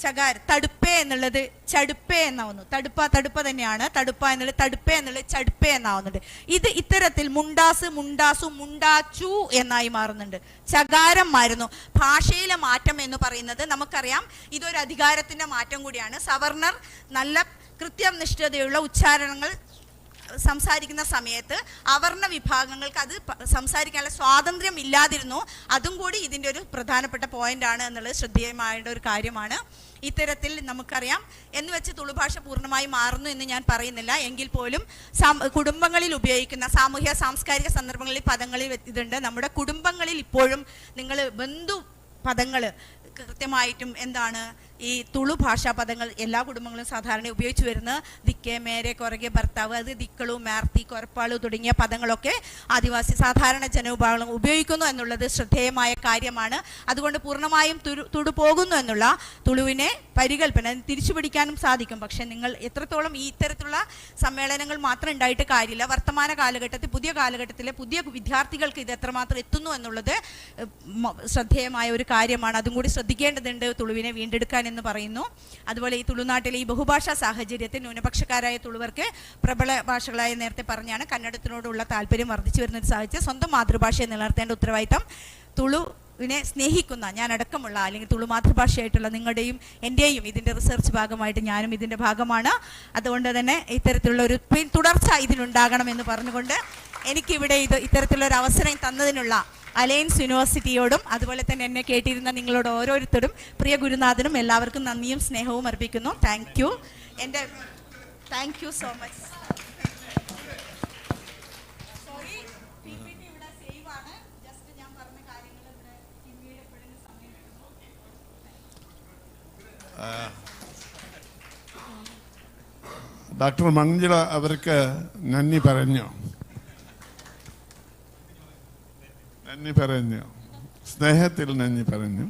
Speaker 16: ചകാർ, തടുപ്പേ എന്നുള്ളത് ചടുപ്പേ എന്നാവുന്നു. തടുപ്പ, തടുപ്പ തന്നെയാണ്. തടുപ്പ എന്നുള്ളത് തടുപ്പേ എന്നുള്ളത് ചടുപ്പേ എന്നാവുന്നുണ്ട്. ഇത് ഇത്തരത്തിൽ മുണ്ടാസ്, മുണ്ടാസു, മുണ്ടാച്ചു എന്നായി മാറുന്നുണ്ട്. ചകാരം മാറുന്നു. ഭാഷയിലെ മാറ്റം എന്ന് പറയുന്നത് നമുക്കറിയാം ഇതൊരു അധികാരത്തിൻ്റെ മാറ്റം കൂടിയാണ്. സവർണർ നല്ല കൃത്യനിഷ്ഠതയുള്ള ഉച്ചാരണങ്ങൾ സംസാരിക്കുന്ന സമയത്ത് അവർണ വിഭാഗങ്ങൾക്ക് അത് സംസാരിക്കാനുള്ള സ്വാതന്ത്ര്യം ഇല്ലാതിരുന്നു. അതും കൂടി ഇതിൻ്റെ ഒരു പ്രധാനപ്പെട്ട പോയിന്റാണ് എന്നുള്ളത് ശ്രദ്ധേയമായ ഒരു കാര്യമാണ്. ഇത്തരത്തിൽ നമുക്കറിയാം എന്ന് വെച്ച് തുളുഭാഷ പൂർണ്ണമായി മാറുന്നു എന്ന് ഞാൻ പറയുന്നില്ല. എങ്കിൽ പോലും കുടുംബങ്ങളിൽ ഉപയോഗിക്കുന്ന സാമൂഹ്യ സാംസ്കാരിക സന്ദർഭങ്ങളിൽ പദങ്ങളിൽ ഇതുണ്ട്. നമ്മുടെ കുടുംബങ്ങളിൽ ഇപ്പോഴും നിങ്ങൾ ബന്ധു പദങ്ങൾ കൃത്യമായിട്ടും എന്താണ് ഈ തുളു ഭാഷാ പദങ്ങൾ എല്ലാ കുടുംബങ്ങളും സാധാരണ ഉപയോഗിച്ചു വരുന്ന ദിക്കേ, മേരെ, കൊറകെ, ഭർത്താവ്, അത് ദിക്കളു, മേർത്തി, കൊരപ്പാളു തുടങ്ങിയ പദങ്ങളൊക്കെ ആദിവാസി സാധാരണ ജനവിഭാഗങ്ങളും ഉപയോഗിക്കുന്നു എന്നുള്ളത് ശ്രദ്ധേയമായ കാര്യമാണ്. അതുകൊണ്ട് പൂർണ്ണമായും തുടു പോകുന്നു എന്നുള്ള തുളുവിനെ പരികല്പന തിരിച്ചു പിടിക്കാനും സാധിക്കും. പക്ഷെ നിങ്ങൾ എത്രത്തോളം ഈ ഇത്തരത്തിലുള്ള സമ്മേളനങ്ങൾ മാത്രം ഉണ്ടായിട്ട് കാര്യമില്ല. വർത്തമാന കാലഘട്ടത്തിൽ പുതിയ കാലഘട്ടത്തിലെ പുതിയ വിദ്യാർത്ഥികൾക്ക് ഇത് എത്രമാത്രം എത്തുന്നു എന്നുള്ളത് ശ്രദ്ധേയമായ ഒരു കാര്യമാണ്. അതും കൂടി ശ്രദ്ധിക്കേണ്ടതുണ്ട് തുളുവിനെ വീണ്ടെടുക്കാൻ എന്ന് പറയുന്നു. അതുപോലെ ഈ തുളുനാട്ടിലെ ഈ ബഹുഭാഷാ സാഹചര്യത്തിൽ ന്യൂനപക്ഷക്കാരായ തുളുവർക്ക് പ്രബല ഭാഷകളായ നേരത്തെ പറഞ്ഞാണ് കന്നഡത്തിനോടുള്ള താല്പര്യം വർദ്ധിച്ചു വരുന്ന ഒരു സാഹചര്യം സ്വന്തം മാതൃഭാഷയെ നിലനിർത്തേണ്ട ഉത്തരവാദിത്തം തുളുവിനെ സ്നേഹിക്കുന്ന ഞാനടക്കമുള്ള അല്ലെങ്കിൽ തുളു മാതൃഭാഷയായിട്ടുള്ള നിങ്ങളുടെയും എൻ്റെയും ഇതിൻ്റെ റിസർച്ച് ഭാഗമായിട്ട് ഞാനും ഇതിൻ്റെ ഭാഗമാണ്. അതുകൊണ്ട് തന്നെ ഇത്തരത്തിലുള്ള ഒരു തുടർച്ച ഇതിനുണ്ടാകണമെന്ന് പറഞ്ഞുകൊണ്ട് എനിക്കിവിടെ ഇത്തരത്തിലുള്ളൊരു അവസരം തന്നതിനുള്ള അലയൻസ് യൂണിവേഴ്സിറ്റിയോടും അതുപോലെ തന്നെ എന്നെ കേട്ടിരുന്ന നിങ്ങളോട് ഓരോരുത്തരും പ്രിയ ഗുരുനാഥനും എല്ലാവർക്കും നന്ദിയും സ്നേഹവും അർപ്പിക്കുന്നു. Thank you. എൻ്റെ thank you so much. Sorry, PPT ഇവിടെ സേവ് ആണ്. ജസ്റ്റ് ഞാൻ പറഞ്ഞ കാര്യങ്ങൾ ഇവിടെ പിന്നീട് എപ്പോഴെങ്കിലും സമയം കിട്ടുമ്പോൾ.
Speaker 13: ഡോക്ടർ മഞ്ജുള അവർക്ക് നന്ദി പറഞ്ഞു, നന്ദി പറഞ്ഞു, സ്നേഹത്തിൽ നന്ദി പറഞ്ഞു.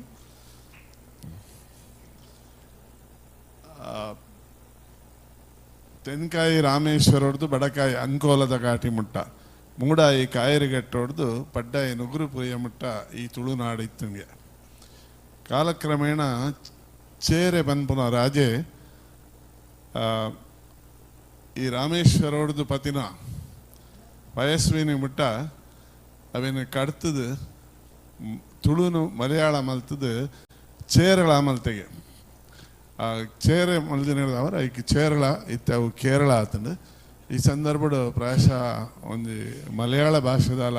Speaker 13: ತೆನ್ಕಾಯಿ ರಾಮೇಶ್ವರವ್ರದ್ದು ಬಡಕಾಯಿ ಅಂಕೋಲದ ಕಾಟಿ ಮುಟ್ಟ, ಮೂಡಾಯಿ ಕಾಯರಿಗಟ್ಟೊಡ್ದು ಪಡ್ಡಾಯಿ ನುಗುರುಪುರಿಯ ಮುಟ್ಟ ಈ ತುಳುನಾಡು ಇತ್ತಂಗೆ. ಕಾಲಕ್ರಮೇಣ ಚೇರೆ ಬನ್ಪುನ ರಾಜೆ ಈ ರಾಮೇಶ್ವರವ್ರದ್ದು ಪತಿನ ಪಯಸ್ವಿನಿ ಮುಟ್ಟ ಅವೇನು ಕಡ್ತದು ತುಳುನು ಮಲಯಾಳ ಮಲ್ತದು ಚೇರಳ ಮಲ್ತೆಗೆ ಆ ಚೇರೆ ಮಲ್ದಿನ ಅವರ ಐಕ್ ಚೇರಳ ಇತ್ತೆ ಅವು ಕೇರಳ ಆತಂಡು. ಈ ಸಂದರ್ಭಡು ಪ್ರಾಯಶಃ ಒಂಜಿ ಮಲಯಾಳ ಭಾಷೆದಾಲ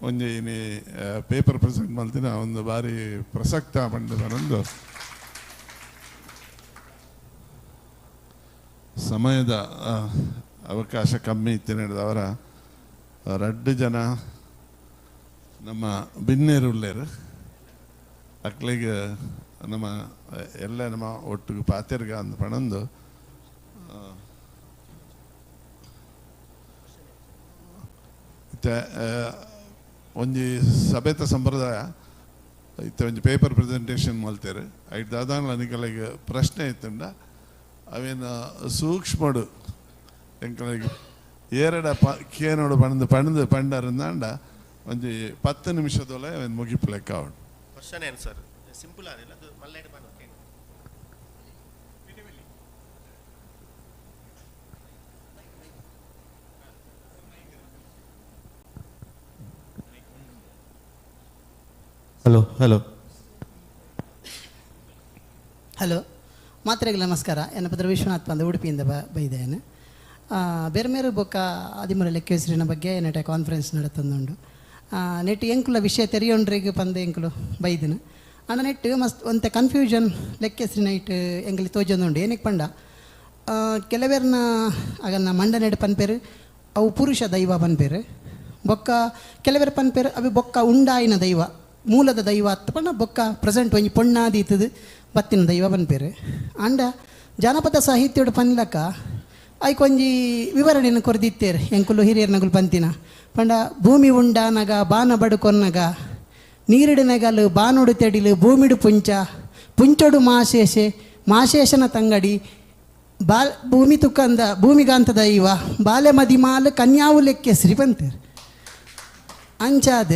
Speaker 13: ಒಂಜಿ ಇನಿ ಪೇಪರ್ ಪ್ರೆಸೆಂಟ್ ಮಲ್ತಿನ ಒಂದು ಬಾರಿ ಪ್ರಸಕ್ತ ಪಂಡ ಪನೊಂದು ಸಮಯದ ಅವಕಾಶ ಕಮ್ಮಿ ಇತ್ತಿನವರ ರಡ್ಡು ಜನ ನಮ್ಮ ಬಿನ್ನೇರು ಉಳ್ಳೇರು ಅಕ್ಲಿಗೆ ನಮ್ಮ ಎಲ್ಲ ನಮ್ಮ ಒಟ್ಟಿಗೆ ಪಾತೆರ್ಗ ಅಂದ್ ಪಣಂದು ಇತ್ತೆ ಒಂಜಿ ಸಭೆತ ಸಂಪ್ರದಾಯ ಇತ್ತೆ ಒಂಜಿ ಪೇಪರ್ ಪ್ರೆಸೆಂಟೇಷನ್ ಮಲ್ತೇರು. ಐಟ್ ದಾದಾನ್ಲ ನಿಕಲೆಗ್ ಪ್ರಶ್ನೆ ಇತ್ತಂಡ ಅವೇನ ಸೂಕ್ಷ್ಮಡು ಎಂಕಲೆಗ್ ಏರಡ ಪ ಕೇನೋಡು ಪಣಂದು ಪಣಂದು ಪಂಡರಂದಾಂಡ ಒಂಜಿ 10 ನಿಮಿಷದೊಲೆ ಅವೇನು ಮುಗಿಪು ಲೆಕ್ಕ ಅವಡು.
Speaker 6: ಕ್ವಶನ್ ಆನ್ಸರ್ ಸಿಂಪಲ್ ಆದಿಲ್ಲ ಅದು ಮಲ್ಲೇಡು ಬಾ.
Speaker 2: ಹಲೋ ಹಲೋ
Speaker 17: ಹಲೋ ಮಾತ್ರೆಗೆ ನಮಸ್ಕಾರ. ಎನ್ನ ವಿಶ್ವನಾಥ್ ಬಂದ ಉಡುಪಿಯಿಂದ ಬೈದೇನೆ. ಬೇರೆ ಬೊಕ್ಕ ಆದಿಮೂಲ ಲೆಕ್ಕೇಸರಿನ ಬಗ್ಗೆ ನೆಟ ಕಾನ್ಫರೆನ್ಸ್ ನಡತಂದುಂಡು. ನೆಟ್ ಎಂಕುಲ ವಿಷಯ ತೆರಿಯೊಂಡ್ರಿಗೆ ಪಂದ ಎಂಕುಲು ಬೈದಿನ ಅಂಡ ನೆಟ್ ಮಸ್ತ್ ಒಂತೆ ಕನ್ಫ್ಯೂಷನ್ ಲೆಕ್ಕೇಸರಿ ನೈಟ್ ಎಂಕಲಿ ತೋಜೊಂದುಂಡು. ಏನಕ್ಕೆ ಪಂಡ ಕೆಲವೇರ್ನ ಆಗನ್ನ ಮಂಡನೆಡ್ ಪನ್ಪೇರು ಅವು ಪುರುಷ ದೈವ ಪನ್ಪೇರು, ಬೊಕ್ಕ ಕೆಲವೇರು ಪನ್ಪೇರು ಅವು ಬೊಕ್ಕ ಉಂಡಾಯಿನ ದೈವ ಮೂಲದ ದೈವ ಅತ್ತ ಪಂಡ ಬೊಕ್ಕ ಪ್ರೆಸೆಂಟ್ ಒಂಜಿ ಪೊಣ್ಣಾದೀತದು ಬತ್ತಿನ ದೈವ ಪನ್ಪೇರು. ಅಂಡ ಜಾನಪದ ಸಾಹಿತ್ಯಡು ಪನ್ಲಕ್ಕ ಐಕ್ ಒಂಜಿ ವಿವರಣೆಯನ್ನು ಕೊರ್ದಿತ್ತೇರು ಎಂಕುಲು ಹಿರಿಯರ್ನಗುಲು ಪಂತಿನ ಪಂಡ ಭೂಮಿ ಉಂಡಾನಗ ಬಾನ ಬಡುಕೊನ್ನಗ ನೀರಿಡನಗಲು ಬಾನುಡು ತೆಡಿಲು ಭೂಮಿಡು ಪುಂಚ ಪುಂಚೊಡು ಮಾಶೇಷೆ ಮಾಶೇಷನ ತಂಗಡಿ ಬಾಲ್ ಭೂಮಿ ತುಕ್ಕಂದ ಭೂಮಿಗಾಂತ ದೈವ ಬಾಲೆ ಮದಿಮಾಲು ಕನ್ಯಾವು ಲೆಕ್ಕೆಸ್ರಿ ಪಂತೇರು. ಅಂಚಾದ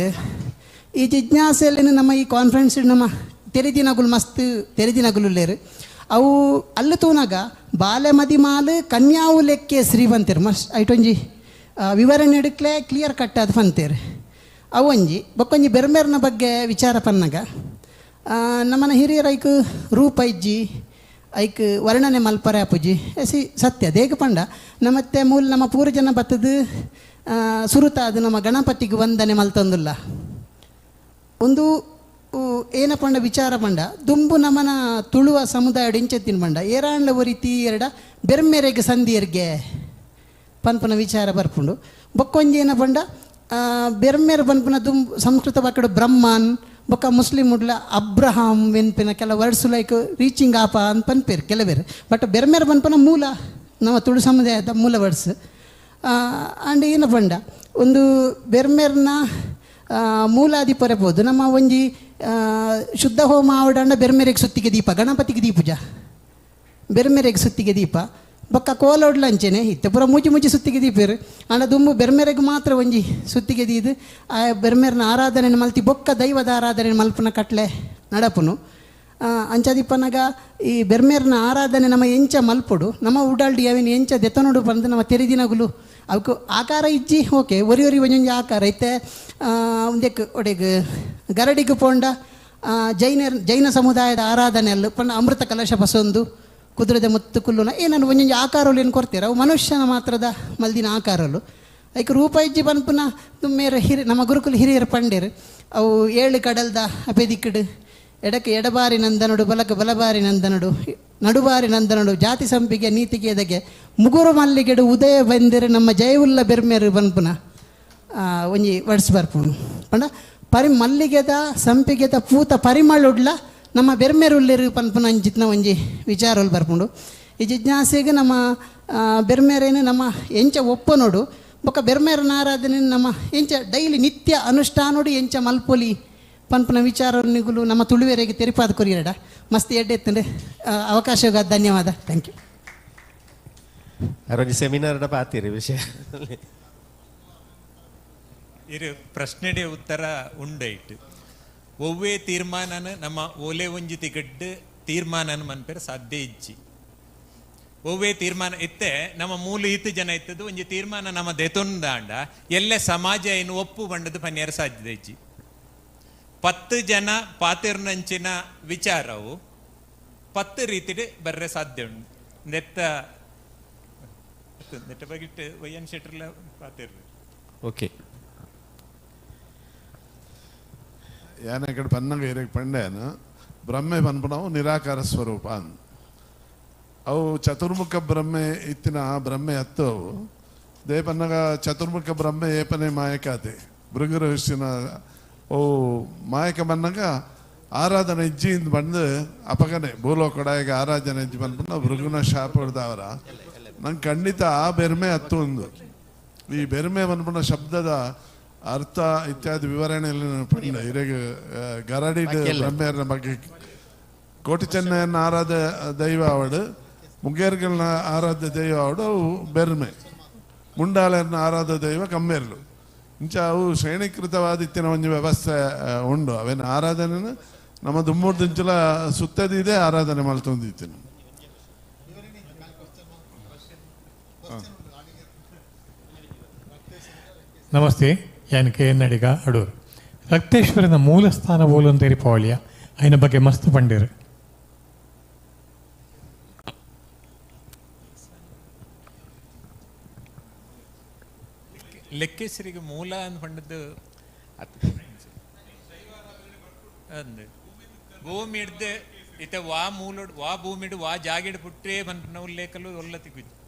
Speaker 17: ಈ ಜಿಜ್ಞಾಸೆಯಲ್ಲಿ ನಮ್ಮ ಈ ಕಾನ್ಫರೆನ್ಸ್ ನಮ್ಮ ತೆರೆದಿನಗುಲು ಮಸ್ತ್ ತೆರೆದಿನಗುಲು ಅವು ಅಲ್ಲು ತೂನಾಗ ಬಾಲೆ ಮದಿಮಾಲು ಕನ್ಯಾವು ಲೆಕ್ಕೆ ಶ್ರೀ ಬಂತೇರು ಮಸ್ತ್ ಐಟೊಂಜಿ ವಿವರಣೆ ಎಡುಕ್ಲೆ ಕ್ಲಿಯರ್ ಕಟ್ ಅದು ಪಂತೇರು. ಅವು ಒಂಜಿ ಬೊಕ್ಕೊಂಜಿ ಬೆರ್ಮೆರ್ನ ಬಗ್ಗೆ ವಿಚಾರ ಪನ್ನಾಗ ನಮ್ಮನ ಹಿರಿಯರ ಐಕ್ ರೂಪ ಇಜ್ಜಿ ಐಕ್ ವರ್ಣನೆ ಮಲ್ಪರೆ ಅಪುಜಿ ಎಸಿ ಸತ್ಯ ದೇಗ ಪಂಡ ನಮ್ಮತ್ತೆ ಮೂಲ ನಮ್ಮ ಪೂರ್ವಜನ ಬತ್ತದು ಸುರುತ ಅದು ನಮ್ಮ ಗಣಪತಿಗೆ ವಂದನೆ ಮಲ್ತಂದುಲ್ಲ. ಒಂದು ಏನ ಪಂಡ ವಿಚಾರ ಪಂಡ ದುಂಬು ನಮನ ತುಳುವ ಸಮುದಾಯ ಇಂಚೆತ್ತಿನ ಪಂಡ ಏರಾಂಡ್ಲ ಒರಿತಿ ಎರಡ ಬೆರ್ಮೆರೆಗೆ ಸಂಧಿಯರ್ಗೆ ಪನ್ಪನ ವಿಚಾರ ಬರ್ಪುಂಡು. ಬೊಕ್ಕೊಂಜಿ ಏನ ಪಂಡ ಬೆರ್ಮೆರ್ ಪನ್ಪನ ದುಂಬು ಸಂಸ್ಕೃತ ಬಾಕಡು ಬ್ರಹ್ಮನ್ ಬೊಕ್ಕ ಮುಸ್ಲಿಂ ಉಡ್ಲ ಅಬ್ರಹಾಂ ವೆನ್ಪಿನ ಕೆಲ ವರ್ಡ್ಸ್ ಲೈಕ್ ರೀಚಿಂಗ್ ಆಪ ಅಂತ ಪನ್ಪೇರು ಕೆಲವೇರು. ಬಟ್ ಬೆರ್ಮೆರ್ ಪನ್ಪನ ಮೂಲ ನಮ್ಮ ತುಳು ಸಮುದಾಯದ ಮೂಲ ವರ್ಡ್ಸ್. ಆ್ಯಂಡ್ ಏನ ಪಂಡ ಒಂದು ಬೆರ್ಮೆರ್ನ ಮೂಲಾದಿ ಪೊರೆಬೋದು ನಮ್ಮ ಒಂಜಿ ಶುದ್ಧ ಹೋಮ ಆವಡಂಡ ಬೆರ್ಮೆರೆಗೆ ಸುತ್ತಿಗೆ ದೀಪ ಗಣಪತಿಗೆ ದೀಪೂಜ ಬೆರ್ಮೆರೆಗೆ ಸುತ್ತಿಗೆ ದೀಪ ಬೊಕ್ಕ ಕೋಲೊಡ್ಲಂಚೆನೆ ಇತ್ತೆ ಪೂರ ಮುಜಿ ಮುಜಿ ಸುತ್ತಿಗೆ ದೀಪೇರು. ಆಂಡ ದುಂಬು ಬೆರ್ಮೆರೆಗೆ ಮಾತ್ರ ಒಂಜಿ ಸುತ್ತಿಗೆ ದೀದು ಆ ಬೆರ್ಮೆರ್ನ ಆರಾಧನೆ ಮಲ್ತಿ ಬೊಕ್ಕ ದೈವದ ಆರಾಧನೆ ಮಲ್ಪನ ಕಟ್ಲೆ ನಡಪುನು. ಅಂಚಾದಿಪ್ಪನಾಗ ಈ ಬೆರ್ಮೆರ್ನ ಆರಾಧನೆ ನಮ್ಮ ಎಂಚ ಮಲ್ಪೊಡು ನಮ್ಮ ಉಡಾಲ್ಡಿ ಅವಿನ ಎಂಚ ದೆತನೊಡು ಪಂದು ನಮ್ಮ ತೆರಿದಿನಗುಲು ಅವಕ್ಕೆ ಆಕಾರ ಇಜ್ಜಿ ಓಕೆ ಒರಿ ಒರಿ ಒಂಜೊಂಜಿ ಆಕಾರ ಇತ್ತೆ ಒಂದಕ್ಕೆ ಒಡೆಗ್ ಗರಡಿಗೆ ಪೋಂಡ ಜೈನ ಸಮುದಾಯದ ಆರಾಧನೆ ಅಲ್ಲ ಪಂಡ ಅಮೃತ ಕಲಶ ಬಸೊಂದು ಕುದುರೆದ ಮುತ್ತು ಕುಲ್ಲುನ ಏನನ್ನು ಒಂಜೊಂಜಿ ಆಕಾರಲು ಏನು ಕೊಡ್ತೀರ ಅವು ಮನುಷ್ಯನ ಮಾತ್ರದ ಮಲ್ದಿನ ಆಕಾರಲು ಐಕ್ ರೂಪ ಇಜ್ಜಿ ಪನ್ಪುನ ಮೇರ ಹಿರಿ ನಮ್ಮ ಗುರುಕುಲ ಹಿರಿಯರು ಪಂಡೇರು ಅವು ಏಳು ಕಡಲ್ದ ಅಪೆದಿಕ್ಕಡು ಎಡಕ್ಕೆ ಎಡಬಾರಿ ನಂದನಡು ಬಲಕ್ಕೆ ಬಲಬಾರಿ ನಂದನಡು ನಡುಬಾರಿ ನಂದನಡು ಜಾತಿ ಸಂಪಿಗೆ ನೀತಿಗೆ ಎದಗೆ ಮುಗುರು ಮಲ್ಲಿಗೆಡು ಉದಯ ಬಂದಿರು ನಮ್ಮ ಜಯವುಲ್ಲ ಬೆರ್ಮೆರು ಬನ್ಪುನ ಒಂಜಿ ವರ್ಡ್ಸ್ ಬರ್ಪುನು ಪಂಡ ಪರಿ ಮಲ್ಲಿಗೆದ ಸಂಪಿಗೆದ ಪೂತ ಪರಿಮಳುಡ್ಲ ನಮ್ಮ ಬೆರ್ಮೆರುಳ್ಳಿರು ಪನ್ಪುನ ಅಂಚಿತ್ನ ಒಂಜಿ ವಿಚಾರಲು ಬರ್ಪುಂಡು. ಈ ಜಿಜ್ಞಾಸೆಗೆ ನಮ್ಮ ಬೆರ್ಮೆರೇನು ನಮ್ಮ ಎಂಚ ಒಪ್ಪನೋಡು ಬೊಕ್ಕ ಬೆರ್ಮೆರನ ಆರಾಧನೆ ನಮ್ಮ ಎಂಚ ಡೈಲಿ ನಿತ್ಯ ಅನುಷ್ಠಾನೋಡು ಎಂಚ ಮಲ್ಪೊಲಿ ಪನ್ಪನ ವಿಚಾರನಿಗುಲು ನಮ್ಮ ತುಳುವೆರೆಗೆ ತೆರಿಪಾದ ಕೊರಿಯಡ ಮಸ್ತ್ ಎಡ್ಡೆ ಎತ್ತಂದ್ರೆ ಅವಕಾಶ ಧನ್ಯವಾದ. Thank you.
Speaker 6: ಅರೊಂಜಿ ಸೆಮಿನಾರ್ ಪಾತೀರಿ ವಿಷಯ
Speaker 14: ಇರು ಪ್ರಶ್ನೆಡೆ ಉತ್ತರ ಉಂಡೈಟ್ ಒವ್ವೇ ತೀರ್ಮಾನನ ನಮ್ಮ ಓಲೆ ಒಂಜಿ ತಿಗಡ್ಡು ತೀರ್ಮಾನನ ಮನ್ಪೇರ ಸಾಧ್ಯ ಇಜ್ಜಿ. ಒವ್ವೇ ತೀರ್ಮಾನ ಇತ್ತೆ ನಮ್ಮ ಮೂಲ ಇತ್ತು ಜನ ಇತ್ತದು ಒಂಜಿ ತೀರ್ಮಾನ ನಮ್ಮ ದೆತೊಂದಾಂಡ ಎಲ್ಲ ಸಮಾಜ ಏನು ಒಪ್ಪು ಬಂಡದು ಪನ್ಯಾರ ಸಾಧ್ಯ ಇಜ್ಜಿ. 10 ಜನ ಪಾತಿರ್ನಂಚಿನ ವಿಚಾರವು 10 ರೀತಿಡ್ ಬರ್ರೆ ಸಾಧ್ಯ ಉಂಡು. ನೆತ್ತ ನೆಟ್ಟ ಬಗಿಟ್ಟು ವೈಎನ್ ಶೆಟ್ಟರ್ಲ ಪಾತಿರ್ರು.
Speaker 6: ಓಕೆ.
Speaker 13: ಯಾನೆ ಕಡೆ ಪನ್ನಗ ಇರಕ್ಕೆ ಪಂಡೇನ ಬ್ರಹ್ಮೆ ಪನ್ಪುನವು ನಿರಾಕಾರ ಸ್ವರೂಪ ಅಂದ್. ಅವು ಚತುರ್ಮುಖ ಬ್ರಹ್ಮೆ ಇತ್ತಿನ ಆ ಬ್ರಹ್ಮೆ ಅತ್ತು ಅವು they ಪನ್ನಗ ಚತುರ್ಮುಖ ಬ್ರಹ್ಮೆ ಏಪನೆ ಮಾಯಕಾತೆ ಭೃಗುರಹಸ್ಯನ ಓ ಮಾಯಕ ಬನ್ನಗ ಆರಾಧನೆ ಇಜ್ಜಿಂದ ಬಂದು ಅಪಗನೆ ಭೂಲೋಕಡಾಯಗ ಆರಾಧನೆ ಇಜ್ಜಿ ಬಂದ್ಬಿಟ್ಟು ಭೃಗುನ ಶಾಪ ಹೊಡೆದವರ ನಂಗೆ ಖಂಡಿತ ಆ ಬೆರ್ಮೆ ಹತ್ತು ಒಂದು ಈ ಬೆರ್ಮೆ ಬಂದ್ಬಿಟ್ಟ ಶಬ್ದದ ಅರ್ಥ ಇತ್ಯಾದಿ ವಿವರಣೆಯಲ್ಲಿ ಪಂಡ ಇರೆಗ್ ಗರಡಿ ಬ್ರಹ್ಮೆಯರ ಬಗ್ಗೆ ಕೋಟಿ ಚೆನ್ನಯ್ಯನ ಆರಾಧ್ಯ ದೈವ ಅವಡು, ಮುಗೇರ್ಗಳನ್ನ ಆರಾಧ್ಯ ದೈವ ಅವಡು ಅವು ಬೆರ್ಮೆ, ಮುಂಡಾಲರನ್ನ ಆರಾಧ್ಯ ದೈವ ಕಮ್ಮೇರ್ಲು. ಇಂಚ ಅವು ಶ್ರೇಣೀಕೃತವಾದ ಇತ್ತಿನ ಒಂದು ವ್ಯವಸ್ಥೆ ಉಂಡು. ಅವೇನು ಆರಾಧನೆ ನಮ್ಮ ದುಮ್ಮೂರು ದಿಂಚಲ ಸುತ್ತದಿದೆ ಆರಾಧನೆ ಮಾಡ್ತೊಂದಿತ್ತಿನ.
Speaker 18: ನಮಸ್ತೆ, ಯಾನ್ ಕೆ ಎನ್ ಅಡಿಗ ಅಡೂರು. ರಕ್ತೇಶ್ವರನ ಮೂಲ ಸ್ಥಾನ ಬೋಲಂತೇರಿ ಪವಾಳಿಯ ಅಯ್ನ ಬಗ್ಗೆ ಮಸ್ತ್ ಪಂಡೇರು.
Speaker 14: ಲೆಕ್ಕೇಶ್ವರಿಗೆ ಮೂಲ ಅಂತ ಪಂಡದ್ದು ಅಂದು ಭೂಮಿ ಹಿಡ್ದು ಇತ ವಾ ಮೂಲ ವಾ ಭೂಮಿಡು ವಾ ಜಾಗಿಡ್ ಪುಟ್ಟೇ ಬಂದ ಉಲ್ಲೇಖಲು ಒಲ್ಲ ತಿಕ್ಕು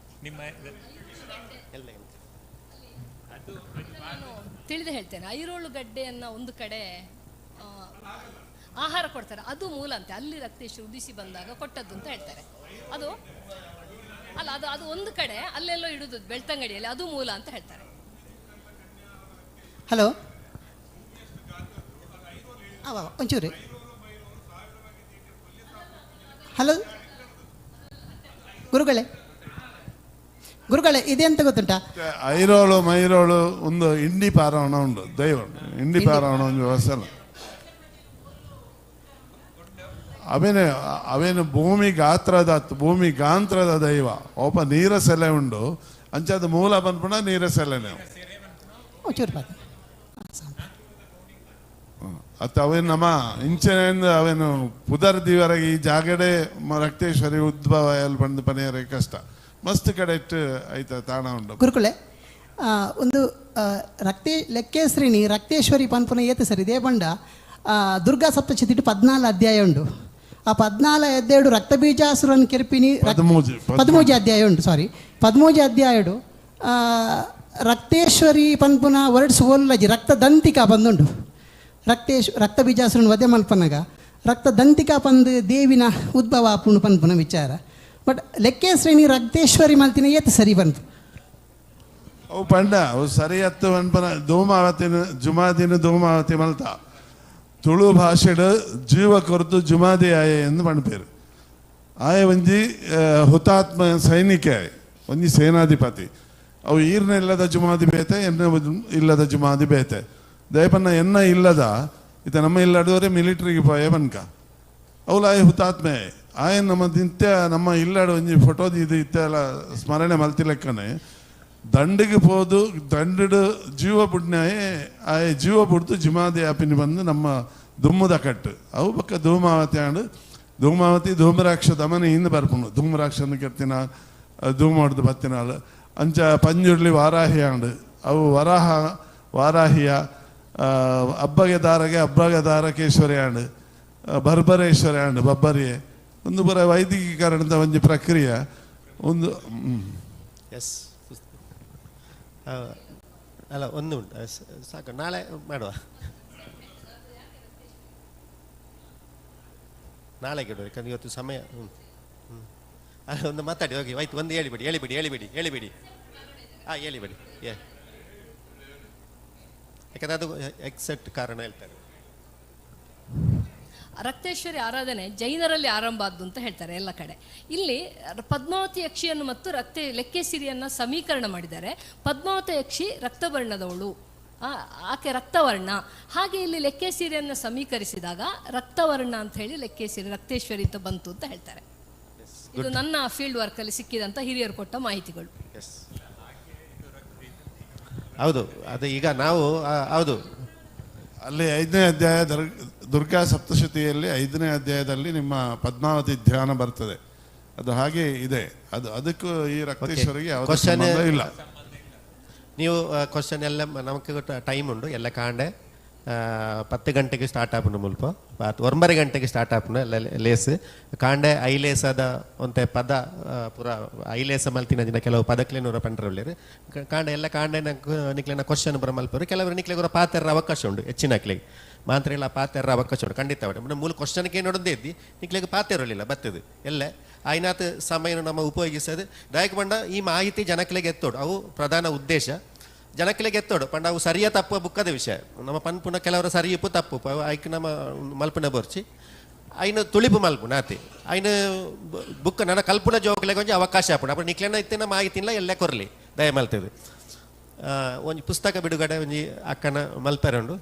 Speaker 14: ನಿಮ್ಮ
Speaker 15: ತಿಳಿದು ಹೇಳ್ತೇನೆ. ಐರೋಳು ಗಡ್ಡೆಯನ್ನು ಒಂದು ಕಡೆ ಆಹಾರ ಕೊಡ್ತಾರೆ, ಅದು ಮೂಲ ಅಂತೆ. ಅಲ್ಲಿ ರಕ್ತೇಶ್ವರ ಉದಿಸಿ ಬಂದಾಗ ಕೊಟ್ಟದ್ದು ಅಂತ ಹೇಳ್ತಾರೆ. ಅದು ಅಲ್ಲ, ಅದು ಅದು ಒಂದು ಕಡೆ ಅಲ್ಲೆಲ್ಲೋ ಇಡುದು ಬೆಳ್ತಂಗಡಿಯಲ್ಲಿ, ಅದು ಮೂಲ ಅಂತ ಹೇಳ್ತಾರೆ.
Speaker 17: ಹಲೋ, ಒಂಚೂರು ಹಲೋ ಗುರುಗಳೇ, ಗುರುಗಳೇ ಇದೆಂತ ಗೊತ್ತುಂಟಾ?
Speaker 13: ಐರೋಳು ಮೈರೋಳು ಒಂದು ಇಂಡಿ ಪಾರಾವಣ ಉಂಟು, ದೈವ ಇಂಡಿ ಪಾರಾವಣ ಒಂದು ವ್ಯವಸ್ಥೆ ಅಲ್ಲ. ಅವೇನು ಅವೇನು ಭೂಮಿ ಗಾತ್ರದ ಭೂಮಿ ಗಾಂತ್ರದ ದೈವ ಒಬ್ಬ ನೀರ ಸೆಲೆ ಉಂಡು ಅಂಚಾದ ಮೂಲ ಬಂದ್ಪುಣ ನೀರ ಸೆಲೆನೆ ಅತ್ತ ಅವೇನು ನಮ್ಮ ಇಂಚನೆಯಿಂದ ಅವೇನು ಪುದರ್ ದಿವರೆಗೆ ಈ ಜಾಗಡೆ ರಕ್ತೇಶ್ವರಿ ಉದ್ಭವ ಎಲ್ಲಿ ಬಂದು ಪನಿಯರೆ ಕಷ್ಟ ಮಸ್ತ್ ಕಡೆ ಇಟ್ಟು ಆಯ್ತಾ ತಾಣ ಉಂಡು.
Speaker 17: ಗುರುಕುಲೆ ಒಂದು ರಕ್ತೇ ಲೆಕ್ಕೇಶ್ರೀನಿ ರಕ್ತೇಶ್ವರಿ ಪನ್ಪುನ ಏತ ಸರ್ ಇದೇ ಬಂಡ ದುರ್ಗಾ ಸಪ್ತಶತಿ 14 ಅಧ್ಯಾಯ ಉಂಡು. ಆ 14 ಅಧ್ಯಾಯಡು ರಕ್ತಬೀಜಾಸುರನ್ ಕೆರ್ಪಿನಿ 13 ಅಧ್ಯಾಯ ಉಂಟು, ಸಾರಿ 13 ಅಧ್ಯಾಯಡು ರಕ್ತೇಶ್ವರಿ ಪನ್ಪುನ ವರ್ಡ್ಸ್ ಓಲ್ಲಜಿ ರಕ್ತದಂತಿಕಾ ಬಂದುಂಡು. ರಕ್ತಬೀಜಾಸುರನ್ ವಧೆ ಮಲ್ಪನಗ ರಕ್ತದಂತಿಕಾ ಪಂದು ದೇವಿನ ಉದ್ಭವ ಆಪುಂಡು ಪನ್ಪುನ ವಿಚಾರ. ಬಟ್ ಲೆಕ್ಕೇಶ್ರೇಣಿ ರಕ್ತೇಶ್ವರಿ ಮಲ್ತಿನ ಏತ್ ಸರಿ ಬಂತು
Speaker 13: ಅವು ಪಂಡ ಅವು ಸರಿ ಹತ್ತು ಪನ್ಪನ ಧೂಮಾವತಿನ ಜುಮಾದಿನ ಧೂಮಾವತಿ ಮಲ್ತ ತುಳು ಭಾಷೆಡ್ ಜೀವ ಕೊರತು ಜುಮಾದಿ ಆಯೆ ಎಂದು ಪಣ್ಪೇರು. ಆಯೆ ಒಂಜಿ ಹುತಾತ್ಮ ಸೈನಿಕ ಆಯೆ ಒಂಜಿ ಸೇನಾಧಿಪತಿ. ಅವು ಈರ್ನ ಇಲ್ಲದ ಜುಮಾದಿ ಬೇತೆ, ಎನ್ನ ಇಲ್ಲದ ಜುಮಾದಿ ಬೇತೆ. ದಯಪನ್ನ ಎನ್ನ ಇಲ್ಲದ ಇತ ನಮ್ಮ ಇಲ್ಲಡುವರೆ ಮಿಲಿಟ್ರಿಗೆ ಪೋಯೆ ಬನ್ಕ ಅವಳು ಆಯೆ ಹುತಾತ್ಮೆ ಆಯೆ ನಮ್ಮ ನಿತ್ಯ ನಮ್ಮ ಇಲ್ಲಡು ಒಂಜಿ ಫೋಟೋ ಇದು ಇತ್ತೆಲ್ಲ ಸ್ಮರಣೆ ಮಲ್ತಿಲೆಕ್ಕನೆ ದಂಡಿಗೆ ಪೋದು ದಂಡು ಜೀವ ಬುಡ್ನಾಯೆ ಆಯೆ ಜೀವ ಬುಡ್ದು ಜುಮಾದಿ ಆಪಿನಿ ಬಂದು ನಮ್ಮ ದುಮ್ಮದ ಕಟ್ಟು ಅವು ಪಕ್ಕ ಧೂಮಾವತಿ ಆಂಡು ಧೂಮಾವತಿ ಧೂಮರಾಕ್ಷ ದಮನ ಹಿಂದೆ ಬರ್ಪುಂಡು ಧೂಮರಾಕ್ಷನ ಕೆತ್ತಿನ ಧೂಮ ಹೊಡೆದು ಬತ್ತಿನಾಳು ಅಂಚ ಪಂಜುರ್ಲಿ ವಾರಾಹಿ ಆಂಡು ಅವು ವರಾಹ ವಾರಾಹಿಯ ಅಬ್ಬಗೆ ದಾರಗೆ ಅಬ್ಬಗೆ ದಾರಕೇಶ್ವರಿ ಆಂಡು ಬರ್ಬರೇಶ್ವರಿ ಆಂಡು ಬಬ್ಬರಿಯೆ ಒಂದು ಪುರ ವೈದಿಕೀಕರಣದ ಒಂಜಿ ಪ್ರಕ್ರಿಯೆ ಒಂದು.
Speaker 6: ಎಸ್ ಅಲ್ಲ ಒಂದು ಉಂಟು ಸಾಕು, ನಾಳೆ ಮಾಡುವ, ನಾಳೆ ಕೇಳುವ, ಯಾಕಂದ್ರೆ ಇವತ್ತು ಸಮಯ. ಹ್ಞೂ ಹ್ಞೂ ಅಲ್ಲ ಒಂದು ಮಾತಾಡಿ ಹೋಗಿ ಆಯ್ತು, ಒಂದು ಹೇಳಿಬಿಡಿ ಹೇಳಿಬಿಡಿ ಹೇಳಿಬಿಡಿ ಹೇಳಿಬಿಡಿ ಹಾಂ ಹೇಳಿಬಿಡಿ ಏ ಯಾಕಂದ್ರೆ ಅದು ಎಕ್ಸೆಕ್ಟ್ ಕಾರಣ ಹೇಳ್ತಾರೆ.
Speaker 15: ರಕ್ತೇಶ್ವರಿ ಆರಾಧನೆ ಜೈನರಲ್ಲಿ ಆರಂಭ ಆದ್ದು ಅಂತ ಹೇಳ್ತಾರೆ ಎಲ್ಲ ಕಡೆ. ಇಲ್ಲಿ ಪದ್ಮಾವತಿ ಯಕ್ಷಿಯನ್ನು ಮತ್ತು ಲೆಕ್ಕೇಸಿರಿಯನ್ನು ಸಮೀಕರಣ ಮಾಡಿದ್ದಾರೆ. ಪದ್ಮಾವತಿ ಯಕ್ಷಿ ರಕ್ತವರ್ಣದವಳು, ಆಕೆ ರಕ್ತವರ್ಣ. ಹಾಗೆ ಇಲ್ಲಿ ಲೆಕ್ಕೇಸಿರಿಯನ್ನು ಸಮೀಕರಿಸಿದಾಗ ರಕ್ತವರ್ಣ ಅಂತ ಹೇಳಿ ಲೆಕ್ಕೇಸಿರಿ ರಕ್ತೇಶ್ವರಿ ಅಂತ ಬಂತು ಅಂತ ಹೇಳ್ತಾರೆ. ಇದು ನನ್ನ ಫೀಲ್ಡ್ ವರ್ಕಲ್ಲಿ ಸಿಕ್ಕಿದಂಥ ಹಿರಿಯರು ಕೊಟ್ಟ ಮಾಹಿತಿಗಳು.
Speaker 6: ಹೌದು, ಅದು ಈಗ ನಾವು ಹೌದು
Speaker 13: ಅಲ್ಲಿ 5ನೇ ಅಧ್ಯಾಯ ದುರ್ಗಾ ಸಪ್ತಶತಿಯಲ್ಲಿ 5ನೇ ಅಧ್ಯಾಯದಲ್ಲಿ ನಿಮ್ಮ ಪದ್ಮಾವತಿ ಧ್ಯಾನ ಬರ್ತದೆ. ಅದು ಹಾಗೆ ಇದೆ. ಅದು ಅದಕ್ಕೂ ಈ ರಕ್ತೇಶ್ವರಿಗೆ ಯಾವುದೇ ಸಂಬಂಧ ಇಲ್ಲ.
Speaker 6: ನೀವು ಕ್ವಶನ್ ಎಲ್ಲ ನಮಗೆ ಟೈಮ್ ಉಂಡು ಎಲ್ಲ ಕಾಂಡೆ 10 ಗಂಟೆಗೆ ಸ್ಟಾರ್ಟ್ ಆಪುಂಡು ಮುಲ್ಪ 9 ಗಂಟೆಗೆ ಸ್ಟಾರ್ಟ್ ಆಪುಂಡು ಎಲ್ಲ ಲೇಸ್ ಕಾಂಡೆ ಐಲೇಸದ ಒಂತೆ ಪದ ಪೂರ ಐಲೇಸ ಮಲ್ತಿನ ದಿನ ಕೆಲವು ಪದಕ್ಲೇನೂರ ಪಂಡ್ರೊಳ್ಳೆರು ಕಾಂಡೆ ಎಲ್ಲ ಕಾಂಡೆ ನಿಕ್ಲೆನ ಕ್ವಶನ್ ಪೂರ ಮಲ್ಪರು ಕೆಲವರು ನಿಕ್ಲೆಗುರ ಪಾತೆರ ಅವಕಾಶ ಉಂಡು ಹೆಚ್ಚಿನ ಅಕ್ಲೆಗೆ ಮಾತ್ರ ಪಾತೆರ ಅವಕಾಶ ಉಂಡು ಖಂಡಿತ ಮೂಲ ಕ್ವಶನ್ಗೆ ನೋಡೋದೇ ಇದ್ದಿ ನಿಕ್ಲೆಗೆ ಪಾತೆರಲಿಲ್ಲ ಬರ್ತದೆ ಎಲ್ಲ ಆಯ್ನಾತ್ ಸಮಯ ನಮ್ಮ ಉಪಯೋಗಿಸೋದು ದಾಯಕ ಪಂಡ ಈ ಮಾಹಿತಿ ಜನಕ್ಲೆಗೆ ಎತ್ತೋಡು ಅವು ಪ್ರಧಾನ ಉದ್ದೇಶ ಜನಕ್ಲೆಗೆ ಎತ್ತೋಡು ಪಂಡ ಅವು ಸರಿಯ ತಪ್ಪು ಬುಕ್ಕದ ವಿಷಯ ನಮ್ಮ ಪನ್ಪುನ ಕೆಲವರು ಸರಿ ಉಪ್ಪು ತಪ್ಪು ಐಕ್ ನಮ್ಮ ಮಲ್ಪುನ ಬೊರ್ಚಿ ಐನು ತುಳಿಪು ಮಲ್ಪುನ ಆತಿ ಐನು ಬುಕ್ ನನ್ನ ಕಲ್ಪುನ ಜೋಕ್ಲೆಗೆ ಒಂಜಿ ಅವಕಾಶ ಆಪುಂಡು ಅప్పుడు ನಿಕ್ಲೆನ ಇತ್ತಿನ ಮಾಹಿತಿನ ಎಲ್ಲ ಕೊರ್ಲಿ ದಯ ಮಲ್ತದೆ. ಒಂಜಿ ಪುಸ್ತಕ ಬಿಡುಗಡೆ ಒಂಜಿ ಅಕ್ಕನ ಮಲ್ಪೆರೆ ಉಂಡು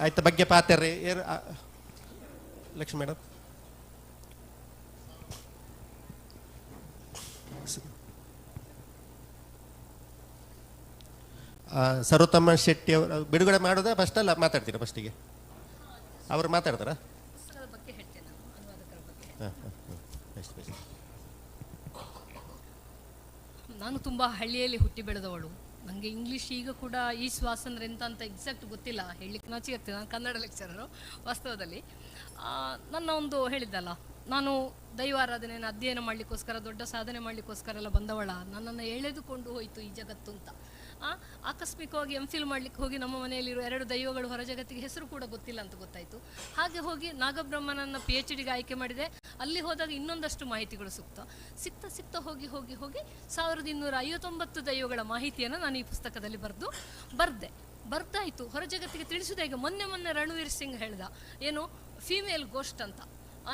Speaker 6: ಆಯ್ತ ಬಗ್ಗೆ ಪಾತೆರ್ರಿ ಲಕ್ಷ್ಮೀ ಮೇಡಮ್. ಸರೋತ್ತಮ್ಮ ಶೆಟ್ಟಿ ಅವರು ಬಿಡುಗಡೆ ಮಾಡೋದಾ ಫಸ್ಟ್ ಅಲ್ಲ ಮಾತಾಡ್ತೀರಾ ಫಸ್ಟಿಗೆ? ಅವರು ಮಾತಾಡ್ತಾರಾ?
Speaker 15: ನಾನು ತುಂಬ ಹಳ್ಳಿಯಲ್ಲಿ ಹುಟ್ಟಿ ಬೆಳೆದವಳು. ನನಗೆ ಇಂಗ್ಲೀಷ್ ಈಗ ಕೂಡ ಈ ಶ್ವಾಸಂದ್ರೆ ಎಂತ ಅಂತ ಎಕ್ಸಾಕ್ಟ್ ಗೊತ್ತಿಲ್ಲ, ಹೇಳಲಿಕ್ಕೆ ನಾಚಿಕೆ ಆಗ್ತದೆ. ನಾನು ಕನ್ನಡ ಲೆಕ್ಚರರು ವಾಸ್ತವದಲ್ಲಿ. ನನ್ನ ಒಂದು ಹೇಳಿದ್ದಲ್ಲ, ನಾನು ದೈವಾರಾಧನೆಯನ್ನು ಅಧ್ಯಯನ ಮಾಡಲಿಕ್ಕೋಸ್ಕರ ದೊಡ್ಡ ಸಾಧನೆ ಮಾಡಲಿಕ್ಕೋಸ್ಕರ ಎಲ್ಲ ಬಂದವಳ, ನನ್ನನ್ನು ಎಳೆದುಕೊಂಡು ಹೋಯಿತು ಈ ಜಗತ್ತು ಅಂತ. ಆಕಸ್ಮಿಕವಾಗಿ ಎಂ ಫಿಲ್ ಮಾಡಲಿಕ್ಕೆ ಹೋಗಿ ನಮ್ಮ ಮನೆಯಲ್ಲಿರುವ 2 ದೈವಗಳು ಹೊರ ಜಗತ್ತಿಗೆ ಹೆಸರು ಕೂಡ ಗೊತ್ತಿಲ್ಲ ಅಂತ ಗೊತ್ತಾಯಿತು. ಹಾಗೆ ಹೋಗಿ ನಾಗಬ್ರಹ್ಮನನ್ನು PhDಗೆ ಆಯ್ಕೆ ಮಾಡಿದೆ. ಅಲ್ಲಿ ಹೋದಾಗ ಇನ್ನೊಂದಷ್ಟು ಮಾಹಿತಿಗಳು ಸಿಗ್ತಾ ಸಿಗ್ತಾ ಹೋಗಿ ಹೋಗಿ ಹೋಗಿ 1259 ದೈವಗಳ ಮಾಹಿತಿಯನ್ನು ನಾನು ಈ ಪುಸ್ತಕದಲ್ಲಿ ಬರೆದೆ. ಬರ್ದಾಯಿತು, ಹೊರ ಜಗತ್ತಿಗೆ ತಿಳಿಸೋದು ಹೇಗೆ? ಮೊನ್ನೆ ಮೊನ್ನೆ ರಣವೀರ್ ಸಿಂಗ್ ಹೇಳ್ದ ಏನು ಫೀಮೇಲ್ ಗೋಸ್ಟ್ ಅಂತ.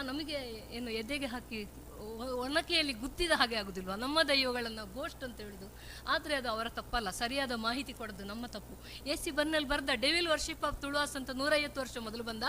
Speaker 15: ನಮಗೆ ಏನು ಎದೆಗೆ ಹಾಕಿ ಒಣಕೆಯಲ್ಲಿ ಗುದ್ದಿದ ಹಾಗೆ ಆಗುದಿಲ್ವಾ ನಮ್ಮ ದೈವಗಳನ್ನು ಗೋಸ್ಟ್ ಅಂತ ಹೇಳುದು? ಆದರೆ ಅದು ಅವರ ತಪ್ಪಲ್ಲ, ಸರಿಯಾದ ಮಾಹಿತಿ ಕೊಡೋದು ನಮ್ಮ ತಪ್ಪು. ಎ.ಸಿ. ಬರ್ನೆಲ್ ಬರ್ದ ಡೆವಿಲ್ ವರ್ಷಿಪ್ ಆಫ್ ತುಳುವಾಸ್ ಅಂತ 150 ವರ್ಷ ಮೊದಲು ಬಂದ.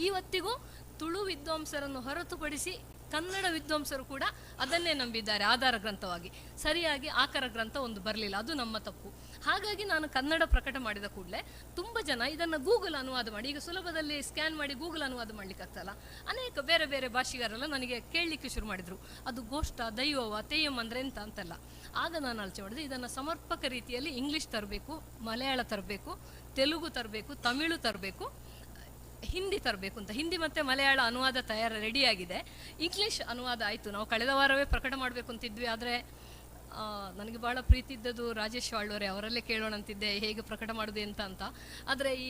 Speaker 15: ಇವತ್ತಿಗೂ ತುಳು ವಿದ್ವಾಂಸರನ್ನು ಹೊರತುಪಡಿಸಿ ಕನ್ನಡ ವಿದ್ವಾಂಸರು ಕೂಡ ಅದನ್ನೇ ನಂಬಿದ್ದಾರೆ ಆಧಾರ ಗ್ರಂಥವಾಗಿ. ಸರಿಯಾಗಿ ಆಕರ ಗ್ರಂಥ ಒಂದು ಬರಲಿಲ್ಲ, ಅದು ನಮ್ಮ ತಪ್ಪು. ಹಾಗಾಗಿ ನಾನು ಕನ್ನಡ ಪ್ರಕಟ ಮಾಡಿದ ಕೂಡಲೇ ತುಂಬ ಜನ ಇದನ್ನು ಗೂಗಲ್ ಅನುವಾದ ಮಾಡಿ, ಈಗ ಸುಲಭದಲ್ಲಿ ಸ್ಕ್ಯಾನ್ ಮಾಡಿ ಗೂಗಲ್ ಅನುವಾದ ಮಾಡಲಿಕ್ಕಾಗ್ತಲ್ಲ, ಅನೇಕ ಬೇರೆ ಬೇರೆ ಭಾಷಿಗಾರೆಲ್ಲ ನನಗೆ ಕೇಳಲಿಕ್ಕೆ ಶುರು ಮಾಡಿದರು, ಅದು ಗೋಷ್ಠ ದೈವವ ತೇಯಂ ಅಂದರೆ ಎಂತ ಅಂತೆಲ್ಲ. ಆಗ ನಾನು ಆಲೋಚನೆ ಮಾಡಿದೆ, ಇದನ್ನು ಸಮರ್ಪಕ ರೀತಿಯಲ್ಲಿ ಇಂಗ್ಲೀಷ್ ತರಬೇಕು, ಮಲಯಾಳ ತರಬೇಕು, ತೆಲುಗು ತರಬೇಕು, ತಮಿಳು ತರಬೇಕು, ಹಿಂದಿ ತರಬೇಕು ಅಂತ. ಹಿಂದಿ ಮತ್ತು ಮಲಯಾಳ ಅನುವಾದ ತಯಾರು ರೆಡಿಯಾಗಿದೆ, ಇಂಗ್ಲೀಷ್ ಅನುವಾದ ಆಯಿತು. ನಾವು ಕಳೆದ ವಾರವೇ ಪ್ರಕಟ ಮಾಡಬೇಕು ಅಂತಿದ್ವಿ, ಆದರೆ ನನಗೆ ಭಾಳ ಪ್ರೀತಿ ಇದ್ದದ್ದು ರಾಜೇಶ್ ಆಳ್ವರೆ, ಅವರಲ್ಲೇ ಕೇಳೋಣ ಅಂತಿದ್ದೆ ಹೇಗೆ ಪ್ರಕಟ ಮಾಡೋದು ಎಂತ ಅಂತ. ಆದರೆ ಈ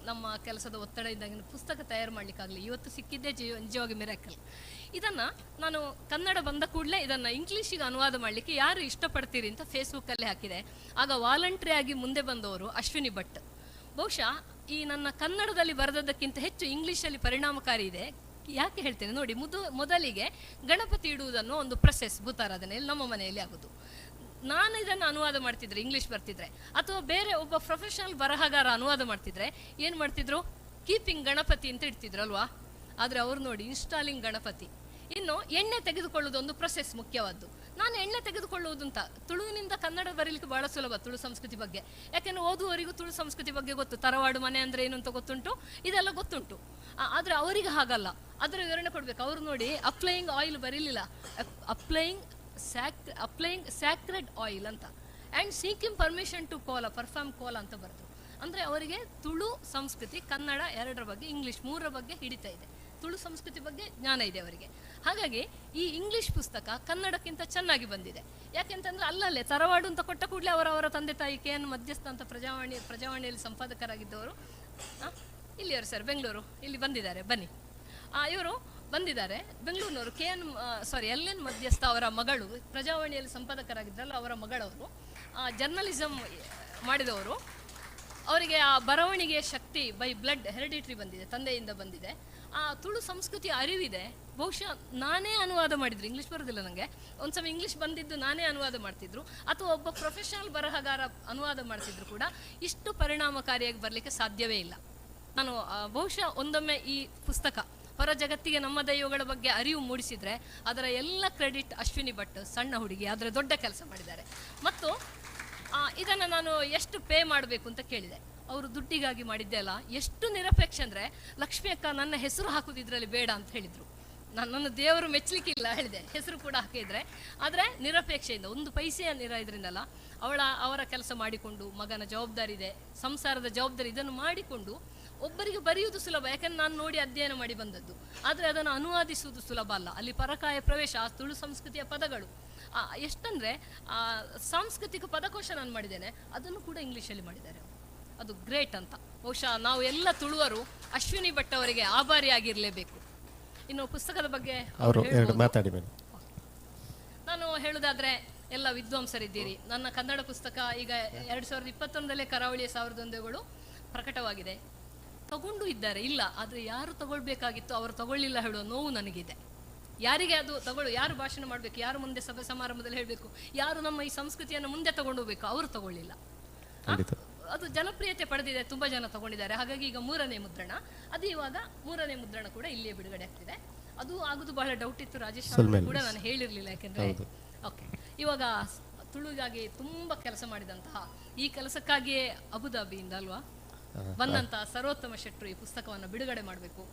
Speaker 15: ನಮ್ಮ ಕೆಲಸದ ಒತ್ತಡ ಇದ್ದಾಗ ಪುಸ್ತಕ ತಯಾರು ಮಾಡಲಿಕ್ಕಾಗಲಿ. ಇವತ್ತು ಸಿಕ್ಕಿದ್ದೇ ನಿಜವಾಗಿ ಮಿರಾಕಲ್. ಇದನ್ನು ನಾನು ಕನ್ನಡ ಬಂದ ಕೂಡಲೇ ಇದನ್ನು ಇಂಗ್ಲೀಷಿಗೆ ಅನುವಾದ ಮಾಡಲಿಕ್ಕೆ ಯಾರು ಇಷ್ಟಪಡ್ತೀರಿ ಅಂತ ಫೇಸ್ಬುಕ್ಕಲ್ಲೇ ಹಾಕಿದೆ. ಆಗ ವಾಲಂಟ್ರಿ ಆಗಿ ಮುಂದೆ ಬಂದವರು ಅಶ್ವಿನಿ ಭಟ್. ಬಹುಶಃ ಈ ನನ್ನ ಕನ್ನಡದಲ್ಲಿ ಬರೆದದ್ದಕ್ಕಿಂತ ಹೆಚ್ಚು ಇಂಗ್ಲೀಷಲ್ಲಿ ಪರಿಣಾಮಕಾರಿ ಇದೆ. ಯಾಕೆ ಹೇಳ್ತೇನೆ ನೋಡಿ, ಮೊದಲಿಗೆ ಗಣಪತಿ ಇಡುವುದನ್ನು ಒಂದು ಪ್ರೊಸೆಸ್ ಭೂತಾರಾಧನೆಯಲ್ಲಿ ನಮ್ಮ ಮನೆಯಲ್ಲಿ ಆಗೋದು. ನಾನು ಇದನ್ನು ಅನುವಾದ ಮಾಡ್ತಿದ್ರೆ ಇಂಗ್ಲೀಷ್ ಬರ್ತಿದ್ರೆ, ಅಥವಾ ಬೇರೆ ಒಬ್ಬ ಪ್ರೊಫೆಷನಲ್ ಬರಹಗಾರ ಅನುವಾದ ಮಾಡ್ತಿದ್ರೆ ಏನು ಮಾಡ್ತಿದ್ರು, ಕೀಪಿಂಗ್ ಗಣಪತಿ ಅಂತ ಇಡ್ತಿದ್ರು ಅಲ್ವಾ? ಆದರೆ ಅವರು ನೋಡಿ ಇನ್ಸ್ಟಾಲಿಂಗ್ ಗಣಪತಿ. ಇನ್ನು ಎಣ್ಣೆ ತೆಗೆದುಕೊಳ್ಳುವುದು ಒಂದು ಪ್ರೊಸೆಸ್ ಮುಖ್ಯವಾದ್ದು. ನಾನು ಎಣ್ಣೆ ತೆಗೆದುಕೊಳ್ಳುವುದು ಅಂತ ತುಳುವಿನಿಂದ ಕನ್ನಡ ಬರೀಲಿಕ್ಕೆ ಭಾಳ ಸುಲಭ ತುಳು ಸಂಸ್ಕೃತಿ ಬಗ್ಗೆ, ಯಾಕೆಂದರೆ ಓದುವವರಿಗೂ ತುಳು ಸಂಸ್ಕೃತಿ ಬಗ್ಗೆ ಗೊತ್ತು, ತರವಾಡು ಮನೆ ಅಂದರೆ ಏನು ಅಂತ ಗೊತ್ತುಂಟು, ಇದೆಲ್ಲ ಗೊತ್ತುಂಟು. ಆದರೆ ಅವರಿಗೆ ಹಾಗಲ್ಲ, ಅದರ ವಿವರಣೆ ಕೊಡಬೇಕು. ಅವರು ನೋಡಿ ಅಪ್ಲೈಯಿಂಗ್ ಆಯಿಲ್ ಬರೀಲಿಲ್ಲ, ಅಪ್ಲೈಯಿಂಗ್ ಸ್ಯಾಕ್ರೆಡ್ ಆಯಿಲ್ ಅಂತ, and seeking permission to kola, perform kola ಅಂತ ಬರೆದು. ಅಂದರೆ ಅವರಿಗೆ ತುಳು ಸಂಸ್ಕೃತಿ ಕನ್ನಡ ಎರಡರ ಬಗ್ಗೆ, ಇಂಗ್ಲೀಷ್ ಮೂರರ ಬಗ್ಗೆ ಹಿಡಿತಾ ಇದೆ, ತುಳು ಸಂಸ್ಕೃತಿ ಬಗ್ಗೆ ಜ್ಞಾನ ಇದೆ ಅವರಿಗೆ. ಹಾಗಾಗಿ ಈ ಇಂಗ್ಲೀಷ್ ಪುಸ್ತಕ ಕನ್ನಡಕ್ಕಿಂತ ಚೆನ್ನಾಗಿ ಬಂದಿದೆ. ಯಾಕೆಂತಂದರೆ ಅಲ್ಲಲ್ಲೇ ತರವಾಡು ಅಂತ ಕೊಟ್ಟ ಕೂಡಲೇ ಅವರವರ ತಂದೆ ತಾಯಿ ಕೆ ಎನ್ ಮಧ್ಯಸ್ಥ ಅಂತ ಪ್ರಜಾವಾಣಿಯಲ್ಲಿ ಸಂಪಾದಕರಾಗಿದ್ದವರು, ಇಲ್ಲಿಯವರು ಸರ್ ಬೆಂಗಳೂರು ಇಲ್ಲಿ ಬಂದಿದ್ದಾರೆ, ಬನ್ನಿ. ಇವರು ಬಂದಿದ್ದಾರೆ ಬೆಂಗಳೂರಿನವರು, ಎಲ್ ಎನ್ ಮಧ್ಯಸ್ಥ ಅವರ ಮಗಳು, ಪ್ರಜಾವಾಣಿಯಲ್ಲಿ ಸಂಪಾದಕರಾಗಿದ್ದರಲ್ಲ ಅವರ ಮಗಳವರು, ಜರ್ನಲಿಸಮ್ ಮಾಡಿದವರು. ಅವರಿಗೆ ಆ ಬರವಣಿಗೆಯ ಶಕ್ತಿ ಬೈ ಬ್ಲಡ್ ಹೆರಿಡಿಟ್ರಿ ಬಂದಿದೆ, ತಂದೆಯಿಂದ ಬಂದಿದೆ. ಆ ತುಳು ಸಂಸ್ಕೃತಿಯ ಅರಿವಿದೆ. ಬಹುಶಃ ನಾನೇ ಅನುವಾದ ಮಾಡಿದ್ರು, ಇಂಗ್ಲೀಷ್ ಬರೋದಿಲ್ಲ ನನಗೆ, ಒಂದು ಸಮಯ ಇಂಗ್ಲೀಷ್ ಬಂದಿದ್ದು ನಾನೇ ಅನುವಾದ ಮಾಡ್ತಿದ್ರು, ಅಥವಾ ಒಬ್ಬ ಪ್ರೊಫೆಷನಲ್ ಬರಹಗಾರ ಅನುವಾದ ಮಾಡ್ತಿದ್ರು ಕೂಡ ಇಷ್ಟು ಪರಿಣಾಮಕಾರಿಯಾಗಿ ಬರಲಿಕ್ಕೆ ಸಾಧ್ಯವೇ ಇಲ್ಲ. ನಾನು ಬಹುಶಃ ಒಂದೊಮ್ಮೆ ಈ ಪುಸ್ತಕ ಹೊರ ಜಗತ್ತಿಗೆ ನಮ್ಮ ದೈವಗಳ ಬಗ್ಗೆ ಅರಿವು ಮೂಡಿಸಿದರೆ ಅದರ ಎಲ್ಲ ಕ್ರೆಡಿಟ್ ಅಶ್ವಿನಿ ಭಟ್, ಸಣ್ಣ ಹುಡುಗಿ ಆದರೆ ದೊಡ್ಡ ಕೆಲಸ ಮಾಡಿದ್ದಾರೆ. ಮತ್ತು ಇದನ್ನು ನಾನು ಎಷ್ಟು ಪೇ ಮಾಡಬೇಕು ಅಂತ ಕೇಳಿದೆ. ಅವರು ದುಡ್ಡಿಗಾಗಿ ಮಾಡಿದ್ದೆ ಅಲ್ಲ. ಎಷ್ಟು ನಿರಪೇಕ್ಷೆ ಅಂದರೆ, ಲಕ್ಷ್ಮಿ ಅಕ್ಕ ನನ್ನ ಹೆಸರು ಹಾಕುದು ಇದರಲ್ಲಿ ಬೇಡ ಅಂತ ಹೇಳಿದರು. ನನ್ನನ್ನು ದೇವರು ಮೆಚ್ಚಲಿಕ್ಕಿಲ್ಲ ಹೇಳಿದೆ, ಹೆಸರು ಕೂಡ ಹಾಕಿದರೆ. ಆದರೆ ನಿರಪೇಕ್ಷೆಯಿಂದ, ಒಂದು ಪೈಸೆಯ ಇದರಿಂದಲ್ಲ, ಅವರ ಕೆಲಸ ಮಾಡಿಕೊಂಡು, ಮಗನ ಜವಾಬ್ದಾರಿ ಇದೆ, ಸಂಸಾರದ ಜವಾಬ್ದಾರಿ, ಇದನ್ನು ಮಾಡಿಕೊಂಡು ಒಬ್ಬರಿಗೆ ಬರೆಯುವುದು ಸುಲಭ, ಯಾಕಂದ್ರೆ ನಾನು ನೋಡಿ ಅಧ್ಯಯನ ಮಾಡಿ ಬಂದದ್ದು. ಆದರೆ ಅದನ್ನು ಅನುವಾದಿಸುವುದು ಸುಲಭ ಅಲ್ಲ. ಅಲ್ಲಿ ಪರಕಾಯ ಪ್ರವೇಶ, ಆ ತುಳು ಸಂಸ್ಕೃತಿಯ ಪದಗಳು ಎಷ್ಟಂದರೆ, ಸಾಂಸ್ಕೃತಿಕ ಪದಕೋಶ ನಾನು ಮಾಡಿದ್ದೇನೆ, ಅದನ್ನು ಕೂಡ ಇಂಗ್ಲೀಷಲ್ಲಿ ಮಾಡಿದ್ದಾರೆ. ಅದು ಗ್ರೇಟ್ ಅಂತ. ಬಹುಶಃ ನಾವು ಎಲ್ಲ ತುಳುವರು ಅಶ್ವಿನಿ ಭಟ್ ಅವರಿಗೆ ಆಭಾರಿಯಾಗಿರಲೇಬೇಕು. ಇನ್ನು ಪುಸ್ತಕದ ಬಗ್ಗೆ
Speaker 6: ಅವರು ಎರಡು ಮಾತಾಡಿ ಮೇಡಮ್.
Speaker 15: ನಾನು ಹೇಳುವುದಾದರೆ, ಎಲ್ಲ ವಿದ್ವಾಂಸರಿದ್ದೀರಿ. ನನ್ನ ಕನ್ನಡ ಪುಸ್ತಕ ಈಗ 2021 ಕರಾವಳಿಯ 1001 ಪ್ರಕಟವಾಗಿದೆ. ತಗೊಂಡು ಇದ್ದಾರೆ, ಇಲ್ಲ, ಆದರೆ ಯಾರು ತಗೊಳ್ಬೇಕಾಗಿತ್ತು ಅವರು ತಗೊಳ್ಳಿಲ್ಲ ಹೇಳುವ ನೋವು ನನಗಿದೆ. ಯಾರಿಗೆ ಅದು ತಗೊಳ್ಳು, ಯಾರು ಭಾಷಣ ಮಾಡಬೇಕು, ಯಾರು ಮುಂದೆ ಸಭೆ ಸಮಾರಂಭದಲ್ಲಿ ಹೇಳಬೇಕು, ಯಾರು ನಮ್ಮ ಈ ಸಂಸ್ಕೃತಿಯನ್ನು ಮುಂದೆ ತಗೊಂಡು ಹೋಗ್ಬೇಕು, ಅವರು ತಗೊಳ್ಳಿಲ್ಲ. ಅದು ಜನಪ್ರಿಯತೆ ಪಡೆದಿದೆ, ತುಂಬ ಜನ ತಗೊಂಡಿದ್ದಾರೆ. ಹಾಗಾಗಿ ಈಗ 3ನೇ ಮುದ್ರಣ, ಅದು ಇವಾಗ 3ನೇ ಮುದ್ರಣ ಕೂಡ ಇಲ್ಲಿಯೇ ಬಿಡುಗಡೆ ಆಗ್ತಿದೆ. ಅದು ಆಗುದು ಬಹಳ ಡೌಟ್ ಇತ್ತು, ರಾಜೇಶ್ ಕೂಡ ನಾನು ಹೇಳಿರಲಿಲ್ಲ, ಯಾಕೆಂದರೆ ಓಕೆ. ಇವಾಗ ತುಳುಗಾಗಿ ತುಂಬ ಕೆಲಸ ಮಾಡಿದಂತಹ, ಈ ಕೆಲಸಕ್ಕಾಗಿಯೇ ಅಬುದಾಬಿಯಿಂದ ಅಲ್ವಾ ಬಂದಂತಹ ಸರ್ವೋತ್ತಮ ಶೆಟ್ಟರು ಈ ಪುಸ್ತಕವನ್ನು ಬಿಡುಗಡೆ ಮಾಡಬೇಕು.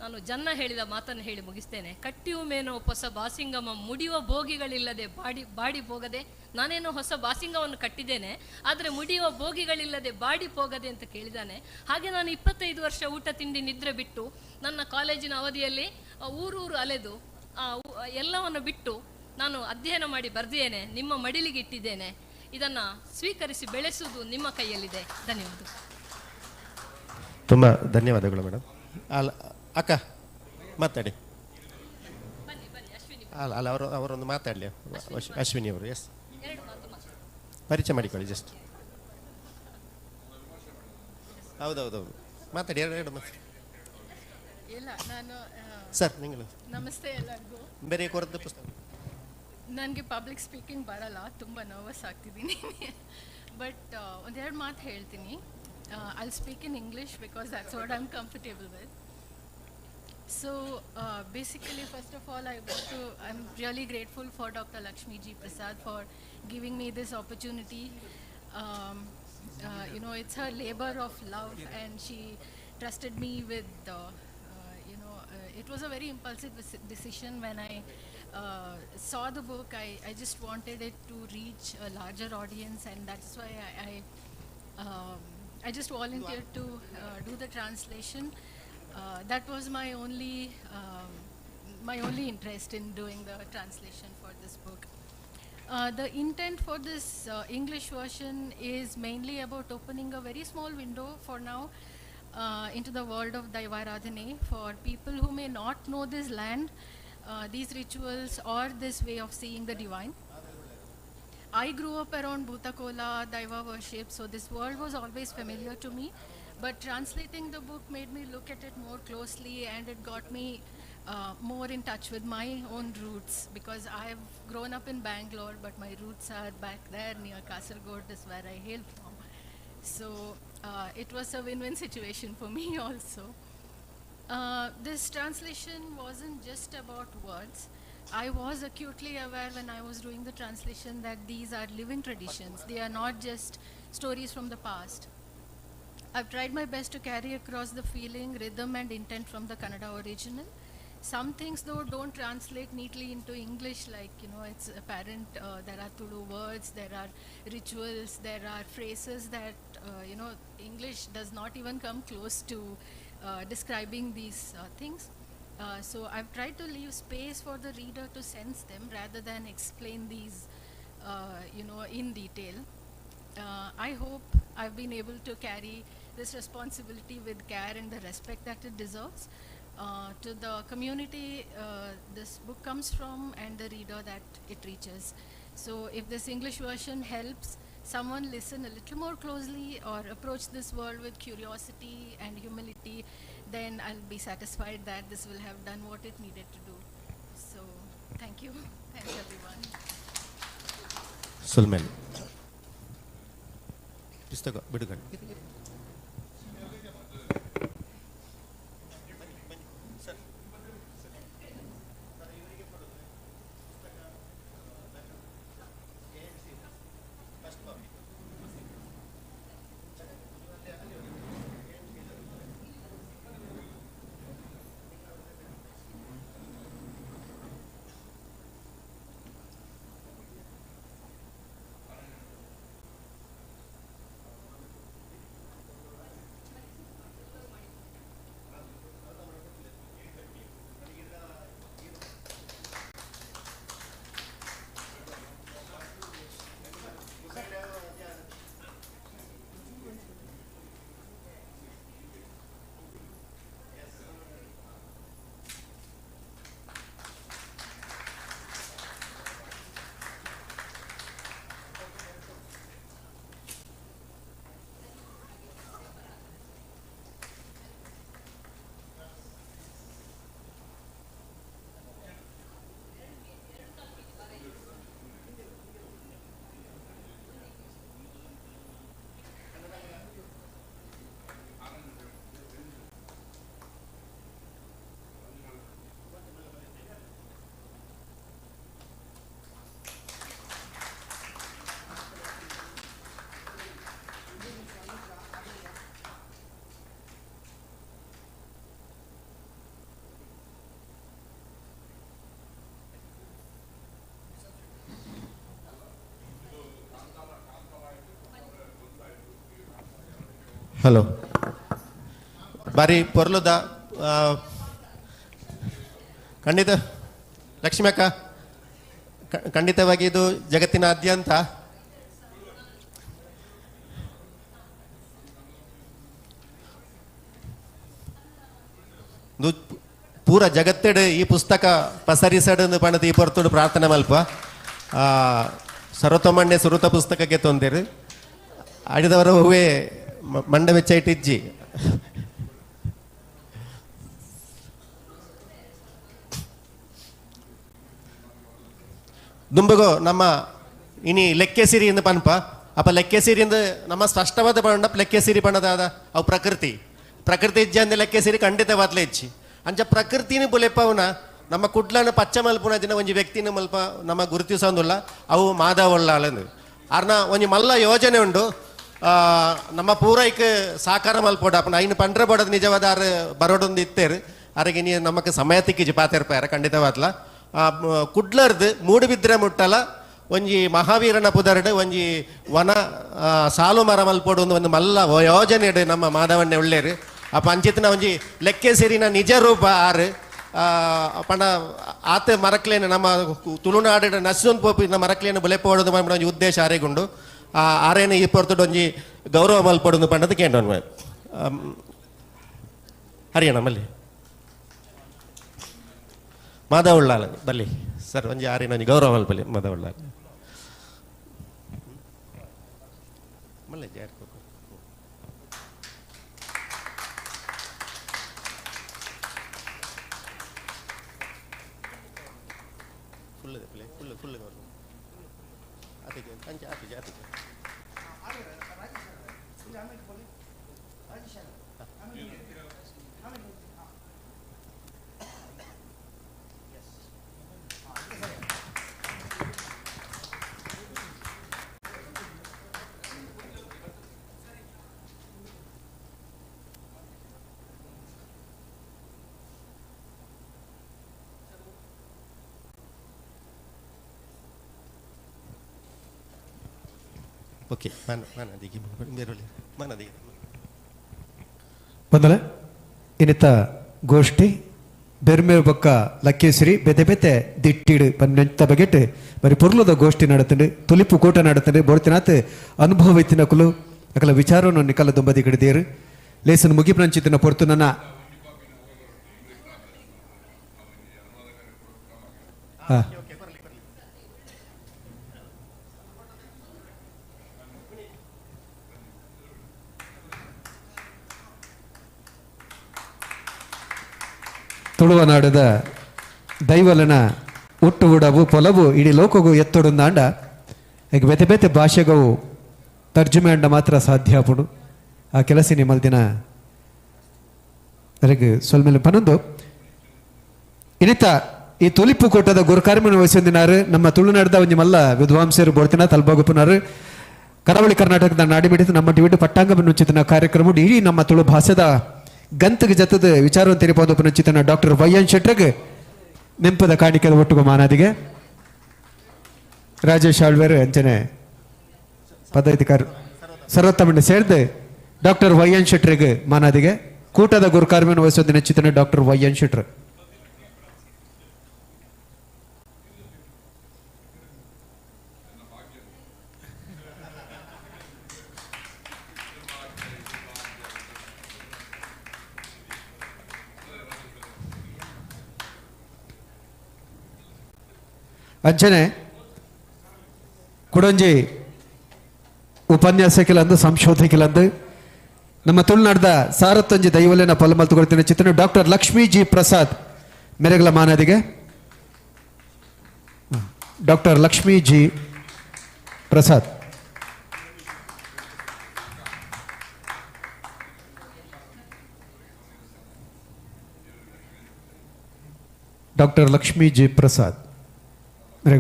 Speaker 15: ನಾನು ಜನ್ನ ಹೇಳಿದ ಮಾತನ್ನು ಹೇಳಿ ಮುಗಿಸ್ತೇನೆ. ಕಟ್ಟಿಯು ಮೇನೋ ಹೊಸ ಬಾಸಿಂಗಮ ಮುಡಿಯುವ ಬೋಗಿಗಳಿಲ್ಲದೆ ಬಾಡಿ ಬಾಡಿ ಹೋಗದೆ. ನಾನೇನೋ ಹೊಸ ಬಾಸಿಂಗವನ್ನು ಕಟ್ಟಿದ್ದೇನೆ, ಆದರೆ ಮುಡಿಯುವ ಬೋಗಿಗಳಿಲ್ಲದೆ ಬಾಡಿ ಹೋಗದೆ ಅಂತ ಕೇಳಿದ್ದಾನೆ. ಹಾಗೆ ನಾನು 25 ವರ್ಷ ಊಟ ತಿಂಡಿ ನಿದ್ರೆ ಬಿಟ್ಟು, ನನ್ನ ಕಾಲೇಜಿನ ಅವಧಿಯಲ್ಲಿ ಊರೂರು ಅಲೆದು ಎಲ್ಲವನ್ನು ಬಿಟ್ಟು ನಾನು ಅಧ್ಯಯನ ಮಾಡಿ ಬರೆದಿದ್ದೇನೆ, ನಿಮ್ಮ ಮಡಿಲಿಗೆ ಇಟ್ಟಿದ್ದೇನೆ. ಇದನ್ನು ಸ್ವೀಕರಿಸಿ ಬೆಳೆಸುವುದು ನಿಮ್ಮ ಕೈಯಲ್ಲಿದೆ. ಧನ್ಯವಾದ.
Speaker 6: ತುಂಬ ಧನ್ಯವಾದಗಳು ಮೇಡಮ್. ಅಲ್ಲ ಅಕ್ಕ ಮಾತಾಡಿ. ಅಲ್ಲ ಅಲ್ಲ, ಅವರು ಅವರೊಂದು ಮಾತಾಡಲಿ, ಅಶ್ವಿನಿ ಅವರು. ಎಸ್, ಪರಿಚಯ ಮಾಡಿಕೊಳ್ಳಿ ಜಸ್ಟ್. ಹೌದೌದೌದು, ಮಾತಾಡಿ ಎರಡು ಮಾತು.
Speaker 8: ಇಲ್ಲ, ನಾನು
Speaker 6: ಸರ್ ನಿಂಗಳು.
Speaker 8: ನಮಸ್ತೆ ಎಲ್ಲರಿಗೂ.
Speaker 6: ಬೇರೆ ಕೊರದ್ದು ಪುಸ್ತಕ.
Speaker 8: ನನಗೆ ಪಬ್ಲಿಕ್ ಸ್ಪೀಕಿಂಗ್ ಬರಲ್ಲ, ತುಂಬ ನರ್ವಸ್ ಆಗ್ತಿದ್ದೀನಿ. ಬಟ್ ಒಂದೆರಡು ಮಾತು ಹೇಳ್ತೀನಿ. I'll speak in English because that's what I'm comfortable with. So basically, first of all, I'm really grateful for Dr. Lakshmi G. Prasad for giving me this opportunity. You know, it's her labor of love, and she trusted me with, you know, it was a very impulsive decision when I saw the book. I just wanted it to reach a larger audience, and that's why I just volunteered to do the translation. That was my only interest in doing the translation for this book. The intent for this English version is mainly about opening a very small window for now into the world of Daivaradhane for people who may not know this land, these rituals, or this way of seeing the divine. I grew up around Bhutakola, Daiva worship, so this world was always familiar to me. But translating the book made me look at it more closely, and it got me more in touch with my own roots, because I've grown up in Bangalore, but my roots are back there near Kasargod is where I hail from. So it was a win-win situation for me also. This translation wasn't just about words. I was acutely aware when I was doing the translation that these are living traditions. They are not just stories from the past. I've tried my best to carry across the feeling, rhythm, and intent from the Kannada original. Some things, though, don't translate neatly into English, like, you know, it's apparent there are Tulu words, there are rituals, there are phrases that, you know, English does not even come close to describing these things. So I've tried to leave space for the reader to sense them rather than explain these, you know, in detail. I hope I've been able to carry this responsibility with care and the respect that it deserves to the community this book comes from and the reader that it reaches. So if this English version helps someone listen a little more closely or approach this world with curiosity and humility, then I'll be satisfied that this will have done what it needed to do. So thank you. Thanks everyone.
Speaker 6: Sulmel. ಪುಸ್ತಕ ಬಿಡುಗಡೆ. Hello ಬಾರಿ ಪೊರ್ಲುದ ಖಂಡಿತ ಲಕ್ಷ್ಮಿ ಅಕ್ಕ ಖಂಡಿತವಾಗಿ ಇದು ಜಗತ್ತಿನಾದ್ಯಂತ ಪೂರ ಜಗತ್ತೆಡು ಈ ಪುಸ್ತಕ ಪಸರಿಸಡು ಪಣದ ಈ ಪೊರ್ತುಡು ಪ್ರಾರ್ಥನೆ ಮಲ್ಪ ಸರ್ವತೋಮಣ್ಣೆ ಸುರುತ ಪುಸ್ತಕಕ್ಕೆ ತೊಂದಿರು ಆಡಿದವರ ಹೂವೇ ಮಂಡ ವೆಚ್ಚ ಇಟ್ಟಿಜ್ಜಿ ದುಂಬಗೋ ನಮ್ಮ ಇನಿ ಲೆಕ್ಕೆಸಿರಿ ಎಂದು ಪನ್ಪ ಅಪ್ಪ ಲೆಕ್ಕೆಸಿರಿ ಎಂದು ನಮ್ಮ ಸ್ಪಷ್ಟವಾದ ಪಂಡ ಲೆಕ್ಕೆಸಿರಿ ಪಣದಾದ ಅವು ಪ್ರಕೃತಿ ಪ್ರಕೃತಿ ಇಜ್ಜಿ ಅಂದ ಲೆಕ್ಕೆಸಿರಿ ಖಂಡಿತವಾದ್ಲೇ ಇಜ್ಜಿ ಅಂಚ ಪ್ರಕೃತಿನ ಬುಲೆಪವನ ನಮ್ಮ ಕುಡ್ಲನ ಪಚ್ಚ ಮಲ್ಪುನ ದಿನ ಒಂಜಿ ವ್ಯಕ್ತಿನ ಮಲ್ಪ ನಮ್ಮ ಗುರುತಿಸೋದಿಲ್ಲ ಅವು ಮಾಧವಳ್ಳಾಳಂದು ಅರ್ನ ಒಂಜಿ ಮಲ್ಲ ಯೋಜನೆ ಉಂಡು ನಮ್ಮ ಪೂರೈಕ್ ಸಾಕಾರ ಮಲ್ಪೋಡ ಅಪ್ಪನ ಐನು ಪಂಡ್ರೆ ಬೋಡದ ನಿಜವಾದ ಆರು ಬರೋಡೊಂದು ಇತ್ತೇರು ಅರಗೆ ನೀ ನಮಕ್ ಸಮಯ ತಿಕ್ಕಿಜಿ ಪಾತೆರ್ಪಾರ ಖಂಡಿತವಾದ್ಲ ಕುಡ್ಲರ್ದು ಮೂಡುಬಿದ್ರೆ ಮುಟ್ಟಲ ಒಂಜಿ ಮಹಾವೀರನ ಪುದರ್ಡು ಒಂಜಿ ವನ ಸಾಲು ಮರ ಮಲ್ಪೋಡು ಒಂದು ಒಂದು ಮಲ್ಲ ಯೋಜನೆ ನಮ್ಮ ಮಾಧವಣ್ಣೆ ಉಳ್ಳೇರು ಆ ಪಂಚಿತ್ನ ಒಂಜಿ ಲೆಕ್ಕೆ ಸಿರಿನ ನಿಜ ರೂಪ ಆರು ಪಂಡ ಆತ ಮರಕ್ಲೇನು ನಮ್ಮ ತುಳುನಾಡಿನ ನಸ್ಸೊಂದು ಪೋಪಿನ ಮರಕ್ಲೇನು ಬುಲೆಪೋಡೋದು ಒಂಜಿ ಉದ್ದೇಶ ಆರೆಗುಂಡು ಆರೇನು ಈ ಪೊರ್ತುಡು ಒಂಜಿ ಗೌರವ ಮಲ್ಪೊಡೊಂದು ಪಂಡದ ಕೇಂದ್ರ ಹರಿಯಣ ಮಲ್ಲಿ ಮಾಧವುಳ್ಳಾಲ ಬಲ್ಲಿ ಸರ್ ಒಂಜಿ ಆರೇನು ಒಂಜಿ ಗೌರವ ಮಲ್ಪಲಿ ಮಾಧವುಳ್ಳಾಲ ಮಲ್ಲೆ ಜಾರ್ ಫುಲ್ ಫುಲ್ ಅಂಚೆ ಆತಿಜೆ ಆತಿಜೆ ಓಕೆ
Speaker 2: ಬಂದಲೆ ಇನ್ನಿತ ಗೋಷ್ಠಿ ಬೆರ್ಮೇರು ಬೊಕ್ಕ ಲಕ್ಕೇಶ್ವರಿ ಬೆತೆ ಬೆತೆ ದಿಟ್ಟಿಡು ಪನ್ನೆಂತ ಬಗೆಟ್ ಬರಿ ಪೊರ್ಲುದ ಗೋಷ್ಠಿ ನಡತಂಡು ತುಲಿಪು ಕೂಟ ನಡತಂಡು ಬೋಡ್ತಿನಾತ್ ಅನುಭವ ಇತ್ತಿನಕುಲು ಅಕಲ ವಿಚಾರವನ್ನು ನಿಕಲ ದುಂಬದಿ ಗಿಡದೇರು ಲೇಸನ್ ಮುಗಿಪ್ರಂಚಿತ್ತಿನ ಪೊರ್ತು ನನ್ನ ತುಳುವನಾಡದ ದೈವಲನ ಹುಟ್ಟು ಉಡವು ಪೊಲವು ಇಡೀ ಲೋಕಗೂ ಎತ್ತೊಡುಂದಾಂಡ ಈಗ ಬೆತೆ ಬೆತೆ ಭಾಷೆಗವು ತರ್ಜುಮೆ ಅಂಡ ಮಾತ್ರ ಸಾಧ್ಯ ಆಪುಂಡು ಆ ಕೆಲಸ ನಿಮ್ಮಲ್ ದಿನ ನನಗೆ ಸೊಲ್ಮೇಲೆ ಪನೊಂದು ಇನ್ನಿತ ಈ ತುಲಿಪು ಕೂಟದ ಗುರುಕಾರ್ಮನ ವಹಿಸೊಂದಿನಾರು ನಮ್ಮ ತುಳುನಾಡದ ಒಂಜಿ ಮಲ್ಲ ವಿದ್ವಾಂಸರು ಬೋಡ್ತಿನ ತಲ್ಬಾಗುಪುನಾರು ಕರಾವಳಿ ಕರ್ನಾಟಕದ ನಾಡಿಬಿಡಿತು ನಮ್ಮ ಟಿವಿಡು ಪಟ್ಟಾಂಗ ಮುಚ್ಚಿತನ ಕಾರ್ಯಕ್ರಮ ಇಡೀ ನಮ್ಮ ತುಳು ಭಾಷೆದ ಗಂತಗೆ ಜತದ ವಿಚಾರವನ್ನು ತೆರಿಪೋದು ಪುನಚಿತನ ಡಾಕ್ಟರ್ ವೈ ಎನ್ ಶೆಟ್ಟರ್ಗೆ ನೆಂಪದ ಕಾಣಿಕೆದ ಒಟ್ಟುಗು ಮಾನಾದಿಗೆ ರಾಜೇಶ್ ಆಳ್ವೇರು ಅಂಚನೆ ಪದಾಧಿಕಾರಿ ಸರ್ವೋತ್ತಮಣ್ಣ ಸೇರಿದೆ ಡಾಕ್ಟರ್ ವೈ ಎನ್ ಶೆಟ್ಟರ್ಗೆ ಮಾನಾದಿಗೆ ಕೂಟದ ಗುರುಕಾರ್ಮಿಯನ್ನು ವಹಿಸೋದು ನೆಚ್ಚಿತನ ಡಾಕ್ಟರ್ ವೈ ಎನ್ ಶೆಟ್ಟರ್. ಅಂಚನೆ ಕುಡಂಜಿ ಉಪನ್ಯಾಸಕಿಲಂದು ಸಂಶೋಧಕಿಲಂದು ನಮ್ಮ ತುಳುನಾಡ್ದ ಸಾರತ್ತೊಂಜಿ ದೈವಲೇನ ಪೊಲಮಲ್ತು ಚಿತ್ರಣ ಡಾಕ್ಟರ್ ಲಕ್ಷ್ಮೀ ಜಿ ಪ್ರಸಾದ್ ಮೆರೆಗಲ ಮಾನದಿಗೆ doctor Lakshmi G Prasad. Doctor Lakshmi G Prasad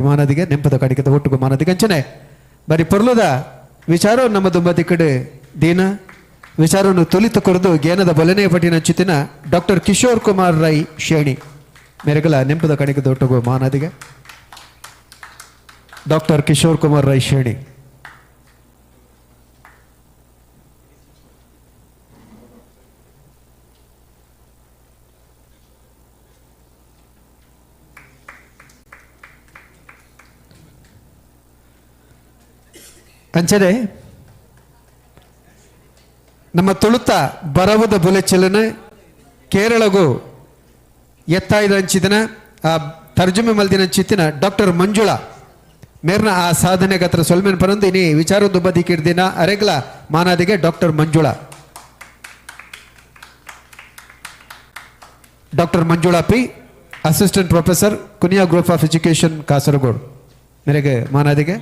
Speaker 2: ಮಾನದಿಗೆ ನೆಂಪದ ಕಾಣಿಕೆದ ಒಟ್ಟುಗು ಮಾನದಿಗೆ ಅಂಚನೆ ಬರಿ ಪೊರ್ಲುದ ವಿಚಾರ ನಮ್ಮ ದುಂಬದಿ ಕಡೆ ದೀನ ವಿಚಾರವನ್ನು ತುಲಿತು ಕೊರದು ಜ್ಞಾನದ ಬಲನೆ ಪಟ್ಟಿನ ಚಿತ್ತಿನ ಡಾಕ್ಟರ್ ಕಿಶೋರ್ ಕುಮಾರ್ ರೈ ಶೇಣಿ ಮೆರಗಲ ನೆಂಪದ ಕಾಣಿಕೆದ ಒಟ್ಟುಗು ಮಾನದಿಗೆ ಡಾಕ್ಟರ್ ಕಿಶೋರ್ ಕುಮಾರ್ ರೈ ಶೇಣಿ. ಅಂಚನೆ ನಮ್ಮ ತುಳುತ ಬರವುದ ಬುಲೆಚಲನ ಕೇರಳಗೂ ಎತ್ತಾಯ್ದ ಹಂಚಿದನ ಆ ತರ್ಜುಮೆ ಮಲ್ದಿನ ಚಿತ್ತಿನ ಡಾಕ್ಟರ್ ಮಂಜುಳಾ ಮೇರ್ನ ಆ ಸಾಧನೆಗತ್ರ ಸೊಲ್ಮೆನ್ ಪರಂದು ಇನಿ ವಿಚಾರ ದುಬ್ಬದಿಕ್ಕಿರ್ದಿನ ಅರೆಗ್ಲ ಮಾನಾದಿಗೆ doctor Manjula. Doctor Manjula P, assistant professor, Kuniya group of education, Kasaragod. ಮೇರೆಗೆ ಮಾನಾದಿಗೆ.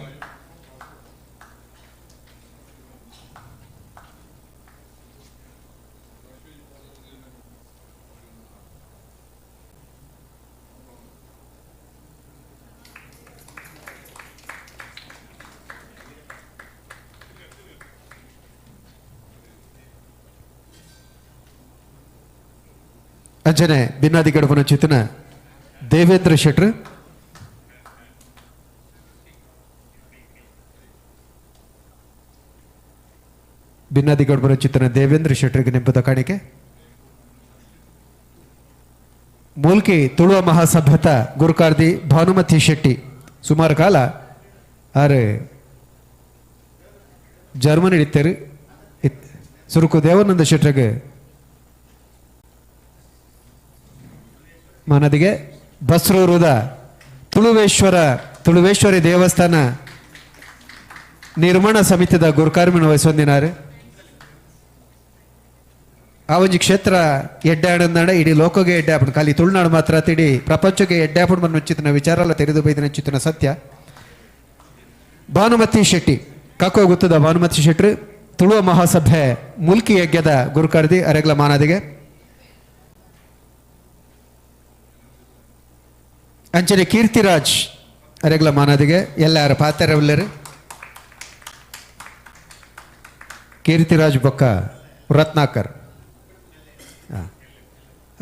Speaker 2: ಅಂಜನೆ ಬಿನ್ನಾದಿ ಗಡಪನ ಚಿತ್ತನ ದೇವೇಂದ್ರ ಶೆಟ್ರು. ಬಿನ್ನಾದಿ ಗಡಪನ ಚಿತ್ತನ ದೇವೇಂದ್ರ ಶೆಟ್ರಿಗೆ ನೆಂಪದ ಕಾಣಿಕೆ. ಮೂಲ್ಕಿ ತುಳುವ ಮಹಾಸಭ್ಯತ ಗುರುಕಾರ್ದಿ ಭಾನುಮತಿ ಶೆಟ್ಟಿ ಸುಮಾರು ಕಾಲ ಆರು ಜರ್ಮನಿ ಇತ್ತರು. ಸುರುಕು ದೇವಾನಂದ ಶೆಟ್ರಿಗೆ ಮಾನದಿಗೆ. ಬಸ್ರೂರುದ ತುಳುವೇಶ್ವರಿ ದೇವಸ್ಥಾನ ನಿರ್ಮಾಣ ಸಮಿತಿದ ಗುರುಕಾರ್ಮಿನ ವಹಿಸೊಂದಿನಾರು. ಆ ಒಂಜಿ ಕ್ಷೇತ್ರ ಎಡ್ಡೆ ಆಡಂದಾಡ ಇಡೀ ಲೋಕಗೆ ಎಡ್ಡೆ ಆಪುಂಡು, ಖಾಲಿ ತುಳುನಾಡು ಮಾತ್ರ ತಿಡಿ ಪ್ರಪಂಚಕ್ಕೆ ಎಡ್ಡೆ ಆಪುಂಡು ಮನ್ನ ವಿಚಾರ ತೆರೆದು ಬೈದಿನ ಚಿತ್ತಿನ ಸತ್ಯ. ಭಾನುಮತಿ ಶೆಟ್ಟಿ ಕಾಕೋ ಗೊತ್ತದ ಭಾನುಮತಿ ಶೆಟ್ರು ತುಳುವ ಮಹಾಸಭೆ ಮುಲ್ಕಿ ಯಜ್ಞದ ಗುರುಕಾರ್ದಿ ಅರೆಗ್ಲ ಮಾನದಿಗೆ. ಅಂಚನೆ ಕೀರ್ತಿರಾಜ್ ಅರೆಗ್ಲ ಮಾನದಿಗೆ. ಎಲ್ಲಾರ ಪಾತ್ರ ಉಳ್ಳರು ಕೀರ್ತಿರಾಜ್ ಬೊಕ್ಕ ರತ್ನಾಕರ್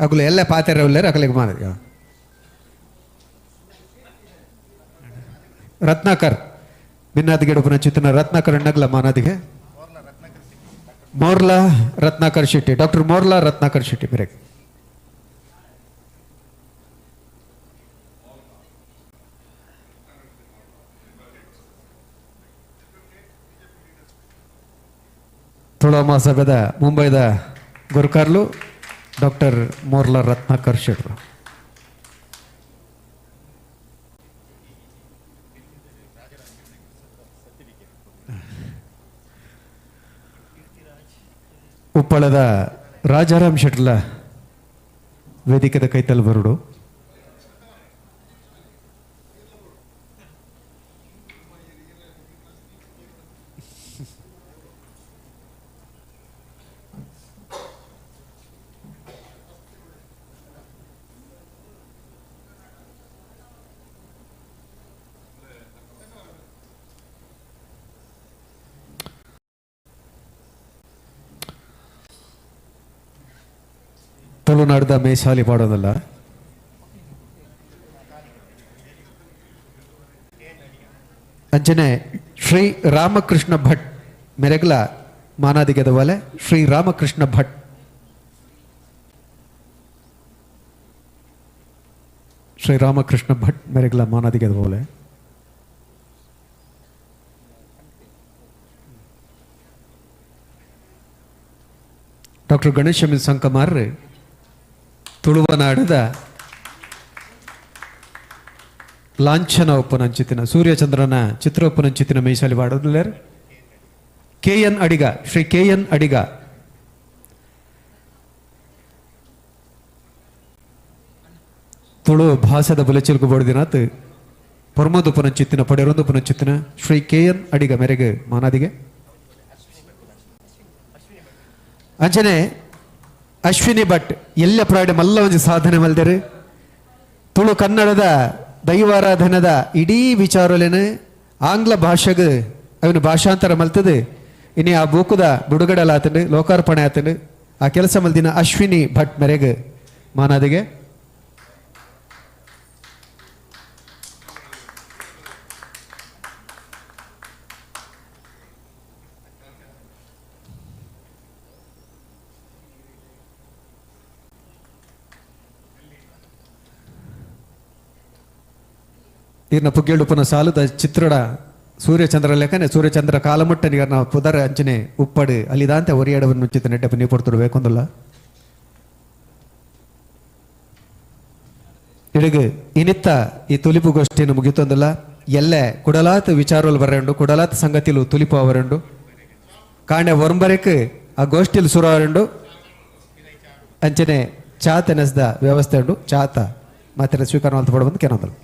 Speaker 2: ಅಗುಲು ಎಲ್ಲ ಪಾತ್ರ ಉಳ್ಳರು ಅಗಲಿಗೆ ಮಾನದಿಗೆ. ರತ್ನಾಕರ್ ಬಿನ್ನಾದಿಗೆ ಚಿತ್ತನ ರತ್ನಾಕರ್ ಅಣ್ಣಗ್ಲ ಮಾನದಿಗೆ. ಮೋರ್ಲಾ ರತ್ನಾಕರ್ ಶೆಟ್ಟಿ, ಡಾಕ್ಟರ್ ಮೋರ್ಲಾ ರತ್ನಾಕರ್ ಶೆಟ್ಟಿ ಮೇರೆಗೆ. ತುಳುವ ಮಹಾಸಭೆದ ಮುಂಬೈದ ಗುರುಕಾರ್ಲು ಡಾಕ್ಟರ್ ಮೋರ್ಲಾ ರತ್ನಾಕರ್ ಶೆಟ್ರು. ಉಪ್ಪಳದ ರಾಜಾರಾಮ್ ಶೆಟ್ಲ ವೇದಿಕೆದ ಕೈತಲ್ ಬರುಡು. ತುಳುನಾಡ್ದ ಮೇಸಾಲಿ ಪಾಡೋದಲ್ಲ. ಅಂಚನೆ ಶ್ರೀ ರಾಮಕೃಷ್ಣ ಭಟ್ ಮೆರೆಗ್ಲ ಮಾನಾದಿಗೆದವಲೆ ಶ್ರೀ ರಾಮಕೃಷ್ಣ ಭಟ್. ಶ್ರೀ ರಾಮಕೃಷ್ಣ ಭಟ್ ಮೆರೆಗ್ಲ ಮಾನಾದಿಗೆದವಲೆ. ಡಾಕ್ಟರ್ ಗಣೇಶ ಸಂಕಮಾರ್ ತುಳುವನಾಡದ ಲಾಂಛನ ಒಪ್ಪನಂಚಿತಿನ ಸೂರ್ಯಚಂದ್ರನ ಚಿತ್ರ ಒಪ್ಪನಂಚಿತಿನ ಮೈಸಾಲಿ ವಾಡೋದಿಲ್ಲಾರ. K N Adiga, Shri K N Adiga. Tulu ಭಾಷೆದ ಬುಲೆಚಿಲ್ಕು ಬೋಡ್ದಿನಾತ್ ಪರ್ಮದ ಪುನಂಚಿತ್ತಿನ ಪಡೆರೊಂದು ಪುನಂಚಿತ್ತಿನ ಶ್ರೀ ಕೆ ಎನ್ ಅಡಿಗ ಮೇರೆಗೆ ಮಾನಾದಿಗೆ. ಅಂಚನೆ ಅಶ್ವಿನಿ ಭಟ್ ಎಲ್ಲ ಪ್ರಾಡೆ ಮಲ್ಲ ಒಂಜಿ ಸಾಧನೆ ಮಲ್ದರು. ತುಳು ಕನ್ನಡದ ದೈವಾರಾಧನದ ಇಡೀ ವಿಚಾರಲೇನೆ ಆಂಗ್ಲ ಭಾಷೆಗೆ ಅವನು ಭಾಷಾಂತರ ಮಲ್ತದೆ. ಇನಿ ಆ ಬೂಕುದ ಬಿಡುಗಡೆಲಾತಂಡು ಲೋಕಾರ್ಪಣೆ ಆತಂಡು. ಆ ಕೆಲಸ ಮಲ್ದಿನ ಅಶ್ವಿನಿ ಭಟ್ ಮೇರೆಗೆ ಮಾನಾದಿಗೆ. ಈರ್ನ ಪುಗ್ಗೇಳುಪನ ಸಾಲುದ ಚಿತ್ರಡ ಸೂರ್ಯಚಂದ್ರ ಲೆಕ್ಕನೆ ಸೂರ್ಯಚಂದ್ರ ಕಾಲಮುಟ್ಟ ನಿಗರ್ನ ಪುದರ ಅಂಚನೆ ಉಪ್ಪಡು ಅಲ್ಲಿದಾಂತೆ ಒರಿಯಡವನ್ನು ಮುಂಚಿತ ನೆಡ್ಡೆ ನೀವು ಪೊರ್ತುಡು ಬೇಕೊಂದುಲ್ಲ ಇಡಗು ಇನಿತ್ತ ಈ ತುಲಿಪು ಗೋಷ್ಠಿಯನ್ನು ಮುಗಿತೊಂದಿಲ್ಲ. ಎಲ್ಲೆ ಕುಡಲಾತ್ ವಿಚಾರಲು ಬರೆಂಡು, ಕುಡಲಾತ್ ಸಂಗತಿಲು ತುಲಿಪು ಅವರುಂಡು. ಕಾಂಡೆ ಒರಂಬರೆಕ್ ಆ ಗೋಷ್ಠಿಲು ಸುರು ಅವರುಂಡು. ಅಂಚನೆ ಚಾತ ನೆಸ್ದ ವ್ಯವಸ್ಥೆ ಉಂಡು. ಚಾತ ಮಾತ್ರ ಸ್ವೀಕಾರ ಮಾಡ್ತಾ ಬಂದು ಕೆನೊಂದಲ್ಲ.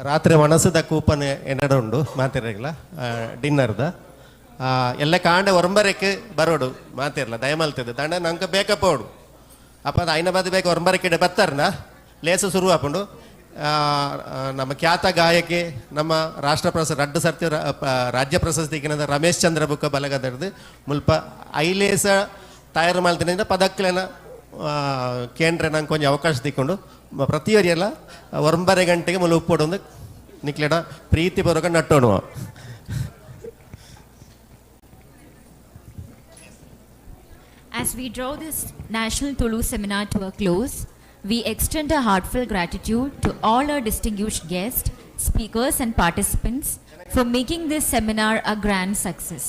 Speaker 6: ರಾತ್ರಿ ಒಣಸದ ಕೂಪನ್ ಎನ್ನಡ ಉಂಡು ಮಾತಿರಗಿಲ್ಲ ಡಿನ್ನರ್ದ ಎಲ್ಲ ಕಾಂಡೆ ಒರಂಬರೆಕ್ ಬರೋಡು ಮಾತಿರಲ್ಲ ದಯಮಲ್ತದೆ ದಂಡ ನಂಗೆ ಬೇಕಪ್ಪ ಅಪ್ಪ ಅದು ಐನ ಬಾದ ಬೇಕ ಒರಂಬರೆಕ್ಕಿಡೆ ಬತ್ತಾರನ ಲೇಸು ಶುರು ಆಪುಂಡು. ನಮ್ಮ ಖ್ಯಾತ ಗಾಯಕಿ ನಮ್ಮ ರಾಷ್ಟ್ರ ಪ್ರಶಸ್ತಿ ರಡ್ಡು ಸರ್ತಿ ರಾಜ್ಯ ಪ್ರಶಸ್ತಿ ರಮೇಶ್ ಚಂದ್ರ ಬುಕ್ಕ ಬಲಗದರ್ದು ಮುಲ್ಪ ಐಲೇಸ ತಯಾರು ಮಾಡ್ತೀನಿ ಪದಕ್ಲೆನ ಕೇಂದ್ರ ನಂಗೆ ಕೊಂಚ ಅವಕಾಶ ತಿಕ್ಕೊಂಡು ಪ್ರತಿಯೊರಿಯೆಲ್ಲ ಒಂಬರೆ ಗಂಟೆಗೆ ಮುಲು ಉಪ್ಪೊಡೊಂದು ನಿಕ್ಲೆಡ ಪ್ರೀತಿ Baroka ನಟ್ಟೋಣುವ.
Speaker 1: As we draw this National Tulu Seminar to a close, we extend a heartfelt gratitude to all our distinguished guests, speakers and participants for making this seminar a grand success.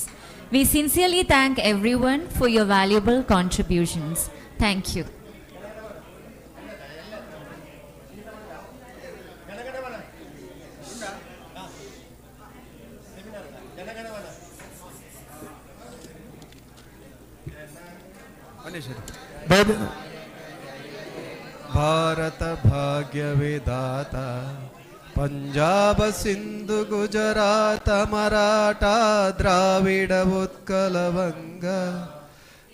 Speaker 1: We sincerely thank everyone for your valuable contributions. Thank you.
Speaker 5: Bharat भाग्य विधाता पंजाब सिंधु गुजरात मराठा द्राविड उत्कल वंग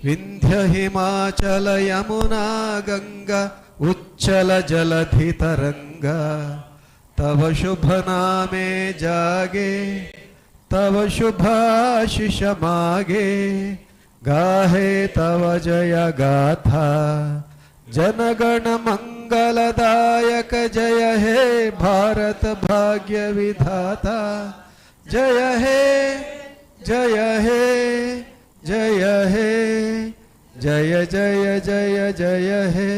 Speaker 5: विंध्य हिमाचल यमुना गंगा उच्चल जलधि तरंग तव शुभ नामे जागे तव शुभ आशीष मागे गाहे तव जय गाथा जनगण मंगलदायक जय हे भारत भाग्य विधाता जय हे जय हे जय हे जय जय जय जय हे।